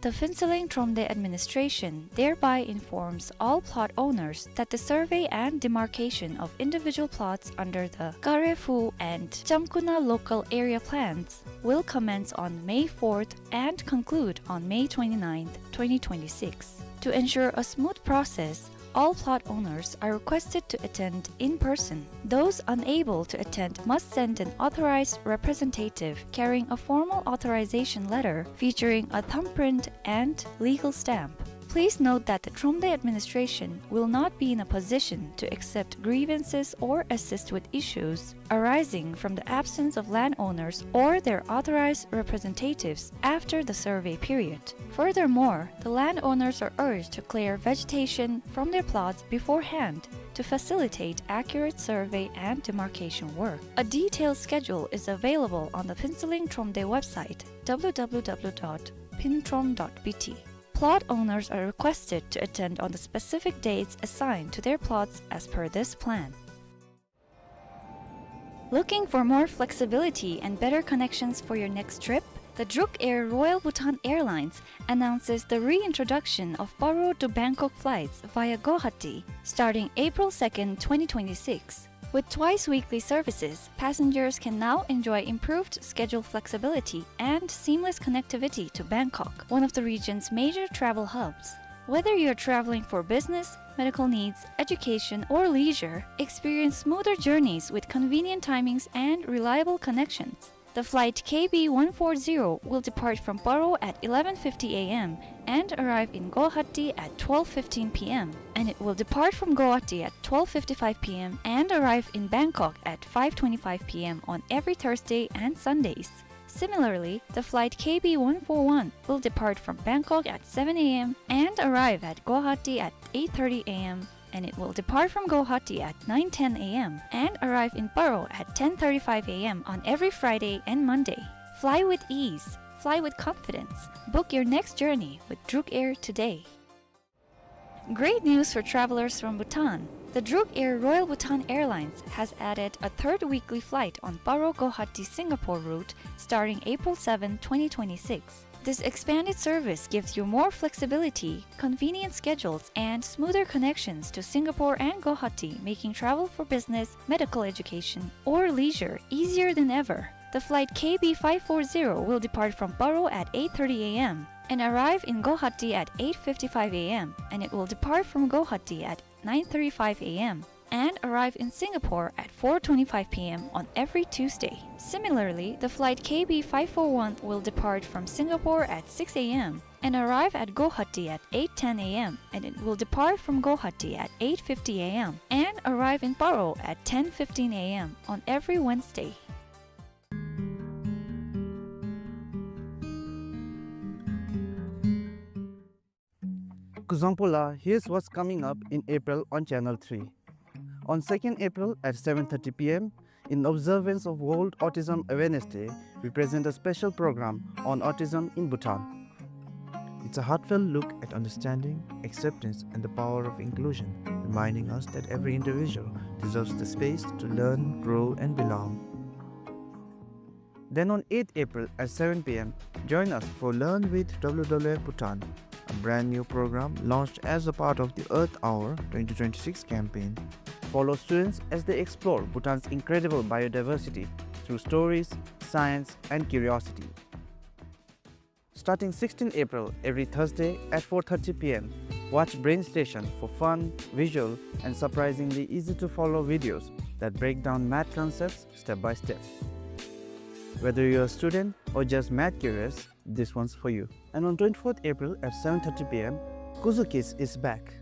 The Phuentsholing Thromde administration thereby informs all plot owners that the survey and demarcation of individual plots under the Karefu and Chamkuna local area plans will commence on May fourth and conclude on May twenty-ninth, twenty twenty-six. To ensure a smooth process, all plot owners are requested to attend in person. Those unable to attend must send an authorized representative carrying a formal authorization letter featuring a thumbprint and legal stamp. Please note that the Thromde administration will not be in a position to accept grievances or assist with issues arising from the absence of landowners or their authorized representatives after the survey period. Furthermore, the landowners are urged to clear vegetation from their plots beforehand to facilitate accurate survey and demarcation work. A detailed schedule is available on the Phuentsholing Thromde website, W W W dot phuentrom dot B T. Plot owners are requested to attend on the specific dates assigned to their plots as per this plan. Looking for more flexibility and better connections for your next trip? The Druk Air Royal Bhutan Airlines announces the reintroduction of Paro to Bangkok flights via Guwahati starting April second, twenty twenty-six. With twice weekly services, passengers can now enjoy improved schedule flexibility and seamless connectivity to Bangkok, one of the region's major travel hubs. Whether you're traveling for business, medical needs, education, or leisure, experience smoother journeys with convenient timings and reliable connections. The flight K B one four zero will depart from Paro at eleven fifty A M and arrive in Guwahati at twelve fifteen P M, and it will depart from Guwahati at twelve fifty-five P M and arrive in Bangkok at five twenty-five P M on every Thursday and Sundays. Similarly, the flight K B one four one will depart from Bangkok at seven A M and arrive at Guwahati at eight thirty A M, and it will depart from Guwahati at nine ten A M and arrive in Paro at ten thirty-five A M on every Friday and Monday. Fly with ease. Fly with confidence. Book your next journey with Druk Air today. Great news for travelers from Bhutan. The Druk Air Royal Bhutan Airlines has added a third weekly flight on Paro Guwahati Singapore route starting April seventh, twenty twenty-six. This expanded service gives you more flexibility, convenient schedules, and smoother connections to Singapore and Guwahati, making travel for business, medical education, or leisure easier than ever. The flight K B five four zero will depart from Paro at eight thirty A M and arrive in Guwahati at eight fifty-five A M, and it will depart from Guwahati at nine thirty-five A M and arrive in Singapore at four twenty-five P M on every Tuesday. Similarly, the flight K B five four one will depart from Singapore at six A M and arrive at Guwahati at eight ten A M, and it will depart from Guwahati at eight fifty A M and arrive in Paro at ten fifteen A M on every Wednesday. Kuzuzangpo la, here's what's coming up in April on Channel three. On second April at seven thirty P M, in observance of World Autism Awareness Day, we present a special program on autism in Bhutan. It's a heartfelt look at understanding, acceptance, and the power of inclusion, reminding us that every individual deserves the space to learn, grow, and belong. Then on eighth April at seven P M, join us for Learn with W W F Bhutan, a brand new program launched as a part of the Earth Hour twenty twenty-six campaign. Follow students as they explore Bhutan's incredible biodiversity through stories, science, and curiosity. Starting sixteenth April, every Thursday at four thirty P M, watch Brain Station for fun, visual, and surprisingly easy-to-follow videos that break down math concepts step by step. Whether you're a student or just mad curious, this one's for you. And on twenty-fourth April at seven thirty p m, Kuzu Kids is back.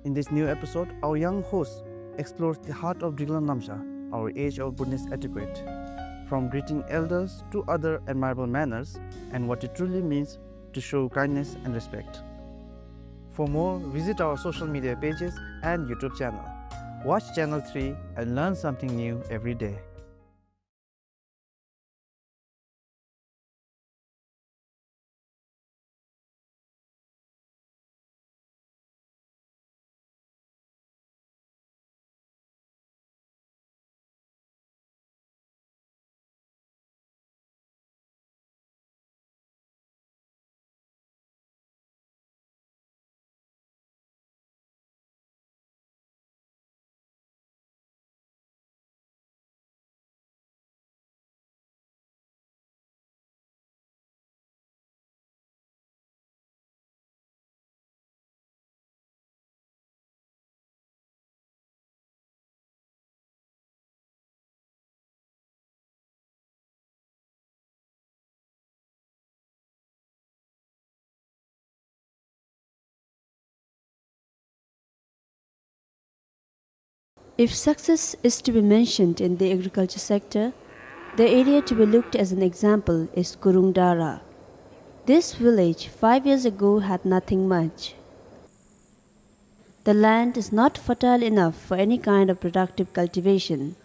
In this new episode, our young host explores the heart of Driklang Namsha, our age-old Buddhist etiquette, from greeting elders to other admirable manners and what it truly means to show kindness and respect. For more, visit our social media pages and YouTube channel. Watch Channel three and learn something new every day. If success is to be mentioned in the agriculture sector, the area to be looked as an example is Gurung Dara. This village five years ago had nothing much. The land is not fertile enough for any kind of productive cultivation.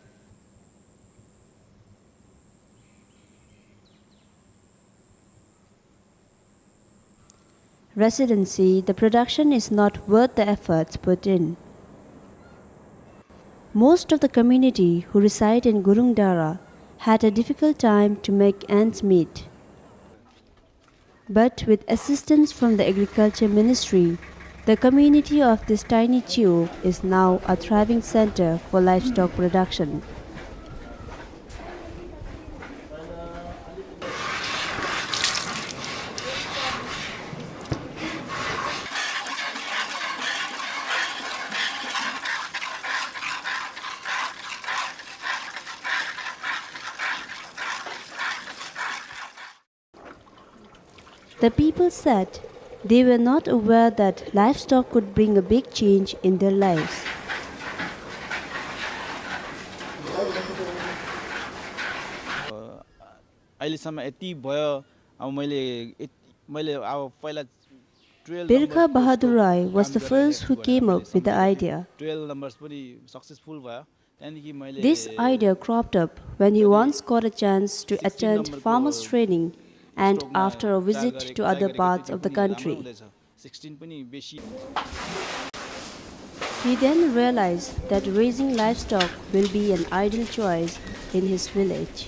Residents say the production is not worth the efforts put in. Most of the community who reside in Gurung Dara had a difficult time to make ends meet. But with assistance from the Agriculture Ministry, the community of this tiny chiu is now a thriving center for livestock production. The people said they were not aware that livestock could bring a big change in their lives. अ, अहिलेसम्म यति भयो, अब मैले यत-, मैले अब पहिला twelve Birkha Bahadur Rai was the first who came up with the idea. Twelve numbers पनि successful भयो। त्यहाँदेखि मैले This idea cropped up when he once got a chance to attend farmers' training and after a visit to other parts of the country. Sixteen पनि बेसी। He then realized that raising livestock will be an ideal choice in his village.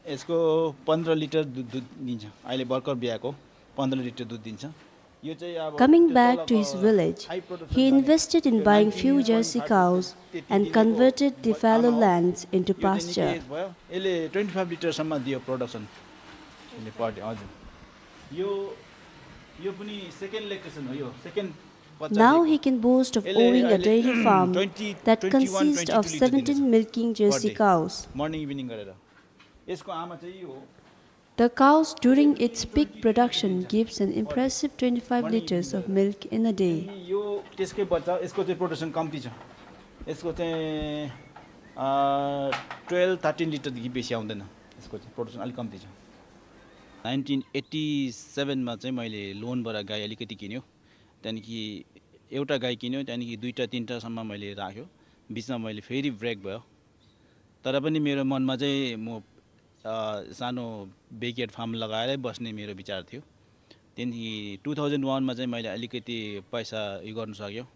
यसको पन्ध्र लिटर दुध, दुध दिन्छ। अहिले भर्खर ब्याएको पन्ध्र लिटर दुध दिन्छ। यो चाहिँ अब Coming back to his village, he invested in buying few jersey cows and converted the fallow lands into pasture. यसले twenty five लिटरसम्म दियो production। यसले per day, हजुर। यो, यो पनि second lactation हो, यो second बच्चा दिएको। Now he can boast of owning a dairy farm that consists of seventeen milking jersey cows। Morning evening गरेर। यसको आमा चाहिँ यो हो। The cows during its peak production gives an impressive twenty five liters of milk in a day। अनि यो त्यसकै बच्चा, यसको चाहिँ production कम्ती छ। यसको चाहिँ, अ, twelve thirteen लिटरदेखि बेसी आउँदैन। यसको चाहिँ production अलिक कम्ती छ। Nineteen eighty seven मा चाहिँ मैले लोनबाट गाई अलिकति किन्यो। त्यहाँदेखि एउटा गाई किन्यो, त्यहाँदेखि दुईटा तिनटासम्म मैले राख्यो। बिचमा मैले फेरि break भयो। तर पनि मेरो मनमा चाहिँ म, अ, सानो backyard farm लगाएरै बस्ने मेरो विचार थियो। त्यहाँदेखि two thousand one मा चाहिँ मैले अलिकति पैसा उयो गर्नु सक्यो।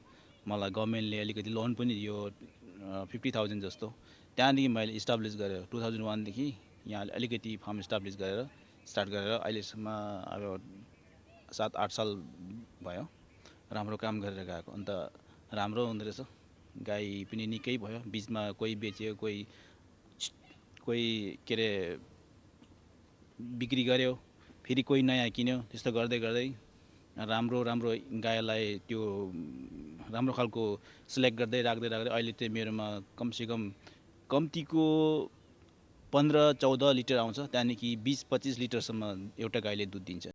मलाई government ले अलिकति loan पनि दियो, अ, fifty thousand जस्तो। त्यहाँदेखि मैले establish गरेँ। Two thousand one देखि यहाँ अलिकति farm establish गरेर, start गरेर अहिलेसम्म अब सात आठ साल भयो। राम्रो काम गरेर गएको। अन्त राम्रो हुँदो रहेछ। गाई पनि निकै भयो। बिचमा कोही बेच्यो, कोही, कोही के अरे बिक्री गर्‍यो, फेरि कोही नयाँ किन्यो। त्यस्तो गर्दै गर्दै राम्रो राम्रो गाईलाई त्यो, उम्, राम्रो खालको सिलेक्ट गर्दै राख्दै राख्दै अहिले चाहिँ मेरोमा कमसेकम कम्तीको पन्ध्र चौध लिटर आउँछ, त्यहाँदेखि बिस पच्चिस लिटरसम्म एउटा गाईले दुध दिन्छ।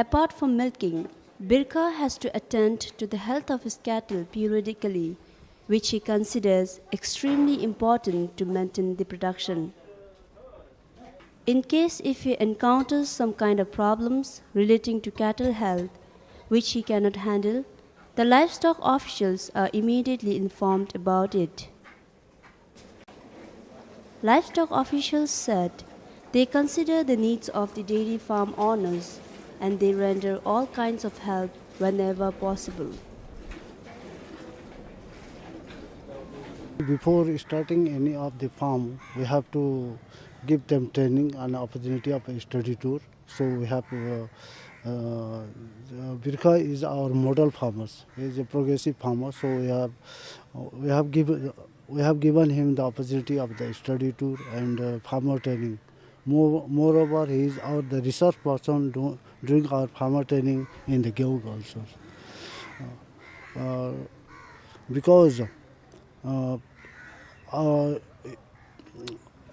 Apart from milking, Birkha has to attend to the health of his cattle periodically, which he considers extremely important to maintain the production. In case if he encounters some kind of problems relating to cattle health which he cannot handle, the livestock officials are immediately informed about it. Livestock officials said they consider the needs of the dairy farm owners and they render all kinds of help whenever possible. Before starting any of the farm, we have to give them training and opportunity of a study tour. So we have, uh, uh, Birkha is our model farmers. He is a progressive farmer. So we have, we have given, we have given him the opportunity of the study tour and, uh, farmer training. More, moreover, he is our the resource person do, during our farmer training in the Gewog also. Uh, uh, because, uh, uh,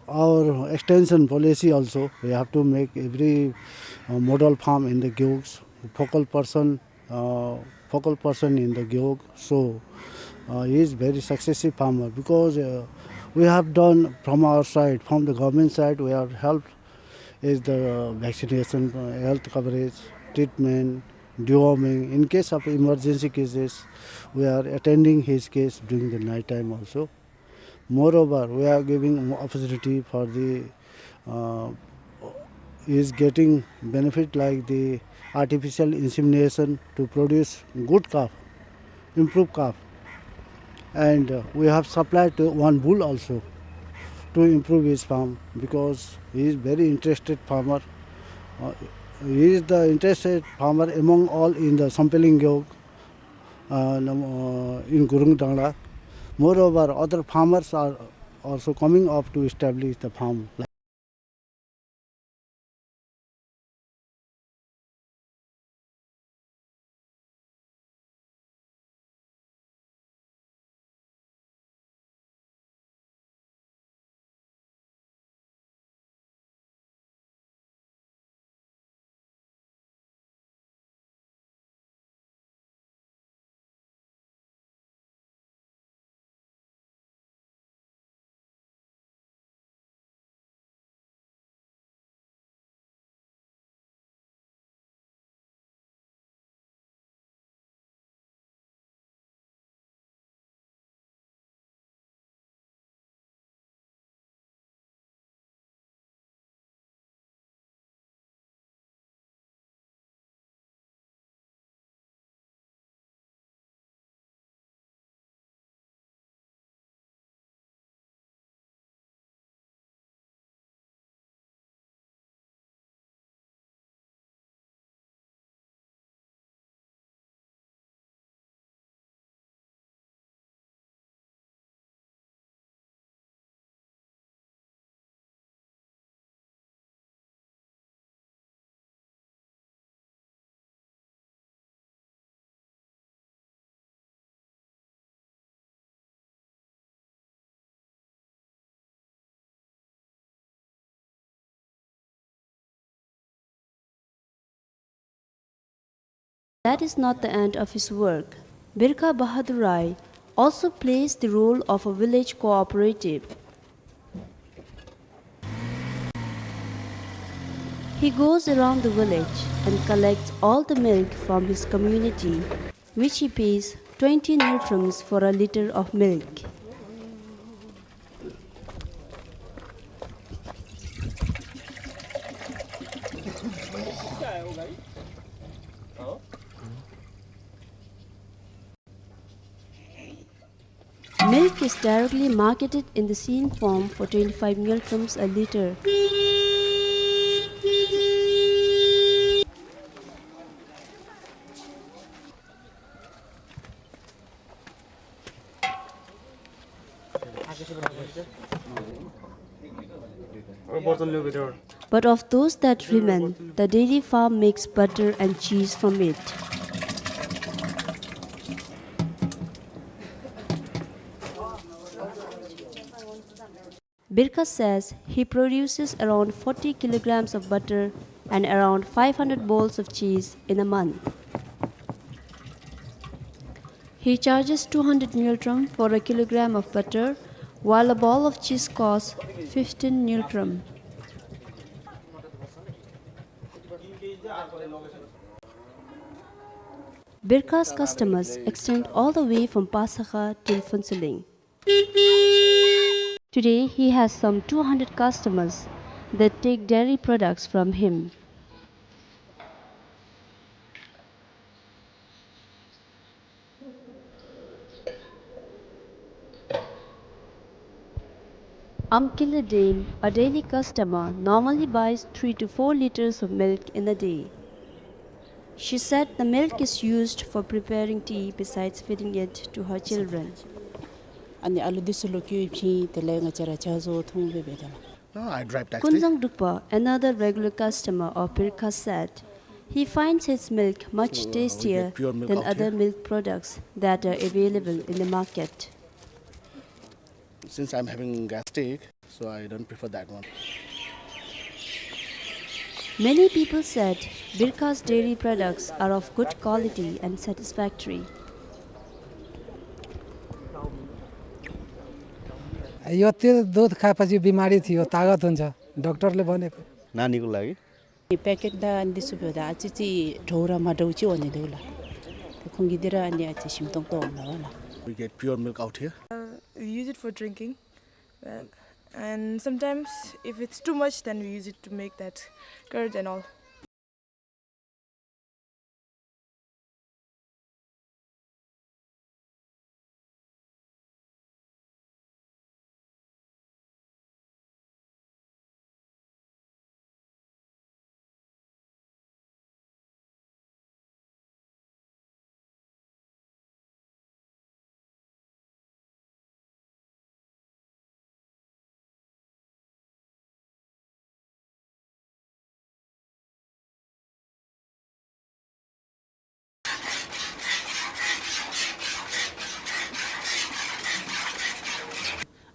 our extension policy also, we have to make every, uh, model farm in the Gewog, focal person, uh, focal person in the Gewog. So, uh, he is very successive farmer because, uh, we have done from our side, from the government side, we have helped is the vaccination, uh, health coverage, treatment, deworming. In case of emergency cases, we are attending his case during the night time also. Moreover, we are giving opportunity for the, uh, is getting benefit like the artificial insemination to produce good calf, improve calf. And, uh, we have supplied to one bull also to improve his farm because he is very interested farmer. Uh, he is the interested farmer among all in the Sampeiling Gewog, uh, nam-, uh, in Gurung Dangla. Moreover, other farmers are also coming up to establish the farm. That is not the end of his work. Birkha Bahadur Rai also plays the role of a village cooperative. He goes around the village and collects all the milk from his community, which he pays twenty ngultrums for a litre of milk. Milk is directly marketed in the seen form for twenty-five ngultrums a litre. But of those that remain, the dairy farm makes butter and cheese from it. Birkha says he produces around forty kilograms of butter and around five hundred balls of cheese in a month. He charges two hundred ngultrum for a kilogram of butter, while a ball of cheese costs fifteen ngultrum. Birkha's customers extend all the way from Pasakha till Phuentsholing. Today, he has some two hundred customers that take dairy products from him. Amkila Dame, a daily customer, normally buys three to four liters of milk in a day. She said the milk is used for preparing tea besides feeding it to her children. अनि आलु दुई सौ लोग क्यों भी तेरे लगा चरा चार सौ थोंग बे बेटा ना। No, I drive taxi. Kunzang Drukpa, another regular customer of Birkha, said he finds his milk much tastier than other milk products that are available in the market. Since I'm having gastric, so I don't prefer that one. Many people said Birkha's dairy products are of good quality and satisfactory. यो त्यो दुध खाएपछि बिमारी थियो, तागत हुन्छ, डाक्टरले भनेको। नानीको लागि? प्याकेट दा अनि दिसु बेदा आछि छि ढौरा मा ढौछि वने देउला। त खुंगी दिरा अनि आछि सिमतोङ त वने वाला। We get pure milk out here. Uh, we use it for drinking, uh, and sometimes if it's too much, then we use it to make that curd and all.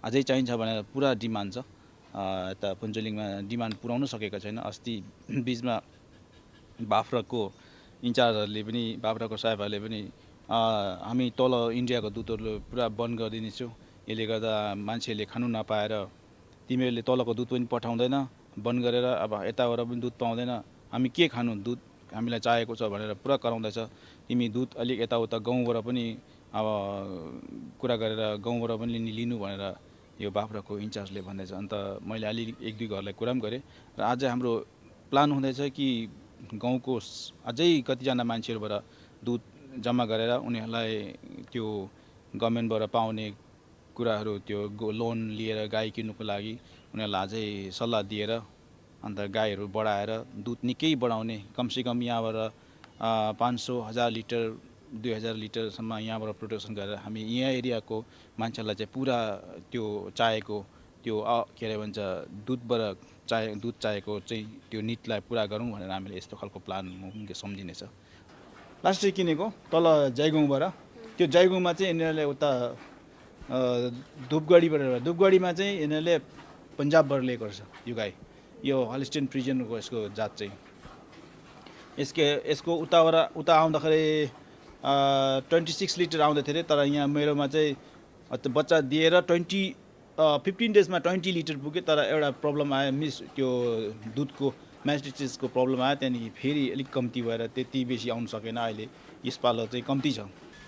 अझै चाहिन्छ भनेर पुरा डिमान्ड छ। अ, यता फुन्चुलिङमा डिमान्ड पुर्याउन सकेका छैन। अस्ति बिचमा बाख्राको इन्चार्जहरूले पनि, बाख्राको साहेबहरूले पनि, अ, हामी तल इन्डियाको दुधहरू पुरा बन्द गरिदिनेछौँ, यसले गर्दा मान्छेले खानु नपाएर तिमीहरूले तलको दुध पनि पठाउँदैन, बन्द गरेर अब यताबाट पनि दुध पाउँदैन, हामी के खानु, दुध हामीलाई चाहिएको छ भनेर पुरा कराउँदैछ। तिमी दुध अलिक यताउता गाउँबाट पनि अब कुरा गरेर गाउँबाट पनि लिनु, लिनु भनेर यो बाख्राको इन्चार्जले भन्दैछ। अन्त मैले अलि एक दुई घरलाई कुरा पनि गरेँ र आज हाम्रो प्लान हुँदैछ कि गाउँको स-, अझै कतिजना मान्छेहरूबाट दुध जम्मा गरेर उनीहरूलाई त्यो गभर्नमेन्टबाट पाउने कुराहरू, त्यो गो-, लोन लिएर गाई किन्नुको लागि उनीहरूलाई अझै सल्लाह दिएर अन्त गाईहरू बढाएर दुध निकै बढाउने, कमसेकम यहाँबाट, अ, पाँच सौ, हजार लिटर, दुई हजार लिटरसम्म यहाँबाट प्रोडक्सन गरेर हामी यहाँ एरियाको मान्छेहरूलाई चाहिँ पुरा त्यो चाहेको, त्यो, अ, के अरे भन्छ, दुधबाट चाहे-, दुध चाहेको चाहिँ त्यो निडलाई पुरा गरौँ भनेर हामीले यस्तो खालको प्लान सम्झिनेछ। लास्ट किनेको तल जयगाउँबाट, त्यो जयगाउँमा चाहिँ यिनीहरूले उता, अ, धुपगढीबाट, धुपगढीमा चाहिँ यिनीहरूले पन्जाबबाट लिएको रहेछ यो गाई। यो हलिस्टियन फ्रिजियनको यसको जात चाहिँ। यसको, यसको उताबाट, उता आउँदाखेरि, अ, ट्वेन्टी सिक्स लिटर आउँदै थियो अरे, तर यहाँ मेरोमा चाहिँ, अ, त्यो बच्चा दिएर ट्वेन्टी, अ, फिफ्टिन डेजमा ट्वेन्टी लिटर पुग्यो, तर एउटा प्रब्लम आयो, मिस, त्यो दुधको, म्यास्टिटिसको प्रब्लम आयो, त्यहाँदेखि फेरि अलिक कम्ती भएर त्यति बेसी आउन सकेन। अहिले यसपालो चाहिँ कम्ती छ।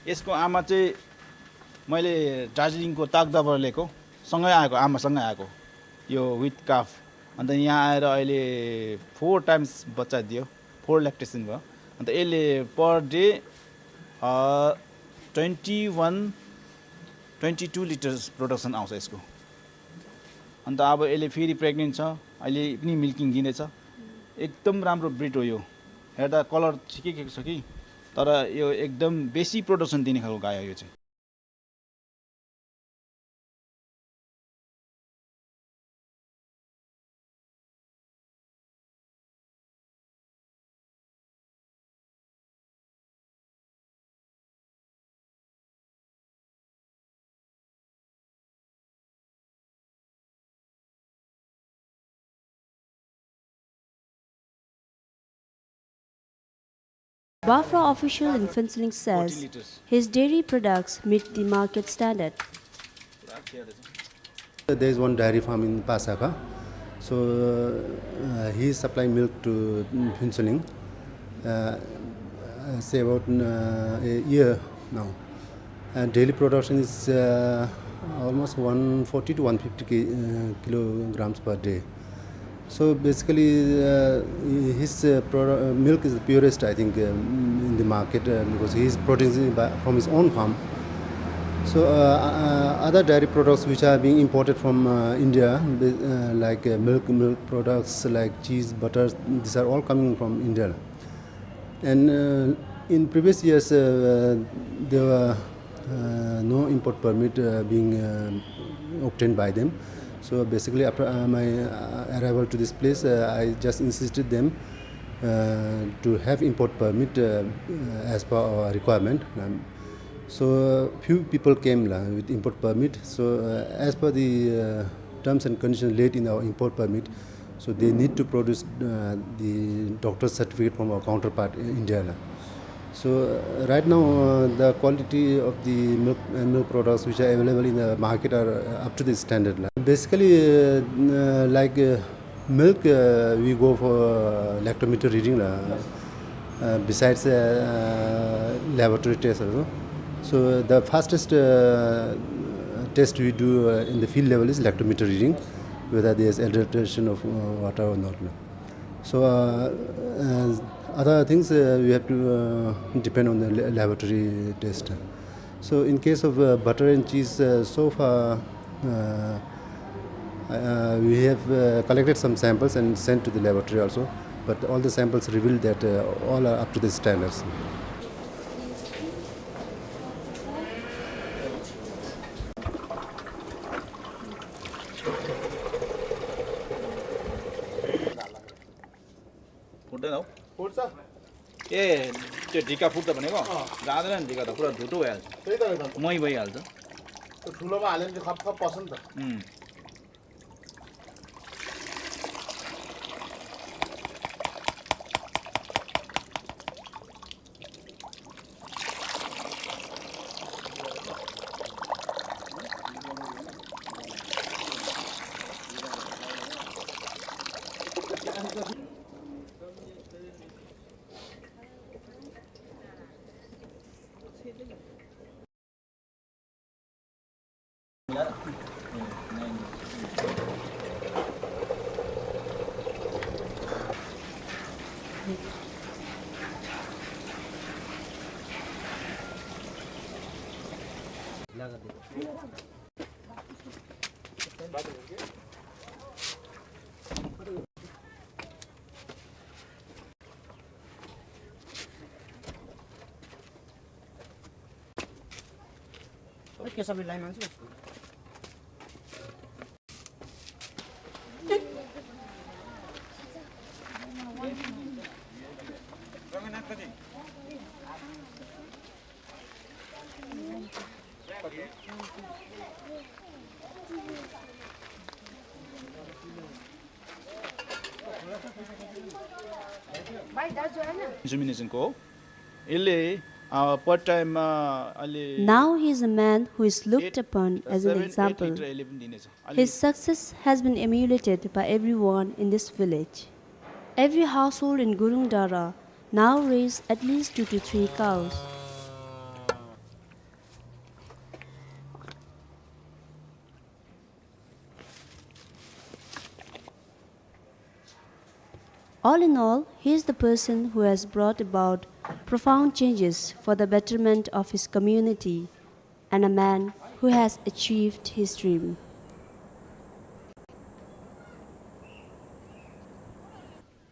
यसको आमा चाहिँ मैले दार्जिलिङको ताकदाबाट लिएको, सँगै आएको, आमासँगै आएको, यो विथ काफ। अन्त यहाँ आएर अहिले फोर टाइम्स बच्चा दियो, फोर ल्याक्टेसन भयो। अन्त यसले per day, uh, twenty one, twenty two litres production आउँछ यसको। अन्त अब यसले फेरि प्रेग्नेन्ट छ, अहिले पनि मिल्किङ दिँदैछ। एकदम राम्रो ब्रिड हो यो। हेर्दा कलर ठिकै ठिकै छ कि, तर यो एकदम बेसी प्रोडक्सन दिने खालको गाई हो यो चाहिँ। Bafra official in Phuentsholing says his dairy products meet the market standard. There is one dairy farm in Pasakha. So, uh, he is supplying milk to Phuentsholing, uh, say about, uh, a year now. And daily production is, uh, almost one forty to one fifty ki-, uh, kilograms per day. So basically, uh, his, uh, produ-, uh, milk is the purest, I think, um, in the market, uh, because he is producing by, from his own farm. So, uh, uh, other dairy products which are being imported from, uh, India, uh, like, uh, milk, milk products like cheese, butter, these are all coming from India. And, uh, in previous years, uh, there were, uh, no import permit, uh, being, uh, obtained by them. So basically, after, uh, my, uh, arrival to this place, uh, I just insisted them, uh, to have import permit, uh, uh, as per our requirement. Um, so, uh, few people came la, with import permit. So, uh, as per the, uh, terms and conditions laid in our import permit, so they need to produce, uh, the doctor's certificate from our counterpart in India la. So, uh, right now, uh, the quality of the milk and milk products which are available in the market are, uh, up to the standard la. Basically, uh, uh, like, uh, milk, uh, we go for, uh, lactometer reading la. Uh, besides, uh, uh, laboratory test also. So the fastest, uh, test we do, uh, in the field level is lactometer reading, whether there is adulteration of, uh, water or not. So, uh, uh, other things, uh, we have to, uh, depend on the la-, laboratory test. So in case of, uh, butter and cheese, uh, so far, uh, uh, we have, uh, collected some samples and sent to the laboratory also, but all the samples revealed that, uh, all are up to the standards. फुट्दैन हौ। फुट्छ? ए, त्यो ढिका फुट्छ भनेको? अँ। जाँदैन नि ढिका त, पुरा धुतो भइहाल्छ। त्यही त, त्यही त। मही भइहाल्छ। त्यो ठुलोमा हाल्यो भने चाहिँ खप्प खप्प पस्छ नि त। उम्। Insemination को यसले, अ, per time, अ, अहिले Now he is a man who is looked upon as an example. His success has been emulated by everyone in this village. Every household in Gurung Dara now raise at least two to three cows. All in all, he is the person who has brought about profound changes for the betterment of his community and a man who has achieved his dream.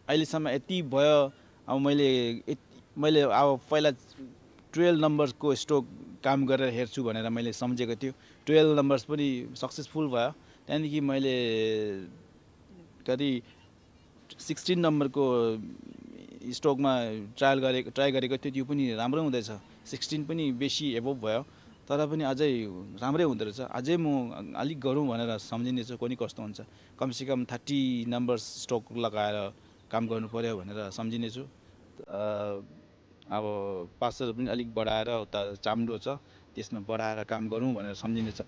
अहिलेसम्म यति भयो। अब मैले यत-, मैले अब पहिला twelve number को stock काम गरेर हेर्छु भनेर मैले सम्झेको थियो। Twelve numbers पनि successful भयो। त्यहाँदेखि मैले कति sixteen number को stock मा trial गरे-, try गरेको थियो, त्यो पनि राम्रो हुँदैछ। Sixteen पनि बेसी above भयो, तर पनि अझै राम्रै हुँदो रहेछ। अझै म अलिक गरौँ भनेर सम्झिनेछु, कुन्नि कस्तो हुन्छ। कमसेकम thirty numbers stock लगाएर काम गर्नु पर्‍यो भनेर सम्झिनेछु। अ, अब pasture पनि अलिक बढाएर, उता चाम्डो छ, त्यसमा बढाएर काम गरौँ भनेर सम्झिनेछ।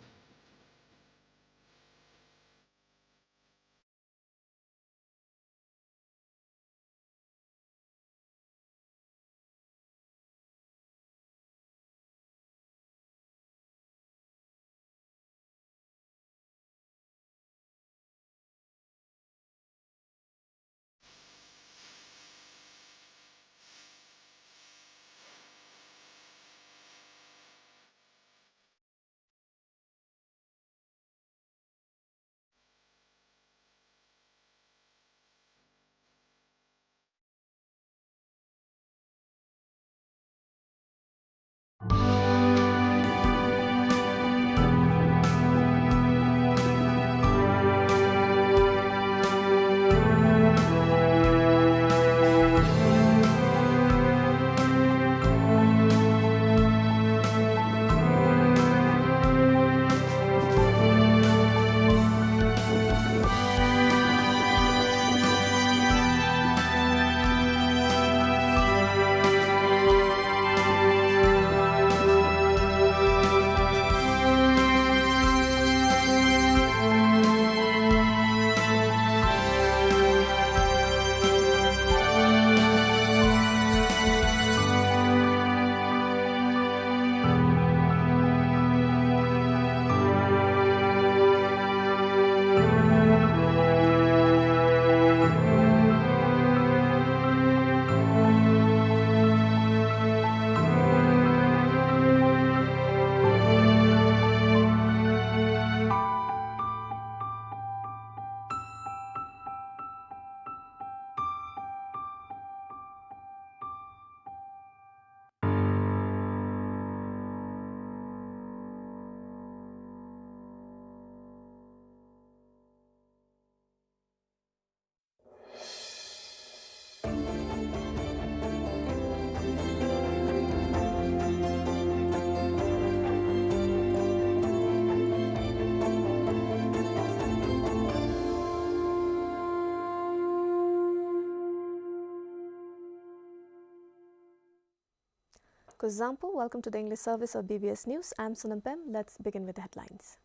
Zangpo, welcome to the English service of B B S News. I'm Sonam Pem. Let's begin with the headlines.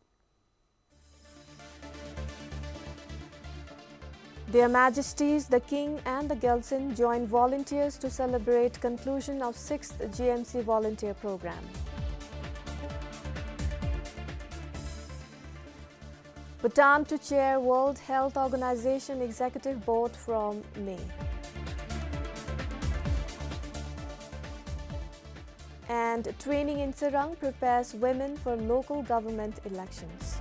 Their Majesties the King and the Gyaltsuen join volunteers to celebrate conclusion of sixth G M C volunteer program. Bhutan to chair World Health Organization Executive Board from May. And training in Tsirang prepares women for local government elections.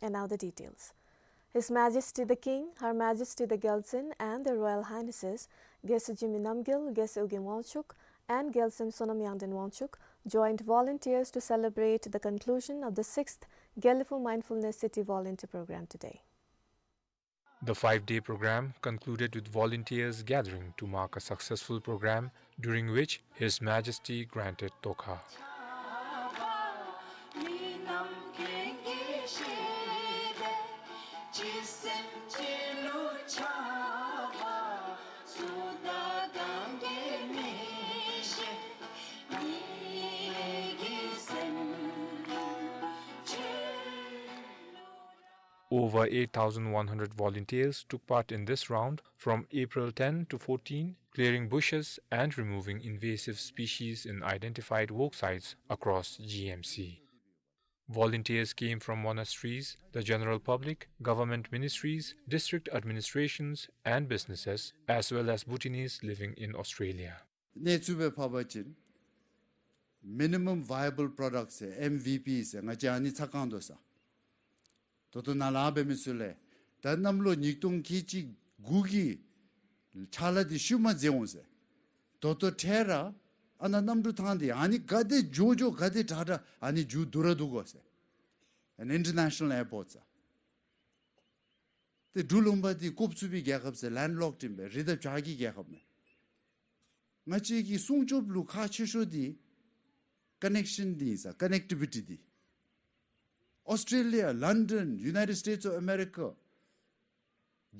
And now the details. His Majesty the King, Her Majesty the Gyaltsuen, and Their Royal Highnesses, Gyaltsuen Jigme Namgyal, Gyaltsuen Ugim Wangchuck, and Gyaltsuen Sonam Yangden Wangchuck joined volunteers to celebrate the conclusion of the sixth Gelephu Mindfulness City Volunteer Program today. The five-day program concluded with volunteers gathering to mark a successful program, during which His Majesty granted Tokha. Over eight thousand one hundred volunteers took part in this round from April ten to fourteen, clearing bushes and removing invasive species in identified work sites across G M C. Volunteers came from monasteries, the general public, government ministries, district administrations, and businesses, as well as Bhutanese living in Australia. གནས་ཚུལ་སྦེ་ཕབ་པ་ཅིན་minimum viable product ཟེར་M V P ཟེར་ང་བཅས་ཨ་ནི་ཚ་གང་དོ་ས། ད་ལྟོ་ནཱ་ལས་འབད་མི་ཚུ་ལས་ད་གནམ་ལོ་ཉིས་སྟོང་ཁལ་གཅིག་དགུ་གི་ཕྱག་ལཱ་འདི་ཤུལ་མ་མཛད་འོང་ཟེར། ད་ལྟོ་འཕྲལ་ར་ཨ་ནཱ་གནམ་གྲུ་ཐང་འདི་ཨ་ནི་ག་དེ་མགྱོགས་མགྱོགས་ག་དེ་དྲག་དྲག་ཨ་ནི་མཇུག་བསྡུ་ར་བསྡུ་དགོ་ཟེར། An international airport ཟེར། ཏེ་འབྲུག་ལུང་པ་འདི་ཀོབ་ཚུ་པའི་རྒྱལ་ཁབ་ཟེར། landlocked ཨིན་པས། རི་དང་བྱག་གི་རྒྱལ་ཁབ་མས། ང་བཅས་ཀྱི་སྲུང་སྐྱོབ་ལུ་ཁག་ཆེ་ཤོས་འདི་ཀ་ནེག་ཤཱན་འདི་ཨིན་ས། ཀ་ནེག་ཊི་བི་ཊི་འདི། ཨོསི་ཊྲེ་ལི་ཡ། ལཱན་ཌཱན། ཡུ་ནའི་ཊེཌ་སི་ཊེཊ་སི་ཨོཕ་ཨ་མེ་རི་ཀ།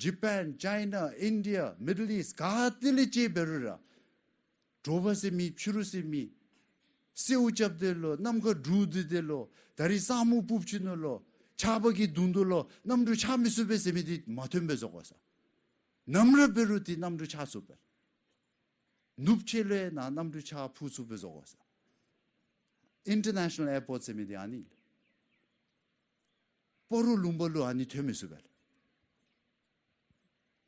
ཇ་པཱན། ཅའི་ན། ཨིན་ཌི་ཡ། མིཌལ་ཨིསཊ་ག་ཏེ་ལས་ཅིག་འབད་རུང་ར་དྲོ་པ་ཟེར་མི་ཕྱི་རུ་ཟེར་མི་སེརཝ་རྐྱབ་དེས་ལོ། གནམ་ཁ་འདྲུ་སྟེ་དེས་ལོ། ད་རིས་ས་སྨུག་ཕུབ་ཅི་ནུག་ལོ། ཆརཔ་གིས་བརྡུང་དོ་ལོ། གནམ་གྲུ་ཆགས་མི་ཚུགས་པས་ཟེར་མི་འདི་མ་ཐོན་པས་བཟོ་དགོ་ས། ནམ་ར་འབད་རུང་འདི་གནམ་གྲུ་ཆགས་ཚུགས་པས། ནུབ་ཕྱེད་ལས་ནཱ་གནམ་གྲུ་ཆགས་འཕུར་ཚུགས་པས་བཟོ་དགོ་ས། ཨིན་ཊར་ནེ་ཤ་ནཱལ་ཨེར་པོརཊ་ཟེར་མི་འདི་ཨ་ནི་ལགས། སྤ་རོ་ལུང་པ་ལུ་ཨ་ནི་ཐོན་མི་ཚུགས་པས་ལགས།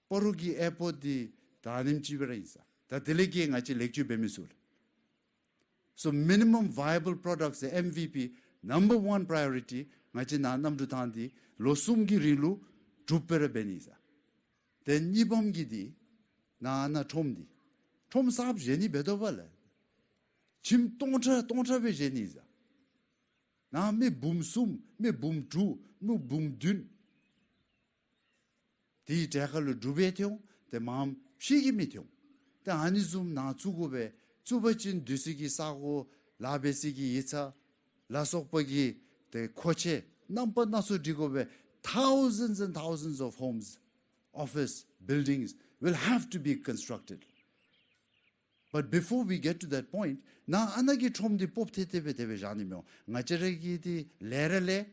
སྤ་རོ་གི་ཨེར་པོརཊ་འདི་ད་ཨ་ནེམ་ཅིག་སྦེ་ར་ཨིན་ས། ད་དེ་ལས་ཀྱི་ང་བཅས་ལེགས་བཅོས་འབད་མི་ཚུགས་ལགས། So minimum viable products, M V P, number one priority, ང་བཅས་ནཱ་གནམ་གྲུ་ཐང་འདི་ལོ་གསུམ་གྱི་རིང་ལུ་གྲུབ་སྦེ་ར་འབད་ནི་ཨིན་ས། ཏེ་གཉིས་པམ་གྱི་འདི་ནཱ་ནཱ་ཁྲོམ་འདི་ཁྲོམ་གསརཔ་བཞེངས་ནི་འབད་དོ་བ་ལགས། ཁྱིམ་སྟོང་ཕྲག་སྟོང་ཕྲག་སྦེ་བཞེངས་ནི་ཨིན་ས། ནཱ་མི་འབུམ་གསུམ་མི་འབུམ་དྲུག་མི་འབུམ་བདུན་དེའི་གྲལ་ཁར་ལུ་འབྲུག་པའི་ཐོན་འོང་། ཏེ་མངམ་ཕྱི་གི་མི་ཐོན་འོང་། ཏེ་ཨ་ནི་བཟུམ་ནཱ་བཙུགས་དགོ་པས། བཙུགས་པ་ཅིན་སྡོད་ས་གི་ས་གོ་ལཱ་འབད་ས་གི་ཡིག་ཚང་ལ་སོགས་པ་གི་ཏེ་མཁོ་ཆས་རྣམ་པ་སྣ་ཚོགས་སྒྲིག་དགོ་པས། Thousands and thousands of homes, office buildings will have to be constructed. But before we get to that point, ནཱ་ཨ་ནཱ་གི་ཁྲོམ་འདི་སྤོབས་ཐེ་ཐེ་སྦེ་དེ་སྦེ་བཞག་ནི་མི་འོང་། ང་བཅས་ར་གིས་འདི་ལས་ར་ལས་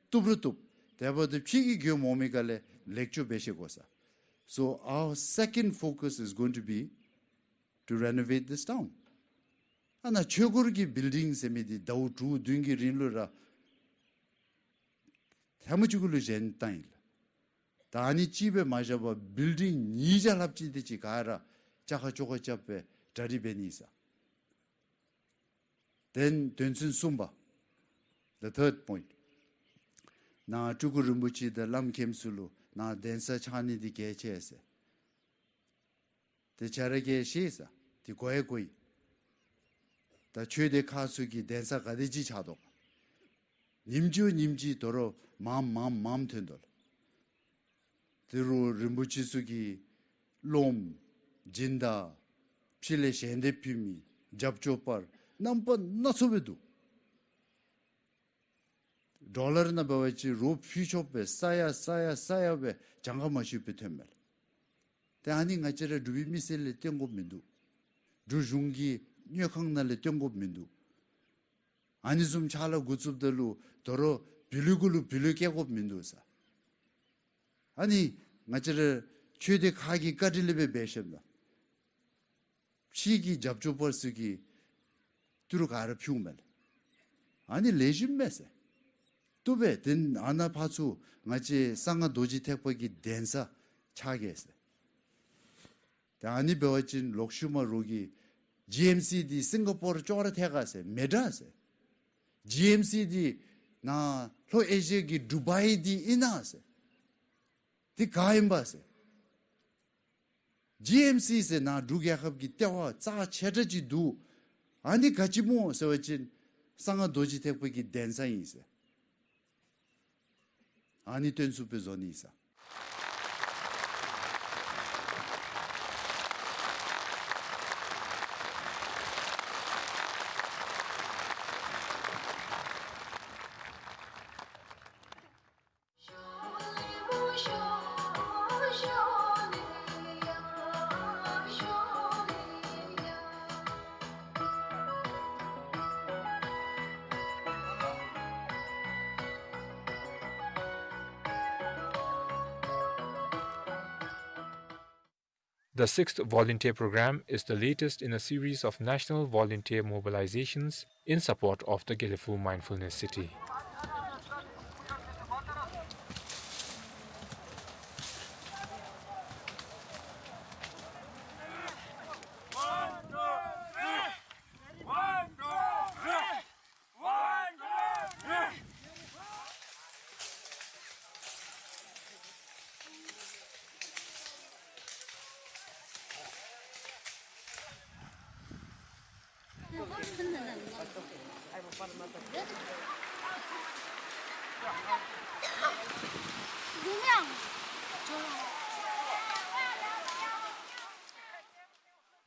བཏུབ་ར་བཏུབ། དེ་འབདཝ་ད་ཕྱི་གི་མགྱོནམ་འོང་མི་ཁར་ལས་ལེགས་བཅོས་འབད་ཤེས་དགོ་ས། So our second focus is going to be to renovate this town. ཨ་ནཱ་ཆོས་འཁོར་གྱི་བིལ་ཌིང་ཟེར་མི་འདི་ཟླཝ་དྲུག་བདུན་གྱི་རིང་ལུ་ར་ཐེངས་མ་གཅིག་གུ་ལུ་བཞེངས་བཏང་ཡི་ལགས། ད་ཨ་ནི་གཅིག་སྦེ་མ་བཞག་པར་བིལ་ཌིང་ཉིས་བརྒྱ་ལྷགཔ་ཅིག་དེ་ཅིག་ག་ར་ཅ་ཁ་ཅོག་ཁ་རྐྱབ་སྦེ་གྲ་སྒྲིག་འབད་ནི་ཨིན་ས། དོན་དོན་ཚན་གསུམ་པ། The third point. ནཱ་སྤྲུལ་སྐུ་རིན་པོ་ཆེ་དང་བླམ་མཁནམ་ཚུ་ལུ་ནཱ་གདན་ས་ཆགས་ནི་འདི་གལ་ཆེ་ཟེར། ཏེ་ཁྱེད་ར་གིས་ཤེས་ས། འདི་གོ་ཡང་གོ་ཡི། ད་ཆོས་སྡེ་ཁག་ཚུ་གི་གདན་ས་ག་དེ་ཅིག་ཆགས་དོ། ཉིནམ་གཅིག་ཉིནམ་གཅིག་དོ་རུང་མངམ་མངམ་མངམ་ཐོན་དོ་ལགས། དེ་རུང་རིན་པོ་ཆེ་ཚུ་གི་སློབམ་སྦྱིན་བདག་ཕྱི་ལས་ཞལ་འདེབས་ཕུལ་མི་རྒྱབ་སྐྱོར་པ་རྣམ་པ་སྣ་ཚོགས་སྦེ་འདུག། ཌོ་ལར་ནང་འབད་བ་ཅིན་རོགས་ཕུལ་ཆོགཔ་སྦེ་ས་ཡ་ས་ཡ་ས་ཡ་སྦེ་གྱངས་ཁ་མ་ཆོདཔ་སྦེ་ཐོནམ་མས་ལགས། ཏེ་ཨ་ནི་ང་བཅས་ར་འབྲུག་པའི་མི་སེར་ལས་བཏོན་དགོཔ་མིན་འདུག། འབྲུག་གཞུང་གི་དངུལ་ཁང་ནང་ལས་བཏོན་དགོཔ་མིན་འདུག། ཨ་ནི་བཟུམ་ཕྱག་ལཱ་འགོ་བཙུགསཔ་ད་ལུ་དོ་རུང་བུ་ལོན་གུ་ལུ་བུ་ལོན་བསྐྱལ་དགོཔ་མིན་འདུག་ཟེར། ཨ་ནི་ང་བཅས་ར་ཆོས་སྡེ་ཁག་གི་བཀའ་དྲིན་ལས་འབད་འབད་ཤེསཔ་ད་ཕྱི་གི་རྒྱབ་སྐྱོར་པ་ཚུ་གིས་ཏི་རུ་ག་ར་ཕུལཝ་མས་ལགས། ཨ་ནི་ལེགས་ཤོམ་མས་ཟེར། བཏུབ་པས། ཏེ་ཨ་ནཱ་ཕར་ཚུར་ང་བཅས་གསང་སྔགས་རྡོ་རྗེ་ཐེག་པ་གི་གདན་ས་ཆགས་གེ་ཟེར། ཏེ་ཨ་ནི་འབད་བ་ཅིན་ལོག་ཤུལ་མ་རོགས་ཀྱིས་ཇི་ཨེམ་སི་འདི་སིང་ག་པོར་ཅོག་ར་འཐད་ག་ཟེར་མེད་དྲག་ཟེར། ཇི་ཨེམ་སི་འདི་ནཱ་ལྷོ་ཨེ་ཤི་ཡ་གི་ཌུ་བཱའི་འདི་ཨིན་ན་ཟེར། འདི་ག་ཨིན་པ་ཟེར། ཇི་ཨེམ་སི་ཟེར་ནཱ་འབྲུག་རྒྱལ་ཁབ་ཀྱི་ལྟེ་བ་རྩ་ཆེ་དྲགས་ཅིག་འདུག། ཨ་ནི་ག་ཅི་སྨོ་ཟེར་བ་ཅིན་གསང་སྔགས་རྡོ་རྗེ་ཐེག་པ་གི་གདན་ས་ཨིན་ཟེར། ཨ་ནི་སྟོན་ཚུགསཔ་སྦེ་བཟོ་ནི་ཨིན་ཟེར། The sixth volunteer program is the latest in a series of national volunteer mobilizations in support of the Gelephu Mindfulness City.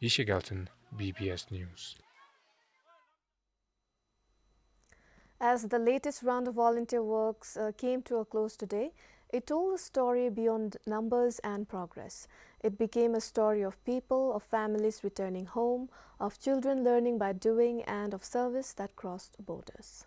Yeshe Gelton, B B S News. As the latest round of volunteer works, uh, came to a close today, it told a story beyond numbers and progress. It became a story of people, of families returning home, of children learning by doing, and of service that crossed borders.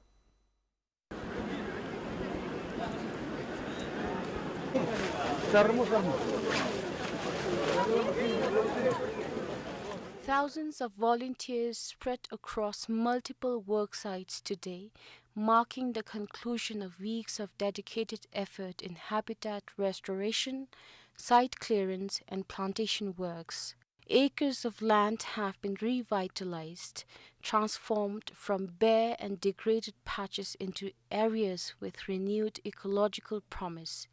Thousands of volunteers spread across multiple work sites today, marking the conclusion of weeks of dedicated effort in habitat restoration, site clearance, and plantation works. Acres of land have been revitalized, transformed from bare and degraded patches into areas with renewed ecological promise.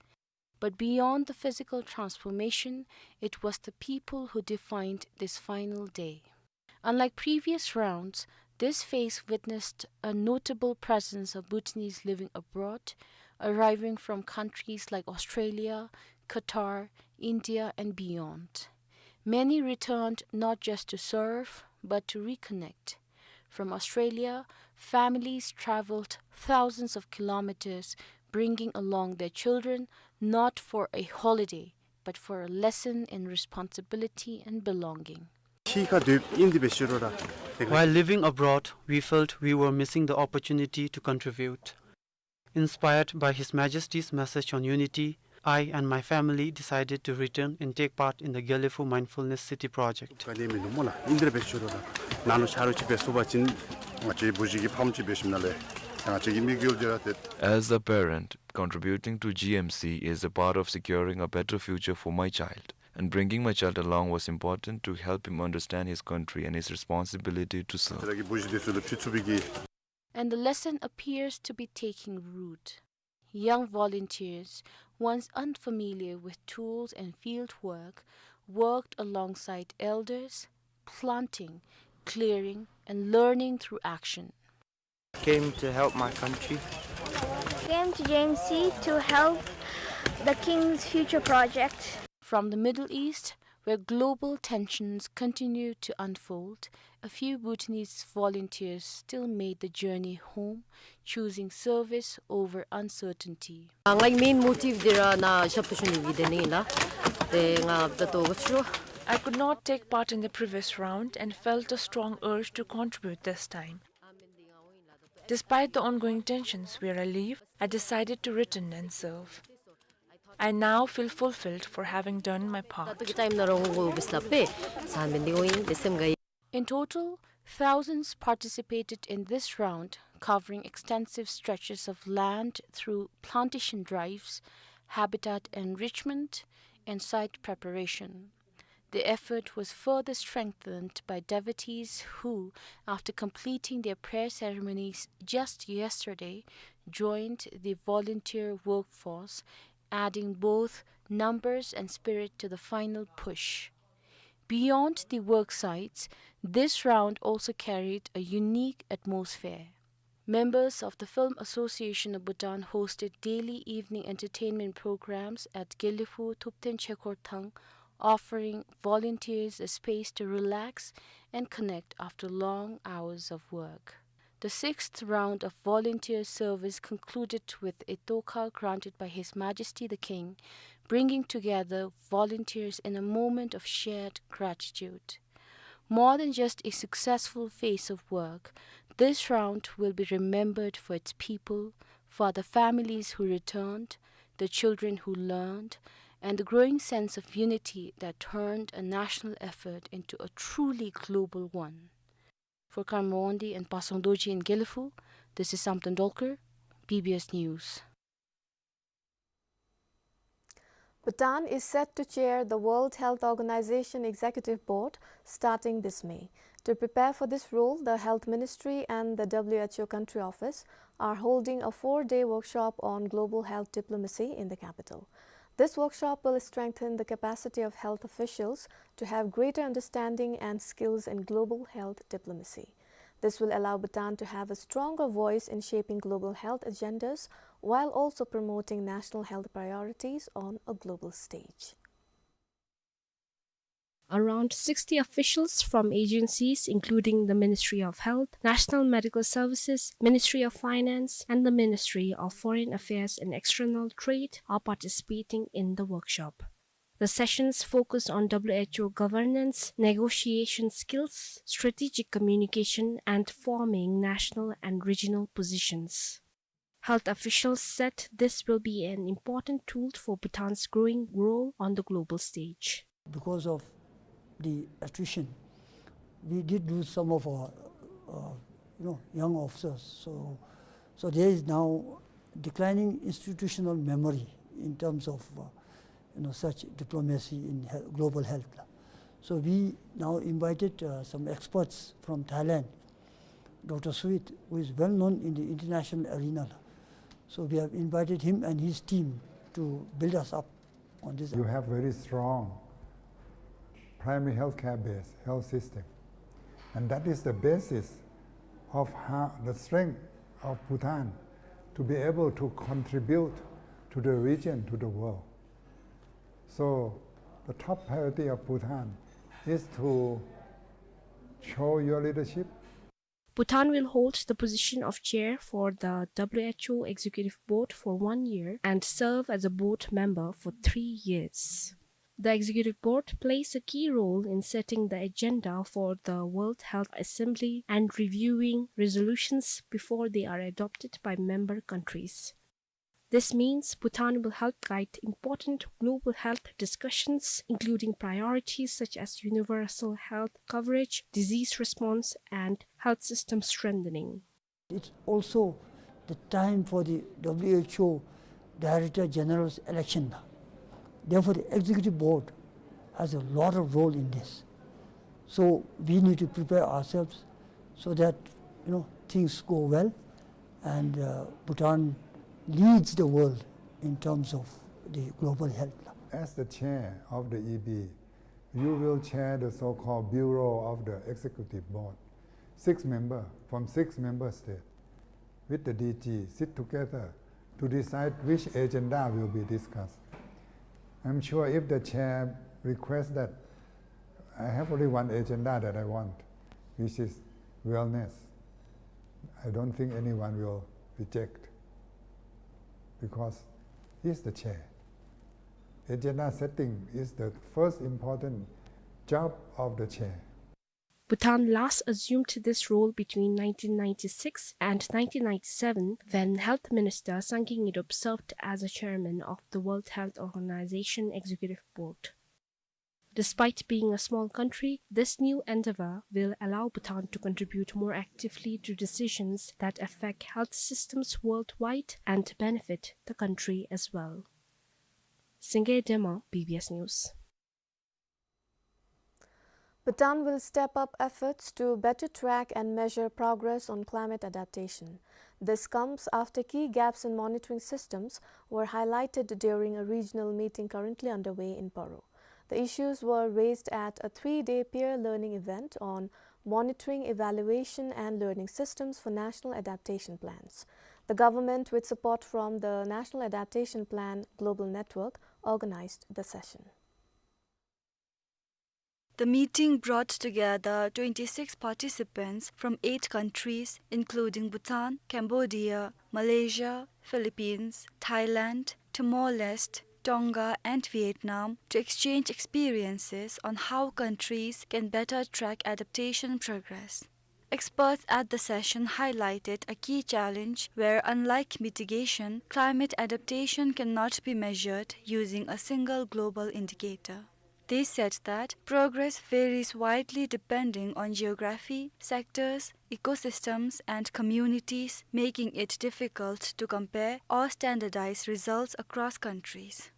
But beyond the physical transformation, it was the people who defined this final day. Unlike previous rounds, this phase witnessed a notable presence of Bhutanese living abroad, arriving from countries like Australia, Qatar, India, and beyond. Many returned not just to serve, but to reconnect. From Australia, families traveled thousands of kilometers, bringing along their children, not for a holiday, but for a lesson in responsibility and belonging. While living abroad, we felt we were missing the opportunity to contribute. Inspired by His Majesty's message on unity, I and my family decided to return and take part in the Gelephu Mindfulness City project. As a parent, contributing to G M C is a part of securing a better future for my child, and bringing my child along was important to help him understand his country and his responsibility to serve. And the lesson appears to be taking root. Young volunteers, once unfamiliar with tools and field work, worked alongside elders, planting, clearing, and learning through action. Came to help my country. Came to G M C to help the King's Future Project. From the Middle East, where global tensions continue to unfold, a few Bhutanese volunteers still made the journey home, choosing service over uncertainty. ཨ་ངེའི་main motive འདི་ར་ནཱ་ཞབས་ཏོག་ཞུ་ནི་གི་དོན་ཨིན་ལགས། ཏེ་ང་ད་ལྟོ་ག་ཅི་རུང་། I could not take part in the previous round and felt a strong urge to contribute this time. Despite the ongoing tensions, where I live, I decided to return and serve. I now feel fulfilled for having done my part. ད་ལྟོ་གི་ཊའིམ་ནང་ར་འོང་དགོ་པས་ལགས་པས། ས་མི་འདི་འོང་ཡིན་ཏེ་སེམས་དགའ་ཡི། In total, thousands participated in this round, covering extensive stretches of land through plantation drives, habitat enrichment, and site preparation. The effort was further strengthened by devotees who, after completing their prayer ceremonies just yesterday, joined the volunteer workforce, adding both numbers and spirit to the final push. Beyond the work sites, this round also carried a unique atmosphere. Members of the Film Association of Bhutan hosted daily evening entertainment programs at Gelephu Thubten Chekhorthang, offering volunteers a space to relax and connect after long hours of work. The sixth round of volunteer service concluded with a tokha granted by His Majesty the King, bringing together volunteers in a moment of shared gratitude. More than just a successful phase of work, this round will be remembered for its people, for the families who returned, the children who learned, and the growing sense of unity that turned a national effort into a truly global one. For Karma Wangdi and Pasang Dorji in Gelephu, this is Samten Dolkar, B B S News. Bhutan is set to chair the World Health Organization Executive Board starting this May. To prepare for this role, the Health Ministry and the W H O Country Office are holding a four-day workshop on global health diplomacy in the capital. This workshop will strengthen the capacity of health officials to have greater understanding and skills in global health diplomacy. This will allow Bhutan to have a stronger voice in shaping global health agendas while also promoting national health priorities on a global stage. Around sixty officials from agencies including the Ministry of Health, National Medical Services, Ministry of Finance, and the Ministry of Foreign Affairs and External Trade are participating in the workshop. The sessions focus on W H O governance, negotiation skills, strategic communication, and forming national and regional positions. Health officials said this will be an important tool for Bhutan's growing role on the global stage. Because of the attrition, we did lose some of our, uh, you know, young officers. So, so there is now declining institutional memory in terms of, uh, you know, such diplomacy in he-, global health. So we now invited, uh, some experts from Thailand, Doctor Suit, who is well known in the international arena. So we have invited him and his team to build us up on this. You have very strong primary healthcare base, health system. And that is the basis of how, the strength of Bhutan to be able to contribute to the region, to the world. So the top priority of Bhutan is to show your leadership. Bhutan will hold the position of chair for the W H O Executive Board for one year and serve as a board member for three years. The Executive Board plays a key role in setting the agenda for the World Health Assembly and reviewing resolutions before they are adopted by member countries. This means Bhutan will help guide important global health discussions, including priorities such as universal health coverage, disease response, and health system strengthening. It's also the time for the W H O Director General's election. Therefore, the executive board has a lot of role in this. So we need to prepare ourselves so that, you know, things go well and, uh, Bhutan leads the world in terms of the global health. As the chair of the E B, you will chair the so-called Bureau of the Executive Board. Six member, from six member state, with the D G, sit together to decide which agenda will be discussed. I'm sure if the chair requests that, I have only one agenda that I want, which is wellness, I don't think anyone will reject, because he's the chair. Agenda setting is the first important job of the chair. Bhutan last assumed this role between nineteen ninety-six and nineteen ninety-seven, when Health Minister Sangay Ngidop served as a chairman of the World Health Organization Executive Board. Despite being a small country, this new endeavor will allow Bhutan to contribute more actively to decisions that affect health systems worldwide and benefit the country as well. Singay Dema, B B S News. Bhutan will step up efforts to better track and measure progress on climate adaptation. This comes after key gaps in monitoring systems were highlighted during a regional meeting currently underway in Paro. The issues were raised at a three-day peer learning event on monitoring, evaluation, and learning systems for national adaptation plans. The government, with support from the National Adaptation Plan Global Network, organized the session. The meeting brought together twenty-six participants from eight countries, including Bhutan, Cambodia, Malaysia, Philippines, Thailand, Timor-Leste, Tonga, and Vietnam, to exchange experiences on how countries can better track adaptation progress. Experts at the session highlighted a key challenge where, unlike mitigation, climate adaptation cannot be measured using a single global indicator. They said that progress varies widely depending on geography, sectors, ecosystems, and communities, making it difficult to compare or standardize results across countries.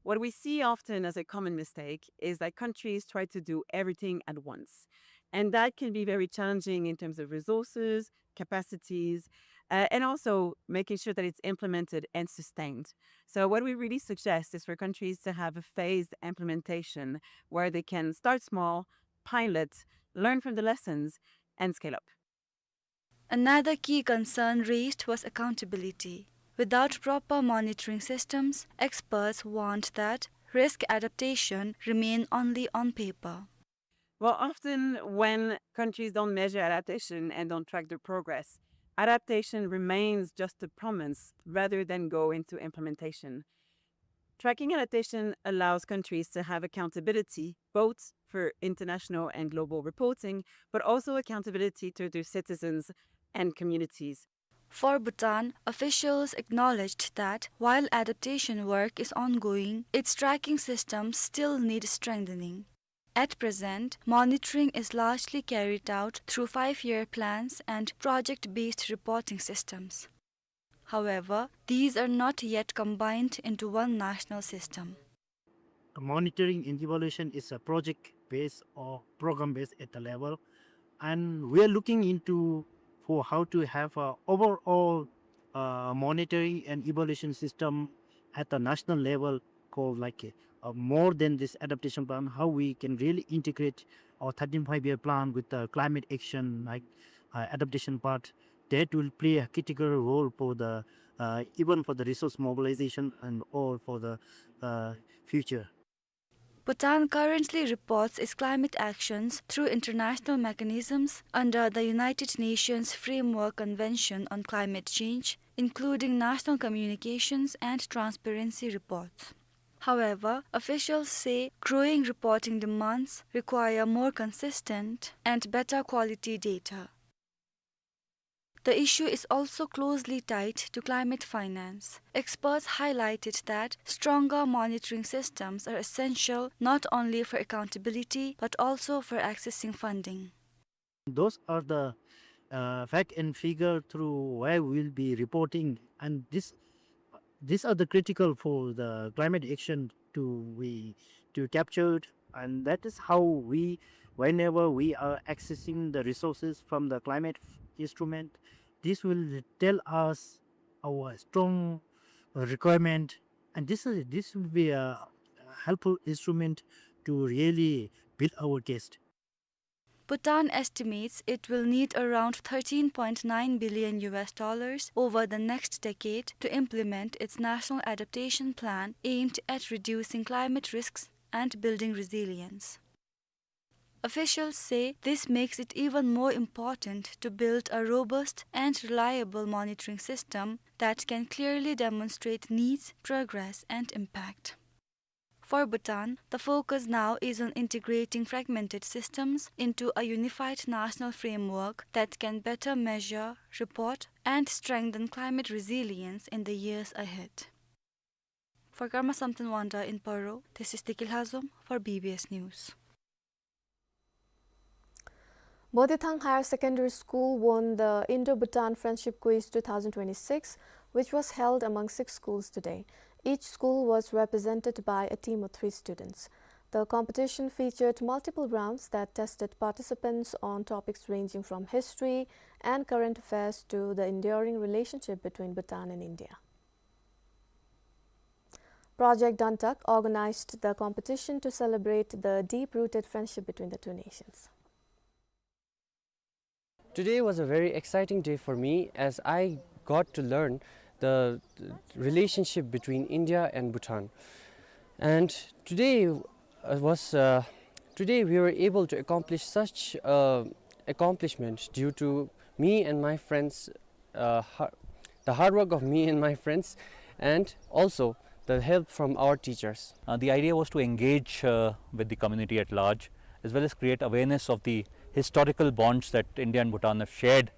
What we see often as a common mistake is that countries try to do everything at once, and that can be very challenging in terms of resources, capacities, uh, and also making sure that it's implemented and sustained. So what we really suggest is for countries to have a phased implementation where they can start small, pilot, learn from the lessons, and scale up. Another key concern raised was accountability. Without proper monitoring systems, experts warned that risk adaptation remain only on paper. Well, often when countries don't measure adaptation and don't track their progress, adaptation remains just a promise rather than go into implementation. Tracking adaptation allows countries to have accountability, both for international and global reporting, but also accountability to their citizens and communities. For Bhutan, officials acknowledged that while adaptation work is ongoing, its tracking systems still need strengthening. At present, monitoring is largely carried out through five-year plans and project-based reporting systems. However, these are not yet combined into one national system. Monitoring and evaluation is a project-based or program-based at the level, and we are looking into for how to have a overall, uh, monitoring and evaluation system at the national level called, like, uh, more than this adaptation plan, how we can really integrate our thirteen five-year plan with the climate action, like, uh, adaptation part. That will play a critical role for the, uh, even for the resource mobilization and all for the, uh, future. Bhutan currently reports its climate actions through international mechanisms under the United Nations Framework Convention on Climate Change, including national communications and transparency reports. However, officials say growing reporting demands require more consistent and better quality data. The issue is also closely tied to climate finance. Experts highlighted that stronger monitoring systems are essential not only for accountability but also for accessing funding. Those are the, uh, fact and figure through where we'll be reporting, and this, these are the critical for the climate action to be, to captured, and that is how we, whenever we are accessing the resources from the climate f-, instrument, this will tell us our strong requirement, and this is, this will be a helpful instrument to really build our case. Bhutan estimates it will need around thirteen point nine billion U S dollars over the next decade to implement its national adaptation plan aimed at reducing climate risks and building resilience. Officials say this makes it even more important to build a robust and reliable monitoring system that can clearly demonstrate needs, progress, and impact. For Bhutan, the focus now is on integrating fragmented systems into a unified national framework that can better measure, report, and strengthen climate resilience in the years ahead. For Karma Samten Wangda in Paro, this is Tiki Lhazom for B B S News. Bodhithang Higher Secondary School won the Indo-Bhutan Friendship Quiz two thousand twenty-six, which was held among six schools today. Each school was represented by a team of three students. The competition featured multiple rounds that tested participants on topics ranging from history and current affairs to the enduring relationship between Bhutan and India. Project Dantak organized the competition to celebrate the deep-rooted friendship between the two nations. Today was a very exciting day for me as I got to learn the relationship between India and Bhutan. And today, uh, was, uh, today we were able to accomplish such, uh, accomplishment due to me and my friends, uh, har-, the hard work of me and my friends, and also the help from our teachers. Uh, the idea was to engage, uh, with the community at large, as well as create awareness of the historical bonds that India and Bhutan have shared,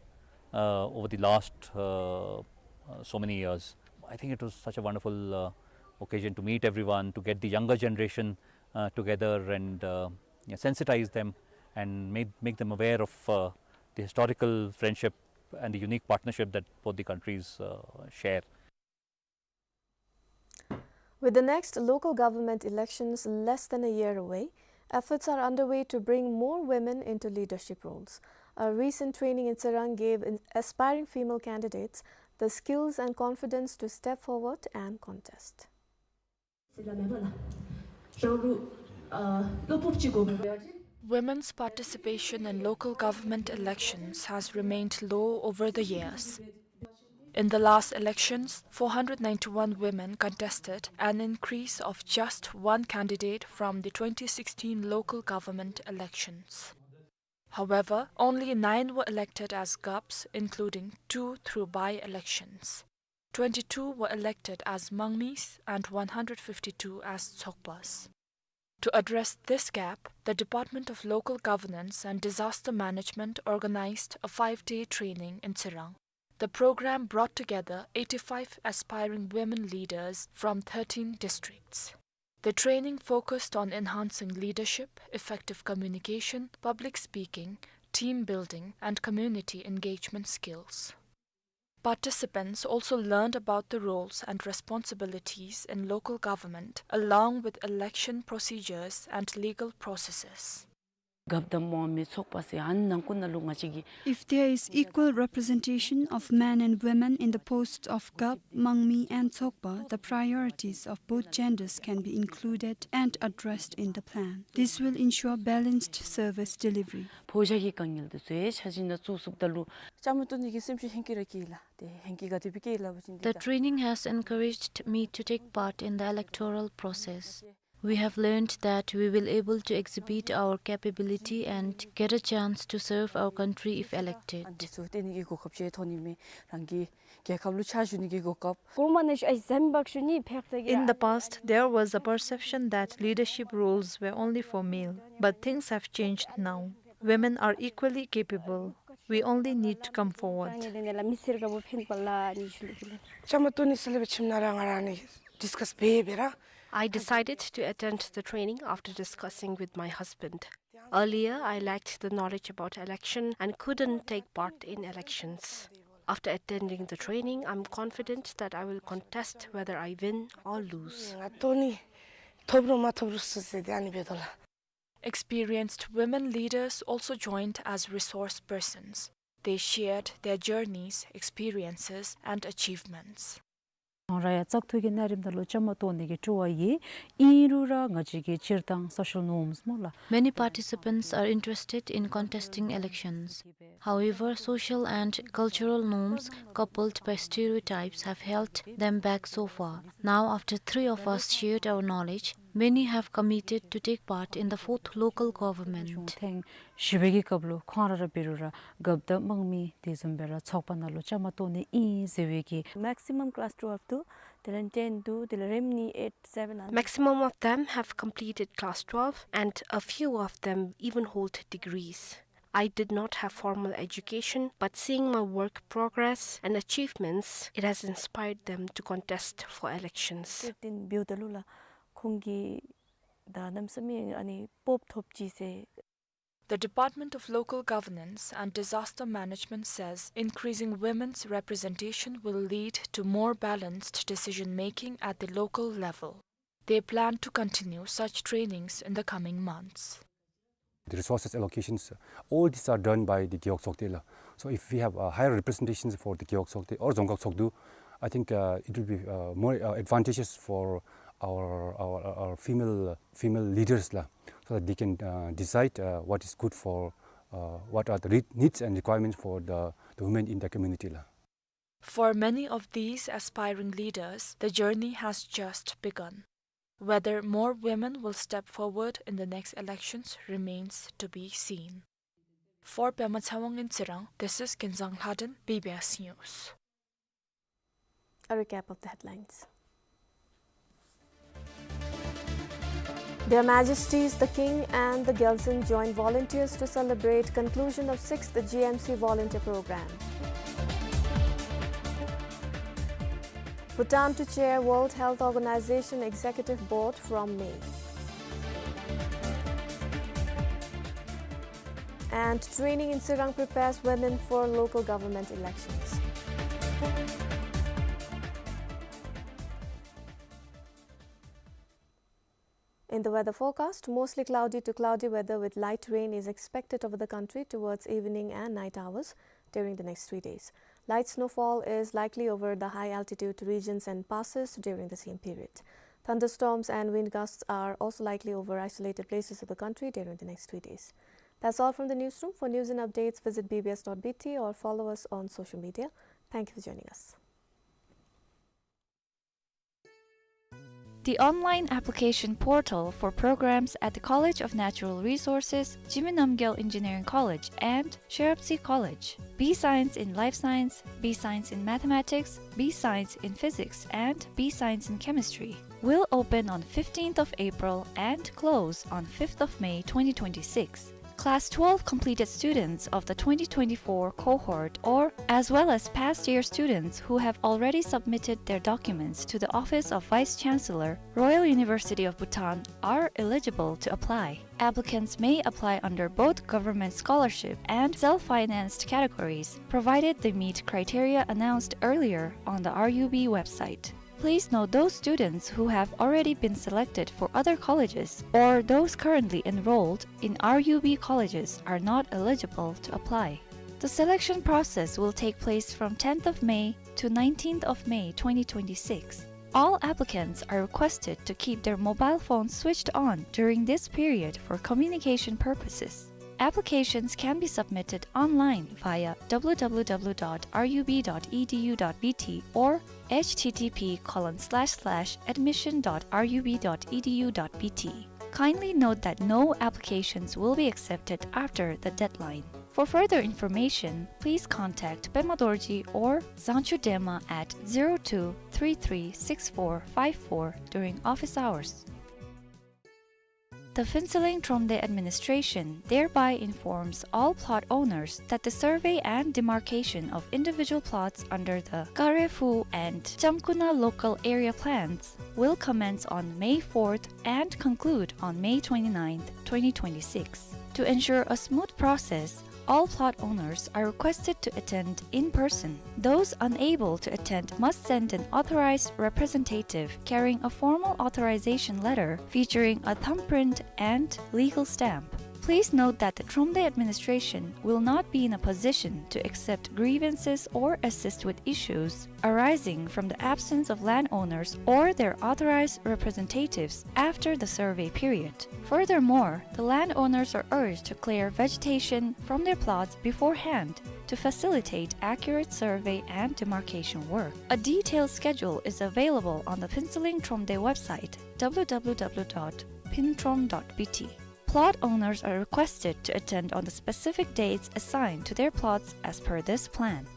uh, over the last, uh, uh, so many years. I think it was such a wonderful, uh, occasion to meet everyone, to get the younger generation, uh, together and, uh, yeah, sensitize them and make, make them aware of, uh, the historical friendship and the unique partnership that both the countries, uh, share. With the next local government elections less than a year away, efforts are underway to bring more women into leadership roles. A recent training in Tsirang gave in-, aspiring female candidates the skills and confidence to step forward and contest. Women's participation in local government elections has remained low over the years. In the last elections, four hundred ninety-one women contested, an increase of just one candidate from the twenty sixteen local government elections. However, only nine were elected as Gaps, including two through by-elections. Twenty-two were elected as Mangmis and one hundred fifty-two as Tsokpas. To address this gap, the Department of Local Governance and Disaster Management organized a five-day training in Tsirang. The program brought together eighty-five aspiring women leaders from thirteen districts. The training focused on enhancing leadership, effective communication, public speaking, team building, and community engagement skills. Participants also learned about the roles and responsibilities in local government, along with election procedures and legal processes. Gap དང་མང་མི་ཚོགས་པ་ཟེར་ཨ་ནི་ནང་ཁུལ་ནང་ལུ་ང་བཅས་ཀྱི If there is equal representation of men and women in the posts of Gap, Mangmi and Tsokpa, the priorities of both genders can be included and addressed in the plan. This will ensure balanced service delivery. ཕོ་གཞག་གི་དཀའ་ངལ་དེ་ཚུ་ཡང་ཆ་ཅིག་ནང་བཙུགས་ཚུགསཔ་ད་ལུ། བཅའ་མར་གཏོགས་ནི་གི་སེམས་ཤུགས་ཧེང་སྐལ་ར་སྐྱེས་ལགས། ཏེ་ཧེང་སྐལ་ག་དེ་སྦེ་སྐྱེས་ལགས་པ་ཅིན། The training has encouraged me to take part in the electoral process. We have learned that we will able to exhibit our capability and get a chance to serve our country if elected. ཨ་འདི་ཚུ་སྟོན་ནི་གི་གོ་སྐབས་ཅིག་ཐོབ་ནི་མས། རང་གི་རྒྱལ་ཁབ་ལུ་ཕྱག་ཞུ་ནི་གི་གོ་སྐབས། In the past, there was a perception that leadership roles were only for male, but things have changed now. Women are equally capable. We only need to come forward. བཅའ་མར་གཏོགས་ནི་ཟེར་སླབ་པའི་ཁྱིམ་ནང་ར་ང་ར་ཨ་ནི་discuss འབད་འབད་ར། I decided to attend the training after discussing with my husband. Earlier, I lacked the knowledge about election and couldn't take part in elections. After attending the training, I'm confident that I will contest whether I win or lose. ང་གཏོགས་ནི་ཐོབ་རུང་མ་ཐོབ་རུང་ཟེར་ཏེ་ཨ་ནི་འབད་དོ་ལགས། Experienced women leaders also joined as resource persons. They shared their journeys, experiences, and achievements. ང་ར་ཡང་བཙག་འཐུ་གི་གནས་རིམ་ནང་ལུ་བཅའ་མར་གཏོགས་ནི་གི་སྤྲོ་བ་ཡོད། ཨིན་རུང་ར་ང་བཅས་ཀྱི་སྤྱིར་བཏང་social norms སྨོ་ལགས། Many participants are interested in contesting elections. However, social and cultural norms coupled by stereotypes have held them back so far. Now, after three of us shared our knowledge, Many have committed to take part in the fourth local government. ཐེངས་བཞི་པའི་གི་སྐབས་ལུ་ཁོང་ར་ར་འབད་རུང་ར་རྒཔོ་དང་དམངས་མི་དེ་བཟུམ་སྦེ་ར་ཚོགས་པ་ནང་ལུ་བཅའ་མར་གཏོགས་ནི་ཨིན་ཟེར་བའི་གི། Maximum class twelve དུ་དེ་ལས་ten དུ་དེ་ལས་རེམ་ནི་eight, seven ཨ་ནི། Maximum of them have completed class twelve and a few of them even hold degrees. I did not have formal education, but seeing my work progress and achievements, it has inspired them to contest for elections. དེ་འབདཝ་ད་ལུ་ལགས་ཁོང་གིས་ད་གནམ་མེད་ས་མེད་ཨ་ནི་སྤོབས་ཐོབ་ཅི་ཟེར། The Department of Local Governance and Disaster Management says increasing women's representation will lead to more balanced decision-making at the local level. They plan to continue such trainings in the coming months. The resources allocations, all these are done by the Gewog Tsokde la. So if we have, uh, higher representations for the Gewog Tsokde or Dzongkhag Tshogdu, I think, uh, it will be, uh, more, uh, advantageous for our, our, our female, female leaders la, so that they can, uh, decide, uh, what is good for, uh, what are the re-, needs and requirements for the, the women in the community la. For many of these aspiring leaders, the journey has just begun. Whether more women will step forward in the next elections remains to be seen. For Pema Tshewang in Tsirang, this is Kinzang Lhaden, B B S News. A recap of the headlines. Their Majesties the King and the Gyaltsuen join volunteers to celebrate conclusion of sixth G M C volunteer program. Bhutan to chair World Health Organization Executive Board from May. And training in Tsirang prepares women for local government elections. In the weather forecast, mostly cloudy to cloudy weather with light rain is expected over the country towards evening and night hours during the next three days. Light snowfall is likely over the high altitude regions and passes during the same period. Thunderstorms and wind gusts are also likely over isolated places of the country during the next three days. That's all from the newsroom. For news and updates, visit B B S dot B T or follow us on social media. Thank you for joining us. The online application portal for programs at the College of Natural Resources, Jigme Namgyel Engineering College, and Shiropatsi College, B Science in Life Science, B Science in Mathematics, B Science in Physics, and B Science in Chemistry, will open on fifteenth of April and close on fifth of May twenty twenty-six. Class twelve completed students of the twenty twenty-four cohort or as well as past year students who have already submitted their documents to the Office of Vice Chancellor, Royal University of Bhutan, are eligible to apply. Applicants may apply under both government scholarship and self-financed categories, provided they meet criteria announced earlier on the R U B website. Please note those students who have already been selected for other colleges or those currently enrolled in R U B colleges are not eligible to apply. The selection process will take place from tenth of May to nineteenth of May twenty twenty-six. All applicants are requested to keep their mobile phones switched on during this period for communication purposes. Applications can be submitted online via W W W dot R U B dot E D U dot B T or H T T P colon slash slash admission dot R U B dot E D U dot B T. Kindly note that no applications will be accepted after the deadline. For further information, please contact Pema Dorji or Zangchu Dema at zero two three three six four five four during office hours. The Phuentsholing Thromde administration thereby informs all plot owners that the survey and demarcation of individual plots under the Kare Phu and Chamkuna local area plans will commence on May fourth and conclude on May twenty-ninth, twenty twenty-six. To ensure a smooth process, all plot owners are requested to attend in person. Those unable to attend must send an authorized representative carrying a formal authorization letter featuring a thumbprint and legal stamp. Please note that the Thromde administration will not be in a position to accept grievances or assist with issues arising from the absence of landowners or their authorized representatives after the survey period. Furthermore, the landowners are urged to clear vegetation from their plots beforehand to facilitate accurate survey and demarcation work. A detailed schedule is available on the Phuentsholing Thromde website, w w w dot phuentrom dot b t. Plot owners are requested to attend on the specific dates assigned to their plots as per this plan.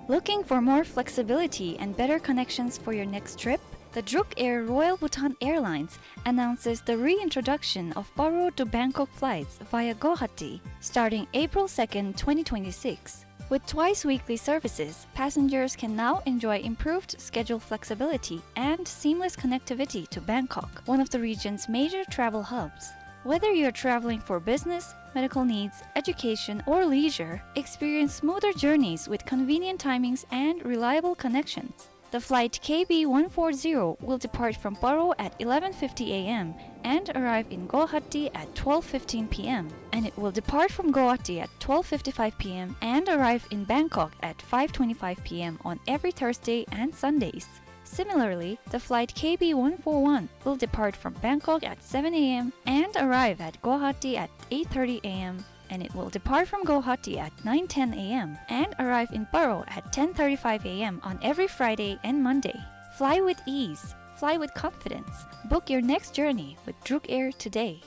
Looking for more flexibility and better connections for your next trip? The Druk Air Royal Bhutan Airlines announces the reintroduction of Paro to Bangkok flights via Guwahati starting April second, twenty twenty-six. With twice weekly services, passengers can now enjoy improved schedule flexibility and seamless connectivity to Bangkok, one of the region's major travel hubs. Whether you're traveling for business, medical needs, education, or leisure, experience smoother journeys with convenient timings and reliable connections. The flight K B one four zero will depart from Paro at eleven fifty a m and arrive in Guwahati at twelve fifteen p m, and it will depart from Guwahati at twelve fifty-five p m and arrive in Bangkok at five twenty-five p m on every Thursday and Sundays. Similarly, the flight K B one four one will depart from Bangkok at seven a m and arrive at Guwahati at eight thirty a m, and it will depart from Guwahati at nine ten a m and arrive in Paro at ten thirty-five a m on every Friday and Monday. Fly with ease. Fly with confidence. Book your next journey with Druk Air today.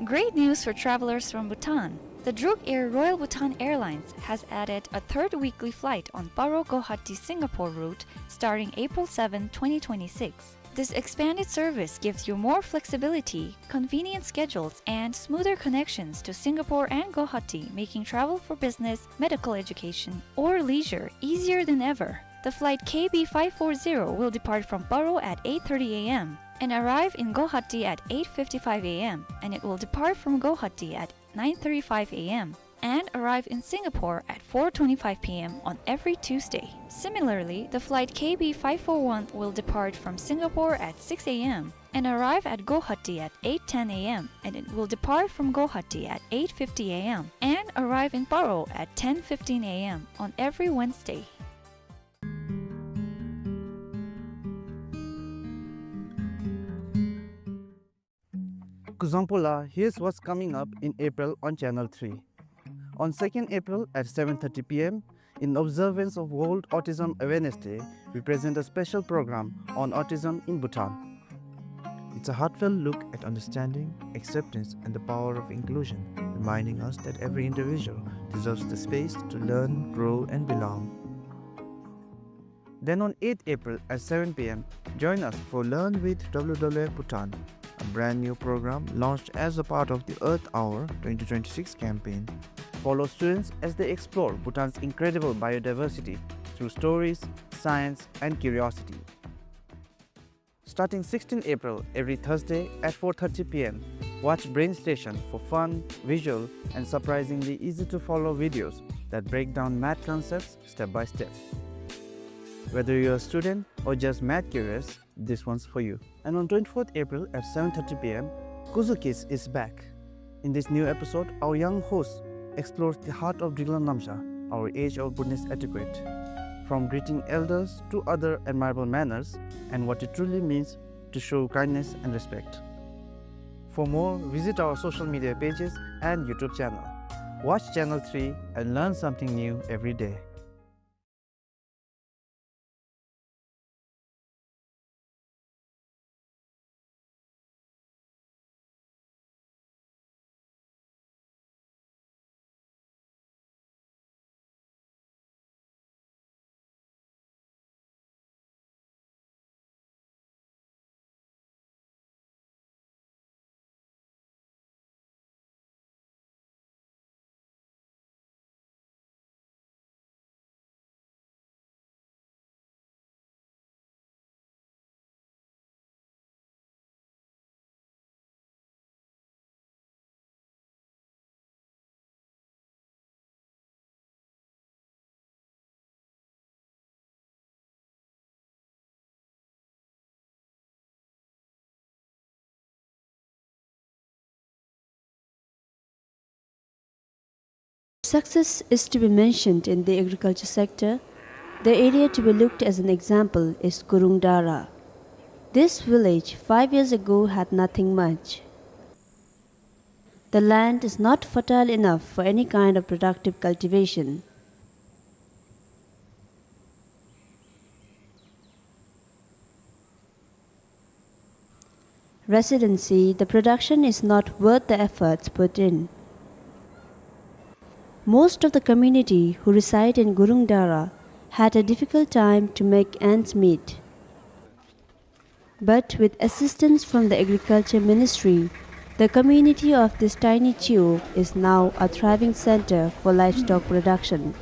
Great news for travelers from Bhutan. The Druk Air Royal Bhutan Airlines has added a third weekly flight on Paro Guwahati Singapore route starting April seventh, twenty twenty-six. This expanded service gives you more flexibility, convenient schedules, and smoother connections to Singapore and Guwahati, making travel for business, medical education, or leisure easier than ever. The flight K B five four zero will depart from Paro at eight thirty a m and arrive in Guwahati at eight fifty-five a m, and it will depart from Guwahati at nine thirty-five a m and arrive in Singapore at four twenty-five p m on every Tuesday. Similarly, the flight K B five four one will depart from Singapore at six a m and arrive at Guwahati at eight ten a m, and it will depart from Guwahati at eight fifty a m and arrive in Paro at ten fifteen a m on every Wednesday. Kuzuzangpo la, here's what's coming up in April on Channel three. On second April at seven thirty p m, in observance of World Autism Awareness Day, we present a special program on autism in Bhutan. It's a heartfelt look at understanding, acceptance, and the power of inclusion, reminding us that every individual deserves the space to learn, grow, and belong. Then on eighth April at seven p m, join us for Learn with W W F Bhutan, a brand new program launched as a part of the Earth Hour twenty twenty-six campaign. Follow students as they explore Bhutan's incredible biodiversity through stories, science, and curiosity. Starting sixteenth April, every Thursday at four thirty p m, watch Brain Station for fun, visual, and surprisingly easy-to-follow videos that break down math concepts step by step. Whether you're a student or just math curious, this one's for you. And on twenty-fourth April at seven thirty p m, Kuzu Kids is back. In this new episode, our young host explores the heart of Driklang Namsha, our age-old Bhutanese etiquette, from greeting elders to other admirable manners and what it truly means to show kindness and respect. For more, visit our social media pages and YouTube channel. Watch Channel three and learn something new every day. Success is to be mentioned in the agriculture sector. The area to be looked as an example is Gurung Dara. This village five years ago had nothing much. The land is not fertile enough for any kind of productive cultivation. Residents say the production is not worth the efforts put in. Most of the community who reside in Gurung Dara had a difficult time to make ends meet. But with assistance from the Agriculture Ministry, the community of this tiny chiu is now a thriving center for livestock production.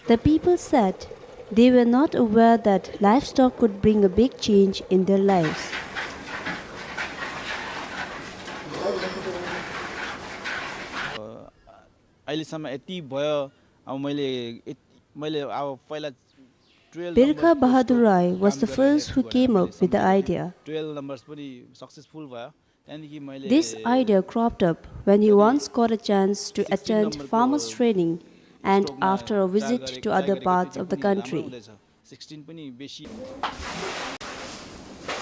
The people said they were not aware that livestock could bring a big change in their lives. अ, अहिलेसम्म यति भयो, अब मैले यत-, मैले अब पहिला twelve Birkha number Bahadur Rai was the first who came up with the idea. Twelve numbers पनि सक्सेसफुल भयो। त्यहाँदेखि मैले This idea cropped up when he once got a chance to attend farmers' training and after a visit to other parts of the country. Sixteen पनि बेसी।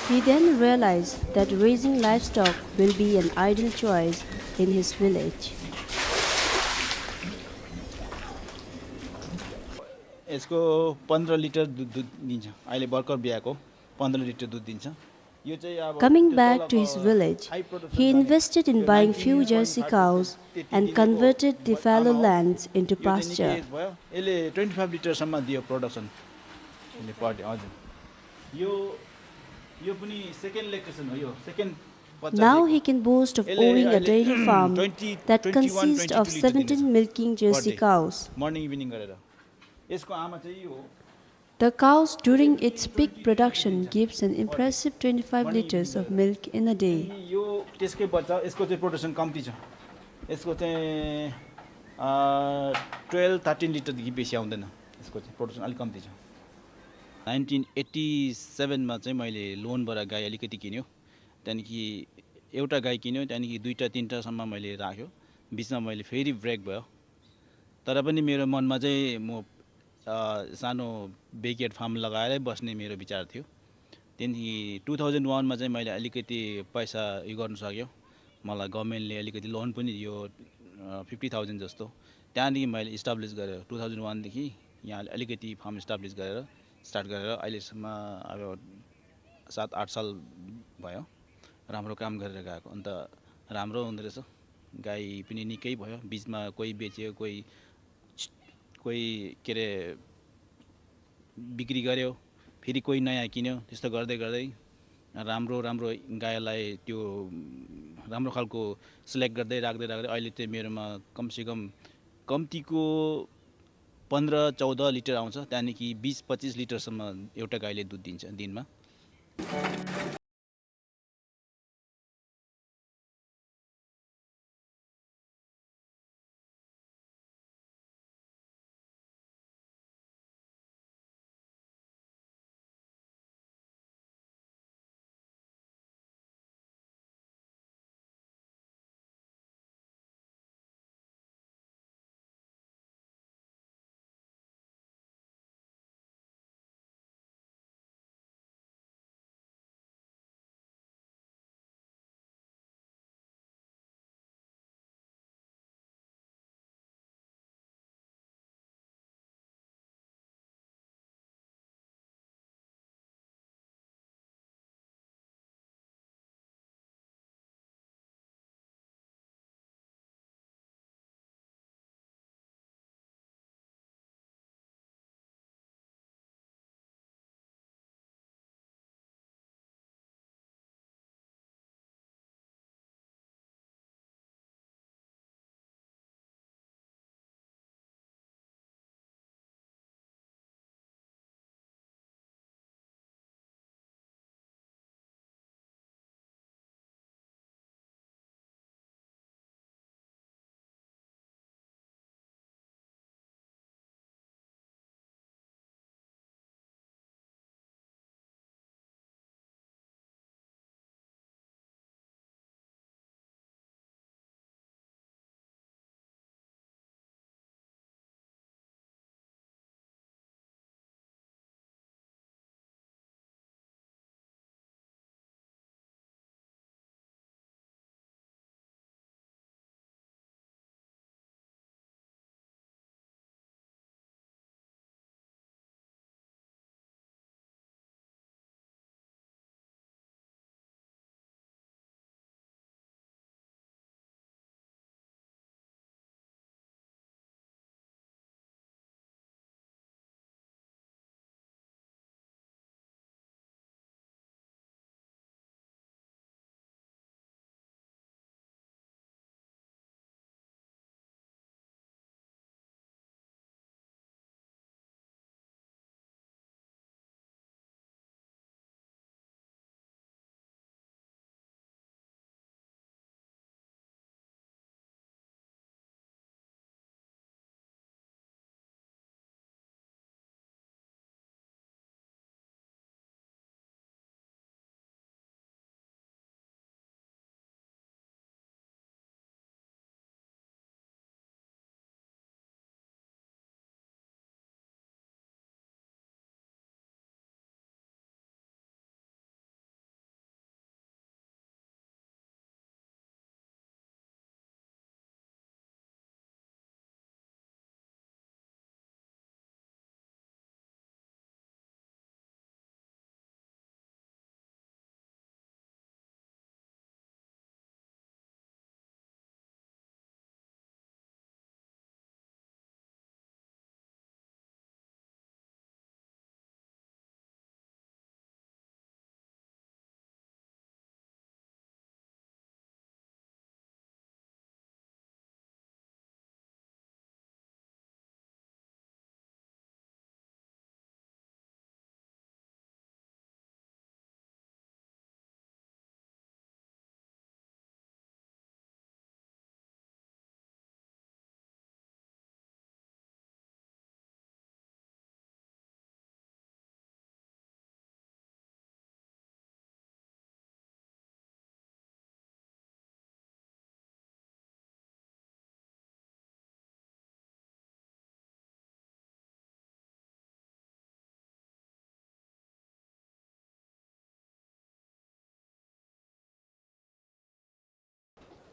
He then realized that raising livestock will be an ideal choice in his village. यसको पन्ध्र लिटर दुध, दुध दिन्छ। अहिले भर्खर ब्याएको पन्ध्र लिटर दुध दिन्छ। यो चाहिँ अब Coming त्यो back तल to his अब village, हाई प्रोडक्सन he जाने invested in buying few jersey cows and converted the fallow lands into pasture. यो चाहिँ निकै भयो। यसले ट्वेन्टी फाइभ लिटरसम्म दियो प्रोडक्सन। यसले पर डे, हजुर। यो, यो पनि सेकेन्ड लोकेसन हो, यो सेकेन्ड बच्चा Now दिएको। He can boast of owning a dairy farm that consists of seventeen milking jersey cows. Morning evening गरेर। यसको आमा चाहिँ यो हो। The cows during its peak production gives an impressive twenty-five liters of milk in a day. अनि यो त्यसकै बच्चा, यसको चाहिँ प्रोडक्सन कम्ती छ। यसको चाहिँ, अ, ट्वेल्भ थर्टिन लिटरदेखि बेसी आउँदैन। यसको चाहिँ प्रोडक्सन अलिक कम्ती छ। नाइन्टिन एट्टी सेभेनमा चाहिँ मैले लोनबाट गाई अलिकति किन्यो। त्यहाँदेखि एउटा गाई किन्यो, त्यहाँदेखि दुईटा तिनटासम्म मैले राख्यो। बिचमा मैले फेरि ब्रेक भयो। तर पनि मेरो मनमा चाहिँ म, अ, सानो ब्याकयार्ड फार्म लगाएरै बस्ने मेरो विचार थियो। त्यहाँदेखि टू थाउजन्ड वानमा चाहिँ मैले अलिकति पैसा उयो गर्नु सक्यो। मलाई गभर्नमेन्टले अलिकति लोन पनि दियो, अ, फिफ्टी थाउजन्ड जस्तो। त्यहाँदेखि मैले इस्टाब्लिस गरेँ। टू थाउजन्ड वानदेखि यहाँ अलिकति फार्म इस्टाब्लिस गरेर, स्टार्ट गरेर अहिलेसम्म अब सात आठ साल भयो। राम्रो काम गरेर गएको। अन्त राम्रो हुँदो रहेछ। गाई पनि निकै भयो। बिचमा कोही बेच्यो, कोही, कोही के अरे बिक्री गर्‍यो, फेरि कोही नयाँ किन्यो। त्यस्तो गर्दै गर्दै राम्रो राम्रो गाईलाई त्यो राम्रो खालको सिलेक्ट गर्दै राख्दै राख्दै अहिले चाहिँ मेरोमा कमसेकम कम्तीको पन्ध्र चौध लिटर आउँछ। त्यहाँदेखि बिस पच्चिस लिटरसम्म एउटा गाईले दुध दिन्छ दिनमा।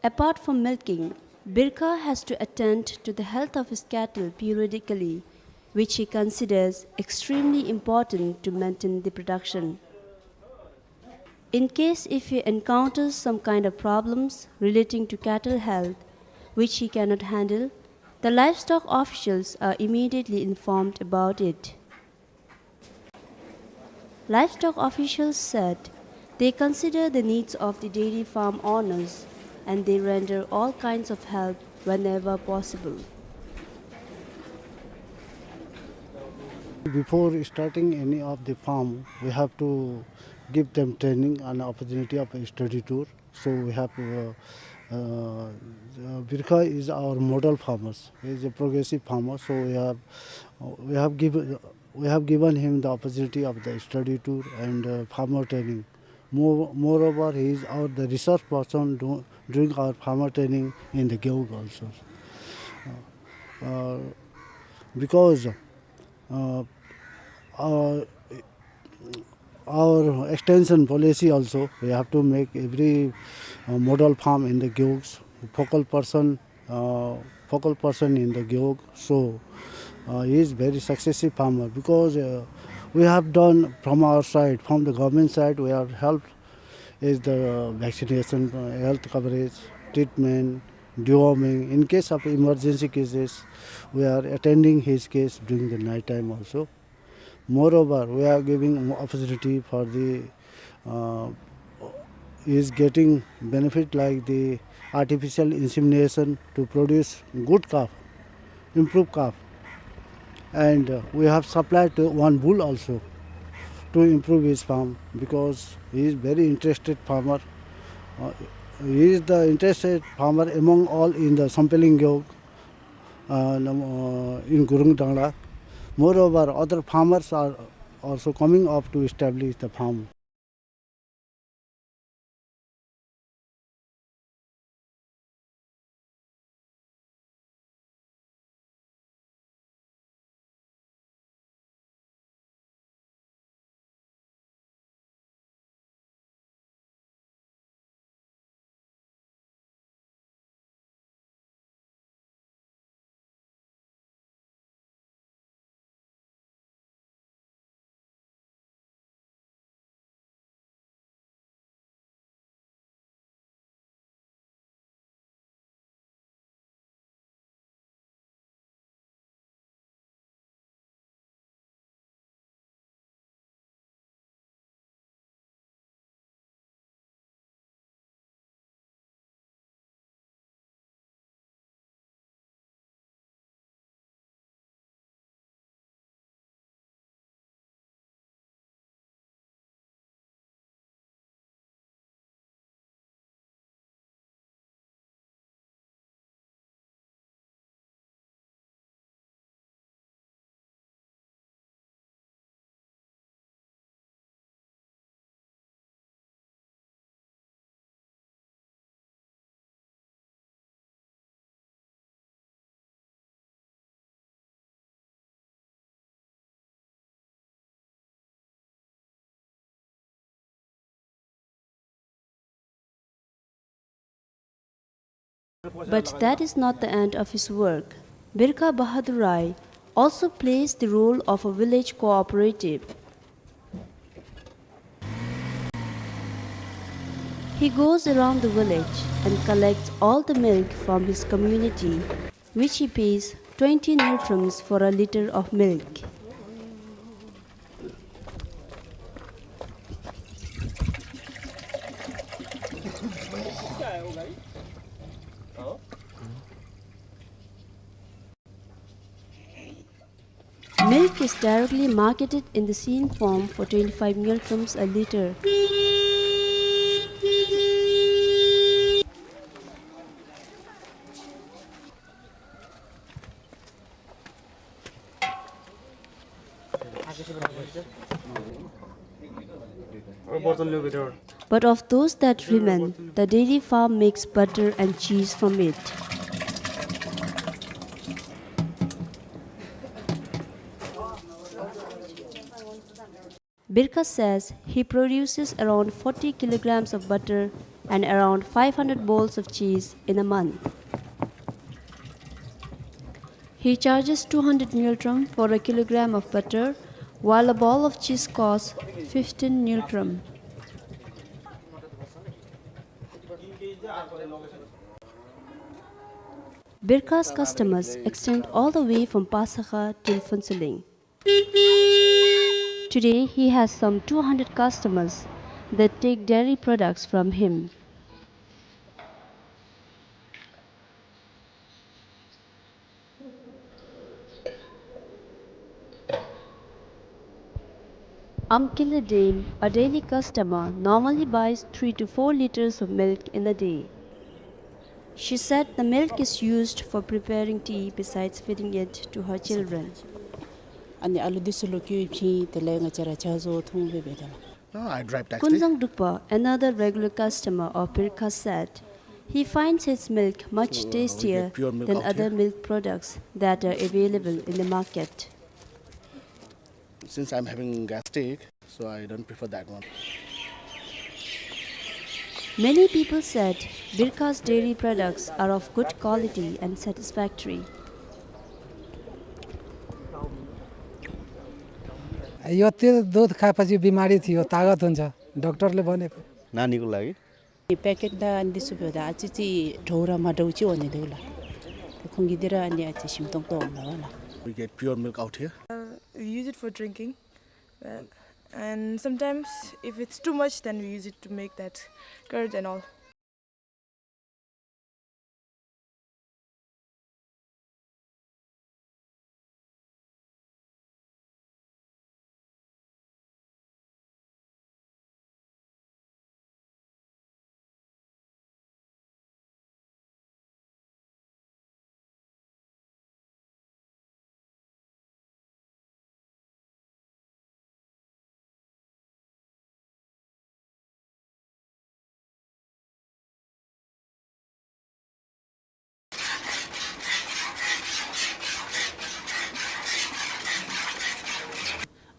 Apart from milking, Birkha has to attend to the health of his cattle periodically, which he considers extremely important to maintain the production. In case if he encounters some kind of problems relating to cattle health, which he cannot handle, the livestock officials are immediately informed about it. Livestock officials said they consider the needs of the dairy farm owners and they render all kinds of help whenever possible. Before starting any of the farm, we have to give them training and opportunity of a study tour. So we have, uh, uh, uh, Birkha is our model farmers. He is a progressive farmer, so we have, uh, we have given, we have given him the opportunity of the study tour and, uh, farmer training. More, moreover, he is our, the resource person do, doing our farmer training in the Gewog also. Uh, uh, because, uh, uh, our extension policy also, we have to make every, uh, model farm in the Gewog, focal person, uh, focal person in the Gewog. So, uh, he is very successive farmer because, uh, we have done from our side, from the government side, we have helped is the vaccination, uh, health coverage, treatment, deworming. In case of emergency cases, we are attending his case during the night time also. Moreover, we are giving opportunity for the, uh, is getting benefit like the artificial insemination to produce good calf, improve calf. And, uh, we have supplied to one bull also to improve his farm because he is very interested farmer. Uh, he is the interested farmer among all in the Sampeiling Gewog, uh, nam-, uh, in Gurung Dangla. Moreover, other farmers are also coming up to establish the farm. But that is not the end of his work. Birkha Bahadur Rai also plays the role of a village cooperative. He goes around the village and collects all the milk from his community, which he pays twenty ngultrums for a litre of milk. Milk is directly marketed in the seen form for twenty-five ngultrums a litre. But of those that remain, the dairy farm makes butter and cheese from it. Birkha says he produces around forty kilograms of butter and around five hundred balls of cheese in a month. He charges two hundred ngultrum for a kilogram of butter, while a ball of cheese costs fifteen ngultrum. Birka's customers extend all the way from Pasakha till Phuentsholing. Today, he has some two hundred customers that take dairy products from him. Amkile Dame, a daily customer, normally buys three to four liters of milk in a day. She said the milk is used for preparing tea besides feeding it to her children. अनि आलु दुई सौ लोग क्यों फिं तेलाई ङाचारा चाजो थुम बे Bedla. No, I drive taxi. Kunzang Drukpa, another regular customer of Birka, said he finds his milk much tastier than other milk products that are available in the market. Since I'm having gastric, so I don't prefer that one. Many people said Birka's dairy products are of good quality and satisfactory. यो त्यो दुध खाएपछि बिमारी थियो, तागत हुन्छ, डाक्टरले भनेको। नानीको लागि? प्याकेट दा अनि दिसु भ्यो दा आचि चि ढौरा मा ढौची वने देउला। खुंगी दिरा अनि आचि सिमतोङ तो होला। We get pure milk out here. Uh, we use it for drinking, uh, and sometimes if it's too much, then we use it to make that curd and all.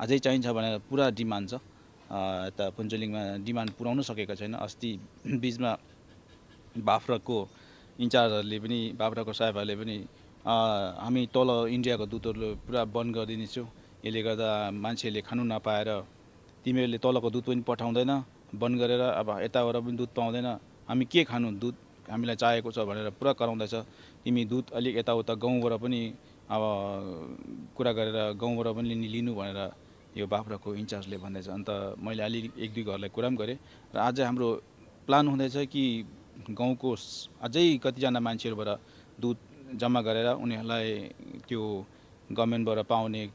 अझै चाहिन्छ भनेर पुरा डिमान्ड छ। अ, यता फुन्चुलिङमा डिमान्ड पुर्याउन सकेका छैन। अस्ति बिचमा बाख्राको इन्चार्जहरूले पनि, बाख्राको साहेबहरूले पनि, अ, हामी तल इन्डियाको दुधहरू पुरा बन्द गरिदिनेछौँ, यसले गर्दा मान्छेले खानु नपाएर तिमीहरूले तलको दुध पनि पठाउँदैन, बन्द गरेर अब यताबाट पनि दुध पाउँदैन, हामी के खानु, दुध हामीलाई चाहिएको छ भनेर पुरा कराउँदैछ। तिमी दुध अलिक यताउता गाउँबाट पनि अब कुरा गरेर गाउँबाट पनि लि-, लिनु भनेर यो बाख्राको इन्चार्जले भन्दैछ। अन्त मैले अलि एक दुई घरलाई कुरा पनि गरेँ र आज हाम्रो प्लान हुँदैछ कि गाउँको स-, अझै कतिजना मान्छेहरूबाट दुध जम्मा गरेर उनीहरूलाई त्यो गभर्मेन्टबाट पाउने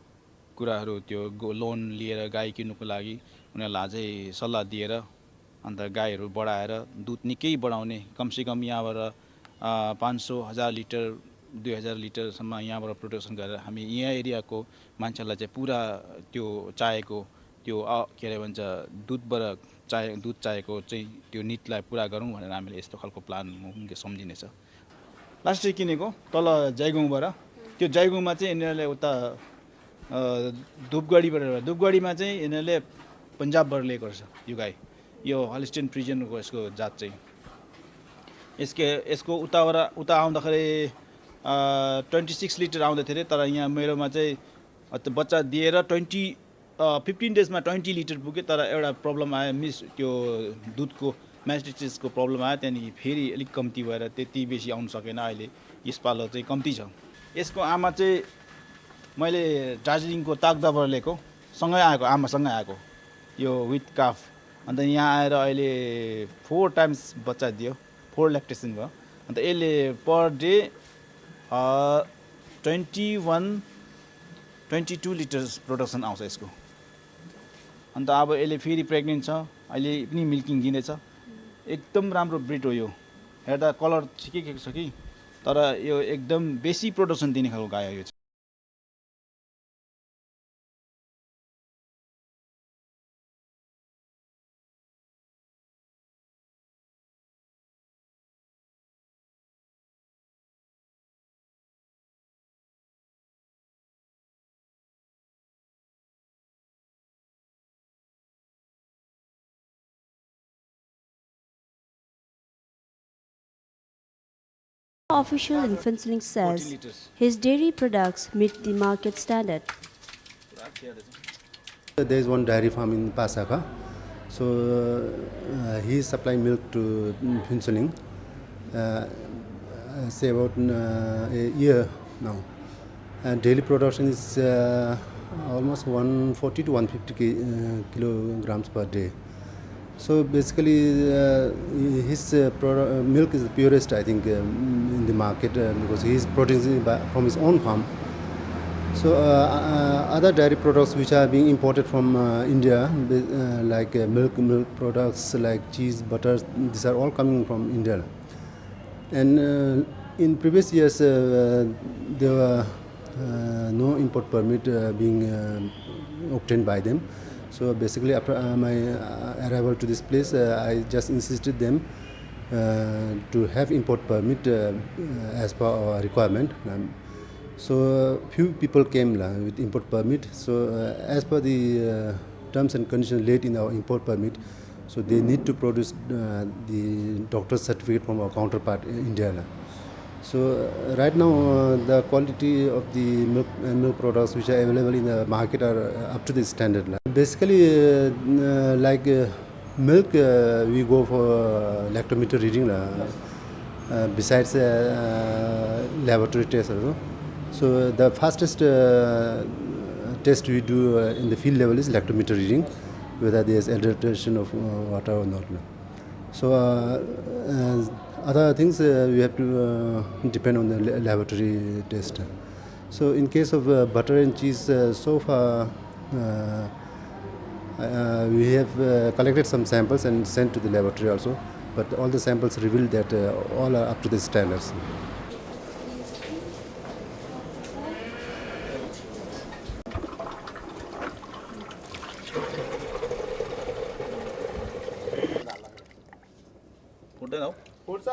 कुराहरू, त्यो गो-, लोन लिएर गाई किन्नुको लागि उनीहरूलाई अझै सल्लाह दिएर अन्त गाईहरू बढाएर दुध निकै बढाउने, कमसेकम यहाँबाट, अ, पाँच सौ, हजार लिटर, दुई हजार लिटरसम्म यहाँबाट प्रोडक्सन गरेर हामी यहाँ एरियाको मान्छेहरूलाई चाहिँ पुरा त्यो चाहेको, त्यो, अ, के अरे भन्छ, दुधबाट चाहे-, दुध चाहेको चाहिँ त्यो निडलाई पुरा गरौँ भनेर हामीले यस्तो खालको प्लान सम्झिनेछ। लास्ट किनेको तल जयगाउँबाट। त्यो जयगाउँमा चाहिँ यिनीहरूले उता, अ, धुपगढीबाट, धुपगढीमा चाहिँ यिनीहरूले पन्जाबबाट लिएको रहेछ यो गाई। यो हलिस्टियन फ्रिजियनको यसको जात चाहिँ। यसको, यसको उताबाट, उता आउँदाखेरि, अ, ट्वेन्टी सिक्स लिटर आउँदै थियो अरे, तर यहाँ मेरोमा चाहिँ, अ, त्यो बच्चा दिएर ट्वेन्टी, अ, फिफ्टिन डेजमा ट्वेन्टी लिटर पुग्यो, तर एउटा प्रब्लम आयो, मिस, त्यो दुधको, म्यास्टिटिसको प्रब्लम आयो, त्यहाँदेखि फेरि अलिक कम्ती भएर त्यति बेसी आउन सकेन। अहिले यसपालो चाहिँ कम्ती छ। यसको आमा चाहिँ मैले दार्जिलिङको ताकदाबाट लिएको, सँगै आएको, आमासँगै आएको, यो विथ काफ। अन्त यहाँ आएर अहिले फोर टाइम्स बच्चा दियो, फोर ल्याक्टेसन भयो। अन्त यसले per day, uh, twenty one, twenty two litres production आउँछ यसको। अन्त अब यसले फेरि प्रेग्नेन्ट छ, अहिले पनि मिल्किङ दिँदैछ। एकदम राम्रो ब्रिड हो यो। हेर्दा कलर ठिकै ठिकै छ कि, तर यो एकदम बेसी प्रोडक्सन दिने खालको गाई हो यो चाहिँ। Official in Phuentsholing says his dairy products meet the market standard. There is one dairy farm in Pasakha. So, uh, he is supplying milk to Phuentsholing, uh, uh, say about, uh, a year now. And daily production is, uh, almost one forty to one fifty ki-, uh, kilograms per day. So basically, uh, his, uh, produ-, uh, milk is the purest, I think, um, in the market, uh, because he is producing by, from his own farm. So, uh, uh, other dairy products which are being imported from, uh, India, uh, like, uh, milk, milk products like cheese, butter, these are all coming from India. And, uh, in previous years, uh, there were, uh, no import permit, uh, being, uh, obtained by them. So basically, after, uh, my, uh, arrival to this place, uh, I just insisted them, uh, to have import permit, uh, as per our requirement. Um, so, uh, few people came la, with import permit. So, uh, as per the, uh, terms and conditions laid in our import permit, so they need to produce, uh, the doctor's certificate from our counterpart in India la. So, uh, right now, uh, the quality of the milk, uh, milk products which are available in the market are, uh, up to the standard la. Basically, uh, uh, like, uh, milk, uh, we go for, uh, lactometer reading la. Uh, besides, uh, uh, laboratory test also. So the fastest, uh, test we do, uh, in the field level is lactometer reading, whether there is adulteration of, uh, water or not. So, uh, uh, other things, uh, we have to, uh, depend on the la-, laboratory test. So in case of, uh, butter and cheese, uh, so far, uh, uh, we have, uh, collected some samples and sent to the laboratory also, but all the samples revealed that, uh, all are up to the standards. फुट्दैन हौ। फुट्छ?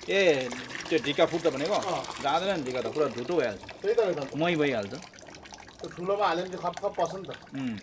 ए, त्यो ढिका फुट्छ भनेको? अँ। जाँदैन नि ढिका त, पुरा धुतो भइहाल्छ। त्यही त रहेछ। मही भइहाल्छ। त्यो ठुलोमा हाल्यो भने चाहिँ खप्प खप्प पस्छ नि त। उम्।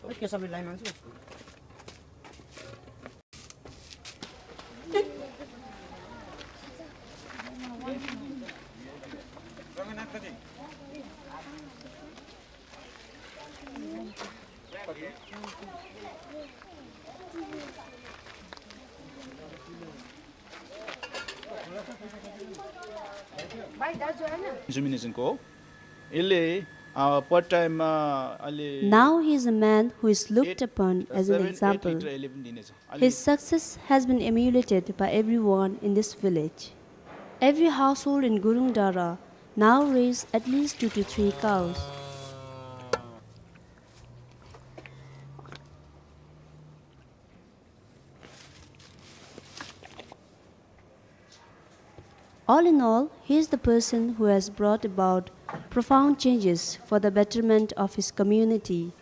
ओके, सबै लाइन माग्छु उसको। Insemination को यसले, अ, part time, अ, अहिले Now he is a man who is looked upon as an example. His success has been emulated by everyone in this village. Every household in Gurung Dara now raise at least two to three cows. All in all, he is the person who has brought about profound changes for the betterment of his community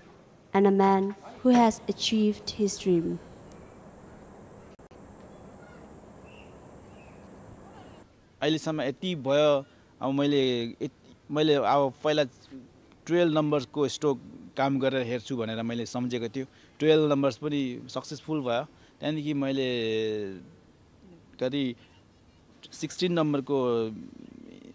and a man who has achieved his dream. अहिलेसम्म यति भयो। अब मैले यत-, मैले अब पहिला ट्वेल्भ नम्बरको स्टक काम गरेर हेर्छु भनेर मैले सम्झेको थियो। ट्वेल्भ नम्बर्स पनि सक्सेसफुल भयो। त्यहाँदेखि मैले कति सिक्सटिन नम्बरको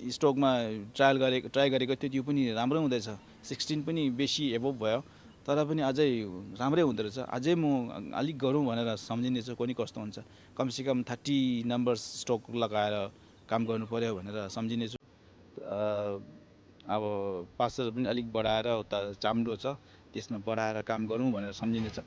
स्टकमा ट्रायल गरेको, ट्राई गरेको थियो, त्यो पनि राम्रै हुँदैछ। सिक्सटिन पनि बेसी एबोभ भयो, तर पनि अझै राम्रै हुँदो रहेछ। अझै म अलिक गरौँ भनेर सम्झिनेछु, कुनि कस्तो हुन्छ। कमसेकम थर्टी नम्बर स्टक लगाएर काम गर्नु पर्‍यो भनेर सम्झिनेछु। अ, अब पास्टर पनि अलिक बढाएर उता चाम्डो छ, त्यसमा बढाएर काम गरौँ भनेर सम्झिँदैछ।